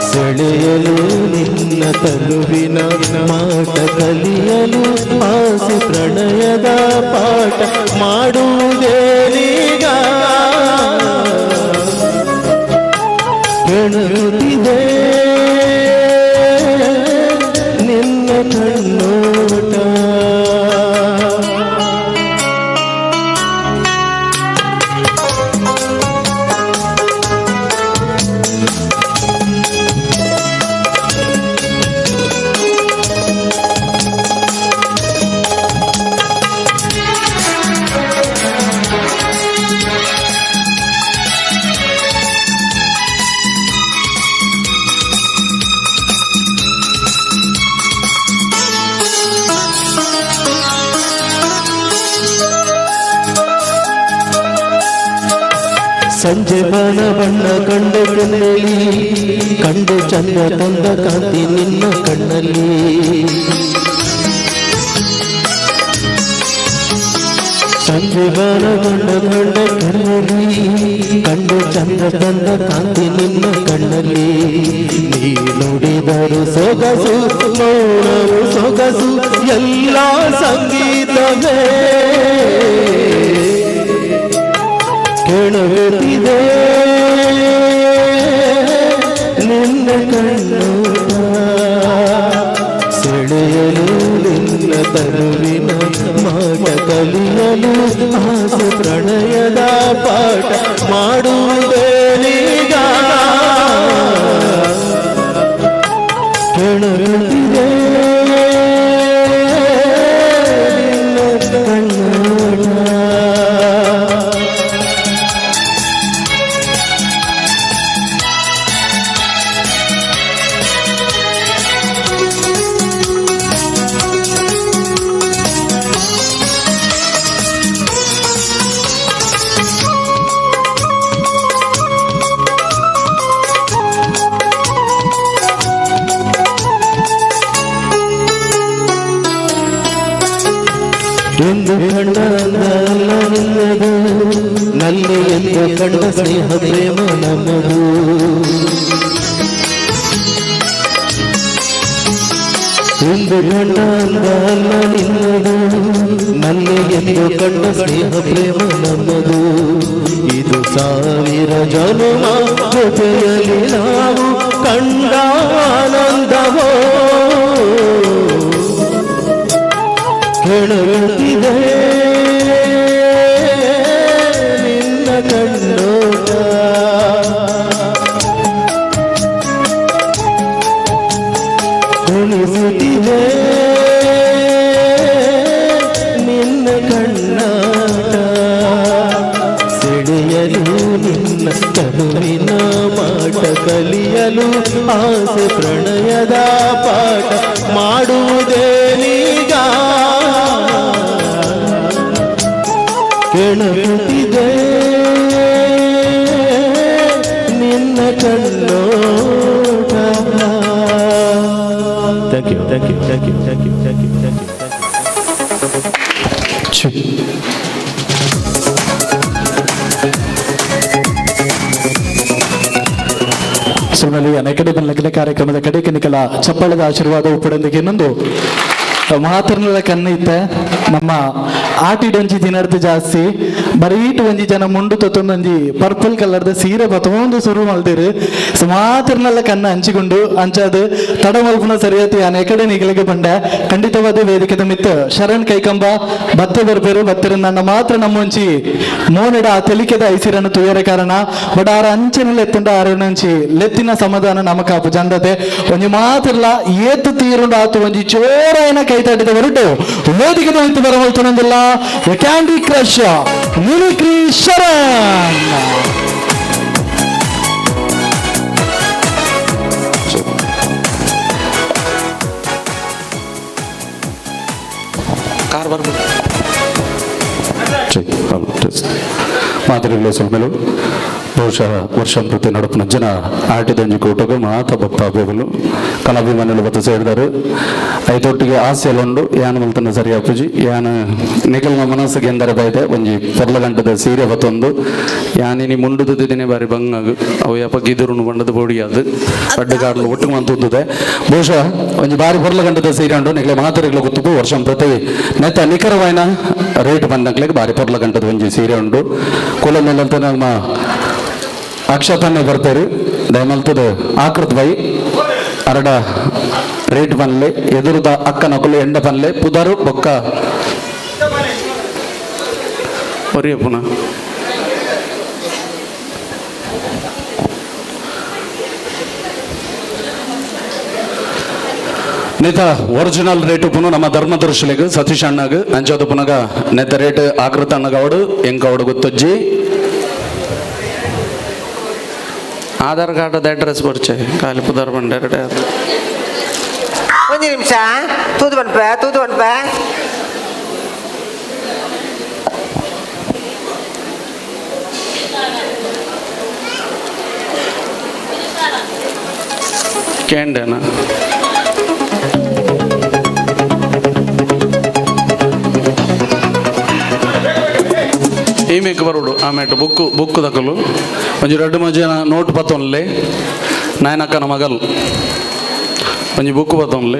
ಸೆಳೆಯಲು ನಿನ್ನ ತನುವಿನ ಮಾಟ ಕಲಿಯಲು ಆಸೆ ಪ್ರಣಯದ ಪಾಠ ಮಾಡುವುದೇನೀಗ ಕೆಣಕುತ್ತಿದೆ ನಿನ್ನ ಕಣ್ಣೋಟ. ಸಂಜೆ ಬನ ಬಣ್ಣ ಕಂಡು ಕಣ್ಣಲ್ಲಿ ಕಂಡು ಚಂದ ತಂದ ಕಾಂತಿ ನಿನ್ನ ಕಣ್ಣಲ್ಲಿ. ಸಂಜೆ ಬನ ಬಣ್ಣ ಕಂಡ ಕಣ್ಣಲ್ಲಿ ಕಂಡು ಚಂದ ತಂದ ಕಾಂತಿ ನಿನ್ನ ಕಣ್ಣಲ್ಲಿ. ನೀ ನುಡಿದರು ಸೊಗಸು ಮೌನವು ಸೊಗಸು ಎಲ್ಲ ಸಂಗೀತವೇ ಕೆಣಕುತ್ತಿದೆ ನಿನ್ನ ಕಣ್ಣೋಟ ಸೆಳೆಯಲು ನಿನ್ನ ತನುವಿನ ಮಾಟ ಕಲಿಯಲು ಆಸೆ ಪ್ರಣಯದ ಪಾಠ ಮಾಡುವುದೇನೀಗ ಕೆಣಕುತ್ತಿದೆ ನಿನ್ನ ಕಣ್ಣೋಟ. ಎಂದು ಕಂಡ ಅಂದಲ್ಲ ನಿನ್ನದು ನಲ್ಲಿ ಎಂದು ಕಂಡ ಸ್ನೇಹ ಪ್ರೇಮ ನಮ್ಮದು. ಎಂದು ಕಂಡ ಅಂದಲ್ಲ ನಿನ್ನದು ನಲ್ಲಿ ಎಂದು ಕಂಡ ಸ್ನೇಹ ಪ್ರೇಮ ನಮ್ಮದು. ಇದು ಸಾವಿರ ಜನುಮ ಜೊತೆಯಲ್ಲಿ ನಾವು ಕಂಡ ಆನಂದವೋ ಕೆಣಕುತ್ತಿದೆ ನಿನ್ನ ಕಣ್ಣೋಟ ಕುಣಿಸುತ್ತಿದೆ ನಿನ್ನ ಕಣ್ಣಾಟ ಸೆಳೆಯಲು ನಿನ್ನ ತನುವಿನ ಮಾಟ ಕಲಿಯಲು ಆಸೆ ಪ್ರಣಯದ ಪಾಠ ಮಾಡುವುದೇನೀಗ ಕೆಣಕುತ್ತಿದೆ ನಿನ್ನ ಕಣ್ಣೋಟ. Thank you, thank you, thank you, thank you, thank you, thank you. Sonali ಅನೇಕಡೆ ಬಲ್ಲಕಲೆ ಕಾರ್ಯಕ್ರಮದ ಕಡೆಗೆ ನಿಕಲ ಚಪ್ಪಾಳದ ಆಶೀರ್ವಾದ ಉಪ್ಪಡೊಂದಿಗೆ ಇನ್ನೊಂದು ಮಾತ್ರನಲ್ಲ ಕಣ್ಣೈತೆ ನಮ್ಮ ಆಟಿಡೊಂಜಿ ದಿನರ್ದು ಜಾಸ್ತಿ ಬರೀಟ್ ಒಂಜಿ ಜನ ಮುಂಡು ತೊತ್ತೊಂದೊಂಜಿ ಪರ್ಪಲ್ ಕಲರ್ದ ಸೀರೆ ಬತ್ತೊಂದು ಸುರು ಮಲ್ದಿರು. ಸೊ ಮಾತ್ರನಲ್ಲ ಕಣ್ಣ ಹಂಚಿಕೊಂಡು ಅಂಚಾದ ತಡ ಮಲ್ಪುನ ಸರಿಯಾತಿ ಅನೇಕಡೆ ನಿಗಲಿಗೆ ಬಂಡೆ ಖಂಡಿತವಾದ ವೇದಿಕೆದ ಮಿತ್ತ ಶರಣ್ ಕೈಕಂಬ ಬತ್ತೆ ಬರ್ಬೇರು ಬತ್ತಿರ ನನ್ನ ಮಾತ್ರ ನಮ್ಮೊಂಚಿ ಮೋನೆಡ ಆ ತೆಲಿಕೆದ ಐಸಿರನ್ನು ತುಯರ ಕಾರಣ ಬಟ್ ಆರ ಅಂಚೆನೆಲ್ಲ ಎತ್ತಂಡ ಆರನಂಚಿ ಲೆತ್ತಿನ ಸಮಾಧಾನ ನಮಕಾಪು ಜಂದತೆ ಒಂಜಿ ಮಾತ್ರಲ್ಲ ಏತು ತೀರುಂಡು ಆತು ಒಂಜಿ ಚೋರಾಯನ ಕೈ ತಟ್ಟಿದ ಹೊರಟು ವೇದಿಕೆದ ನಿಂತು ಬರವಲ್ತನೊಂದಿಲ್ಲ candy crush mimicry Sharan. Car ಬರ್ಬೋದು. ಚೆಕ್ ಹಲೋ ಟೆಸ್ಟ್ ಮಾದರಿಗಳ ಸೊಲ್ಮೆಲು ಬಹುಶಃ ವರ್ಷಾಂಪ್ರತಿ ನಡಪುನ ಜನ ಆಟಿದಂಜಿ ಕೂಟಗ ಮಾತ ಭಕ್ತಾಭಿಗಳು ಕಲಾಭಿಮಾನಿಗಳು ಬತ್ತ ಸೇರಿದರು. ಐತೊಟ್ಟಿಗೆ ಆಸೆಲುಂಡು ಯಾನ ಮಲ್ತನ ಸರಿ ಅಪ್ಪುಜಿ ಯಾನ ನಿಕಲ್ನ ಮನಸ್ಸಿಗೆ ಎಂದರೆ ಬೈದೆ ಒಂಜಿ ಪೊರ್ಲ ಗಂಟದ ಸೀರೆ ಬತ್ತೊಂದು ಯಾನಿನಿ ಮುಂಡುದ ದಿನೇ ಬಾರಿ ಬಂಗಾಗು ಅವು ಯಪ್ಪ ಗಿದುರುನು ಬಂಡದ ಬೋಡಿಯಾದು ಅಡ್ಡ ಕಾಡಲು ಒಟ್ಟು ಮಂತುಂದುದೆ. ಬಹುಶಃ ಒಂಜಿ ಬಾರಿ ಪೊರ್ಲ ಗಂಟದ ಸೀರೆ ಉಂಡು ನಿಕಲೆ ಮಾತರೆಗಳ ಗೊತ್ತುಪು ವರ್ಷಾಂಪ್ರತಿ ನೆತ್ತ ನಿಖರವಾಯಿನ ರೇಟ್ ಬಂದಕ್ಲೆಗ್ ಬಾರಿ ಪೊರ್ಲ ಗಂಟದ ಒಂಜಿ ಸೀರೆ ಉಂಡು. ಕುಲ ಮೇಲಂತ ನಮ್ಮ ಅಕ್ಷತನ್ನೇ ಬರ್ತಾರೆ ದಯಮಲ್ತದ ಆಕೃತ ಬೈ ಅರಡ ರೇಟ್ ಪನ್ಲೆ ಎದುರುದ ಅಕ್ಕ ನಕಲು ಎಂಡ ಪನ್ಲೆ ಪುದರು ಬೊಕ್ಕ ಒರಿಯ ಪುನಃ ನೇತ ಒರಿಜಿನಲ್ ರೇಟ್ ಪುನಃ ನಮ್ಮ ಧರ್ಮದರ್ಶಿಲಿಗೆ ಸತೀಶ್ ಅಣ್ಣಗ್ ಅಂಚೋದು ಪುನಗ ನೇತ ರೇಟ್ ಆಕೃತ ಅಣ್ಣಗವಡು ಎಂಕವಡು ಗೊತ್ತಜ್ಜಿ. ಆಧಾರ್ ಕಾರ್ಡ್ ಅಡ್ರೆಸ್ ಬರ್ಚೆ ಖಾಲಿ ಪುದರ್ ಬಂಡೆರಡೆ ಅದು. ಒಂದು ನಿಮಿಷ ತೂದು ಬನ್ಪ ತೂದು ಬನ್ಪ. ಕೇಂಡೇನಾ ಈಮೇಕ್ ಬರೋಡು ಆಮೇಟು ಬುಕ್ಕು ಬುಕ್ಕು ದಕಲು ಒಂಜಿ ರಡ್ಡು ಮಜನ ನೋಟ್ ಪತ್ತೊನ್ಲೆ ನಾಯನಕ್ಕನ ಮಗಲ್ ಒಂಜಿ ಬುಕ್ಕು ಪತ್ತೊನ್ಲೆ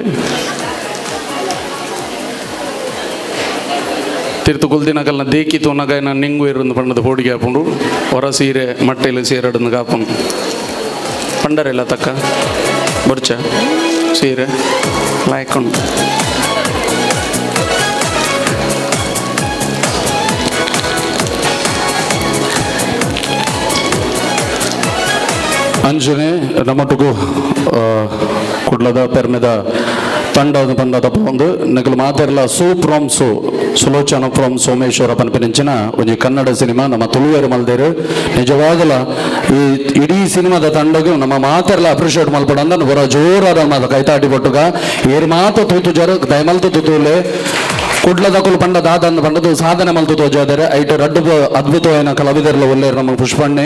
ತಿರ್ತು ಕುಲ್ದಿನಕಲ್ನ ದೇಕಿ ತೂನಗ ನಾನು ನಿಂಗು ಇರಂದು ಪಂಡದ ಪೋಡಿಗೆ ಹಾಪುಂಡು ಹೊರ ಸೀರೆ ಮಟ್ಟೆಲು ಸೀರಡನ್ನು ಕಾಪುಂಡು ಪಂಡರೆಲ್ಲ ತಕ್ಕ ಬೊರ್ಚ ಸೀರೆ ಲಾಯ್ಕೊಂಡು. ಅಂಜನೆ ನಮ್ಮೊಟ್ಟಿಗೂ ಕುಡ್ಲದ ಪೆರ್ಮೆದ ತಂಡ ಪಂಡದ ಒಂದು ನಗಲು ಮಾತೆರ್ಲ ಸು ಫ್ರಮ್ ಸು ಸುಲೋಚನ ಫ್ರಮ್ ಸೋಮೇಶ್ವರ ಪನ್ಪಿನಂಚಿನ ಒಂಜಿ ಕನ್ನಡ ಸಿನಿಮಾ ನಮ್ಮ ತುಳುವೇರು ಮಲ್ದೇರು. ನಿಜವಾಗಲ ಈ ಇಡೀ ಸಿನಿಮಾದ ತಂಡಗು ನಮ್ಮ ಮಾತೆರ್ಲ ಅಪ್ರಿಷಿಯೇಟ್ ಮಲ್ಪಡಂದ ಬರ ಜೋರಾದ ಮಾತ ಕೈತಾಟಿ ಪೊಟ್ಟುಗ ಏರು ಮಾತ ತೂತು ಜರ ದಯಮಲ್ತು ತೂತುಲೆ ಕುಡ್ಲದಕುಲು ಪಂಡ ದಾದಂದ ಪಂಡದು ಸಾಧನೆ ಮಲ್ತು ತೋಜಾದರೆ ಐಟ್ ರಡ್ಡು ಅದ್ಭುತವಾಯಿನ ಕಲಾವಿದರ್ಲ ಒಲ್ಲೇರು ನಮ್ಮ ಪುಷ್ಪಣ್ಣೆ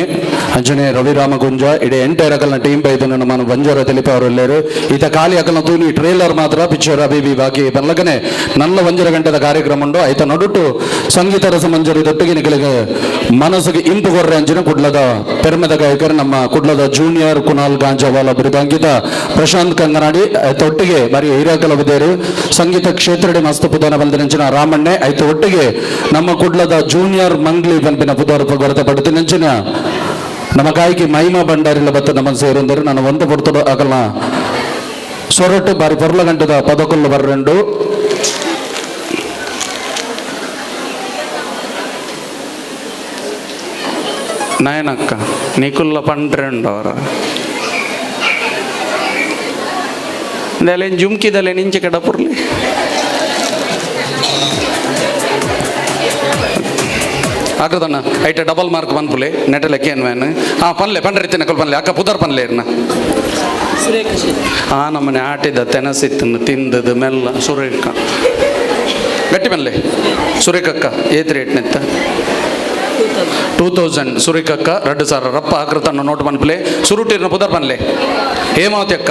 ಅಂಜನೆ ರವಿರಾಮ ಗುಂಜ ಇಡೀ ಎಂಟೈರ್ ಅಕಲ್ನ ಟೀಮ್ ಬೈದನ್ನು ನಮ್ಮ ಬಂಜಾರ ತಿಳಿಪ ಅವರು ಒಲ್ಲೇರು. ಈತ ಖಾಲಿ ಅಕಲ್ನ ತೂನಿ ಟ್ರೇಲರ್ ಮಾತ್ರ ಪಿಕ್ಚರ್ ಅಬಿಬಿ ಬಾಕಿ ಪನ್ಲಕನೆ ನಲ್ಲ ಒಂಜರ ಗಂಟೆದ ಕಾರ್ಯಕ್ರಮ ಉಂಡು. ಐತ ನಡುಟು ಸಂಗೀತ ರಸಮಂಜರಿ ದೊಟ್ಟಿಗೆ ನಿಕಲಿಗೆ ಮನಸ್ಸಿಗೆ ಇಂಪು ಕೊರ್ರೆ ಅಂಚಿನ ಕುಡ್ಲದ ಪೆರ್ಮೆದ ಗಾಯಕರು ನಮ್ಮ ಕುಡ್ಲದ ಜೂನಿಯರ್ ಕುನಾಲ್ ಗಾಂಜಾವಾಲ ಬಿರುದಾಂಕಿತ ಪ್ರಶಾಂತ್ ಕಂಗನಾಡಿ ತೊಟ್ಟಿಗೆ ಬಾರಿ ಹಿರಿಯ ಕಲಾವಿದರು ಸಂಗೀತ ಕ್ಷೇತ್ರಡೆ ಮಸ್ತ್ ಪುದಾನ ಬಂದ ರಾಮಣ್ಣೆ ಐತ ಒಟ್ಟಿಗೆ ನಮ್ಮ ಕುಡ್ಲದ ಜೂನಿಯರ್ ಮಂಗ್ಲಿ ಪಂಪಿನ ಪುದಾರ ಕೊರತೆ ಪಡುತ್ತಿನಂಚಿನ ನಮ್ಮ ಗಾಯಕಿ ಮಹಿಮಾ ಭಂಡಾರಿಲ ಬತ್ತ ನಮ್ಮ ಸೇರುಂದರು. ನಾನು ಒಂದು ಪೊರ್ತುಡು ಅಗಲ್ನ ಸೊರಟು ಬಾರಿ ಪೊರ್ಲ ಗಂಟದ ಪದಕೊಲ್ಲು ಬರ್ರೆಂಡು. ನಯನಕ್ಕ ನಿಕುಲ್ಲ ಪಂಡ್ರೆಂಡು ಅವರ ಜುಮ್ಕಿದಲೆ ನಿಂಚೆ ಕಡಪುರ್ಲಿ ಆಗ್ರದಣ್ಣ ಐಟ ಡಬಲ್ ಮಾರ್ಕ್ ಪನ್ಪುಲೆ ನೆಟಲೆಕ್ಕೆ ಏನು ವ್ಯಾನ್ ಹಾಂ ಪನ್ಲೆ ಪಂಡ್ರೆ ತಿನ್ನಕಲ್ ಪನ್ಲೆ ಅಕ್ಕ ಪುದರ್ ಪನ್ಲೆ ಇರ್ನ ಆ ನಮ್ಮನೆ ಆಟಿದ ತೆನಸಿತ್ತನ್ನು ತಿಂದದು ಮೆಲ್ಲ ಸುರೇಖ ಗಟ್ಟಿ ಪನ್ಲೆ ಸುರೇಖಕ್ಕ ಏತ್ ರೇಟ್ ನೆತ್ತ 2000 ಸುರೇಖಕ್ಕ 2000 ರಪ್ಪ ಆಕೃತನ್ನು ನೋಟ್ ಪನ್ಪುಲೆ ಸುರುಟಿರ್ನ ಪುದರ್ ಪನ್ಲೆ ಹೇಮಾವತಿ ಅಕ್ಕ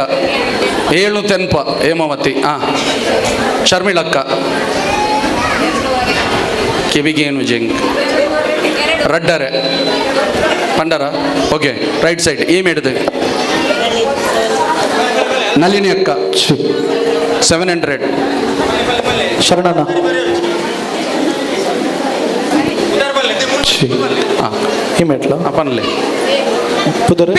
790 ಹೇಮಾವತಿ ಹಾಂ ಶರ್ಮಿಳಕ್ಕ ಕಿವಿಗೇನು ಜಿಂಕ್ ರಡ್ಡರೆ ಪಂಡರ ಓಕೆ ರೈಟ್ ಸೈಡ್ ಈ ಮೇಡ್ದು ನಳಿನಿ ಅಕ್ಕ 700 ಶರಣಣ್ಣ ಈ ಮೆಟ್ಲ ಪನ್ಲೆ ಪುದರ್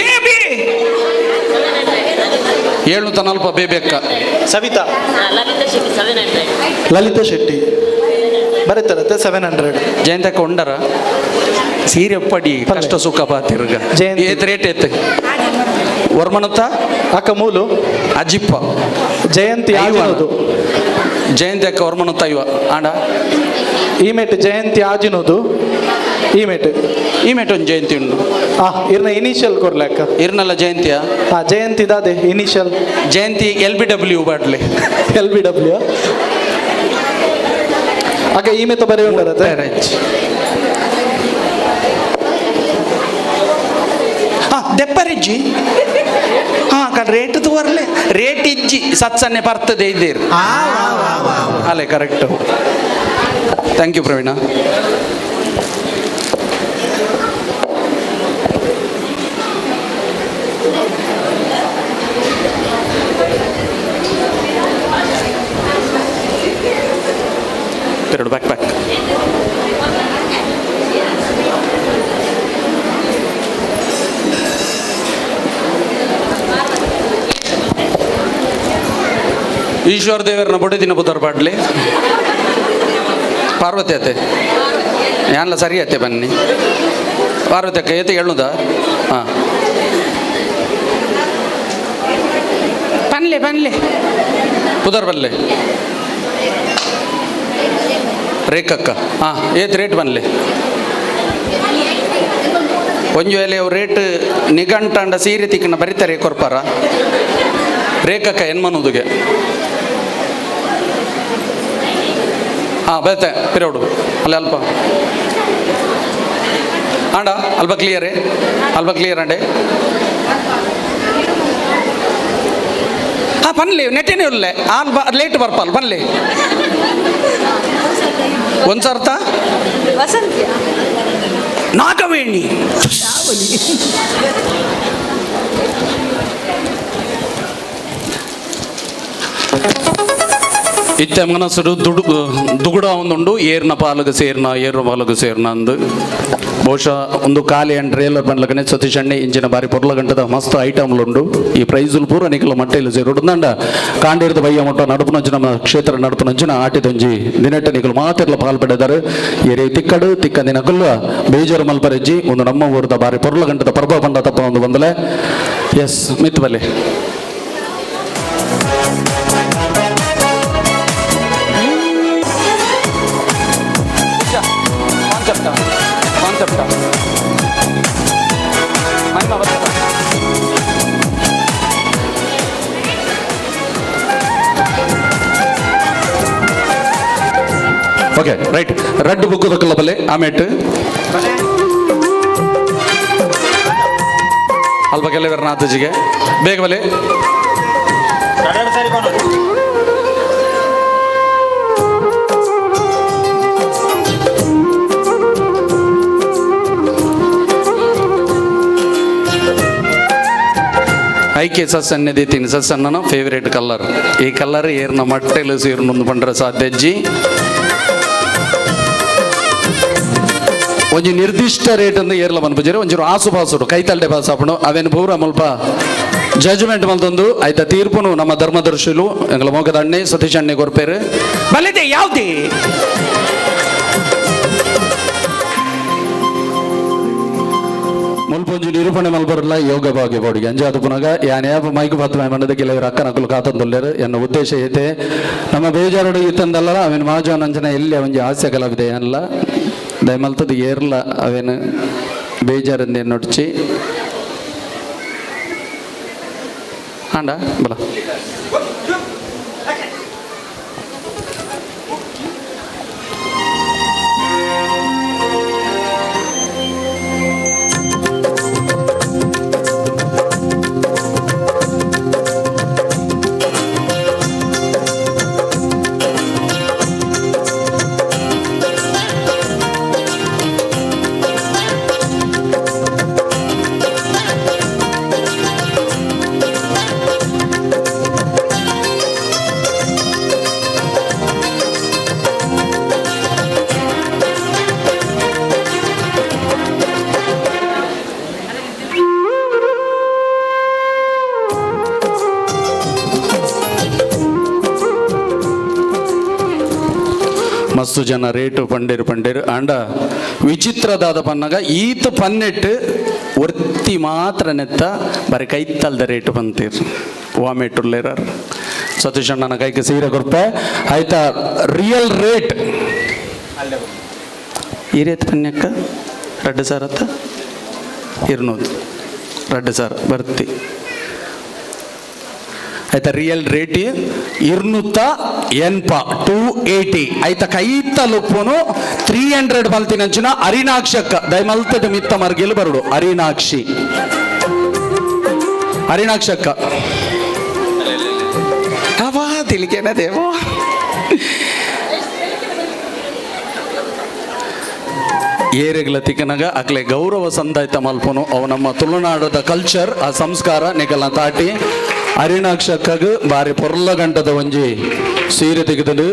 740 ಬೇಬಿ ಅಕ್ಕ ಸವಿತಾ ಲಲಿತಾ ಶೆಟ್ಟಿ ಬರೀತಾರತ್ತೆ 700 ಜಯಂತಕ್ಕ ಉಂಡರ ಸೀರೆ ಪಡಿ ಕಷ್ಟ ಸುಖ ಪಾತಿರ್ಗ ಏತ್ ರೇಟ್ ಏತ್ ವರ್ಮನತ್ತ ಅಕ್ಕ ಮೂಲು ಅಜಿಪ್ಪ ಜಯಂತಿ ಆಜಿನೋದು ಜಯಂತಿ ಅಕ್ಕ ವರ್ಮನತ್ತ ಇವ ಆಂಡ ಈ ಮೇಟ್ ಜಯಂತಿ ಆಜಿನೋದು ಈ ಮೇಟ್ ಈ ಮೇಟ್ ಒಂದು ಜಯಂತಿ ಉಂಡು ಇರ್ನ ಇನಿಷಿಯಲ್ ಕೊರ್ಲೆ ಅಕ್ಕ ಇರ್ನಲ್ಲ ಜಯಂತಿಯಾ ಜಯಂತಿ ದಾದೆ initial Jayanti L B W ಬಾಟ್ಲೆ ಎಲ್ ಬಿ ಡಬ್ಲ್ಯೂ ಅಕ್ಕ ಈ ಮೇತ ಬರೀ ಉಂಡರತ್ತೆ. ದೆಪ್ಪರಿಜ್ಜಿ. ಹಾ ರೇಟ್ ತೂವರ್ಲೆ ರೇಟ್ ಇಜ್ಜಿ ಸತ್ಸನ್ನೆ ಬರ್ತದೆ ಇದ್ದೀರಿ. ಅಲ್ಲೇ ಕರೆಕ್ಟ್. Thank you Praveen. ಎರಡು ಬ್ಯಾಕ್ ಬ್ಯಾಕ್. ಈಶ್ವರ ದೇವರನ್ನ ಬೊಡೆ ದಿನ ಪುದರ್ ಪಾಡ್ಲಿ. ಪಾರ್ವತಿ ಅತ್ತೆ ಯಾನ್ಲ ಸರಿ ಅತ್ತೆ ಬನ್ನಿ. ಪಾರ್ವತಿ ಅಕ್ಕ ಏತೆ ಹೇಳುದಾ? ಹಾಂ ಪನ್ಲೆ ಪನ್ಲೆ ಪುದರ್ ಬನ್ಲೆ ರೇಖಕ್ಕ. ಹಾಂ ಏತ್ ರೇಟ್ ಬನ್ಲೆ? ಒಂಜಿ ವೇಳೆ ಅವು ರೇಟ್ ನಿಘಂಟಾಂಡ ಸೀರೆ ತಿಕ್ಕಣ ಬರಿತಾರೆ ಕೊರ್ಪಾರ ರೇಖಕ್ಕ ಎನ್ಮನುದುಗೆ. ಹಾಂ ಬೇತೆ ಪಿರೋಡು ಅಲ್ಲ ಅಲ್ಪ ಆಂಡ ಅಲ್ಪ ಕ್ಲಿಯರೇ ಅಲ್ಪ ಕ್ಲಿಯರ್ ಅಂಡೆ. ಹಾಂ ಪನ್ಲಿ ನೆಟ್ಟೇನೆ ಉಲ್ಲೆ ಆಲ್ ಬ ಲೇಟ್ ಬರ್ಪಲ್ ಪನ್ಲಿ ಒಂದು ಸರ್ತ ನಾಗವೇಣಿ. ಇತ್ತೆ ಮನಸ್ಸುಡು ದುಡು ದುಗುಡ ಒಂದುಂಡು ಏರ್ನ ಪಾಲಗ ಸೇರ್ನ ಏರ್ನ ಪಾಲಗ ಸೇರ್ನ ಅಂದು ಬಹುಶಃ ಒಂದು ಖಾಲಿ ಅಂಡ್ ಟ್ರೇಲರ್ ಪಂಡ್ಲಕನೆ ಸತೀಶ್ ಅಣ್ಣೆ ಇಂಚಿನ ಬಾರಿ ಪೊರ್ಲ ಗಂಟದ ಮಸ್ತ್ ಐಟಮ್ಲು ಈ ಪ್ರೈಜುಲು ಪೂರ ನಿಕಲ ಮಟ್ಟೆಲು ಸೇರುಡು ದಂಡ ಕಾಂಡೇರ್ದ ಬಯ್ಯ ಮುಟ್ಟ ನಡುಪುನಂಚಿನ ನಮ್ಮ ಕ್ಷೇತ್ರ ನಡುಪುನಂಚಿನ ಆಟಿದೊಂಜಿ ದಿನಟ್ಟ ನಿಕಲು ಮಾತೆರ್ಲ ಪಾಲ್ ಪಡೆದಾರು. ಏರೇ ತಿಕ್ಕಡು ತಿಕ್ಕಂದಿನ ಕುಲ್ಲ ಬೇಜಾರು ಮಲ್ಪರೆಜ್ಜಿ ಒಂದು ನಮ್ಮ ಊರದ ಬಾರಿ ಪೊರ್ಲ ಗಂಟದ ಪರ್ಬ ಪಂಡ ತಪ್ಪ ಒಂದು ಬಂದಲೆ. ಎಸ್ ಮಿತ್ ಬಲೆ. ಓಕೆ ರೈಟ್ ರಡ್ಡು ಬುಕ್ಕು ದಕ್ಕಲ ಬಲೆ ಆಮೇಟ್ ಅಲ್ಪ ಕೆಲವರು ನಾತಜಿಗೆ ಬೇಗ ಬಲೆ. ಐಕೆ ಸಸ್ಸನ್ನೆ ದೀತೀನಿ ಸಸ್ಸನ್ನ ಫೇವರೇಟ್ ಕಲರ್. ಈ ಕಲರ್ ಏರ್ನ ಮಟ್ಟೆಲು ಸೀರ್ನೊಂದು ಪಂಡ್ರ ಸಾಧ್ಯಜ್ಜಿ. ಒಂಜಿ ನಿರ್ದಿಷ್ಟ ರೇಟ್ ಅಂದು ಏರ್ಲ ಮನ್ಪುಜೆರ್ ಒಂಜಿ ಆಸು ಪಾಸುಡು ಕೈತಲ್ಡೆ ಪಾಸ್ ಆಪುಂಡು ಅವೇನು ಪೂರ ಮುಲ್ಪ ಜಜ್ಮೆಂಟ್ ಮಲ್ತೊಂದು ಆಯ್ತ ತೀರ್ಪುನು ನಮ್ಮ ಧರ್ಮದರ್ಶಿಲು ಎಂಗ್ಲ ಮೋಗದ ಅಣ್ಣೆ ಸತೀಶ್ ಅಣ್ಣೆ ಕೊರ್ಪೇರು. ಬಲೆದೆ ಯಾವುದೇ ಮುಲ್ಪೊಂಜಿ ನಿರೂಪಣೆ ಮಲ್ಬರಲ್ಲ ಯೋಗ ಭಾಗ್ಯ ಬೋಡಿಗೆ ಅಂಜಾದ ಪುನಗ ಯಾನ್ ಯಾಪ ಮೈಕ್ ಬತ್ ಮಂಡದ ಕೆಲವರು ಅಕ್ಕನಕುಲು ಕಾತಂದೊಲ್ಲೇರು ಎನ್ನ ಉದ್ದೇಶ ಐತೆ ನಮ್ಮ ಬೇಜಾರುಡು ಇತ್ತಂದಲ್ಲ ಅವೇನು ಮಾಜಾನಂಜನ ಎಲ್ಲಿ ಒಂಜಿ ಹಾಸ್ಯ ಕಲಾವಿದೆ ಅಲ್ಲ ದಯಮಲ್ತದ ಏರ್ಲ ಅವೇನು ಬೇಜಾರಿಂದ ನೋಡ್ಚಿ ಆಂಡ ಬಲ. ಮಸ್ತು ಜನ ರೇಟು ಪಂಡೇರು ಪಂಡೇರು ಆಂಡ ವಿಚಿತ್ರದಾದ ಪನ್ನಗ ಈತ ಪನ್ನೆಟ್ಟು ಒರ್ತಿ ಮಾತ್ರ ನೆತ್ತ ಬರೀ ಕೈತಲ್ದ ರೇಟು ಬಂತೀರ್ ವಾಮೇಟುಲ್ಲೇರಾರ್ ಸತೀಶ್ ಅಣ್ಣನ ಕೈಗೆ ಸೀರೆ ಕೊರ್ಪೆ ಆಯ್ತಾ ರಿಯಲ್ ರೇಟ್ ಈ ರೇತ್ ಪನ್ಯಕ್ಕ ರಡ್ಡು ಸಾರತ್ತ ಇರ್ನೂದು ರಡ್ಡು ಸಾರ ಬರ್ತಿ ಆಯ್ತಾ ರಿಯಲ್ ರೇಟ್ 280 280 ಆಯ್ತಾ ಕೈತ ಲುಪ್ಪುನು 300 ಮಲ್ತಿನಂಚಿನ ಅರಿನಾಕ್ಷಕ್ಕ ದಯಮಲ್ತದ ಮಿತ್ತ ಮರ್ಗಿಲು ಬರುಡು ಅರಿನಾಕ್ಷಿ. ಹರಿಣಾಕ್ಷಕ್ಕ ಅವಾ ತಿಳಿಕೇನ ದೇವೋ. ಏರೆಗ್ಲ ತಿಕ್ಕನಗ ಅಕ್ಲೆ ಗೌರವ ಸಂದಾಯ್ತ ಮಲ್ಪನು ಅವು ನಮ್ಮ ತುಳುನಾಡದ ಕಲ್ಚರ್, ಆ ಸಂಸ್ಕಾರ ನಿಗಲ ತಾಟಿ ಅರಿಣಾಕ್ಷಕ್ಕಗ್ ಬಾರಿ ಪೊರ್ಲ ಗಂಟದ ಒಂಜಿ ಸೀರೆ ತೆಗೆದು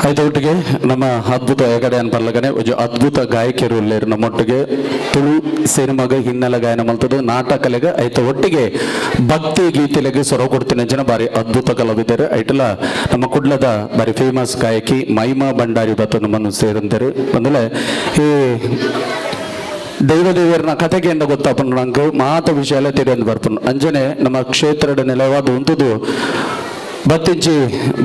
ಆಯ್ತು. ಒಟ್ಟಿಗೆ ನಮ್ಮ ಅದ್ಭುತ ಎಗಡೆ ಅನ್ಪರ್ಲಗನೆ ಒಂಜಿ ಅದ್ಭುತ ಗಾಯಕಿಯರು ಉಲ್ಲೇರು ನಮ್ಮೊಟ್ಟಿಗೆ. ತುಳು ಸಿನಿಮಾಗ ಹಿನ್ನೆಲೆ ಗಾಯನ ಮಲ್ತದ್ದು ನಾಟಕಲೆಗೆ ಆಯ್ತು ಒಟ್ಟಿಗೆ ಭಕ್ತಿ ಗೀತೆಲೆಗೆ ಸೊರ ಕೊಡ್ತೀನಿ ಜನ ಬಾರಿ ಅದ್ಭುತ ಕಲಾವಿದರು. ಐಟಲ ನಮ್ಮ ಕುಡ್ಲದ ಬಾರಿ ಫೇಮಸ್ ಗಾಯಕಿ ಮಹಿಮಾ ಭಂಡಾರಿ ಬತ್ತು ನಮ್ಮನ್ನು ಸೇರಂತಾರೆ. ಬಂದಲೆ ಈ ದೈವ ದೇವರನ ಕತೆಗೆ ಎಂದ ಗೊತ್ತಾಪುಂಡು ನಂಗೆ ಮಾತ ವಿಷಯ ಎಲ್ಲ ತಿಳಿಯಂದು ಬರ್ಪುಂಡು. ಅಂಜನೆ ನಮ್ಮ ಕ್ಷೇತ್ರದ ನೆಲವಾದ ಉಂಟುದು ಬತ್ತಿಂಚಿ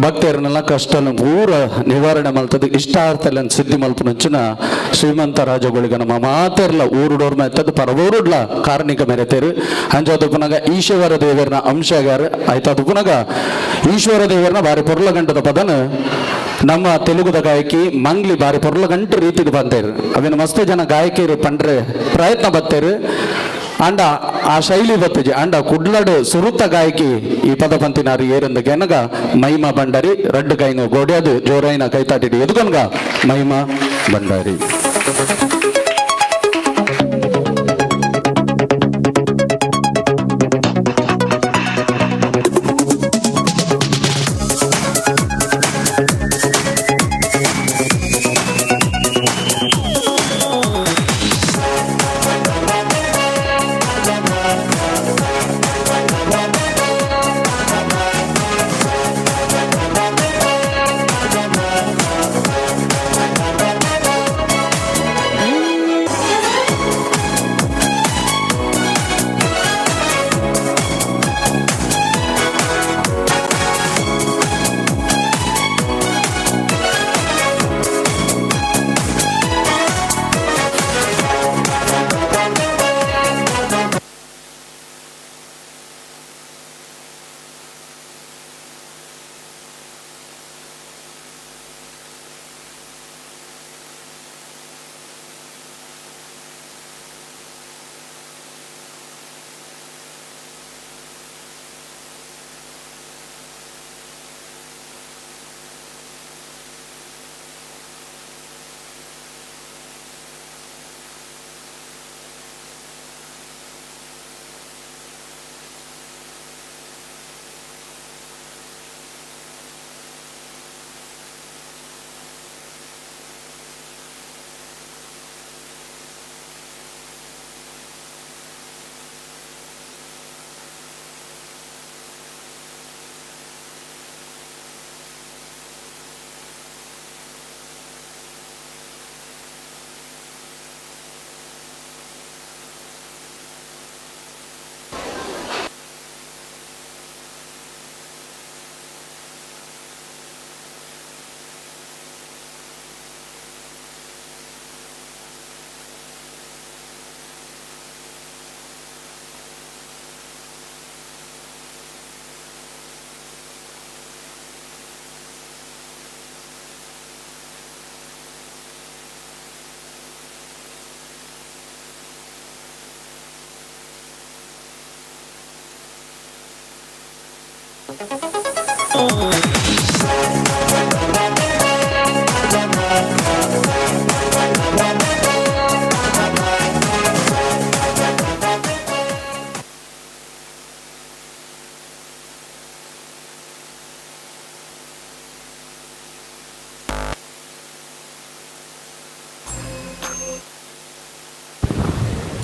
ಭಕ್ತರನ್ನೆಲ್ಲ ಕಷ್ಟನ ಪೂರ ನಿವಾರಣೆ ಮಲ್ತದ್ದು ಇಷ್ಟಾರ್ಥಲ್ಲ ಸಿದ್ಧಿ ಮಲ್ಪುನಂಚಿನ ಶ್ರೀಮಂತ ರಾಜಗಳಿಗೆ ನಮ್ಮ ಮಾತೆರ್ಲ ಊರುಡೋರ್ ಮೆತ್ತದ್ದು ಪರವೂರುಡ್ಲ ಕಾರ್ಣಿಕ ಮೆರೆತೇರು. ಅಂಜಾದ ಪುನಗ ಈಶ್ವರ ದೇವರನ ಅಂಶಗಾರ ಆಯ್ತಾದ ಪುನಗ ಈಶ್ವರ ದೇವರನ ಬಾರಿ ಪೊರ್ಲಗಂಟದ ಪದನ ನಮ್ಮ ತೆಲುಗುದ ಗಾಯಕಿ ಮಂಗ್ಲಿ ಬಾರಿ ಪೊರ್ಲಗಂಟು ರೀತಿಗೆ ಬಂತೇರು. ಅವೇನು ಮಸ್ತ್ ಜನ ಗಾಯಕಿಯರು ಪಂಡ್ರೆ ಪ್ರಯತ್ನ ಬತ್ತೇರು ಅಂಡ ಆ ಶೈಲಿ ಬತ್ತಜಿ ಅಂಡ ಕುಡ್ಲಡು ಸುರುತ ಗಾಯಕಿ ಈ ಪದ ಪಂತಿನಾರು ಏರಂದ ಗೆನಗ ಮಹಿಮಾ ಭಂಡಾರಿ ರಡ್ಡು ಕೈನು ಗೋಡ್ಯಾದು ಜೋರೈನ ಕೈತಾಟಿಡಿ ಎದುಗನ್ಗ Mahima Bhandari.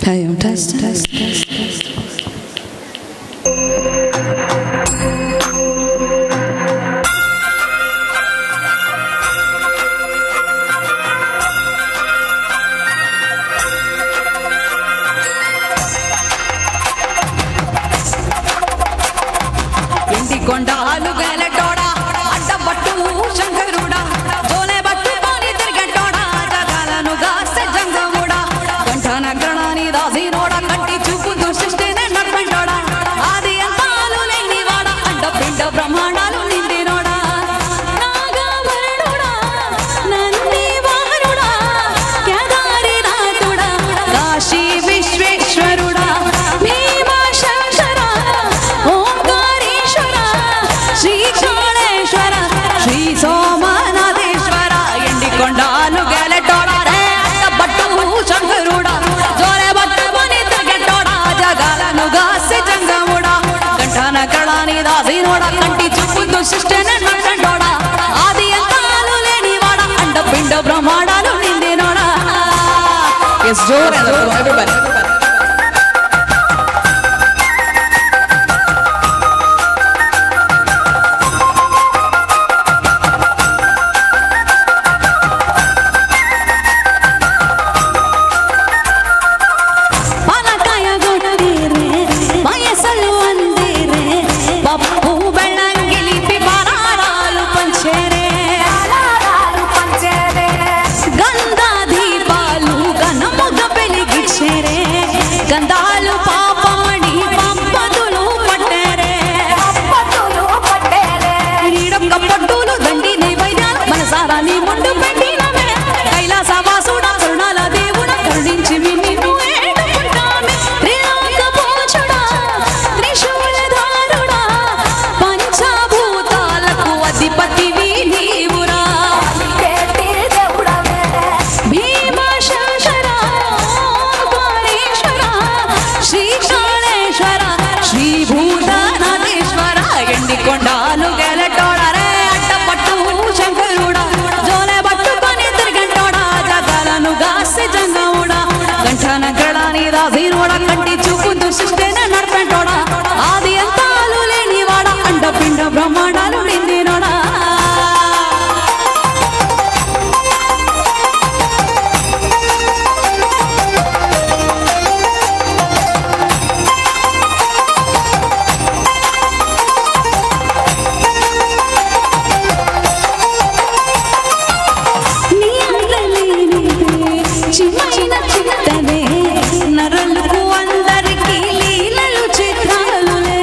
Hi, I'm test, test, test, test. Yes ಜೋರ ಎವ್ರಿಬಡಿ. ಪಾಲಕಾಯ ಗೊತ್ತೀರೆ ವಯಸ್ಸಲು ಅಂದಿರೆ ಪಪ್ಪು ಬೆಳ್ಳಂಗಿಲಿ ಪಿಬಾರಾಲು ಪಂಚೆರೆ ಗಂಧ ದೀಪಾಲು ಗನಮೊಗ ಬೆಳಗಿಸೆರೆ ಗಂಧಾಲು ಪಾಪಮಣಿ ಪಂಪದುಲು ಪಟ್ಟೆರೆ ನೀಡೊಕ್ಕ ಪಟ್ಟುಲು ದಂಡಿನೆ వైద్యాలు మనసారా నీ ముందు పెట్టినమే కైలాస వాసుడా కరుణాల దేవుడా కరుణించి నిన్ను వేడుకుంటామే. త్రిలోక పూజుడా త్రిశూలధారుడా పంచభూతాలకు అధిపతివి నీవురా భీమశంకర ఓంకారేశ్వర శ్రీకాళేశ్వర శ్రీభూతనాథేశ్వర ఎండికొండాలు గెలటోడరే అట్టపట్టు శంకరుడా జోలె పట్టుకొని తిరగంటోడా జగాలను గాసి జంగముడా గంటన గళాని దాసీరోడా కంటి చూపు దుశిష్టేన నడపెంటోడా ఆది అంతాలు లేనివాడా అండపిండ బ్రహ్మాండాలు నిందినోడా. చిమైన చిత్తనే నరులకు అందరికీ లీలలు చిత్రాలులే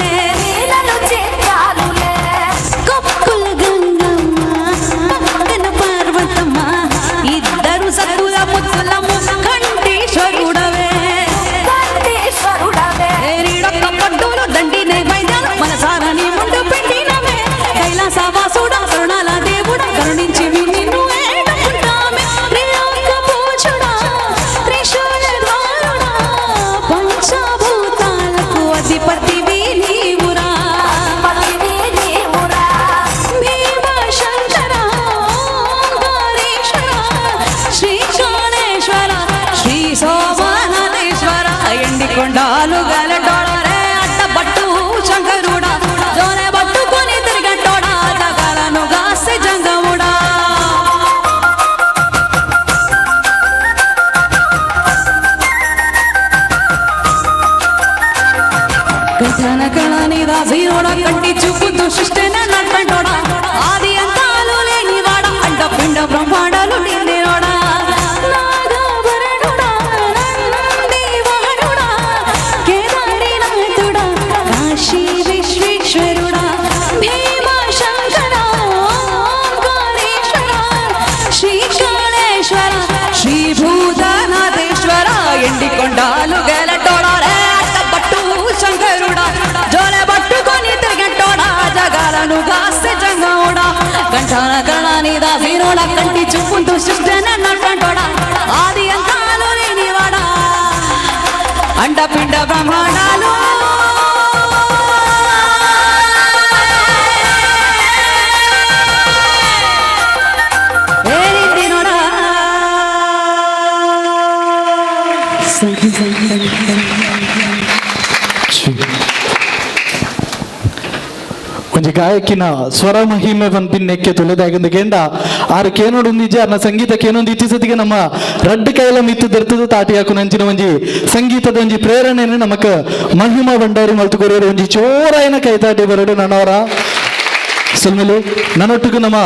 కొప్పుల గంగమ్మ పక్కన పార్వతమ్మ ఇద్దరు సతుల ముత్తుల కంఠేశ్వరుడవే నీడొక్క పట్టులు దండినే వైద్యాలు మనసారా నీ ముందు పెట్టినవే కైలాస వాసుడా కరుణాల దేవుడా కరుణించి నిన్ను వేడుకుంటామే. త్రిలోక పూజుడా త్రిశూలధారుడా పంచభూతాలకు అధిపతివి నీవురా భీమశంకర ఓంకారేశ్వర శ్రీకాళేశ్వర శ్రీ సోమనాథేశ్వర ఎండికొండాలు గలటోడరే అట్టబట్టు శంకరుడా జోలె పట్టుకొని తిరగటోడా జగాలను గాసి జంగముడా. కఠన కళని దాసీరోడా కంటి చూపు దుశిష్టన నడపంటోడా ఆది అంతాలు లేనివాడా అండపిండ బ్రహ్మాండాలు నిండినోడా నాగాభరణుడా నందివాహనుడా కేదారినాథుడా కాశీ విశ్వేశ్వరుడా భీమశంకర ఓంకారేశ్వర శ్రీకాళేశ్వర శ్రీభూతనాథేశ్వర ఎండికొండాలు గెలటోడా పట్టు శంకరుడా జోలె పట్టుకొని తిరగంటోడా జగాలను గాసె జంగోడా కంఠాన కరణాని దాసీనోడా కంటి చూపుంటూ సృష్టన నటంటోడా ఆది అంతాలు లేనివాడా అండపిండ బ్రహ్మాండాలు ఏలిందినోడా. ಒಂಜಿ ಗಾಯಕಿನ ಸ್ವರ ಮಹಿಮೆ ಪನ್ಪಿನ ನೆಕ್ಕೆ ತುಳಿದಾಗಿಂದ ಕೇಂಡ ಆರು ಕೇನೋಡು ನಿಜ ಅರ್ನ ಸಂಗೀತ ಕೇನೊಂದು ಇತ್ತಿಸತಿಗೆ ನಮ್ಮ ರಡ್ಡು ಕೈಲ ಮಿತ್ತು ದರ್ತದ ತಾಟಿ ಹಾಕು ನಂಚಿನ ಒಂಜಿ ಸಂಗೀತದ ಒಂಜಿ ಪ್ರೇರಣೆಯನ್ನು ನಮಕ್ ಮಹಿಮಾ ಭಂಡಾರಿ ಮಲ್ತು ಕೊರಿಯರು ಒಂಜಿ ಚೋರಾಯನ ಕೈತಾಟಿ ಬರಡು ನನ್ನವರ ಸುಲ್ಮಿಲು ನನ್ನೊಟ್ಟಿಗೂ ನಮ್ಮ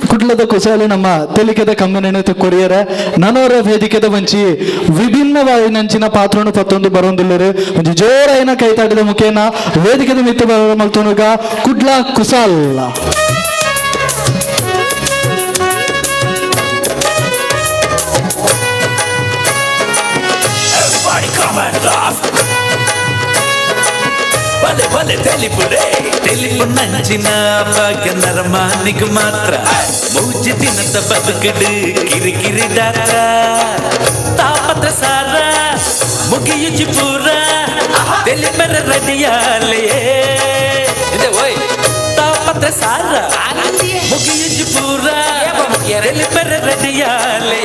ಕುಡ್ಲದ ಕುಸಾಲಿ ನಮ್ಮ ತೆಲಿಕೆದ ಕಮ್ಮನೆನೆ ಕೊರಿಯರ ನನೋರ ವೇದಿಕೆದ ಒಂಚಿ ವಿಭಿನ್ನವಾಯಿನಂಚಿನ ಪಾತ್ರನು ಪತ್ತೊಂದು ಬರೋಂದಿಲ್ಲರು ಒಂಜಿ ಜೋರಾಯಿನ ಕೈತಾಟಿದ ಮುಖೇನ ವೇದಿಕೆದ ಮಿತ್ತು ಬರೋ ಮಲ್ತೊನುಗ Kudla Kusal. Everybody come and laugh. భలే భలే తెలిపులే తెలిపు నంచిన భాగ్య నరమానికి మాತ್ರ ಮೂಜಿ ದಿನದ ಬದುಕಡು ಕಿರಿಕಿರಿ ದಾತ್ರ ತಾಪತ್ರ ಸಾರ ಮುಗಿಯುಜಿ ಪೂರ తెలిపెర రెಡಿಯಾಲೆ ಓಯ್ ತಾಪತ್ರ ಸಾರ ಮುಗಿಯುಜಿ ಪೂರ తెలిపెರ రెಡಿಯಾಲೆ.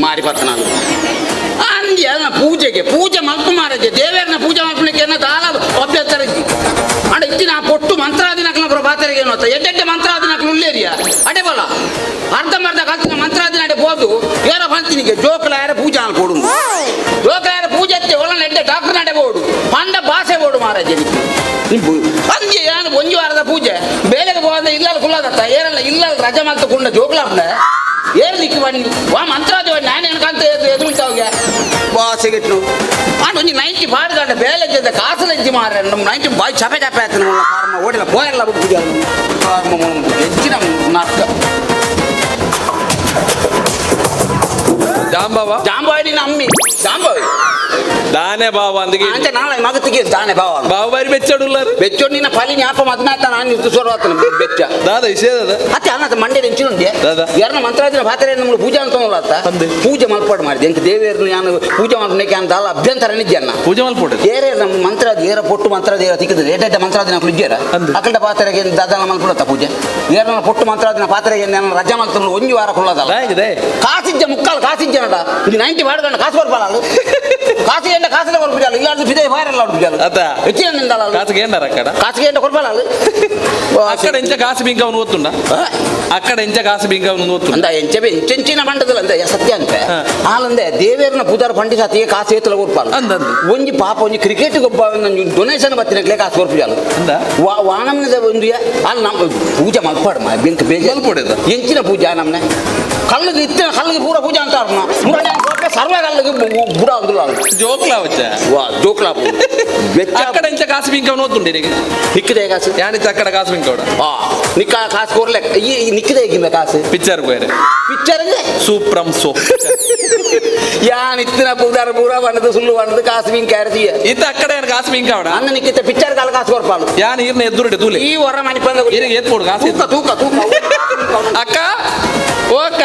ಮಾರಿ ಪತ್ತನಾನು ಅಂದ್ಯ ಪೂಜೆಗೆ ಪೂಜೆ ಮಲ್ಪು ಮಾರಜೆ ದೇವೇರ್ನ ಪೂಜೆ ಮಲ್ಪಲಿಕ್ಕೆ ಏನೋ ದಾಲ ಅಭ್ಯಂತರ ಇದ್ದಿ ಅಂಡ ಇತ್ತಿನ ಆ ಪೊಟ್ಟು ಮಂತ್ರಾದಿನಕ್ಲ ಬಾತರಿಗೆ ಏನು ಅಂತ ಎಡ್ಡೆಡ್ಡೆ ಮಂತ್ರಾದಿನಕ್ಲು ಉಳ್ಳೇರಿಯ ಅಡೆ ಬಲ ಅರ್ಧಂಬರ್ಧ ಕಲ್ತಿನ ಮಂತ್ರಾದಿನ ಅಡೆ ಹೋದು ಏರ ಬಂತಿನಿಗೆ ಜೋಕಲ ಯಾರ ಪೂಜೆ ಅನ್ಕೊಡು ಜೋಕಲ ಯಾರ ಪೂಜೆ ಅತ್ತೆ ಒಳ ಎಡ್ಡೆ ಡಾಕ್ಟರ್ ನಡೆ ಬೋಡು ಪಂಡ ಭಾಷೆ ಬೋಡು ಮಾರಾಜೆ ಅಂದ್ಯ ಏನು ಒಂಜಿ ವಾರದ ಪೂಜೆ ಬೇಲೆಗೆ ಹೋದ ಇಲ್ಲ ಕುಲ್ಲದತ್ತ ಏರಲ್ಲ ಇಲ್ಲ ರಜೆ ಮಲ್ತುಕೊಂಡ ಜೋಕ್ಲಾಪ್ನ ಏರು ದಿಕ್ಕು ಬನ್ನಿ ವಾ ಮಂತ್ರಾದಿ ಬನ್ನಿ ನಾನು ಏನಕ್ಕಂತ ಎದುರುಂಟಾವಿಗೆ ಬಾಸಿಗೆಟ್ಲು ಆಂಡ್ ಒಂಜಿ 90 ಬಾಡ್ ಗಂಟೆ ಬೇಲೆ ಜೊತೆ ಕಾಸು ಲಜ್ಜಿ ಮಾರ ನಮ್ಮ 90 ಬಾಯ್ ಚಪೆ ಚಪೆ ಆಯ್ತು ನಮ್ಮ ಕಾರ್ಮ ಓಡಿಲ್ಲ ಬೋಯಲ್ಲ ಬಿಟ್ಟು ಕಾರ್ಮ ಹೆಚ್ಚಿನ ನಾಟಕ ಜಾಂಬವ ಜಾಂಬಾವಿ ನಿನ್ನ ಅಮ್ಮಿ ಜಾಂಬಾವಿ ದಾನೆ ಬಾವ ಅಂದಿಗೆ ಅಂಚ ನಾಳೆ ಮಗತಿಗೆ ದಾನೆ ಬಾವ ಬಾವ ಬಾರಿ ಬೆಚ್ಚಡುಲ್ಲಾರು ಬೆಚ್ಚೋಡು ನಿನ್ನ ಫಲಿ ಜ್ಞಾಪ ಮದ್ನಾತ ನಾನು ಇದು ಸೊರವಾತನ ಬೆಚ್ಚ ದಾದ ಇಸೇದದ ಅತ್ತೆ ಅನ್ನ ಮಂಡೆ ಎಂಚಿನುಂಡೆ ಯಾರನ್ನ ಮಂತ್ರಾದಿನ ಪಾತ್ರೆ ನಮ್ಗೆ ಪೂಜೆ ಅಂತ ಪೂಜೆ ಮಲ್ಪಾಡು ಮಾಡಿದೆ ಎಂತ ದೇವೇರ್ನ ನಾನು ಪೂಜೆ ಮಾಡ್ಲಿಕ್ಕೆ ಅಂತ ಅಲ್ಲ ಅಭ್ಯಂತರ ನಿಜ್ಜನ್ನ ಪೂಜೆ ಮಲ್ಪೋಡು ಏರೇ ನಮ್ಮ ಮಂತ್ರಾದಿ ಏರ ಪೊಟ್ಟು ಮಂತ್ರಾದಿ ಏರ ತಿಕ್ಕಿದ್ರೆ ಏಟೆಡ್ಡ ಮಂತ್ರಾದಿನ ಇಜ್ಜೇರ ಅಕಲ್ಡ ಪಾತ್ರೆಗೆ ದಾದನ ಮಲ್ಪಡತ್ತ ಪೂಜೆ ಏರನ ಪೊಟ್ಟು ಮಂತ್ರಾದಿನ ಪಾತ್ರೆಗೆ ನಾನು ರಜೆ ಮಲ್ತು ಒಂಜಿ ವಾರ ಕುಳ್ಳದಲ್ಲ ಕಾಸಿಜ್ಜ ಮುಕ್ಕಾಲು ಕಾಸಿಜ್ಜ ನಡ ಇದು 90 ಬಾಡ್ಗಂಡ ಕಾಸು ಬರ್ಬಾಲ ಕಾಸು ಎಂಡ ಕಾಸಿನ ಕೊರ್ಪುಜಾಲು ಇಲ್ಲ ಬಿದೆ ಬಾರಲ್ಲ ಉಡ್ಪುಜಾಲು ಹೆಚ್ಚಿನ ನಿಂದಲ್ಲ ಕಾಸುಗೆ ಏನಾರ ಅಕ್ಕಡ ಕಾಸಿಗೆ ಎಂಡ ಕೊರ್ಬಾಲ ಅಕ್ಕಡ ಎಂಚ ಕಾಸು ಬಿಂಕವನು ಗೊತ್ತುಂಡ ಅಕ್ಕಡ ಎಂಚ ಕಾಸು ಬಿಂಕವನು ಗೊತ್ತುಂಡ ಅಂದ ಎಂಚ ಎಂಚೆಂಚಿನ ಮಂಡದಲ್ಲ ಅಂದ ಸತ್ಯ ಅಂತ ಆಲಂದೆ ದೇವೇರ್ನ ಪೂಜಾರ ಪಂಡಿತಾತಿಗೆ ಕಾಸು ಏತಲ ಕೊರ್ಪಾಲ ಒಂಜಿ ಪಾಪ ಒಂಜಿ ಕ್ರಿಕೆಟ್ ಗೊಬ್ಬ ಡೊನೇಷನ್ ಬತ್ತಿನಕ್ಲೆ ಕಾಸು ಕೊರ್ಪುಜಾಲು ವಾನಮ್ನದ ಒಂದು ಅಲ್ಲಿ ನಮ್ಮ ಪೂಜೆ ಮಲ್ಪಾಡು ಮಾ ಬೆಂಕ್ ಬೇಜ ಎಂಚಿನ ಪೂಜಾ ನಮ್ನೆ ಕಲ್ಲಿಗೆ ಇತ್ತಿನ ಕಲ್ಲಿಗೆ ಪೂರ ಪೂಜೆ ಅಂತ ಸರ್ವ ಕಲ್ಲಿಗೆ ಬುಡ ಅಂದುಲ್ಲ ಜೋಕ್ಲಾ ವಚ್ಚ ವಾ ಜೋಕ್ಲಾ ಅಕ್ಕಡ ಎಂಚ ಕಾಸು ಬಿಂಕವನು ಗೊತ್ತುಂಡೆ ನಿನಗೆ ನಿಕ್ಕದೆ ಕಾಸು ಯಾನಿತ್ತ ಅಕ್ಕಡ ಕಾಸು ಬಿಂಕವಡ ಆ ನಿಕ್ಕ ಕಾಸು ಕೊರ್ಲೆ ಈ ನಿಕ್ಕದೆ ಗಿಂಬೆ ಕಾಸು ಪಿಕ್ಚರ್ ಹೋಯ್ರೆ ಪಿಕ್ಚರ್ ಸೂಪ್ರಂ ಸೋಪ್ ಯಾನ್ ಇತ್ತಿನ ಪೂಜಾರ ಪೂರ ಬಣ್ಣದು ಸುಳ್ಳು ಬಣ್ಣದು ಕಾಸು ಬಿಂಕ ಯಾರದಿಯ ಇತ್ತ ಅಕ್ಕಡ ಏನು ಕಾಸು ಬಿಂಕವಡ ಅನ್ನ ನಿಕ್ಕಿತ್ತ ಪಿಕ್ಚರ್ ಕಾಲ ಕಾಸು ಕೊರ್ಪಾಲು ಯಾನ್ ಈರ್ನ ಎದ್ದುರುಡೆ ತೂಲೆ ಈ ವರ ಮನಿ ಬಂದ ಈರಿಗೆ ಎತ್ಕೊಡು ಕಾಸು ತೂಕ ತೂಕ ತೂಕ ಅಕ್ಕ ಓ ಅಕ್ಕ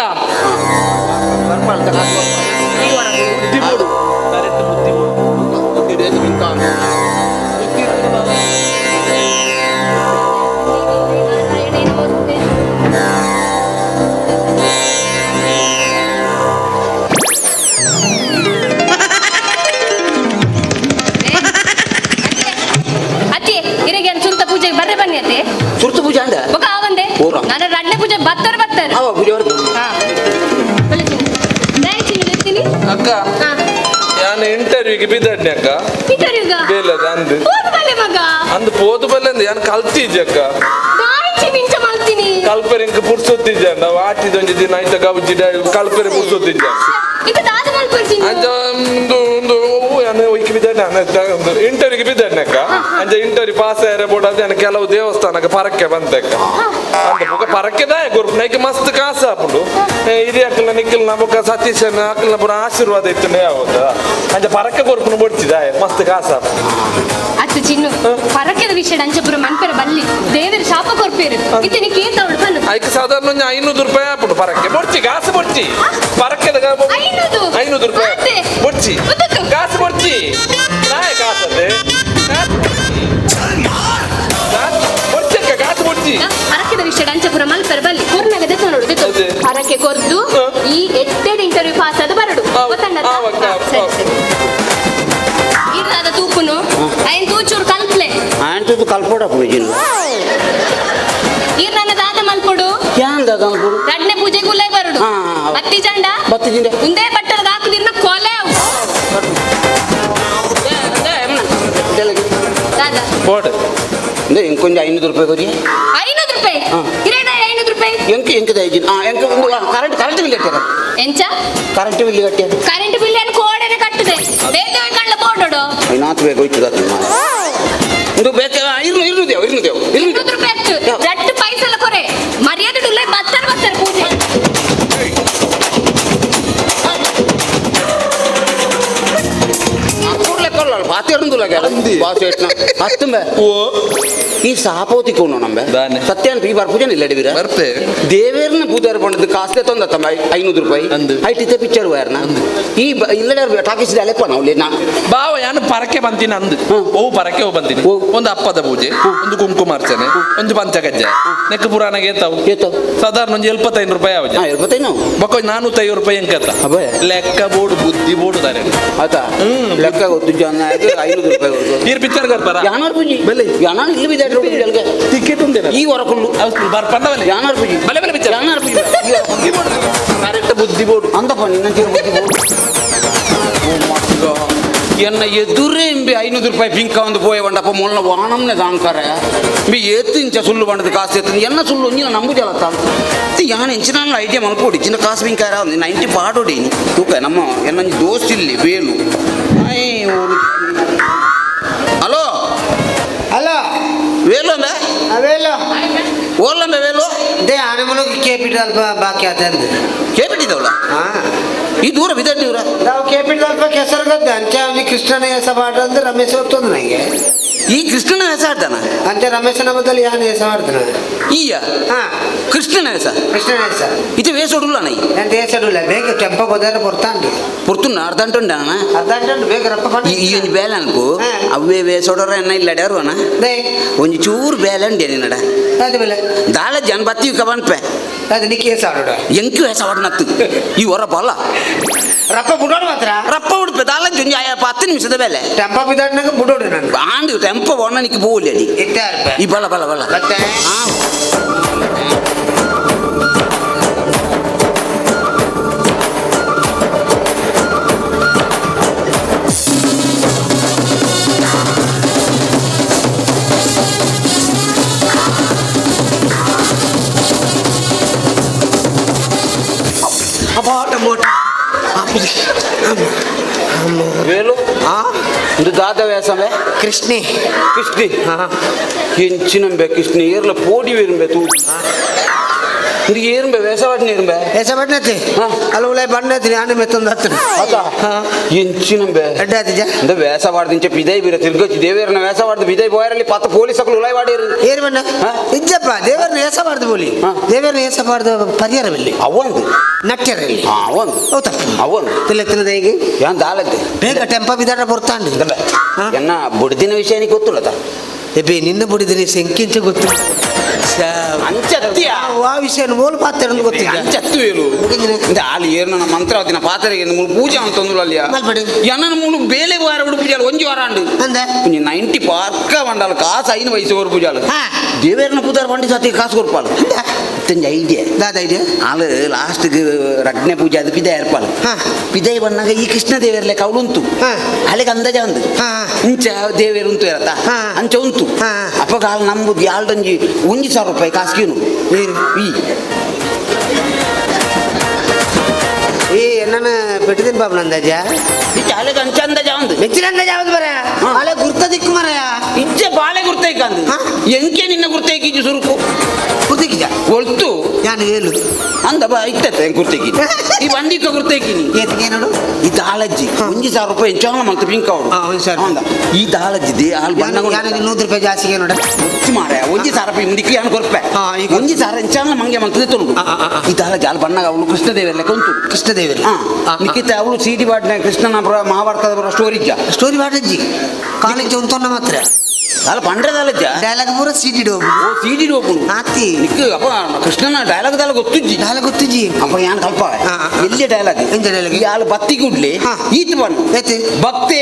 ಅತ್ತೆ ಇರಗೆ ಸುಂತ ಪೂಜೆಗೆ ಬರ್ರೆ ಬನ್ನಿ ಅತ್ತೆ ಸುರ್ತು ಪೂಜೆ ಅಂದ ಬೊಕ ಆವಂದೆ ನಾನು ರಡ್ನೆ ಪೂಜೆ ಬತ್ತರ ಬತ್ತರ ಅವ ಪೂಜೆ ಹಾ ಬಲೆ ಚಿನ್ನ ದಯ ಚಿನ್ನ ಎತ್ತೀನಿ ಅಕ್ಕ ನಾನು ಇಂಟರ್ವ್ಯೂಗೆ ಬಿದ್ದಡ್ನೆ ಅಕ್ಕ ಇಂಟರ್ವ್ಯೂಗ ಬೇಲದ ಅಂದು ಹೋದು ಬಲ್ಲೆ ಮಗ ಅಂದು ಪೋದು ಬಲ್ಲೆ ಅಂದು ಯಾನ್ ಕಲ್ತಿದ್ದೆ ಅಕ್ಕ ದಾಯಿ ಚಿನ್ನ ಇಂಚ ಮಲ್ತೀನಿ ಕಲ್ಪರೆ ಇಂಕ ಪುರ್ಸೊತ್ತಿದ್ದೆ ಅಂದ ಆಟಿದೊಂಜಿ ದಿನ ಆಯ್ತ ಗೌಜಿ ಕಲ್ಪರೆ ಪುರ್ಸೊತ್ತಿದ್ದೆ ಇಕ್ಕ ದಾದ ಮಲ್ಪರ್ತೀನಿ ಅಂಚ ಒಂದು ಒಂದು ಯಾನ್ ಒಯ್ಕ್ ಬಿದ್ದಡ್ನೆ ಇಂಟರ್ವ್ಯೂಗೆ ಬಿದ್ದಡ್ನೆ ಅಕ್ಕ ಅಂಚ ಇಂಟರ್ವ್ಯೂ ಪಾಸ್ ಆಯ್ರೆ ಬೋಡ ಅದೇ ಕೆಲವು ದೇವಸ್ಥಾನಕ್ಕೆ ಪರಕ್ಕೆ ಬಂತಕ್ಕ ಅಂದ ಬೊಕ ಪರಕ್ಕೆ ದಾಯ ಗುರುಪು ನೈಕ್ ಮಸ್ತ್ ಕಾಸು ಆಪುಂಡು ಹಿರಿಯ ಅಕ್ಕಲ್ನ ನಿಕ್ಕಲ್ನ ಬೊಕ ಸತೀಶನ ಅಕ್ಕಲ್ನ ಪೂರ ಆಶೀರ್ವಾದ ಇತ್ತು ಯಾವತ್ತ ಅಂಚ ಪರಕ್ಕೆ ಕೊರ್ಪುನು ಬೊಡ್ಚಿದಾಯ ಮಸ್ತ್ ಕಾಸು ಆಪುಂಡು ಅತ್ತು ಚಿನ್ನು ಪರಕೆದ ವಿಷಯ ಅಂಚಪುರ ಮನ್ಪೆರ ಬಲ್ಲಿ ದೇವರ ಶಾಪ ಕೊರ್ಪೇರು ಇತ್ತೆ ಕೇಂತ ಅವಳು ಬನ್ನು ಐಕ್ ಸಾಧಾರಣ ಒಂಜಿ 500 ರೂಪಾಯಿ ಆಪುಂಡು ಪರಕ್ಕೆ ಬೊಡ್ಚಿ ಕಾಸು ಬೊಡ್ಚಿ ಪರಕ್ಕೆದ 500 500 ರೂಪಾಯಿ ಬೊಡ್ಚಿ ಕಾಸು ಬೊಡ್ಚಿ ನಾಯ ಕಾಸದೆ ಬೊಡ್ಚಕ್ಕ ಕಾಸು ಬೊಡ್ಚಿ ಪರಕೆದ ವಿಷಯ ಅಂಚಪುರ ಮಲ್ಪೆರ ಬಲ್ಲಿ ಕೊರ್ನಾಗ ದೆತ್ತ ನೋಡು ದೆತ್ತ ಪರಕೆ ಕೊರ್ದು ಈ ಎಟ್ಟೆಡ್ ಇಂಟರ್ವ್ಯೂ ಪಾಸ್ ಆದ ಬರಡು ಗೊತ್ತಣ್ಣ ಸರಿ ಸರಿ ಇರ್ಲಾದ ತೂಪುನು ಐನ್ ತೂಚೂರು ಕಲ್ಪ್ಲೆ ಆಂಟದು ಕಲ್ಪೋಡ ಪೂಜೆ ಇರ್ ನನ್ನ ದಾದ ಮಲ್ಪೊಡು ಯಾನ್ ದಾದ ಮಲ್ಪೊಡು ರಡ್ನೆ ಪೂಜೆಗೆ ಉಲ್ಲೇ ಬರಡು ಬತ್ತಿ ಜಂಡ ಬತ್ತಿ ಜಿಂಡ ಉಂದೇ ಬಟ್ಟಲದ ಹಾಕುದಿರ್ನ ಕೊಲೆ ಅವು ದಾದ ಬೋಡು ಇಂಕೊಂಜ 500 ರೂಪಾಯಿ ಕೊರಿ 500 ರೂಪಾಯಿ ಇರೇದ 500 ರೂಪಾಯಿ ಎಂಕ ಎಂಕ ದೈಜಿನ ಆ ಎಂಕ ಒಂದು ಕರೆಂಟ್ ಕರೆಂಟ್ ಬಿಲ್ ಕಟ್ಟಾರ ಎಂಚ ಕರೆಂಟ್ ಬಿಲ್ ಕಟ್ಟಾರ ಕರೆಂಟ್ ಬಿಲ್ ಅನ್ನು ಕೋಡೆನೆ ಕಟ್ಟದೆ ಬೇತೆ ಕಳ್ಳ ಬೋಡೋಡು ಐನಾತ್ ಬೇಕು ಹೋಯ್ತದ ಇದು ಬೇಕ ಇರ್ನು ಇರ್ನು ದೇವ್ ಇರ್ನು ದೇವ್ ಇರ್ನು 500 ರೂಪಾಯಿ ಅತ್ತು ರಟ್ಟು ಪೈಸಲ ಕೊರೆ ಮರ್ಯಾದೆ ಉಲ್ಲ ಬತ್ತರ ಬತ್ತರ ಪೂಜೆ ಬಾಸು ಹತ್ತುಂಬೆ ಈ ಸಾಪೋತಿ ಕೋನು ನಂಬೆ ಸತ್ಯಾನ್ ಪಿ ಬರ್ಪೂಜೆ ಇಲ್ಲ ಬೀರ ಬರ್ತೆ ದೇವೇರ್ನ ಪೂಜಾರಿ ಬಂದದ್ದು ಕಾಸ್ತೆ ತೊಂದತ್ತಮ್ಮ 500 ರೂಪಾಯಿ ಐಟಿತೆ ಪಿಕ್ಚರ್ ವೈರ್ನ ಈ ಇಲ್ಲಡೆ ಟಾಕೀಸ್ ಅಲೆಪ್ಪ ನಾವು ನಾ ಬಾವ ಯಾನು ಪರಕೆ ಬಂತೀನಿ ಅಂದು ಓ ಪರಕೆ ಓ ಬಂತೀನಿ ಒಂದು ಅಪ್ಪದ ಪೂಜೆ ಒಂದು ಕುಂಕುಮಾರ್ಚನೆ ಒಂದು ಪಂಚಕಜ್ಜ ನೆಕ್ ಪುರಾಣಗೆ ಏತಾವು ಸಾಧಾರಣ ಒಂದು 75 ರೂಪಾಯಿ ಆವಜ 75 ಬೊಕ್ಕ 450 ರೂಪಾಯಿ ಎಂಕತ್ತ ಲೆಕ್ಕ ಬೋರ್ಡು ಬುದ್ಧಿ ಬೋರ್ಡು ತಾರೆ ಆತಾ ಲೆಕ್ಕ ಗೊತ್ತು ಜನ 500 ರೂಪಾಯಿ ಈರ್ ಪಿಕ್ಚರ್ ಬರ್ತಾರ ಯಾನಾರು ಪೂಜೆ ಬೆಲೆ ಯಾನಾರು ಇಲ್ಲಿ ಬಿದ್ದ ಟಿಕೆಟ್ ಉಂಟೆ ಈ ಹೊರಕೊಂಡು ಬರ್ಪಂದವಲ್ಲ ಯಾನಾರು ಪೂಜೆ ಬಲೆ ಬಲೆ ಪಿಕ್ಚರ್ ಯಾನಾರು ಪೂಜೆ ಕರೆಕ್ಟ್ ಬುದ್ಧಿ ಬೋರ್ಡು ಅಂತಪ್ಪ ನಿನ್ನ ಬುದ್ಧಿ ಬೋರ್ಡು ಎನ್ನ ಎದುರೇ ಇಂಬಿ 500 ರೂಪಾಯಿ ಪಿಂಕ ಒಂದು ಪೋಯ ಬಂಡಪ್ಪ ಮೊಲ್ಲ ವಾಣಂನೆ ದಾಂಕರೆ ಇಂಬಿ ಏತ್ತು ಇಂಚ ಸುಳ್ಳು ಬಂಡದ ಕಾಸು ಎತ್ತು ಎನ್ನ ಸುಳ್ಳು ಒಂಜಿನ ನಂಬು ಜಲತ್ತ ಯಾನ್ ಎಂಚಿನ ಐಡಿಯಾ ಮಲ್ಪೋಡಿ ಚಿನ್ನ ಕಾಸು ಪಿಂಕಾರ 90 ಪಾಡೋಡಿ ತೂಕ ನಮ್ಮ ಎನ್ನೊಂಜಿ ದೋಸ್ತ್ ಇಲ್ಲಿ ಬೇಲು ಹಲೋ ಹಲೋ ವೇಲು ಅಂಬೆ ವೇಲು ಓಲ್ಲಂಬೆ ವೇಲು they ಆನೆಮಲುಗೆ ಕೇಪಿಟ್ ಅಲ್ಪ ಬಾಕಿ ಆತಂದು ಕೇಪಿಟ್ಟಿದ್ದವಲ್ಲ ಈ ದೂರ ಬಿದ್ದ ನಾವು ಕೇಪಿಟ್ ಅಲ್ಪ ಕೆಸರು ಗದ್ದೆ ಅಂಚೆ ಅವನಿಗೆ ಕೃಷ್ಣನ ಹೆಸ ಅಂದ್ರೆ ರಮೇಶ ಒತ್ತೊಂದು ನನಗೆ ಈ ಕೃಷ್ಣನ ಹೆಸ ಆಡ್ತಾನ ಅಂಚೆ ರಮೇಶನ ಬದಲು ಯಾನ ಹೆಸ ಮಾಡ್ತಾನ ಈಯ ಕೃಷ್ಣನ ಹೆಸ ಕೃಷ್ಣನ ಹೆಸ ಇದು ವೇಸೋಡುಲ್ಲ ನೈ ನಾನು ವೇಸೋಡುಲ್ಲ ಬೇಗ ಕೆಂಪ ಬದಾರ ಪೊರ್ತಾಂಡು ಪೊರ್ತುನ್ನ ಅರ್ಧ ಉಂಟು ಅರ್ಧ ಉಂಟು ಬೇಗ ರಪ್ಪ ಈ ಒಂಜಿ ಬೇಲೆ ಅನ್ಕು ಅವೇ ವೇಸೋಡರ ಎನ್ನ ಇಲ್ಲ ಅಡಾರುವನ ಒಂಜಿ ಚೂರು ಬೇಲೆ ಉಂಡೆ ನಿನ್ನಡ ಅದು ಬೇಲೆ ದಾಳ ಜನ ಬತ್ತಿ ಕಬನ್ಪೆ ಅದು ನಿಕ್ಕಿ ಹೆಸ ಆಡೋಡ ಎಂಕು ಹೆಸ ಆಡನತ್ತು ಈ ಹೊರ ಬಲ್ಲ ರಪ್ಪ ಬುಡೋಡು ಮಾತ್ರ ರಪ್ಪ ಉಡುಪೆ ದಾಳ ಜೊಂಜಿ 10 ನಿಮಿಷದ ಬೇಲೆ ಟೆಂಪ ಬಿದಾಡ್ನಾಗ ಬುಡೋಡು ನಾನು ಆಂಡು ಟೆಂಪ ಒಣ್ಣ ನಿಕ್ಕಿ ಬೋಲಿ ಅಡಿ ಈ ಬಲ ಬಲ ಬಲ ಮತ್ತೆ ವೇಲು ಇದು ದಾದ ವ್ಯಾಸಂಬೆ ಕೃಷ್ಣಿ ಕೃಷ್ಣಿ ಎಂಚಿನಂಬೆ ಕೃಷ್ಣಿ ಏರ್ಲ ಪೋಡಿ ವೇರುಂಬೆ ತೂ ಇದು ಏರುಂಬೆ ವೇಸವಾಡ್ನ ಏರುಂಬೆ ವೇಸವಾಡ್ನತಿ ಅಲ್ಲ ಉಲೈ ಬಣ್ಣತಿ ನಾನು ಮೆತ್ತೊಂದು ಹತ್ತಿರ ಎಂಚಿನಂಬೆ ಇಂದ ವೇಸವಾಡ್ದಿಂಚೆ ಪಿದೈ ಬೀರ ತಿರ್ಗಚ್ಚಿ ದೇವೇರನ ವೇಸವಾಡ್ದು ಬಿದೈ ಬೋಯರಲ್ಲಿ ಪತ್ತ ಪೊಲೀಸ್ ಅಕ್ಲು ಉಲೈ ವಾಡೇರು ಏರು ಬಣ್ಣ ಇಜ್ಜಪ್ಪ ದೇವರನ್ನ ಏಸಬಾರ್ದು ಬೋಲಿ ದೇವರನ್ನ ಏಸಬಾರ್ದು ಪರಿಹಾರವಿಲ್ಲಿ ಅವೊಂದು ನಟ್ಯರಲ್ಲಿ ಅವೊಂದು ಅವೊಂದು ತಿಲ್ಲತ್ತಿನದ ಹೇಗೆ ಯಾನ್ ದಾಲದ್ದೆ ಬೇಗ ಟೆಂಪ ಬಿದಾಡ ಬರ್ತಾಂಡು ಎನ್ನ ಬುಡ್ದಿನ ವಿಷಯ ನೀ ಗೊತ್ತುಲ್ಲದ ಎಬ್ಬೆ ನಿನ್ನ ಬುಡಿದಿನ ಸೆಂಕಿಂಚ ಗೊತ್ತು ಅಂಚತ್ತಿಯ ಆ ವಿಷಯ ಓಲ್ ಪಾತ್ರ ಗೊತ್ತಿಲ್ಲ ಅಂಚತ್ತು ಹೇಳು ಅಲ್ಲಿ ಏರ್ನ ಮಂತ್ರಾವತಿನ ಪಾತ್ರೆಗೆ ಮೂರು ಪೂಜೆ ಅಂತಂದ್ರು ಅಲ್ಲಿಯ ಎನ್ನ ಮೂರು ಬೇಲೆ ವಾರ ಉಡು ಪೂಜೆ ಒಂಜಿ ವಾರ ಅಂಡು 90 ಪಾರ್ಕ ಬಂಡಾಲ ಕಾಸು 5 ವಯಸ್ಸು ಓರ್ ಪೂಜಾಲು ದೇವೇರ್ನ ಪೂಜಾರ ಬಂಡಿ ಸಾತಿ ಕಾಸು ಕೊರ್ಪಾಲು ಇತ್ತಂಜ ಐಡಿಯಾ ದಾದ ಐಡಿಯಾ ಆಳು ಲಾಸ್ಟ್ಗೆ ರಡ್ನೆ ಪೂಜೆ ಅದು ಪಿದಾಯ ಏರ್ಪಾಲು ಪಿದಾಯ ಬಂದಾಗ ಈ ಕೃಷ್ಣ ದೇವೇರ್ ಲೆಕ್ಕ ಅವಳು ಉಂಟು ಅಲ್ಲಿಗೆ ಅಂದಾಜ ಅಂದು ಇಂಚ ದೇವೇರು ಉಂಟು ಇರತ್ತ ಅಂಚ ಉಂಟು ಅಪ್ಪ ಆಳು ನಂಬುದು ಯಾಳ್ದೊಂಜಿ 1,000 ರೂಪಾಯಿ ಕಾಸ್ಕೀನು ಈ ಈ ನನ್ನ ಪೆಟ್ಟಿದ್ದೀನಿ ಬಾಬು ನಂದಾಜ ಅಲೆಗೆ ಅಂಚ ಅಂದಾಜ ಒಂದು ಮೆಚ್ಚಿನ ಅಂದಾಜ ಯಾವ್ದು ಬರ ಅಲೆ ಗುರ್ತ ದಿಕ್ಕು ಮರಯ ಇಂಚ ಬಾಳೆ ಗುರ್ತೈಕಂದು ಎಂಕೆ ನಿನ್ನ ಗುರ್ತೈಕಿಜು ಸುರುಕು ಗುರ್ತೈಕಿಜ ಒಳ್ತು ನಾನು ಹೇಳು ಅಂದ ಬಾ ಇತ್ತತ್ತೆ ಗುರ್ತೈಕಿ ಈ ಬಂಡಿಕ ಗುರ್ತೈಕಿನಿ ಏತಿಗೆ ನೋಡು ಈ ದಾಳಜ್ಜಿ 1,000 ರೂಪಾಯಿ ಎಂಚಾಲ ಮಂತ ಪಿಂಕ್ ಅವಡು ಅಂದ ಈ ದಾಳಜ್ಜಿ they ಹಾಲು ಬಣ್ಣ 100 ರೂಪಾಯಿ ಜಾಸ್ತಿಗೆ ನೋಡ ಒಚ್ಚಿ ಮಾರ 1,000 ರೂಪಾಯಿ ಮುಂದಿಕ್ಕೆ ಯಾನು ಕೊರ್ಪೆ 1,000 ಎಂಚಾಲ ಮಂಗೆ ಮಂತದೆ ತೊಂಡು ಈ ದಾಳಜ್ಜಿ ಹಾಲು ಬಣ್ಣ ಅವಳು ಕೃಷ್ಣದೇವರ ಲೆಕ್ಕ ಉಂಟು ಕೃಷ್ಣದೇವರು ನಿಖಿತ ಅವಳು ಸಿಡಿ ಬಾಡ್ನ ಕೃಷ್ಣನ ಮಹಾಭಾರತದ ಸ್ಟೋರಿ ಇಜ್ಜ ಸ್ಟೋರಿ ಬಾಡಜ್ಜಿ ಕಾಲೇಜ್ ಉಂಟೊನ್ನ ಮಾತ್ರ ಅಲ್ಲ ಪಂಡ್ರದಲ್ಲಜ್ಜ ಡೈಲಾಗ್ ಪೂರ ಸಿಡಿ ಡೋಬು ಓ ಸಿಡಿ ಡೋಬು ಆತಿ ನಿಕ್ಕ ಅಪ್ಪ ಕೃಷ್ಣನ ಡೈಲಾಗ್ ದಾಲ ಗೊತ್ತುಜ್ಜಿ ಡೈಲಾಗ್ ಗೊತ್ತುಜ್ಜಿ ಅಪ್ಪ ಯಾನ್ ಕಲ್ಪ ಎಲ್ಲಿ ಡೈಲಾಗ್ ಎಂತ ಡೈಲಾಗ್ ಈ ಆಳು ಬತ್ತಿ ಗುಡ್ಲಿ ಈತ ಬಣ್ಣ ಭಕ್ತಿ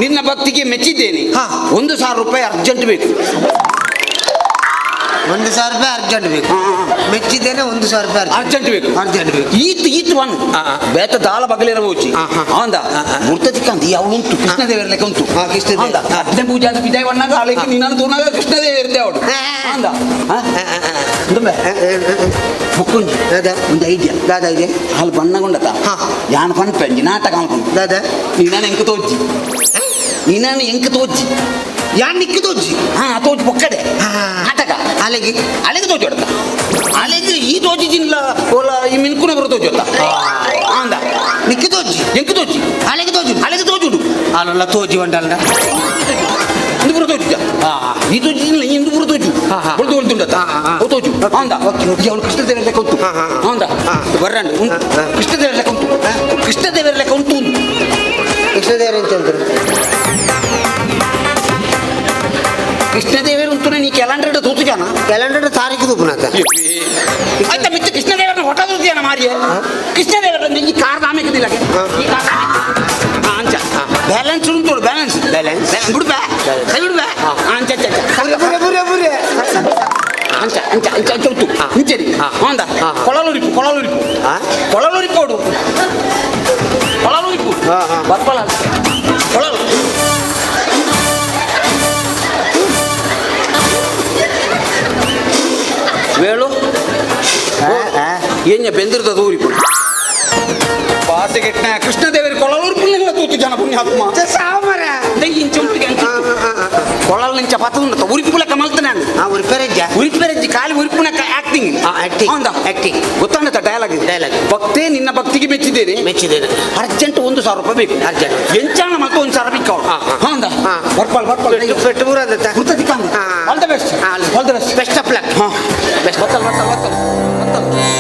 ನಿನ್ನ ಭಕ್ತಿಗೆ ಮೆಚ್ಚಿದ್ದೇನೆ 1,000 ರೂಪಾಯಿ ಅರ್ಜೆಂಟ್ ಬೇಕು 1,000 ರೂಪಾಯಿ ಅರ್ಜೆಂಟ್ ಬೇಕು ಮೆಚ್ಚಿದ್ದೇನೆ 1,000 ರೂಪಾಯಿ ಅರ್ಜೆಂಟ್ ಬೇಕು ಅರ್ಜೆಂಟ್ ಬೇಕು ಈತ್ ಈತ್ ಒನ್ ಬೇತ ದಾಲ ಬಗಲಿರಬಹುದು ಅಂದ ಮುರ್ತತಿಕ್ಕಂತ ಈ ಅವಳು ಉಂಟು ಕೃಷ್ಣದೇವರ ಲೆಕ್ಕ ಉಂಟು ಅಂದ ಅದ್ನೇ ಪೂಜೆ ಅದು ಬಿದಾಯ ಬಣ್ಣಾಗ ಆಳಕ್ಕೆ ನಿನ್ನನ್ನು ತೂನಾಗ ಕೃಷ್ಣದೇವರಿದ್ದೆ ಅವಳು ಅಂದ ಬುಕ್ಕುಂಜಿ ಒಂದು ಐಡಿಯಾ ದಾದ ಐಡಿಯಾ ಹಾಲು ಬಣ್ಣಗೊಂಡತ ಯಾನ್ ಪನ್ಪೆಂಜಿ ನಾಟಕ ಅನ್ಕೊಂಡು ದಾದ ನೀನು ಎಂಕ ತೋಜ್ಜಿ ನೀನು ಎಂಕ ತೋಜ್ಜಿ ಯಾನ್ ನಿಕ್ಕು ತೋಜ್ಜಿ ಹಾ ತೋಜ್ ಪೊಕ್ಕಡೆ ನಾಟಕ ಅಲೆಗೆ ಅಲೆಗೆ ತೋಜಿ ಹೊಡ್ತ ಅಲೆಗೆ ಈ ತೋಜಿಜಿಲ್ಲ ಓಲ ಈ ಮಿನ್ಕುನ ಬರೋ ತೋಜಿ ಹೊಡ್ತ ಅಂದ ನಿಕ್ಕಿ ತೋಜಿ ಎಂಕ್ ತೋಜಿ ಅಲೆಗೆ ತೋಜು ಅಲೆಗೆ ತೋಜುಡು ಅಲ್ಲ ತೋಜಿ వంಡಲ್ಲ ಇಂದು ಪೂರ ತೋಜುಜ ಈ ತೋಜಿ ಇಲ್ಲ ಇಂದು ಪೂರ ತೋಜು ಬೊಳ್ದು ಬೊಳ್ದುಂಡತ್ತ ಓ ತೋಜು ಹೌದಾ ಅವಳು ಕೃಷ್ಣದೇವರ ಲೆಕ್ಕ ಉಂಟು ಹೌದಾ ಬರ್ರಂಡು ಕೃಷ್ಣದೇವರ ಲೆಕ್ಕ ಉಂಟು ಕೃಷ್ಣದೇವರ ಲೆಕ್ಕ ಉಂಟು ಕೃಷ್ಣದೇವರು ಅಂತ ಹೇಳ್ತಾರೆ ಕೃಷ್ಣದೇವರು ಉಂಟು ನೀ ಕ್ಯಾಲೆಂಡರ್ ತೋತುಜಾನ ಕ್ಯಾಲೆಂಡರ್ ತಾರೀಕು ತೂಪುನಾತ ಆಯ್ತಾ ಮಿತ್ತ ಕೃಷ್ಣದೇವರನ್ನ ಹೊಟ ತೋತಿಯಾನ ಮಾರಿಯ ಕೃಷ್ಣದೇವರ ಈ ಕಾರ್ ಆಮೇಕಿದಿಲ್ಲ ಈ ಕಾರ್ ಅಂಚ ಬ್ಯಾಲೆನ್ಸ್ ಉಂಟು ಬ್ಯಾಲೆನ್ಸ್ ಬ್ಯಾಲೆನ್ಸ್ ಬಿಡ್ಬಾ ಕೈ ಬಿಡ್ಬಾ ಅಂಚ ಅಂಚ ಬುರೆ ಬುರೆ ಬುರೆ ಅಂಚ ಅಂಚ ಅಂಚ ಅಂಚ ಉಂಟು ಇಂಚರಿ ಹೌದಾ ಕೊಳಲುರಿಪು ಕೊಳಲುರಿಪು ಕೊಳಲುರಿಪು ಕೊಡು ಕೊಳಲುರಿಪು ಬರ್ಬಲ್ಲ ಕೊಳಲು ವೇಳು ಏನ್ಯ ಬೆಂದಿರದ ಊರಿಪು ಪಾಸೆಗೆಟ್ನ ಕೃಷ್ಣದೇವರಿ ಕೊಳಲೂರು ಪುಣ್ಯಗಳ ತೂತು ಜನ ಪುಣ್ಯಾತ್ಮ ಇಂಚುಂಟಿಗೆ ಕೊಳಲ್ ನಿಂಚ ಪತ್ತುಂಡ ಉರಿಪು ಲೆಕ್ಕ ಮಲ್ತನೆ ಉರಿಪೆರೆಜ್ಜ ಉರಿಪೆರೆಜ್ಜಿ ಖಾಲಿ ಉರಿಪುನ ಆಕ್ಟಿಂಗ್ ಆಕ್ಟಿಂಗ್ ಆಕ್ಟಿಂಗ್ ಗೊತ್ತಾಗತ್ತ ಡೈಲಾಗ್ ಡೈಲಾಗ್ ಭಕ್ತೇ ನಿನ್ನ ಭಕ್ತಿಗೆ ಮೆಚ್ಚಿದ್ದೇನೆ ಮೆಚ್ಚಿದ್ದೇನೆ ಅರ್ಜೆಂಟ್ 1000 ರೂಪಾಯಿ ಬೇಕು ಅರ್ಜೆಂಟ್ ಎಂಚಾಣ ಮತ್ತೆ 1000 ಬೇಕು ಹೌದಾ ಬರ್ಪಾಲ್ ಬರ್ಪಾಲ್ ಪೆಟ್ಟು ಪೂರ all the best all the best best of luck best ಬತ್ತಲ್ ಬತ್ತಲ್ ಬತ್ತಲ್ ಬತ್ತಲ್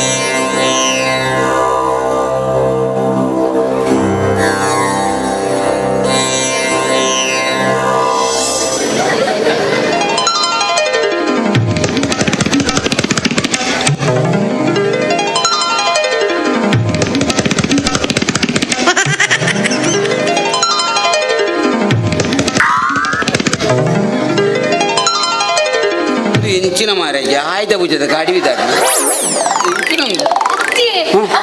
ಇಂಚಿನ ಮಾರ ಆಯ್ದ ಪೂಜೆದ ಗಾಡಿ ವಿಧಾನ ಇಂಚಿನ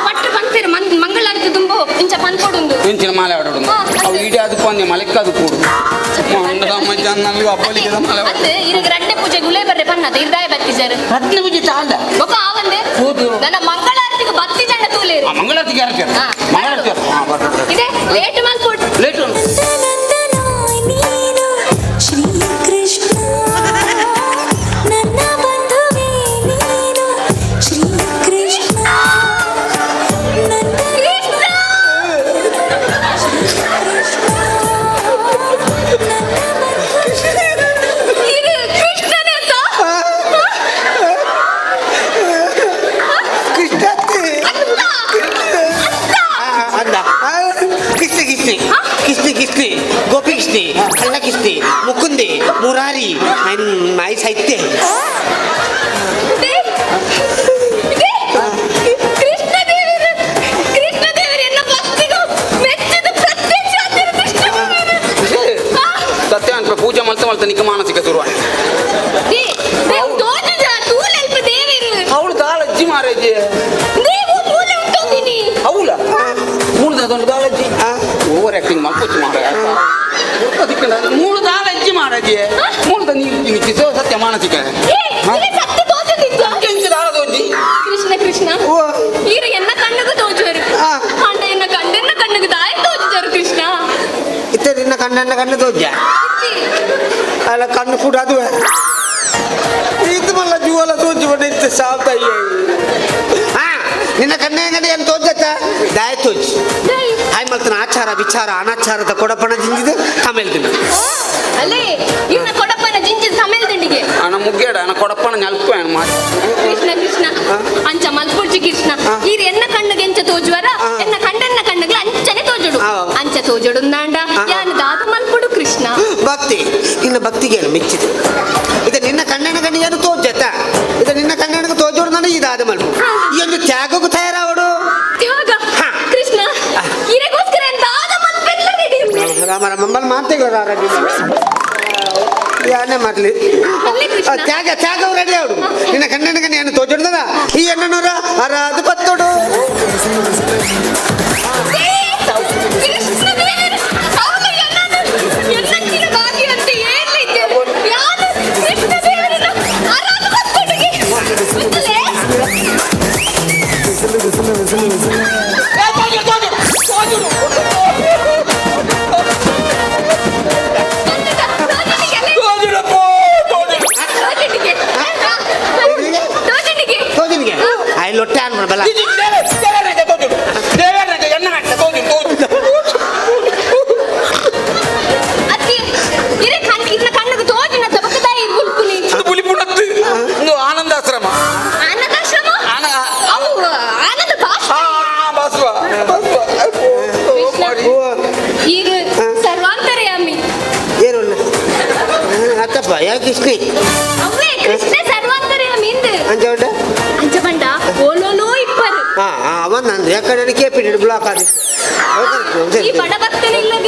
ಪಟ್ಟು ಪಂಪೇರು ಮಂಗಳಾರತಿ ತುಂಬು ಇಂಚ ಪನ್ಪೊಡುಂದು ಇಂಚಿನ ಮಾಲೆ ಆಡೋಡು ಅವು ಇಡೀ ಅದು ಪಂದ್ಯ ಮಲೆಕ್ಕದು ಕೂಡು ಅಂದ್ ಇರಗ ರಡ್ಡೆ ಪೂಜೆ ಗುಲೇ ಬರ್ರೆ ಪನ್ನದ ಇರ್ದಾಯ ಬತ್ತಿಜಾರು ರಡ್ನೆ ಪೂಜೆ ಚಾಲ್ದ ಬೊಕ ಆವಂದೆ ನನ್ನ ಮಂಗಳಾರತಿಗೆ ಬತ್ತಿ ಜನ ತೂಲೇರು ಮಂಗಳಾರತಿಗೆ ಯಾರು ಮಂಗಳಾರತಿ ಇದೆ ಲೇಟ್ ಮಲ್ಪೊಡು ಲೇಟ್ ಶ್ರೀಕೃಷ್ಣ ನನ್ನ ಬಂಧುವೇ ನೀನು ಶ್ರೀಕೃಷ್ಣ ನನ್ನ ಇದು ಕೃಷ್ಣನೇ ಅಂತ ಕೃಷ್ಣ ಅಂದ ಕೃಷ್ಣ ಕೃಷ್ಣ ಕೃಷ್ಣ ಕೃಷ್ಣ ಗೋಪಿ ಕೃಷ್ಣ ಕಳ್ಳ ಕೃಷ್ಣ ಮುಕುಂದಿ ಮುರಾರಿ ಮಾಯಿ ಸಾಹಿತ್ಯ ಕೃಷ್ಣ ದೇವರು ಕೃಷ್ಣ ದೇವರು ಎನ್ನ ಭಕ್ತಿಗೂ ಮೆಚ್ಚಿದ ಪ್ರತ್ಯಕ್ಷ ಕೃಷ್ಣ ಸತ್ಯ ಅಂತ ಪೂಜೆ ಮಲ್ತ ಮಲ್ತ ನಿಕ್ಕ ಮಾನಸಿಕ ಶುರು ಅವಳು ದಾಳಜ್ಜಿ ಮಾರೇಜಿ ಅವಳ ಮೂರು ದಾಳಜ್ಜಿ ಓವರ್ ಆಕ್ಟಿಂಗ್ ಮಲ್ಪೊಚ್ಚು ಮಾರ ಮೂರು ದಾಳಜ್ಜಿ ಮಾರಾಜಿ ಮೂರು ನಿಕ್ಕಿಸೋ ಸತ್ಯ ಮಾನಸಿಕ ಕೃಷ್ಣ ಕೃಷ್ಣ ಈರ ಎನ್ನ ಕಣ್ಣುಗೂ ತೋಜುವರು ಅಂಡ ಎನ್ನ ಕಣ್ಣೆನ್ನ ಕಣ್ಣುಗೂ ದಾಯ ತೋಜುವರು ಕೃಷ್ಣ ಇತ್ತ ನಿನ್ನ ಕಣ್ಣನ್ನ ಕಣ್ಣು ತೋಜ ಅಲ್ಲ ಕಣ್ಣು ಕೂಡ ಅದು ಇದು ಮಲ್ಲ ಜೂವಲ ತೋಜಿ ಬಡ ಇತ್ತು ಸಾವ್ತಾ ಹಾ ನಿನ್ನ ಕಣ್ಣೆ ಕಣ್ಣು ಏನು ತೋಜತ್ತ ದಾಯ ತೋಜಿ ಹಾಯ್ ಮಲ್ತನ ಆಚಾರ ವಿಚಾರ ಅನಾಚಾರದ ಕೊಡಪಣ ಜಿಂಜಿದು ತಮಿಳ್ ತಿಂಡು ಅಲ್ಲೇ ಇವನ ಕೊಡಪ್ಪನ ಜಿಂಜಿದ ತಮಿಳ್ ದಿಂಡಿಗೆ ಅಣ್ಣ ಮುಗ್ಗೇಡ ಅಣ್ಣ ಕೊಡಪ್ಪನ ನೆಲ್ಪು ಮಾರಿ ಕೃಷ್ಣ ಕೃಷ್ಣ ಅಂಚ ಮಲ್ಪುಡ್ಜಿ ಕೃಷ್ಣ ಈರ್ ಎನ್ನ ಕಣ್ಣುಗೆ ಎಂಚ ತೋಜುವರ ಎನ್ನ ಕಣ್ಣನ್ನ ಕಣ್ಣುಗಳ ಅಂಚನೆ ತೋಜುಡು ಅಂಚ ತೋಜುಡು ನಾಂಡ ಯಾನು ದಾದ ಮಲ್ಪುಡು ಕೃಷ್ಣ ಭಕ್ತಿ ನಿನ್ನ ಭಕ್ತಿಗೆ ಏನು ಮೆಚ್ಚಿದೆ ಇದು ನಿನ್ನ ಕಣ್ಣಿನ ಕಣ್ಣಿಗೆ ತೋಜತ್ತ ಇದು ನಿನ್ನ ಕಣ್ಣಿನ ತೋಜೋಡು ನಾನು ಇದಾದ ಮಲ್ಪು ಈ ಒಂದು ತ್ಯಾಗಕ್ಕೂ ತಯಾರಾವಡು ತ್ಯಾಗ ಕೃಷ್ಣ ಇರಗೋಸ್ಕರ ದಾದ ಮಲ್ಪೆಲ್ಲ ರೆಡಿ ರಾಮ ರಾಮ ಮಾತೆಗಳ ಯಾನೇ ಮಾಡ್ಲಿ ತ್ಯಾಗ ತ್ಯಾಗ ರೆಡಿ ಅವಡು ನಿನ್ನ ಕಣ್ಣಿನ ಕಣ್ಣು ಏನು ತೋಜೋಡ್ದದ ಈ ಎಣ್ಣನೂರ ಅರಾದು ಪತ್ತೋಡು ತೋಜನಿಗೆ ಆಯ್ ಲೊಟ್ಟೆ ಅನ್ಬಿಡ ಬಲ ದೇವರ ಎನ್ನ ಕೃಷ್ಣೆ ಅವೇ ಕೃಷ್ಣ ಸರ್ವಾಂತರೇನ ಮಿಂದು ಅಂಚ ಉಂಡ ಅಂಚ ಪಂಡ ಓಲೋಲೋ ಇಪ್ಪರು ಹಾ ಅವ ನಂದು ಯಾಕಂದ್ರೆ ಕೆ ಪಿ ಬ್ಲಾಕ್ ಆದಿ ಈ ಬಡ ಭಕ್ತನ ಇಲ್ಲಗ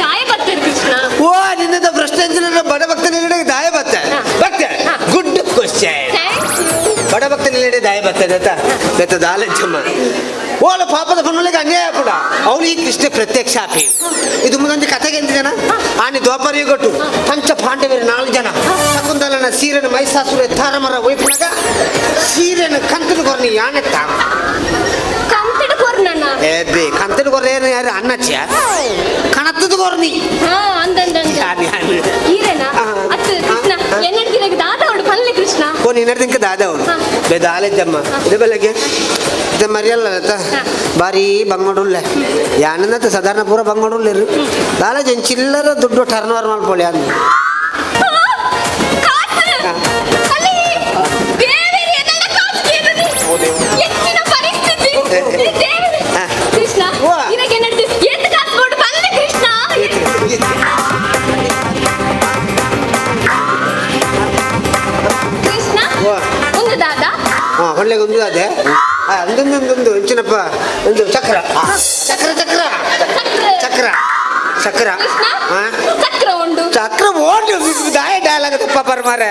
ದಾಯ ಭಕ್ತರು ಕೃಷ್ಣ ಓ ನಿನ್ನದ ಪ್ರಶ್ನೆ ಬಡ ಭಕ್ತನ ದಾಯ ಬತ್ತ ಭಕ್ತ ಗುಡ್ ಕ್ವಶನ್ ಬಡ ಭಕ್ತನ ದಾಯ ಬರ್ತದೆ ಆತ ಬೆತ್ತ ದಾಲಜ್ಜಮ್ಮ ಓಲ ಪಾಪದ ಪನ್ನುಲಿಗೆ ಅನ್ಯಾಯ ಕೂಡ ಅವನು ಈ ಕೃಷ್ಣ ಪ್ರತ್ಯಕ್ಷ ಆಪಿ ಇದು ಮುಂದೊಂದು ಕಥೆಗೆ ಎಂತ ಜನ ಆನಿ ದ್ವಾಪರ ಯುಗಟ್ಟು ಪಂಚ ಪಾಂಡವರು ನಾಲ್ಕು ಜನ ಶಕುಂತಲನ ಸೀರೆನ ಮೈಸಾಸುರ ತಾರಮರ ಒಯ್ಪುನಾಗ ಸೀರೆನ ಕಂತನ ಕೊರ್ನಿ ಯಾನೆತ್ತ ಕಂತಡ ಕೊರ್ನಣ್ಣ ಏ ಕಂತನ ಕೊರ್ರ ಏನು ಯಾರು ಅಣ್ಣಚ್ಚಿಯ ಕಣತ್ತದ ಕೊರ್ನಿ ಹಾ ಅಂದಂದ ಈರೇನಾ ಅತ್ತು ಕೃಷ್ಣ ಎನ್ನಡ್ತಿರಗ ದಾದ ಅವಳು ಪಲ್ಲೆ ಕೃಷ್ಣ ಓ ನಿನ್ನಡ್ದಿಂಕ ದಾದ ಅವನು ಬೇದಾಲೆಜ್ಜಮ್ಮ ಇದು ಬೆಳಗ್ಗೆ ಇದು ಮರಿಯಲ್ಲ ಬಾರಿ ಬಂಗೋಡುಲ್ಲೆ ಯಾನಂದ ಸಾಧಾರಣ ಪೂರ ಬಂಗೋಡುಲ್ಲೇರು ದಾಲೇಜ್ ಚಿಲ್ಲರ ದುಡ್ಡು ಟರ್ನ್ ಓವರ್ ಮಾಡ್ಕೊಳ್ಳಿ ಅಂದ ಕೃಷ್ಣ ಇರಗೆ ಎನ್ನಡ್ತಿ ಎತ್ತು ಕಾಸು ಕೊಡು ಪಲ್ಲೆ ಕೃಷ್ಣ ಕೃಷ್ಣ ಒಂದು ದಾದ ಹಾಂ ಒಳ್ಳೆಗೆ ಒಂದು ಅದೇ ಒಂದೊಂದೊಂದೊಂದು ಇಂಚಿನಪ್ಪ ಒಂದು ಚಕ್ರ ಚಕ್ರ ಚಕ್ರ ಚಕ್ರ ಚಕ್ರ ಚಕ್ರ ಉಂಡು ಚಕ್ರ ಓಡು ದಾಯ ಡೈಲಾಗ್ ತಪ್ಪ ಪರ್ಮಾರೆ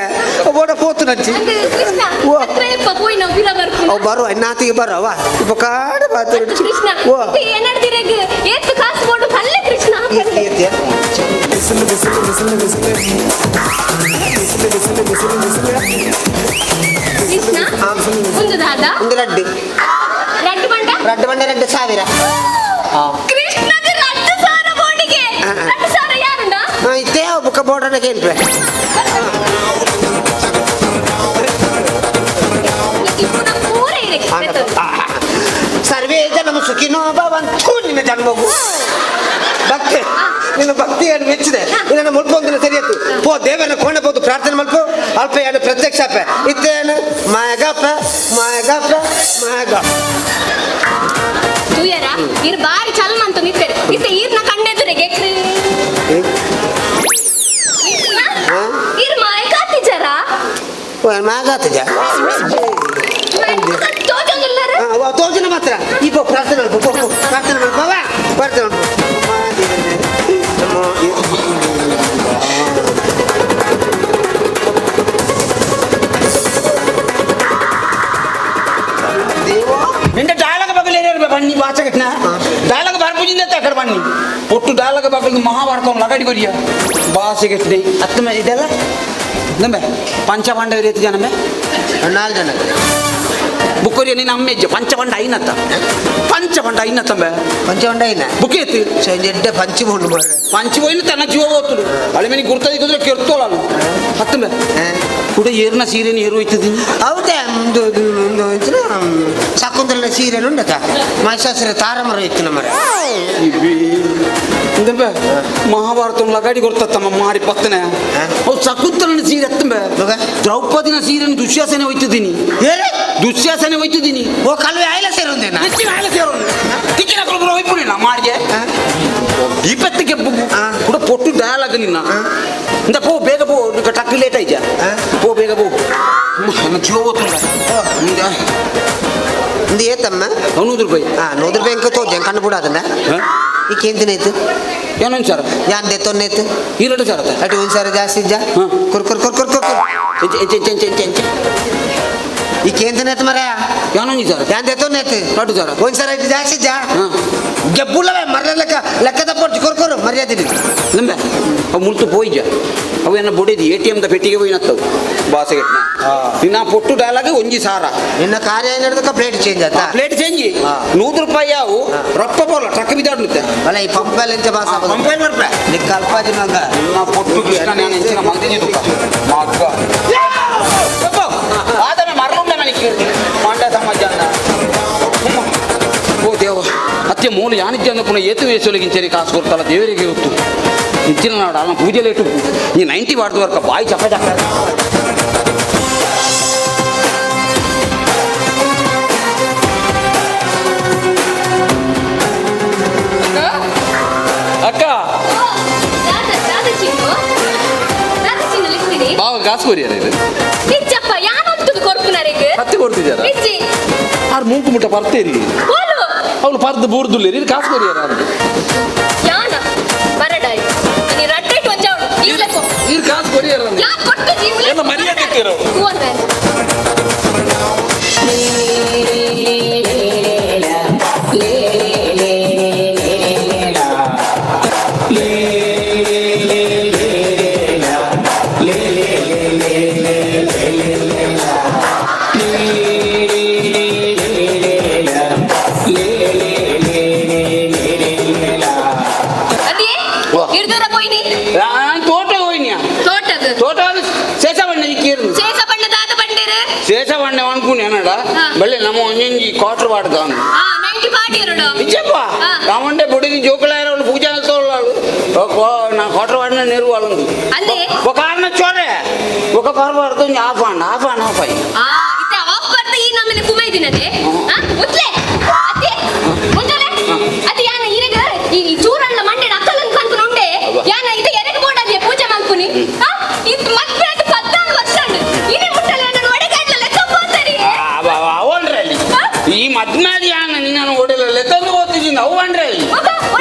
ಓಡ ಪೋತು ನಂಚಿ ಕೃಷ್ಣ ಚಕ್ರ ಎಪ್ಪ ಪೋಯಿ ನಾವು ಬಿರ ಬರ್ಪು ಅವು ಬರುವ ಇನ್ನಾತಿಗೆ ಬರುವ ಇಪ್ಪ ಕಾಡು ಬಾತು ಕೃಷ್ಣ ಎನ್ನಡ್ತಿರಗ ಎತ್ತು ಕಾಸು ಕೊಡು ಪಲ್ಲೆ ಕೃಷ್ಣ ಬಿಸಿಲು ಬಿಸಿಲು ಬಿಸಿಲು ಬಿಸಿಲು ಬಿಸಿಲು ಬಿಸಿಲು ಬಿಸಿಲು ಬಿಸಿಲು ಕೃಷ್ಣ ಒಂದು ದಾದ ಒಂದು ಲಡ್ಡು ರಡ್ಡು ಬಂಡ ರಡ್ಡು ಬಂಡ 2000. ಕೃಷ್ಣದ 2000 ಬೋಡಿಗೆ 2000 ಯಾರುಂಡ ಇತ್ತೇ ಬುಕ್ಕ ಬೋರ್ಡನ್ನ ಕೇಳ್ಪೆ ಸರ್ವೇ ಜನ ಸುಖಿನೋ ಭವಂತು ನಿನ್ನ ಜನ್ಮಗು ಭಕ್ತಿ ನಿನ್ನ ಭಕ್ತಿಯನ್ನು ಮೆಚ್ಚಿದೆ ನಿನ್ನ ಮುಳ್ಪೊಂದಿನ ಸರಿಯತ್ತು ಪೋ ದೇವರನ್ನ ಕೋಣೆ ಪೋದು ಪ್ರಾರ್ಥನೆ ಮಲ್ಪು ಅಲ್ಪ ಏನು ಪ್ರತ್ಯಕ್ಷ ಅಪ್ಪ ಇತ್ತೇನು ಮಾಯಗಪ್ಪ ಮಾಯಗಪ್ಪ ಮಾಯಗಪ್ಪ ತೂಯರ ಇರ್ ಬಾರಿ ಚಲ್ಮ ಅಂತ ನಿತ್ತಾರೆ ಇತ್ತೆ ಈರ್ನ ಕಣ್ಣೆದುರಿಗೆ ಇರ್ ಮಾಯಕಾತಿಜರ ಮಾಯಗಾತಿಜ ತೋಜನ ಮಾತ್ರ ಈ ಪೋ ಪ್ರಾರ್ಥನೆ ಮಲ್ಪು ಪೋ ಪ್ರಾರ್ಥನೆ ಮಲ್ಪವ ಪ್ರಾರ್ಥನೆ ಮಲ್ಪು ನಿಂದ ಡೈಲಾಗ್ ಬಗಲೇರು ಬನ್ನಿ ವಾಚಕಟ್ನ ಡೈಲಾಗ್ ಬರ್ಪುಜಿಂದ ಅక్కడ ಬನ್ನಿ ಒಟ್ಟು ಡೈಲಾಗ್ ಬಗಲು ಮಹಾಭಾರತ ಲಗಡಿ ಕೊರಿಯ ಬಾಸೆಗೆಟ್ಟಿ ಅತ್ತಮ ಇದೆಲ್ಲ ನಂಬೆ ಪಂಚಪಾಂಡವರು ಎತ್ತು ಜನಮೆ ನಾಲ್ಕು ಜನ ಬುಕ್ಕೊರಿಯ ನೀನು ಅಮ್ಮೆಜ್ಜ ಪಂಚಪಂಡ ಐನತ್ತ ಪಂಚಪಂಡ ಐನತ್ತಂಬೆ ಪಂಚಪಂಡ ಐನ ಬುಕ್ ಎತ್ತು ಎಡ್ಡೆ ಪಂಚಿ ಬೋಂಡು ಮಾರ್ರೆ ಪಂಚಿ ಹೋಯ್ನ ತನ್ನ ಜೀವ ಹೋಗ್ತದೆ ಅಳೆ ಗುರ್ತದ ಕುದ್ರೆ ಕೆರ್ತೋಲ್ಲ ಹತ್ತಂಬೆ ಕೂಡ ಏರ್ನ ಸೀರೆನ ಏರು ಹೋಯ್ತದ ಹೌದೇ ಒಂದು ಒಂದು ಶಕುಂತಲನ ಸೀರೆನು ಉಂಡತ ಮಹಿಷಾಸುರ ತಾರಮರ ಇತ್ತು ನಮ್ಮರ ಇಂದಂಬೆ ಮಹಾಭಾರತ ಲಗಾಡಿ ಕೊಡ್ತತ್ತಮ್ಮ ಮಾರಿ ಪತ್ತನೆ ಅವು ಶಕುಂತಲನ ಸೀರೆ ಎತ್ತಂಬೆ ದ್ರೌಪದಿನ ಸೀರೆನ ದುಶ್ಯಾಸನೆ ಹೋಯ್ತಿದ್ದೀನಿ ದುಶ್ಯಾಸನೆ ಹೋಯ್ತಿದ್ದೀನಿ ಓ ಕಲ್ವೆ ಆಯ್ಲ ಸೇರುಂದೇನ ಆಯ್ಲ ಸೇರೋನು ತಿಕ್ಕಿನ ಕೊಳಬರ ಹೋಯ್ಪುಣಿಲ್ಲ ಮಾಡಿಗೆ ಇಪ್ಪತ್ತಿಗೆ ಕೂಡ ಪೊಟ್ಟು ಡಯಲಾಗ್ ನಿನ್ನ ಇಂದ ಪೋ ಬೇಗ ಪೋ ಟಕ್ ಲೇಟ್ ಆಯ್ತಾ ಪೋ ಬೇಗ ಪೋ ನನ್ನ ಜೀವ ಹೋಗ್ತದ ಒಂದು ಏತಮ್ಮ 100 ರೂಪಾಯಿ. ಹಾಂ 100 ರೂಪಾಯಿ ಎಂಕ ತೋಜ ಕಣ್ಣು ಬಿಡ ಅದನ್ನ ಈಗ ಏನ್ ದಿನ ಆಯ್ತು ಏನೊಂದು ಸರ್ ಯಾನ್ ತೊನ್ನೆ ಆಯ್ತು ಎರಡು ಸರ್ ಅటు ಒಂದು ಸಾರ ಜಾಸ್ತಿ ಇಜ್ಜ ಕುರ್ ಕುರ್ ಕುರ್ ಕುರ್ ಕುರ್ ಕುರ್ ಈಗ ಏನ್ ದಿನ ಆಯ್ತು ಮರ ಏನೊಂದು ಸರ್ ಯಾನ್ ತೊನ್ನೆ ಆಯ್ತು ಎರಡು ಸರ್ ಒಂದು ಸಾರ ಇಟ್ಟು ಜಾಸ್ತಿ ಇಜ್ಜ ಗೆಬ್ಬುಲ್ಲವೇ ಮರ್ಯ ಲೆಕ್ಕ ಲೆಕ್ಕ ತಪ್ಪೊಡ್ಚು ಕೊರ್ ಕೊರು ಮರ್ಯಾದೆ ನಂಬೆ ಅವು ಮುಳ್ತು ಪೋಯಿಜ ಅವು ಏನ ಬೊಡಿದು ಎ ಟಿ ಎಮ್ದ ಪೆಟ್ಟಿಗೆ ಹೋಯಿನತ್ತವು ಬಾಸೆಗೆಟ್ನ ನಿನ್ನ ಪೊಟ್ಟು ಡೈಲಾಗ್ ಒಂಜಿ ಸಾರ ನಿನ್ನ ಕಾರ್ಯ ಏನಿಡ್ದಕ್ಕ ಪ್ಲೇಟ್ ಚೇಂಜ್ ಆತ ಪ್ಲೇಟ್ ಚೇಂಜ್ 100 ರೂಪಾಯಿ ಅವು ರೊಕ್ಕ ಪೋಲ ಟ್ರಕ್ ಬಿದ್ದಾಡ್ನುತ್ತೆ ಅಲ್ಲ ಈ ಪಂಪಲ್ಲಿ ಎಂಚ ಬಾಸ ಪಂಪಲ್ಲಿ ಬರ್ಪೆ ನಿಕ್ಕ ಅಲ್ಪಾಜಿ ಮಗ ನಿನ್ನ ಪೊಟ್ಟು ಕೃಷ್ಣ ನಾನು ಎಂಚಿನ ಮಂದಿನಿ ದುಃಖ ಮಗ ಆದಮೆ ಮರಳುಂಡ ನನಗೆ ಮಾಂಡ ಸಮಾಜ ಓ ದೇವ ಅತ್ತೆ ಮೂಲ ಯಾನಿದ್ದೆ ಪುನಃ ಏತು ವೇಸೊಲಿಗಿಂಚೇರಿ ಕಾಸು ಕೊಡ್ತಲ್ಲ ದೇವರಿಗೆ ಗೊತ್ತು ಇಂಚಿನ ನಾಡು ಅಲ್ಲ ಪೂಜೆ ಲೇಟು ನೀ 90 ವಾರ್ದ ವರ್ಕ ಬಾಯಿ ಚಕ ಚಕ ಅಕ್ಕ ದಾದ ದಾದ ಚಿನ್ನು ದಾದ ಚಿನ್ನು ಲಿಸ್ತೀನಿ ಬಾವ ಕಾಸು ಕೊರಿಯಾರ ಇದು ನಿಜ್ಜಪ್ಪ ಯಾನೊಂತುದು ಕೊರ್ಪುನರೆಗ್ ಕತ್ತಿ ಕೊಡ್ತಿದ್ದಾರ ಇಜ್ಜಿ ಆರ್ ಮೂಕು ಮುಟ್ಟ ಪರ್ತೇರಿ ಓಲು ಅವಳು ಪರ್ದು ಬೂರ್ದುಲ್ಲೇರಿ ಕಾಸು ಕೊರಿಯಾರ ಅಂದು ಯಾನ ಬರಡಾಯ್ ನೀ ರಡ್ಡೆಟ್ ಒಂಜಾವಳು ಇರ್ಲೆಕೋ ಇರ್ ಕಾಸು ಕೊರಿಯಾರ ಅಂದು ಯಾನ್ ಕೊಟ್ಟು ಜೀವನ ಎಲ್ಲ ಮರ್ಯಾದೆ ಇಟ್ಟಿರೋ ಕೂವನ್ ಅದೇ ಇರ್ದೂರ ಪೋಯ್ನಿ ನಾನು ತೋಟ ಹೋಯ್ನಿಯ ತೋಟದ ತೋಟ ಶೇಷವಣ್ಣ ಇಕ್ಕೇರು ಶೇಷ ಬಣ್ಣದಾದ ಬಂಡೇರು ಶೇಷವಣ್ಣ ಅನ್ಕುನಿ ಅನ್ನಡ ಬಳ್ಳಿ ನಮ್ಮ ಒಂಜೊಂಜಿ ಕ್ವಾರ್ಟರ್ ವಾಡ್ದ ಆ 90 ಪಾಟಿ ಇರೋಡು ನಿಜಪ್ಪ ರಾಮಂಡೆ ಬುಡಿದಿ ಜೋಕುಲಾಯರವಳು ಪೂಜೆ ತೋಳಾಳು ನಾ ಕ್ವಾರ್ಟರ್ ವಾಡಿನ ನೆರುವಾಳು ಅಂದೆ ఒక ಕಾರಣ ಚೋರೆ ఒక ಕಾರ್ ಒಂಜಿ ಆಫ್ ಆಂಡ್ ಆಫ್ ಆನ್ ಆಫ್ ಆಯ್ ಆ ಇತ್ತೆ ಆಫ್ ಬರ್ತ ಈ ನಮ್ಮನೆ ಕುಮೈದಿನದೆ ಆ ಉತ್ಲೆ ಅತ್ತೆ ಮುಂಜಾನೆ ಅತ್ತೆ ಯಾನ ಇರೆಗ ಈ ಚೂರಣ್ಣ ಮಂಡೆಡ ಅಕ್ಕಲನ್ ಪನ್ಪುನ ಉಂಡೆ ಯಾನ ಇದು ಎರಡ್ ಬೋರ್ಡ್ ಪೂಜೆ ಮಲ್ಪುನಿ ಆ ಇದು ಮದ್ವೆ ಆದ್ 14 ವರ್ಷ ಉಂಡು ಇನಿ ಮುಟ್ಟಲೆ ನನ್ನ ಒಡೆಗಡ್ಲ ಲೆಕ್ಕ ಪೋತರಿ ಅವನ್ರೆ ಅಲ್ಲಿ ಈ ಮದ್ಮಾದಿ ಯಾನ ನಿನ್ನನ್ನು ಒಡೆಲ ಲೆತ್ತೊಂದು ಓದ್ತಿದ್ದೀನಿ ಅವು ಅಲ್ಲಿ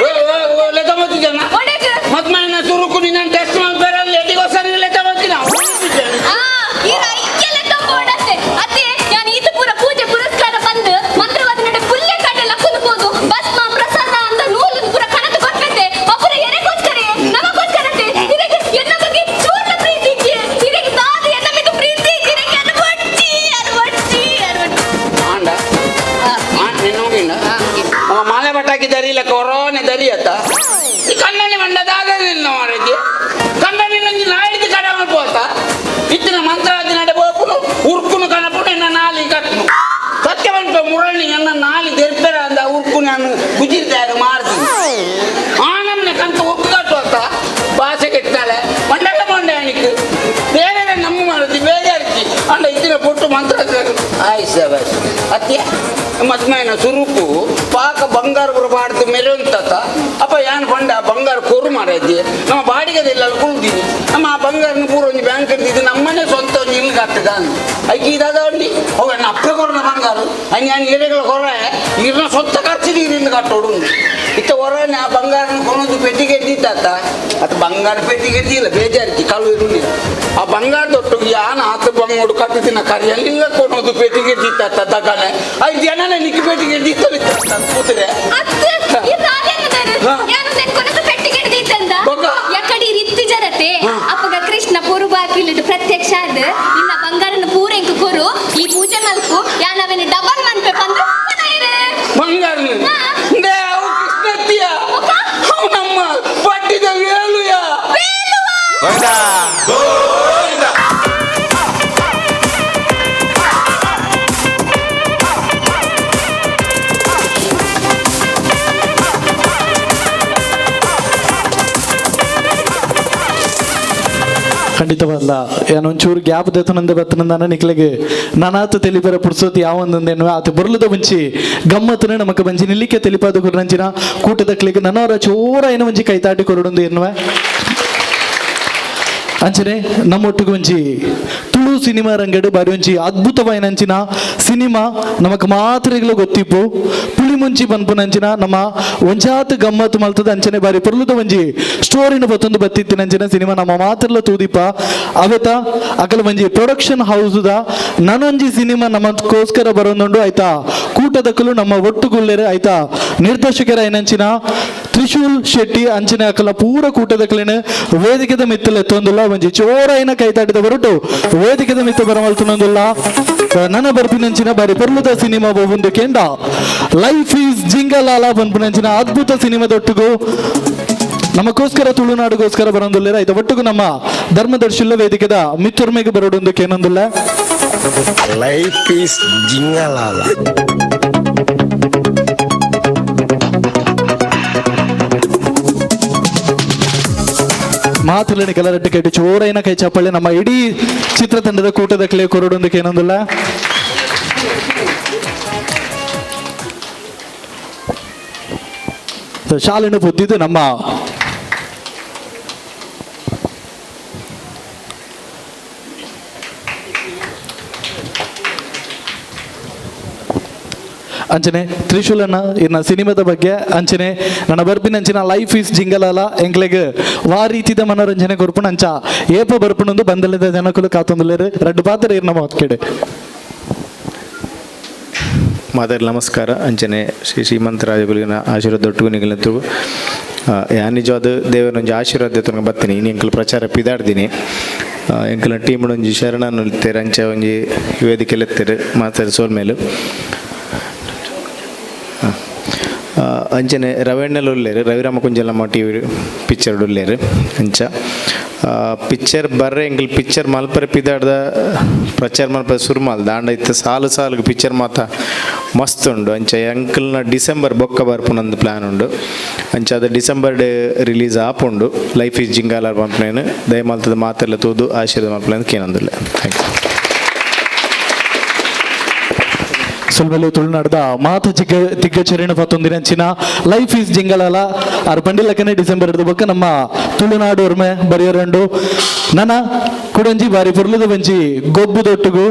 ಲೆತ್ತ ಓದ್ತಿದ್ದಾನ ಮದ್ಮಾಯಿನ ಸುರುಕು ನಿನ್ನ ಟೆಸ್ಟ್ ಮಾಡ್ತಾರೆ ಅಲ್ಲಿ ಎಲ್ಲಿಗೋಸ್ಕರ ಲೆತ್ತ ಓದ್ತೀನಿ ಆ ಈ ಐಕ್ಯ ಲೆಕ್ಕ ಬೋರ್ಡತ್ತೆ ಅತ್ತೆ ಯಾನ ಈತ ಪೂರ ಪೂಜೆ ಪುರಸ್ಕಾರ ಬಂದು ಮಂತ್ರವಾದ ನಡೆ ಪುಲ್ಯ ಕಡೆ ಲಕ್ಕುನ ಹೋದು ಭಸ್ಮ ಪ್ರಸಾದ ಅಂದ ನೂಲು ಪೂರ ಕಣದ ಕೊಟ್ಟಂತೆ ಒಬ್ಬರ ಎರೆಗೋಸ್ಕರ ನಮಗೋಸ್ಕರತೆ ಇದಕ್ಕೆ ಎನ್ನ ಬಗ್ಗೆ ಚೂರ್ಣ ಪ್ರೀತಿ ಇಜ್ಜೆ ಇದಕ್ಕೆ ದಾದ ಎನ್ನ ಮಿಕ್ಕ ಪ್ರೀತಿ ಇದಕ್ಕೆ ಅನುವಟ್ಟಿ ಅನುವಟ್ಟಿ ಅನುವಟ್ಟಿ ಆಂಡ ನಿನ್ನ ಹೋಗಿಂಡ ಅವ ಮಾಲೆ ಬಟ್ಟಾಕಿ ದರಿಲ್ಲ ಕೊರೋನೆ ದರಿಯತ್ತ ಈ ಕಣ್ಣಲ್ಲಿ ಮಂಡದಾದ ನಿನ್ನ ಮಾರೈತಿ ಕಣ್ಣಲ್ಲಿ ನಾಯಿದು ಕಡೆ ಮಲ್ಪೋತ ಇತ್ತಿನ ಮಂತ್ರಾದಿ ನಡೆ ಬೋಪುನು ಉರ್ಕುನು ಕಣಪುನು ಎನ್ನ ನಾಲಿ ಕಟ್ಟನು ಸತ್ಯ ಬಂತ ಮುರಳಿ ಎನ್ನ ನಾಲಿ ದೆರ್ಪೆರ ಅಂದ ಉರ್ಕು ನಾನು ಗುಜಿರ್ದಾಗ ಮಾರ್ತೀನಿ ಆ ನಮ್ನೆ ಕಂತ ಉರ್ಕು ಕಟ್ಟುವತ್ತ ಭಾಷೆ ಕೆಟ್ಟಾಳೆ ಮಂಡಲ ಮಂಡೆ ಅಣಿಕ್ ಬೇರೆ ನಮ್ಮ ಮಾರತಿ ಬೇಜಾರಿತಿ ಅಂಡ ಇತ್ತಿನ ಪೊಟ್ಟು ಮಂತ್ರ ಆಯ್ಸ ಬಸ್ ಅತ್ಯ ಮದ್ಮೈನ ಸುರುಕು ಪಾಕ ಬಂಗಾರ ಪೂರ ಪಾಡ್ದು ಮೆರೊಂತತ ಅಪ್ಪ ಯಾನ್ ಪಂಡ ಬಂಗಾರ ಕೊರು ಮಾರೈತಿ ನಮ್ಮ ಬಾಡಿಗೆದೆಲ್ಲ ಕುಳ್ದಿನಿ ನಮ್ಮ ಆ ಬಂಗಾರನ ಪೂರ ಒಂಜಿ ಬ್ಯಾಂಕ್ ಇದ್ದು ನಮ್ಮನೆ ಸ್ವಂತ ಒಂಜಿ ಇಲ್ಲು ಕಟ್ಟದ ಐಕಿ ಇದಾದ ಒಂಡಿ ಅವ ನನ್ನ ಅಪ್ಪ ಕೊರನ ಬಂಗಾರ ಹಂಗೆ ನಾನು ಎರೆಗಳ ಕೊರ ಇರ್ನ ಸ್ವಂತ ಖರ್ಚಿಗೆ ಇಲ್ಲಿಂದ ಕಟ್ಟೋಡು ಇತ್ತ ಹೊರನೆ ಆ ಬಂಗಾರನ ಕೊನೊಂದು ಪೆಟ್ಟಿಗೆ ಇದ್ದಿತ್ತ ಅದು ಬಂಗಾರ ಪೆಟ್ಟಿಗೆ ಇದ್ದಿಲ್ಲ ಬೇಜಾರಿತಿ ಕಳು ಇರಲಿಲ್ಲ ಆ ಬಂಗಾರ ದೊಟ್ಟು ಯಾನ ಆತ ಬಂಗೋಡು ಕಟ್ಟಿನ ಕರಿಯಲ್ಲಿಲ್ಲ ಕೊನೊಂದು ಪೆಟ್ಟಿಗೆ ಇದ್ದಿತ್ತ ದಗನೆ ಐದು ಜನನೇ ನಿಕ್ಕಿ ಪೆಟ್ಟಿಗೆ ಇದ್ದಿತ್ತ ಕೂತ್ರೆ ಅತ್ತೆ ಈ ರಾಧೆನ್ನದಾರು ಯಾನು ನೆನ್ಕೊನದು ಪೆಟ್ಟಿಗೆ ಹಿಡ್ದಿತ್ತಂದ ಯಕಡಿ ರಿತ್ತಿ ಜರತೆ ಅಪ್ಪಗ ಕೃಷ್ಣ ಪೂರ್ವ ಪ್ರತ್ಯಕ್ಷ ಆದ ನಿನ್ನ ಬಂಗಾರನ ಪೂರ ಇಂಕ ಕೊರು ಈ ಪೂಜೆ ಮಲ್ಪು ಯಾನವೇನು ಡಬಲ್ ಮನ್ಪೆ ಪಂದು ಬಂಗಾರ ಅವು ಕೃಷ್ಣತ್ತಿಯ ಅವು ನಮ್ಮ ಪಟ್ಟಿದ ವೇಲುಯ ಖಂಡಿತವಲ್ಲ ಏನೊಂಚೂರು ಗ್ಯಾಪ್ ದೆತ್ತನಂದ ಬತ್ತನಂದಾನ ನಿಕ್ಲೆಗೆ ನಾನಾತು ತೆಲಿಪೆರ ಪುರ್ಸೋತಿ ಯಾವೊಂದೊಂದೇನು ಆತ ಬುರ್ಲದ ಮುಂಚಿ ಗಮ್ಮತ್ತನ ನಮಕ ಬಂಜಿ ನಿಲ್ಲಿಕೆ ತೆಲಿಪಾದ ಗುರುನಂಚಿನ ಕೂಟದ ಕ್ಲಿಗ್ ನನ್ನವರ ಚೋರ ಏನ ಒಂಜಿ ಕೈತಾಟಿ ಕೊರಡೊಂದು ಎನ್ನುವ ಅಂಚನೆ ನಮ್ಮೊಟ್ಟಿಗೆ ಒಂಜಿ ತುಳು ಸಿನಿಮಾ ರಂಗಡು ಬಾರಿ ಒಂಜಿ ಅದ್ಭುತವಾಯಿನಂಚಿನ ಸಿನಿಮಾ ನಮಕ್ ಮಾತ್ರೆಗಳು ಗೊತ್ತಿಪ್ಪು ಪುಳಿ ಮುಂಚಿ ಪನ್ಪುನಂಚಿನ ನಮ್ಮ ಒಂಜಾತ್ ಗಮ್ಮತ್ತು ಮಲ್ತದ ಅಂಚನೆ ಬಾರಿ ಪೊರ್ಲುದ ಒಂಜಿ ಸ್ಟೋರಿನ ಬತ್ತೊಂದು ಬತ್ತಿತ್ತಿನಂಚಿನ ಸಿನಿಮಾ ನಮ್ಮ ಮಾತ್ರಲ ತೂದಿಪ ಅವೆತ ಅಕಲ ಒಂಜಿ ಪ್ರೊಡಕ್ಷನ್ ಹೌಸ್ದ ನನೊಂಜಿ ಸಿನಿಮಾ ನಮ್ಮಕ್ಕೋಸ್ಕರ ಬರೋದುಂಡು ಆಯ್ತಾ ಕೂಟದಕ್ಕಲು ನಮ್ಮ ಒಟ್ಟುಗುಲ್ಲೆರೆ ಆಯ್ತಾ ನಿರ್ದೇಶಕರ ಏನಂಚಿನ ತ್ರಿಶೂಲ್ ಶೆಟ್ಟಿ ಅಂಚನೆ ಅಕಲ ಪೂರ ಕೂಟದಕ್ಕಲೇನು ವೇದಿಕೆದ ಮಿತ್ತಲ ಎತ್ತೊಂದುಲ್ಲ ಒಂಜಿ ಚೋರೈನ ಕೈತಾಟಿದ ಹೊರಟು ವೇದಿಕೆದ ಮಿತ್ತ ಬರಮಲ್ತುನೊಂದುಲ್ಲ ನನ್ನ ಬರ್ಪಿನಂಚಿನ ಬಾರಿ ಪೊರ್ಲುದ ಸಿನಿಮಾ ಒಂದು ಕೆಂಡ ಲೈಫ್ is ಜಿಂಗಲಾಲ ಬನ್ಪುನಂಚಿನ ಅದ್ಭುತ ಸಿನಿಮಾದೊಟ್ಟಿಗೂ ನಮಗೋಸ್ಕರ ತುಳುನಾಡುಗೋಸ್ಕರ ಬರೋಂದುಲ್ಲ ಆಯ್ತಾ ಒಟ್ಟಿಗೂ ನಮ್ಮ ಧರ್ಮದರ್ಶಿಲ್ಲ ವೇದಿಕೆದ ಮಿತ್ತೊರ್ಮೆಗೆ ಬರೋಡೊಂದು ಕೇನೊಂದುಲ್ಲ ಲೈಫ್ is ಜಿಂಗಲಾಲ. ಮಾತುలని ಕಲರಡ್ಡಿ ಕೆಟ್ಟು ಚೋರೈನ ಕೈ ಚಪ್ಪಾಳೆ ನಮ್ಮ ಇಡೀ ಚಿತ್ರತಂಡದ ಕೂಟದ ಕ್ಲೇ ಕೊರಡೊಂದಕ್ಕೆ ಏನೊಂದಿಲ್ಲ. ಶಾಲೆಯನ್ನು ಪೊದ್ದಿದ್ದು ನಮ್ಮ ಅಂಚನೆ ತ್ರಿಶೂಲನ ಇನ್ನ ಸಿನಿಮಾದ ಬಗ್ಗೆ ಅಂಚನೆ ನನ್ನ ಬರ್ಪಿನ ಅಂಚಿನ ಲೈಫ್ is ಜಿಂಗಲಾಲ ಎಂಕ್ಲೆಗ್ ವಾ ರೀತಿದ ಮನೋರಂಜನೆ ಕೊರ್ಪುಣ ಅಂಚ ಏಪ ಬರ್ಪುಣಂದು ಬಂದಲಿದ ಜನಕುಲು ಕಾತೊಂದುಲ್ಲೇರು ರಡ್ಡು ಪಾತ್ರ ಇರ್ನ ಮಾತ್ಕೆಡೆ. ಮಾತಾಡಿ ನಮಸ್ಕಾರ. ಅಂಚನೆ ಶ್ರೀ ಶ್ರೀಮಂತ ರಾಜಗುಲಿನ ಆಶೀರ್ವಾದ ದೊಟ್ಟು ನಿಗಲಂತು ಯಾನ್ ನಿಜವಾದ ದೇವರೊಂಜಿ ಆಶೀರ್ವಾದ ತನಕ ಬರ್ತೀನಿ. ಇನ್ನು ಎಂಕಲ್ ಪ್ರಚಾರ ಪಿದಾಡ್ತೀನಿ. ಎಂಕಲ್ನ ಟೀಮ್ ಒಂಜಿ ಶರಣನ್ನು ಇತ್ತೇರು ಅಂಚ ಒಂಜಿ ವೇದಿಕೆ ಎತ್ತೇರು ಮಾತಾಡಿ ಸೋಲ್ ಮೇಲೆ ಅಂಚನೆ ರವೆಣ್ಣಲ್ ಉಲ್ಲೇರು ರವಿರಾಮ ಕುಂಜಲಮ್ಮ ಟಿ ವಿ ಪಿಕ್ಚರ್ ಉಲ್ಲೇರು ಅಂಚ ಪಿಕ್ಚರ್ ಬರ್ರೆ ಎಂಕಲ್ ಪಿಕ್ಚರ್ ಮಲ್ಪರೆ ಪಿದಾಡ್ದ ಪ್ರಚಾರ ಮಲ್ಪರೆ ಸುರು ಮಲ್ದ ಆಂಡ ಇತ್ತೆ ಸಾಲು ಸಾಲುಗು ಪಿಕ್ಚರ್ ಮಾತ ಮಸ್ತ್ ಉಂಡು. ಅಂಚ ಎಂಕಲ್ನ ಡಿಸೆಂಬರ್ ಬೊಕ್ಕ ಬರ್ಪುನಂದು ಪ್ಲ್ಯಾನ್ ಉಂಡು. ಅಂಚ ಅದು ಡಿಸೆಂಬರ್ ಡೇ ರಿಲೀಸ್ ಆಪುಂಡು. ಲೈಫ್ is ಜಿಂಗಾಲಾರ್ ಪಂಪ್ನೇನು ದಯಮಾಲ್ತದ ಮಾತೆಲ್ಲ ತೂದು ಆಶೀರ್ವಾದ ಮಲ್ಪಲೇನು ಕೇನಂದುಲ್ಲೆ. Thank you. ಸುಲ್ಬಲು ತುಳುನಾಡ್ದ ಮಾತ ಚಿಕ್ಕ ತಿಗ್ಗಚರಿಣ ಪತ್ತೊಂದಿನಂಚಿನ ಲೈಫ್ is ಜಿಂಗಲಾಲ ಆರು ಪಂಡಿಲಕ್ಕನೆ ಡಿಸೆಂಬರ್ ಹಿಡಿದ ಬೊಕ್ಕ ನಮ್ಮ ತುಳುನಾಡು ಒರ್ಮೆ ಬರೆಯರಂಡು ನನ ಕುಡಂಜಿ ಬಾರಿ ಪುರ್ಲದ ಬಂಜಿ ಗೊಬ್ಬು ದೊಟ್ಟುಗು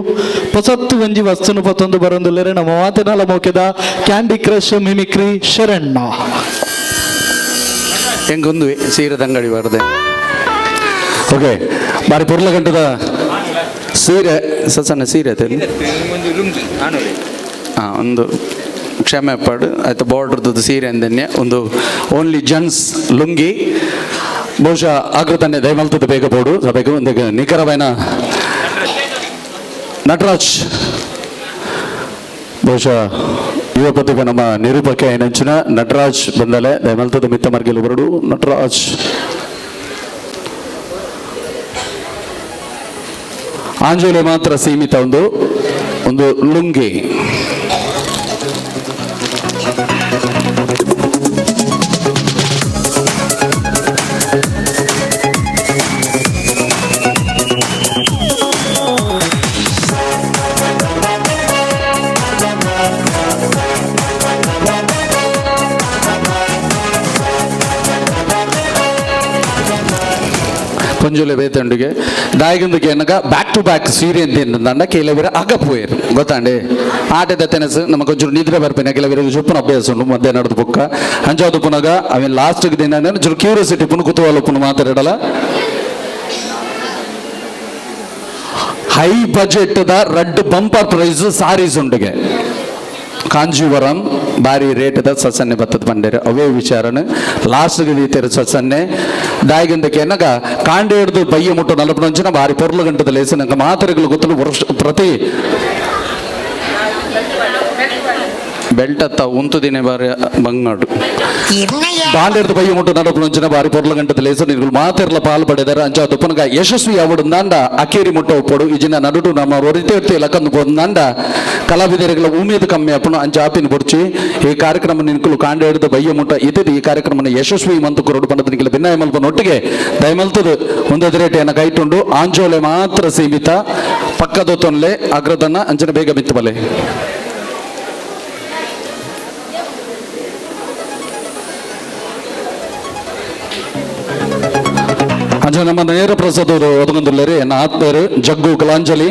ಪೊಸತ್ತು ಒಂಜಿ ವಸ್ತುನು ಪತ್ತೊಂದು ಬರೊಂದುಲ್ಲೆರೆ ನಮ್ಮ ಮಾತಿನಲ ಮೋಕೆದ ಕ್ಯಾಂಡಿ ಕ್ರಶ್ ಮಿಮಿಕ್ರಿ ಶರಣ್ಣ. ಹೆಂಗೊಂದು ಸೀರೆದ ಅಂಗಡಿ ಬರದೆ ಓಕೆ ಬಾರಿ ಪುರ್ಲ ಗಂಟದ ಸೀರೆ ಸಣ್ಣ ಸೀರೆ ಹಾಂ ಒಂದು ಕ್ಷಮೆ ಪಾಡು ಆಯ್ತು ಬಾರ್ಡ್ರದ್ದು ಸೀರೆ ಅಂದನ್ಯ ಒಂದು ಓನ್ಲಿ ಜೆಂಟ್ಸ್ ಲುಂಗಿ ಬಹುಶಃ ಆಗ್ರತನ್ನೇ ದಯಮಲ್ತದ ಬೇಗ ಬೋಡು ಸಭೆಗೆ ಒಂದು ನಿಖರವಾದ ನಟರಾಜ್ ಬಹುಶಃ ಯುವ ಪ್ರತಿಭೆ ನಮ್ಮ ನಿರೂಪಕ ಏನಂಚಿನ ನಟರಾಜ್ ಬಂದಲೆ ದಯಮಲ್ತದ ಮಿತ್ತ ಮರ್ಗಿಲು ಬರಡು ನಟರಾಜ್ ಆಂಜೋಲೆ ಮಾತ್ರ ಸೀಮಿತ ಒಂದು ಒಂದು ಲುಂಗಿ. ಪಂಜುಲೆ ಬೇತಂಡಿಗೆ ದಾಯಗಂದಕ್ಕೆ ಏನಕ ಬ್ಯಾಕ್ ಟು ಬ್ಯಾಕ್ ಸೀರೆ ಅಂತ ಕೆಲವರು ಅಗಪೋಯರು ಗೊತ್ತಾಂಡೆ ಆಟದ ತೆನಸು ನಮಗೆ ಒಂಚೂರು ನಿದ್ರೆ ಬರ್ಪೇನೆ ಕೆಲವರಿಗೆ ಚೊಪ್ಪುನ ಅಭ್ಯಾಸ ಉಂಟು ಮಧ್ಯಾಹ್ನದ ಬುಕ್ಕ ಅಂಚಾದ ಪುನಗ ಅವೇನು ಲಾಸ್ಟ್ ದಿನ ಚೂರು ಕ್ಯೂರಿಯಾಸಿಟಿ ಪುನ ಕುತೂಹಲ ಪುನ ಮಾತಾಡಲ್ಲ. High budget the red bumper price saris ಉಂಡುಗೆ ಕಾಂಜೀವರಂ ಬಾರಿ ರೇಟ್ದ ಸಸನ್ನೆ ಬತ್ತದ ಬಂಡೇರು ಅವೇ ವಿಚಾರನ ಲಾಸ್ಟ್ಗೆ ದೀತೇರು ಸಸನ್ನೆ ದಾಯಿಗಂದಕ್ಕೆ ಏನಗ ಕಾಂಡೆ ಹಿಡಿದು ಬಯ್ಯ ಮುಟ್ಟು ನಲಪನಂಚಿನ ಬಾರಿ ಪೊರ್ಲು ಗಂಟದ ಲೇಸು ನಂಗೆ ಮಾತ್ರೆಗಳು ಗೊತ್ತಲು ವರ್ಷ ಪ್ರತಿ ಬೆಲ್ಟ್ ಅತ್ತ ಉಂತು ದಿನೇ ಬಾರಿ ಬಂಗಾಡು ಬಾಂಡೆರ್ದು ಬಯ್ಯ ಮುಟ್ಟು ನಲಪನಂಚಿನ ಬಾರಿ ಪೊರ್ಲು ಗಂಟದ ಲೇಸು ನೀವು ಮಾತೆರ್ಲ ಪಾಲ್ ಪಡೆದಾರ ಅಂಚ ತುಪ್ಪನಗ ಯಶಸ್ವಿ ಯಾವಡು ಅಕೇರಿ ಮುಟ್ಟ ಒಪ್ಪಡು ಇಜಿನ ನಡುಟು ನಮ್ಮ ಒರಿತೇರ್ತಿ ಲಕ್ಕಂದು ಪೊಂದಾಂಡ ಕಲಾವಿದರುಗಳ ಉಮೇದು ಕಮ್ಮಿ ಅಪ್ಪನು ಅಂಚ ಆಪಿನ ಬುಡ್ಚಿ ಈ ಕಾರ್ಯಕ್ರಮ ನಿನ್ಕುಲು ಕಾಂಡೆ ಹಿಡಿದು ಬಯ್ಯ ಮುಟ್ಟ ಇತದ ಈ ಕಾರ್ಯಕ್ರಮ ಯಶಸ್ವಿ ಮಂತು ಕೊರಡು ಪಂಡದ ನಿಖಿಲ ಭಿನ್ನಾಯ ಮಲ್ಪನ ಒಟ್ಟಿಗೆ ದಯಮಲ್ತದು ಒಂದೊಂದು ರೇಟ್ ಏನ ಕೈಟುಂಡು ಆಂಜೋಲೆ ಮಾತ್ರ ಸೀಮಿತ ಪಕ್ಕದ ತೊನ್ಲೆ ಅಗ್ರದನ್ನ ಅಂಚನೆ ಬೇಗ ಮಿತ್ತು ಬಲೆ. ಅಂಚ ನಮ್ಮ ನೇರ ಪ್ರಸಾದ್ ಅವರು ಒದಗೊಂದುಲ್ಲೇರಿ ಎನ್ನ ಆತ್ಮೇರು ಜಗ್ಗು ಕಲಾಂಜಲಿ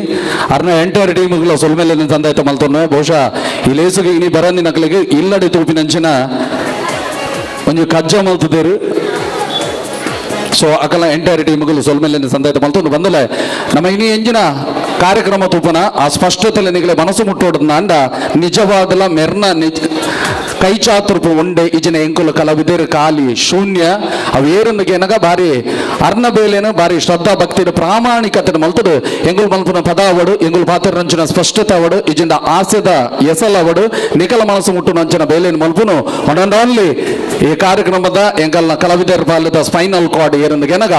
ಅರ್ನ ಎಂಟೈರ್ ಟೀಮ್ಗಳ ಸೊಲ್ಮೇಲೆ ತಂದಾಯ್ತ ಮಲ್ತೊನ್ನೆ ಬಹುಶಃ ಈ ಲೇಸುಗೆ ಇನಿ ಬರಂದಿ ನಕಲಿಗೆ ಇಲ್ಲಡಿ ತೂಪಿನಂಚಿನ ಒಂಜಿ ಕಜ್ಜ ಮಲ್ತದೇರು. ಸೊ ಅಕಲ ಎಂಟೈರ್ ಟೀಮ್ಗಳು ಸೊಲ್ಮೇಲೆ ಸಂದಾಯ್ತ ಮಲ್ತೊಂದು ಬಂದಲೆ ನಮ್ಮ ಇನಿ ಎಂಜಿನ ಕಾರ್ಯಕ್ರಮ ತೂಪನ ಆ ಸ್ಪಷ್ಟತೆಲೆ ನಿಗಲೆ ಮನಸ್ಸು ಮುಟ್ಟೋಡದ ಅಂಡ ನಿಜವಾದಲ ಮೆರ್ನ ನಿಜ ಕೈಚಾತುರ್ಪು ಉಂಡೆ ಇಜಿನ ಎಂಕುಲು ಕಲಾವಿದರು ಖಾಲಿ ಶೂನ್ಯ ಅವೇರೊಂದಿಗೆ ಏನಗ ಬಾರಿ ಅರ್ನ ಬೇಲೇನು ಬಾರಿ ಶ್ರದ್ಧಾ ಭಕ್ತಿಯ ಪ್ರಾಮಾಣಿಕತೆ ಮಲ್ತದು ಎಂಗುಲ್ ಮಲ್ಪುನ ಪದ ಅವಡು ಎಂಗುಲ್ ಪಾತ್ರ ಸ್ಪಷ್ಟತೆ ಅವಡು ಇಜಿಂದ ಆಸೆದ ಎಸಲ್ ಅವಡು ನಿಕಲ ಮನಸ್ಸು ಮುಟ್ಟು ನಂಚಿನ ಬೇಲೇನು ಮಲ್ಪುನು ಒನ್ ಅಂಡ್ ಓನ್ಲಿ ಈ ಕಾರ್ಯಕ್ರಮದ ಎಂಕಲ್ನ ಕಲಾವಿದರ ಪಾಲದ ಸ್ಪೈನಲ್ ಕಾರ್ಡ್ ಏರೊಂದಿಗೆ ಏನಗ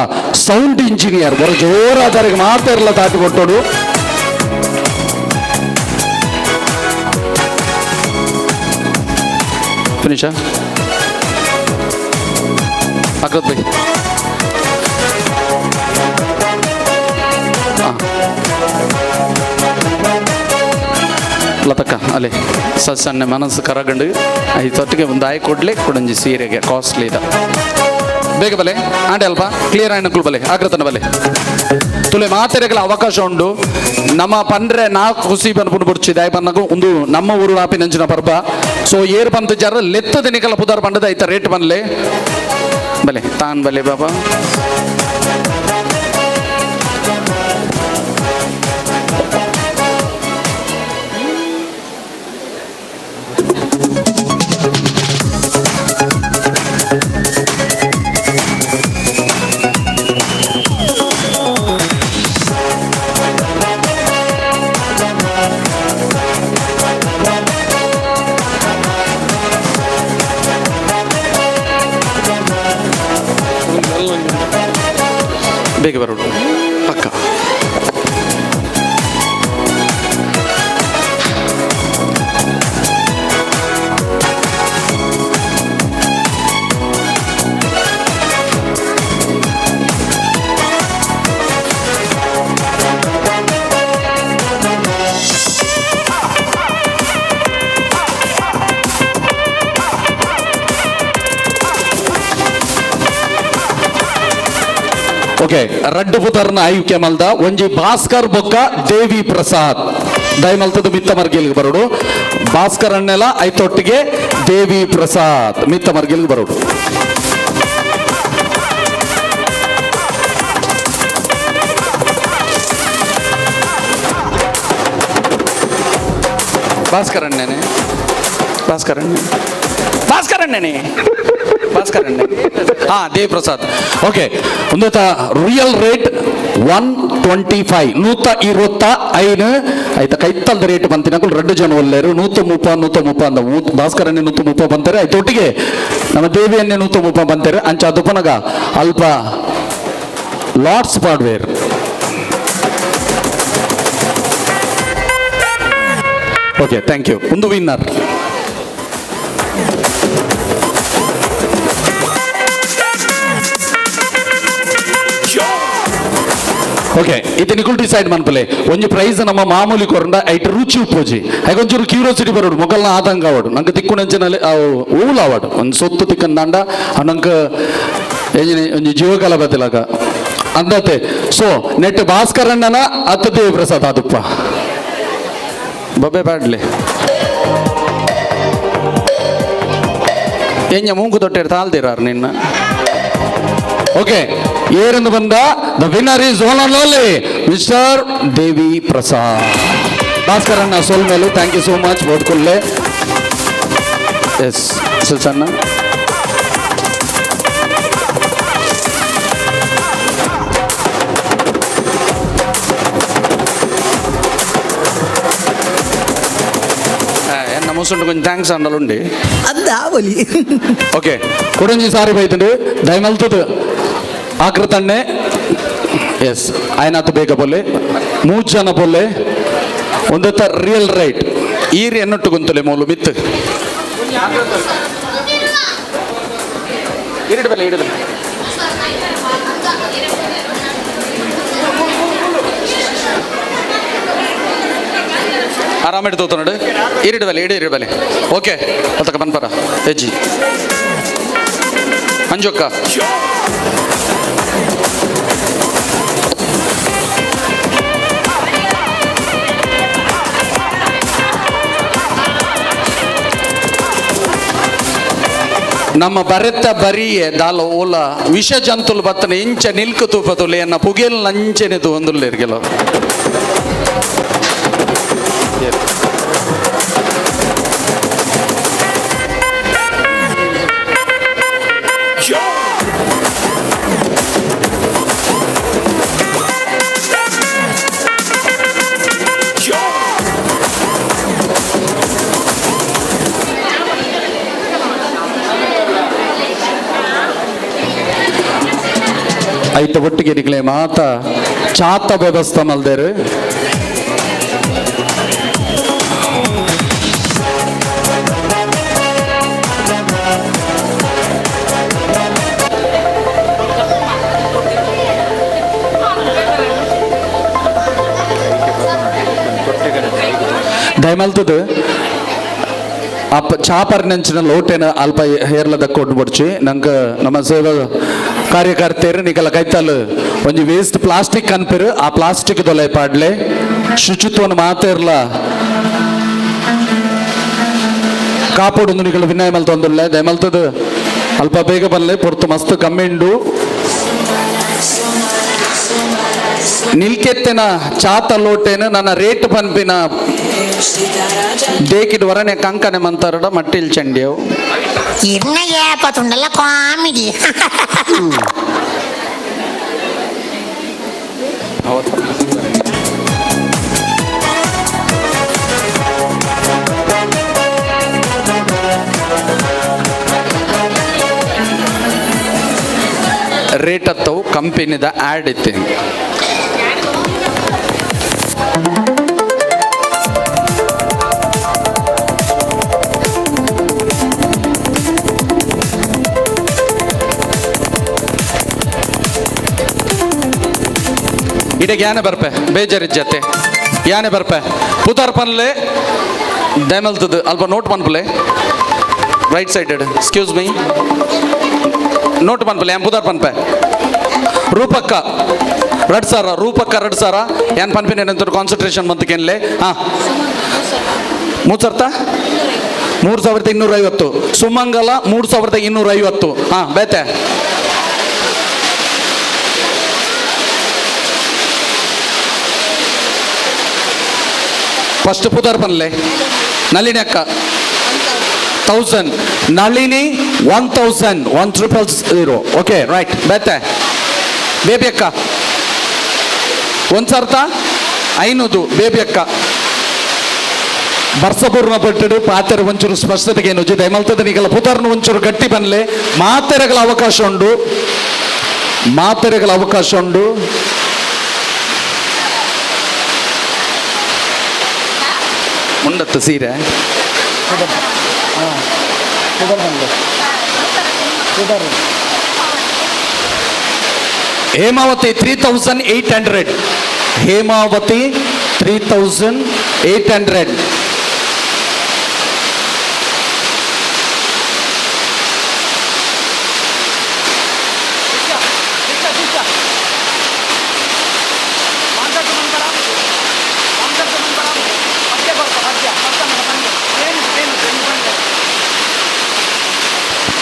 ಸೌಂಡ್ ಇಂಜಿನಿಯರ್ ಬರೋ ಜೋರಾದಾರಿಗೆ ಮಾತಾ ಇರಲ್ಲ ತಾಟಿ ಕೊಟ್ಟೋಡು. ಫಿನಿಶಾ ಅಗ್ರತ್ ಬೈ ಲತಕ್ಕ ಅಲ್ಲಿ ಸಣ್ಣ ಮನಸ್ಸು ಕರಗಂಡು ಐತೊಟ್ಟಿಗೆ ಒಂದು ಆಯ್ ಕೊಡ್ಲಿ ಕೊಡಂಜಿ ಸೀರೆಗೆ ಕಾಸ್ಟ್ಲಿ ಇದ ಬೇಗ ಬಲೆ ಆಂಡೆ ಅಲ್ಪ ಕ್ಲಿಯರ್ ಆಯ್ನಕುಲು ಬಲೆ ಆಗ್ರತನ ಬಲೆ ತುಲೆ ಮಾತೆರೆಗಳ ಅವಕಾಶ ಉಂಡು ನಮ್ಮ ಪಂಡ್ರೆ ನಾ ಖುಷಿ ಪನ್ಪುಂಡು ಬುಡ್ಚಿ ದಾಯ ಪನ್ನಗ ಒಂದು ನಮ್ಮ ಊರು ಆಪಿನಂಚಿನ ಪರ್ಬ ಸೊ ಏರ್ ಪಂತ ಜರ ಲೆತ್ತದ ನಿಕಲ ಪುದಾರ್ ಪಂಡದ ಐತ ರೇಟ್ ಬನ್ಲೆ ಬಲೆ ತಾನ್ ಬಲೆ ಬಾಬಾ ಬೇಗ ಬರೋಣ ಪಕ್ಕ ಓಕೆ ರಡ್ಡು ಪುತರ್ನ ಆಯುಕ್ಯ ಮಲ್ದ ಒಂಜಿ ಭಾಸ್ಕರ್ ಬೊಕ್ಕ ದೇವಿ ಪ್ರಸಾದ್ ದಯಮಲ್ತದ ಮಿತ್ತ ಮರ್ಗಿಲ್ಗೆ ಬರೋಡು ಭಾಸ್ಕರ್ ಅಣ್ಣೆಲ ಐತೊಟ್ಟಿಗೆ ದೇವಿ ಪ್ರಸಾದ್ ಮಿತ್ತ ಮರ್ಗಿಲ್ಗೆ ಬರೋಡು ಭಾಸ್ಕರ್ ಅಣ್ಣನೇ ಭಾಸ್ಕರ್ ಅಣ್ಣ ಭಾಸ್ಕರ್ ಅಣ್ಣನೇ ಭಾಸ್ಕರ್ ಅಣ್ಣ ಹಾ ದೇವಿ ಪ್ರಸಾದ್ ಓಕೆ ಒಂದು ರಿಯಲ್ ರೇಟ್ 125 125 ಆಯ್ತಾ ಕೈತಲ್ದ ರೇಟ್ ಬಂತಿನಕುಲು ರಡ್ಡು ಜನ ಒಲ್ಲೇರು 130 130 ಅಂದ ಭಾಸ್ಕರನ್ನೇ 130 ಬಂತಾರೆ ಆಯ್ತು ಒಟ್ಟಿಗೆ ನಮ್ಮ ದೇವಿಯನ್ನೇ 130 ಬಂತಾರೆ ಅಂಚ ಅದು ಪನಗ ಅಲ್ಪ ಲಾಟ್ಸ್ ಪಾಡ್ವೇರ್ ಓಕೆ thank you ಒಂದು ವಿನ್ನರ್ ಓಕೆ ಇದು ನಿಕುಲ್ ಡಿಸೈಡ್ ಮನ್ಪಲೆ ಒಂಜಿ ಪ್ರೈಸ್ ನಮ್ಮ ಮಾಮೂಲಿ ಕೊರಂಡ ಐಟ್ ರುಚಿ ಉಪ್ಪೋಜಿ ಒಂಚೂರು ಕ್ಯೂರಿಯಾಸಿಟಿ ಬರೋಡು ಮೊಗಲ್ನ ಆತಂಕ ಆವಡು ನಂಗೆ ತಿಕ್ಕುನಂಚಿನಲ್ಲಿ ಊಲ ಆವಡು ಒಂದು ಸೊತ್ತು ತಿಕ್ಕಂದಾಂಡ ನಂಗೆ ಒಂಜಿ ಜೀವಕಾಲ ಬತ್ತಿಲಾಗ ಅಂದತೆ ಸೊ ನೆಟ್ ಭಾಸ್ಕರಣ್ಣನ ಅತ್ತ ದೇವಿ ಪ್ರಸಾದ್ ಆದುಪ್ಪ ಬೊಬ್ಬೆ ಬ್ಯಾಡ್ಲಿ ಎಂಜ ಮೂಂಕು ತೊಟ್ಟೆರ್ ತಾಲ್ದಿರಾರ್ ನಿನ್ನ ಓಕೆ ಏರೆಂದು ಬಂದ the winner is one and only mister Devi Prasad Bhaskar ಅಣ್ಣ ಸೋಲ್ ಮೇಲು thank you so much ಬೋದ್ಕೊಲ್ಲೆ S ಸಣ್ಣ ಎನ್ನ ಮುಸುಂಡು ಕೊಂಚ thanks ಅಂಡಲುಂಡಿ ಅಂದ ಆವಲಿ ಓಕೆ ಕೊಡಂಜಿ ಸಾರಿ ಬೈತಂಡು ದಯಮಲ್ತದ ಆಕೃತಣ್ಣೆ ಎಸ್ ಆಯ್ನಾತು ಬೇಗ ಪೊಲ್ಲೆ ಮೂರು ಜನ ಪೊಲ್ಲೆ ಒಂದತ್ತ ರಿಯಲ್ ರೈಟ್ ಈರ್ ಎನ್ನೊಟ್ಟು ಗುಂತಲೆ ಮೂಲು ಮಿತ್ತು ಇರಿಡು ಬಲೆ ಇಡು ಬಲೆ ಆರಾಮಿಟ್ಟು ತೋತನಡು ಇರಿಡು ಬಲೆ ಇಡು ಇರು ಬಲೆ ಓಕೆ ಅತ್ತಕ ಬನ್ಪರ ಹೆಜ್ಜಿ ಮಂಜುಕ್ಕ ನಮ್ಮ ಬರೆತ ಬರಿಯೆ ದಾಲ ಓಲ ವಿಷ ಜಂತುಲು ಬತ್ತನ ಇಂಚ ನಿಲ್ಕು ತೂಪತುಲೆ ಎನ್ನ ಪುಗೆಲ್ ನಂಚೆನೆದು ಒಂದುಲ್ಲೇರ್ ಕೆಲವು ಐತ ಒಟ್ಟಿಗೆ ನಿಕ್ಲೆ ಮಾತ ಚಾತ ವ್ಯವಸ್ಥೆ ಮಲ್ದೇರು. ದಯಮಲ್ತದ ಅಪ್ಪ ಚಾಪರ್ ನೆಂಚಿನ ಲೋಟೆನ ಅಲ್ಪ ಹೇರ್ಲದ ಕೊಟ್ಟು ಬಡ್ಚಿ. ನಂಗೆ ನಮ್ಮ ಸೇವಾ ಕಾರ್ಯಕರ್ತೆರು ನಿಕಲ ಕೈತಲ್ ಒಂಜಿ ವೇಸ್ಟ್ ಪ್ಲಾಸ್ಟಿಕ್ ಕನ್ಪಿರು ಆ ಪ್ಲಾಸ್ಟಿಕ್ ದೊಲೆ ಪಾಡ್ಲೆ ಶುಚಿತ್ವನ ಮಾತೆರ್ಲ ಕಾಪೋಡು ನಿಕಲ ವಿನಯ ಮಲ್ತೊಂದುಲ್ಲೆ ದಯಮಲ್ತದ ಅಲ್ಪ ಬೇಗ ಬಲ್ಲೆ ಪೊರ್ತು ಮಸ್ತ್ ಕಮ್ಮಿಂಡು ನಿಲ್ಕೆತ್ತಿನ ಚಾತ ಲೋಟೇನು ನನ್ನ ರೇಟ್ ಪನ್ಪಿನ ದೇಕಿಡ್ ವರನೆ ಕಂಕನೆ ಮಂತಾರಡ ಮಟ್ಟಿಲ್ ಚಂಡಿಯವು ಇರ್ನ ಏಪತುಂಡಲ್ಲ ಕಾಮಿಡಿ. ರೇಟ್ ಹತ್ತವು ಕಂಪನಿದ ಆ್ಯಡ್ ಇತ್ತೆ. ಇಡಗೆ ಯಾನೆ ಬರ್ಪೆ ಬೇಜಾರಿಜ್ಜತೆ ಯಾನೆ ಬರ್ಪೆ ಪುತಾರ್ ಪನ್ಲೆ ದಯಮಲ್ತದ ಅಲ್ಪ ನೋಟ್ ಪನ್ಪುಲೆ right sided excuse me note ಪನ್ಪುಲೆ ಯಾನ್ ಪುತಾರ್ ಪನ್ಪೆ ರೂಪಕ್ಕ ರಡ್ ಸಾರ ರೂಪಕ್ಕ ರಡ್ ಸಾರ ಯಾನ್ ಪನ್ಪಿನ ಏನಂತ ಕಾನ್ಸಂಟ್ರೇಷನ್ ಮಂತಕೇನ್ಲೆ ಹಾಂ ಮೂರು 3250 ಸುಮಂಗಲ 3250 ಹಾಂ ಬೇತೆ ಫಸ್ಟ್ ಪುದರ್ ಪನ್ಲೆ ನಳಿನಿ ಅಕ್ಕ 1000 ನಳಿನಿ 1000 1000 ಓಕೆ ರೈಟ್ ಬೇತೆ ಬೇಬಿ ಅಕ್ಕ 1500 ಬೇಬಿ ಅಕ್ಕ ಬರ್ಸಪೂರ್ಣ ಪಟ್ಟಡು ಪಾತೆರ ಒಂಚೂರು ಸ್ಪಷ್ಟತೆಗೆ ಏನು ದಯಮಲ್ತದ ನಿಗಲ ಪುದರ್ನ ಒಂಚೂರು ಗಟ್ಟಿ ಬನ್ಲೆ ಮಾತೆರೆಗಳ ಅವಕಾಶ ಉಂಡು ಮಾತೆರೆಗಳ ಅವಕಾಶ ಉಂಡು ಮುಂಡತ್ತು ಸೀರೆ Hemavathi 3800 Hemavathi 3800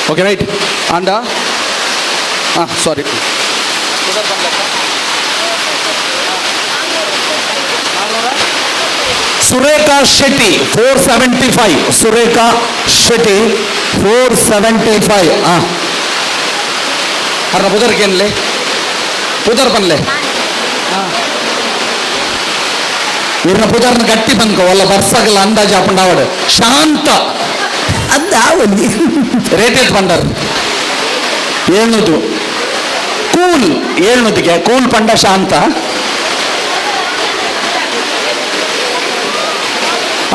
okay right and sorry Surekha Shetty 475 Surekha Shetty 475 ಅರ್ನ ಪುದರ್ ಕೇನ್ಲೆ ಪುದರ್ ಪನ್ಲೆ ಇರ್ನ ಪುದರ್ನ ಗಟ್ಟಿ ಬಂದ್ಕೋ ಅಲ್ಲ ಬರ್ಸಗಲ್ಲ ಅಂದಾಜು ಹಾಕೊಂಡಾವಡು ಶಾಂತ ಅದಾವಲ್ಲಿ ರೇಟ್ ಎತ್ ಪಂಡರ್ 700 ಕೂಲ್ 700ಗೆ ಕೂಲ್ ಪಂಡ ಶಾಂತ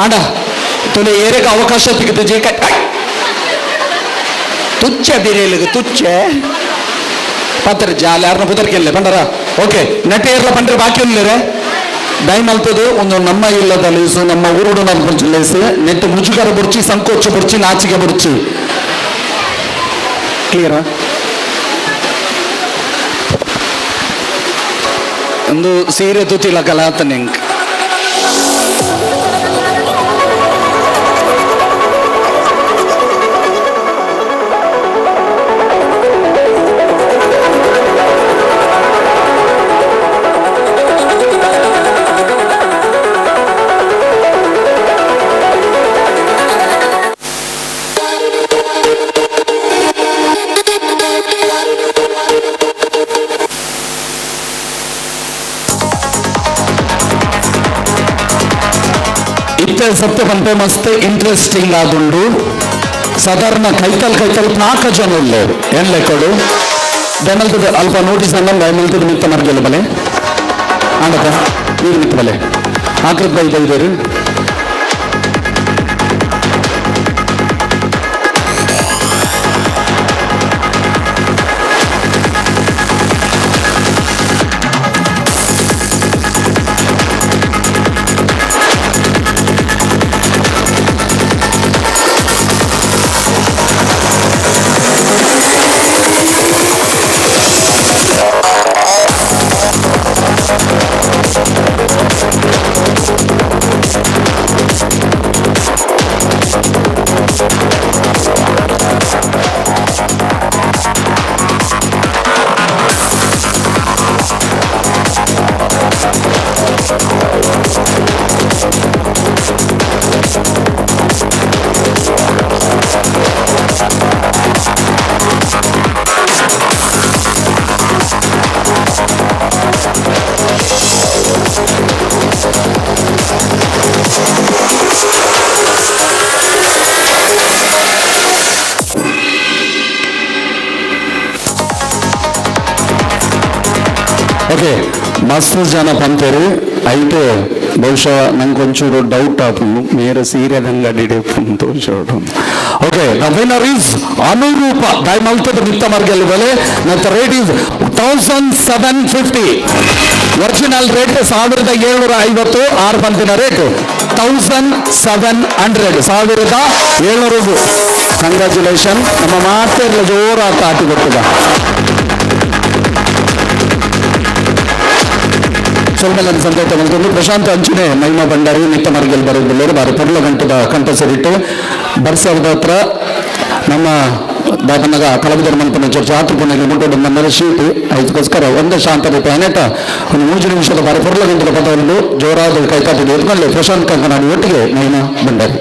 ಆಂಡ ತುಲೆ ಏರೆಗೆ ಅವಕಾಶ ಸಿಗುತ್ತೆ ಜೇ ತುಚ್ಚ ಬಿರೇಲಿಗೆ ತುಚ್ಚ ಪತ್ರ ಜಾಲ ಯಾರನ್ನ ಪುದರ್ಕೆಲ್ಲ ಪಂಡರ ಓಕೆ ನಟ ಏರ್ಲ ಪಂಡ್ರೆ ಬಾಕಿ ಉಲ್ಲೇರೆ ದಯಮಲ್ತದು ಒಂದು ನಮ್ಮ ಇಲ್ಲದ ಲೇಸು ನಮ್ಮ ಊರುಡು ನಲ್ಪಂಚ ಲೇಸು ನೆಟ್ಟು ಮುಜುಗರ ಬುರ್ಚಿ ಸಂಕೋಚ ಬುರ್ಚಿ ನಾಚಿಕೆ ಬುರ್ಚಿ ಕ್ಲಿಯರಾ ಒಂದು ಸೀರೆ ತುತಿಲ ಕಲಾತ ನಿಂಕ್ ಸತ್ಯ ಪಂಪೆ ಮಸ್ತ್ ಇಂಟ್ರೆಸ್ಟಿಂಗ್ ಆದುಂಡು ಸಾಧಾರಣ ಕೈತಲ್ ಕೈತಲ್ ನಾಲ್ಕು ಜನ ಉಳ್ಳೇರು ಏನ್ ಲೆಕ್ಕಡು ದಯಮಲ್ತದ ಅಲ್ಪ ನೋಟಿಸ್ ಅನ್ನ ದಯಮಲ್ತದ ಮಿತ್ತ ಮರ್ಗೆಲ್ಲ ಬಲೆ ಆಂಡಪ್ಪ ನೀರು ಮಿತ್ತ ಬಲೆ ಆಕೃತ ಬೈ ಬೈದೇರು Okay, ಮಸ್ತ್ ಜನ ಪಂತೇರು ಐತೆ. ಬಹುಶಃ ನಂಗೆ ಒಂಚೂರು ಡೌಟ್ ಆಪುಂಡು, ಮೇರೆ ಸೀರೆದಂಗಡಿ ತೋರಿಸೋಡು. Okay, the winner is Anurupa ದಯ ಮಲ್ತದ ಮಿತ್ತ ಮರ್ಗೆಲ್ ಬೆಲೆ ಮತ್ತು rate is 1750. Original rate 1750, ಆರು ಪಂತಿನ ರೇಟ್ 1700, 1700. ಕಂಗ್ರ್ಯಾಚುಲೇಷನ್. ನಮ್ಮ ಮಾತೆಲ್ಲ ಜೋರಾತ ಆಟಿ ಕೊಟ್ಟದ. ಸ್ವಲ್ಪ ನನ್ನ ಸಂತೋಷ ಮಲ್ತೊಂದು ಪ್ರಶಾಂತ್ ಅಂಚನೆ ಮಹಿಮಾ ಭಂಡಾರಿ ಮಿತ್ತ ಮರ್ಗೆಲ್ ಬರೋದಿಲ್ಲರು ಬಾರಿ ಪೊರ್ಲ ಗಂಟದ ಕಂಠ ಸರಿಟ್ಟು ಬರ್ಸರದ ಹತ್ರ ನಮ್ಮ ದಾದನಗ ಕಲಬುದರ ಮನ್ಪನ ಚರ್ಚೆ ಆತೃ ಪುಣೆಗೆ ಮುಟ್ಟೋಡು ನನ್ನ ಶೀಟ್ ಅದಕ್ಕೋಸ್ಕರ ಒಂದೇ ಶಾಂತ ಪ್ಲಾನೆಟ್ ಒಂದು 3 ನಿಮಿಷದ ಬಾರಿ ಪೊರ್ಲ ಗಂಟದ ಪದವನ್ನು ಜೋರಾದ ಕೈತಾಟಿಗೆ ಎತ್ಕೊಳ್ಳಿ. ಪ್ರಶಾಂತ್ ಕಂಕನಾಡಿ ಒಟ್ಟಿಗೆ ಮಹಿಮಾ ಭಂಡಾರಿ.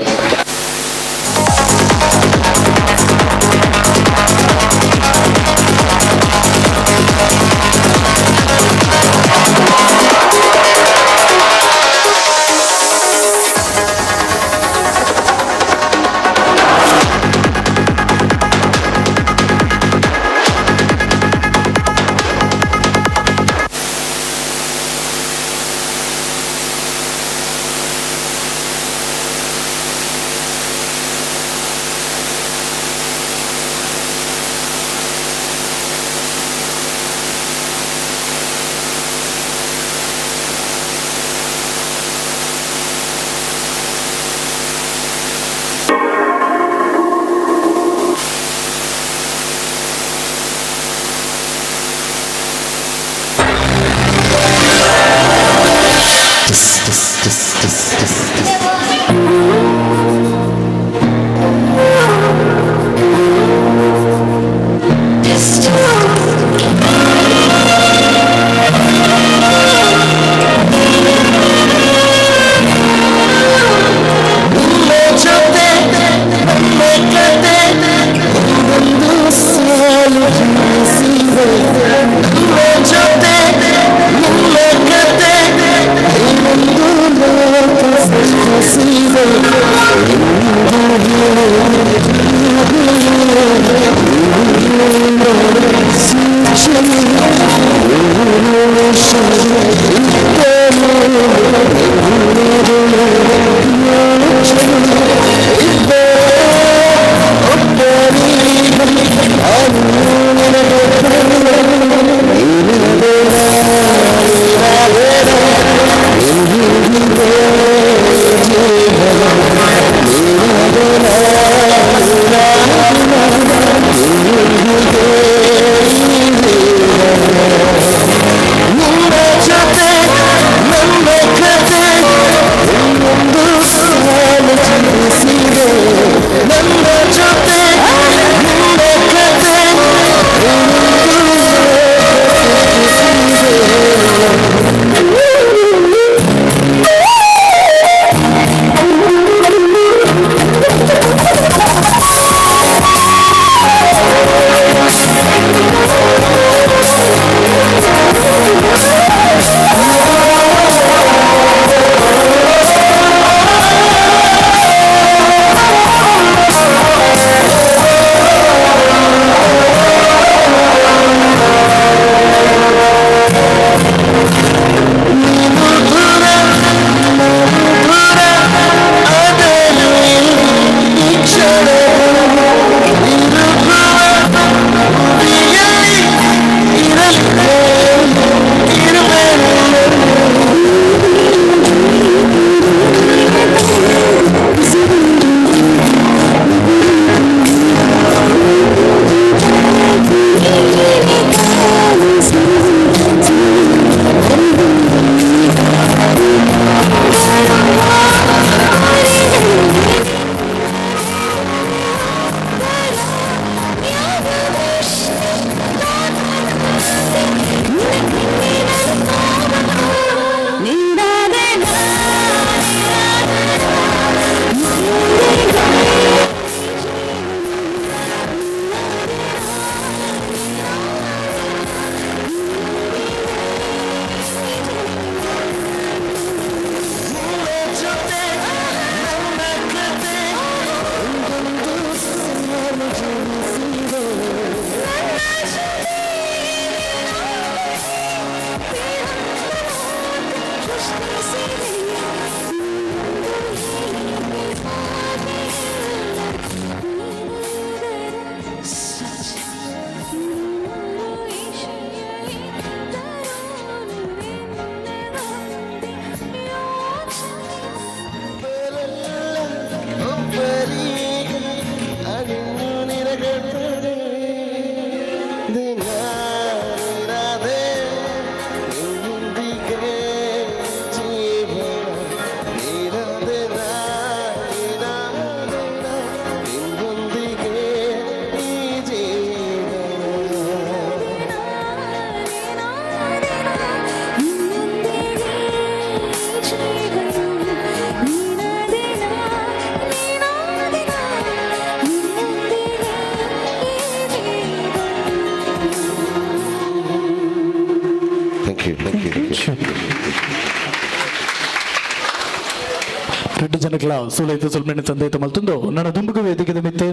ರಡ್ಡು ಜನಕ್ಲ ಸೂಲೈತ ಸೊಲ್ಮೆನೆ ಸಂದೈತ ಮಲ್ತುಂದು ನನ್ನ ದುಂಬುಗ ವೇದಿಕೆದ ಮಿತ್ತು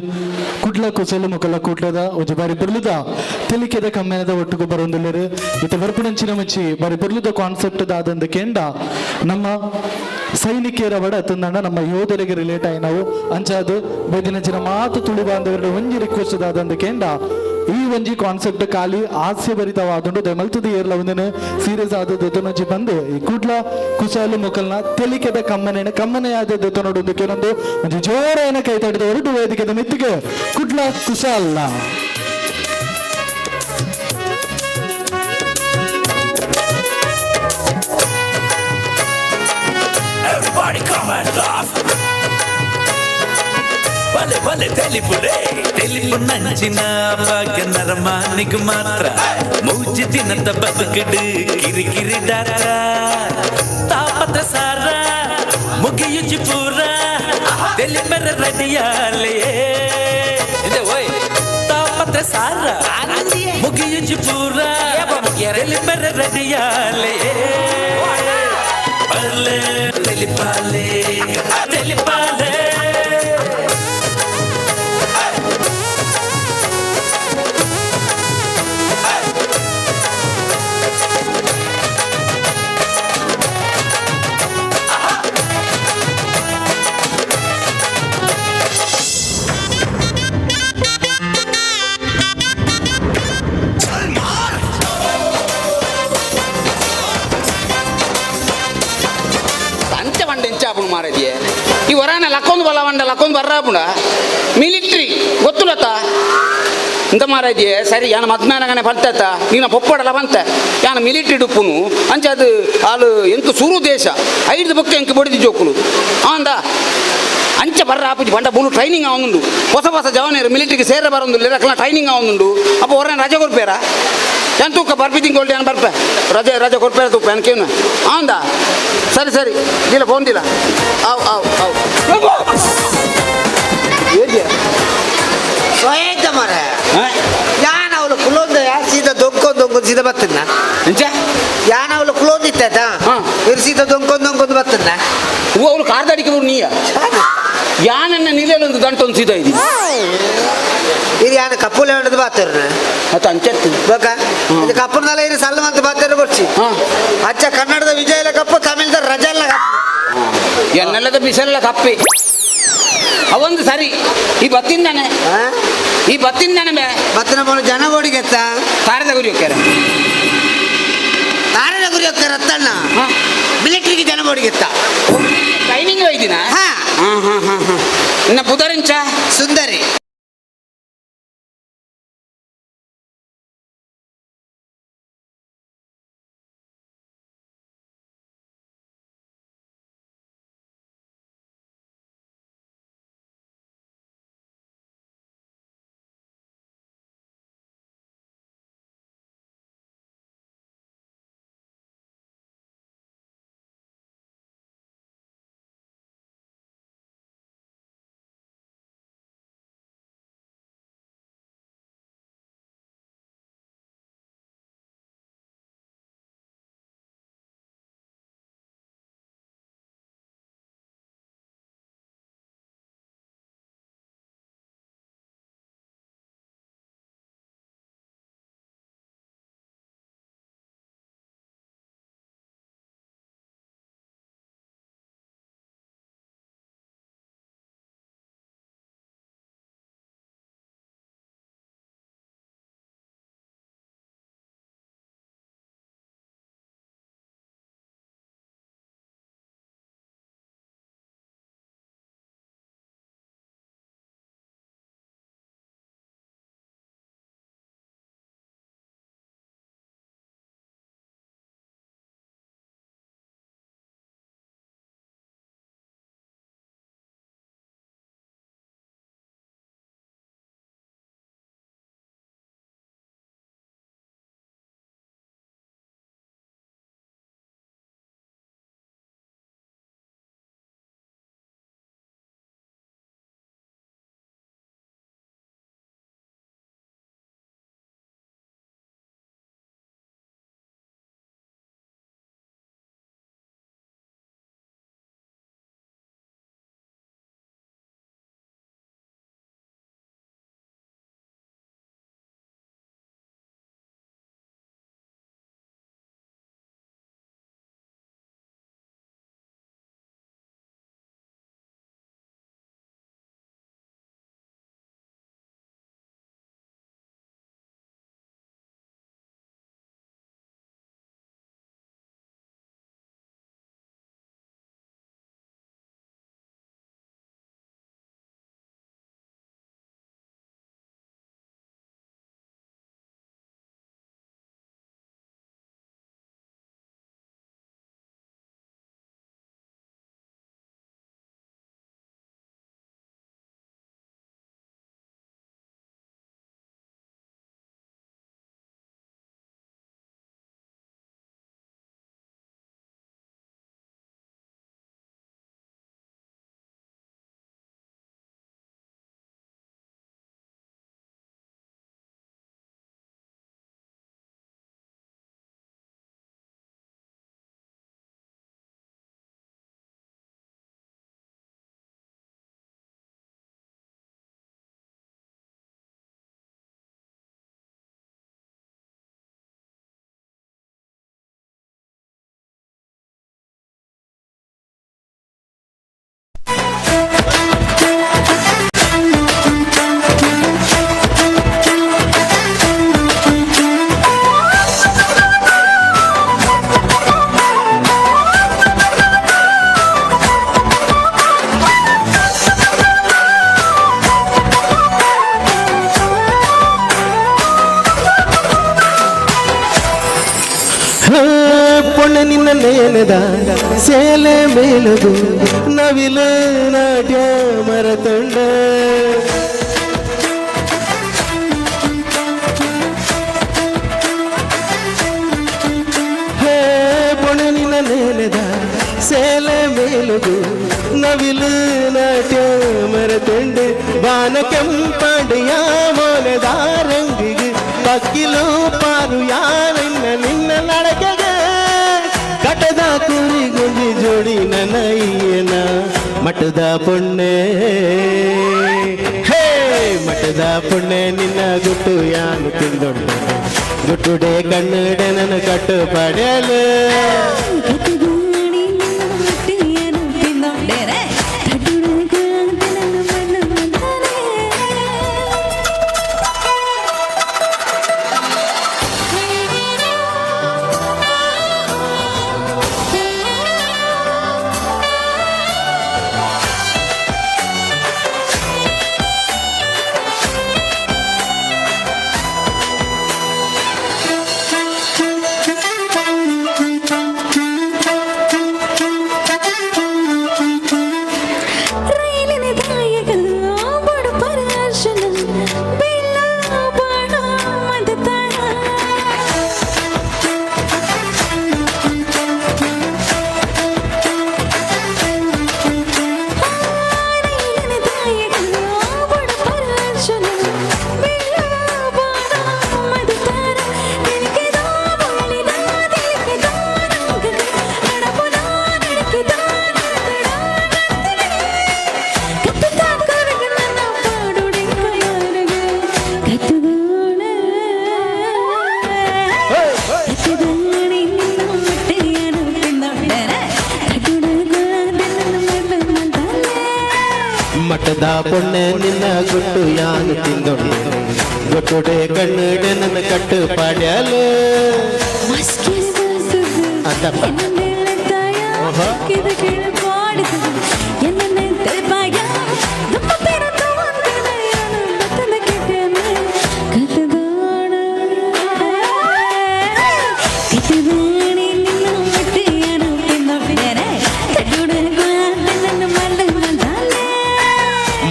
ಕುಡ್ಲ ಕುಸಲು ಮುಕಲ ಕುಡ್ಲದ ಒಂಜಿ ಬಾರಿ ಪೊರ್ಲುದ ತೆಲಿಕೆದ ಕಮ್ಮೆನದ ಒಟ್ಟುಗು ಬರೊಂದುಲ್ಲೆರ್. ಇತ್ತೆ ಬರ್ಪುನಂಚಿನ ಮಂಚಿ ಬಾರಿ ಪೊರ್ಲುದ ಕಾನ್ಸೆಪ್ಟ್ ದಾದಂದು ಕೇಂಡ ನಮ್ಮ ಸೈನಿಕರ ಬಡ ತಂದಣ್ಣ ನಮ್ಮ ಯೋಧರಿಗೆ ರಿಲೇಟ್ ಆಯಿ ನಾವು ಅಂಚಾದ್ ಬೇದಿನಂಚಿನ ಮಾತು ತುಳಿ ಬಾಂಧವರ ಒಂಜಿ ರಿಕ್ವೆಸ್ಟ್ ದಾದಂದು ಕೇಂಡ ಈ ಒಂಜಿ ಕಾನ್ಸೆಪ್ಟ್ ಖಾಲಿ ಹಾಸ್ಯಭರಿತವಾದುಂಡು. ದಯಮಲ್ತದ ಏರ್ಲ ಒಂದಿನ ಸೀರಿಯಸ್ ಆದ ದೆತೊನೊಂಜಿ ಬಂದು ಈ ಕುಡ್ಲ ಕುಶಾಲು ಮುಕಲ್ನ ತೆಲಿಕೆದ ಕಮ್ಮನೆ ಕಮ್ಮನೆಯಾದ ದೆತೊನೊಡು ಕೆಲವೊಂದು ಒಂಜಿ ಜೋರಾಯನ ಕೈ ತಡೆದ ಹೊರಟು ವೇದಿಕೆದ ಮೆತ್ತಿಗೆ Kudla ಕುಶಾಲ್ನ. Everybody come and laugh. ಬಲೆ ಬಲೆ ತೆಲಿಪುರೇ ತೆಲಿಪು ನಂಚಿನ ಭಾಗ್ಯ ನರಮಾನಿಗೆ ಮಾತ್ರ ಮೂಜಿ ದಿನದ ಬದುಕಡು ಕಿರಿಕಿರಿ ದಾತ್ರ ತಾಪತ್ರ ಸಾರ ಮುಗಿಯುಜಿ ಪೂರ ತೆಲಿಪೆರ ರೆಡಿಯಾಲೆ ಇದೆ ಓಯ್ ತಾಪತ್ರ ಸಾರ ಮುಗಿಯುಜಿ ಪೂರ ತೆಲಿಪೆರ ರೆಡಿಯಾಲೆ ಬಲ್ಲೆ ತೆಲಿಪಾಲೆ ತೆಲಿಪಾಲೆ. ಅಂಚ ಬಂಡ ಎಂಚಾಪುಂಡು ಮಾರದಿಯೆ ಈ ವರಾನ ಲಕ್ಕೊಂದು ಬಲ್ಲ ಬಂಡ ಲಕ್ಕೊಂದು ಬರ್ರಾಪುಂಡ ಮಿಲಿಟ್ರಿ ಗೊತ್ತುಲತ್ತ ಇಂತ ಮಾರಾದಿಯೆ ಸರಿ ಯಾನ ಮದ್ಮೇನಗನೆ ಪಲ್ತತ್ತ ನೀನ ಪೊಪ್ಪಡಲ ಬಂತ ಯಾನ ಮಿಲಿಟ್ರಿ ಡುಪ್ಪುನು ಅಂಚ ಅದು ಆಲು ಎಂಕ್ ಸುರು ದೇಶ ಐದು ಬೊಕ್ಕ ಎಂಕ್ ಬೊಡಿದಿ ಜೋಕುಲು ಆಂದ ಅಂಚ ಬರ್ರ ಆಪುಜಿ ಬಂಡ ಬುಲು ಟ್ರೈನಿಂಗ್ ಆವೊಂದುಂಡು ಹೊಸ ಹೊಸ ಜವಾನಿಯರು ಮಿಲಿಟ್ರಿಗೆ ಸೇರ ಬರೊಂದು ರಕಲ ಟ್ರೈನಿಂಗ್ ಆವೊಂದುಂಡು ಅಪ್ಪ ಹೊರ ರಜೆ ಕೊರ್ಪೇರ ಏನ್ ತೂಕ ಬರ್ಪಿ ತಿಂಗೋಲ್ಡಿ ಏನು ಬರ್ಪೆ ರಜೆ ರಜೆ ಕೊರ್ಪೇರ ತೂಪ ಏನು ಕೇನು ಆಂದ ಸರಿ ಸರಿ ದಿಲ್ಲ ಫೋನ್ ದಿಲ್ಲ ಆವ್ ಆವ್ ಆವ್ ಸೋಯೇತ ಮರ ಯಾನ್ ಅವಳು ಕುಲೊಂದು ಸೀದಾ ದೊಂಕೊಂದು ದೊಂಕೊಂದು ಸೀದಾ ಬತ್ತನ್ನ ಎಂಚ ಯಾನ್ ಅವಳು ಕುಲೊಂದು ಇತ್ತ ಇರು ಸೀದಾ ದೊಂಕೊಂದು ದೊಂಕೊಂದು ಬತ್ತನ್ನ ಹೂ ಅವಳು ಕಾರ್ದಾಡಿಕೆ ಬರು ನೀಯ ಯಾನನ್ನ ನಿಲ್ಲೊಂದು ದಂಟೊಂದು ಸೀದಾ ಇದೆ ಇದು ಯಾನ ಕಪ್ಪುಲೆ ಹೊಡೆದು ಬಾತಿರ್ನ ಮತ್ತೆ ಅಂಚತ್ತು ಬೇಕಾ ಇದು ಕಪ್ಪುನಲ್ಲ ಇದು ಸಣ್ಣ ಅಂತ ಬಾತಿರ ಬರ್ಚಿ ಅಚ್ಚ ಕನ್ನಡದ ವಿಜಯಲ ಕಪ್ಪು ತಮಿಳ್ದ ರಜಲ್ಲ ಕಪ್ಪು ಎನ್ನೆಲ್ಲದ ಬಿಸಲ್ಲ ಕಪ್ಪೆ ಅವೊಂದು ಸರಿ ಈ ಬತ್ತಿಂದಾನೆ ಈ ಬತ್ತಿಂದಾನೆ ಬೇ ಮತ್ತೆ ನಮ್ಮ ಜನ ಬೋಡಿಗೆತ್ತ ತಾರದ ಗುರಿ ಹೋಗ್ಯಾರ ತಾರದ ಗುರಿ ಹೋಗ್ತಾರೆ ರತ್ತಣ್ಣ ಮಿಲಿಟರಿಗೆ ಜನ ಬೋಡಿಗೆತ್ತ ಟ್ರೈನಿಂಗ್ ಒಯ್ದಿನ ಹಾ ಹಾ ಹಾ ಹಾ ಇನ್ನ ಪುದರಿಂಚ ಸುಂದರಿ. ನೇಲೆದ ಸೇಲೆ ಮೇಲುಗು ನವಿಲು ನಾಟ್ಯ ಮರತೊಂಡ. ಹೇ ಪೊಣನಿನ ನೇಲೆದ ಸೇಲೆ ಮೇಲುಗು ನವಿಲು ನಾಟ್ಯ ಮರತೊಂಡೆ ಬಾನ ಕೆಂಪಾಂಡೆಯ ಮೋನೆದ ರಂಗಿಗೆ ಪಕ್ಕಿಲು ಪಾರು ಯಾರನ್ನ ನಿನ್ನ ನಡಕೆಗೆ ಕಟದ ಕುರಿ ಗುಂಜಿ ಜೋಡಿ ನನಯ್ಯನ ಮಠದ ಪೊಣ್ಣೆ. ಹೇ ಮಠದ ಪೊಣ್ಣೆ ನಿನ್ನ ಗುಟ್ಟು ಯಾನು ತಿಂದೊಂಡೆ ಗುಟ್ಟುಡೆ ಕಣ್ಣುಡೆ ನನ್ನ ಕಟ್ಟು ಪಡೆಯಲು. ಮಠದ ಪೊಣ್ಣೆ ನಿನ್ನ ಗುಟ್ಟು ಯಾನು ತಿಂದೊಂಡೆ ಗುಟ್ಟುಡೆ ಕಣ್ಣುಡೆ ನನ್ನ ಕಟ್ಟು ಪಡೆಯಲು.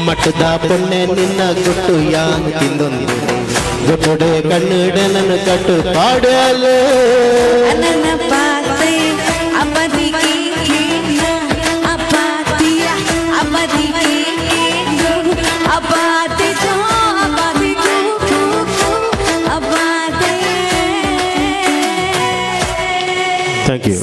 ಮಠದ ಪೊಣ್ಣೆ ನಿನ್ನ ಗುಟ್ಟು ಯಾನು ತಿಂದೊಂದು ಗುಟ್ಟುಡೆ ಕಣ್ಣುಡೆ ನನ್ನ ಕಟ್ಟು ಪಾಡಲು. Thank you.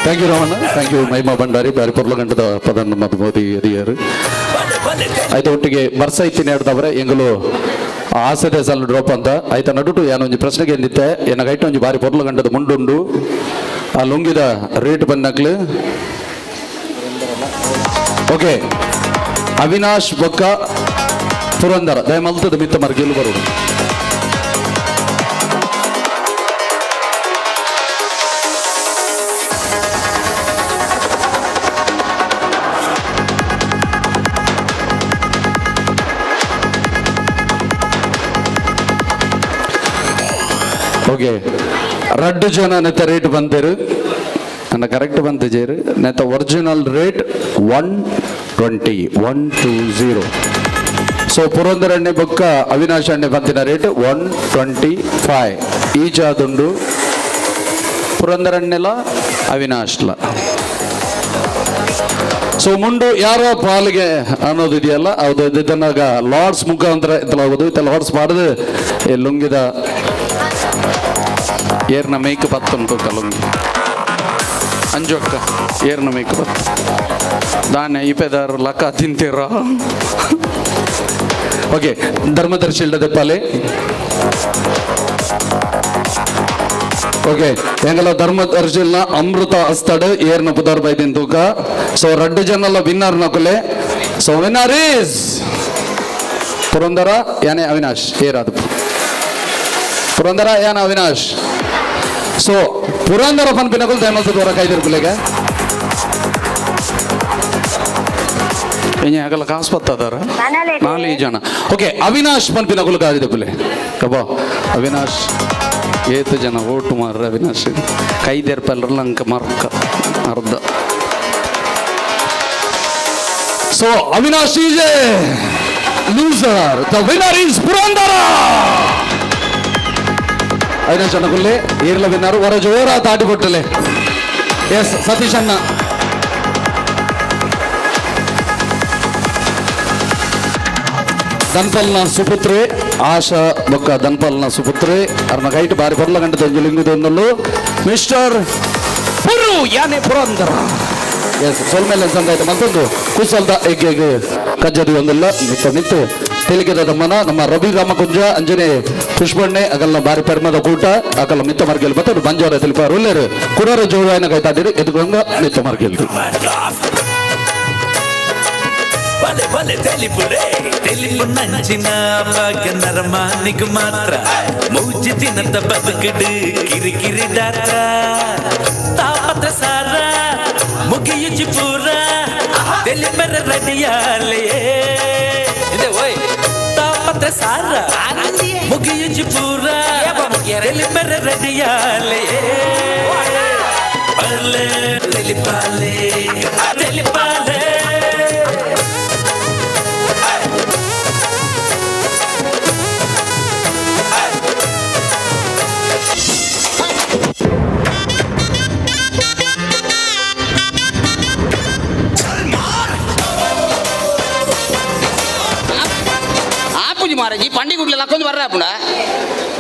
Thank you Ramanna, thank you Mahima Bhandari. ಬಾರಿ ಪೊರ್ಲಗಂಟದ ಪದನ್ನು ಮತ್ತು ಮೋದಿ ಅದಿಯರು ಆಯ್ತು ಒಟ್ಟಿಗೆ ಬರ್ಸ ಇತ್ತಿನ ಹಿಡ್ದವ್ರೆ ಎಂಗಲು ಆಸದೆ ಸಲ ಡ್ರಾಪ್ ಅಂತ ಆಯ್ತ ನಡುಟು ಏನೊಂಜಿ ಪ್ರಶ್ನೆಗೆ ಎಂದಿತ್ತೆ ಎನ್ನ ಐಟ್ ಒಂಜಿ ಬಾರಿ ಪೊರ್ಲಗಂಟದ ಮುಂಡುಂಡು ಆ ಲುಂಗಿದ ರೇಟ್ ಬಂದಕ್ಲು. ಓಕೆ ಅವಿನಾಶ್ ಬೊಕ್ಕ ಪುರಂದರ ದಯಮಲ್ತದ ಮಿತ್ತ ಮರ್ಗಿಲು ಬರುವುದು. ಓಕೆ ರಡ್ಡು ಜನ ನೆತ್ತ ರೇಟ್ ಬಂದಿರು ನನ್ನ ಕರೆಕ್ಟ್ ಬಂತು ಜೇರು ನೆತ್ತ ಒರಿಜಿನಲ್ ರೇಟ್ 120 120. ಸೊ ಪುರಂದರ ಎಣ್ಣೆ ಬೊಕ್ಕ ಅವಿನಾಶ್ ಎಣ್ಣೆ ಬಂತಿನ ರೇಟ್ 125 ಈಜಾದುಂಡು ಪುರಂದರ ಎಣ್ಣೆಲ ಅವಿನಾಶ್ಲ. ಸೊ ಮುಂಡು ಯಾರೋ ಪಾಲಿಗೆ ಅನ್ನೋದಿದೆಯಲ್ಲ ಅದು ಇದನ್ನಾಗ ಲಾರ್ಡ್ಸ್ ಮುಖಾಂತರ ಎತ್ತಲಾಗೋದು ಇತ್ತ ಲಾರ್ಡ್ಸ್ ಮಾಡಿದು ಈ ಲುಂಗಿದ ಏರ್ನ ಮೇಕ್ ಬತ್ತುಂಟು ಲುಂಗಿ ಅಂಜೊಕ್ಕ ಏರ್ನ ಮೇಕ್ ಬತ್ತು ದಾನೆ ಇಪೆದಾರು ಲಕ್ಕ ತಿಂತೀರ. ಓಕೆ ಧರ್ಮದರ್ಶಿ ಇಲ್ಲದೆ ಪಾಲೆ. ಓಕೆ ಎಂಗಲ ಧರ್ಮದರ್ಶಿಲ್ನ ಅಮೃತ ಹಸ್ತಡ್ ಏರ್ನ ಪುದರ್ ಬೈದಿನ ತೂಕ. ಸೊ ರಡ್ಡು ಜನಲ ವಿನ್ನರ್ ನಕುಲೆ. ಸೊ ವಿನ್ನರ್ is Purandara ಯಾನೆ ಅವಿನಾಶ್ ಏರಾದು ಪುರಂದರ ಯಾನ ಅವಿನಾಶ್. ಸೊ ಪುರಂದರ ಪನ್ಪಿನಕುಲು ದಯಮಲ್ತ ದೂರ ಕೈದಿರ್ಕುಲೆಗೆ ಎಂಜ ಅಗಲ ಕಾಸು ಪತ್ತದಾರ ನಾಲ್ಕು ಜನ. ಓಕೆ, ಅವಿನಾಶ್ ಪನ್ಪಿನ ಕುಲಕಾದಿದೆ ಪುಲೆ ಕಬಾ ಅವಿನಾಶ್ ಏತು ಜನ ಓಟು ಮಾರ್ರ ಅವಿನಾಶ್ ಕೈದೆರ್ಪಲ್ಲರ ಅಂಕ ಮರ್ಕ ಅರ್ಧ. So Avinash is a loser, the winner is Purandara. Avinash ಅಣ್ಣ ಕುಲ್ಲೆ ಏರ್ಲ ವಿನ್ನರ್ ವರ ಜೋರ ತಾಟಿ ಕೊಟ್ಟಲೆ. ಎಸ್ ಸತೀಶ್ ಅಣ್ಣ. ದನ್ಪಲ್ನ ಸುಪುತ್ರೆ ಆಶಾ ಬೊಕ್ಕ ದನ್ಪಲ್ನ ಸುಪುತ್ರೆ ಅರ್ನ ಕೈಟ್ ಬಾರಿ ಪೊರ್ಲ ಗಂಟೆ ಲಿಂಗುದೊಂದಲ್ಲು ಮಿಸ್ಟರ್ ಪುರು ಯಾನೆ ಪುರಂದರ. ಎಸ್ ಸೊಲ್ಮೇಲೆ ಸಂದಾಯ್ತು ಮತ್ತೊಂದು ಕುಸಲ್ದ ಎಗ್ಗೆ ಕಜ್ಜದಿ ಒಂದಲ್ಲ ಮಿತ್ತ ಮಿತ್ತು ತೆಲಿಗೆದ ತಮ್ಮನ ನಮ್ಮ ರವಿ ರಾಮಕುಂಜ ಅಂಜನೆ ಪುಷ್ಪಣ್ಣೆ ಅಗಲ್ನ ಬಾರಿ ಪೆರ್ಮದ ಕೂಟ ಅಗಲ ಮಿತ್ತ ಮರ್ಗೆಲ್ ಮತ್ತೊಂದು ಬಂಜಾರ ತಿಳಿಪಾರು ಉಲ್ಲೇರು ಕುಡರ ಜೋರಾಯನ ಕೈತಾಡಿರು ಎದುಗೊಂಗ ಮಿತ್ತ ಮರ್ಗೆಲ್. ಬಲೆ ಬಲೆ ತೆಲಿಪುಲೆ ತೆಲಿಪು ನಂಚಿನ ಭಾಗ್ಯ ನರಮಾನಿಗೆ ಮಾತ್ರ ಮೂಜಿ ದಿನದ ಬದುಕಡು ಕಿರಿಕಿರಿ ದಾತ್ರ ತಾಪತ್ರ ಸಾರ ಮುಗಿಯುಜಿ ಪೂರ ತೆಲಿಪರ ರೆಡಿಯಾಲೆ ಇದೆ ಓಯ್ ತಾಪತ್ರ ಸಾರ ಮುಗಿಯುಜಿ ಪೂರ ತೆಲಿಪರ ರೆಡಿಯಾಲೆ ಬಲೆ ತೆಲಿಪಾಲೆ ತೆಲಿಪಾಲೆ. ಆಪುಜಿ ಮಾರಾಜಿ ಪಂಡಿ ಗುಡ್ಲೆ ಲಕ್ಕೊಂದು ಬರ್ರ ಆಪುಂಡ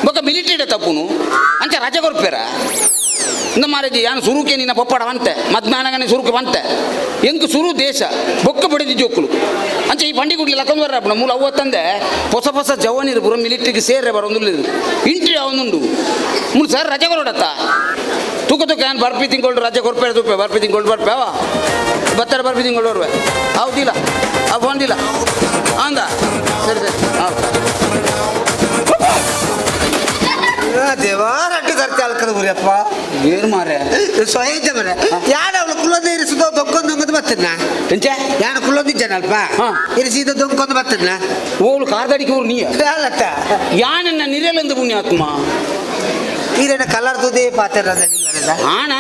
ಬೊಕ್ಕ ಮಿಲಿಟರಿ ತಪ್ಪುನು ಅಂಚ ರಜೆ ಕೊರ್ಪೇರ ಇಂದ ಮಾರಾಜಿ ಯಾನು ಸುರುಕೆ ನಿನ್ನ ಪೊಪ್ಪಡ వంತೆ ಮದ್ಮಾನಗನೆ ಸುರುಕೆ వంತೆ ಎಂಕ್ ಸುರು ದೇಶ ಬೊಕ್ಕ ಬಡಿದಿ ಜೋಕುಲು ಅಂಚ ಈ ಪಂಡಿ ಗುಡ್ಲೆ ಲಕ್ಕೊಂದು ಬರ್ರ ಆಪುಂಡ ಮೂಲ ಅವ್ವತ್ತಂದೆ ಹೊಸ ಹೊಸ ಜವಾನಿರು ಪೂರ ಮಿಲಿಟರಿಗೆ ಸೇರ್ರೆ ಬರೋಂದುಲ್ಲ ಇಂಟ್ರಿ ಅವನುಂಡು ಮೂರು ಸರ್ ರಜೆ ಕೊರಡತ್ತ ತೂಕ ತೂಕ ಏನು ಬರ್ಪಿ ತಿಂಗಳು ರಜೆ ಕೊರ್ಪೇರ ತೂಪೆ ಬರ್ಪಿ ತಿಂಗಳು ಬರ್ಪೆ ಅವ ಬತ್ತರ ಬರ್ಪಿ ತಿಂಗಳು ಬರ್ಬೆ ಹೌದಿಲ್ಲ ಆ ಫೋನ್ದಿಲ್ಲ ಅಂದ ಸರಿ ಸರಿ ಹೌದು. ದೇವಾರ ಅಡ್ಡು ತರ್ತಿ ಅಲ್ಕದ ಬುರಿಯಪ್ಪ ಏನು ಮಾರ್ರೆ ಸ್ವಯಂ ಮರೆ ಯಾರು ಅವಳು ಕುಲ್ಲೊಂದು ಇರಿಸಿದ ದೊಕ್ಕೊಂದು ದೊಂಗದು ಬರ್ತದ ಎಂಚ ಯಾರು ಕುಲ್ಲೊಂದು ಇಜ್ಜನಲ್ಪ ಇರಿಸಿದ ದೊಂಕೊಂದು ಬರ್ತದ ಓಳು ಕಾರ್ದಡಿಕೆ ಊರು ನೀ ಅಲ್ಲತ್ತ ಯಾನನ್ನ ನಿರೆಲೆಂದು ಪುಣ್ಯಾತ್ಮ ಈರೇನ ಕಲರ್ ತುದೇ ಪಾತ್ರ ಆಣ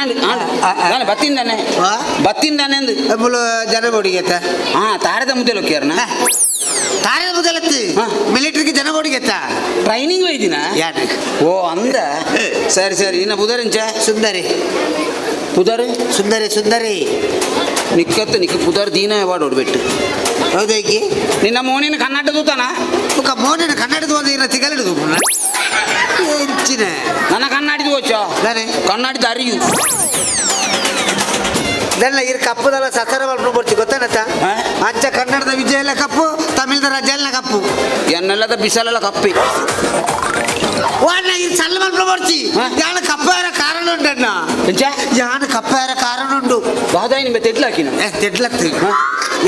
ನಾನು ಬತ್ತಿಂದಾನೆ ಬತ್ತಿಂದಾನೆ ಅಂದು ಜನ ಬೊಡಿಗೆತ್ತ ಹಾ ತಾರದ ಮುದ್ದೆಲ್ ಹೋಗ್ಯಾರನ ತಾರದ ಮುದ್ದೆಲತ್ತಿ ಮಿಲಿಟರಿಗೆ ಜನ ಬೊಡಿಗೆತ್ತ ಟ್ರೈನಿಂಗ್ ಒಯ್ದಿನ ಯಾರು ಓ ಅಂದ ಸರಿ ಸರಿ ಇನ್ನ ಪುದರಿಂಚ ಸುಂದರಿ ಪುದರ್ ಸುಂದರಿ ಸುಂದರಿ ನಿಕ್ಕತ್ತು ನಿಕ್ಕ ಪುದರ್ ದೀನ ಅವಾರ್ಡ್ ಹೊಡ್ಬಿಟ್ಟು ಹೌದೈಕಿ ನಿನ್ನ ಮೋನಿನ ಕನ್ನಡ ದೂತನ ಮುಖ ಮೋನಿನ ಕನ್ನಡದ ಒಂದು ಇನ್ನ ತಿಗಲಿಡುದು ಹೆಚ್ಚಿನ ನನ್ನ ಕನ್ನಡಿದ ಹೋಚ ಕನ್ನಡಿದ ಅರಿಯು ಇದೆಲ್ಲ ಇರ್ ಕಪ್ಪುದಲ್ಲ ಸಸರ ಮಲ್ಪು ಬರ್ತಿ ಗೊತ್ತೇನತ್ತ ಅಂಚ ಕನ್ನಡದ ವಿಜಯ ಎಲ್ಲ ಕಪ್ಪು ತಮಿಳ್ದ ರಜೆ ಎಲ್ಲ ಕಪ್ಪು ಎನ್ನೆಲ್ಲದ ಬಿಸಲೆಲ್ಲ ಕಪ್ಪಿ ವಾಣ್ಣ ಇರ್ ಸಣ್ಣ ಮಲ್ಪು ಬರ್ತಿ ಯಾನ ಕಪ್ಪಾರ ಕಾರಣ ಉಂಟಣ್ಣ ಯಾನ ಕಪ್ಪಾರ ಕಾರಣ ಉಂಡು ಬಾದಾಯಿ ನಿಮ್ಮ ತೆಡ್ಲಾಕಿನ ತೆಡ್ಲಾಕ್ತಿ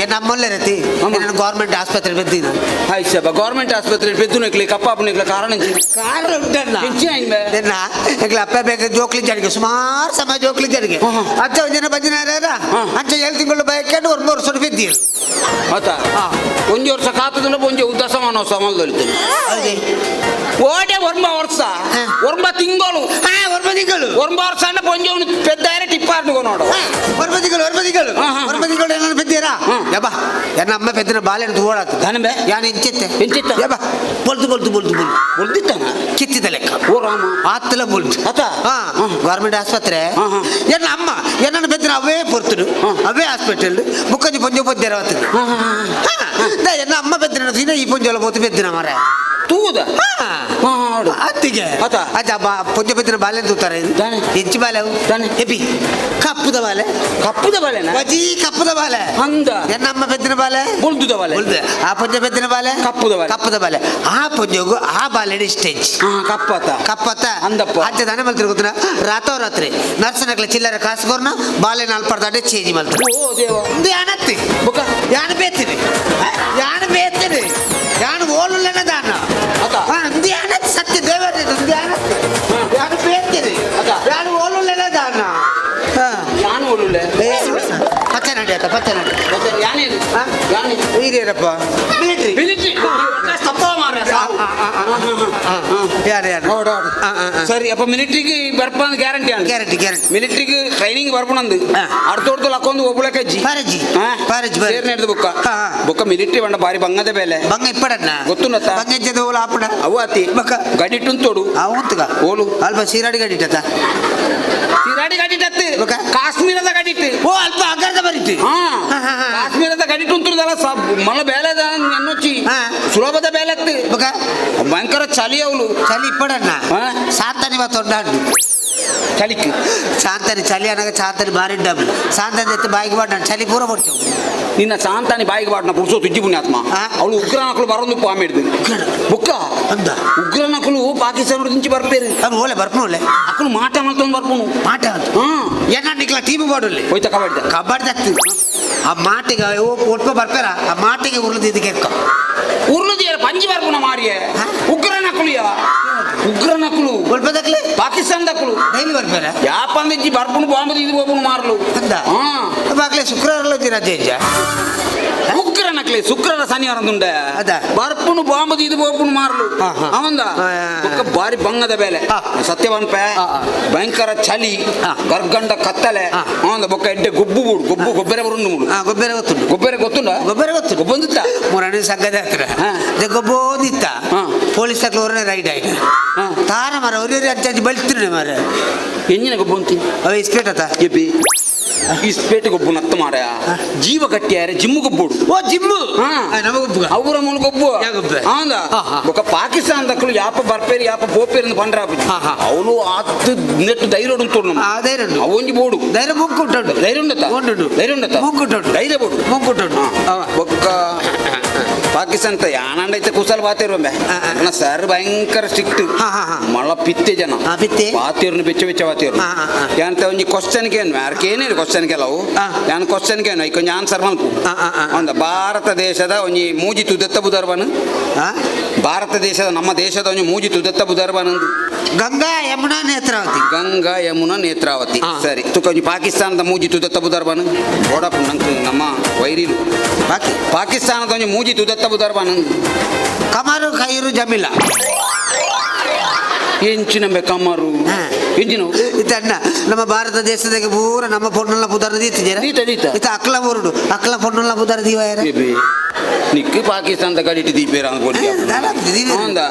ಏ ನಮ್ಮಲ್ಲೇ ರತಿ ನಾನು ಗೌರ್ಮೆಂಟ್ ಆಸ್ಪತ್ರೆ ಬೆದ್ದಿನ ಆಯ್ಸಪ್ಪ ಗೌರ್ಮೆಂಟ್ ಆಸ್ಪತ್ರೆ ಪೆದ್ದು ನೆಕ್ಲಿ ಕಪ್ಪಾಪು ನೆಕ್ಲ ಕಾರಣ ಕಾರಣ ಉಂಟಣ್ಣ ಎಂಚಿನ ಅಪ್ಪ ಬೇಗ ಜೋಕ್ಲಿ ಜಡಿಗೆ ಸುಮಾರು ಸಮಯ ಜೋಕ್ಲಿ ಜಡಿಗೆ ಅಚ್ಚ ಒಂದ್ ಜನ ಬಂದಿನ ಅಂಚ ಏಳು ತಿಂಗಳು ಬಯಕೊಂಡು ಒಂದು ಮೂರು ವರ್ಷ ಬಿದ್ದೀರಿ ಆತ ಒಂಜಿ ವರ್ಷ ಕಾತದ ಒಂಜಿ ಉದ್ದಾಸ ಮಾನವ ಸಮಾಜದಲ್ಲಿ ಓಡೆ ಒರ್ಂಬ ವರ್ಷ ಒರ್ಂಬ ತಿಂಗಳು ಒರ್ಂಬ ತಿಂಗಳು ಒರ್ಂಬ ವರ್ಷ ಅಂದ್ರೆ ಪೊಂಜೆ ಅವನು ಪೆದ್ದಾರೆ ಟಿಪ್ಪಾರ್ದು ನೋಡು ಒರ್ಂಬ ತಿಂಗಳು ಒರ್ಂಬ ತಿಂಗಳು ಒರ್ಂಬ ತಿಂಗಳು ಏನಾದ್ರು ಬಿದ್ದೀರಾ ಯಬ್ಬಾ ಎನ್ನ ಅಮ್ಮ ಪೆದ್ದಿನ ಬಾಳೆಹಣ್ಣು ತೋಡಾತು ಧನಬೆ ಯಾನು ಇಂಚಿತ್ತೆ ಇಂಚಿತ್ತ ಯಬ್ಬಾ ಬೊಲ್ತು ಬೊಲ್ತು ಬೊಲ್ತು ಬೊಲ್ತು ಬೊಲ್ದಿತ್ತಾನ ಕಿತ್ತಿದ ಲೆಕ್ಕ ಓ ರಾಮ ಆತ್ತಲ ಬೊಲ್ತು ಆತ ಹಾ ಗೌರ್ಮೆಂಟ್ ಆಸ್ಪತ್ರೆ ಎನ್ನ ಅಮ್ಮ ಎನ್ನನ್ನು ಪೆದ್ದಿನ ಅವೇ ಪೊರ್ತುಡು ಅವೇ ಹಾಸ್ಪಿಟಲ್ ಮುಕ್ಕಂಜಿ ಪೊಂಜೆ ಪೊದ್ದೆರ ಎನ್ನ ಅಮ್ಮ ಪೆದ್ದಿನ ಈ ಪೊಂಜೆಲ್ಲ ಪೊತ್ತು ಪೆದ್ದಿನ ಮರ ತೂದ ಅತ್ತಿಗೆ ಅಜ್ಜ ಪೊಂಜೆ ಪೆದ್ದಿನ ಬಾಲೆ ತೂತಾರೆ ಹೆಂಚಿ ಬಾಲೆ ಎಪಿ ಕಪ್ಪುದ ಬಾಲೆ ಕಪ್ಪುದ ಬಾಲೆನ ಬಜಿ ಕಪ್ಪುದ ಬಾಲೆ ಅಂದ ಎನ್ನಮ್ಮ ಪೆದ್ದಿನ ಬಾಲೆ ಬೊಲ್ದುದ ಬಾಲೆ ಬೊಲ್ದು ಆ ಪೊಂಜೆ ಪೆದ್ದಿನ ಬಾಲೆ ಕಪ್ಪುದ ಬಾಲೆ ಕಪ್ಪುದ ಬಾಲೆ ಆ ಪೊಂಜೆಗು ಆ ಬಾಲೆ ಇಷ್ಟೇಜ್ ಕಪ್ಪತ ಕಪ್ಪತ್ತ ಅಂದಪ್ಪ ಅಜ್ಜ ದನ ಮಲ್ತಿರು ಗೊತ್ತಿನ ರಾತ್ರೋರಾತ್ರಿ ನರ್ಸನಕ್ಲೆ ಚಿಲ್ಲರೆ ಕಾಸು ಕೊರ್ನ ಬಾಲೆ ನಾಲ್ಪರ್ದಾಡೆ ಚೇಂಜ್ ಮಲ್ತಾರೆ ಓ ದೇವ ಒಂದು ಯಾನತ್ತಿ ಬುಕ್ಕ ಯಾನು ಬೇತೀನಿ ಯಾನು ಬೇತೀನಿ ಯಾನು ಓಲುಲ್ಲನ ದಾನ ಒಂದು ಯಾನತ್ತಿ ಸತ್ಯ ದೇವರೇ ಒಂದು ಯಾನತ್ತಿ ಯಾನು ಬೇತೀನಿ ಯಾನು ಓಲುಲ್ಲನ ದಾನ ಯಾನು ಓಲುಲ್ಲೆ ಪಚ್ಚ ನಡಿ ಆತ ಪಚ್ಚ ನಡಿ ಯಾನೇನು ವೀರ್ಯರಪ್ಪ ಮಿಲಿಟರಿ ಮಿಲಿಟರಿ ಯಾರು ಯಾರು ಸರಿ ಅಪ್ಪ ಮಿಲಿಟರಿಗೆ ಬರ್ಪನ ಗ್ಯಾರಂಟಿ ಗ್ಯಾರಂಟಿ ಗ್ಯಾರಂಟಿ ಮಿಲಿಟರಿಗೆ ಟ್ರೈನಿಂಗ್ ಬರ್ಪಣಂದು ಅರ್ಧ ಲಕ್ಕೊಂದು ಒಬ್ಬಳಕಜ್ಜಿ ಪಾರಜ್ಜಿ ಪಾರಜ್ಜಿ ಸೇರ್ನ ಹಿಡ್ದು ಬುಕ್ಕ ಬುಕ್ಕ ಮಿಲಿಟರಿ ಬಂಡ ಬಾರಿ ಬಂಗದ ಬೇಲೆ ಬಂಗ ಇಪ್ಪಡನ್ನ ಗೊತ್ತುನತ್ತ ಬಂಗ ಓಲ ಆಪಡ ಅವು ಅತಿ ಬಕ್ಕ ಗಡಿಟ್ಟುನ್ ತೋಡು ಆ ಉಂತುಗ ಓಲು ಅಲ್ಪ ಸೀರಾಡಿ ಗಡಿಟ್ಟತ ಸಿರಾಡಿ ಗಡಿಟ್ಟತ್ತು ಕಾಶ್ಮೀರದ ಗಡಿಟ್ಟು ಓ ಅಲ್ಪ ಅಗರದ ಬರೀತಿ ಹಾ ಕಾಶ್ಮೀರದ ಗಡಿಟ್ಟು ಉಂತುದಲ್ಲ ಮಲ್ಲ ಬೇಲೆ ಎನ್ನೊಚ್ಚಿ ಸುಲಭದ ಬೇಲೆ ಬಕ್ಕ ಭಯಂಕರ ಚಳಿ ಅವಳು ಚಳಿ ಇಪ್ಪಡನ್ನ ಸಾಂತಾನಿ ತೊಂಡಾಡು ಚಳಿಕ್ ಸಾಂತಾನಿ ಚಳಿ ಅನ್ನಾಗ ಸಾಂತಾನಿ ಬಾರಿ ಡಬಲ್ ಸಾಂತಾನಿ ಎತ್ತು ಬಾಯಿಗೆ ಬಾಡ ಚಳಿ ಪೂರ ಕೊಡ್ತೇವೆ ನಿನ್ನ ಸಾಂತಾನಿ ಬಾಯಿಗೆ ಬಾಡ್ನ ಪುರುಷೋ ತುಜ್ಜಿ ಪುಣ್ಯಾತ್ಮ ಅವಳು ಉಗ್ರ ನಕಲು ಬರೋದು ಪಾಮಿಡ್ದು ಬುಕ್ಕ ಅಂದ ಉಗ್ರ ನಕಲು ಪಾಕಿಸ್ತಾನ నుంచి ಬರ್ಪೇರು ಅದು ಓಲೆ ಬರ್ಪನು ಓಲೆ ಅಕ್ಕಲು ಮಾಟ ಮಲ್ತೊಂದು ಬರ್ಪನು ಮಾಟ ಏನ ನಿಕ್ಲ ಟೀಮ್ ಬಾಡುಲ್ಲಿ ಹೋಯ್ತ ಕಬಡ್ಡಿ ಕಬಡ್ಡಿ ದತ್ತು ಆ ಮಾಟಿಗೆ ಒಟ್ಪ ಬರ್ಪೇರ ಆ ಮಾಟಿಗೆ ಉರುಳಿದ್ದು ಕೇಳ್ಕ ಉರುಳುದಿಯ ಪಂಜಿ ಬರ್ಪುನ ಮಾರಿಯ ಉಗ್ರ ನಕಲು ಉಗ್ರ ನಕಲು ಒಲ್ಪದಕ್ಲೆ ಪಾಕಿಸ್ತಾನದಕ್ಕಲು ಡೈಲಿ ಬರ್ಪೇರ ಯಾಪಂದಿಜ್ಜಿ ಬರ್ಪುನು ಬಾಂಬು ಇದು ಹೋಗುನು ಮಾರ್ಲು ಅಂದ ಬಾಗ್ಲೆ ಶುಕ್ರವಾರ ರಜೆ ಇಜ್ಜ ಉಗ್ರ ನಕಲಿ ಶುಕ್ರರ ಶನಿವಾರ ದುಂಡ ಬರ್ಪುನು ಬಾಂಬು ಇದು ಹೋಗುನು ಮಾರ್ಲು ಅವಂದ ಬೊಕ್ಕ ಬಾರಿ ಬಂಗದ ಬೇಲೆ ಸತ್ಯವನ್ಪೆ ಭಯಂಕರ ಚಳಿ ಗರ್ಗಂಡ ಕತ್ತಲೆ ಅವಂದ ಬೊಕ್ಕ ಎಡ್ಡೆ ಗೊಬ್ಬು ಬೂಡು ಗೊಬ್ಬು ಗೊಬ್ಬರ ಬರುಂಡು ಮೂಡು ಗೊಬ್ಬರ ಗೊತ್ತುಂಡು ಗೊಬ್ಬರ ಗೊತ್ತುಂಡ ಗೊಬ್ಬರ ಗೊತ್ತು ಗೊಬ್ಬೊಂದಿತ್ತ ಮುರಣಿ ಸಂಘದ ಹತ್ರ ಗೊಬ್ಬೋದಿತ್ತ ಪೊಲೀಸ್ ತಕ್ಲೋರನೆ ರೈಡ್ ಆಯ್ತು ತಾನ ಮರ ಒರಿ ಅಂಚಿ ಬಲ್ತಿರು ಮರ ಎಂಜಿನ ಗೊಬ್ಬು ಅಂತಿ ಅವ ಇಸ್ಪೇಟ್ ಅತ್ತ ಎಪಿ ಇಸ್ಪೇಟ್ ಗೊಬ್ಬು ನತ್ತ ಮಾರ ಜೀವ ಗಟ್ಟಿಯಾರೆ ಜಿಮ್ಮು ಗೊಬ್ಬೋಡು ಓ ಜಿಮ್ಮು ಅವರ ಮೂಲ ಗೊಬ್ಬು ಹೌದ ಬೊಕ್ಕ ಪಾಕಿಸ್ತಾನದಕ್ಕಲು ಯಾಪ ಬರ್ಪೇರಿ ಯಾಪ ಪೋಪೇರಿ ಅಂತ ಪಂಡ್ರ ಅವನು ಆತ್ ನೆಟ್ಟು ಧೈರ್ಯ ಉಂಟು ಧೈರ್ಯ ಅವೊಂಜಿ ಬೋಡು ಧೈರ್ಯ ಮುಂಕುಂಟು ಧೈರ್ಯ ಉಂಡತ್ತ ಉಂಟು ಧೈರ್ಯ ಉಂಡತ್ತ ಮುಂಕುಂಟು ಧೈರ್ಯ ಬೋಡು ಮುಂಕುಂಟು ಬೊಕ್ಕ ಪಾಕಿಸ್ತಾನ ಯಾನಂಡೈತೆ ಕುಸಲ್ ಬಾತೇರು ಸರ್ ಭಯಂಕರ ಸ್ಟ್ರಿಕ್ಟ್ ಮಳ ಪಿತ್ತೆ ಜನ ಪಿತ್ತೆ ಬಾತೇರ್ನು ಬೆಚ್ಚ ಬೆಚ್ಚ ಬಾತೇರು ಯಾಂತ ಒಂಜಿ ಕ್ವಶನ್ ಕೇನು ಯಾರಕೇನೇನು ಕ್ವಶನ್ ಕೆಲವು ಯಾನ್ ಕ್ವಶನ್ ಕೇನು ಐಕ್ ಒಂಜಿ ಆನ್ಸರ್ ಮಲ್ಪು ಒಂದ ಭಾರತ ದೇಶದ ಒಂಜಿ ಮೂಜಿ ತುದೆತ್ತ ಬುದರ್ವನು ಭಾರತ ದೇಶದ ನಮ್ಮ ದೇಶದ ಒಂಜಿ ಮೂಜಿ ತುದೆತ್ತ ಬುದರ್ವನ್ ಗಂಗಾ ಯಮುನಾ ನೇತ್ರಾವತಿ ಗಂಗಾ ಯಮುನಾ ನೇತ್ರಾವತಿ ಸರಿ ತುಕ ಒಂಜಿ ಪಾಕಿಸ್ತಾನದ ಮೂಜಿ ತುದೆತ್ತ ಬುದರ್ವನ್ ಬೋಡಪ್ಪ ನಂಗೆ ನಮ್ಮ ವೈರಿಲು ಪಾಕಿಸ್ತಾನದ ಒಂಜಿ ಮೂಜಿ ತುದೆತ್ತ ಬುದರ್ವನ್ ಕಮರು ಖೈರು ಜಮೀಲ ಎಂಚಿನ ಕಮರು ಎಂಜಿನ ಇತ್ತಣ್ಣ ನಮ್ಮ ಭಾರತ ದೇಶದಾಗ ಪೂರ ನಮ್ಮ ಪೊಣ್ಣುಲ್ಲ ಪುದರ್ ದೀತಿದ್ದೀರ ಇತ್ತ ಅಕ್ಲ ಊರುಡು ಅಕ್ಲ ಪೊಣ್ಣುಲ್ಲ ಪುದರ್ ದೀವಾಯರ ನಿಕ್ಕು ಪಾಕಿಸ್ತಾನದ ಗಡಿಟ್ಟು ದೀಪೇರ ಹೌದಾ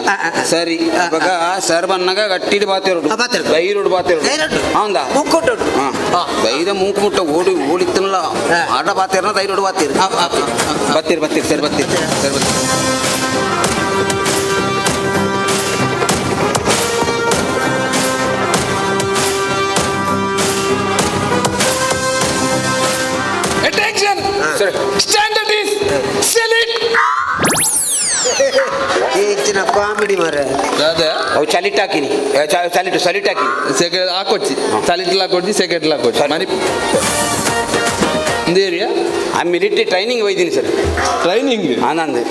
ಸರಿ ಇವಾಗ ಸರ್ ಬನ್ನಾಗ ಗಟ್ಟಿಡು ಬಾತೇರುಡು ಧೈರ್ಯಡು ಬಾತೇರುಡು ಹೌದಾ ಧೈರ್ಯ ಮೂಕು ಮುಟ್ಟ ಓಡಿ ಓಡಿತ್ತಲ್ಲ ಆಟ ಬಾತೇರನ ಧೈರ್ಯಡು ಬಾತೇರು ಬತ್ತೀರಿ ಬತ್ತೀರಿ ಸರಿ ಬತ್ತೀರಿ ಸರಿ ಬತ್ತೀರಿ Attention! Standard is salute! ಹೆಚ್ಚಿನ ಕಾಮಿಡಿ ಮಾರ್ರೆ ಅವು ಚಲಿಟ್ ಹಾಕಿನಿ ಚಲಿಟ್ ಸಲಿಟ್ ಹಾಕಿನಿ ಸೆಕೆಂಡ್ ಹಾಕೊಚ್ಚಿ ಚಲಿಟ್ಲ ಹಾಕೊಚ್ಚಿ ಸೆಕೆಂಡ್ಲ ಹಾಕೊಚ್ಚಿ ಮನಿ ಏರಿಯಾ ಆ ಮಿಲಿಟರಿ ಟ್ರೈನಿಂಗ್ ಒಯ್ದೀನಿ ಸರ್ ಟ್ರೈನಿಂಗ್ ಆನಂದ್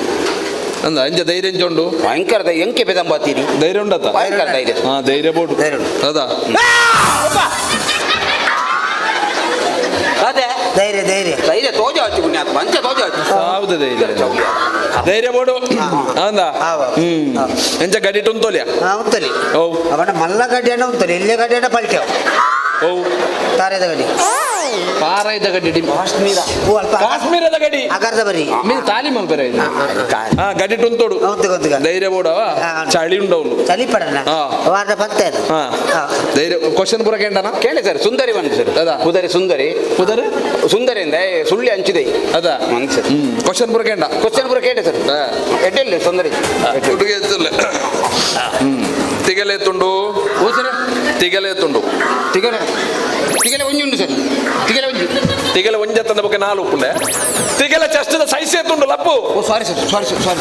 ಅಂದ ಅಂಜ ಧೈರ್ಯ ಉಂಟು ಭಯಂಕರ ಧೈರ್ಯ ಎಂಕೆ ಬೆದಂಬಾತೀರಿ ಧೈರ್ಯ ಉಂಡತ ಭಯಂಕರ ಧೈರ್ಯ ಹಾ ಧೈರ್ಯ ಬೋಡು ಹೌದಾ ಅದೇ ಧೈರ್ಯ ಧೈರ್ಯ ಧೈರ್ಯ ತೋಜ ಆಚು ಪುಣ್ಯಾತ್ಮ ಅಂಚೆ ತೋಜ ಆಚು ಹೌದು ಧೈರ್ಯ ಧೈರ್ಯ ಬೋಡು ಹೌದಾ ಎಂಚ ಗಡಿ ಉಂತೋಲಿಯ ಉಂತಲಿ ಓ ಅವನ ಮಲ್ಲ ಗಡ್ಡಿ ಅಣ್ಣ ಉಂತಲಿ ಎಲ್ಲೇ ಗಡ್ಡಿ ಅಣ್ಣ ಪಲ್ಟೆವು ಓ ತಾರೆದ ಗಡ್ಡಿ ಪಾರಾಯ್ದ ಗಡ್ಡಿ ಕಾಶ್ಮೀರ ಕಾಶ್ಮೀರದ ಗಡಿ ಅಗರ್ದ ಬರಿ మీరు ತಾಲೀಮ್ ಅನ್ಪೇರ ಇದು ಹಾ ಗಡಿ ಉಂತೋಡು ಧೈರ್ಯ ಬೋಡವ ಚಳಿ ಉಂಡವನು ಚಳಿ ಪಡಣ ವಾರದ ಪತ್ತೆ ಅದು ಧೈರ್ಯ ಕ್ವಶನ್ ಪೂರ ಕೇಂಡನ ಕೇಳಿ ಸರ್ ಸುಂದರಿ ಬಂದು ಸರ್ ಅದಾ ಕುದರೆ ಸುಂದರಿ ಕುದರೆ ಸುಂದರಿ ಅಂದ ಸುಳ್ಳಿ ಹಂಚಿದೆ ಅದಾ ಮಂದಿ ಸರ್ ಕ್ವಶನ್ ಪೂರ ಕೇಂಡ ಕ್ವಶನ್ ಪೂರ ಕೇಳಿ ಸರ್ ಎಡ್ಡೆಲ್ಲ ಸುಂದರಿ ಹುಡುಗಿ ತಿಗಲೆ ತುಂಡು ಓ ಸರ್ ತಿಗಲೆ ತುಂಡು ತಿಗಲೆ ತಿಗಲೆ ಒಂಜಿ ಉಂಡು ಸರ್ ತಿಗಲೆ ಒಂಜಿ ತಿಗಲೆ ಒಂಜಿ ತಂದ ಬೊಕ್ಕ ನಾಲ್ ಉಪ್ಪುಂಡೆ ತಿಗಲೆ ಚೆಸ್ಟದ ಸೈಸೆ ತುಂಡು ಲಪ್ಪು ಓ sorry sir sorry sir sorry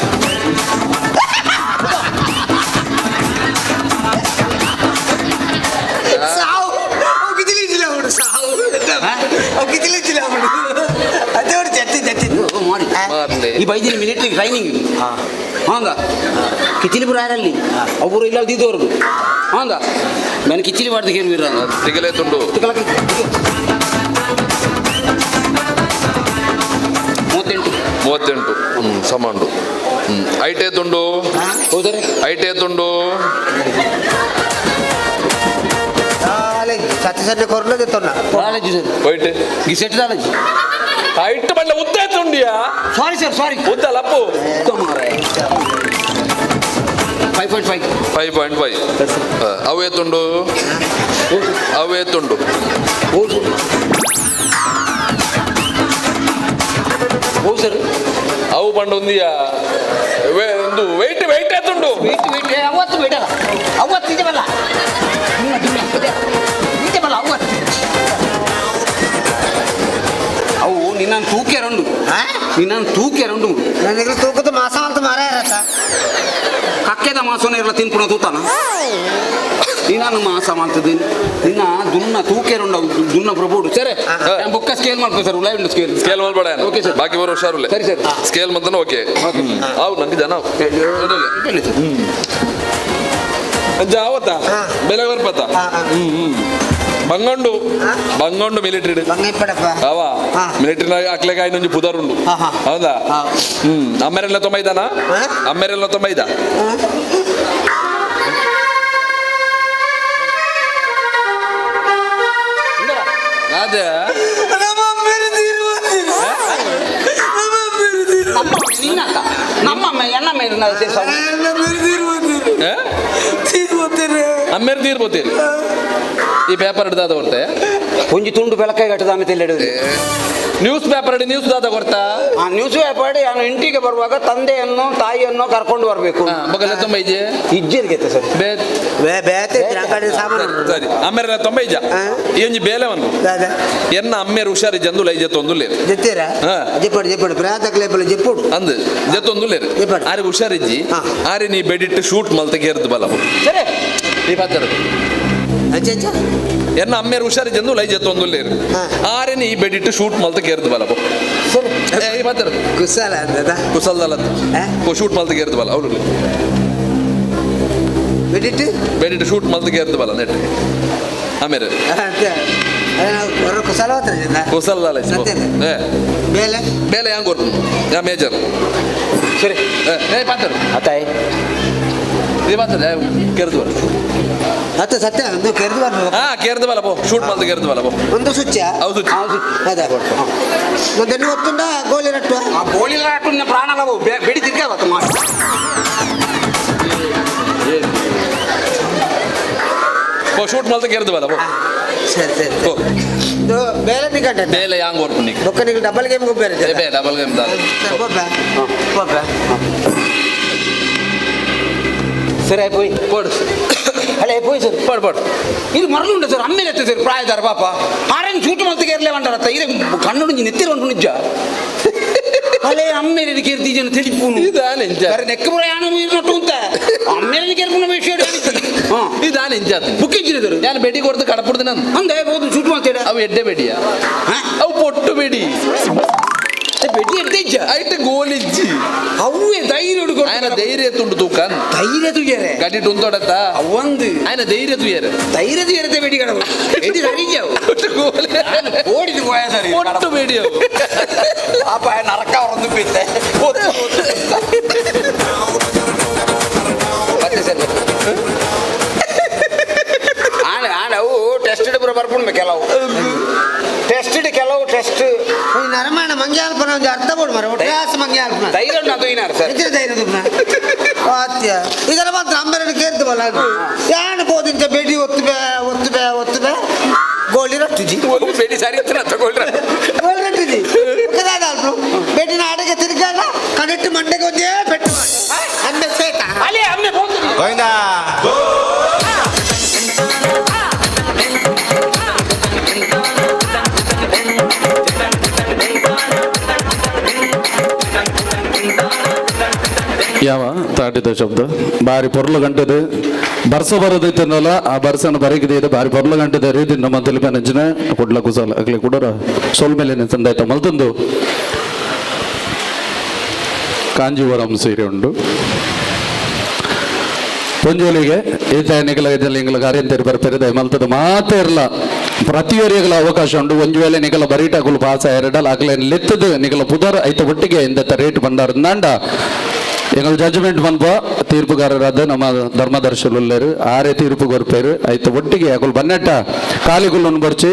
ಸಾವು ಅವು ಕಿತಿಲಿ ಅವನು ಸಾವು ಅವು ಕಿತಿಲಿ ಅವನು ಅದೇ ಅವ್ರು ಜತ್ತಿ ಜತ್ತಿ ಮಾಡಿ ಈ ಬೈದಿನ ಮಿಲಿಟರಿ ಟ್ರೈನಿಂಗ್ ಹಂಗ ಕಿಚಿಲಿಪುರ ಯಾರಲ್ಲಿ ಒಬ್ಬರು ಇಲ್ಲ ದಿದ್ದವ್ರದ್ದು ಹಂಗ ನಾನು ಕಿಚಿಲಿ ಮಾಡ್ದೆ ಕೇಳುವಿರ ತಿಗಲೆ ತುಂಡು 38. 38 ಸಮಾಂಡು. ಐಟ್ ಏತುಂಡು? ಐಟ್ ಏತುಂಡು? ಸತ್ಯ ಕೊರ್ಲದೆ ತೊನ್ನ ಕಾಲೇಜು ಸರ್. ವೈಟ್ ಗಿಸೆಟ್ ಕಾಲೇಜು. ಐಟ್ ಬಂಡ ಉದ್ದ ಏತುಂಡಿಯಾ? ಸಾರಿ ಸರ್, ಸಾರಿ. ಉದ್ದ ಲಪ್ಪು. 5.5. 5.5. ಅವು ಏತುಂಡು? ಅವು ಏತುಂಡು? ಸರ್ ಅವು ಬಂಡ ಒಂದಿಯಾ ಒಂದು ವೆಯ್ಟ್ ವೆಯ್ಟ್ ಏತುಂಡು? ವೆಯ್ಟ್ ವೆಯ್ಟ್ ಅವತ್ತು ಬೇಡಲ್ಲ, ಅವತ್ತು ಇದೆವಲ್ಲ ಇದೆವಲ್ಲ ಅವತ್ತು ಅವು ನಿನ್ನ ತೂಕೆರಂಡು, ನಿನ್ನ ತೂಕೆರಂಡು. ನನಗೆ ತೂಕದ ಮಾಸ ಅಂತ ಮಾರಾಯರತ್ತ. ಕಕ್ಕೆದ ಮಾಸನ ಇರಲ್ಲ ತಿನ್ಪುಣ ತೂತಾನ ನಿನ್ನ ಮಾಸ ಮಾಡ್ತದೆ ನಿನ್ನ ದುನ್ನ ತೂಕೆರುಂಡ ದುನ್ನ ಪ್ರಭುಡು ಸರಿ. ಬುಕ್ಕ ಸ್ಕೇಲ್ ಮಾಡ್ಕೊ ಸರ್, ಉಲಾಯ್ ಉಂಟು ಸ್ಕೇಲ್. ಸ್ಕೇಲ್ ಮಾಡ್ಬೇಡ. Okay sir. ಬಾಕಿ ಬರೋ ಹುಷಾರುಲೆ. ಸರಿ ಸರ್. Scale ಮಂತನ okay. ಅವು ನಂಗೆ ಜನ ಅಜ್ಜ ಆವತ್ತ ಬೆಲೆ ಬರ್ಪತ್ತ. ಬಂಗಂಡು ಬಂಗಂಡು ಮಿಲಿಟರಿ ಅವ ಮಿಲಿಟರಿ ಅಕ್ಲೆಗ ಇನ್ನೊಂದು ಪುದರ್ ಉಂಡು ಹೌದಾ? ಅಮ್ಮೆರೆಲ್ಲ ತೊಂಬೈದಾನ? ಅಮ್ಮೆರೆಲ್ಲ ತೊಂಬೈದ? ಅದೇ ನಮ್ಮ ಎನ್ನ ಅಮ್ಮೇರು ತೀರ್ಬೋತೀರಿ ಈ ಪೇಪರ್ ಹಿಡ್ದಾದ ಕೊಡ್ತೆ ಒಂಜಿ ತುಂಡು ಬೆಳಕಾಯಿ ಕಟ್ಟದ ಆಮೇಲೆ ನ್ಯೂಸ್ ಪೇಪರ್ ಹಿಡಿ ನ್ಯೂಸ್ ದಾದ ಕೊಡ್ತಾ. ಆ ನ್ಯೂಸ್ ಪೇಪರ್ ನಾನು ಇಂಟಿಗೆ ಬರುವಾಗ ತಂದೆಯನ್ನು ತಾಯಿಯನ್ನು ಕರ್ಕೊಂಡು ಬರಬೇಕು. ಬಗಲ ತುಂಬ ಇಜ್ಜೆ ಇಜ್ಜೆರ್ಗೆ ಸರ್. ಸರಿ ಅಮ್ಮೇರೆಲ್ಲ ತೊಂಬ ಇಜ್ಜ ಈ ಒಂಜಿ ಬೇಲೆ ಒಂದು ಎನ್ನ ಅಮ್ಮೇರು ಹುಷಾರಿ ಜಂದು ಲೈ ಜತ್ತೊಂದುಲ್ಲೇರು ಅಂದ್ ಜತ್ತೊಂದುಲ್ಲೇರು ಆರಿಗೆ ಹುಷಾರಿಜ್ಜಿ ಆರಿ ನೀ ಬೆಡಿಟ್ಟು ಶೂಟ್ ಮಲ್ತ ಕೇರ್ದು ಬಲ ಸರಿ ಈ ಪಾತ್ರ ಎನ್ನ ಅಮ್ಮೇರು ಹುಷಾರಿ ಜಂದು ಲೈ ಜತ್ತೊಂದುಲ್ಲೇರು ಆರೆ ನೀ ಬೆಡಿಟ್ಟು ಶೂಟ್ ಮಲ್ತ ಕೇರ್ದು ಬಲ ಈ ಪಾತ್ರ ಕುಸಲ ಕುಸಲ್ದಲ್ಲ ಶೂಟ್ ಮಲ್ತ ಕೇರ್ದು ಬಲ ಅವರು ಬೆಡಿಟ್ಟು ಬೆಡಿಟ್ಟು ಶೂಟ್ ಮಲ್ತ ಕೇರ್ದು ಬಲ ನೆಟ್ ಆಮೇಲೆ ಕುಸಲ ಕುಸಲ್ದಲ್ಲ ಬೇಲೆ ಬೇಲೆ ಹ್ಯಾಂಗ್ ಕೊಡ್ತು ಯಾ ಮೇಜರ್ ಸರಿ ಏ ಪಾತ್ರ ಅತ್ತಾಯ್ ಈ ಪಾತ್ರ ಕೆರ್ದು ಬಲ ಅತ್ತ ಸತ್ಯ ಒಂದು ಕೆರ್ದು ಬಲ. ಹಾ ಕೆರ್ದು ಬಲ ಪೋ ಶೂಟ್ ಮಲ್ತ ಕೆರ್ದು ಬಲ ಪೋ ಒಂದು ಸುಚ್ಚ ಹೌದು ಅದೇ ಮತ್ತೆ ನೀವು ಒತ್ತುಂಡ ಗೋಲಿ ರಟ್ಟು ಆ ಗೋಲಿ ರಟ್ಟು ನಿನ್ನ ಪ್ರಾಣ ಬೆಡಿ ತಿರ್ಗಾವತ್ತು ಮಾಡಿ ಪೋ ಶೂಟ್ ಮಲ್ತ ಕೆರ್ದು ಬಲ ಪೋ. ಸರಿ ಸರಿ ಇದು ಬೇಲೆ ನಿಕಟ ಬೇಲೆ ಯಾಂಗ್ ಕೊಡ್ತು ನೀ ಬೊಕ್ಕ ನೀವು ಡಬಲ್ ಗೇಮ್ ಬೇರೆ ಬೇ ಡಬಲ್ ಗೇಮ್ ದಾದ ಬೋಪೆ ಬೋಪೆ ಸರಿ ಹೋಯ್ ಪೋಡು ಅಲ್ಲೇ ಪೋಯ್ ಸರ್ ಪೋಡು ಪೋಡು ಇದು ಮರಳುಂಡ ಸರ್ ಅಮ್ಮೇಲೆ ಎತ್ತು ಸರ್ ಪ್ರಾಯದಾರ ಪಾಪ ಆರೇನು ಚೂಟು ಮಲ್ತಿಗೆ ಇರಲೇ వంటారತ್ತ ಇದು ಕಣ್ಣು ನೆತ್ತಿರ ಉಂಟು ನಿಜ ಅಲ್ಲೇ ಅಮ್ಮೇಲೆ ಕೇರ್ತಿ ಜನ ತಿಳಿಪುನು ನೆಕ್ಕ ಪ್ರಯಾಣ ನಟ್ಟು ಅಂತ ಅಮ್ಮೇಲೆ ಕೇರ್ಪುನ ವಿಷಯ ಇದಾನೆ ಇಂಜಾತ್ ಬುಕ್ಕಿಂಚಿನ ಸರ್ ನಾನು ಬೆಡಿ ಕೊಡ್ದು ಕಡಪುಡ್ದು ನಾನು ಅಂದೆ ಬೋದು ಚೂಟು ಮಲ್ತೇಡ ಅವು ಎಡ್ಡೆ ಬೆಡಿಯ ಅವು ಪೊಟ್ಟು ಬೆಡಿ ಬೆಡಿ ಎಡ್ಡೆ ಇಜ್ಜ ಐಟ್ ಗೋಲಿಜ್ಜಿ ಅವೇ ಧೈರ್ಯ ಹುಡುಗ ఆయన ಧೈರ್ಯ ತುಂಡು ತೂಕ ಧೈರ್ಯ ತುಯ್ಯರೆ ಗಡಿ ತುಂತೊಡತ್ತ ಒಂದು ఆయన ಧೈರ್ಯ ತುಯ್ಯರೆ ಧೈರ್ಯ ತುಯ್ಯರತೆ ಬೆಡಿ ಕಡವು ಬೆಡಿ ಸರಿಜವು ಓಡಿದು ಹೋಯ ಸರಿ ಪೊಟ್ಟು ಬೆಡಿ ಅವು ಪಾಪ ನರಕ ಅವರೊಂದು ಬಿತ್ತೆ ಮತ್ತೆ ಸರ್ ಆನೆ ಆನೆ ಅವು ಟೆಸ್ಟ್ ಪೂರ ಬರ್ಪುಂಡು ಕೆಲವು ಟೆಸ್ಟ್ ಕೆಲವು ಟೆಸ್ಟ್ ನರಮಾಣ ಮಂಗ್ಯಾಲ್ಪನ ಒಂದು ಅರ್ಥ ಬೋಡು ಮರ ಒಟ್ರಾಸ ಮಂಗ್ಯಾಲ್ಪನ ಧೈರ್ಯ ಉಂಟು ಅದು ಸರ್ ಎತ್ತಿರ ಧೈರ್ಯ ದುಪ್ನ ಆತ್ಯ ಇದರ ಮಾತ್ರ ಅಂಬರನ್ನು ಕೇರ್ದು ಬಲ್ಲ ಯಾಣ ಬೋದಿಂಚ ಬೆಡಿ ಒತ್ತು ಬೇ ಒತ್ತು ಬೇ ಒತ್ತು ಬೇ ಗೋಳಿ ರಟ್ಟುಜಿ ಬೆಡಿ ಸರಿ ಇತ್ತು ತಗೊಳ್ರ ಗೋಳಿ ರಟ್ಟುಜಿ ಅಲ್ಪು ಬೆಡಿನ ಆಡೆಗೆ ತಿರ್ಗಾಡ ಕನೆಕ್ಟ್ ಮಂಡೆಗೆ ಒಂದೇ ಪೆಟ್ಟು ಮಾಡಿ ಅಂಬೆ ಸೇತ ಅಲ್ಲೇ ಅಮ್ಮೆ ಗೋವಿಂದ ಯಾವ ತಾಟಿದ ಶಬ್ದ ಬಾರಿ ಪೊರ್ಲು ಗಂಟೆದು ಬರ್ಸ ಬರೋದೈತನಲ್ಲ ಆ ಬರ್ಸನ ಬರಗಿದೆ ಇದು ಬಾರಿ ಪೊರ್ಲು ಗಂಟೆದ ರೀತಿ ನಮ್ಮ ತಿಳಿಪ ನಂಚಿನ ಕುಡ್ಲ ಕುಸಲ ಅಗ್ಲಿ ಕುಡರ ಸೋಲ್ ಮೇಲೆ ಸಂದಾಯ್ತ ಮಲ್ತಂದು ಕಾಂಜೀವರಂ ಸೀರೆ ಉಂಡು ಪೊಂಜೋಲಿಗೆ ಈ ನಿಗಲ ಇಂಗ್ಲ ಕಾರ್ಯಂತೇರಿ ಬರ್ಪೆರಿದ ಮಲ್ತದ ಮಾತೇ ಇರಲ್ಲ. ಪ್ರತಿಯೊರಿಗಳ ಅವಕಾಶ ಉಂಡು. ಒಂಜಿ ವೇಳೆ ನಿಗಲ ಬರೀಟಗುಲು ಪಾಸ ಎರಡಲ್ ಅಗಲ ಲೆತ್ತದು ನಿಗಲ ಪುದರ್ ಐತ ಒಟ್ಟಿಗೆ ಇಂದತ್ತ ರೇಟ್ ಬಂದಾರ ನಾಂಡ ಎಂಗಲ್ ಜಡ್ಜ್ಮೆಂಟ್ ಬಂದ್ಪ ತೀರ್ಪುಗಾರರಾದ ನಮ್ಮ ಧರ್ಮದರ್ಶಿಲು ಆರೆ ತೀರ್ಪು ಕೊರ್ಪೇರು ಐತ ಒಟ್ಟಿಗೆ ಅಕುಲು ಬನ್ನೆಟ್ಟ ಕಾಲಿಗುಲ್ಲನ್ನು ಬರ್ಚಿ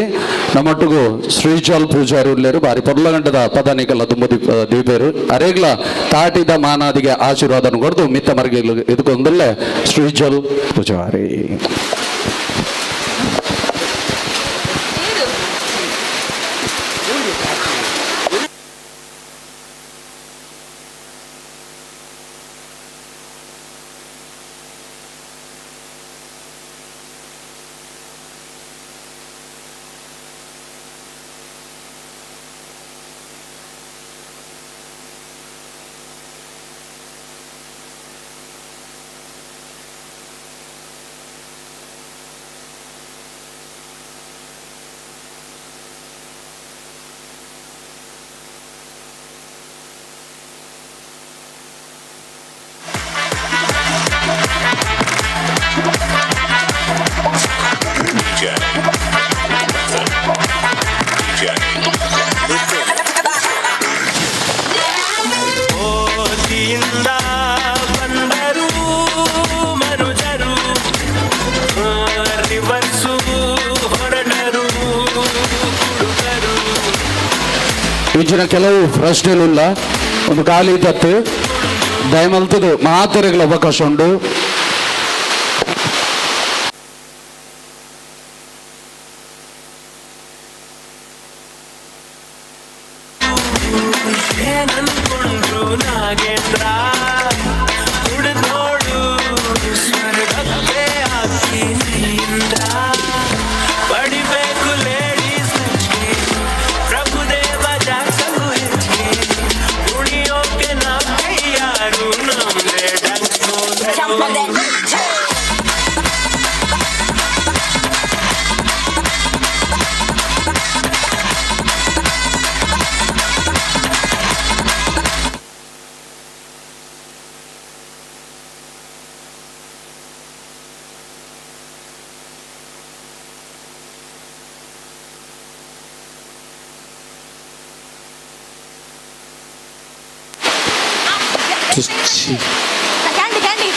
ನಮ್ಮೊಟ್ಟಿಗೂ ಶ್ರೀಜಾಲ್ ಪೂಜಾರಿ ಉಲ್ಲೇರು ಬಾರಿ ಪೊರ್ಲಗಂಟದ ಪದ ನಿಗಲ ತುಂಬ ದೀಪೇರು ಅರೇಗ್ಲ ತಾಟಿದ ಮಾನಾದಿಗೆ ಆಶೀರ್ವಾದನ ಕೊಡ್ದು ಮಿತ್ತ ಮರ್ಗೆ ಇದಕ್ಕೊಂದಲ್ಲೇ ಶ್ರೀಜಲ್ ಪೂಜಾರಿ. ಇಂಚಿನ ಕೆಲವು ಪ್ರಶ್ನೆలుಲ್ಲ ಒಂದು ಖಾಲಿ ತತ್ತು ದಯಮಲ್ತದು ಮಾತೆರೆಗಳ ಅವಕಾಶ ಉಂಡು. Candy candy.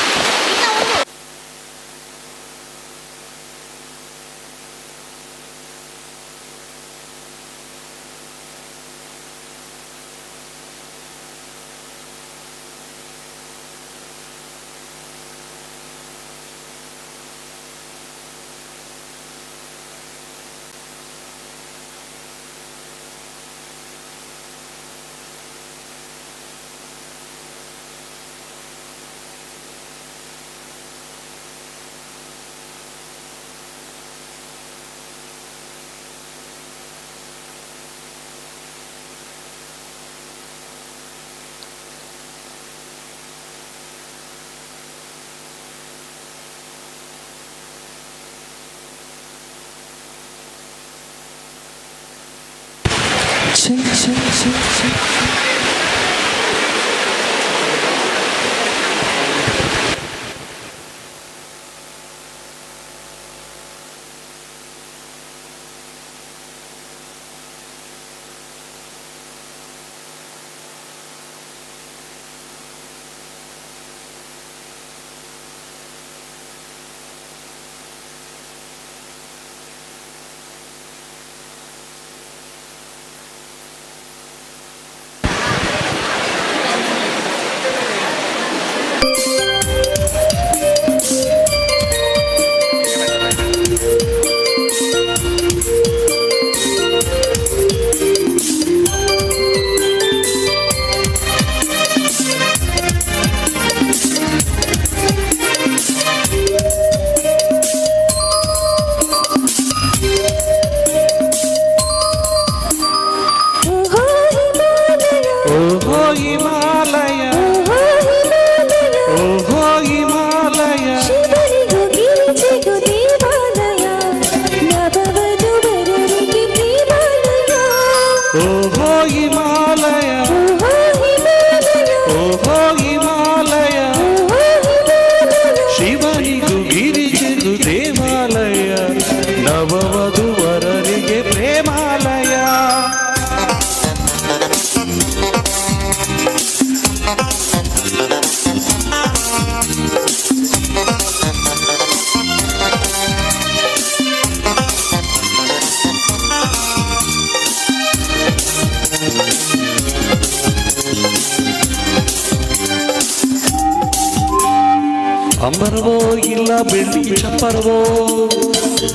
ಬೆಳ್ಳಿ ಚಪ್ಪರವೋ,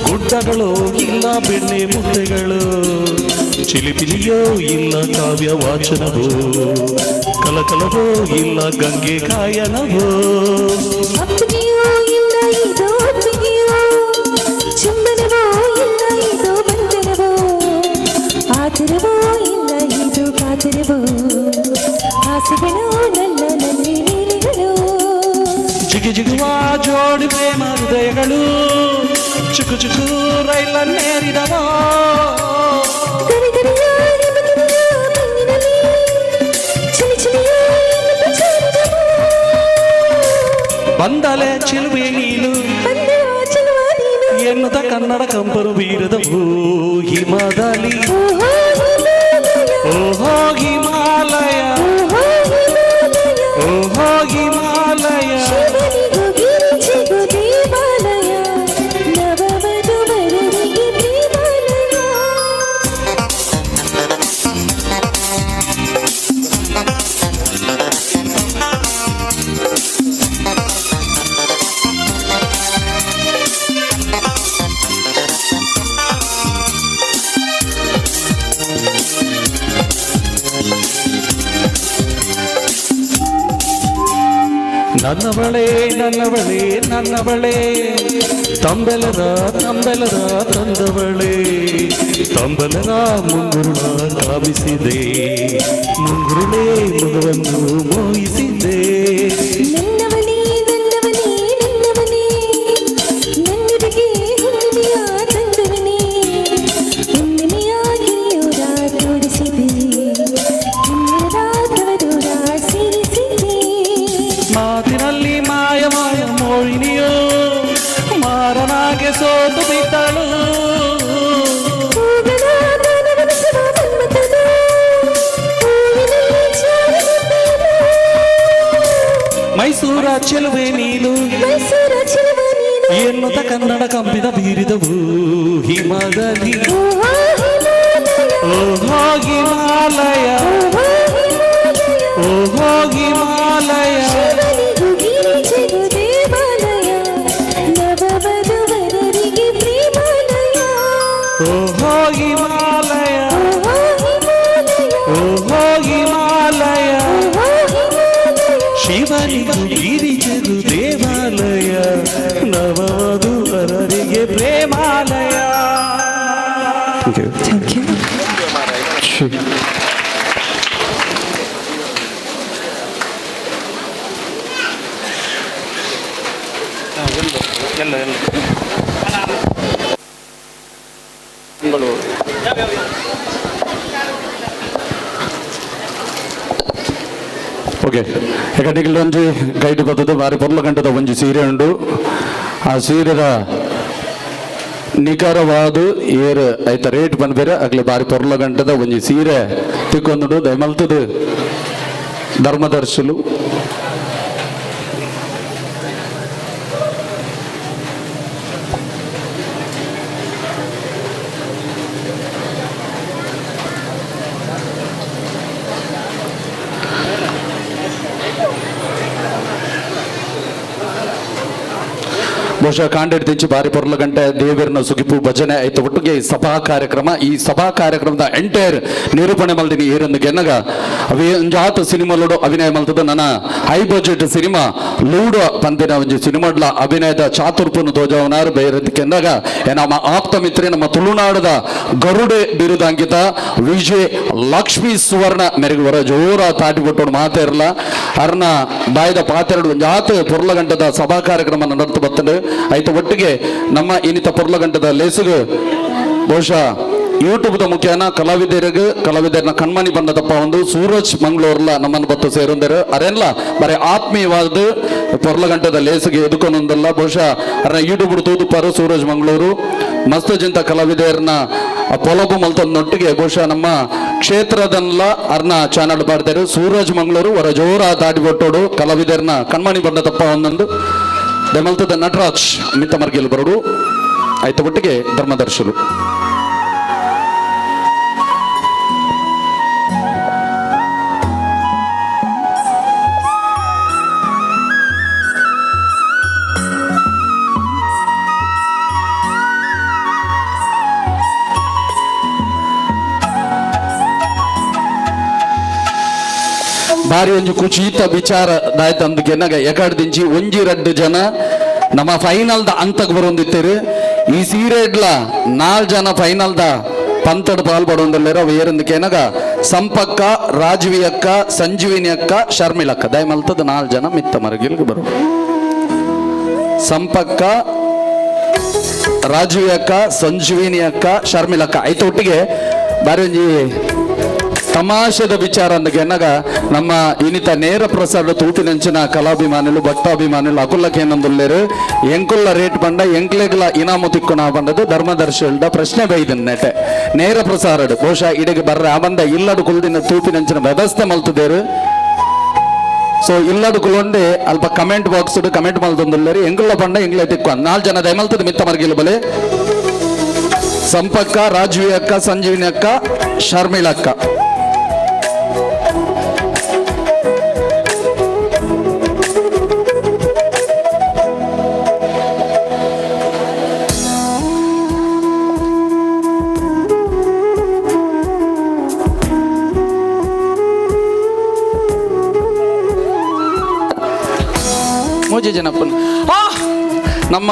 ಗುಡ್ಡಗಳು ಇಲ್ಲ ಬೆಣ್ಣೆ ಮುದ್ದೆಗಳು, ಚಿಲಿಪಿಲಿಯೋ ಇಲ್ಲ ಕಾವ್ಯ ವಾಚನವೋ, ಕಲಕಲವೋ ಇಲ್ಲ ಗಂಗೆ ಗಾಯನವೋ. ಅಪ್ಪಿಗೆಯೋ ಇಲ್ಲ ಇದು ಒಪ್ಪಿಗೆಯೋ, ಚುಂಬನವೋ ಇಲ್ಲ ಇದು ಬಂಧನವೋ, ಆತುರವೋ ಇಲ್ಲ ಇದು ಕಾತುರವೋ, ಆಸೆಗಳೋ ನನ್ನ ನಲ್ಲಿ ನೀಲಿಗಳು. ಜಿಗಿ ಜಿಗುವ ಜೋಡಿ ಪ್ರೇಮ ಹೃದಯಗಳು ಚುಕು ಚುಕು ರೈಲನ್ನೇರಿದವೋ. ಗರಿ ಗರಿಯ ನಿಮಗಿರಿಯ ಬೆನ್ನಿನಲ್ಲಿ ಚಳಿ ಚಳಿಯ ಇಲ್ಲದ ಜಾರಿದವೋ. ಬಂದಲೆ ಚೆಲುವೆ ನೀನು ಬಂದೆವ ಚೆಲುವ ನೀನು ಎನ್ನುತ್ತ ಕನ್ನಡ ಕಂಪರು ಬೀರದವು ಹಿಮದಲ್ಲಿ. ಓಹೋ ಹಿಮಾಲಯ, ಓಹೋ ಹಿಮಾಲಯ, ಓಹೋ ಹಿಮಾಲಯ, ಓಹೋ ಹಿಮಾಲಯ. ಶಿವನಿಗೂ ಗಿರಿಜೆಗೂ ದೇವಾಲಯ, ನವವಧುವರರಿಗೆ ಪ್ರೇಮಾಲಯ. ನನ್ನವಳೇ ನನ್ನವಳೇ ನನ್ನವಳೇ, ತಂಬೆಲರ ತಂಬೆಲರ ತಂದವಳೇ, ತಂಬೆಲರ ಮುಂಗುರುಳ ಕಾವಿಸಿದೆ, ಮುಂಗುರುಳೇ ಮಗವನ್ನು ಮೋಹಿಸಿದೆ. ನನ್ನವನೇ ನನ್ನವನೇ ನನ್ನವನೇ, ನನ್ನೆದುರಿಗೆ ಹುಣ್ಣಿಮೆಯ ತಂದವನೇ, ಹುಣ್ಣಿಮೆಯ ಗಿರಿಯೋರ ತೋರಿಸಿದೆ, ಕಿನ್ನರ ತವರೂರ ಸೇರಿಸಿದೆ. ಮಾತಿನಲ್ಲಿ ಮಾಯ ಮಾಯ ಮೋಹಿನಿಯೋ ಮಾರನಾಗೆ ಸೋತು ಬಿದ್ದಳು. ಹೂಗಳ ಗಾನವನಿಸುವ ಮನ್ಮಥನ, ಹೂವಿನಲ್ಲಿ ಜಾರಿಬಿದ್ದನು. ಮೈಸೂರ ಚೆಲುವೆ ನೀನು ಮೈಸೂರ ಚೆಲುವ ನೀನು ಎನ್ನುತ್ತ ಕನ್ನಡ ಕಂಪಿದ ಬೀರಿದವು ಹಿಮದಲ್ಲಿ. ಓಹೋ ಹಿಮಾಲಯ, ಓಹೋ ಹಿಮಾಲಯ, ಓಹೋ ಹಿಮಾಲಯ, ಓಹೋ ಹಿಮಾಲಯ. ಶಿವನಿಗೂ ಗಿರಿಜೆಗೂ ದೇವಾಲಯ, ನವವಧುವರರಿಗೆ ಪ್ರೇಮಾಲಯ. ಓಹೋ ಹಿಮಾಲಯ, ಓಹೋ ಹಿಮಾಲಯ, ಓಹೋ ಹಿಮಾಲಯ, ಓಹೋ ಹಿಮಾಲಯ, ಶಿವನಿಗೂ ಗಿರಿಜೆಗೂ ದೇವಾಲಯ, ನವವಧುವರರಿಗೆ ಪ್ರೇಮಾಲಯ. Thank you. Thank you. ಎಲ್ಲ ಎಲ್ಲ ಮಂಗಳೂರು. ಓಕೆ, ಯಾಕಂದ್ರೆ ಒಂಜಿ ಗೈಡ್ ಬತ್ತದ ಬಾರಿ ಪೊರ್ಲ ಗಂಟದ ಒಂಜಿ ಸೀರೆ ಉಂಡು. ಆ ಸೀರೆದ ನಿಖರವಾದ ಏರ್ ಐತ ರೇಟ್ ಬಂದ್ಬೇರೆ ಅಗ್ಲೆ ಬಾರಿ ಪೊರ್ಲ ಗಂಟದ ಒಂಜಿ ಸೀರೆ ತಿಕ್ಕೊಂದುಂಡು. ದಯಮಲ್ತದ ಧರ್ಮದರ್ಶುಲು ಬಹುಶಃ ಕಾಂಡೆಡ್ ದಿಂಚಿ ಬಾರಿ ಪೊರ್ಲ ಗಂಟೆ ದೇವಿರ್ನ ಸುಗಿಪು ಭಜನೆ ಆಯ್ತು. ಒಟ್ಟಿಗೆ ಈ ಸಭಾ ಕಾರ್ಯಕ್ರಮ, ಈ ಸಭಾ ಕಾರ್ಯಕ್ರಮದ ಎಂಟೈರ್ ನಿರೂಪಣೆ ಮಲ್ದಿನಿ ಏರೊಂದು ಗೆನ್ನಗ ಅವೇ ಒಂಜಾತ ಸಿನಿಮಾಲೋಡು ಅಭಿನಯ ಮಲ್ತದ ನನ್ನ ಹೈ ಬಜೆಟ್ ಸಿನಿಮಾ ಲೂಡೋ ಪಂದಿನ ಒಂಜಿ ಸಿನಿಮಾಡ್ಲ ಅಭಿನಯದ ಚಾತುರ್ಪುನು ತೋಜವನಾರು ಬೇರೆ ಕೆನ್ನಗ ನಮ್ಮ ಆಪ್ತ ಮಿತ್ರೆ ನಮ್ಮ ತುಳುನಾಡದ ಗರುಡೆ ಬಿರುದಾಂಕಿತ ವಿಜಯ್ ಲಕ್ಷ್ಮೀ ಸುವರ್ಣ ಮೆರೆಗೆ ಬರೋ ಜೋರ ತಾಟಿ ಕೊಟ್ಟೋಡು ಮಾತೇ ಇರಲ್ಲ. ಅರ್ನ ಬಾಯ್ದ ಪಾತೆರಡು ಒಂಜಾತ ಪೊರ್ಲ ಗಂಟದ ಸಭಾ ಕಾರ್ಯಕ್ರಮ ನಡೆದು ಬರ್ತದೆ. ಆಯ್ತು, ಒಟ್ಟಿಗೆ ನಮ್ಮ ಇನ್ನಿತ ಪೊರ್ಲ ಗಂಟದ ಲೇಸುಗು ಬಹುಶಃ ಯೂಟ್ಯೂಬ್ದ ಮುಖ್ಯನ ಕಲಾವಿದರಿಗೆ ಕಲಾವಿದರನ್ನ ಕಣ್ಮನಿ ಬಂದದಪ್ಪ ಒಂದು ಸೂರಜ್ ಮಂಗಳೂರ್ಲ ನಮ್ಮನ್ನು ಬತ್ತು ಸೇರುಂದರು. ಅರೆಲ್ಲ ಬರೀ ಆತ್ಮೀಯವಾದ ಪೊರ್ಲಗಂಟದ ಲೇಸುಗೆ ಎದುಕೊಂದಲ್ಲ. ಬಹುಶಃ ಅರ್ನ ಯೂಟ್ಯೂಬ್ ತೂದುಪಾರು ಸೂರಜ್ ಮಂಗಳೂರು ಮಸ್ತ್ ಜಿಂತ ಕಲಾವಿದರನ್ನ ಪೊಲಬು ಮಲ್ತೊಂದೊಟ್ಟಿಗೆ ಬಹುಶಃ ನಮ್ಮ ಕ್ಷೇತ್ರದಲ್ಲ ಅರ್ನ ಚಾನಲ್ ಪಾಡ್ತಾರೆ. ಸೂರಜ್ ಮಂಗಳೂರು ಹೊರ ಜೋರ ದಾಟಿ ಕೊಟ್ಟೋಡು ಕಲಾವಿದರನ್ನ ಕಣ್ಮಣಿ ಬಂದದಪ್ಪ ಒಂದೊಂದು ದಮಲ್ತದ ನಟರಾಜ್ ಮಿತ್ತ ಮರ್ಗಿಲ್ ಬರೋಡು. ಆಯ್ತು, ಒಟ್ಟಿಗೆ ಧರ್ಮದರ್ಶರು. ಬಾರಿ ಒಂಜಿ ಕುಚೀತ ವಿಚಾರ ದಾಯ್ತಂದು ಗೆನ್ನಗ ಎಕಡ್ದಿಂಚಿ ಒಂಜಿ ರಡ್ಡು ಜನ ನಮ್ಮ ಫೈನಲ್ ದ ಅಂತಕ್ ಬರೊಂದಿತ್ತೇರು. ಈ ಸೀರೆಡ್ಲ 4 ಜನ ಫೈನಲ್ ದ ಪಂತಡ್ ಪಾಲ್ ಪಡೊಂದುಲ್ಲೆರ್. ಅವು ಏರಂದು ಕೆನಗ ಸಂಪಕ್ಕ, ರಾಜವಿ ಅಕ್ಕ, ಸಂಜೀವಿನಿ ಅಕ್ಕ, ಶರ್ಮಿಳಕ್ಕ. ದಯಮಲ್ತದ 4 ಜನ ಮಿತ್ತ ಮರಗಿಲ್ಗೆ ಬರು. ಸಂಪಕ್ಕ, ರಾಜವಿ ಅಕ್ಕ, ಸಂಜೀವಿನಿ ಅಕ್ಕ, ಶರ್ಮಿಳಕ್ಕ. ಐತ ಒಟ್ಟಿಗೆ ಬಾರಿ ಒಂಜಿ ತಮಾಷೆದ ವಿಚಾರ ಅಂದಗೆನ್ನಗ ನಮ್ಮ ಇನಿತ ನೇರ ಪ್ರಸಾದ ತೂಪಿನಂಚಿನ ಕಲಾಭಿಮಾನಿಲು, ಭಕ್ತಾಭಿಮಾನಿಲು ಅಕುಲ್ಲಕೇನಂದುಲ್ಲೇರು. ಎಂಕುಲ್ಲ ರೇಟ್ ಬಂಡ ಎಂಕ್ಲೆಗ್ಲ ಇನಾಮು ತಿಕ್ಕುನ ಬಂದದ್ದು ಧರ್ಮದರ್ಶಿಲ್ದ ಪ್ರಶ್ನೆ ಬೈದನ್ ನೆಟೆ ನೇರ ಪ್ರಸಾರಡು. ಬಹುಶಃ ಇಡೆಗೆ ಬರ್ರ ಆ ಬಂದ ಇಲ್ಲಡು ಕುಲ್ದಿನ ತೂಪಿನಂಚಿನ ವ್ಯವಸ್ಥೆ ಮಲ್ತದೇರು. ಸೊ ಇಲ್ಲಡು ಕುಲೊಂಡೆ ಅಲ್ಪ ಕಮೆಂಟ್ ಬಾಕ್ಸ್ ಕಮೆಂಟ್ ಮಲ್ತೊಂದುಲ್ಲೇರು. ಎಂಕುಲ್ಲ ಬಂಡ ಎಂಗ್ಲೆ ತಿಕ್ಕು 4 ಜನ ದಯಮಲ್ತದ ಮಿತ್ತ ಮರ್ಗಿಲ್ ಬಲೆ. ಸಂಪಕ್ಕ, ರಾಜವಿ ಅಕ್ಕ, ಸಂಜೀವಿನಿ ಅಕ್ಕ, ಶರ್ಮಿಳಕ್ಕ. ಮೂಜಿ ಜನಪ್ಪನ್ ನಮ್ಮ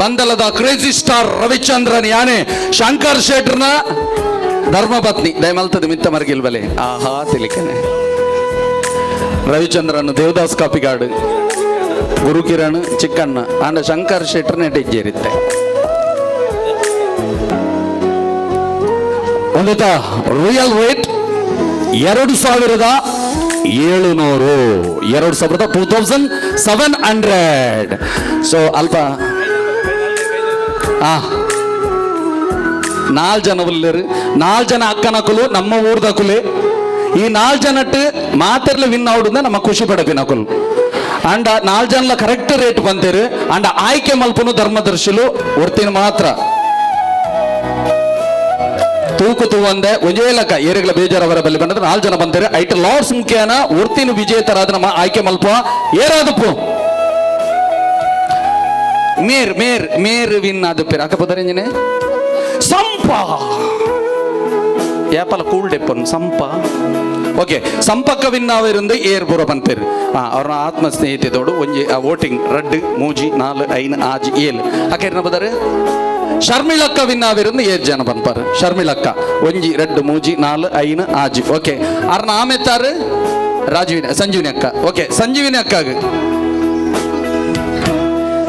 ಬಂದಲದ ಕ್ರೇಜಿ ಸ್ಟಾರ್ ರವಿಚಂದ್ರನ್ ಯಾನೆ ಶಂಕರ್ ಶೆಟ್ರನ ಧರ್ಮಪತ್ನಿ. ದಯಮಲ್ತದ ಮಿತ್ತ ಮರ್ಗಿಲ್ ಬಲೆ. ಆಹಾ ತಿಳಿಕನೆ ರವಿಚಂದ್ರನ್, ದೇವದಾಸ್ ಕಾಪಿಗಾಡು, ಗುರುಕಿರಣ್, ಚಿಕ್ಕಣ್ಣ ಆಂಡ ಶಂಕರ್ ಶೆಟ್ರನ ಹೆಜ್ಜೇರಿತ್ತೆ. ಒಂದಿತ ರಿಯಲ್ ರೇಟ್ 2700, 2700. ಸೊ ಅಲ್ಪ 4 ಜನ ಉಲ್ಲೇರು, 4 ಜನ ಅಕ್ಕನಕುಲು ನಮ್ಮ ಊರ್ದಕುಲೆ. ಈ 4 ಜನಟ್ಟು ಮಾತೆರ್ಲ ವಿನ್ ಆವುಡುಂದ ನಮ್ಮ ಖುಷಿ ಪಡಪಿನಕುಲು. ಅಂಡ 4 ಜನಲ ಕರೆಕ್ಟ್ ರೇಟ್ ಬಂತೇರು. ಅಂಡ ಆಯ್ಕೆ ಮಲ್ಪನು ಧರ್ಮದರ್ಶಿಲು ಒರ್ತಿನ ಮಾತ್ರ ತೂಕು ತೂವಂದೆ ಒಂಜೇ ಲಕ್ಕ ಏರಿಗಳ ಬೇಜಾರವರ ಬಲ್ಲಿ ಬಂದ್ರೆ 4 ಜನ ಬಂತಾರೆ. ಐಟ್ ಲಾರ್ಡ್ಸ್ ಮುಖ್ಯನ ಒರ್ತಿನ ವಿಜೇತರಾದ ನಮ್ಮ ಆಯ್ಕೆ ಮಲ್ಪ ಏರಾದಪ್ಪು ಮೇರ್ ಮೇರ್ ಮೇರ್ ವಿನ್ ಆದಪ್ಪೇರು. ಅಕ್ಕ ಪದರಿಂಜನೆ ಸಂಪ ಏಪಲ ಕೂಲ್ ಡೆಪ್ಪನ್ ಸಂಪ. ಓಕೆ, ಸಂಪಕ್ಕ ವಿನ್ನಾವಿருந்து ಏರ್ ಬುರ ಪನ್ಪೇರು. ಅವ್ರನ್ನ ಆತ್ಮ ಸ್ನೇಹಿತದೋಡು ಒಂಜಿ ವೋಟಿಂಗ್ 2 3 4 5 6 7. ಅಕ್ಕ ಏರ್ನ ಬದಾರೆ ಶರ್ಮಿಳಕ್ಕ ವಿನ್ನಾವಿருந்து ಏರ್ ಜನ ಪನ್ಪಾರು. ಶರ್ಮಿಳಕ್ಕ 1 2 3 4 5 6. ಓಕೆ, ಅರ್ನ ಆಮೆತ್ತಾರು ರಾಜೀವಿನ ಸಂಜೀವಿನಿ ಅಕ್ಕ. ಓಕೆ, ಸಂಜೀವಿನಿ ಅಕ್ಕಾಗ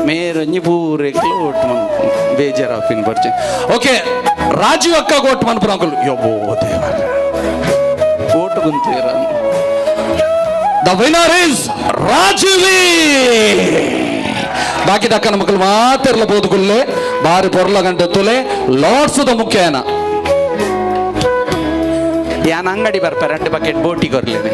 ಮೇರೊಂಜಿ ಪೂರೆಕ್ಲು ಓಟ್ ಮನ್ಪು ಬೇಜಾರಾಪಿನ ಬರ್ಚೆ. ಓಕೆ, ರಾಜೀವ್ ಅಕ್ಕ ಓಟ್ ಮನ್ಪುನ ಅಂಕಲ್. ಯಬ್ಬೋ ದೇವ ಓಟ್ ಗುಂತೀರ. The winner is Rajeevi. ಬಾಕಿ ದಕ್ಕನ ಮಕ್ಕಳು ಮಾತಿರ್ಲ ಬೋದುಗುಲ್ಲೆ ಬಾರಿ ಪೊರ್ಲ ಗಂಟೆ ತುಲೆ ಲಾಟ್ಸದ ಮುಖ್ಯನ ಯಾನ್ ಅಂಗಡಿ ಬರ್ಪ 2 bucket boti ಕೊರ್ಲೇನೆ.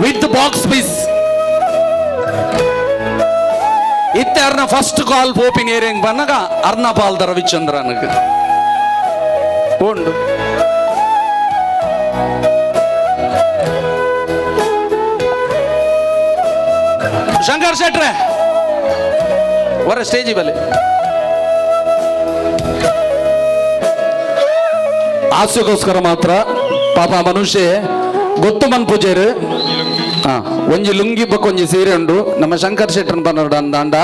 With box piece ಇತ್ತೆ ಅರ್ನ ಫಸ್ಟ್ ಕಾಲ್ ಪೋಪಿನ ಏರಿಯಂಗ್ ಬಂದಾಗ ಅರ್ನ ಪಾಲ್ದ ರವಿಚಂದ್ರನಿಗೆ ಉಂಡು. ಶಂಕರ್ ಶೆಟ್ರೆ ಹೊರ ಸ್ಟೇಜ್ ಬಲೆ. ಹಾಸ್ಯಕ್ಕೋಸ್ಕರ ಮಾತ್ರ ಪಾಪ ಮನುಷ್ಯ ಗೊತ್ತು ಮನ್ ಪೂಜೆರು. ಒಂಜಿ ಲುಂಗಿ ಬೊಕ್ಕ ಒಂಜಿ ಸೀರೆ ಉಂಡು. ನಮ್ಮ ಶಂಕರ್ ಶೆಟ್ಟನ್ ಪನ್ನಡ ಅಂದಾಂಡ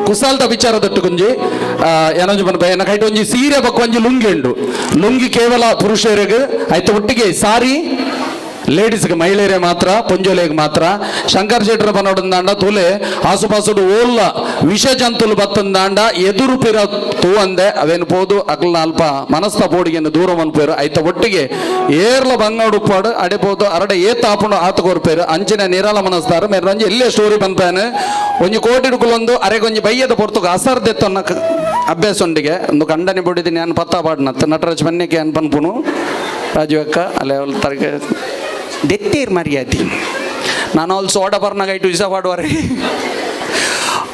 ಕುಸಾಲ್ದ ವಿಚಾರದಟ್ಟು ಗುಂಜಿ ಏನೊಂಜಿ ಪನ್ಪ ಎನ್ನ ಕೈಟ್ ಒಂಜಿ ಸೀರೆ ಬೊಕ್ಕ ಒಂಜಿ ಲುಂಗಿ ಉಂಡು. ಲುಂಗಿ ಕೇವಲ ಪುರುಷರಿಗೆ ಆಯ್ತು, ಒಟ್ಟಿಗೆ ಸಾರಿ ಲೇಡೀಸ್ಗೆ ಮಹಿಳೆಯರೇ ಮಾತ್ರ, ಪೊಂಜೋಲೆಗೆ ಮಾತ್ರ. ಶಂಕರ್ ಶೆಟ್ಟರ್ ಪನ್ನೋಡಂದಾಂಡ ತೂಲೆ ಆಸುಪಾಸುಡು ಓಲ್ಲ ವಿಷ ಜಂತುಲು ಬತ್ತಂದಾಂಡ ಎದುರು ಪಿರ ತೂವಂದೆ ಅವೇನು ಪೋದು ಅಕ್ಲನ ಅಲ್ಪ ಮನಸ್ತ ಪೋಡಿಗೆನ್ನು ದೂರ ಮನ್ಪೇರು. ಐತ ಒಟ್ಟಿಗೆ ಏರ್ಲ ಬಂಗಾಡು ಉಪ್ಪಾಡು ಅಡೆ ಪೋದು ಅರಡೆ ಏತ್ ಆಪುಂಡು ಆತ ಕೊರ್ಪೇರು. ಅಂಚಿನ ನಿರಾಲ ಮನಸ್ತಾರ ಮೇರೆ ಎಲ್ಲೇ ಸ್ಟೋರಿ ಬಂತಾನೆ. ಒಂಜಿ ಕೋಟಿ ಡುಕುಲೊಂದು ಅರೆಗೊಂಜಿ ಬಯ್ಯದ ಪೊರ್ತುಗು ಅಸರ್ದೆತ್ತನ್ನ ಅಭ್ಯಾಸ ಉಂಡಿಗೆ ಒಂದು ಕಂಡನಿ ಬೊಡಿದ್ದೀನಿ ನಾನು ಪತ್ತ ಪಾಡ್ನತ್ತು ನಟರಾಜ್ ಬನ್ನಿಕೆ ಅನ್ ಪನ್ಪುನು ರಾಜು ಅಕ್ಕ ಅಲ್ಲೇ ತರಗ ದೆತ್ತೇರ್ ಮರ್ಯಾದಿ ನಾನು ಅಲ್ಲಿ ಸೋಡ ಬರ್ನಾಗ ಇಟ್ಟು ಇಸ ಪಾಡುವರೆ.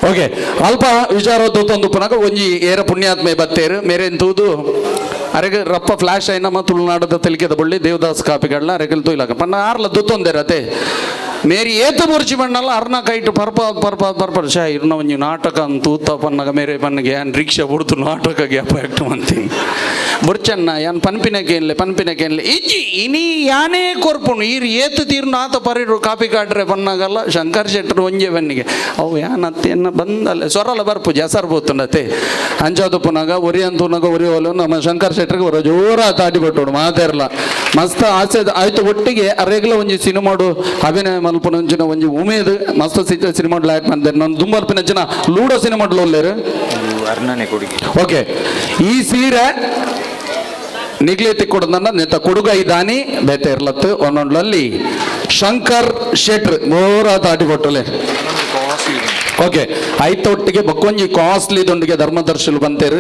ಓಕೆ ಅಲ್ಪ ವಿಚಾರ ತೂತೊಂದು ಪುನಗ ಒಂಜಿ ಏರ ಪುಣ್ಯಾತ್ಮೆ ಬತ್ತೇರು ಮೇರೇನ್ ತೂದು ಅರೆಗೆ ರಪ್ಪ ಫ್ಲಾಶ್ ಐನಮ್ಮ ತುಳುನಾಡದ ತೆಲಿಕೆದ ಬಳ್ಳಿ ದೇವದಾಸ್ ಕಾಪಿಗಳ್ನ ಅರೆಗಲ್ ತೂಯ್ಲಾಕ ಪನ್ನ ಆರ್ಲ ದುತ್ತೊಂದೇರತೆ ಮೇರಿ ಏತ ಮುರ್ಚಿ ಬಣ್ಣಲ್ಲ ಅರ್ನ ಕೈಟ್ ಪರ್ಪ ಪರ್ಪ ಪರ್ಪ ಶಾ ಇರ್ನ ಒಂಜಿ ನಾಟಕ ತೂತ ಪನ್ನಗ ಮೇರೆ ಪನ್ನಗೆ ಯಾನ್ ರಿಕ್ಷಾ ಬುಡ್ದು ನಾಟಕ ಗ್ಯಾಪ್ ಆಕ್ಟ್ ಮಂತೀನಿ ಬುರ್ಚನ್ನ ಯಾನ್ ಪನ್ಪಿನ ಕೇನ್ಲೆ ಪನ್ಪಿನ ಕೇನ್ಲೆ ಇಜ್ಜಿ ಇನಿ ಯಾನೇ ಕೊರ್ಪುನು ಈರ್ ಏತು ತೀರ್ನ ಆತ ಪರಿರು ಕಾಪಿ ಕಾಟ್ರೆ ಪನ್ನಾಗಲ್ಲ ಶಂಕರ್ ಶೆಟ್ಟರು ಒಂಜೆ ಬನ್ನಿಗೆ ಅವು ಯಾನ್ ಅತ್ತೆನ್ನ ಬಂದಲ್ಲ ಸೊರಲ ಬರ್ಪು ಜಸರ್ ಬೋತುಂಡತೆ ಅಂಚಾದು ಪುನಗ ಒರಿ ಅಂತುನಗ ಒರಿ ಒಲು ನಮ್ಮ ಶಂಕರ್ ಶೆಟ್ಟರಿಗೆ ಒರ ಜೋರ ತಾಟಿ ಬಿಟ್ಟೋಡು ಮಾತಾರಲ್ಲ ಮಸ್ತ್ ಆಸೆ ಆಯ್ತು ಒಟ್ಟಿಗೆ ಅರೆಗ್ಲ ಒಂಜಿ ಸಿನಿಮಾಡು ಅಭಿನಯ ಮಲ್ಪುನಂಚಿನ ಒಂಜಿ ಉಮೇದ್ ಮಸ್ತ್ ಸಿನಿಮಾಡು ಲಾಯ್ಕ್ ಬಂದೆ ನಾನು ದುಂಬಲ್ಪಿನಂಚಿನ ಲೂಡೋ ಸಿನಿಮಾಡ್ಲು ಒಲ್ಲೇರು. ಅರ್ಣನೆ ಕೊಡುಗೆ. ಓಕೆ ಈ ಸೀರೆ ನಿಗ್ಲೇತಿ ಕೊಡದನ್ನ ನೆತ್ತ ಕೊಡುಗ ಇದಾನಿ ಬೇತೆ ಇರ್ಲತ್ತು ಒಂದೊಂದ್ಲಲ್ಲಿ ಶಂಕರ್ ಶೆಟ್ರ್ ಮೋರ ತಾಟಿ ಕೊಟ್ಟಲೆ. ಓಕೆ ಐತೊಟ್ಟಿಗೆ ಬಕ್ಕೊಂಜಿ ಕಾಸ್ಟ್ಲಿ ದೊಂಡಿಗೆ ಧರ್ಮದರ್ಶಿಲು ಬಂತೇರು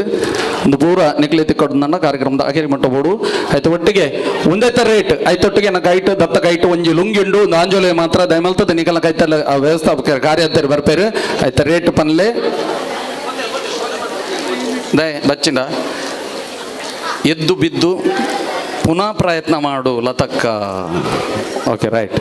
ಒಂದು ಪೂರ ನಿಕ್ಲೇತಿ ಕೊಡದನ್ನ ಕಾರ್ಯಕ್ರಮದ ಅಖೇರಿ ಮಟ್ಟ ಬೋಡು ಆಯ್ತು ಒಟ್ಟಿಗೆ ಒಂದೇತ ರೇಟ್ ಐತೊಟ್ಟಿಗೆ ನ ಕೈಟ್ ದತ್ತ ಕೈಟ್ ಒಂಜಿ ಲುಂಗಿ ಉಂಡು ಒಂದು ಆಂಜೋಲೆ ಮಾತ್ರ ದಯಮಲ್ತದ ನಿಕಲ ಕೈತಲ್ಲ ವ್ಯವಸ್ಥಾಪಕ ಕಾರ್ಯತ್ತರು ಬರ್ಪೇರು ಆಯ್ತ ರೇಟ್ ಪನ್ಲೆ ದಯ ಬಚ್ಚಿಂಡ ಎದ್ದು ಬಿದ್ದು ಪುನಃ ಪ್ರಯತ್ನ ಮಾಡು ಲತಕ್ಕ. Okay right.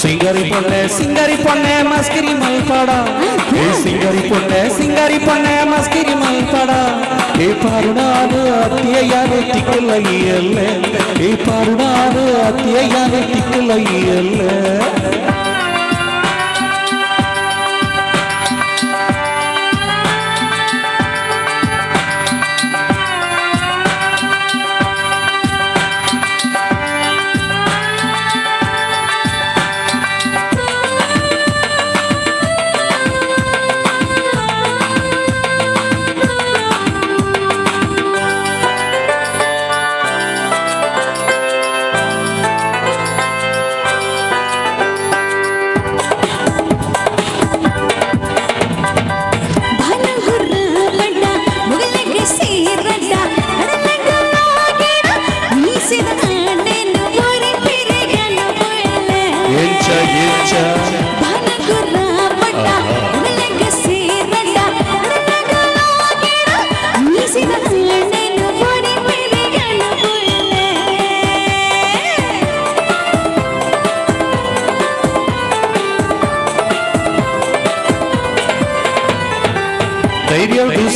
ಸಿಂಗರಿ ಪೊನ್ನೆ ಮಸ್ಕಿರಿ ಮಲ್ಪಡ, ಏ ಸಿಂಗರಿ ಪೊನ್ನೆ ಸಿಂಗರಿ ಪೊನ್ನೆ ಮಸ್ಕಿರಿ ಮಲ್ಪಡ, ಏ ಪಾರುಣಾನು ಅತ್ತಿಯಾನು ತಿಕ್ಕಲೈಯಲ್ಲೆ, ಏ ಪಾರುಣಾನು ಅತ್ತಿಯಾನು ತಿಕ್ಕಲೈಯಲ್ಲೆ.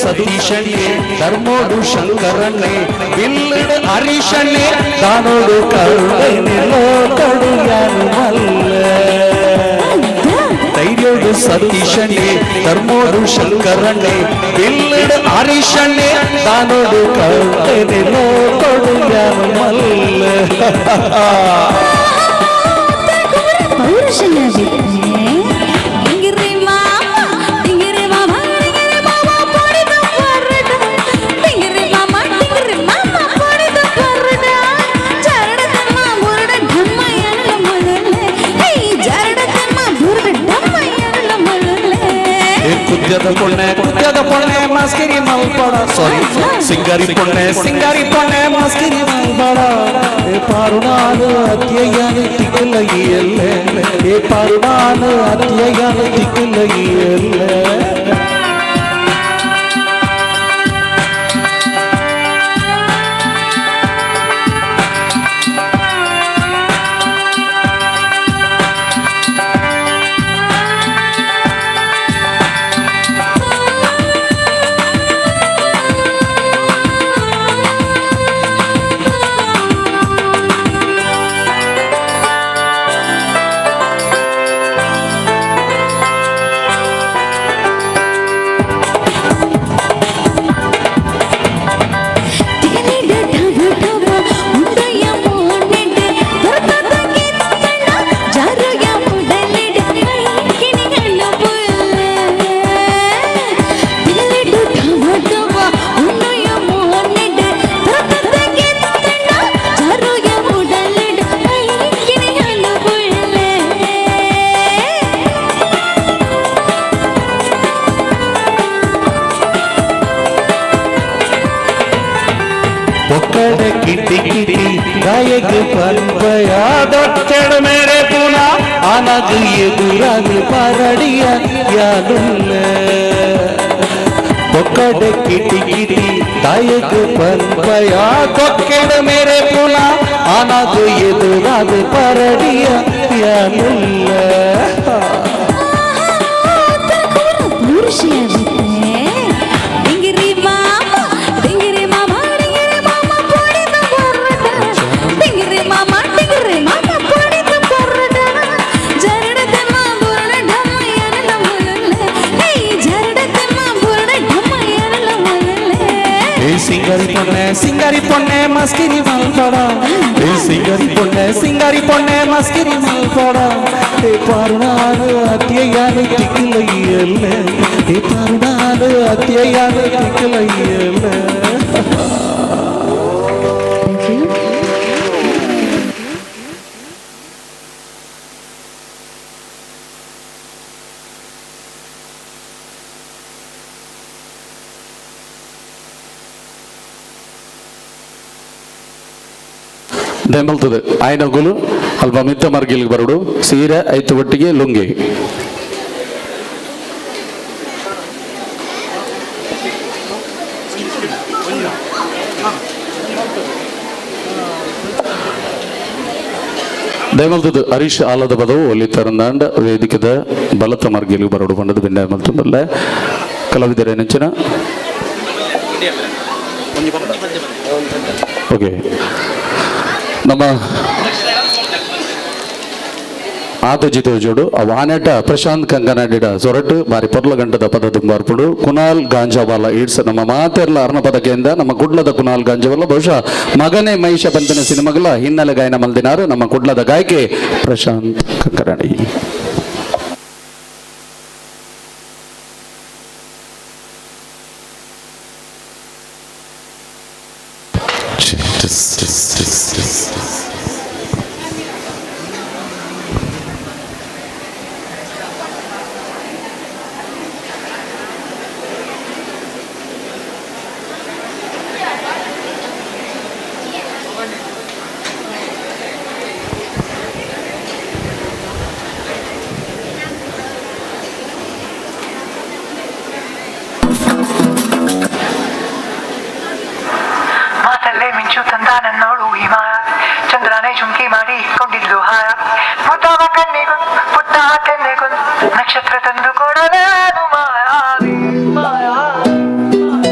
ಸತೀಶಣ್ಣೆ ಧರ್ಮೋಡು ಶಂಕರಣ್ಣೆ ಬಿಲ್ಲಡು ಹರೀಶಣ್ಣೆ ದಾನೋಡು ಕರುಣೆ ಲೋಕಡು ಯಾನು ಮಲ್ಲ. ಧೈರ್ಯೋಡು ಸತೀಶಣ್ಣೆ ಧರ್ಮೋಡು ಶಂಕರಣ್ಣೆ ಬಿಲ್ಲಡು ಹರೀಶಣ್ಣೆ ದಾನೋಡು ಕರುಣೆ ಲೋಕಡು ಯಾನು ಮಲ್ಲ. ಕುದ್ಯದ ಪೊಣ್ಣೆ ಕುದ್ಯದ ಪೊಣ್ಣೆ ಮಾಸ್ಕಿರಿ ಮಲ್ಪಡ ಸಾರಿ ಸಿಂಗಾರಿ ಪೊಣ್ಣೆ ಸಿಂಗಾರಿ ಪೊಣ್ಣೆ ಮಾಸ್ಕಿರಿ ಮಲ್ಪಡ ಏ ಪಾರುಣಾನು ಅತ್ಯಯಾನು ತಿಕ್ಕಲಗಿಯಲ್ಲೆ ಏ ಪಾರುಣಾನು ಅತ್ಯಯಾನು ತಿಕ್ಕಲಗಿಯಲ್ಲೆ. ಒಕ್ಕಡೆ ಕಿಟಿ ಕಿಟಿ ಗಾಯಕ ಪಲ್ಪಯಾದೊಟ್ಟೆಡ ಮೇರೆ ಪುನ ಅನಗು ಎದುರಾಗಿ ಪರಡಿಯ ಯಾನುಲ್ಲ. ಒಕ್ಕಡೆ ಕಿಟಿ ಕಿಟಿ ಗಾಯಕ ಪಲ್ಪಯಾದೊಕ್ಕೆಡ ಮೇರೆ ಪುನ ಅನಗು ಎದುರಾಗಿ ಪರಡಿಯ ಯಾನುಲ್ಲ. ಸಿಂಗಾರಿ ಪೊಣ್ಣೆ ಸಿಂಗಾರಿ ಪೊಣ್ಣೆ ಮಸ್ಕಿರಿ ಮಲ್ಪಡ ಏ ಸಿಂಗಾರಿ ಪೊಣ್ಣೆ ಸಿಂಗಾರಿ ಪೊಣ್ಣೆ ಮಸ್ಕಿರಿ ಮಲ್ಪಡ ಏ ಪಾರುಣಾನು ಅತ್ಯಯಾನು ತಿಕ್ಕಲಗಿಯಲ್ಲೆ ಏ ಪಾರುಣಾನು ಅತ್ಯಯಾನು ತಿಕ್ಕಲಗಿಯಲ್ಲೆ. ದೆಂಬಲ್ತದೆ ಆಯ್ನಗುಲು ಅಲ್ಪ ಮಿತ್ತ ಮರ್ಗಿಲ್ಗೆ ಬರಡು ಸೀರೆ ಐತು ಒಟ್ಟಿಗೆ ಲುಂಗಿ. ದಯಮಲ್ತದ್ದು ಹರೀಶ್ ಆಲದ ಪದವು ಒಲಿತರಂದಾಂಡ ವೇದಿಕೆದ ಬಲತ ಮರ್ಗಿಲ್ಗೆ ಬರಡು ಬಂಡದ ಬಿಂಡ ಮಲ್ತಂದಲ್ಲ ಕಲಾವಿದರ ನೆಂಚಿನ ಓಕೆ. ನಮ್ಮ ಆತಜಿತ ಜೋಡು ವಾನೆಟ ಪ್ರಶಾಂತ್ ಕಂಗನಾಡಿಡ ಸೊರಟು ಬಾರಿ ಪೊರ್ಲ ಗಂಟದ ಪದ ತುಂಬಾರ್ಪುಡು ಕುನಾಲ್ ಗಾಂಜಾವಾಲ ಈಡ್ಸ್ ನಮ್ಮ ಮಾತೆರ್ಲ ಅರ್ಣ ಪದಕೆಯಿಂದ ನಮ್ಮ ಕುಡ್ಲದ ಕುನಾಲ್ ಗಾಂಜಾವಾಲ ಬಹುಶಃ ಮಗನೇ ಮಹಿಷ ಪಂಚನ ಸಿನಿಮಾಗಳ ಹಿನ್ನೆಲೆ ಗಾಯನ ಮಲ್ದಿನಾರು ನಮ್ಮ ಕುಡ್ಲದ ಗಾಯಕಿ ಪ್ರಶಾಂತ್ ಕಂಕನಾಡಿ. ಚಂದಾನನ್ನೋಳು ಹಿಮ ಚಂದ್ರನೇ ಚುಂಕಿ ಮಾಡಿ ಕೊಂಡಿದ್ಲು ಹಾರ ಮುದ್ದಾವ ಕಣ್ಣಿಗೊಂದು ಪುಟ್ಟ ಕೆನ್ನೆಗೊಂದು ನಕ್ಷತ್ರ ತಂದು ಕೊಡಲಾನು ಮಾಯಾವಿ ಮಾಯಾವಿ.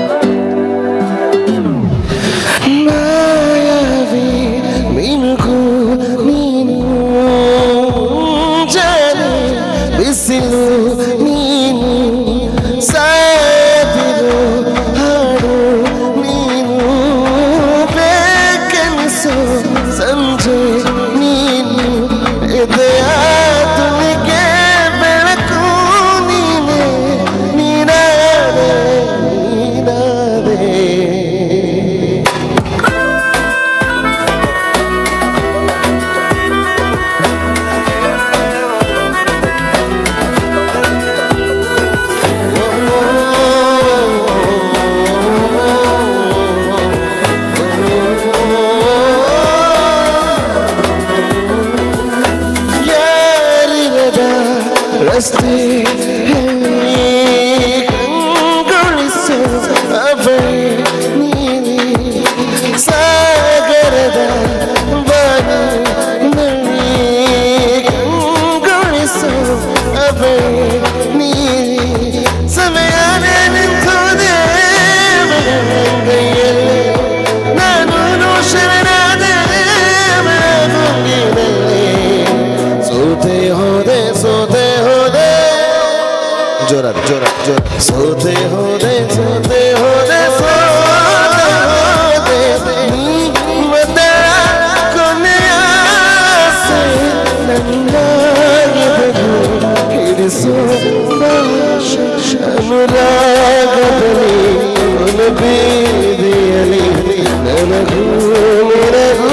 ರಸ್ತೆಯಲ್ಲಿ ಕಂಗೊಳಿಸು ಅವಳೇ ನೀನೇ ಸಾಗರದ ಬಾನಿನಲ್ಲಿ ಕಂಗೊಳಿಸು ಅವಳೇ ನೀನೇ ಸಮಯನೇ ನಿಂತು ದೇವರ ನಾನು ಶರಣಾದೆ ಗುಂಗಿನಲ್ಲಿ ಸೋತೆ ಹೋದೆ ಸೋತೆ ಹೋದೆ ಜೋರ ಜೋರ ಜೋರ ಸೋತೆ ಹೋದೆ ಸೋತೆ ಹೋದೆ ಸೋತೆ ಹೋದೆ ನೀ ಮೊದಲ ಕೊನೆಯ ಆಸೆ ನನ್ನ ಎದೆಗೆ ಹಿಡಿಸೋ ಭಾಷೆ ಅನುರಾಗದಲ್ಲಿ ಬೀದಿಯಲಿ ನನಗೂ ನಿನಗೂ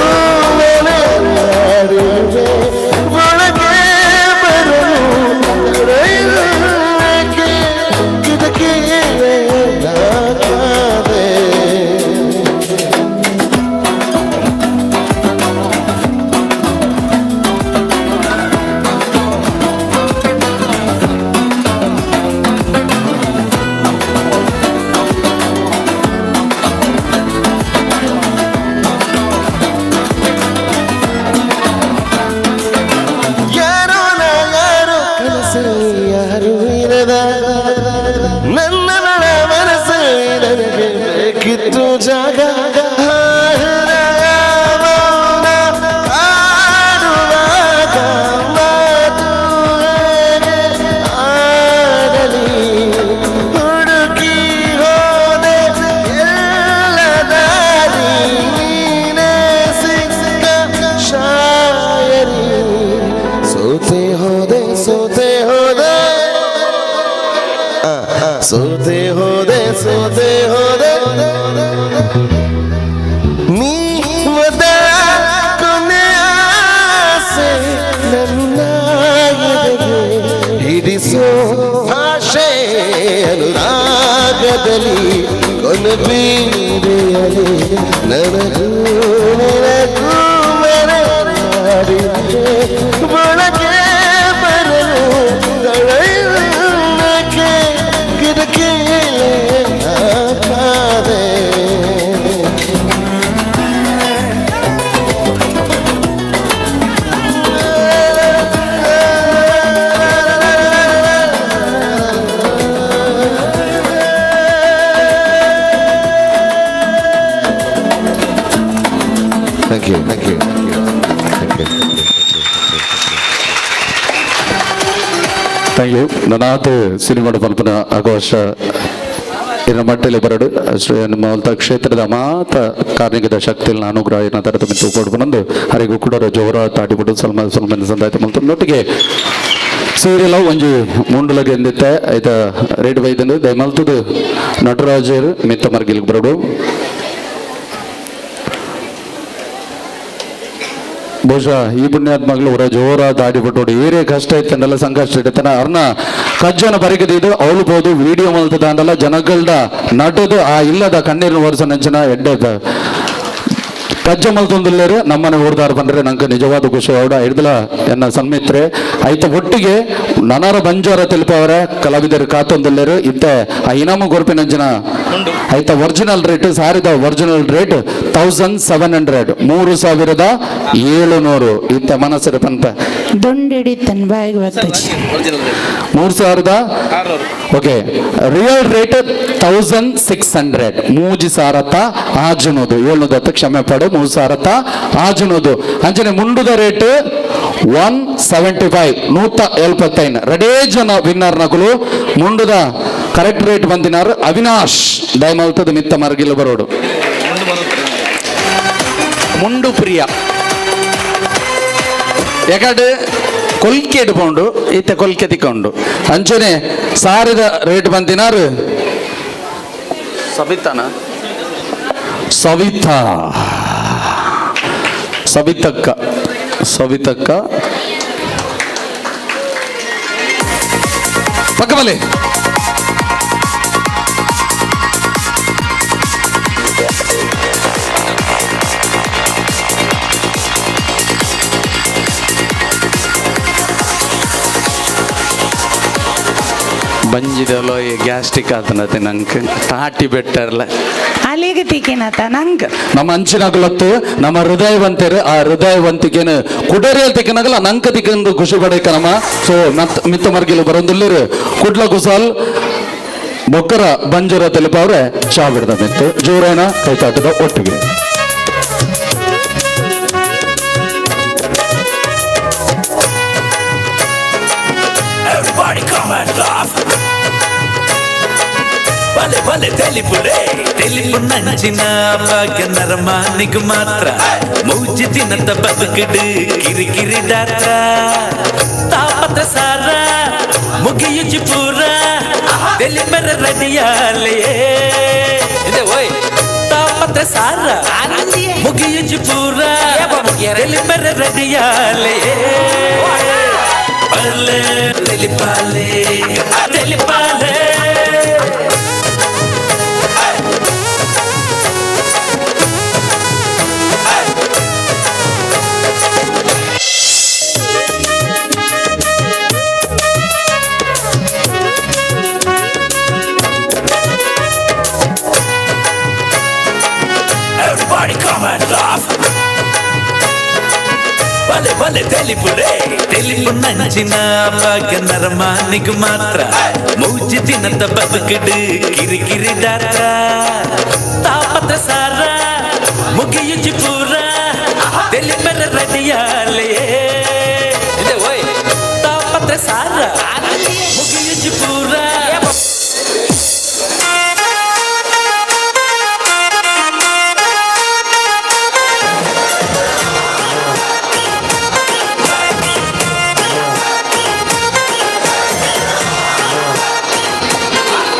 ಮನೆಯಾರಿವೆ ಒಳಗೆ ಬರಲು ತಡೆಯಿಲ್ಲಕ್ಕೆ ಕಿಟಕಿಯೇ ನಾಕಾದೆ. ಯಾರೋ ನಾ ಯಾರೋ ಕನಸಲ್ಲಿ ಯಾರು ಇರದ ನನ್ನ ನಳ ಮನಸ್ಸಲ್ಲಿ ನನಗೆ ಬೇಕಿತ್ತು ಜಾಗ ಮೌನ ಆಡುವಾಗ ಮಾತು ಹೇಗೆ ಆಡಲಿ ಹುಡುಕಿ ಹೋದೆ ಎಲ್ಲ ದಾರಿ ನೀನೇ ಸಿಕ್ಕ ಶಾಯರಿ ಸೋತೆ ಹೋದೆ ಸೋತೆ ಹೋದೆ ಸೋತೆ ಹೋದೆ ಸೋತೆ ಹೋದೆ ನೀ ಮೊದಲ ಕೊನೆಯ ಆಸೆ ನನ್ನ ಎದೆಗೆ ಹಿಡಿಸೋ ಭಾಷೆ ಅನುರಾಗದಲ್ಲಿ ಕೊನೆ ಬೀದಿಯಲಿ ನನಗೂ ನಿನಗೂ ಮರೆಯಾಡಿದೆ ಒಳಗೆ ಬರಲು ತಡೆಯಿಲ್ಲಕ್ಕೆ ಕಿಟಕಿಯಲ್ಲೇ ಹಾಕಾದೆ. Thank you, thank you, thank you. Thank you. ನನಾತ್ ಸಿನಿಮಾಡ ಪಲ್ಪನ ಆಘೋಷ ಇನ್ನ ಮಟ್ಟಲ್ಲಿ ಬರಡು ಅಷ್ಟೇ ನಮ್ಮ ಅಲ್ತ ಕ್ಷೇತ್ರದ ಮಾತ ಕಾರ್ಮಿಕದ ಶಕ್ತಿಯಲ್ಲಿ ಅನುಗ್ರಹ ಏನ ತರತ ಮಿತ್ತು ಕೊಡ್ಬಂದು ಹರಿಗೂ ಕೂಡ ಜೋರ ತಾಟಿಬಿಟ್ಟು ಸಲ್ಮ ಸಲ್ಮನ್ ಸಂದಾಯ್ತು ಮಲ್ತೊಟ್ಟಿಗೆ ಸೀರಿಯಲ್ ಒಂಜಿ ಮುಂಡುಲಗೆ ಎಂದಿತ್ತೆ ಐತ ರೇಟ್ ಬೈದಂದು ದಯಮಲ್ತದು ನಟರಾಜರ್ ಮಿತ್ತ ಮರ್ಗಿಲ್ಗೆ ಬರಡು ಬಹುಶಃ ಈ ಪುಣ್ಯಾತ್ಮಗಳು ಅವರ ಜೋರ ದಾಡಿ ಬಿಟ್ಟೋಡು ಏರೇ ಕಷ್ಟ ಇತ್ತಂಡಲ್ಲ ಸಂಕಷ್ಟ ಇತ್ತನ ಅರ್ನ ಕಜ್ಜನ ಬರಿಕದಿದ್ದು ಅವಳು ಬೋದು ವಿಡಿಯೋ ಮಲ್ತದ ಅಂಡಲ್ಲ ಜನಗಳದ ನಟದು ಆ ಇಲ್ಲದ ಕಣ್ಣೀರಿನ ವರ್ಷ ನೆಂಚಿನ ಎಡ್ಡೆ ಕಜ್ಜ ಮಲ್ತೊಂದುಲ್ಲೇರು ನಮ್ಮನೆ ಓಡ್ದಾರ ಬಂದ್ರೆ ನಂಗೆ ನಿಜವಾದ ಖುಷಿ ಅವಡ ಹಿಡ್ದಲ ಎನ್ನ ಸನ್ಮಿತ್ರೆ ಐತ ಒಟ್ಟಿಗೆ ನನರ ಬಂಜಾರ ತಿಳಿಪವರೆ ಕಲಾವಿದರು ಕಾತೊಂದುಲ್ಲೇರು ಇತ್ತೆ ಆ ಇನಾಮು ಗೊರ್ಪಿನಂಚಿನ ಐತ ಒರಿಜಿನಲ್ ರೇಟ್ ಸಾರಿದ ಒರಿಜಿನಲ್ ರೇಟ್ 1700 3700 ಇತ್ತೆ ಮನಸ್ಸರ ಪಂಪ ದುಂಡಿಡಿತನ್ ಬಾಯಿಗೆ ಬರ್ತದೆ. 3000. ಓಕೆ, ರಿಯಲ್ ರೇಟ್ 1600 ಮೂಜಿ ಸಾರತ್ತ ಆಜುನೋದು ಏಳ್ನೂದ ಕ್ಷಮೆ ಪಡು ಮೂರು ಸಾರತ್ತ ಆಜುನೋದು ಅಂಚನೆ ಮುಂಡುದ ರೇಟ್ 175 175 ರಡೇ ಜನ ವಿನ್ನರ್ ನಕಲು ಮುಂಡುದ ಕರೆಕ್ಟ್ ರೇಟ್ ಬಂದಿನಾರು ಅವಿನಾಶ್ ದಯಮಲ್ತದ ಮಿತ್ತ ಮರ್ಗಿಲ್ಲ ಬರೋಡು ಮುಂಡು ಪ್ರಿಯ ಯಾಕಂದ್ರೆ ಕೊಲ್ಕೆ ಇಡ್ಕೊಂಡು ಇತ್ತೆ ಕೊಲ್ಕೆ ತಿಕ್ಕೊಂಡು ಅಂಚನೆ ಸಾರಿದ ರೇಟ್ ಬಂದಿನಾರು ಸಬಿತಾನ ಸವಿತಾ ಸವಿತಕ್ಕ ಸವಿತಕ್ಕ ಪಕ್ಕಬಲೆ ಬಂಜಿದಲೋ ಈ ಗ್ಯಾಸ್ಟ್ರಿಕ್ ಆತನತೆ ನಂಗೆ ತಾಟಿ ಬೆಟ್ಟರ್ಲ ಅಲ್ಲಿಗೆ ತಿಕ್ಕಿನತ ನಂಗೆ ನಮ್ಮ ಅಂಚಿನಗಲತ್ತು ನಮ್ಮ ಹೃದಯವಂತರು ಆ ಹೃದಯವಂತಿಕೆನು ಕುಡರಿಯಲ್ ತಿಕ್ಕನಗಲ ನಂಕ ತಿಕ್ಕಂದು ಖುಷಿ ಪಡೇಕ ನಮ್ಮ ಸೊ ಮಿತ್ತ ಮರ್ಗಿಲು ಬರೊಂದುಲ್ಲಿರು ಕುಡ್ಲ ಕುಸಾಲ್ ಬೊಕ್ಕರ ಬಂಜರ ತೆಲುಪವ್ರೆ ಚಾ ಬಿಡ್ದ ಮಿತ್ತು ಜೋರೇನ ಕೈತಾಟದ ಒಟ್ಟಿಗೆ. Everybody come and laugh. భలే భలే తెలుపులే తెలుపు నంచిన భాగ్య నరమానికి మాತ್ರ ಮೂಜಿ ದಿನದ ಬದುಕಿಡು ಕಿರಿಕಿರಿ ದಾತ್ರ ತಾಪತ್ರ ಸಾರ ಮುಗಿಯುಜಿ ಪೂರ ತೆಲಿಮರ ರೆಡಿಯಾಲೆ ಇದೆ ಓಯ್ ತಾಪತ್ರ ಸಾರ ಮುಗಿಯುಜಿ ಪೂರ ತೆಲಿಮರ ರೆಡಿಯಾಲೆ భలే తెలిపాలే తెలిపాలే. Everybody come and laugh. భలే భలే తెలుపులే తెలుపు నంచిన భాగ్య నరమానికి మాತ್ರ మూజి ದಿನದ ಬದುಕಿಡು ಕಿರಿಕಿರಿ ದಾತ್ರ ತಾಪತ್ರ ಸಾರ ಮುಗಿಯುಜಿ ಪೂರ ತೆಲಿಮರ ರೆಡಿಯಾಲೆ ಇದೆ ಓಯ್ ತಾಪತ್ರ ಸಾರ ಮುಗಿಯುಜಿ ಪೂರ.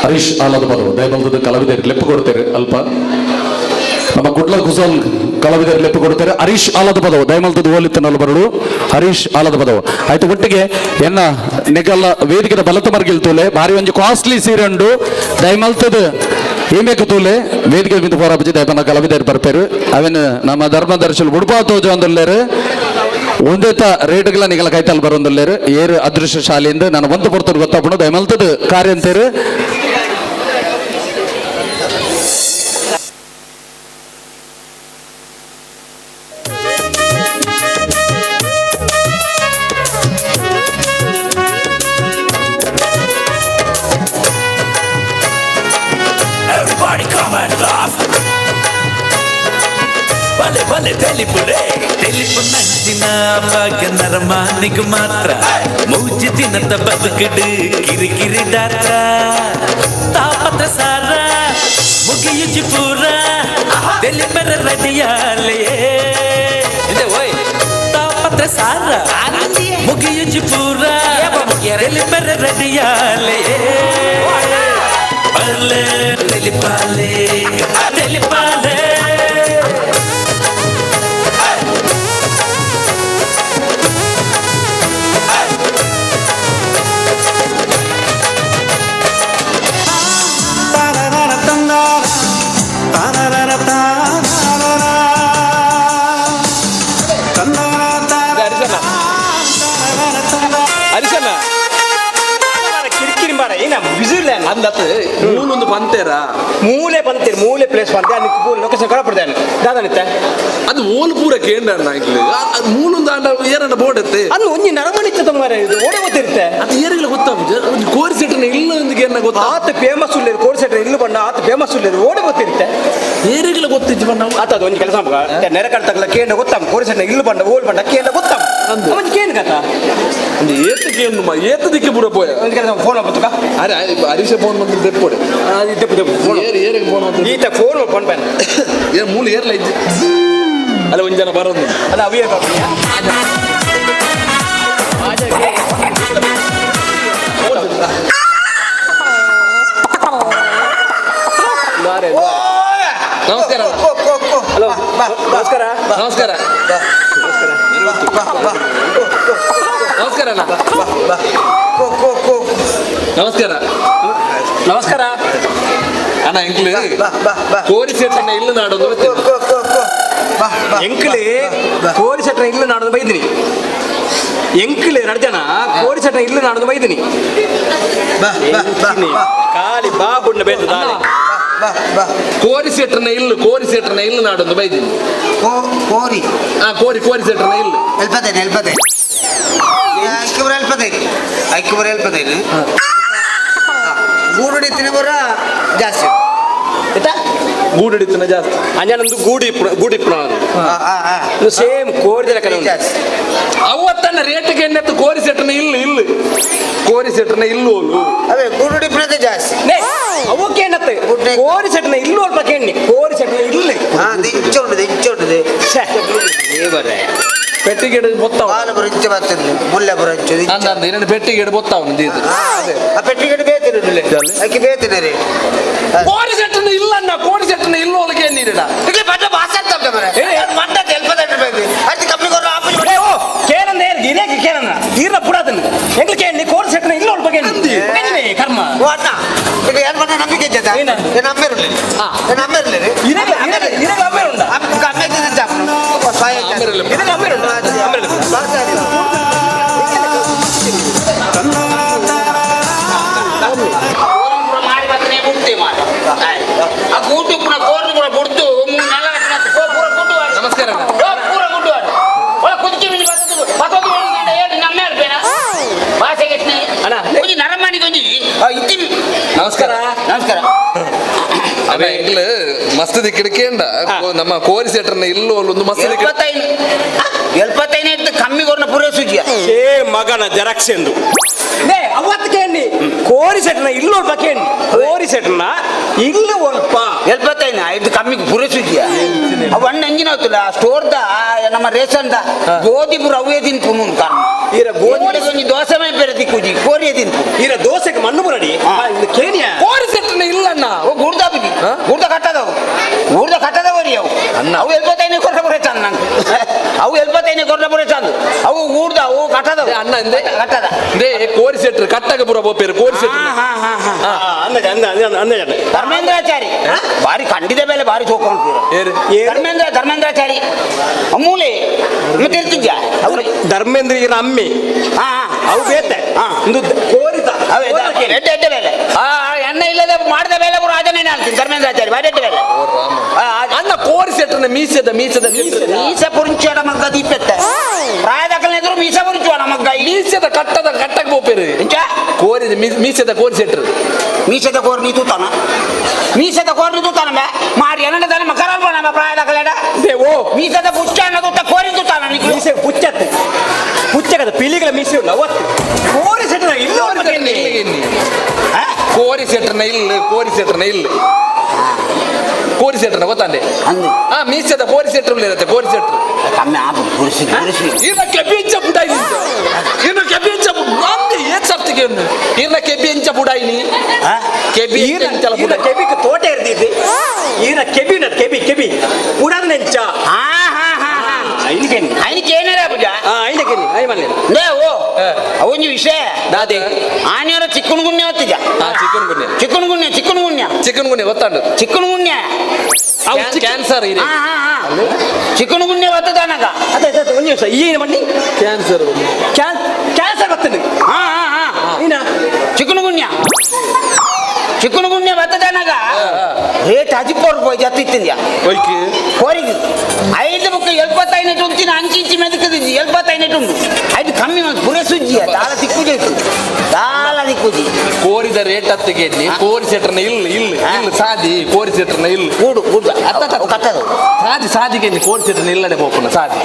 ಹರೀಶ್ ಆಲದ ಪದವು ದಯಬಲ್ದದ ಕಲಾವಿದರು ಲೆಪ್ಪು ಕೊಡ್ತಾರೆ ಅಲ್ಪ ನಮ್ಮ ಕುಡ್ಲ ಕುಸಲ್ ಕಲಾವಿದರು ಲೆಪ್ಪು ಕೊಡ್ತಾರೆ. ಹರೀಶ್ ಆಲದ ಪದವು ದಯಮಲ್ತದ ಓಲಿತ್ತನಲ್ಲ ಬರಡು ಹರೀಶ್ ಆಲದ ಪದವು ಆಯ್ತು. ಒಟ್ಟಿಗೆ ಎನ್ನ ನಿಗಲ್ಲ ವೇದಿಕೆದ ಬಲತ ಮರ್ಗಿಲ್ ತೂಲೆ ಭಾರಿ ಒಂಜಿ ಕಾಸ್ಟ್ಲಿ ಸೀರೆ ಉಂಡು ದಯಮಲ್ತದ ಏಮೇಕ ತೂಲೆ ವೇದಿಕೆ ಬಿಂದು ಪೋರಾಪಜಿ ದಯಪನ್ನ ಕಲಾವಿದರು ಬರ್ಪೇರು ಅವೇನು ನಮ್ಮ ಧರ್ಮದರ್ಶನ ಉಡುಪಾ ತೋಜು ಅಂದುಲ್ಲೇರು ಒಂದೇತ ರೇಟ್ಗಳ ನಿಗಲ ಕೈತಲ್ ಬರೋಂದುಲ್ಲೇರು ಏರು ಅದೃಶ್ಯ ಶಾಲೆಯಿಂದ ನಾನು ಒಂದು ಪೊರ್ತರು ಗೊತ್ತಾಪುಣ ದಯಮಲ್ತದ ಕಾರ್ಯ ಅಂತೇರು. Everybody come and laugh. భలే భలే తెలుపులే తెలుపు నంచిన భాగ్య నరమానికి మాತ್ರ ಮೂಜಿ ದಿನದ ಬದುಕಿಡು ಕಿರಿಕಿರಿ ದಾತ್ರ ತಾಪತ್ರ ಸಾರ ಮುಗಿಯುಜಿ ಪೂರ ತೆಲಿಮರ ರೆಡಿಯಾಲೆ ಇದೆ ಓಯ್ ತಾಪತ್ರ ಸಾರ ಮುಗಿಯುಜಿ ಪೂರ ತೆಲಿಮರ ರೆಡಿಯಾಲೆ భలే తెలిపాలే తెలిపాలే. ಹರಿಶಣ್ಣ ಕಿರಿಕಿರಿ ಮಾರ ಏನ ಅಂದತ್ ಮೂಲೊಂದು ಪಂತೇರ ಮೂಲೆ ಪಂತೇರು ಮೂಲೆ ಪ್ಲೇಸ್ ಪಂತೆ ಅದಕ್ಕೆ ಪೂರ ಲೊಕೇಶನ್ ಕಳಪಡ್ತೇನೆ ದಾದನಿತ್ತೆ ಅದು ಓಲ್ ಪೂರ ಕೇಂದ್ರ ಅಣ್ಣ ಇಕ್ಲು ಮೂಲೊಂದು ಅಂಡ ಏರಣ್ಣ ಬೋರ್ಡ್ ಇತ್ತೆ ಅದು ಒಂಜಿ ನರಮಣಿ ಇತ್ತು ಮಾರ ಇದು ಓಡೆ ಗೊತ್ತಿರುತ್ತೆ ಅದು ಏರಿಲ್ಲ ಗೊತ್ತಾಪುಜ ಒಂಜಿ ಕೋರಿ ಸೆಟ್ನ ಇಲ್ಲ ಒಂದು ಏನ ಗೊತ್ತಾ ಆತ ಫೇಮಸ್ ಉಳ್ಳೇರು ಕೋರಿ ಸೆಟ್ರ ಇಲ್ಲ ಬಣ್ಣ ಆತ ಫೇಮಸ್ ಉಳ್ಳೇರು ಓಡೆ ಗೊತ್ತಿರುತ್ತೆ ಏರಿಲ್ಲ ಗೊತ್ತಿತ್ತು ಬಣ್ಣ ಆತ ಅದು ಒಂಜಿ ಕೆಲಸ ನೆರೆ ಕಡ್ತಕ್ಕಲ್ಲ ಕೇಂದ್ರ ಗೊತ್ತಾಮ ಕೋರಿ ಸೆಟ್ನ ಇಲ್ಲ ಬಣ್ಣ ಓಲ್ ಬಣ್ಣ ಕೇಂದ್ರ ಗೊತ್ತಾಮ ಒಂಜಿ ಕೇಂದ್ರ ಕಥ ಒಂದು ಏತ ಕೇಂದ್ರ ಮಾ ಏತ ದಿಕ್ಕೆ ಪೂರ ಪೋಯ ಒಂಜಿ ಕೆಲಸ ಫೋನ್ ಬತ್ತುಕ ಅರೆ ಹರೀಶ ಫೋನ್ ಬಂದು ದೆಪ್ಪೊಡೆ ದೆಪ್ಪು ದೆಪ್ಪು ಫೋನ್ ಏರ್ ಏರಿಗೆ ಫೋನ್ ಬಂತು ಈತ ಫೋನ್ ಫೋನ್ ಪೇನ್ ಏ ಮೂಲ ಏರ್ಲ ಇಜ್ಜಿ ಅಲ್ಲ ಒಂಜಿ ಜನ ಬರೋದು ಅಲ್ಲ ಅವೇ ನಮಸ್ಕಾರ ಹಲೋ ನಮಸ್ಕಾರ ನಮಸ್ಕಾರ ನಮಸ್ಕಾರ ಅಣ್ಣ ನಮಸ್ಕಾರ ನಮಸ್ಕಾರ ಅಣ್ಣ ಎಂಕ್ಲು ಕೋರಿ ಸೆಟ್ಟನ್ನ ಇಲ್ಲ ನಾಡೋದು ಎಂಕ್ಲಿ ಕೋರಿ ಸೆಟ್ರ ಇಲ್ಲ ನಾಡೋದು ಬೈದ್ರಿ ಎಂಕ್ಲೆ ಎರಡು ಜನ ಕೋರಿ ಸೆಟ್ನ ಇಲ್ಲ ನಾಡೋದು ಬೈದಿನಿ. ಖಾಲಿ ಬಾ ಬುಣ್ಣ ಬೇತ ದಾಲೆ. ಕೋರಿ ಸೆಟ್ರನ ಇಲ್ಲ, ಕೋರಿ ಸೆಟ್ರನ ಇಲ್ಲ ನಾಡೊಂದು ಬೈದಿನಿ. ಕೋರಿ ಹಾ, ಕೋರಿ ಕೋರಿ ಸೆಟ್ರನ ಇಲ್ಲ. ಎಲ್ಪದೇನೆ ಎಲ್ಪದೇನೆ ಐಕ್ಯಬರ ಎಲ್ಪದೇನೆ ಐಕ್ಯಬರ ಎಲ್ಪದೇನೆ ಗೂಡು ತಿನ್ನ ಬರ ಜಾಸ್ತಿ ಆಯ್ತಾ? ಗೂಡು ಹಿಡಿತನ ಜಾಸ್ತಿ. ಅಂಜನಂದು ಗೂಡಿ ಗೂಡಿ ಸೇಮ್ ಕೋರಿದ ಕಡೆ. ಅವತ್ತನ್ನ ರೇಟ್ಗೆ ಎಣ್ಣೆತ್ತು ಕೋರಿ ಸೆಟ್ರನ ಇಲ್ಲ ಇಲ್ಲ, ಕೋರಿ ಸೆಟ್ರನ ಇಲ್ಲ ಓಲು. ಅವೇ ಗೂಡು ಹಿಡಿಪುನದೇ ಜಾಸ್ತಿ. ಅವಕ್ಕೆ ಏನತ್ತೆ ಕೋರಿ ಸೆಟ್ನ ಇಲ್ಲ ಅಲ್ಪ ಕೇಳಿ ಕೋರಿ ಸೆಟ್ನ ಇಲ್ಲ. ಹಾ, ಇಂಚ ಉಂಟು ಇಂಚ ಉಂಟು. ಪೆಟ್ಟಿಗೆ ಬೊತ್ತಾವ ಬಾಲ ಬರ ಇಂಚ ಬರ್ತದೆ ಮುಲ್ಲೆ ಬರ ಇಂಚ. ಅಂದ ಎರಡು ಪೆಟ್ಟಿಗೆ ಬೊತ್ತಾವ ಇದು. ಆ ಪೆಟ್ಟಿಗೆ ಬೇತೇನೆ ಅಕ್ಕಿ ಬೇತೇನೆ ರೇಟ್. ಕೋರಿ ಸೆಟ್ರನ ಇಲ್ಲ ಅಣ್ಣ, ಕೋರಿ ಸೆಟ್ರನ ಇಲ್ಲ ಒಳಗೆ ನೀರಿಡ. ಇಲ್ಲಿ ಬಡ್ಡ ಭಾಷೆ ಅಂತ ಮರೆ ಮಂಡದ ಎಲ್ಪದ ಬೇಕು ಅದು ಕಮ್ಮಿ ಕೊರ ಆಪುಜಿ. ಓ ಕೇಳಂದ ಇರೇಗೆ ಕೇಳಂದ ಈರ್ನ ಪುಡಾದನ್ನ ಎಂಗ್ಲ ಕೇಳಿ ಕೋರಿ ಸೆಟ್ನ ಇಲ್ಲ ಒಳಗೆ ಕೇಳಿ ಕರ್ಮ. ಓ ಅಣ್ಣ ಇದು ಏನು ಬಂದ ನಂಬಿಕೆ ಇದ್ದ ನಮ್ಮೇರುಳ್ಳಿ ನಮ್ಮೇರುಳ್ಳಿ ಇರೇಗ ಇರೇಗ ಅಮ್ಮೇರುಂಡ ಇರೇಗ ಅಮ್ಮೇರುಂಡ ಮಾಡಿ ಬರ್ತನೆ ಬುಡ್ತೆ ಮಾರ. ಆ ಗೂಟು ಪುನಃ ಕೋರ್ದು ಪೂರ ಬುಡ್ದು ನೆಲ ಪೂರ ಗುಡ್ಡು. ನಮಸ್ಕಾರ. ಪೂರ ಗುಡ್ಡು ಒಳ ಕುದುಕಿ ಮಿನಿ ಬರ್ತದೆ ಪತ್ತೊಂದು ಒಂದು ಗಂಟೆ ಏಳು ನಮ್ಮ ಹೇಳ್ಬೇನ ಭಾಷೆಗೆ ಅಣ್ಣ ಒಂಜಿ ನರಮಣಿಗೆ ಒಂಜಿ ಇತ್ತಿ. ನಮಸ್ಕಾರ. ನಮಸ್ಕಾರ. ಅದೇ ಎಂಗ್ಲ ಮಸ್ತ್ ದಿಕ್ಕಿಡಕೇಂಡ ನಮ್ಮ ಕೋರಿ ಸೆಟ್ರನ ಇಲ್ಲ ಒಂದು ಮಸ್ತ್ ದಿಕ್ಕಿಡ. 75 ಕಮ್ಮಿ ಕೊರ್ನ ಪೂರೇ ಸುಜಿಯ ಏ ಮಗನ ಜೆರಾಕ್ಸ್ ಎಂದು ನೇ ಅವತ್ತು ಕೇಳಿ ಕೋರಿ ಸೆಟ್ನ ಇಲ್ಲ ಒಲ್ಪ ಕೇಳಿ ಕೋರಿ ಸೆಟ್ನ ಇಲ್ಲ ಒಲ್ಪ 75 ಐದು ಕಮ್ಮಿ ಪೂರೇ ಸುಜಿಯ. ಅವು ಅಣ್ಣ ಎಂಜಿನ ಹೋಗ್ತಿಲ್ಲ ಸ್ಟೋರ್ದ ನಮ್ಮ ರೇಷನ್ದ ಗೋಧಿ ಪೂರ ಅವೇ ತಿನ್ಪು ಕಾರಣ. ಈರ ಗೋಧಿ ಒಂಜಿ ದೋಸೆ ಮೈ ಬೇರೆ ದಿಕ್ಕುಜಿ ಕೋರಿಯೇ ತಿನ್ಪು. ಈರ ದೋಸೆಗೆ ಮಣ್ಣು ಬರಡಿ ಕೇನಿಯ ಕೋರಿ ಸೆಟ್ರನ ಇಲ್ಲ ಅಣ್ಣ. ಓ ಗುಡ್ದ ಬುಜಿ ಗುಡ್ದ ಕಟ್ಟದವು ಗುಡ್ದ ಕಟ್ಟದವರಿ ಅವು. ಅವು 75 ಕೊರ್ನ ಪೂರ ಚಂದ ನಂಗೆ. ಅವು 75 ಕೊರ್ನ ಪೂರ ಚಂದ ಅವು ಗೂಡ್ದ ಅವು ಕಟ್ಟದವು ಅಣ್ಣ ಅಂದೆ ಕಟ್ಟದ they ಕೋರಿ ಸೆಟ್ರು ಕಟ್ಟಾಗ ಪೂರ ಬೋಪೇರು ಕೋರಿ ಸೆಟ್ರು. ಧರ್ಮೇಂದ್ರಾಚಾರಿ ಭಾರಿ ಖಂಡಿತ ಮೇಲೆ ಭಾರಿ ಚೌಕ ಧರ್ಮೇಂದ್ರ ಧರ್ಮೇಂದ್ರಾಚಾರಿ ಮೂಲೆ ಮತ್ತೆ ಇರ್ತಿದ್ಯಾ ಅವರು ಧರ್ಮೇಂದ್ರ ಈರ ಅಮ್ಮಿ ಅವು ಬೇತೆ ಒಂದು ಕೋರಿತ ಎಡ್ಡೆ ಎಡ್ಡೆ ಬೇಲೆ ಎಣ್ಣೆ ಇಲ್ಲದೆ ಮಾಡಿದ ಬೇಲೆ ಪೂರ ಅದನ್ನೇ ಹೇಳ್ತೀನಿ ಧರ್ಮೇಂದ್ರಾಚಾರಿ ಭಾರಿ ಎಡ್ಡೆ ಬೇಲೆ. ಅಣ್ಣ ಕೋರಿ ಸೆಟ್ರನ ಮೀಸದ ಮೀಸದ ಮೀಸ ಪುರುಂಚೋಡ ಮಗ್ಗ ದೀಪೆತ್ತ ಪ್ರಾಯದಕ್ಕಲ ಎದುರು ಮೀಸ ಪುರುಂಚೋಡ ಮಗ್ಗ ಮೀಸದ ಕಟ್ಟದ ಕಟ್ಟಕ್ಕೆ ಬೋಪೇರು ಕೋರಿ ಮೀಸದ ಕೋರಿ ಸೆಟ್ರು. ಮೀಸದ ಕೋರಿ ನೀ ತೂತಾನ ಮೀಸದ ಕೋರಿ ನೀ ತೂತಾನ ಬೇ ಮಾರಿ ಎನ್ನಡ ತಾನೆ ಮಕರಲ್ ಬಣ ಪ್ರಾಯದಕ್ಕಲೇಡ ಓ ಮೀಸದ ಪುಚ್ಚ ಅನ್ನೋದು ಕೋರಿ ತೂತಾನ ಮೀಸೆ ಪುಚ್ಚತ್ತೆ ಪುಚ್ಚಕದ ಪಿಲಿಗಳ ಮೀಸೆ ಉಳ್ಳ ಅವತ್ತು ಕೋರಿ ಸೆಟ್ರ ಇಲ್ಲ ಕೋರಿ ಸೆಟ್ರನ ಇಲ್ಲ ಕೋರಿ ಸೆಟ್ರನ ಇಲ್ಲ ಕೋರಿ ಸೆಟ್ರನ ಗೊತ್ತಾಂಡೆ ಹಾ ಮೀಸದ ಕೋರಿ ಸೆಟ್ರ್ ಇರುತ್ತೆ ಕೋರಿ ಸೆಟ್ರ್ ಕಮ್ಮಿ ಆಪು ಗುರುಸಿ ಗುರುಸಿ ಇನ್ನ ಕೆಬಿ ಎಂಚ ಬುಡಾಯಿ ಇನ್ನು ಕೆಬಿ ಎಂಚ ಅಂದೆ ಏನ್ ಸಪ್ತಿಗೆ ಇನ್ನ ಕೆಬಿ ಎಂಚ ಬುಡಾಯಿನಿ ಕೆಬಿ ಎಂಚಲ ಬುಡಾಯಿ ಕೆಬಿಗೆ ತೋಟ ಇರ್ದಿದ್ದೆ ಈನ ಕೆಬಿನ ಕೆಬಿ ಕೆಬಿ ಪುಡಾದ ನೆಂಚ. ಹಾ ಹಾ ಹಾ ಹಾ ಐನಿಕೆ ಏನಾರ ಪೂಜಾ ಐನಕ್ಕೆ I ಮನೆ ಲೇ ಓ ಅವೊಂದು ವಿಷಯ ದಾದೆ ಆನೆಯವರ ಚಿಕ್ಕನ ಗುಣ್ಯ ಹೊತ್ತಿದ್ಯಾ. ಚಿಕ್ಕನ ಗುಣ್ಯ ಚಿಕ್ಕನ ಗುಣ್ಯ ಚಿಕ್ಕನ ಗುಣ್ಯ ಚಿಕ್ಕನ ಗುಣ್ಯ ಗೊತ್ತಾಂಡು ಚಿಕ್ಕನ ಗುಣ್ಯ ಕ್ಯಾನ್ಸರ್ ಇದೆ. ಚಿಕ್ಕನ ಗುಣ್ಯ ಬರ್ತದ ಅನಾಗ ಅದೇ ಅದೇ ಒಂದು ನಿಮಿಷ ಈ ಮಣ್ಣಿ ಕ್ಯಾನ್ಸರ್ ಕ್ಯಾನ್ಸರ್ ಬರ್ತದೆ. ಹಾ ಹಾ ಹಾ ಏನ ಚಿಕ್ಕನ ಗುಣ್ಯ ಚಿಕ್ಕನ ಗುಣ್ಯ ಬರ್ತದ ಅನಾಗ ರೇಟ್ ಹದಿಮೂರು ರೂಪಾಯಿ ಜಾಸ್ತಿ ಇತ್ತಿದ್ಯಾ ಕೋರಿಗೆ 5 ಬುಕ್ 75 ಉಂಟಿನ ಅಂಚಿ ಇಂಚಿ ಮೆದಕದಿದ್ದಿ 75 ಉಂಟು ಐದು ಕಮ್ಮಿ ಒಂದು ಪುರೆ ಸುಜ್ಜಿಯ ದಾಲ ತಿಕ್ಕುಜಿ ಇತ್ತು ದಾಲ ತಿಕ್ಕುಜಿ. ಕೋರಿದ ರೇಟ್ ಹತ್ತಿಗೆ ಕೋರಿ ಸೆಟ್ರನ ಇಲ್ಲ ಇಲ್ಲ ಇಲ್ಲ ಸಾದಿ ಕೋರಿ ಸೆಟ್ರನ ಇಲ್ಲ ಗೂಡು ಗೂಡು ಕಟ್ಟದು ಸಾದಿ ಸಾದಿಗೆ ಕೋರಿ ಸೆಟ್ರನ ಇಲ್ಲಡೆ ಬೋಪುನ ಸಾದಿ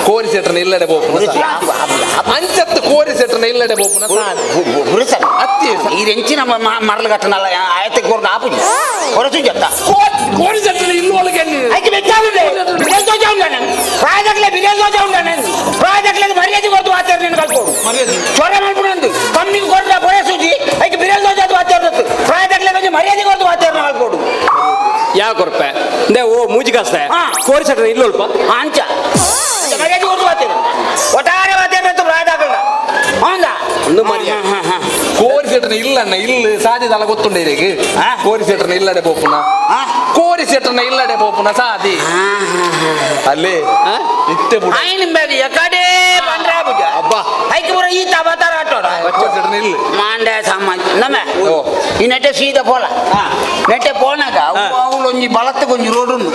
ಕೋರಿ ಸೆಟ್ರನ ಇಲ್ಲಡೆ ಬೋಪುನ ಅಂಚತ್ತು ಕೋರಿ ಸೆಟ್ರನ ಇಲ್ಲಡೆ ಬೋಪುನ ಸಾದಿ ಅತ್ತಿ ಈ ಎಂಚಿನ ಮರಳು ಕಟ್ಟನಲ್ಲ ಆಯತೆ ಕೋರ್ನ ಆಪುಜಿ ಕೊರಸು ಜತ್ತ ಕೋರಿ ಸೆಟ್ರನ ಇಲ್ಲ ಒಳಗೆ ಐಕೆ ಬೆಚ್ಚಾವುಂಡೆ ಬಿರೇಲ್ ದೋಜ ಉಂಡ ಪ್ರಾಯದಕ್ಲೆ ಬಿರೇಲ್ ದೋಜ ಉಂಡ ಪ್ರಾಯದಕ್ಲೆ ಮರ್ಯಾದೆ ಕೊಡ್ತು ವಾತಾವರಣ ನೀನು ಕಲ್ಕೋಡು ಚೊರ ಮಾಡ್ಬಿಡು ಕಮ್ಮಿ ಕೊಡ್ರ ಬೊರೆ ಸುಜಿ ಐಕೆ ಬಿರೇಲ್ ದೋಜ ವಾತಾವರಣ ಪ್ರಾಯದಕ್ಲೆ కొంచెం ಮರ್ಯಾದೆ ಕೊಡ್ತು ವಾತಾವರಣ ಕಲ್ಕೋಡು. ಯಾವ ಕೊರ್ಪೆ ಅಂದೆ ಓ ಮೂಜಿ ಕಾಸ್ತೆ ಕೋರಿ ಸೆಟ್ರನ ಇಲ್ಲ ಒಲ್ಪ ಅಂಚ ಮರ್ಯಾದೆ ಕೊಡ್ತು ವಾತಾವರಣ ಒಟ್ಟಾರೆ ವಾತಾವರಣ ಪ್ರಾಯದಾಕಲ್ಲ ಹೌದಾ ಒಂದು ಮರ್ಯಾದೆ ಕೋರಿ ಸೆಟ್ರನ ಇಲ್ಲ ಅಣ್ಣ ಇಲ್ಲ ಸಾದಿ ತಲ ಗೊತ್ತುಂಡೆ ಇರೇಗೆ ಕೋರಿ ಸೆಟ್ರನ ಇಲ್ಲಡೆ ಪೋಪುನ ಕೋರಿ ಸೆಟ್ರನ ಇಲ್ಲಡೆ ಪೋಪುನ ಸಾದಿ ಅಲ್ಲಿ ಇತ್ತೆ ಬುಡ ఆయన ಮೇಲೆ ಎಕಡೆ ಬಂದ್ರ ಪೂಜ ಅಬ್ಬಾ ನಮ್ಮ ಈ ನೆಟ್ಟೆ ಸೀದಾ ಪೋಲ ನೆಟ್ಟೆ ಪೋನಾಗ ಅವಳು ಒಂಜಿ ಬಲತ್ತಕ್ಕೆ ಒಂಜಿ ರೋಡ್ ಉಂಡು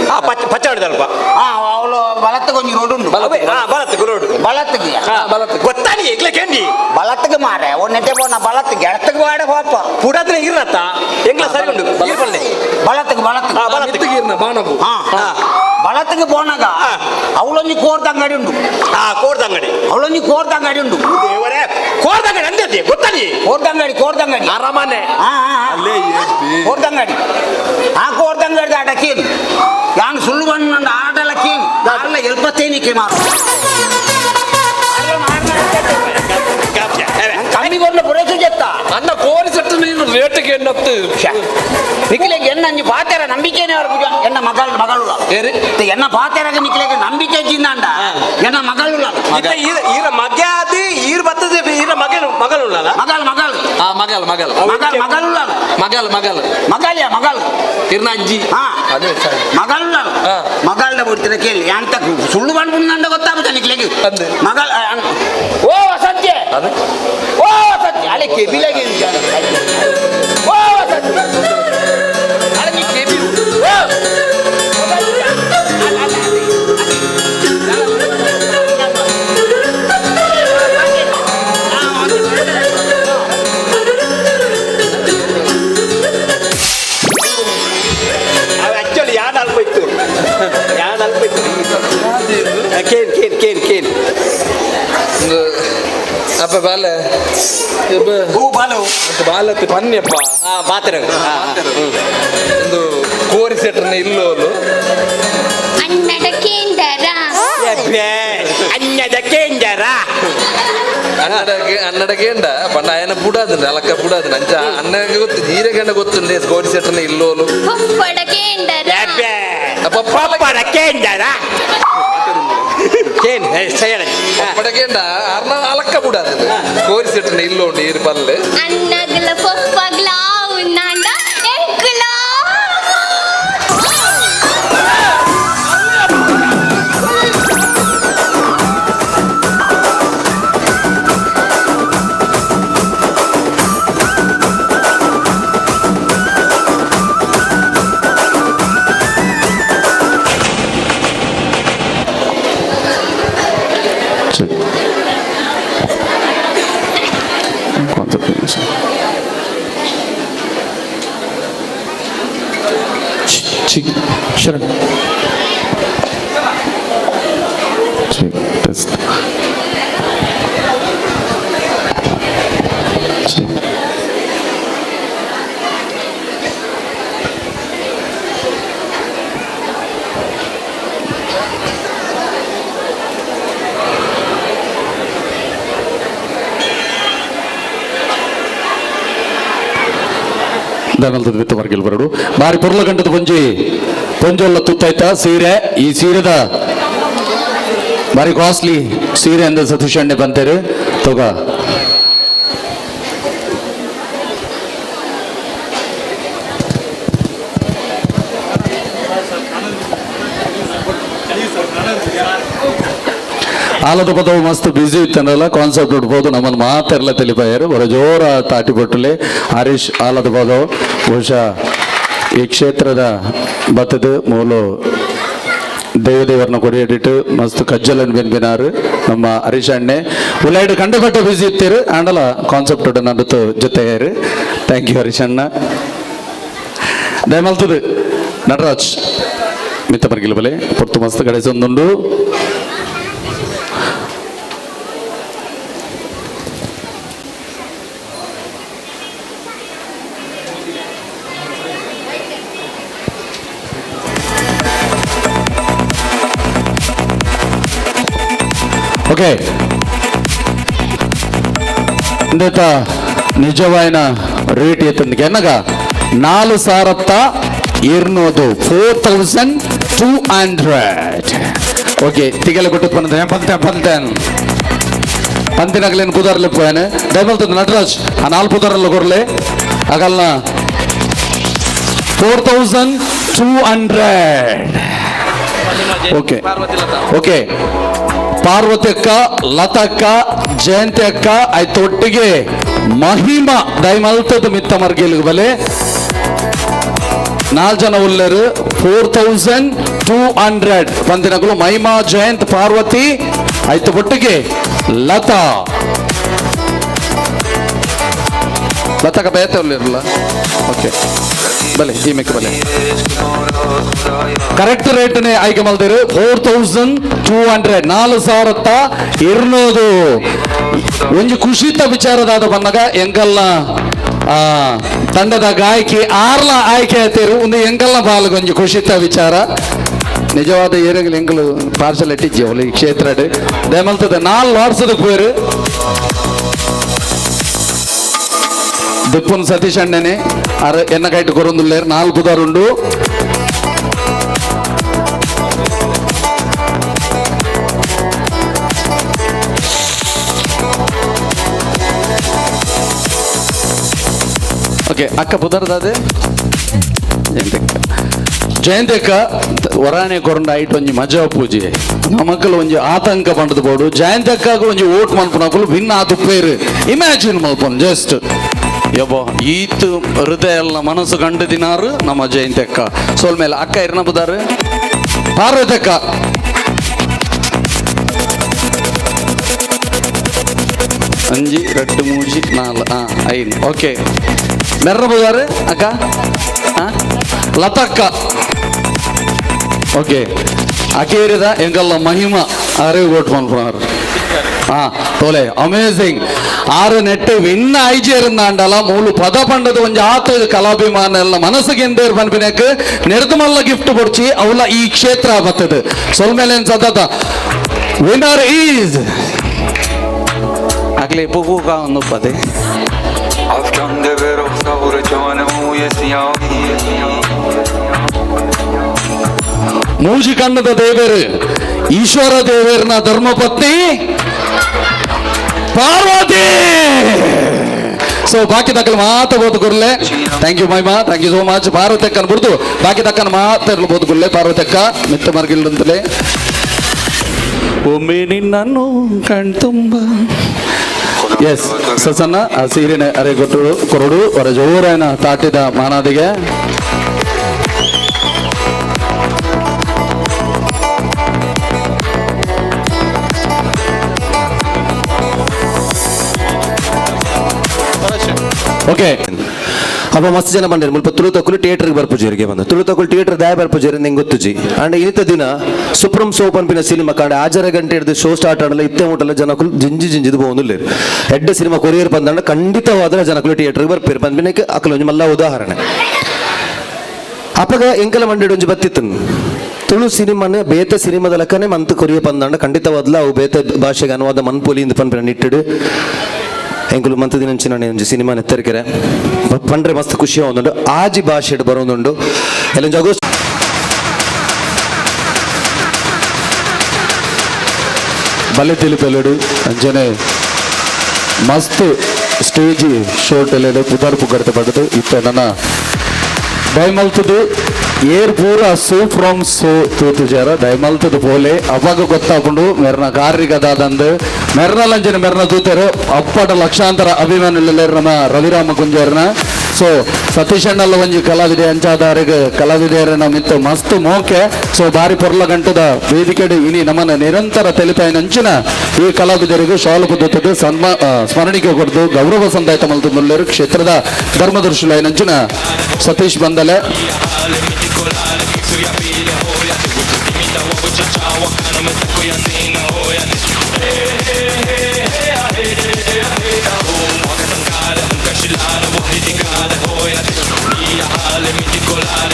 ಪಚ್ಚಾಡಿದಲ್ಪ ಅವಳು ಬಲತ್ತಕ್ಕೆ ಒಂಜಿ ರೋಡ್ ಉಂಡು ಬಲತ್ತಕ್ಕೆ ರೋಡ್ ಬಲತ್ತಕ್ಕೆ ಗೊತ್ತಾನಿ ಎಗ್ಲೆ ಕೇಂಡಿ ಬಲತ್ತಕ್ಕೆ ಮಾರೆ ಓ ನೆಟ್ಟೆ ಪೋನ ಬಲತ್ತಕ್ಕೆ ಎಡತ್ತಕ್ಕೆ ಬಾಡ ಪಾಪ ಪುಡಾದ್ರೆ ಇರತ್ತ ಎಂಗ್ಲ ಸರಿ ಉಂಡು ಬಲತ್ತಕ್ಕೆ ಬಲತ್ತಕ್ಕೆ ಬಲತ್ತಕ್ಕೆ ಇರ್ನ ಬಾಣಗು ಬಲತ್ತಕ್ಕೆ ಪೋನಾಗ ಅವಳೊಂಜಿ ಕೋರ್ದ ಅಂಗಡಿ ಉಂಡು ಕೋರ್ದ ಅಂಗಡಿ ಅವಳೊಂಜಿ ಕೋರ್ದ ಅಂಗಡಿ ಉಂಡು ದೇವರೇ ಕೋರ್ದ ಅಂಗಡಿ ಅಂದದ್ದೆ ಗೊತ್ತಾನಿ ಕೋರ್ದ ಅಂಗಡಿ ಕೋರ್ದ ಅಂಗಡಿ ಅರಮನೆ ಕೋರ್ದ ಅಂಗಡಿ ಆ ಕೋರ್ದ ಅಂಗಡಿ ಆಟ ಕೇಳಿ ನಾನು ಸುಳ್ಳು ಬಂದು ಆಟಲ್ಲ ಕೇಳಿ ಅಲ್ಲ ಎಲ್ಪತ್ತೇನಿಕ್ಕೆ ಮಾರು ಕಮ್ಮಿ ಕೊಡ್ಲ ಪುರೇಸು ಚೆತ್ತ ಅನ್ನ ಕೋರಿ ಸೆಟ್ಟು ನೀನು ರೇಟ್ಗೆ ಎನ್ನತ್ತು ನಿಖಿಲೆಗೆ ಎನ್ನ ಅಂಜಿ ಪಾತೆರ ನಂಬಿಕೆನೇ ಅವ್ರ ಪೂಜಾ ಎನ್ನ ಮಗಳು ಮಗಳು ಎನ್ನ ಪಾತೆರಗ ನಿಖಿಲೆಗೆ ನಂಬಿಕೆ ಜಿಂದಾಂಡ ಎನ್ನ ಮಗಳು ಈರ ಮಗ ಅದು ಈರ್ ಬರ್ತದೆ ಈರ ಮಗನು ಮಗಳು ಮಗಳು ಮಗಳು ಮಗಲ್ ಮಗಲ್ ಮಗಳು ಮಗಳು ಮಗಲ್ ಮಗಲ್ ಮಗಳಿಯ ಮಗಳು ಇರ್ನ ಅಜ್ಜಿ ಮಗಳು ಮಗಳನ್ನ ಬಿಡ್ತಿರ ಕೇಳಿ ಅಂತ ಸುಳ್ಳು ಬಂದ್ಬಿಡ್ನಂಡ ಗೊತ್ತಾಗುತ್ತೆ ನಿಖಿಲೆಗೆ ಮಗಳ ಓ ವಸಂತೆ ಓ ವಸಂತೆ ಅಲೆ ಕೆಬಿಲೆಗೆ ಓ ವಸಂತೆ ಅಲೆ ನೀ ಕೆಬಿ ಓ ಆಕ್ಚುಲಿ ಯಾನ್ ಅಲ್ಪ ಇತ್ತು ಯಾನ್ ಅಲ್ಪ ಇತ್ತು ಕೇನ್ ಕೇನ್ ಕೇನ್ ಕೇನ್ ಅಪ್ಪ ಬಾಲೆ ಹೂ ಬಾಲು ಬಾಲತ್ತೆ ಪನ್ಯಪ್ಪ ಬಾತರ ಒಂದು ಕೋರಿ ಸೆಟ್ರನ್ನ ಇಲ್ಲೋಲು ಅನ್ನದ ಕೇಂದರ ಅನ್ನದ ಕೇಂದರ ಅನ್ನಡ ಗೇಂಡ ಪಂಡ ఆయన ಬುಡಾದಂಡ ಅಲಕ್ಕ ಬುಡಾದಂಡ ಅಂಚ ಅన్నಗೆ ಗೊತ್ತು ಜೀರೆ ಗಂಡ ಗೊತ್ತುಂಡೆ ಕೋರಿ ಸೆಟ್ರನ್ನ ಇಲ್ಲೋಲು ಪೊಪ್ಪಡ ಕೇಂದರ ಪಪ್ಪಡ ಕೇಂದರ ಕೇನ್ ಸೈಯಡ ಪಪ್ಪಡ ಗೇಂಡ ಅರ್ನ ಅಲಕ್ಕ ಬುಡಾದಂಡ ಕೋರಿ ಸೆಟ್ರನ್ನ ಇಲ್ಲೋಂಡು ಈರು ಪಲ್ಲೆ ಅನ್ನಗಲ ಪೊಪ್ಪಗ್ಲ ಉನ್ನಾಂಡ ಎಂಕುಲ ಶರಣ್ ಟೆಸ್ಟ್ ದಮಲ್ದದ ಬಿತ್ತು ವರ್ಗಿಲ್ ಬರಡು ಬಾರಿ ಪೊರ್ಲ ಗಂಟದ ಪೊಂಜಿ ಪೊಂಜೊಲ್ಲ ತುತ್ತಾಯ್ತ ಸೀರೆ ಈ ಸೀರೆದ ಬಾರಿ ಕಾಸ್ಟ್ಲಿ ಸೀರೆ ಅಂದ ಸತೀಶ್ ಅಣ್ಣೆ ಬಂತೇರು ತಗ ಆಲದ ಪದವು ಮಸ್ತ್ ಬ್ಯುಸಿ ಇತ್ತನಲ್ಲ ಕಾನ್ಸೆಪ್ಟ್ ಉಡ್ಬೋದು ನಮ್ಮನ್ನು ಮಾತೆಲ್ಲ ತಿಳಿಪಾಯರು ಬರ ಜೋರ ತಾಟಿ ಬೊಟ್ಟಲೆ ಹರೀಶ್ ಆಲದ ಪದವು ಬಹುಶಃ ಈ ಕ್ಷೇತ್ರದ ಬತ್ತದ ಮೂಲ ದೇವದೇವರನ್ನ ಕೊಡಿಯಿಟ್ಟು ಮಸ್ತ್ ಕಜ್ಜಲನ್ ಬೆನ್ಬಿನಾರು ನಮ್ಮ ಹರೀಶ್ ಅಣ್ಣೆ ಉಳ್ಳಾಯ್ಡು ಕಂಡಪಟ್ಟ ಬ್ಯುಸಿ ಇತ್ತೀರು ಆಂಡಲ ಕಾನ್ಸೆಪ್ಟ್ ನಡುತ್ತು ಜೊತೆಯಾರು thank you Harish ಅಣ್ಣ ದಯಮಲ್ತದು ನಟರಾಜ್ ಮಿತ್ತ ಬರ್ಗಿಲ್ ಬಲೆ ಪೊರ್ತು ಮಸ್ತ್ ಕಡೆ ಸೊಂದುಂಡು. ಓಕೆ ಇಂದತ ನಿಜವಾಯಿನ ರೇಟ್ ಎತ್ತಂದಿಗೆ ಎನ್ನಗ 4200 4200. ಓಕೆ ತಿಗಲ ಕೊಟ್ಟು ಪಂದ ಪಂತ ಪಂತನ್ పంతినగలేని కుదరలే పోయాను దయమలుతుంది నటరాజ్ ఆ నాలుగు కుదరలు కొరలే అగల్న 4200. ఓకే ಓಕೆ ಪಾರ್ವತಿ ಅಕ್ಕ, ಲತಾ ಅಕ್ಕ, ಜಯಂತಿ ಅಕ್ಕ ಆಯ್ತು ಒಟ್ಟಿಗೆ Mahima ದಯಮಲ್ತದ ಮಿತ್ತ ಮರ್ಗಿಲ್ ಬಲೆ ನಾಲ್ ಜನ ಉಲ್ಲೇರು 4200 ಪಂತಿನಕುಲು ಮಹಿಮಾ ಜಯಂತ್ ಪಾರ್ವತಿ ಆಯ್ತು ಒಟ್ಟಿಗೆ ಲತಾ ಲತಾಕ ಬೇತೆ ಉಲ್ಲೇರಲ್ಲ ಓಕೆ ಬಲೆ ಈ ಮೆಕ್ಕ ಬಲೆ ಕರೆಕ್ಟ್ ರೇಟ್ನೇ ಆಯ್ಕೆ ಮಲ್ದಿರು 4200 4200. ಒಂಜಿ ಖುಷಿತ ವಿಚಾರದಾದ ಬಂದಾಗ ಎಂಕಲ್ನ ತಂಡದ ಗಾಯಕಿ ಆರ್ಲ ಆಯ್ಕೆ ಆಯ್ತೇರು ಒಂದು ಎಂಕಲ್ನ ಬಾಲ್ಗೆ ಒಂಜಿ ಖುಷಿತ ವಿಚಾರ. ನಿಜವಾದ ಏರಂಗಲ್ ಎಂಕಲು ಪಾರ್ಸಲ್ ಇಟ್ಟಿಜ್ಜೆ ಈ ಕ್ಷೇತ್ರ ದಯಮಲ್ತದೆ 4 ವರ್ಷದ ಪೇರು ದಿಪ್ಪನ್ ಸತೀಶ್ ಅಣ್ಣನೆ ಅರ ಎನ್ನ ಕೈಟ್ ಕೊರೊಂದುಲ್ಲೇರು 4 ಬುದಾರುಂಡು. ಓಕೆ ಅಕ್ಕ ಬುದಾರ್ದಾದೆ ಜಯಂತಕ್ಕ ವರಾಣೆ ಕೊರಂಡ ಐಟ್ ಒಂಜಿ ಮಜಾ ಪೂಜೆ ನಮಕ್ಕಲು ಒಂಜಿ ಆತಂಕ ಪಂಡದ ಬೋಡು ಜಯಂತಕ್ಕಾಗ ಒಂಜಿ ಓಟ್ ಮಲ್ಪನಕುಲು ಭಿನ್ನ ಆತು ಪೇರು ಇಮ್ಯಾಜಿನ್ ಮಲ್ಪನ್ ಜಸ್ಟ್ ಯಬ್ಬ ಈತ್ ಹೃದಯ ಎಲ್ಲ ಮನಸ್ಸು ಗಂಡು ದಿನಾರು ನಮ್ಮ ಜಯಂತಕ್ಕ ಸೋಲ್ ಮೇಲೆ ಅಕ್ಕ ಇರ್ನ ಬುದಾರು ಪಾರ್ವತಕ್ಕ 5 2 3 4 5 ಓಕೆ ಮೆರ್ರ ಬುದಾರು ಅಕ್ಕ ಲತಕ್ಕ ಓಕೆ ಅಕೇರಿದ ಎಂಗಲ್ಲ ಮಹಿಮಾ ಅರೆ ಓಟ್ ಮಲ್ಪುನಾರು ತೋಲೆ ಅಮೇಸಿಂಗ್ ಆರು ನೆಟ್ಟು ವಿನ್ನ ಐಜೇರಂದಾಂಡಲ ಮೂಲು ಪದ ಪಂಡದ ಒಂಜಿ ಆತ ಕಲಾಭಿಮಾನ ಎಲ್ಲ ಮನಸ್ಸಿಗೆ ಎಂದೇರು ಪನ್ಪಿನಕ್ ನೆರೆದು ಮಲ್ಲ ಗಿಫ್ಟ್ ಕೊಡ್ಚಿ ಅವಲ ಈ ಕ್ಷೇತ್ರ ಬರ್ತದೆ ಸೊಲ್ಮೇಲೆ ಸದತ ವಿನ್ನರ್ is ಆಗಲಿ ಪೂ ಒಂದು ಪದೇ ಮೂಜಿ ಕಣ್ಣದ ದೇವರು ಈಶ್ವರ ದೇವರನ ಧರ್ಮಪತ್ನಿ ಪಾರ್ವತಿ. ಸೊ ಬಾಕಿ ತಕ್ಕಲ್ ಮಾತ ಬೋದು ಗುರ್ಲೆ. Thank you Mahima, thank you so much. ಪಾರ್ವತಕ್ಕ ಅನ್ಬಿಡ್ದು ಬಾಕಿ ತಕ್ಕನ ಮಾತಾಡ್ಬೋದು ಗುರ್ಲೆ. ಪಾರ್ವತಕ್ಕ ಮಿತ್ತ ಮರ್ಗಿಲ್ದಂತಲೇ ಒಮ್ಮೆ ನಿನ್ನನ್ನು ಕಣ್ತುಂಬ. ಎಸ್ ಸಸನ್ನ ಆ ಸೀರೆನ ಅರೆ ಕೊಟ್ಟು ಕೊರಡು ಅವರ ಜೋರಾಯನ ತಾಟಿದ ಮಾನಾದಿಗೆ. ಓಕೆ ಅಪ್ಪ ಮಸ್ತ್ ಜನ ಬಂದಿರು ಮುಲ್ಪ ತುಳು ತಕ್ಕಲು ಥಿಯೇಟರ್ಗೆ ಬರ್ಪುಜೇರಿಗೆ ಬಂದು ತುಳು ತಕ್ಕಲು ಥಿಯೇಟರ್ ದಾಯ ಬರ್ಪುಜೇರಿ ನಿಂಗೆ ಗೊತ್ತುಜಿ. ಅಂಡ್ ಇನಿತ ದಿನ ಸುಪ್ರೀಂ ಸೋಪ್ ಅನ್ಪಿನ ಸಿನಿಮಾ ಕಾಂಡ ಆಜರ ಗಂಟೆ ಹಿಡಿದು ಶೋ ಸ್ಟಾರ್ಟ್ ಆಡಲ್ಲ ಇತ್ತೆ ಮುಟ್ಟಲ್ಲ ಜನಕುಲು ಜಿಂಜಿ ಜಿಂಜಿದು ಹೋಗುದಿಲ್ಲ. ಎಡ್ಡ ಸಿನಿಮಾ ಕೊರಿಯರ್ ಬಂದಂಡ ಖಂಡಿತವಾದ್ರೆ ಜನಕುಲು ಥಿಯೇಟರ್ಗೆ ಬರ್ಪೇರು ಬಂದ್ಬಿನಕ್ಕೆ ಅಕಲು ಒಂಜಿ ಮಲ್ಲ ಉದಾಹರಣೆ. ಅಪ್ಪಗ ಎಂಕಲ ಮಂಡಿ ಒಂಜಿ ಬತ್ತಿತ್ತು ತುಳು ಸಿನಿಮಾನೆ ಬೇತೆ ಸಿನಿಮಾದ ಲೆಕ್ಕನೆ ಮಂತ್ ಕೊರಿಯ ಬಂದಂಡ ಖಂಡಿತವಾದ್ಲ ಅವು ಬೇತೆ ಭಾಷೆಗೆ ಅನುವಾದ ಮನ್ಪೊಲಿ ಇಂದು ಪನ್ಪಿನ ನಿಟ್ಟಿಡು ಎಂಕುಲು ಮಂತ್ ದಿನಂಚಿನ ಒಂಜಿ ಸಿನಿಮಾ ನೆತ್ತರಿಕೆರೆ ಪಂಡ್ರೆ ಮಸ್ತ್ ಖುಷಿ ಆವೊಂದುಂಡು ಆಜಿ ಭಾಷೆಡ್ ಬರೋದುಂಡು ಎಲ್ಲೊಂಜಿ ಆಗಸ್ಟ್ ಬಲೆ ತಿಳಿಪೆಲೆಡು ಅಂಚನೆ ಮಸ್ತ್ ಸ್ಟೇಜ್ ಶೋಟ್ ಎಲ್ಲೆಡು ಪುದಾರ್ ಪುಗರ್ತೆ ಪಡೆದು ಇತ್ತೆ ನನ್ನ ದಯಮಲ್ತದು ಏರ್ ಪೂರ ಸೋ ಫ್ರಮ್ ಸೋ ತೂತುಜಾರ ದಯಮಲ್ತದು ಪೋಲೆ ಅವಾಗ ಗೊತ್ತಾಕೊಂಡು ಮೆರ್ನ ಕಾರ್ರಿಗದಾದಂದು ಮೆರ್ನ ಲಂಚನೆ ಮೆರ್ನ ತೂತರು ಅಪ್ಪಟ ಲಕ್ಷಾಂತರ ಅಭಿಮಾನಿಗಳು ನಮ್ಮ ರವಿರಾಮ ಕುಂಜರ್ನ. ಸೊ ಸತೀಶ್ ಅಣ್ಣಲ್ಲ ಒಂಜಿ ಕಲಾವಿದೆ ಅಂಚಾದಾರಿಗೆ ಕಲಾವಿದೆಯರನ್ನ ಮಿತ್ತು ಮಸ್ತ್ ಮೋಕೆ. ಸೊ ಬಾರಿ ಪೊರ್ಲ ಗಂಟದ ವೇದಿಕೆಡು ಇನಿ ನಮ್ಮನ್ನ ನಿರಂತರ ತೆಲಿಪಾಯಿನಂಚಿನ ಈ ಕಲಾವಿದರಿಗೂ ಶಾಲು ಪದ್ಧತಿ ಸ್ಮರಣಿಕೆ ಕೊಡ್ದು ಗೌರವ ಸಂದಾಯತ ಮಲ್ತು ಕ್ಷೇತ್ರದ ಧರ್ಮದರ್ಶಿಲೈನಂಚಿನ ಸತೀಶ್ ಬಂದಲೆ.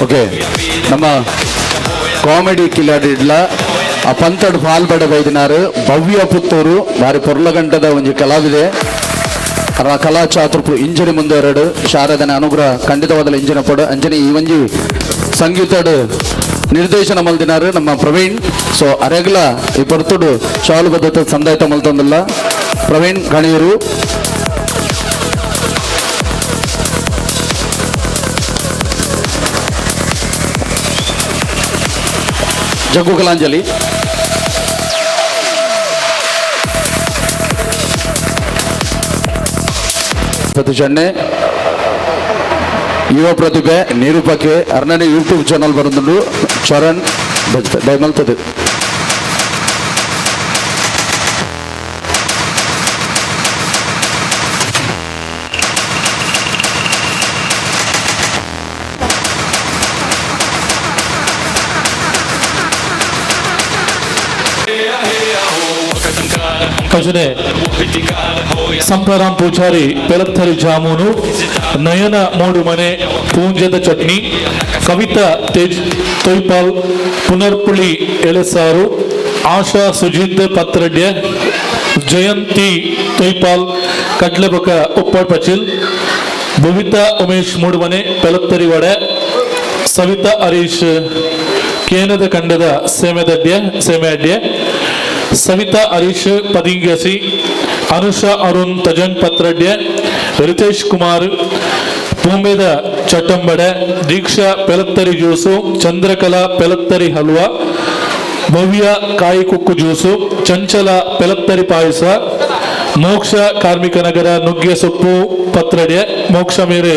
ಓಕೆ ನಮ್ಮ ಕಾಮಿಡಿ ಕಿಲಾಡಿಡ್ಲ ಆ ಪಂತಡ್ ಫಾಲ್ ಬಡ ಬೈದಿನಾರು ಭವ್ಯ ಪುತ್ತೂರು ಬಾರಿ ಪೊರ್ಲಗಂಟದ ಒಂಜಿ ಕಲಾವಿದೆ ಅವರ ಕಲಾ ಚಾತುರ್ಪು ಇಂಜಿನ ಮುಂದೆ ಎರಡು ಶಾರದನ ಅನುಗ್ರಹ ಖಂಡಿತವಾದ ಇಂಜಿನ ಪಡು ಅಂಜನೆ ಈ ಒಂಜಿ ಸಂಗೀತಡು ನಿರ್ದೇಶನ ಮಲ್ದಿನಾರು ನಮ್ಮ ಪ್ರವೀಣ್. ಸೊ ಅರೆಗ್ಲ ಈ ಪೊರ್ತುಡು ಶಾಲು ಬದ್ಧತೆ ಸಂದಾಯತ ಮಲ್ತೊಂದಿಲ್ಲ ಪ್ರವೀಣ್ ಗಣಿಯರು. ಜಗ್ಗು ಕಲಾಂಜಲಿ. ಸತೀಶ್ ಅಣ್ಣೆ ಯುವ ಪ್ರತಿಭೆ ನಿರೂಪಕೆ ಅರ್ಣನೆ ಯೂಟ್ಯೂಬ್ ಚಾನಲ್ ಬರಂದುಂಡು ಚರಣ್ ಬಜ್ಪೆ ದಯಮಲ್ತದೆ. ಭಜನೆ ಸಂಪಾರಾಮ್ ಪೂಜಾರಿ ಪೆಲತ್ತರಿ ಜಾಮೂನು, ನಯನ ಮೂಡುಮನೆ ಪೂಂಜದ ಚಟ್ನಿ, ಕವಿತಾ ತೇಜ್ ತೊಯ್ಪಾಲ್ ಪುನರ್ಪುಳಿ ಎಳೆಸಾರು, ಆಶಾ ಸುಜಿತ್ ಪತ್ರಡ್ಯ, ಜಯಂತಿ ತೊಯ್ಪಾಲ್ ಕಡ್ಲೆಬೊಕ ಉಪ್ಪಡ್ ಪಚಿಲ್, ಭವಿತಾ ಉಮೇಶ್ ಮೂಡುಮನೆ ಪೆಲತ್ತರಿ ವಡೆ, ಸವಿತಾ ಹರೀಶ್ ಕೇನದ ಕಂಡದ ಸೇಮೆದಡ್ಯ ಸೇಮೆ ಅಡ್ಯ, ಸವಿತಾ ಹರೀಶ್ ಪದಿಂಗಸಿ, ಅನುಷಾ ಅರುಣ್ ತಜಂಗ್ ಪತ್ರಡ್ಯ, ರಿತೇಶ್ ಕುಮಾರ್ ಪೂಂಬೆದ ಚಟ್ಟಂಬಡೆ, ದೀಕ್ಷಾ ಪೆಲತ್ತರಿ ಜ್ಯೂಸು, ಚಂದ್ರಕಲಾ ಪೆಲತ್ತರಿ ಹಲ್ವಾ, ಭವ್ಯ ಕಾಯಿ ಕುಕ್ಕು ಜ್ಯೂಸು, ಚಂಚಲ ಪೆಲತ್ತರಿ ಪಾಯಸ, ಮೋಕ್ಷ ಕಾರ್ಮಿಕ ನಗರ ನುಗ್ಗೆ ಸೊಪ್ಪು ಪತ್ರಡ್ಯ, ಮೋಕ್ಷ ಮೇರೆ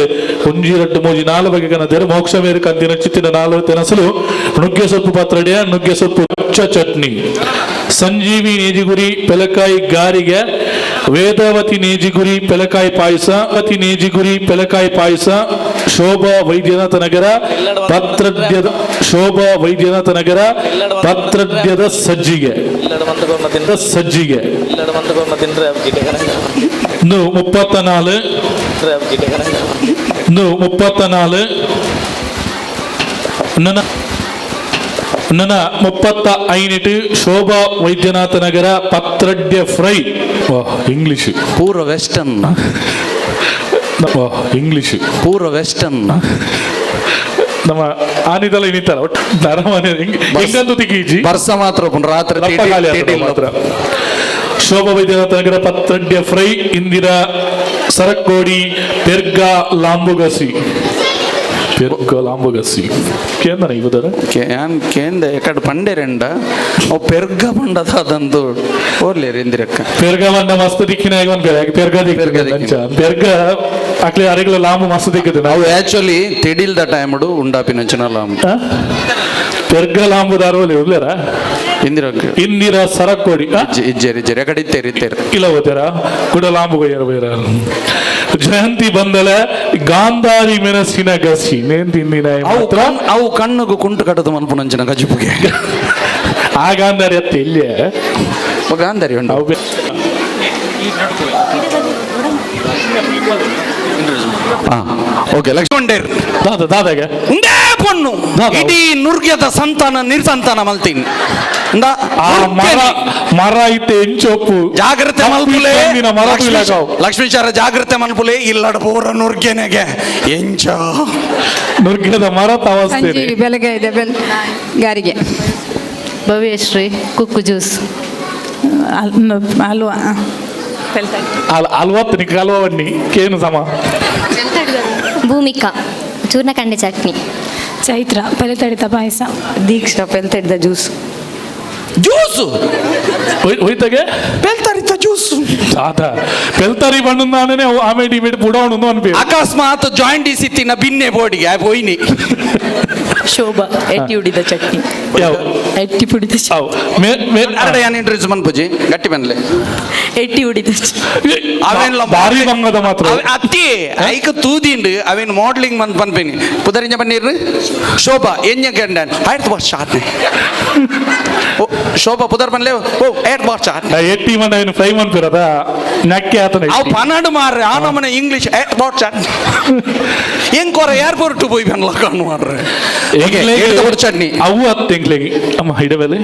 ಒಂಜಿ ರಡ್ಡು ಮೂಜಿ ನಾಲು ಬಗೆ ಕನದೇರು, ಮೋಕ್ಷ ಮೇರೆ ಕಂದಿನ ಚಿತ್ತಿನ ನಾಲು ತೆನಸಲು ನುಗ್ಗೆ ಸೊಪ್ಪು ಪತ್ರಡ್ಯ, ನುಗ್ಗೆ ಸೊಪ್ಪು ಚಟ್ನಿ, ಸಂಜೀವಿ ನೇಜಿಗುರಿ ಪೆಲಕಾಯಿ ಗಾರಿಗೆ, ವೇದಾವತಿ ನೇಜಿಗುರಿ ಪೆಲಕಾಯಿ ಪಾಯಸ, ಅತಿ ನೇಜಿಗುರಿ ಪೆಲಕಾಯಿ ಪಾಯಸ, ಶೋಭಾ ವೈದ್ಯನಾಥ ನಗರ ಪತ್ರಡ್ಯದ ಶೋಭಾ ವೈದ್ಯನಾಥ ನಗರ ಪತ್ರಡ್ಯದ ಸಜ್ಜಿಗೆ ಸಜ್ಜಿಗೆ 34 34 ನನ್ನ 35 ಶೋಭಾ ವೈದ್ಯನಾಥ ನಗರ ಪತ್ರಡ್ಯ ಫ್ರೈ. ಇಂಗ್ಲಿಷ್ ಪೂರ್ವ ವೆಸ್ಟರ್ನ್, ಇಂಗ್ಲಿಷ್ ಪೂರ್ವ ವೆಸ್ಟರ್ನ್. ನಮ್ಮ ಆನಿದಲ್ಲ ಇನ್ನಿತ್ತಲ್ಲ ಒಟ್ಟು ಅರಮನೆ ಹೆಂಗಂದು ತಿಕ್ಕೀಜಿ ಬರ್ಸ ಮಾತ್ರ ರಾತ್ರಿ ಮಾತ್ರ. ಶೋಭಾ ವೈದ್ಯನಾಥ ನಗರ ಪತ್ರಡ್ಯ ಫ್ರೈ, ಇಂದಿರಾ ಸರಕೋಡಿ ಪೆರ್ಗಾ ಲಾಂಬುಗಸಿ, ಪೆರ್ಗ ಲಾಂಬುಗಸಿ ಕೇಂದ್ರ ಇವದರ ಕೇಂದ್ರ ಎಕಡೆ ಪಂಡೆರೆಂಡ ಅವು ಪೆರ್ಗ ಪಂಡದ ಅದಂದು ಓರ್ಲೇರು ಇಂದಿರಕ್ಕ ಪೆರ್ಗ ಬಂಡ ಮಸ್ತ್ ದಿಕ್ಕಿನ ಪೆರ್ಗ ಪೆರ್ಗ ಪೆರ್ಗ ಅಕ್ಲೆ ಅರೆಗಳ ಲಾಂಬು ಮಸ್ತ್ ದಿಕ್ಕದ. ನಾವು ಆಕ್ಚುಲಿ ತಿಡಿಲ್ದ ಟೈಮ್ಡು ಉಂಡಾಪಿನ ಲಾಂಬು ಪೆರ್ಗ ಲಾಂಬು ದಾರೋಲಿ ಉರ್ಲೇರ ಇಂದಿರಕ್ಕ ಇಂದಿರಾ ಸರಕೋಡಿ ಇಜ್ಜೇರಿ ಇಜ್ಜೇರಿ ಎಕಡೆ ಇತ್ತೇರಿ ಇತ್ತೇರಿ ಇಲ್ಲ ಹೋಗ್ತಾರ ಕೂಡ ಲಾಂಬು ಕೊಯ್ಯಾರ ಬೈರ. ಜಯಂತಿ ಬಂದಲ ಗಾಂಧಾರಿ ಮೆಣಸಿನ ಗಸಿ ನೇನ್ ತಿಂದಿನ ಅವು ಕಣ್ಣುಗು ಕುಂಟು ಕಟ್ಟದು ಮನ್ಪುನಂಚಿನ ಗಜಿಪುಗೆ ಆ ಗಾಂಧಾರಿ ಅತ್ತ ಇಲ್ಲೇ ಗಾಂಧಾರಿ ಉಂಟು. ಓಕೆ ಲಕ್ಷ್ಮಣ್ ದಾದ ದಾದಾಗ ಉಂದೇ ಪೊಣ್ಣು ಇಡೀ ನುರ್ಗ್ಯದ ಸಂತಾನ ನಿರ್ಸಂತಾನ ಮಲ್ತೀನಿ ಮರ ಮರ ಐತೆ ಎಂಚೊಪ್ಪು ಜಾಗ್ರತೆ ಮಲ್ಪುಲೆ ಲಕ್ಷ್ಮೀಚಾರ ಜಾಗ್ರತೆ ಮಲ್ಪುಲೆ ಇಲ್ಲಡ ಪೂರ ನುರ್ಗೆನೆಗೆ ಎಂಚ ನುರ್ಗ್ಯದ ಮರ ತವಸ್ತೇನೆ. ಬೆಳಗ್ಗೆ ಇದೆ ಬೆಲ್ ಗಾರಿಗೆ ಭವ್ಯಶ್ರೀ ಕುಕ್ಕು ಜ್ಯೂಸ್ ಹಲ್ವಾ ಅಲ್ವತ್ತು ನಿಕ್ ಹಲ್ವಣ್ಣಿ ಕೇನು ಸಮ. ಭೂಮಿಕಾ ಚೂರ್ಣಕಂಡೆ ಚಟ್ನಿ, ಚೈತ್ರ ಪೆಲತಡಿತ ಪಾಯಸ, ದೀಕ್ಷಾ ಪೆಲ್ತಡಿದ ಜ್ಯೂಸ್ ಜ್ಯೂಸು ಹೋಯ್ತಾಗೆ ಪೆಲ್ತರಿತ ಜ್ಯೂಸು ಆತ ಪೆಲ್ತರಿ ಬಣ್ಣದಾನೆ ಆಮೇಲೆ ಇಮೇಟ್ ಬುಡವಣ ಅನ್ಪಿ ಅಕಸ್ಮಾತ್ ಜಾಯಿಂಟ್ ಇತ್ತಿನ ಬಿನ್ನೆ ಬೋಡಿಗೆ ಪೋಯಿನಿ. ಶೋಭಾ ಎಟ್ಟಿ ಉಡಿದ ಚಟ್ನಿ, ಎಟ್ಟಿ ಪುಡಿದ ಇಂಟ್ರೆಸ್ಟ್ ಮನ್ಪುಜಿ ಗಟ್ಟಿ ಬನ್ಲೆ ಎಟ್ಟಿ ಉಡಿದ ಅವೇನ್ಲ ಭಾರಿ ಬಂಗದ ಮಾತ್ರ ಅತ್ತಿ ಐಕ ತೂದಿಂಡು ಅವೇನು ಮಾಡಲಿಂಗ್ ಮಂತ್ ಪನ್ಪೇನಿ ಪುದರಿಂಜ ಪನ್ನೀರ್ ಶೋಭಾ ಎಂಜ ಗಂಡನ್ ಆಯ್ತು ವರ್ಷ ಆತ್ನೆ ಶೋಭಾ ಪುದರ್ ಪನ್ಲೆ ಓ ಏಟ್ ವರ್ಷ ಆತ್ನೆ ಎಟ್ಟಿ ಮಂಡ ಏನು ಫ್ರೈ ಮನ್ಪಿರದ ನಕ್ಕೆ ಆತನ ಅವು ಪನ್ನಡು ಮಾರ್ರೆ ಆ ನಮನೆ ಇಂಗ್ಲಿಷ್ ಏಟ್ ವರ್ಷ ಹೆಂಗ್ ಕೊರ ಏರ್ಪೋರ್ಟ್ ಪೋಯ್ ಬನ್ಲ ಕಾಣು ಮಾರ್ರೆ ಚಟ್ನಿ ಅವು ಅತ್ತೆ ಎಂಕ್ಲೆಗೆ ಅಮ್ಮ ಹಿಡಬಲೆ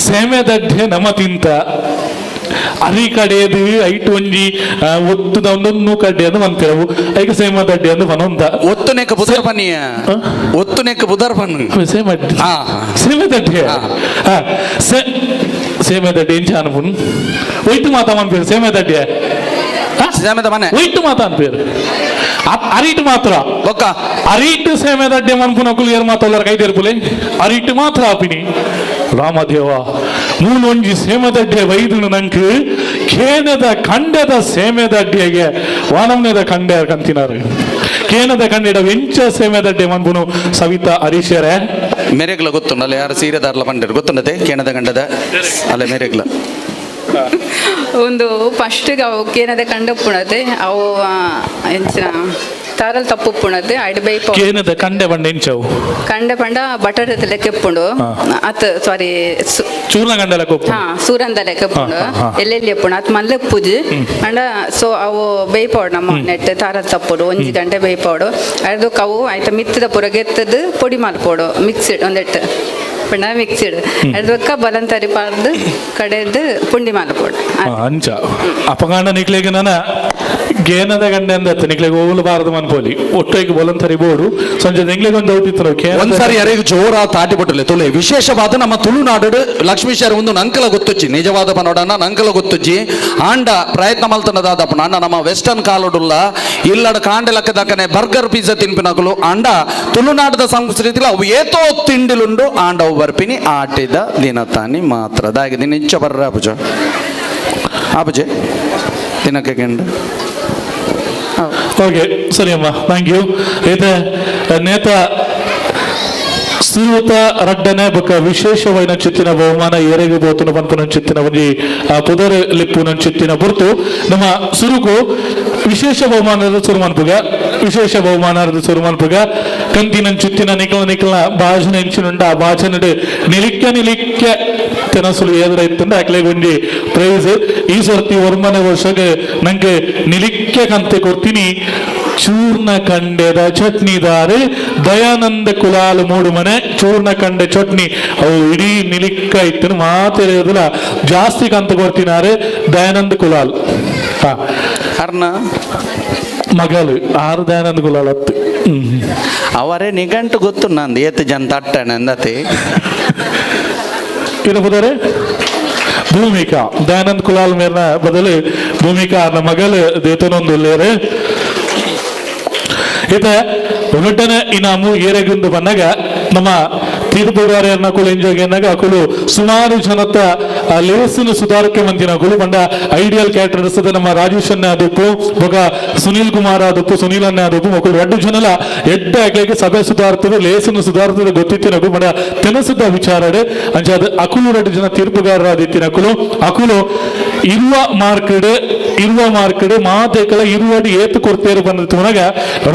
ಸೇಮೆದಡ್ಡೆ ನಮ ತಿಂತ ಅರಿ ಕಡೆಯದು ಐಟು ಒಂಜಿ ಒತ್ತುದ ಒಂದೊಂದು ಕಡ್ಡೆ ಅಂದು ಮಂತಿರವು ಐಕ ಸೇಮದಡ್ಡೆ ಅಂದು ಪನೊಂದ ಒತ್ತುನೆಕ ಬುದರ್ ಪನ್ನಿಯ ಒತ್ತುನೆಕ ಬುದರ್ ಪನ್ನು ಸೇಮಡ್ಡೆ ಸೇಮೆದಡ್ಡೆ ಸೇಮೆದಡ್ಡೆ ಎಂಚ ಅನ್ಪುನ್ ಒಯ್ತು ಮಾತಾ ಮನ್ಪೇರು ಸೇಮೆದಡ್ಡೆ ಸೇಮೆದ ಮನೆ ಒಯ್ತು ಮಾತಾ ಅನ್ಪೇರು ಅರಿಟು ಮಾತ್ರ ಒಕ್ಕ ಅರಿಟು ಸೇಮೆದಡ್ಡೆ ಮನ್ಪುನ ಕುಲಿಯರ್ ಮಾತಲ್ಲರ ಕೈ ತೆರ್ಪುಲೆ ಅರಿಟು ಮಾತ್ರ ಆಪಿನಿ ರಾಮದೇವ ಮೂಲೊಂಜಿ ಸೇಮದಡ್ಡೆ ವೈದ್ಯನು ನಂಕ್ ಕೇನದ ಕಂಡದ ಸೇಮೆದಡ್ಡೆಗೆ ವಾನಮ್ನದ ಕಂಡೆ ಕಂತಿನಾರು ಕೇನದ ಕಂಡೆಡ ವೆಂಚ ಸೇಮೆದಡ್ಡೆ ಮನ್ಪುನು ಸವಿತಾ ಹರೀಶರೇ ಮೆರೆಗ್ಲ ಗೊತ್ತುಂಡಲ್ಲ ಯಾರು ಸೀರೆದಾರ್ಲ ಪಂಡರು ಗೊತ್ತುಂಡತೆ ಕೇನದ ಕಂಡದ ಅಲ್ಲ ಮೆರೆಗ್ಲ ಒಂದು ಫಸ್ಟಿಗೆ ಅವು ಕೇನದ ಕಂಡ ಉಪ್ಪುಣತೆ ಅವು ಎಂಚಿನ ತಾರಲ್ ತಪ್ಪು ಉಪ್ಪುಣತೆ ಐಡ್ ಬೈಪ ಕೇನದ ಕಂಡೆ ಬಂಡ ಎಂಚವು ಕಂಡ ಪಂಡ ಬಟರ್ ಲೆಕ್ಕ ಉಪ್ಪುಂಡು ಅತ್ ಸಾರಿ ಚೂರ್ಣ ಕಂಡ ಲೆಕ್ಕ ಹಾ ಸೂರಂದ ಲೆಕ್ಕ ಉಪ್ಪುಂಡು ಎಲ್ಲೆಲ್ಲಿ ಉಪ್ಪುಂಡು ಅತ್ ಮಲ್ಲ ಉಪ್ಪುಜಿ ಅಂಡ ಸೊ ಅವು ಬೇಯ್ಪಾಡು ನಮ್ಮ ನೆಟ್ ತಾರಲ್ ತಪ್ಪುಡು ಒಂಜಿ ಗಂಟೆ ಬೇಯ್ಪಾಡು ಅದಕ್ಕೆ ಅವು ಆಯ್ತಾ ಮಿತ್ತದ ಪೂರ ಗೆತ್ತದು ಪೊಡಿ ಮಲ್ಪೋಡು ಮಿಕ್ಸಿಡ್ ಒಂದೆಟ್ಟು ಪಂಡ ಮಿಕ್ಸಿಡ್ ಅದಕ್ಕ ಬಲಂತರಿ ಪಾರ್ದು ಕಡೆದು ಪುಂಡಿ ಮಲ್ಪೋಡು ಅಂಚ ಅಪಗಾಂಡ ನಿಕ್ಲೆಗ್ ನನ ಗೇನದ ಗಂಡೆ ಅಂದತ್ತು ನಿಕ್ಲೆಗ್ ಓಲು ಬಾರದು ಮನ್ಪೋಲಿ ಒಟ್ಟೊಯ್ಗೆ ಬೊಲಂತರಿ ಬೋಡು ಸಂಜೆ ನಿಕ್ಲೆಗ್ ಒಂದು ಡೌಟ್ ಇತ್ತು ಒಂದ್ಸಾರಿ ಯಾರಿಗೂ ಜೋರ ತಾಟಿ ಪಟ್ಟಲೆ ತುಲೆ ವಿಶೇಷವಾದ ನಮ್ಮ ತುಳುನಾಡು ಲಕ್ಷ್ಮೀಶ್ವರ ಒಂದು ನಂಕಲ ಗೊತ್ತುಚ್ಚಿ ನಿಜವಾದ ಪನೋಡನ ನಂಕಲ ಗೊತ್ತುಚ್ಚಿ ಆಂಡ ಪ್ರಯತ್ನ ಮಲ್ತನದಾದಪ್ಪ ಅಣ್ಣ ನಮ್ಮ ವೆಸ್ಟರ್ನ್ ಕಾಲೋಡುಲ್ಲ ಇಲ್ಲಡ ಕಾಂಡೆ ಲೆಕ್ಕದಕ್ಕನೆ ಬರ್ಗರ್ ಪಿಜ್ಜಾ ತಿನ್ಪಿನಕಲು ಆಂಡ ತುಳುನಾಡದ ಸಂಸ್ಕೃತಿಲ ಅವು ಏತೋ ತಿಂಡಿಲುಂಡು ಆಂಡ ಅವು ಬರ್ಪಿನಿ ಆಟಿದ ದಿನತಾನಿ ಮಾತ್ರ ದಾಗಿ ದಿನ ಇಂಚ ಬರ್ರ ಆಪುಜ ಆಪುಜೆ ದಿನಕ್ಕೆ ಗೆಂಡ. ಓಕೆ ಸರಿ ಅಮ್ಮ thank you ಇದು ನೇತ ಸುರೂತ ರಡ್ಡನೆ ಬೊಕ್ಕ ವಿಶೇಷವಾಯಿನ ಚಿತ್ತಿನ ಬಹುಮಾನ ಏರೆಗು ಬೋತುನ ಪನ್ಪುನ ಚಿತ್ತಿನ ಒಂಜಿ ಪುದರ್ ಲಿಪ್ಪುನ ಚಿತ್ತಿನ ಬುರ್ತು ನಮ್ಮ ಸುರುಕು ವಿಶೇಷ ಬಹುಮಾನದ ಸುರುಮನ್ಪುಗ ವಿಶೇಷ ಬಹುಮಾನದ ಸುರುಮನ್ಪುಗ ಕಂತಿನ ಚಿತ್ತಿನ ನಿಕಲ ನಿಕಲ ಭಾಷಣ ಎಂಚಿನುಂಡ ಆ ಭಾಷಣಡ್ ನಿಲಿಕ್ಕ ನಿಲಿಕ್ಕ ತೆನಸುಲು ಏದರ ಇತ್ತಂಡ ಅಕ್ಲೆಗ್ ಒಂಜಿ ಪ್ರೈಸ್ ಈ ಸರ್ತಿ ಒರ್ಮನೆ ವರ್ಷಗೆ ನಂಗೆ ನಿಲಿಕ್ಕೆ ಕಂತೆ ಕೊಡ್ತೀನಿ ಚೂರ್ಣ ಕಂಡೆದ ಚಟ್ನಿದಾರೆ ದಯಾನಂದ ಕುಲಾಲ್ ಮೂಡು ಮನೆ ಚೂರ್ಣ ಕಂಡೆ ಚಟ್ನಿ ಅವು ಇಡೀ ನಿಲಿಕ್ಕ ಇತ್ತು ಮಾತಿರೋದಿಲ್ಲ ಜಾಸ್ತಿ ಕಂತ ಕೊಡ್ತಿನಾರೆ ದಯಾನಂದ ಕುಲಾಲ್ ಅರ್ನ ಮಗಲು ಆರು ದಯಾನಂದ ಕುಲಾಲ್ ಹತ್ತು ಅವರೇ ನಿಘಂಟು ಗೊತ್ತು ನಂದು ಏತ್ ಜನ ತಟ್ಟಣ ಅಂದತೆ ಏನು ಬದಾರೆ ಭೂಮಿಕಾ ದಯಾನಂದ್ ಕುಲಾಲ್ ಮೇರ್ನ ಬದಲು ಭೂಮಿಕಾ ಅರ್ನ ಮಗಲು ದೇತನೊಂದು ಉಲ್ಲೇರು ಇತ ಒಗಟನ ಇನಾಮು ಏರೆಗುಂದು ಬಂದಾಗ ನಮ್ಮ ತೀರ್ಪುಗಾರರನ್ನ ಕುಳು ಎಂಜೋಗಿ ಅನ್ನಾಗ ಅಕುಲು ಸುಮಾರು ಜನತ ಲೇಸಿನ ಸುಧಾರಕ್ಕೆ ಮಂದಿನ ಅಕುಲು ಬಂಡ ಐಡಿಯಲ್ ಕ್ಯಾಟರರ್ಸ್ ನಮ್ಮ ರಾಜೇಶ್ ಅನ್ನ ಆದಪ್ಪು ಬೊಕ ಸುನೀಲ್ ಕುಮಾರ್ ಆದಪ್ಪು ಸುನೀಲ್ ಅನ್ನ ಆದಪ್ಪು ಮಕ್ಕಳು ಎರಡು ಜನಲ ಎಡ್ಡ ಅಕ್ಲೆಗೆ ಸಭೆ ಸುಧಾರ್ತದೆ ಲೇಸಿನ ಸುಧಾರ್ತದೆ ಗೊತ್ತಿತ್ತಿನಕು ಬಂಡ ತೆನಸುದ ವಿಚಾರಡೆ ಅಂಚಾದ ಅಕುಲು ಎರಡು ಜನ ತೀರ್ಪುಗಾರರಾದಿತ್ತಿನ ಅಕುಲು ಅಕುಲು ಇರುವ ಮಾರ್ಕೆಡ್ ಇರುವ ಮಾರ್ಕೆಡ್ ಮಾತೇಕಲ ಇರುವಡಿ ಏತು ಕೊಡ್ತೇರು ಬಂದ ತುನಗ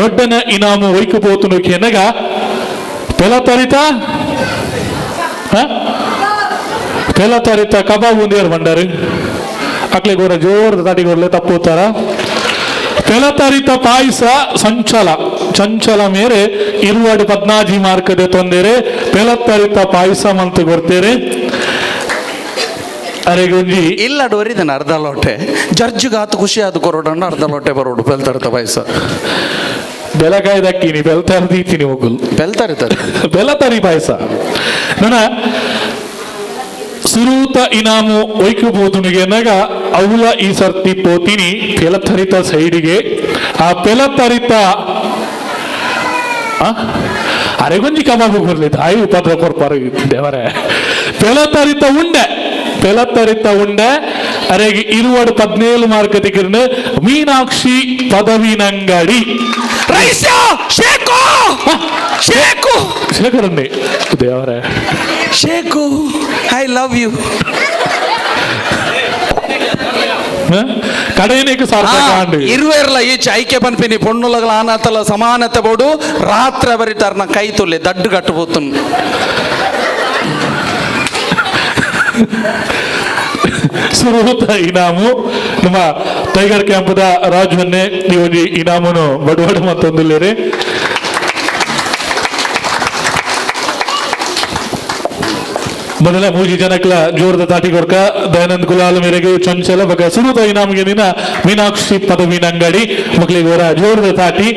ರೊಡ್ಡನ ಇನಾಮು ಒಯ್ಕು ಪೋತುನು ಕೆನಗ ಪೆಲ ತರಿತ ಪೆಲ ತರಿತ ಕಬಾಬ್ ಉಂದಿಯರ್ ಬಂಡಾರು ಅಕ್ಲೆ ಗೋರ ಜೋರ್ ತಾಟಿಗೋರ್ಲೆ ತಪ್ಪುತ್ತಾರ ಪೆಲ ತರಿತ ಪಾಯಸ ಸಂಚಲ ಚಂಚಲ ಮೇರೆ ಇರುವಾಡಿ ಪದ್ನಾಜಿ ಮಾರ್ಕದೆ ತೊಂದರೆ ಪೆಲ ತರಿತ ಪಾಯಸ ಮಂತು ಕೊಡ್ತೇರೆ ಅರೆಗೊಂಜಿ ಇಲ್ಲ ಡೋರಿದನ ಅರ್ಧ ಲೋಟೆ ಜರ್ಜಿಗಾತು ಖುಷಿ ಆದ ಕೊರೋಡಣ್ಣ ಅರ್ಧ ಲೋಟೆ ಬರೋಡು ಬೆಲ್ತರ್ತ ಪಾಯಸ ಬೆಲಕಾಯ್ದಕ್ಕಿನಿ ಬೆಲ್ತರ್ದೀತೀನಿ ಹೋಗುಲ್ ಬೆಲ್ತರಿತಾರೆ ಬೆಲತರಿ ಪಾಯಸ ನನ್ನ ಸುರೂತ ಇನಾಮು ಒಯ್ಕಬಹುದು ಎನ್ನಾಗ ಅವಳ ಈ ಸರ್ತಿ ಪೋತೀನಿ ಪೆಲತರಿತ ಸೈಡಿಗೆ ಆ ಪೆಲತರಿತ ಅರೆಗೊಂಜಿ ಕಬಾಬು ಕೊರ್ಲಿ ತಾಯಿ ಉಪದ್ರ ಕೊರ್ಪಾರು ದೇವರೇ ಪೆಲತರಿತ ಉಂಡೆ ಪೆಲತರಿತ ಉಂಡೆ ಅರೆಗೆ ಇರುವಡು 17 mark ತಿಕ್ಕಿರ್ನು Meenakshi Padavinangadi shake shake ಶೇಖರನ್ನೇ ದೇವರೇ ಶೇಕು I love you ಕಡೆಯನೇಕ ಸಾರ್ಥಕ ಆಂಡ್ ಇರುವೆರ್ಲ ಈ ಐಕ್ಯ ಪನ್ಪಿನಿ ಪೊಣ್ಣುಲಗಳ ಆನಾತಲ ಸಮಾನತೆ ಬೋಡು ರಾತ್ರಿ ಬರಿತಾರ ನಾ ಕೈ ತುಲ್ಲೆ ದಡ್ಡು ಕಟ್ಟಬೋತನ್ ಸುರೂತ ಇನಾಮು ನಮ್ಮ ಟೈಗರ್ ಕ್ಯಾಂಪದ ರಾಜವನ್ನೇ ಈ ಒಂಜಿ ಇನಾಮುನು ಬಡವಾಡ ಮತ್ತೊಂದುಲ್ಲೇರಿ ಮೊದಲ ಮೂಜಿ ಜನಕ್ಲ ಜೋರದ ತಾಟಿ ಕೊರ್ಕ ದಯಾನಂದ್ ಕುಲಾಲ್ ಮೇರೆಗೆ ಚಂಚಲ ಬಗ ಸುರೂತ ಇನಾಮಿಗೆ ದಿನ ಮೀನಾಕ್ಷಿ ಪದವಿನ ಅಂಗಡಿ ಮಕ್ಕಳಿಗೆ ಅವರ ಜೋರದ ತಾಟಿ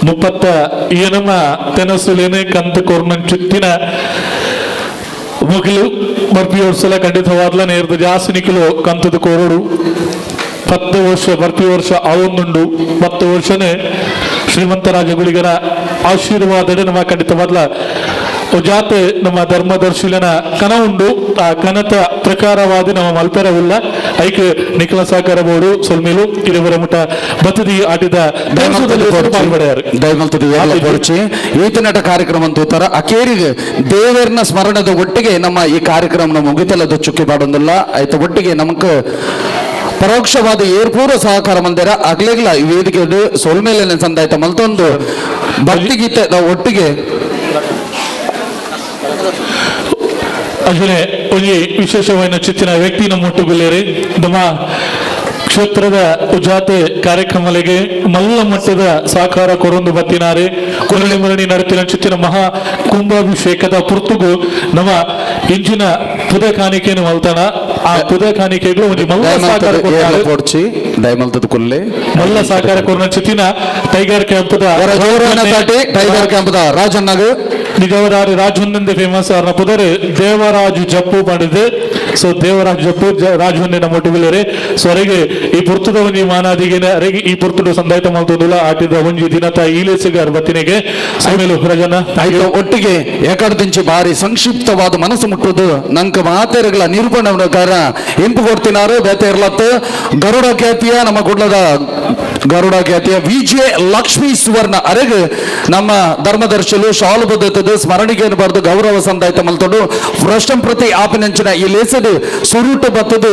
ಮುಪ್ಪತ್ತ ಏನಮ್ಮ ತೆನಸುಲೇನೆ ಕಂತ ಕೊರ್ನನ್ ಚುತ್ತಿನ ಮುಗಿಲು ಬರ್ಪಿ ವರ್ಷಲ ಖಂಡಿತವಾದ್ಲ ನೇರ್ದ ಜಾಸ್ತಿ ನಿಖಲು ಕಂತದ ಕೋರೋಡು 10 ವರ್ಷ ಬರ್ಪಿ ವರ್ಷ ಅವೊಂದುಂಡು 10 ವರ್ಷನೇ ಶ್ರೀಮಂತ ರಾಜಗುಳಿಗರ ಆಶೀರ್ವಾದ ನಮ್ಮ ಖಂಡಿತವಾದ್ಲ ಜಾತೆ ನಮ್ಮ ಧರ್ಮದರ್ಶಿಲನ ಕನ ಉಂಡು. ಆ ಕನತ ಪ್ರಕಾರವಾದ ನಮ್ಮ ಮಲ್ಪೆರವುಲ್ಲ ಐಕ್ ನಿಖಲ ಸಹಕಾರ ಬೋರ್ಡು ಸೊಲ್ಮೇಲು ಇರುವರ ಮುಟ ಬತ್ತದಿ ಆಟಿದ ದಯಮಲ್ತದ ಈತನಟ ಕಾರ್ಯಕ್ರಮ ತೂತಾರ ಅಕೇರಿಗೆ ದೇವರನ ಸ್ಮರಣದ ಒಟ್ಟಿಗೆ ನಮ್ಮ ಈ ಕಾರ್ಯಕ್ರಮ ಮುಗಿತಲದ ಚುಕ್ಕಿ ಬಾಡೊಂದಿಲ್ಲ. ಆಯ್ತು ಒಟ್ಟಿಗೆ ನಮಕ್ ಪರೋಕ್ಷವಾದ ಏರ್ಪೂರ್ವ ಸಹಕಾರ ಮಂದಿರ ಅಗ್ಲಿಗ್ಲ ಈ ವೇದಿಕೆ ಸೊಲ್ಮೇಲೆ ಸಂದಾಯ್ತ ಮಲ್ತೊಂದು ಭಕ್ತಿಗೀತೆ ಒಟ್ಟಿಗೆ ಅರ್ಜುನೆ ಒಂಜಿ ವಿಶೇಷವಾದ ಚಿತ್ತಿನ ವ್ಯಕ್ತಿ ನಮ್ಮ ಒಟ್ಟುಗುಲ್ಲೇರಿ ನಮ್ಮ ಕ್ಷೇತ್ರದ ಉಜಾತೆ ಕಾರ್ಯಕ್ರಮಗಳಿಗೆ ಮಲ್ಲ ಮಟ್ಟದ ಸಹಕಾರ ಕೊರೊಂದು ಬತ್ತಿನಾರೆ ಕುರಳಿ ಮರಣಿ ನಡೆತಿನ ಚಿತ್ತಿನ ಮಹಾ ಕುಂಭಾಭಿಷೇಕದ ಪುರ್ತುಗು ನಮ್ಮ ಇಂಜಿನ ಪುದ ಕಾಣಿಕೆಯನ್ನು ಮಲ್ತಾನ. ಆ ಪುದ ಕಾಣಿಕೆಗಳು ಒಂಜಿ ಮಲ್ಲ ಸಹಕಾರ ದಯಮಲ್ತದ ಕುಲ್ಲೆ ಮಲ್ಲ ಸಹಕಾರ ಕೊರನ ಚಿತ್ತಿನ ಟೈಗರ್ ಕ್ಯಾಂಪದ ಟೈಗರ್ ಕ್ಯಾಂಪದ ರಾಜಣ್ಣಗ ನಿಜವಾದ ರಾಜಹೊಂದಂದೆ ಫೇಮಸ್ ಅವ್ರನ್ನ ಪುದರೆ ದೇವರಾಜು ಜಪ್ಪು ಮಾಡಿದೆ. ಸೊ ದೇವರಾಜು ಜಪ್ಪು ರಾಜಹೊಂದಿನ ಮೊಟ್ಟುಗುಲೇರೆ. ಸೊ ಅರೆಗೆ ಈ ಪುರ್ತುದ ಒಂಜಿ ಮಾನಾದಿಗೆ ಅರೆಗೆ ಈ ಪುರ್ತುಡು ಸಂದಾಯ್ತ ಮಲ್ತೊಂದುಲ್ಲ ಆಟಿದ ಒಂಜಿ ದಿನತ ಈಲೇಸಿಗೆ ಅರ್ಬತ್ತಿನಿಗೆ ಸಮೇಲು ರಜನ ಆಯ್ತು ಒಟ್ಟಿಗೆ ಏಕಡ್ದಿಂಚಿ ಬಾರಿ ಸಂಕ್ಷಿಪ್ತವಾದ ಮನಸ್ಸು ಮುಟ್ಟುದು ನಂಕ ಮಾತೆರಗಳ ನಿರೂಪಣೆ ಕಾರಣ ಇಂಪು ಕೊಡ್ತಿನಾರು ಬೇತೆ ಇರ್ಲತ್ತು ಗರುಡ ಖ್ಯಾತಿಯ ನಮ್ಮ ಗುಡ್ಲದ ಗರುಡ ಖ್ಯಾತಿಯ ವಿಜಯ ಲಕ್ಷ್ಮೀ ಸುವರ್ಣ ಅರೆಗೆ ನಮ್ಮ ಧರ್ಮದರ್ಶಲು ಶಾಲು ಬದ್ಧತದ ಸ್ಮರಣಿಗೆಯನ್ನು ಬರೆದು ಗೌರವ ಸಂದಾಯ್ತ ಮಲ್ತೊಂಡು ಪ್ರಶ್ನೆ ಪ್ರತಿ ಆಪನೆಂಚಿನ ಈ ಲೇಸದು ಸುರುಟು ಬತ್ತದು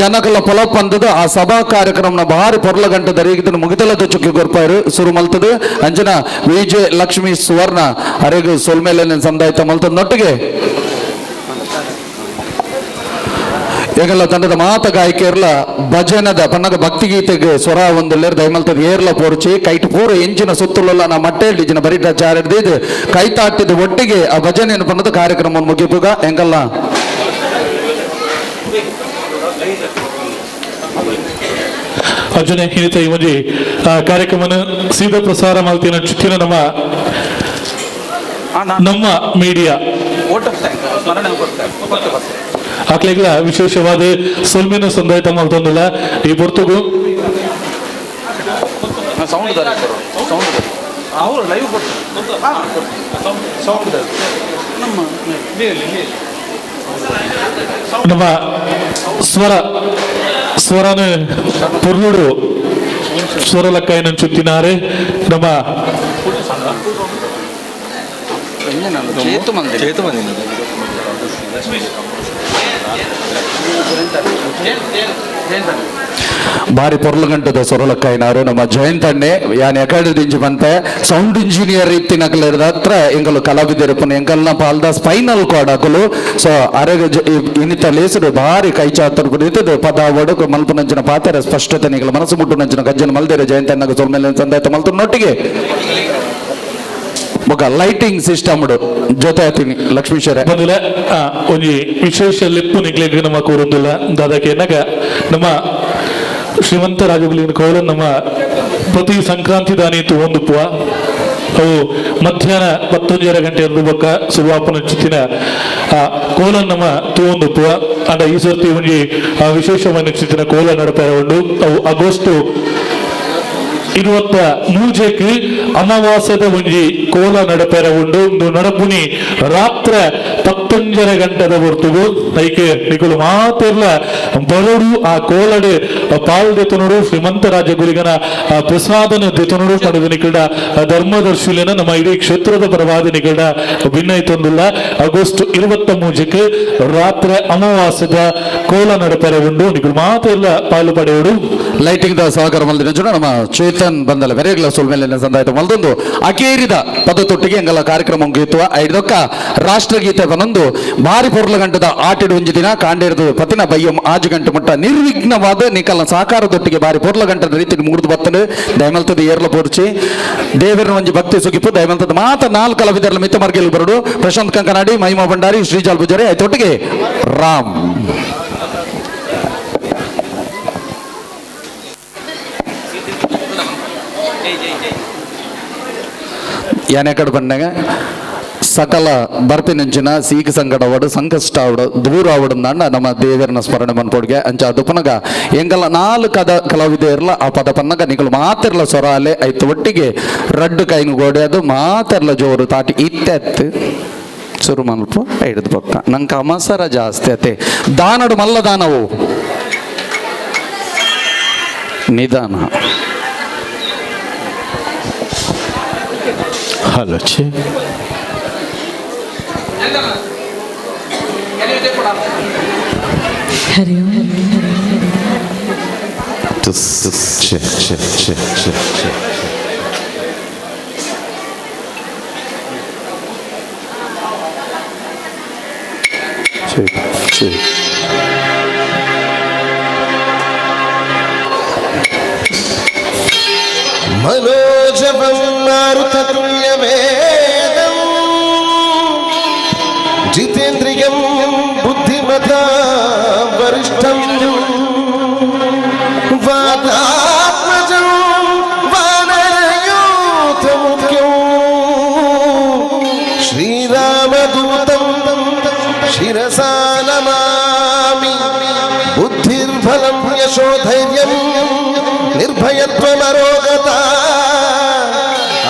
ಜನಕಲ ಪೊಲಪ್ ಅಂದದು ಆ ಸಭಾ ಕಾರ್ಯಕ್ರಮನ ಭಾರಿ ಪೊರ್ಲ ಗಂಟೆ ದರಿಗಿದ್ದನ್ನು ಮುಗಿದಲದ ಚುಕ್ಕಿ ಗೊರ್ಪಾಯರು ಸುರು ಮಲ್ತದು ಅಂಜನ ವಿಜಯ ಲಕ್ಷ್ಮೀ ಸುವರ್ಣ ಅರೆಗು ಸೊಲ್ಮೇಲೆ ಸಂದಾಯ್ತ ಮಲ್ತದ ನೊಟ್ಟಿಗೆ ಏಗಲ್ಲ ತಂಡದ ಮಾತ ಗಾಯಕಿಯರ್ಲ ಭಜನದ ಪನ್ನಗ ಭಕ್ತಿಗೀತೆಗೆ ಸ್ವರ ಒಂದು ದಯಮಲ್ತದ ಏರ್ಲ ಪೋರ್ಚಿ ಕೈಟ್ ಪೂರ ಎಂಜಿನ ಸುತ್ತಲಲ್ಲ ನಾ ಮಟ್ಟೆ ಡಿಜಿನ ಬರಿಟ ಚಾರಿಡ್ದಿದ್ದು ಕೈ ತಾಟಿದ ಒಟ್ಟಿಗೆ ಆ ಭಜನೆಯನ್ನು ಪನ್ನದ ಕಾರ್ಯಕ್ರಮ ಮುಗಿಪುಗ ಎಂಗಲ್ಲ ಅರ್ಜುನ ಹಿರಿತ ಈ ಒಂಜಿ ಕಾರ್ಯಕ್ರಮನ ಸೀದಾ ಪ್ರಸಾರ ಮಲ್ತಿನ ಚುತ್ತಿನ ನಮ್ಮ ನಮ್ಮ ಮೀಡಿಯಾ ಅಕ್ಲೆಗ್ಲ ವಿಶೇಷವಾದ ಸೊಲ್ಮಿನ ಸಂದಾಯ್ತ ಮಲ್ತೊಂದಿಲ್ಲ ಈ ಪೊರ್ತುಗು ನಮ್ಮ ಸ್ವರ ಸ್ವರನ ಪೊರ್ಲುಡು ಸ್ವರ ಲಕ್ಕಾಯಿನ ಚುತ್ತಿನಾರೆ ನಮ್ಮ ಬಾರಿ ಪೊರ್ಲಗಂಟದ ಸೊರಲಕ್ಕಾಯಿನಾರು ನಮ್ಮ ಜಯಂತ್ ಅಣ್ಣೆ ಯಾನ್ ಎಕಡೆ ದಿಂಚಿ ಬಂತೆ ಸೌಂಡ್ ಇಂಜಿನಿಯರ್ ಇತ್ತಿನಕಲ್ ಹತ್ರ ಎಂಕಲು ಕಲಾವಿದರಪ್ಪನ ಎಂಕಲ್ನ ಪಾಲ್ದ ಸ್ಪೈನಲ್ ಕಾರ್ಡ್ ಅಕಲು. ಸೊ ಅರೆಗ ಇನ್ನಿತ ಲೇಸರು ಬಾರಿ ಕೈ ಚಾತರ್ ಕುಡಿತದೆ ಪದ ಒಡಕು ಮಲ್ಪನಂಚಿನ ಪಾತ್ರ ಸ್ಪಷ್ಟತೆ ನಿಗಲ ಮನಸ್ಸು ಮುಟ್ಟು ನಂಚಿನ ಗಜ್ಜನ ಮಲ್ದೇರೆ ಜಯಂತ್ ಅಣ್ಣಗ ಸೊಲ್ಮೇಲೆ ಸಂದಾಯ್ತ ಮಲ್ತು ನೊಟ್ಟಿಗೆ ಬೊಕ ಲೈಟಿಂಗ್ ಸಿಸ್ಟಮ್ ಜೊತೆ ಆತೀನಿ ಲಕ್ಷ್ಮೀಶ್ವರ ಬಂದಿಲ್ಲ. ಒಂಜಿ ವಿಶೇಷ ಲೆಪ್ಪು ನಿಗ್ಲೆಗ್ ನಮ್ಮ ಕೂರೊಂದಿಲ್ಲ ದಾದಕ್ಕೆ ನಮ್ಮ ಶ್ರೀಮಂತ ರಾಜಗುಲಿನ ಕೋಲ ನಮ್ಮ ಪ್ರತಿ ಸಂಕ್ರಾಂತಿ ದಾನಿ ಒಂದು ಪುವ ಅವು ಮಧ್ಯಾಹ್ನ 11:30 ಗಂಟೆ ಬೊಕ್ಕ ಸುರುವಾಪನ ಚಿತ್ತಿನ ಕೋಲ ನಮ್ಮ ತೂವೊಂದು ಪುವ ಅಂಡ ಈ ಸರ್ತಿ ಒಂಜಿ ವಿಶೇಷವಾದ ಚಿತ್ತಿನ ಕೋಲ ನಡಪೆ ಉಂಡು. ಅವು ಆಗಸ್ಟ್ 23 ಅಮಾವಾಸ್ಯದ ಒಂಜಿ ಕೋಲ ನಡಪೆರ ಉಂಡು. ಇಂದು ನಡಪುನಿ ರಾತ್ರೆ 10:30 ಗಂಟೆದ ಹೊರ್ತುಗು ಐಕೆ ನಿಕುಲು ಮಾತೆರ್ಲ ಬರೋಡು ಆ ಕೋಲಡೆ ಪಾಲ್ ದೆತುನುಡು ಶ್ರೀಮಂತ ರಾಜ ಗುರಿಗನ ಪ್ರಸಾದನ ದೆತುನುಡು ಪಡೆದು ನಿಕಲ್ಡ ಧರ್ಮದರ್ಶಿಲೇನ ನಮ್ಮ ಇಡೀ ಕ್ಷೇತ್ರದ ಪರವಾದ ನಿಕಲ್ಡ ಭಿನ್ನೈತೊಂದುಲ್ಲ. ಆಗಸ್ಟ್ 23 ರಾತ್ರೆ ಅಮಾವಾಸ್ಯದ ಕೋಲ ನಡಪೆರ ಉಂಡು. ನಿಕುಲು ಮಾತೆರ್ಲ ಪಾಲು ಪಡೆಯೋಡು. ಲೈಟಿಂಗ್ the ಸಹಕಾರ ಮಲ್ದಿನ ನಮ್ಮ ಚೇತನ್ ಬಂದಲ್ಲ ವೆರೆಗ್ಲ ಸೊಲ್ಮೇಲೆ ಸಂದಾಯ್ತು ಮಲ್ದೊಂದು ಅಕೇರಿದ ಪದತೊಟ್ಟಿಗೆ ಎಂಗಲ ಕಾರ್ಯಕ್ರಮ ಮುಗಿಯುತ್ತವ ಐದೊಕ್ಕ ರಾಷ್ಟ್ರಗೀತೆ ಬನೊಂದು ಭಾರಿ ಪೊರ್ಲ ಗಂಟದ ಆಟಿಡು ಒಂಜಿ ದಿನ ಕಾಂಡೇರದು ಪತಿನ ಬಯ್ಯಂ ಆಜು ಗಂಟೆ ಮುಟ್ಟ ನಿರ್ವಿಘ್ನವಾದ ನಿಕಲ್ನ ಸಹಕಾರದೊಟ್ಟಿಗೆ ಭಾರಿ ಪೊರ್ಲ ಗಂಟದ ರೀತಿ ಮುಗಿದು ಬತ್ತನು ದಯಮಲ್ತದ ಏರ್ಲ ಪೋರ್ಚಿ ದೇವರನ ಒಂಜಿ ಭಕ್ತಿ ಸುಗಿಪು ದಯಮಲ್ತದ ಮಾತ ನಾಲ್ಕು ಕಲಾವಿದರ ಮಿತ್ತ ಮಾರ್ಗಲ್ಲಿ ಬರಡು ಪ್ರಶಾಂತ್ ಕಂಕನಾಡಿ, ಮಹಿಮಾ ಭಂಡಾರಿ, ಶ್ರೀಜಾಲ್ ಪೂಜಾರಿ ಆಯ್ತೊಟ್ಟಿಗೆ ರಾಮ್. ಯಾನೆ ಕಡೆ ಬಂದಾಗ ಸಕಲ ಬರ್ಪಿನಂಚಿನ ಸೀಕ ಸಂಕಟವಾಡು ಸಂಕಷ್ಟ ಆವಡು ದೂರ ಆವಡು ದಂಡ ನಮ್ಮ ದೇವರನ ಸ್ಮರಣೆ ಮನ್ಪೊಡ್ಗೆ ಅಂಚ ಅದು ಪನಗ ಎಂಗಲ ನಾಲ್ಕು ಕದ ಕಲಾವಿದ ಇರಲ ಆ ಪದ ಪನ್ನಗ ನಿಕಲು ಮಾತಿರ್ಲ ಸ್ವರ ಅಲೆ ಐತು ಒಟ್ಟಿಗೆ ರಡ್ಡು ಕೈನು ಗೋಡೆ ಅದು ಮಾತಿರ್ಲ ಜೋರು ತಾಟಿ ಇತ್ತೆತ್ತು ಸುರು ಮಲ್ಪ ಹಿಡಿದು ಪಕ್ಕ ನಂಗೆ ಅಮಸರ ಜಾಸ್ತಿ ಅತೆ ದಾನಡು ಮಲ್ಲ ದಾನವು ನಿಧಾನ. ಹಲೋ ಚಿ ಹರಿ ಓಂ. ಚೆ ಚೆ ಚೆ ಚೆ ಚೆ ಚೆ ಚೆ మనోజవం మారుతతుల్యవేదం జితేంద్రియం బుద్ధిమతా వరిష్టం వాతాత్మజం వానరయూథముఖ్యం శ్రీరామదూతం శిరసా నమామి. బుద్ధిర్బలం యశోధైర్యం నిర్భయత్వమరోగత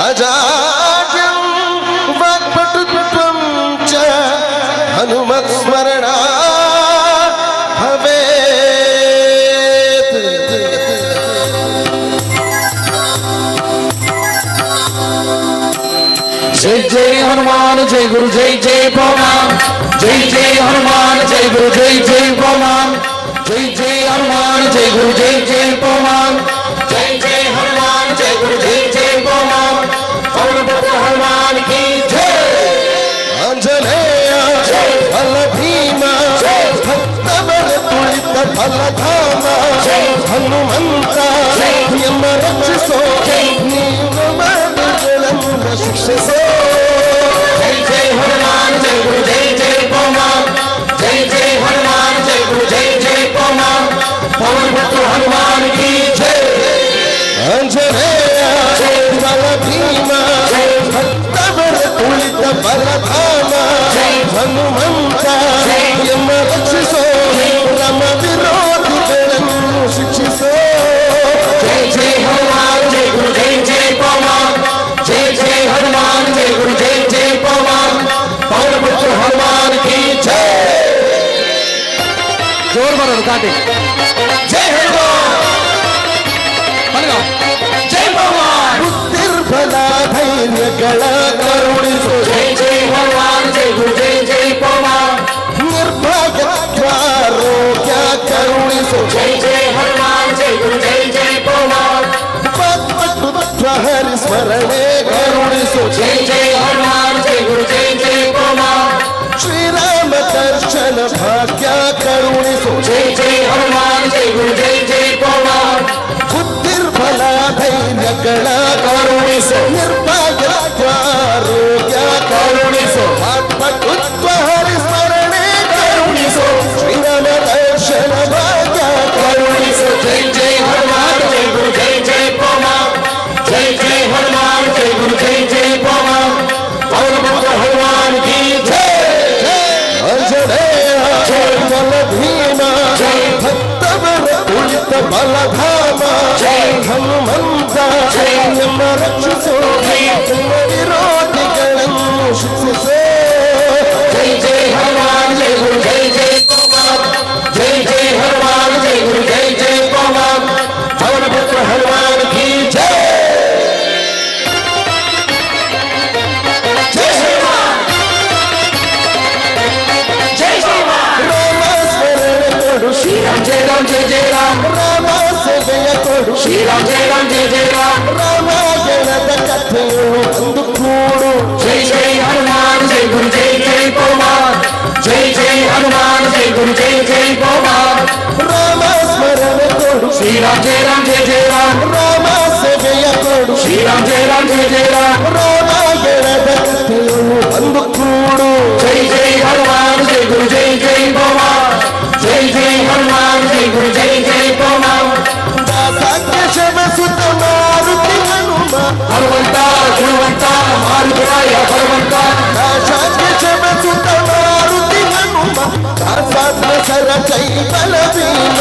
అజాడ్యం వాక్పటుత్వం చ హనుమత్స్మరణ భవేత్. జై జై హనుమాన్ జై గురు జై జై పవన్ జై జై హనుమాన్ జై గురు జై జై పవన్ జై జై హనుమాన్ జై గురు జై జై పవన్ జై జై హనుమాన్ జై గురు జై జై పవన్ పవన్ పుత్ర హనుమాన్ కీ జై. ಆಂಜನೇಯ ಬಲ ಭೀಮ ಭಕ್ತವರ ತುಳಿತ ಫಲಧಾಮ ಹನುಮಂತ ಎಮ್ಮ ರಕ್ಷಿಸೋ ನೀನು ಮಗಳನ್ನು ಶಿಕ್ಷಿಸೋ. జై జై హనుమాన్ జై గురు జై జై పవన్ జై జై హనుమాన్ జై గురు జై జై పవన్ పవన్ పుత్ర హనుమాన్ కీ జై. ಆಂಜನೇಯ ಬಲ ಭೀಮ ಭಕ್ತವರ ತುಳಿತ ಫಲಧಾಮ ಹನುಮಂತ ಎಮ್ಮ ರಕ್ಷಿಸೋ ರಮ ವಿರೋಧಿಗಳನ್ನು ಶಿಕ್ಷಿಸೋ. జై జై హనుమాన్ జై గురు జై జై పవన్ జై జై హనుమాన్ జై గురు జై జై పవన్ పవన్ పుత్ర హనుమాన్ కీ జై. ಜೋರು ಬರೋದು ತಾಟಿ. జై హనుమాన్ జై పవన్ ಬುದ್ಧಿರ್ಬಲ ಧೈರ್ಯಗಳ ಕರುಣಿಸು జై ಜೈ ಹನುಮಾನ್ ಜೈ ಗುರು ಜೈ ಜೈ ಪವನ್ ನಿರ್ಭಯತ್ವಾರೋಗ್ಯ ಕರುಣಿಸು ಜೈ ಜೈ ಹನುಮಾನ್ ಜೈ ಗುರು ಜೈ ಜೈ ಪವನ್ ವಾಕ್ಪಟುತ್ವ ಹರಿ ಸ್ಮರಣೆ ಕರುಣಿಸು ಜೈ ಜೈ ಹನುಮಾನ್ ಜೈ ಗುರು ಜೈ ಜೈ ಪವನ್ ಶ್ರೀರಾಮ ದರ್ಶನ ಭಾಗ್ಯ ಕರುಣಿಸು ಜೈ ಜೈ ಹನುಮಾನ್ ಜೈ ಗುರು ಜೈ ಜೈ ಪವನ್ ಬುದ್ಧಿರ್ಬಲ ಧೈರ್ಯಗಳ ಕರುಣಿಸು ನಿರ್ಭಯತ್ವಾರೋಗ್ಯ ಕರುಣಿಸು ವಾಕ್ಪಟುತ್ವ ಹರಿ ಸ್ಮರಣೆ ಕರುಣಿಸು ಶ್ರೀರಾಮ ದರ್ಶನ ಭಾಗ್ಯ ಕರುಣಿಸು ಜೈ ಜೈ ಹನುಮಾನ್ ಜೈ ಗುರು ಜೈ ಜೈ ಪವನ್ ಜೈ ಜೈ ಹನುಮಾನ್ ಜೈ ಗುರು ಜೈ ಜೈ ಪವನ್ ಪವನ ಪುತ್ರ ಹನುಮಾನ್ ಕೀ ಜೈ. ಆಂಜನೇಯ ಬಲ ಭೀಮ ಭಕ್ತವರ ತುಳಿತ ಬಲಧಾಮ ಹನುಮಂತ ನಮ್ಮ ರಕ್ಷಿಸೋ ನಿಮ್ಮ ವಿರೋಧಿಗಳನ್ನು ಶಿಕ್ಷಿಸೋ. ಜೈ ಜೈ ಹನುಮಾನ್ ಜೈ ಗುರು ಜೈ ಜೈ ಪವನ್ ಜೈ ಜೈ ಹನುಮಾನ್ ಜೈ ಗುರು ಜೈ ಜೈ ಪವನ್ ಪವನ ಪುತ್ರ ಹನುಮಾನ್ ಕೀ ಜೈ. ಜೈ ಶ್ರೀರಾಮ್ ಜೈ ಶ್ರೀರಾಮ್ ರಾಮ ಸ್ಮರಣೆ ಕೊಡು ಶ್ರೀರಾಮ್ ಜೈ ರಾಮ್ ಜೈ ಜೈ ರಾಮ್ ರಾಮ ಸೇವೆಯ ಕೊಡು ಶ್ರೀರಾಮ್ ಜೈ ರಾಮ್ ಜೈ ಜೈ ರಾಮ್ ರಾಮಾಯಣದ ಕಥೆಯು ಒಂದು ಕೂಡು ಜೈ ಜೈ ಹನುಮಾನ್ ಜೈ ಗುರು ಜೈ ಜೈ ಪವನ್ ಜೈ ಜೈ ಹನುಮಾನ್ ಜೈ ಗುರು ಜೈ ಜೈ ಪವನ್ ರಾಮ ಸ್ಮರಣೆ ಕೊಡು ಶ್ರೀರಾಮ್ ಜೈ ರಾಮ್ ಜೈ ಜೈ ರಾಮ್ ರಾಮ ಸೇವೆಯ ಕೊಡು ಶ್ರೀರಾಮ್ ಜೈ ರಾಮ್ ಜೈ ಜೈ ರಾಮ್ ರಾಮಾಯಣದ ಕಥೆಯು ಒಂದು ಕೂಡು ಜೈ ಜೈ ಹನುಮಾನ್ ಜೈ ಗುರು ಜೈ ಜೈ ಪವನ್ ಜೈ ಜೈ ಹನುಮಾನ್ ಜೈ ಗುರು ಜೈ ಜೈ ಪವನ್ ದಾಸಾಖ್ಯ ಸುತ ಮಾರುತಿ ಹನುಮ ಹನುಮಂತ ಗುಣವಂತ ಮಾರುತಿರಾಯ ಭಗವಂತ ದಾಸ ಕರ ಜೈ ಬಲ ಭೀಮ.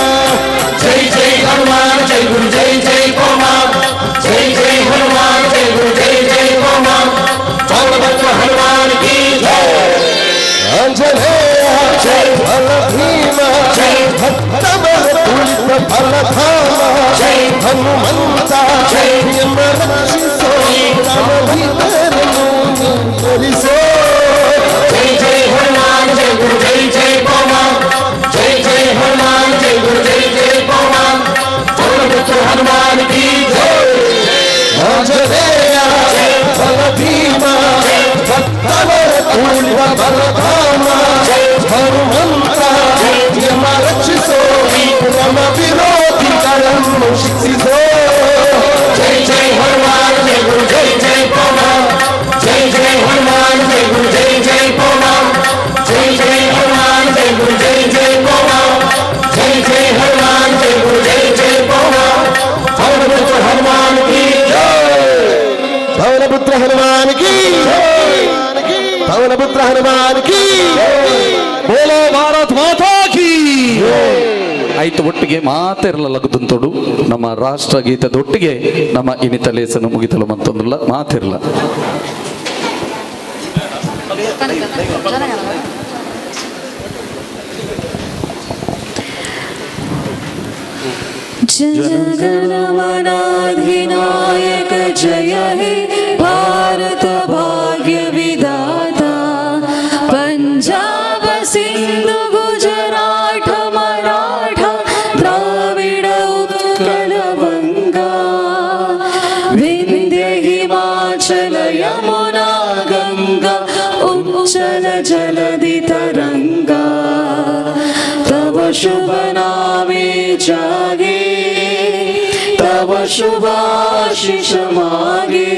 ಜೈ ಜೈ ಹನುಮಾನ್ ಜೈ ಗುರು ಜೈ ಜೈ ಪವಮಾನ್, ಜೈ ಜೈ ಹನುಮಾನ್ ಜೈ ಗುರು ಜೈ ಜೈ ಪವಮಾನ್, ಪವನಪುತ್ರ ಹನುಮಾನ್ ಕಿ ಜೈ. ಆಂಜನೇಯ ಜೈ ಬಲ ಭೀಮ ಜೈ, ಭಕ್ತ ಬಲ ತುಳಿತ ಫಲಧಾಮ ಜೈ ಹನುಮಂತ ಜೈ, ಎಮ್ಮ ರಕ್ಷಿಸೋ ರಾಮ ಭೀತರನ್ನು ನೀ. ಜೈ ಜೈ ಹನುಮಾನ್ ಜೈ ಗುರು ಜೈ ಜೈ ಪವಮಾನ್, ಜೈ ಜೈ ಹನುಮಾನ್ ಜೈ ಗುರು ಜೈ ಜೈ ಪವಮಾನ್, ಪವನಪುತ್ರ ಹನುಮಾನ್ ಕಿ ಜೈ. ಆಂಜನೇಯ ಬಲ ಭೀಮ ಭಕ್ತ ಬಲ ತುಳಿತ ಫಲಧಾಮ ಹನುಮಂತ ಯಮ ರಕ್ಷಿಸೋ ರಮ ವಿರೋಧಿಗಳನ್ನು ಶಿಕ್ಷಿಸೋ. ಜೈ ಜೈ ಹನುಮಾನ್ ಜೈ ಗುರು ಜೈ ಜೈ ಪವಮಾನ್, ಜೈ ಜೈ ಹನುಮಾನ್ ಜೈ ಗುರು ಜೈ ಜೈ ಪವಮಾನ್, ಜೈ ಜೈ ಹನುಮಾನ್ ಜೈ ಗುರು ಜೈ ಜೈ ಪವಮಾನ್, ಜೈ ಜೈ ಹನುಮಾನ್ ಜೈ ಗುರು ಜೈ ಜೈ ಪವಮಾನ್, ಪವನಪುತ್ರ ಹನುಮಾನ್ ಕಿ ಜೈ. ಪವನಪುತ್ರ ಹನುಮಾನ್ ಕಿ, ಪವನಪುತ್ರ ಹನುಮಾನ್ ಕಿ, ಬೋಲೋ ಭಾರತ್ ಮಾತಾ ಕಿ. ಆಯ್ತು, ಒಟ್ಟಿಗೆ ಮಾತಿರಲ್ಲ ಲಗದಂತೋಡು ನಮ್ಮ ರಾಷ್ಟ್ರ ಗೀತದೊಟ್ಟಿಗೆ ನಮ್ಮ ಇನಿತ ಲೇಸನ್ನು ಮುಗಿತಲು ಮತ್ತೊಂದಿಲ್ಲ ಮಾತಿರಲ್ಲ. जनगणमनाधिनायक जय हे भारत भाग्य विधाता, पंजाब सिंधु गुजरात मराठा द्राविड उत्कल बंगा, विंध्य हिमाचल यमुना गंगा उच्चल जलधि तरंगा, तव शुभ नामे जागे तव शुभ आशीष मागे,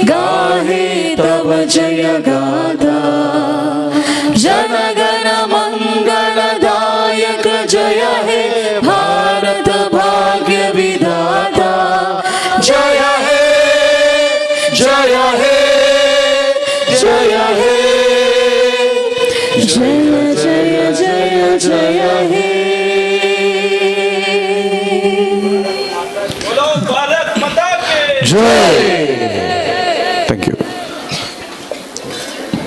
गाहे तव जय गाथा। जनगण मंगलदायक जय हे भारत भाग्य विधाता, जय हे जय हे जय हे जय जय जय जय हे. Thank you.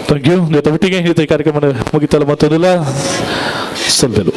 Thank you. ಜೊತೆ ಒಟ್ಟಿಗೆ ಈ ಕಾರ್ಯಕ್ರಮ ಮುಗಿತಲ್ಲ ಮತ್ತೊಂದಿಲ್ಲ ಸಲ್ದಲು.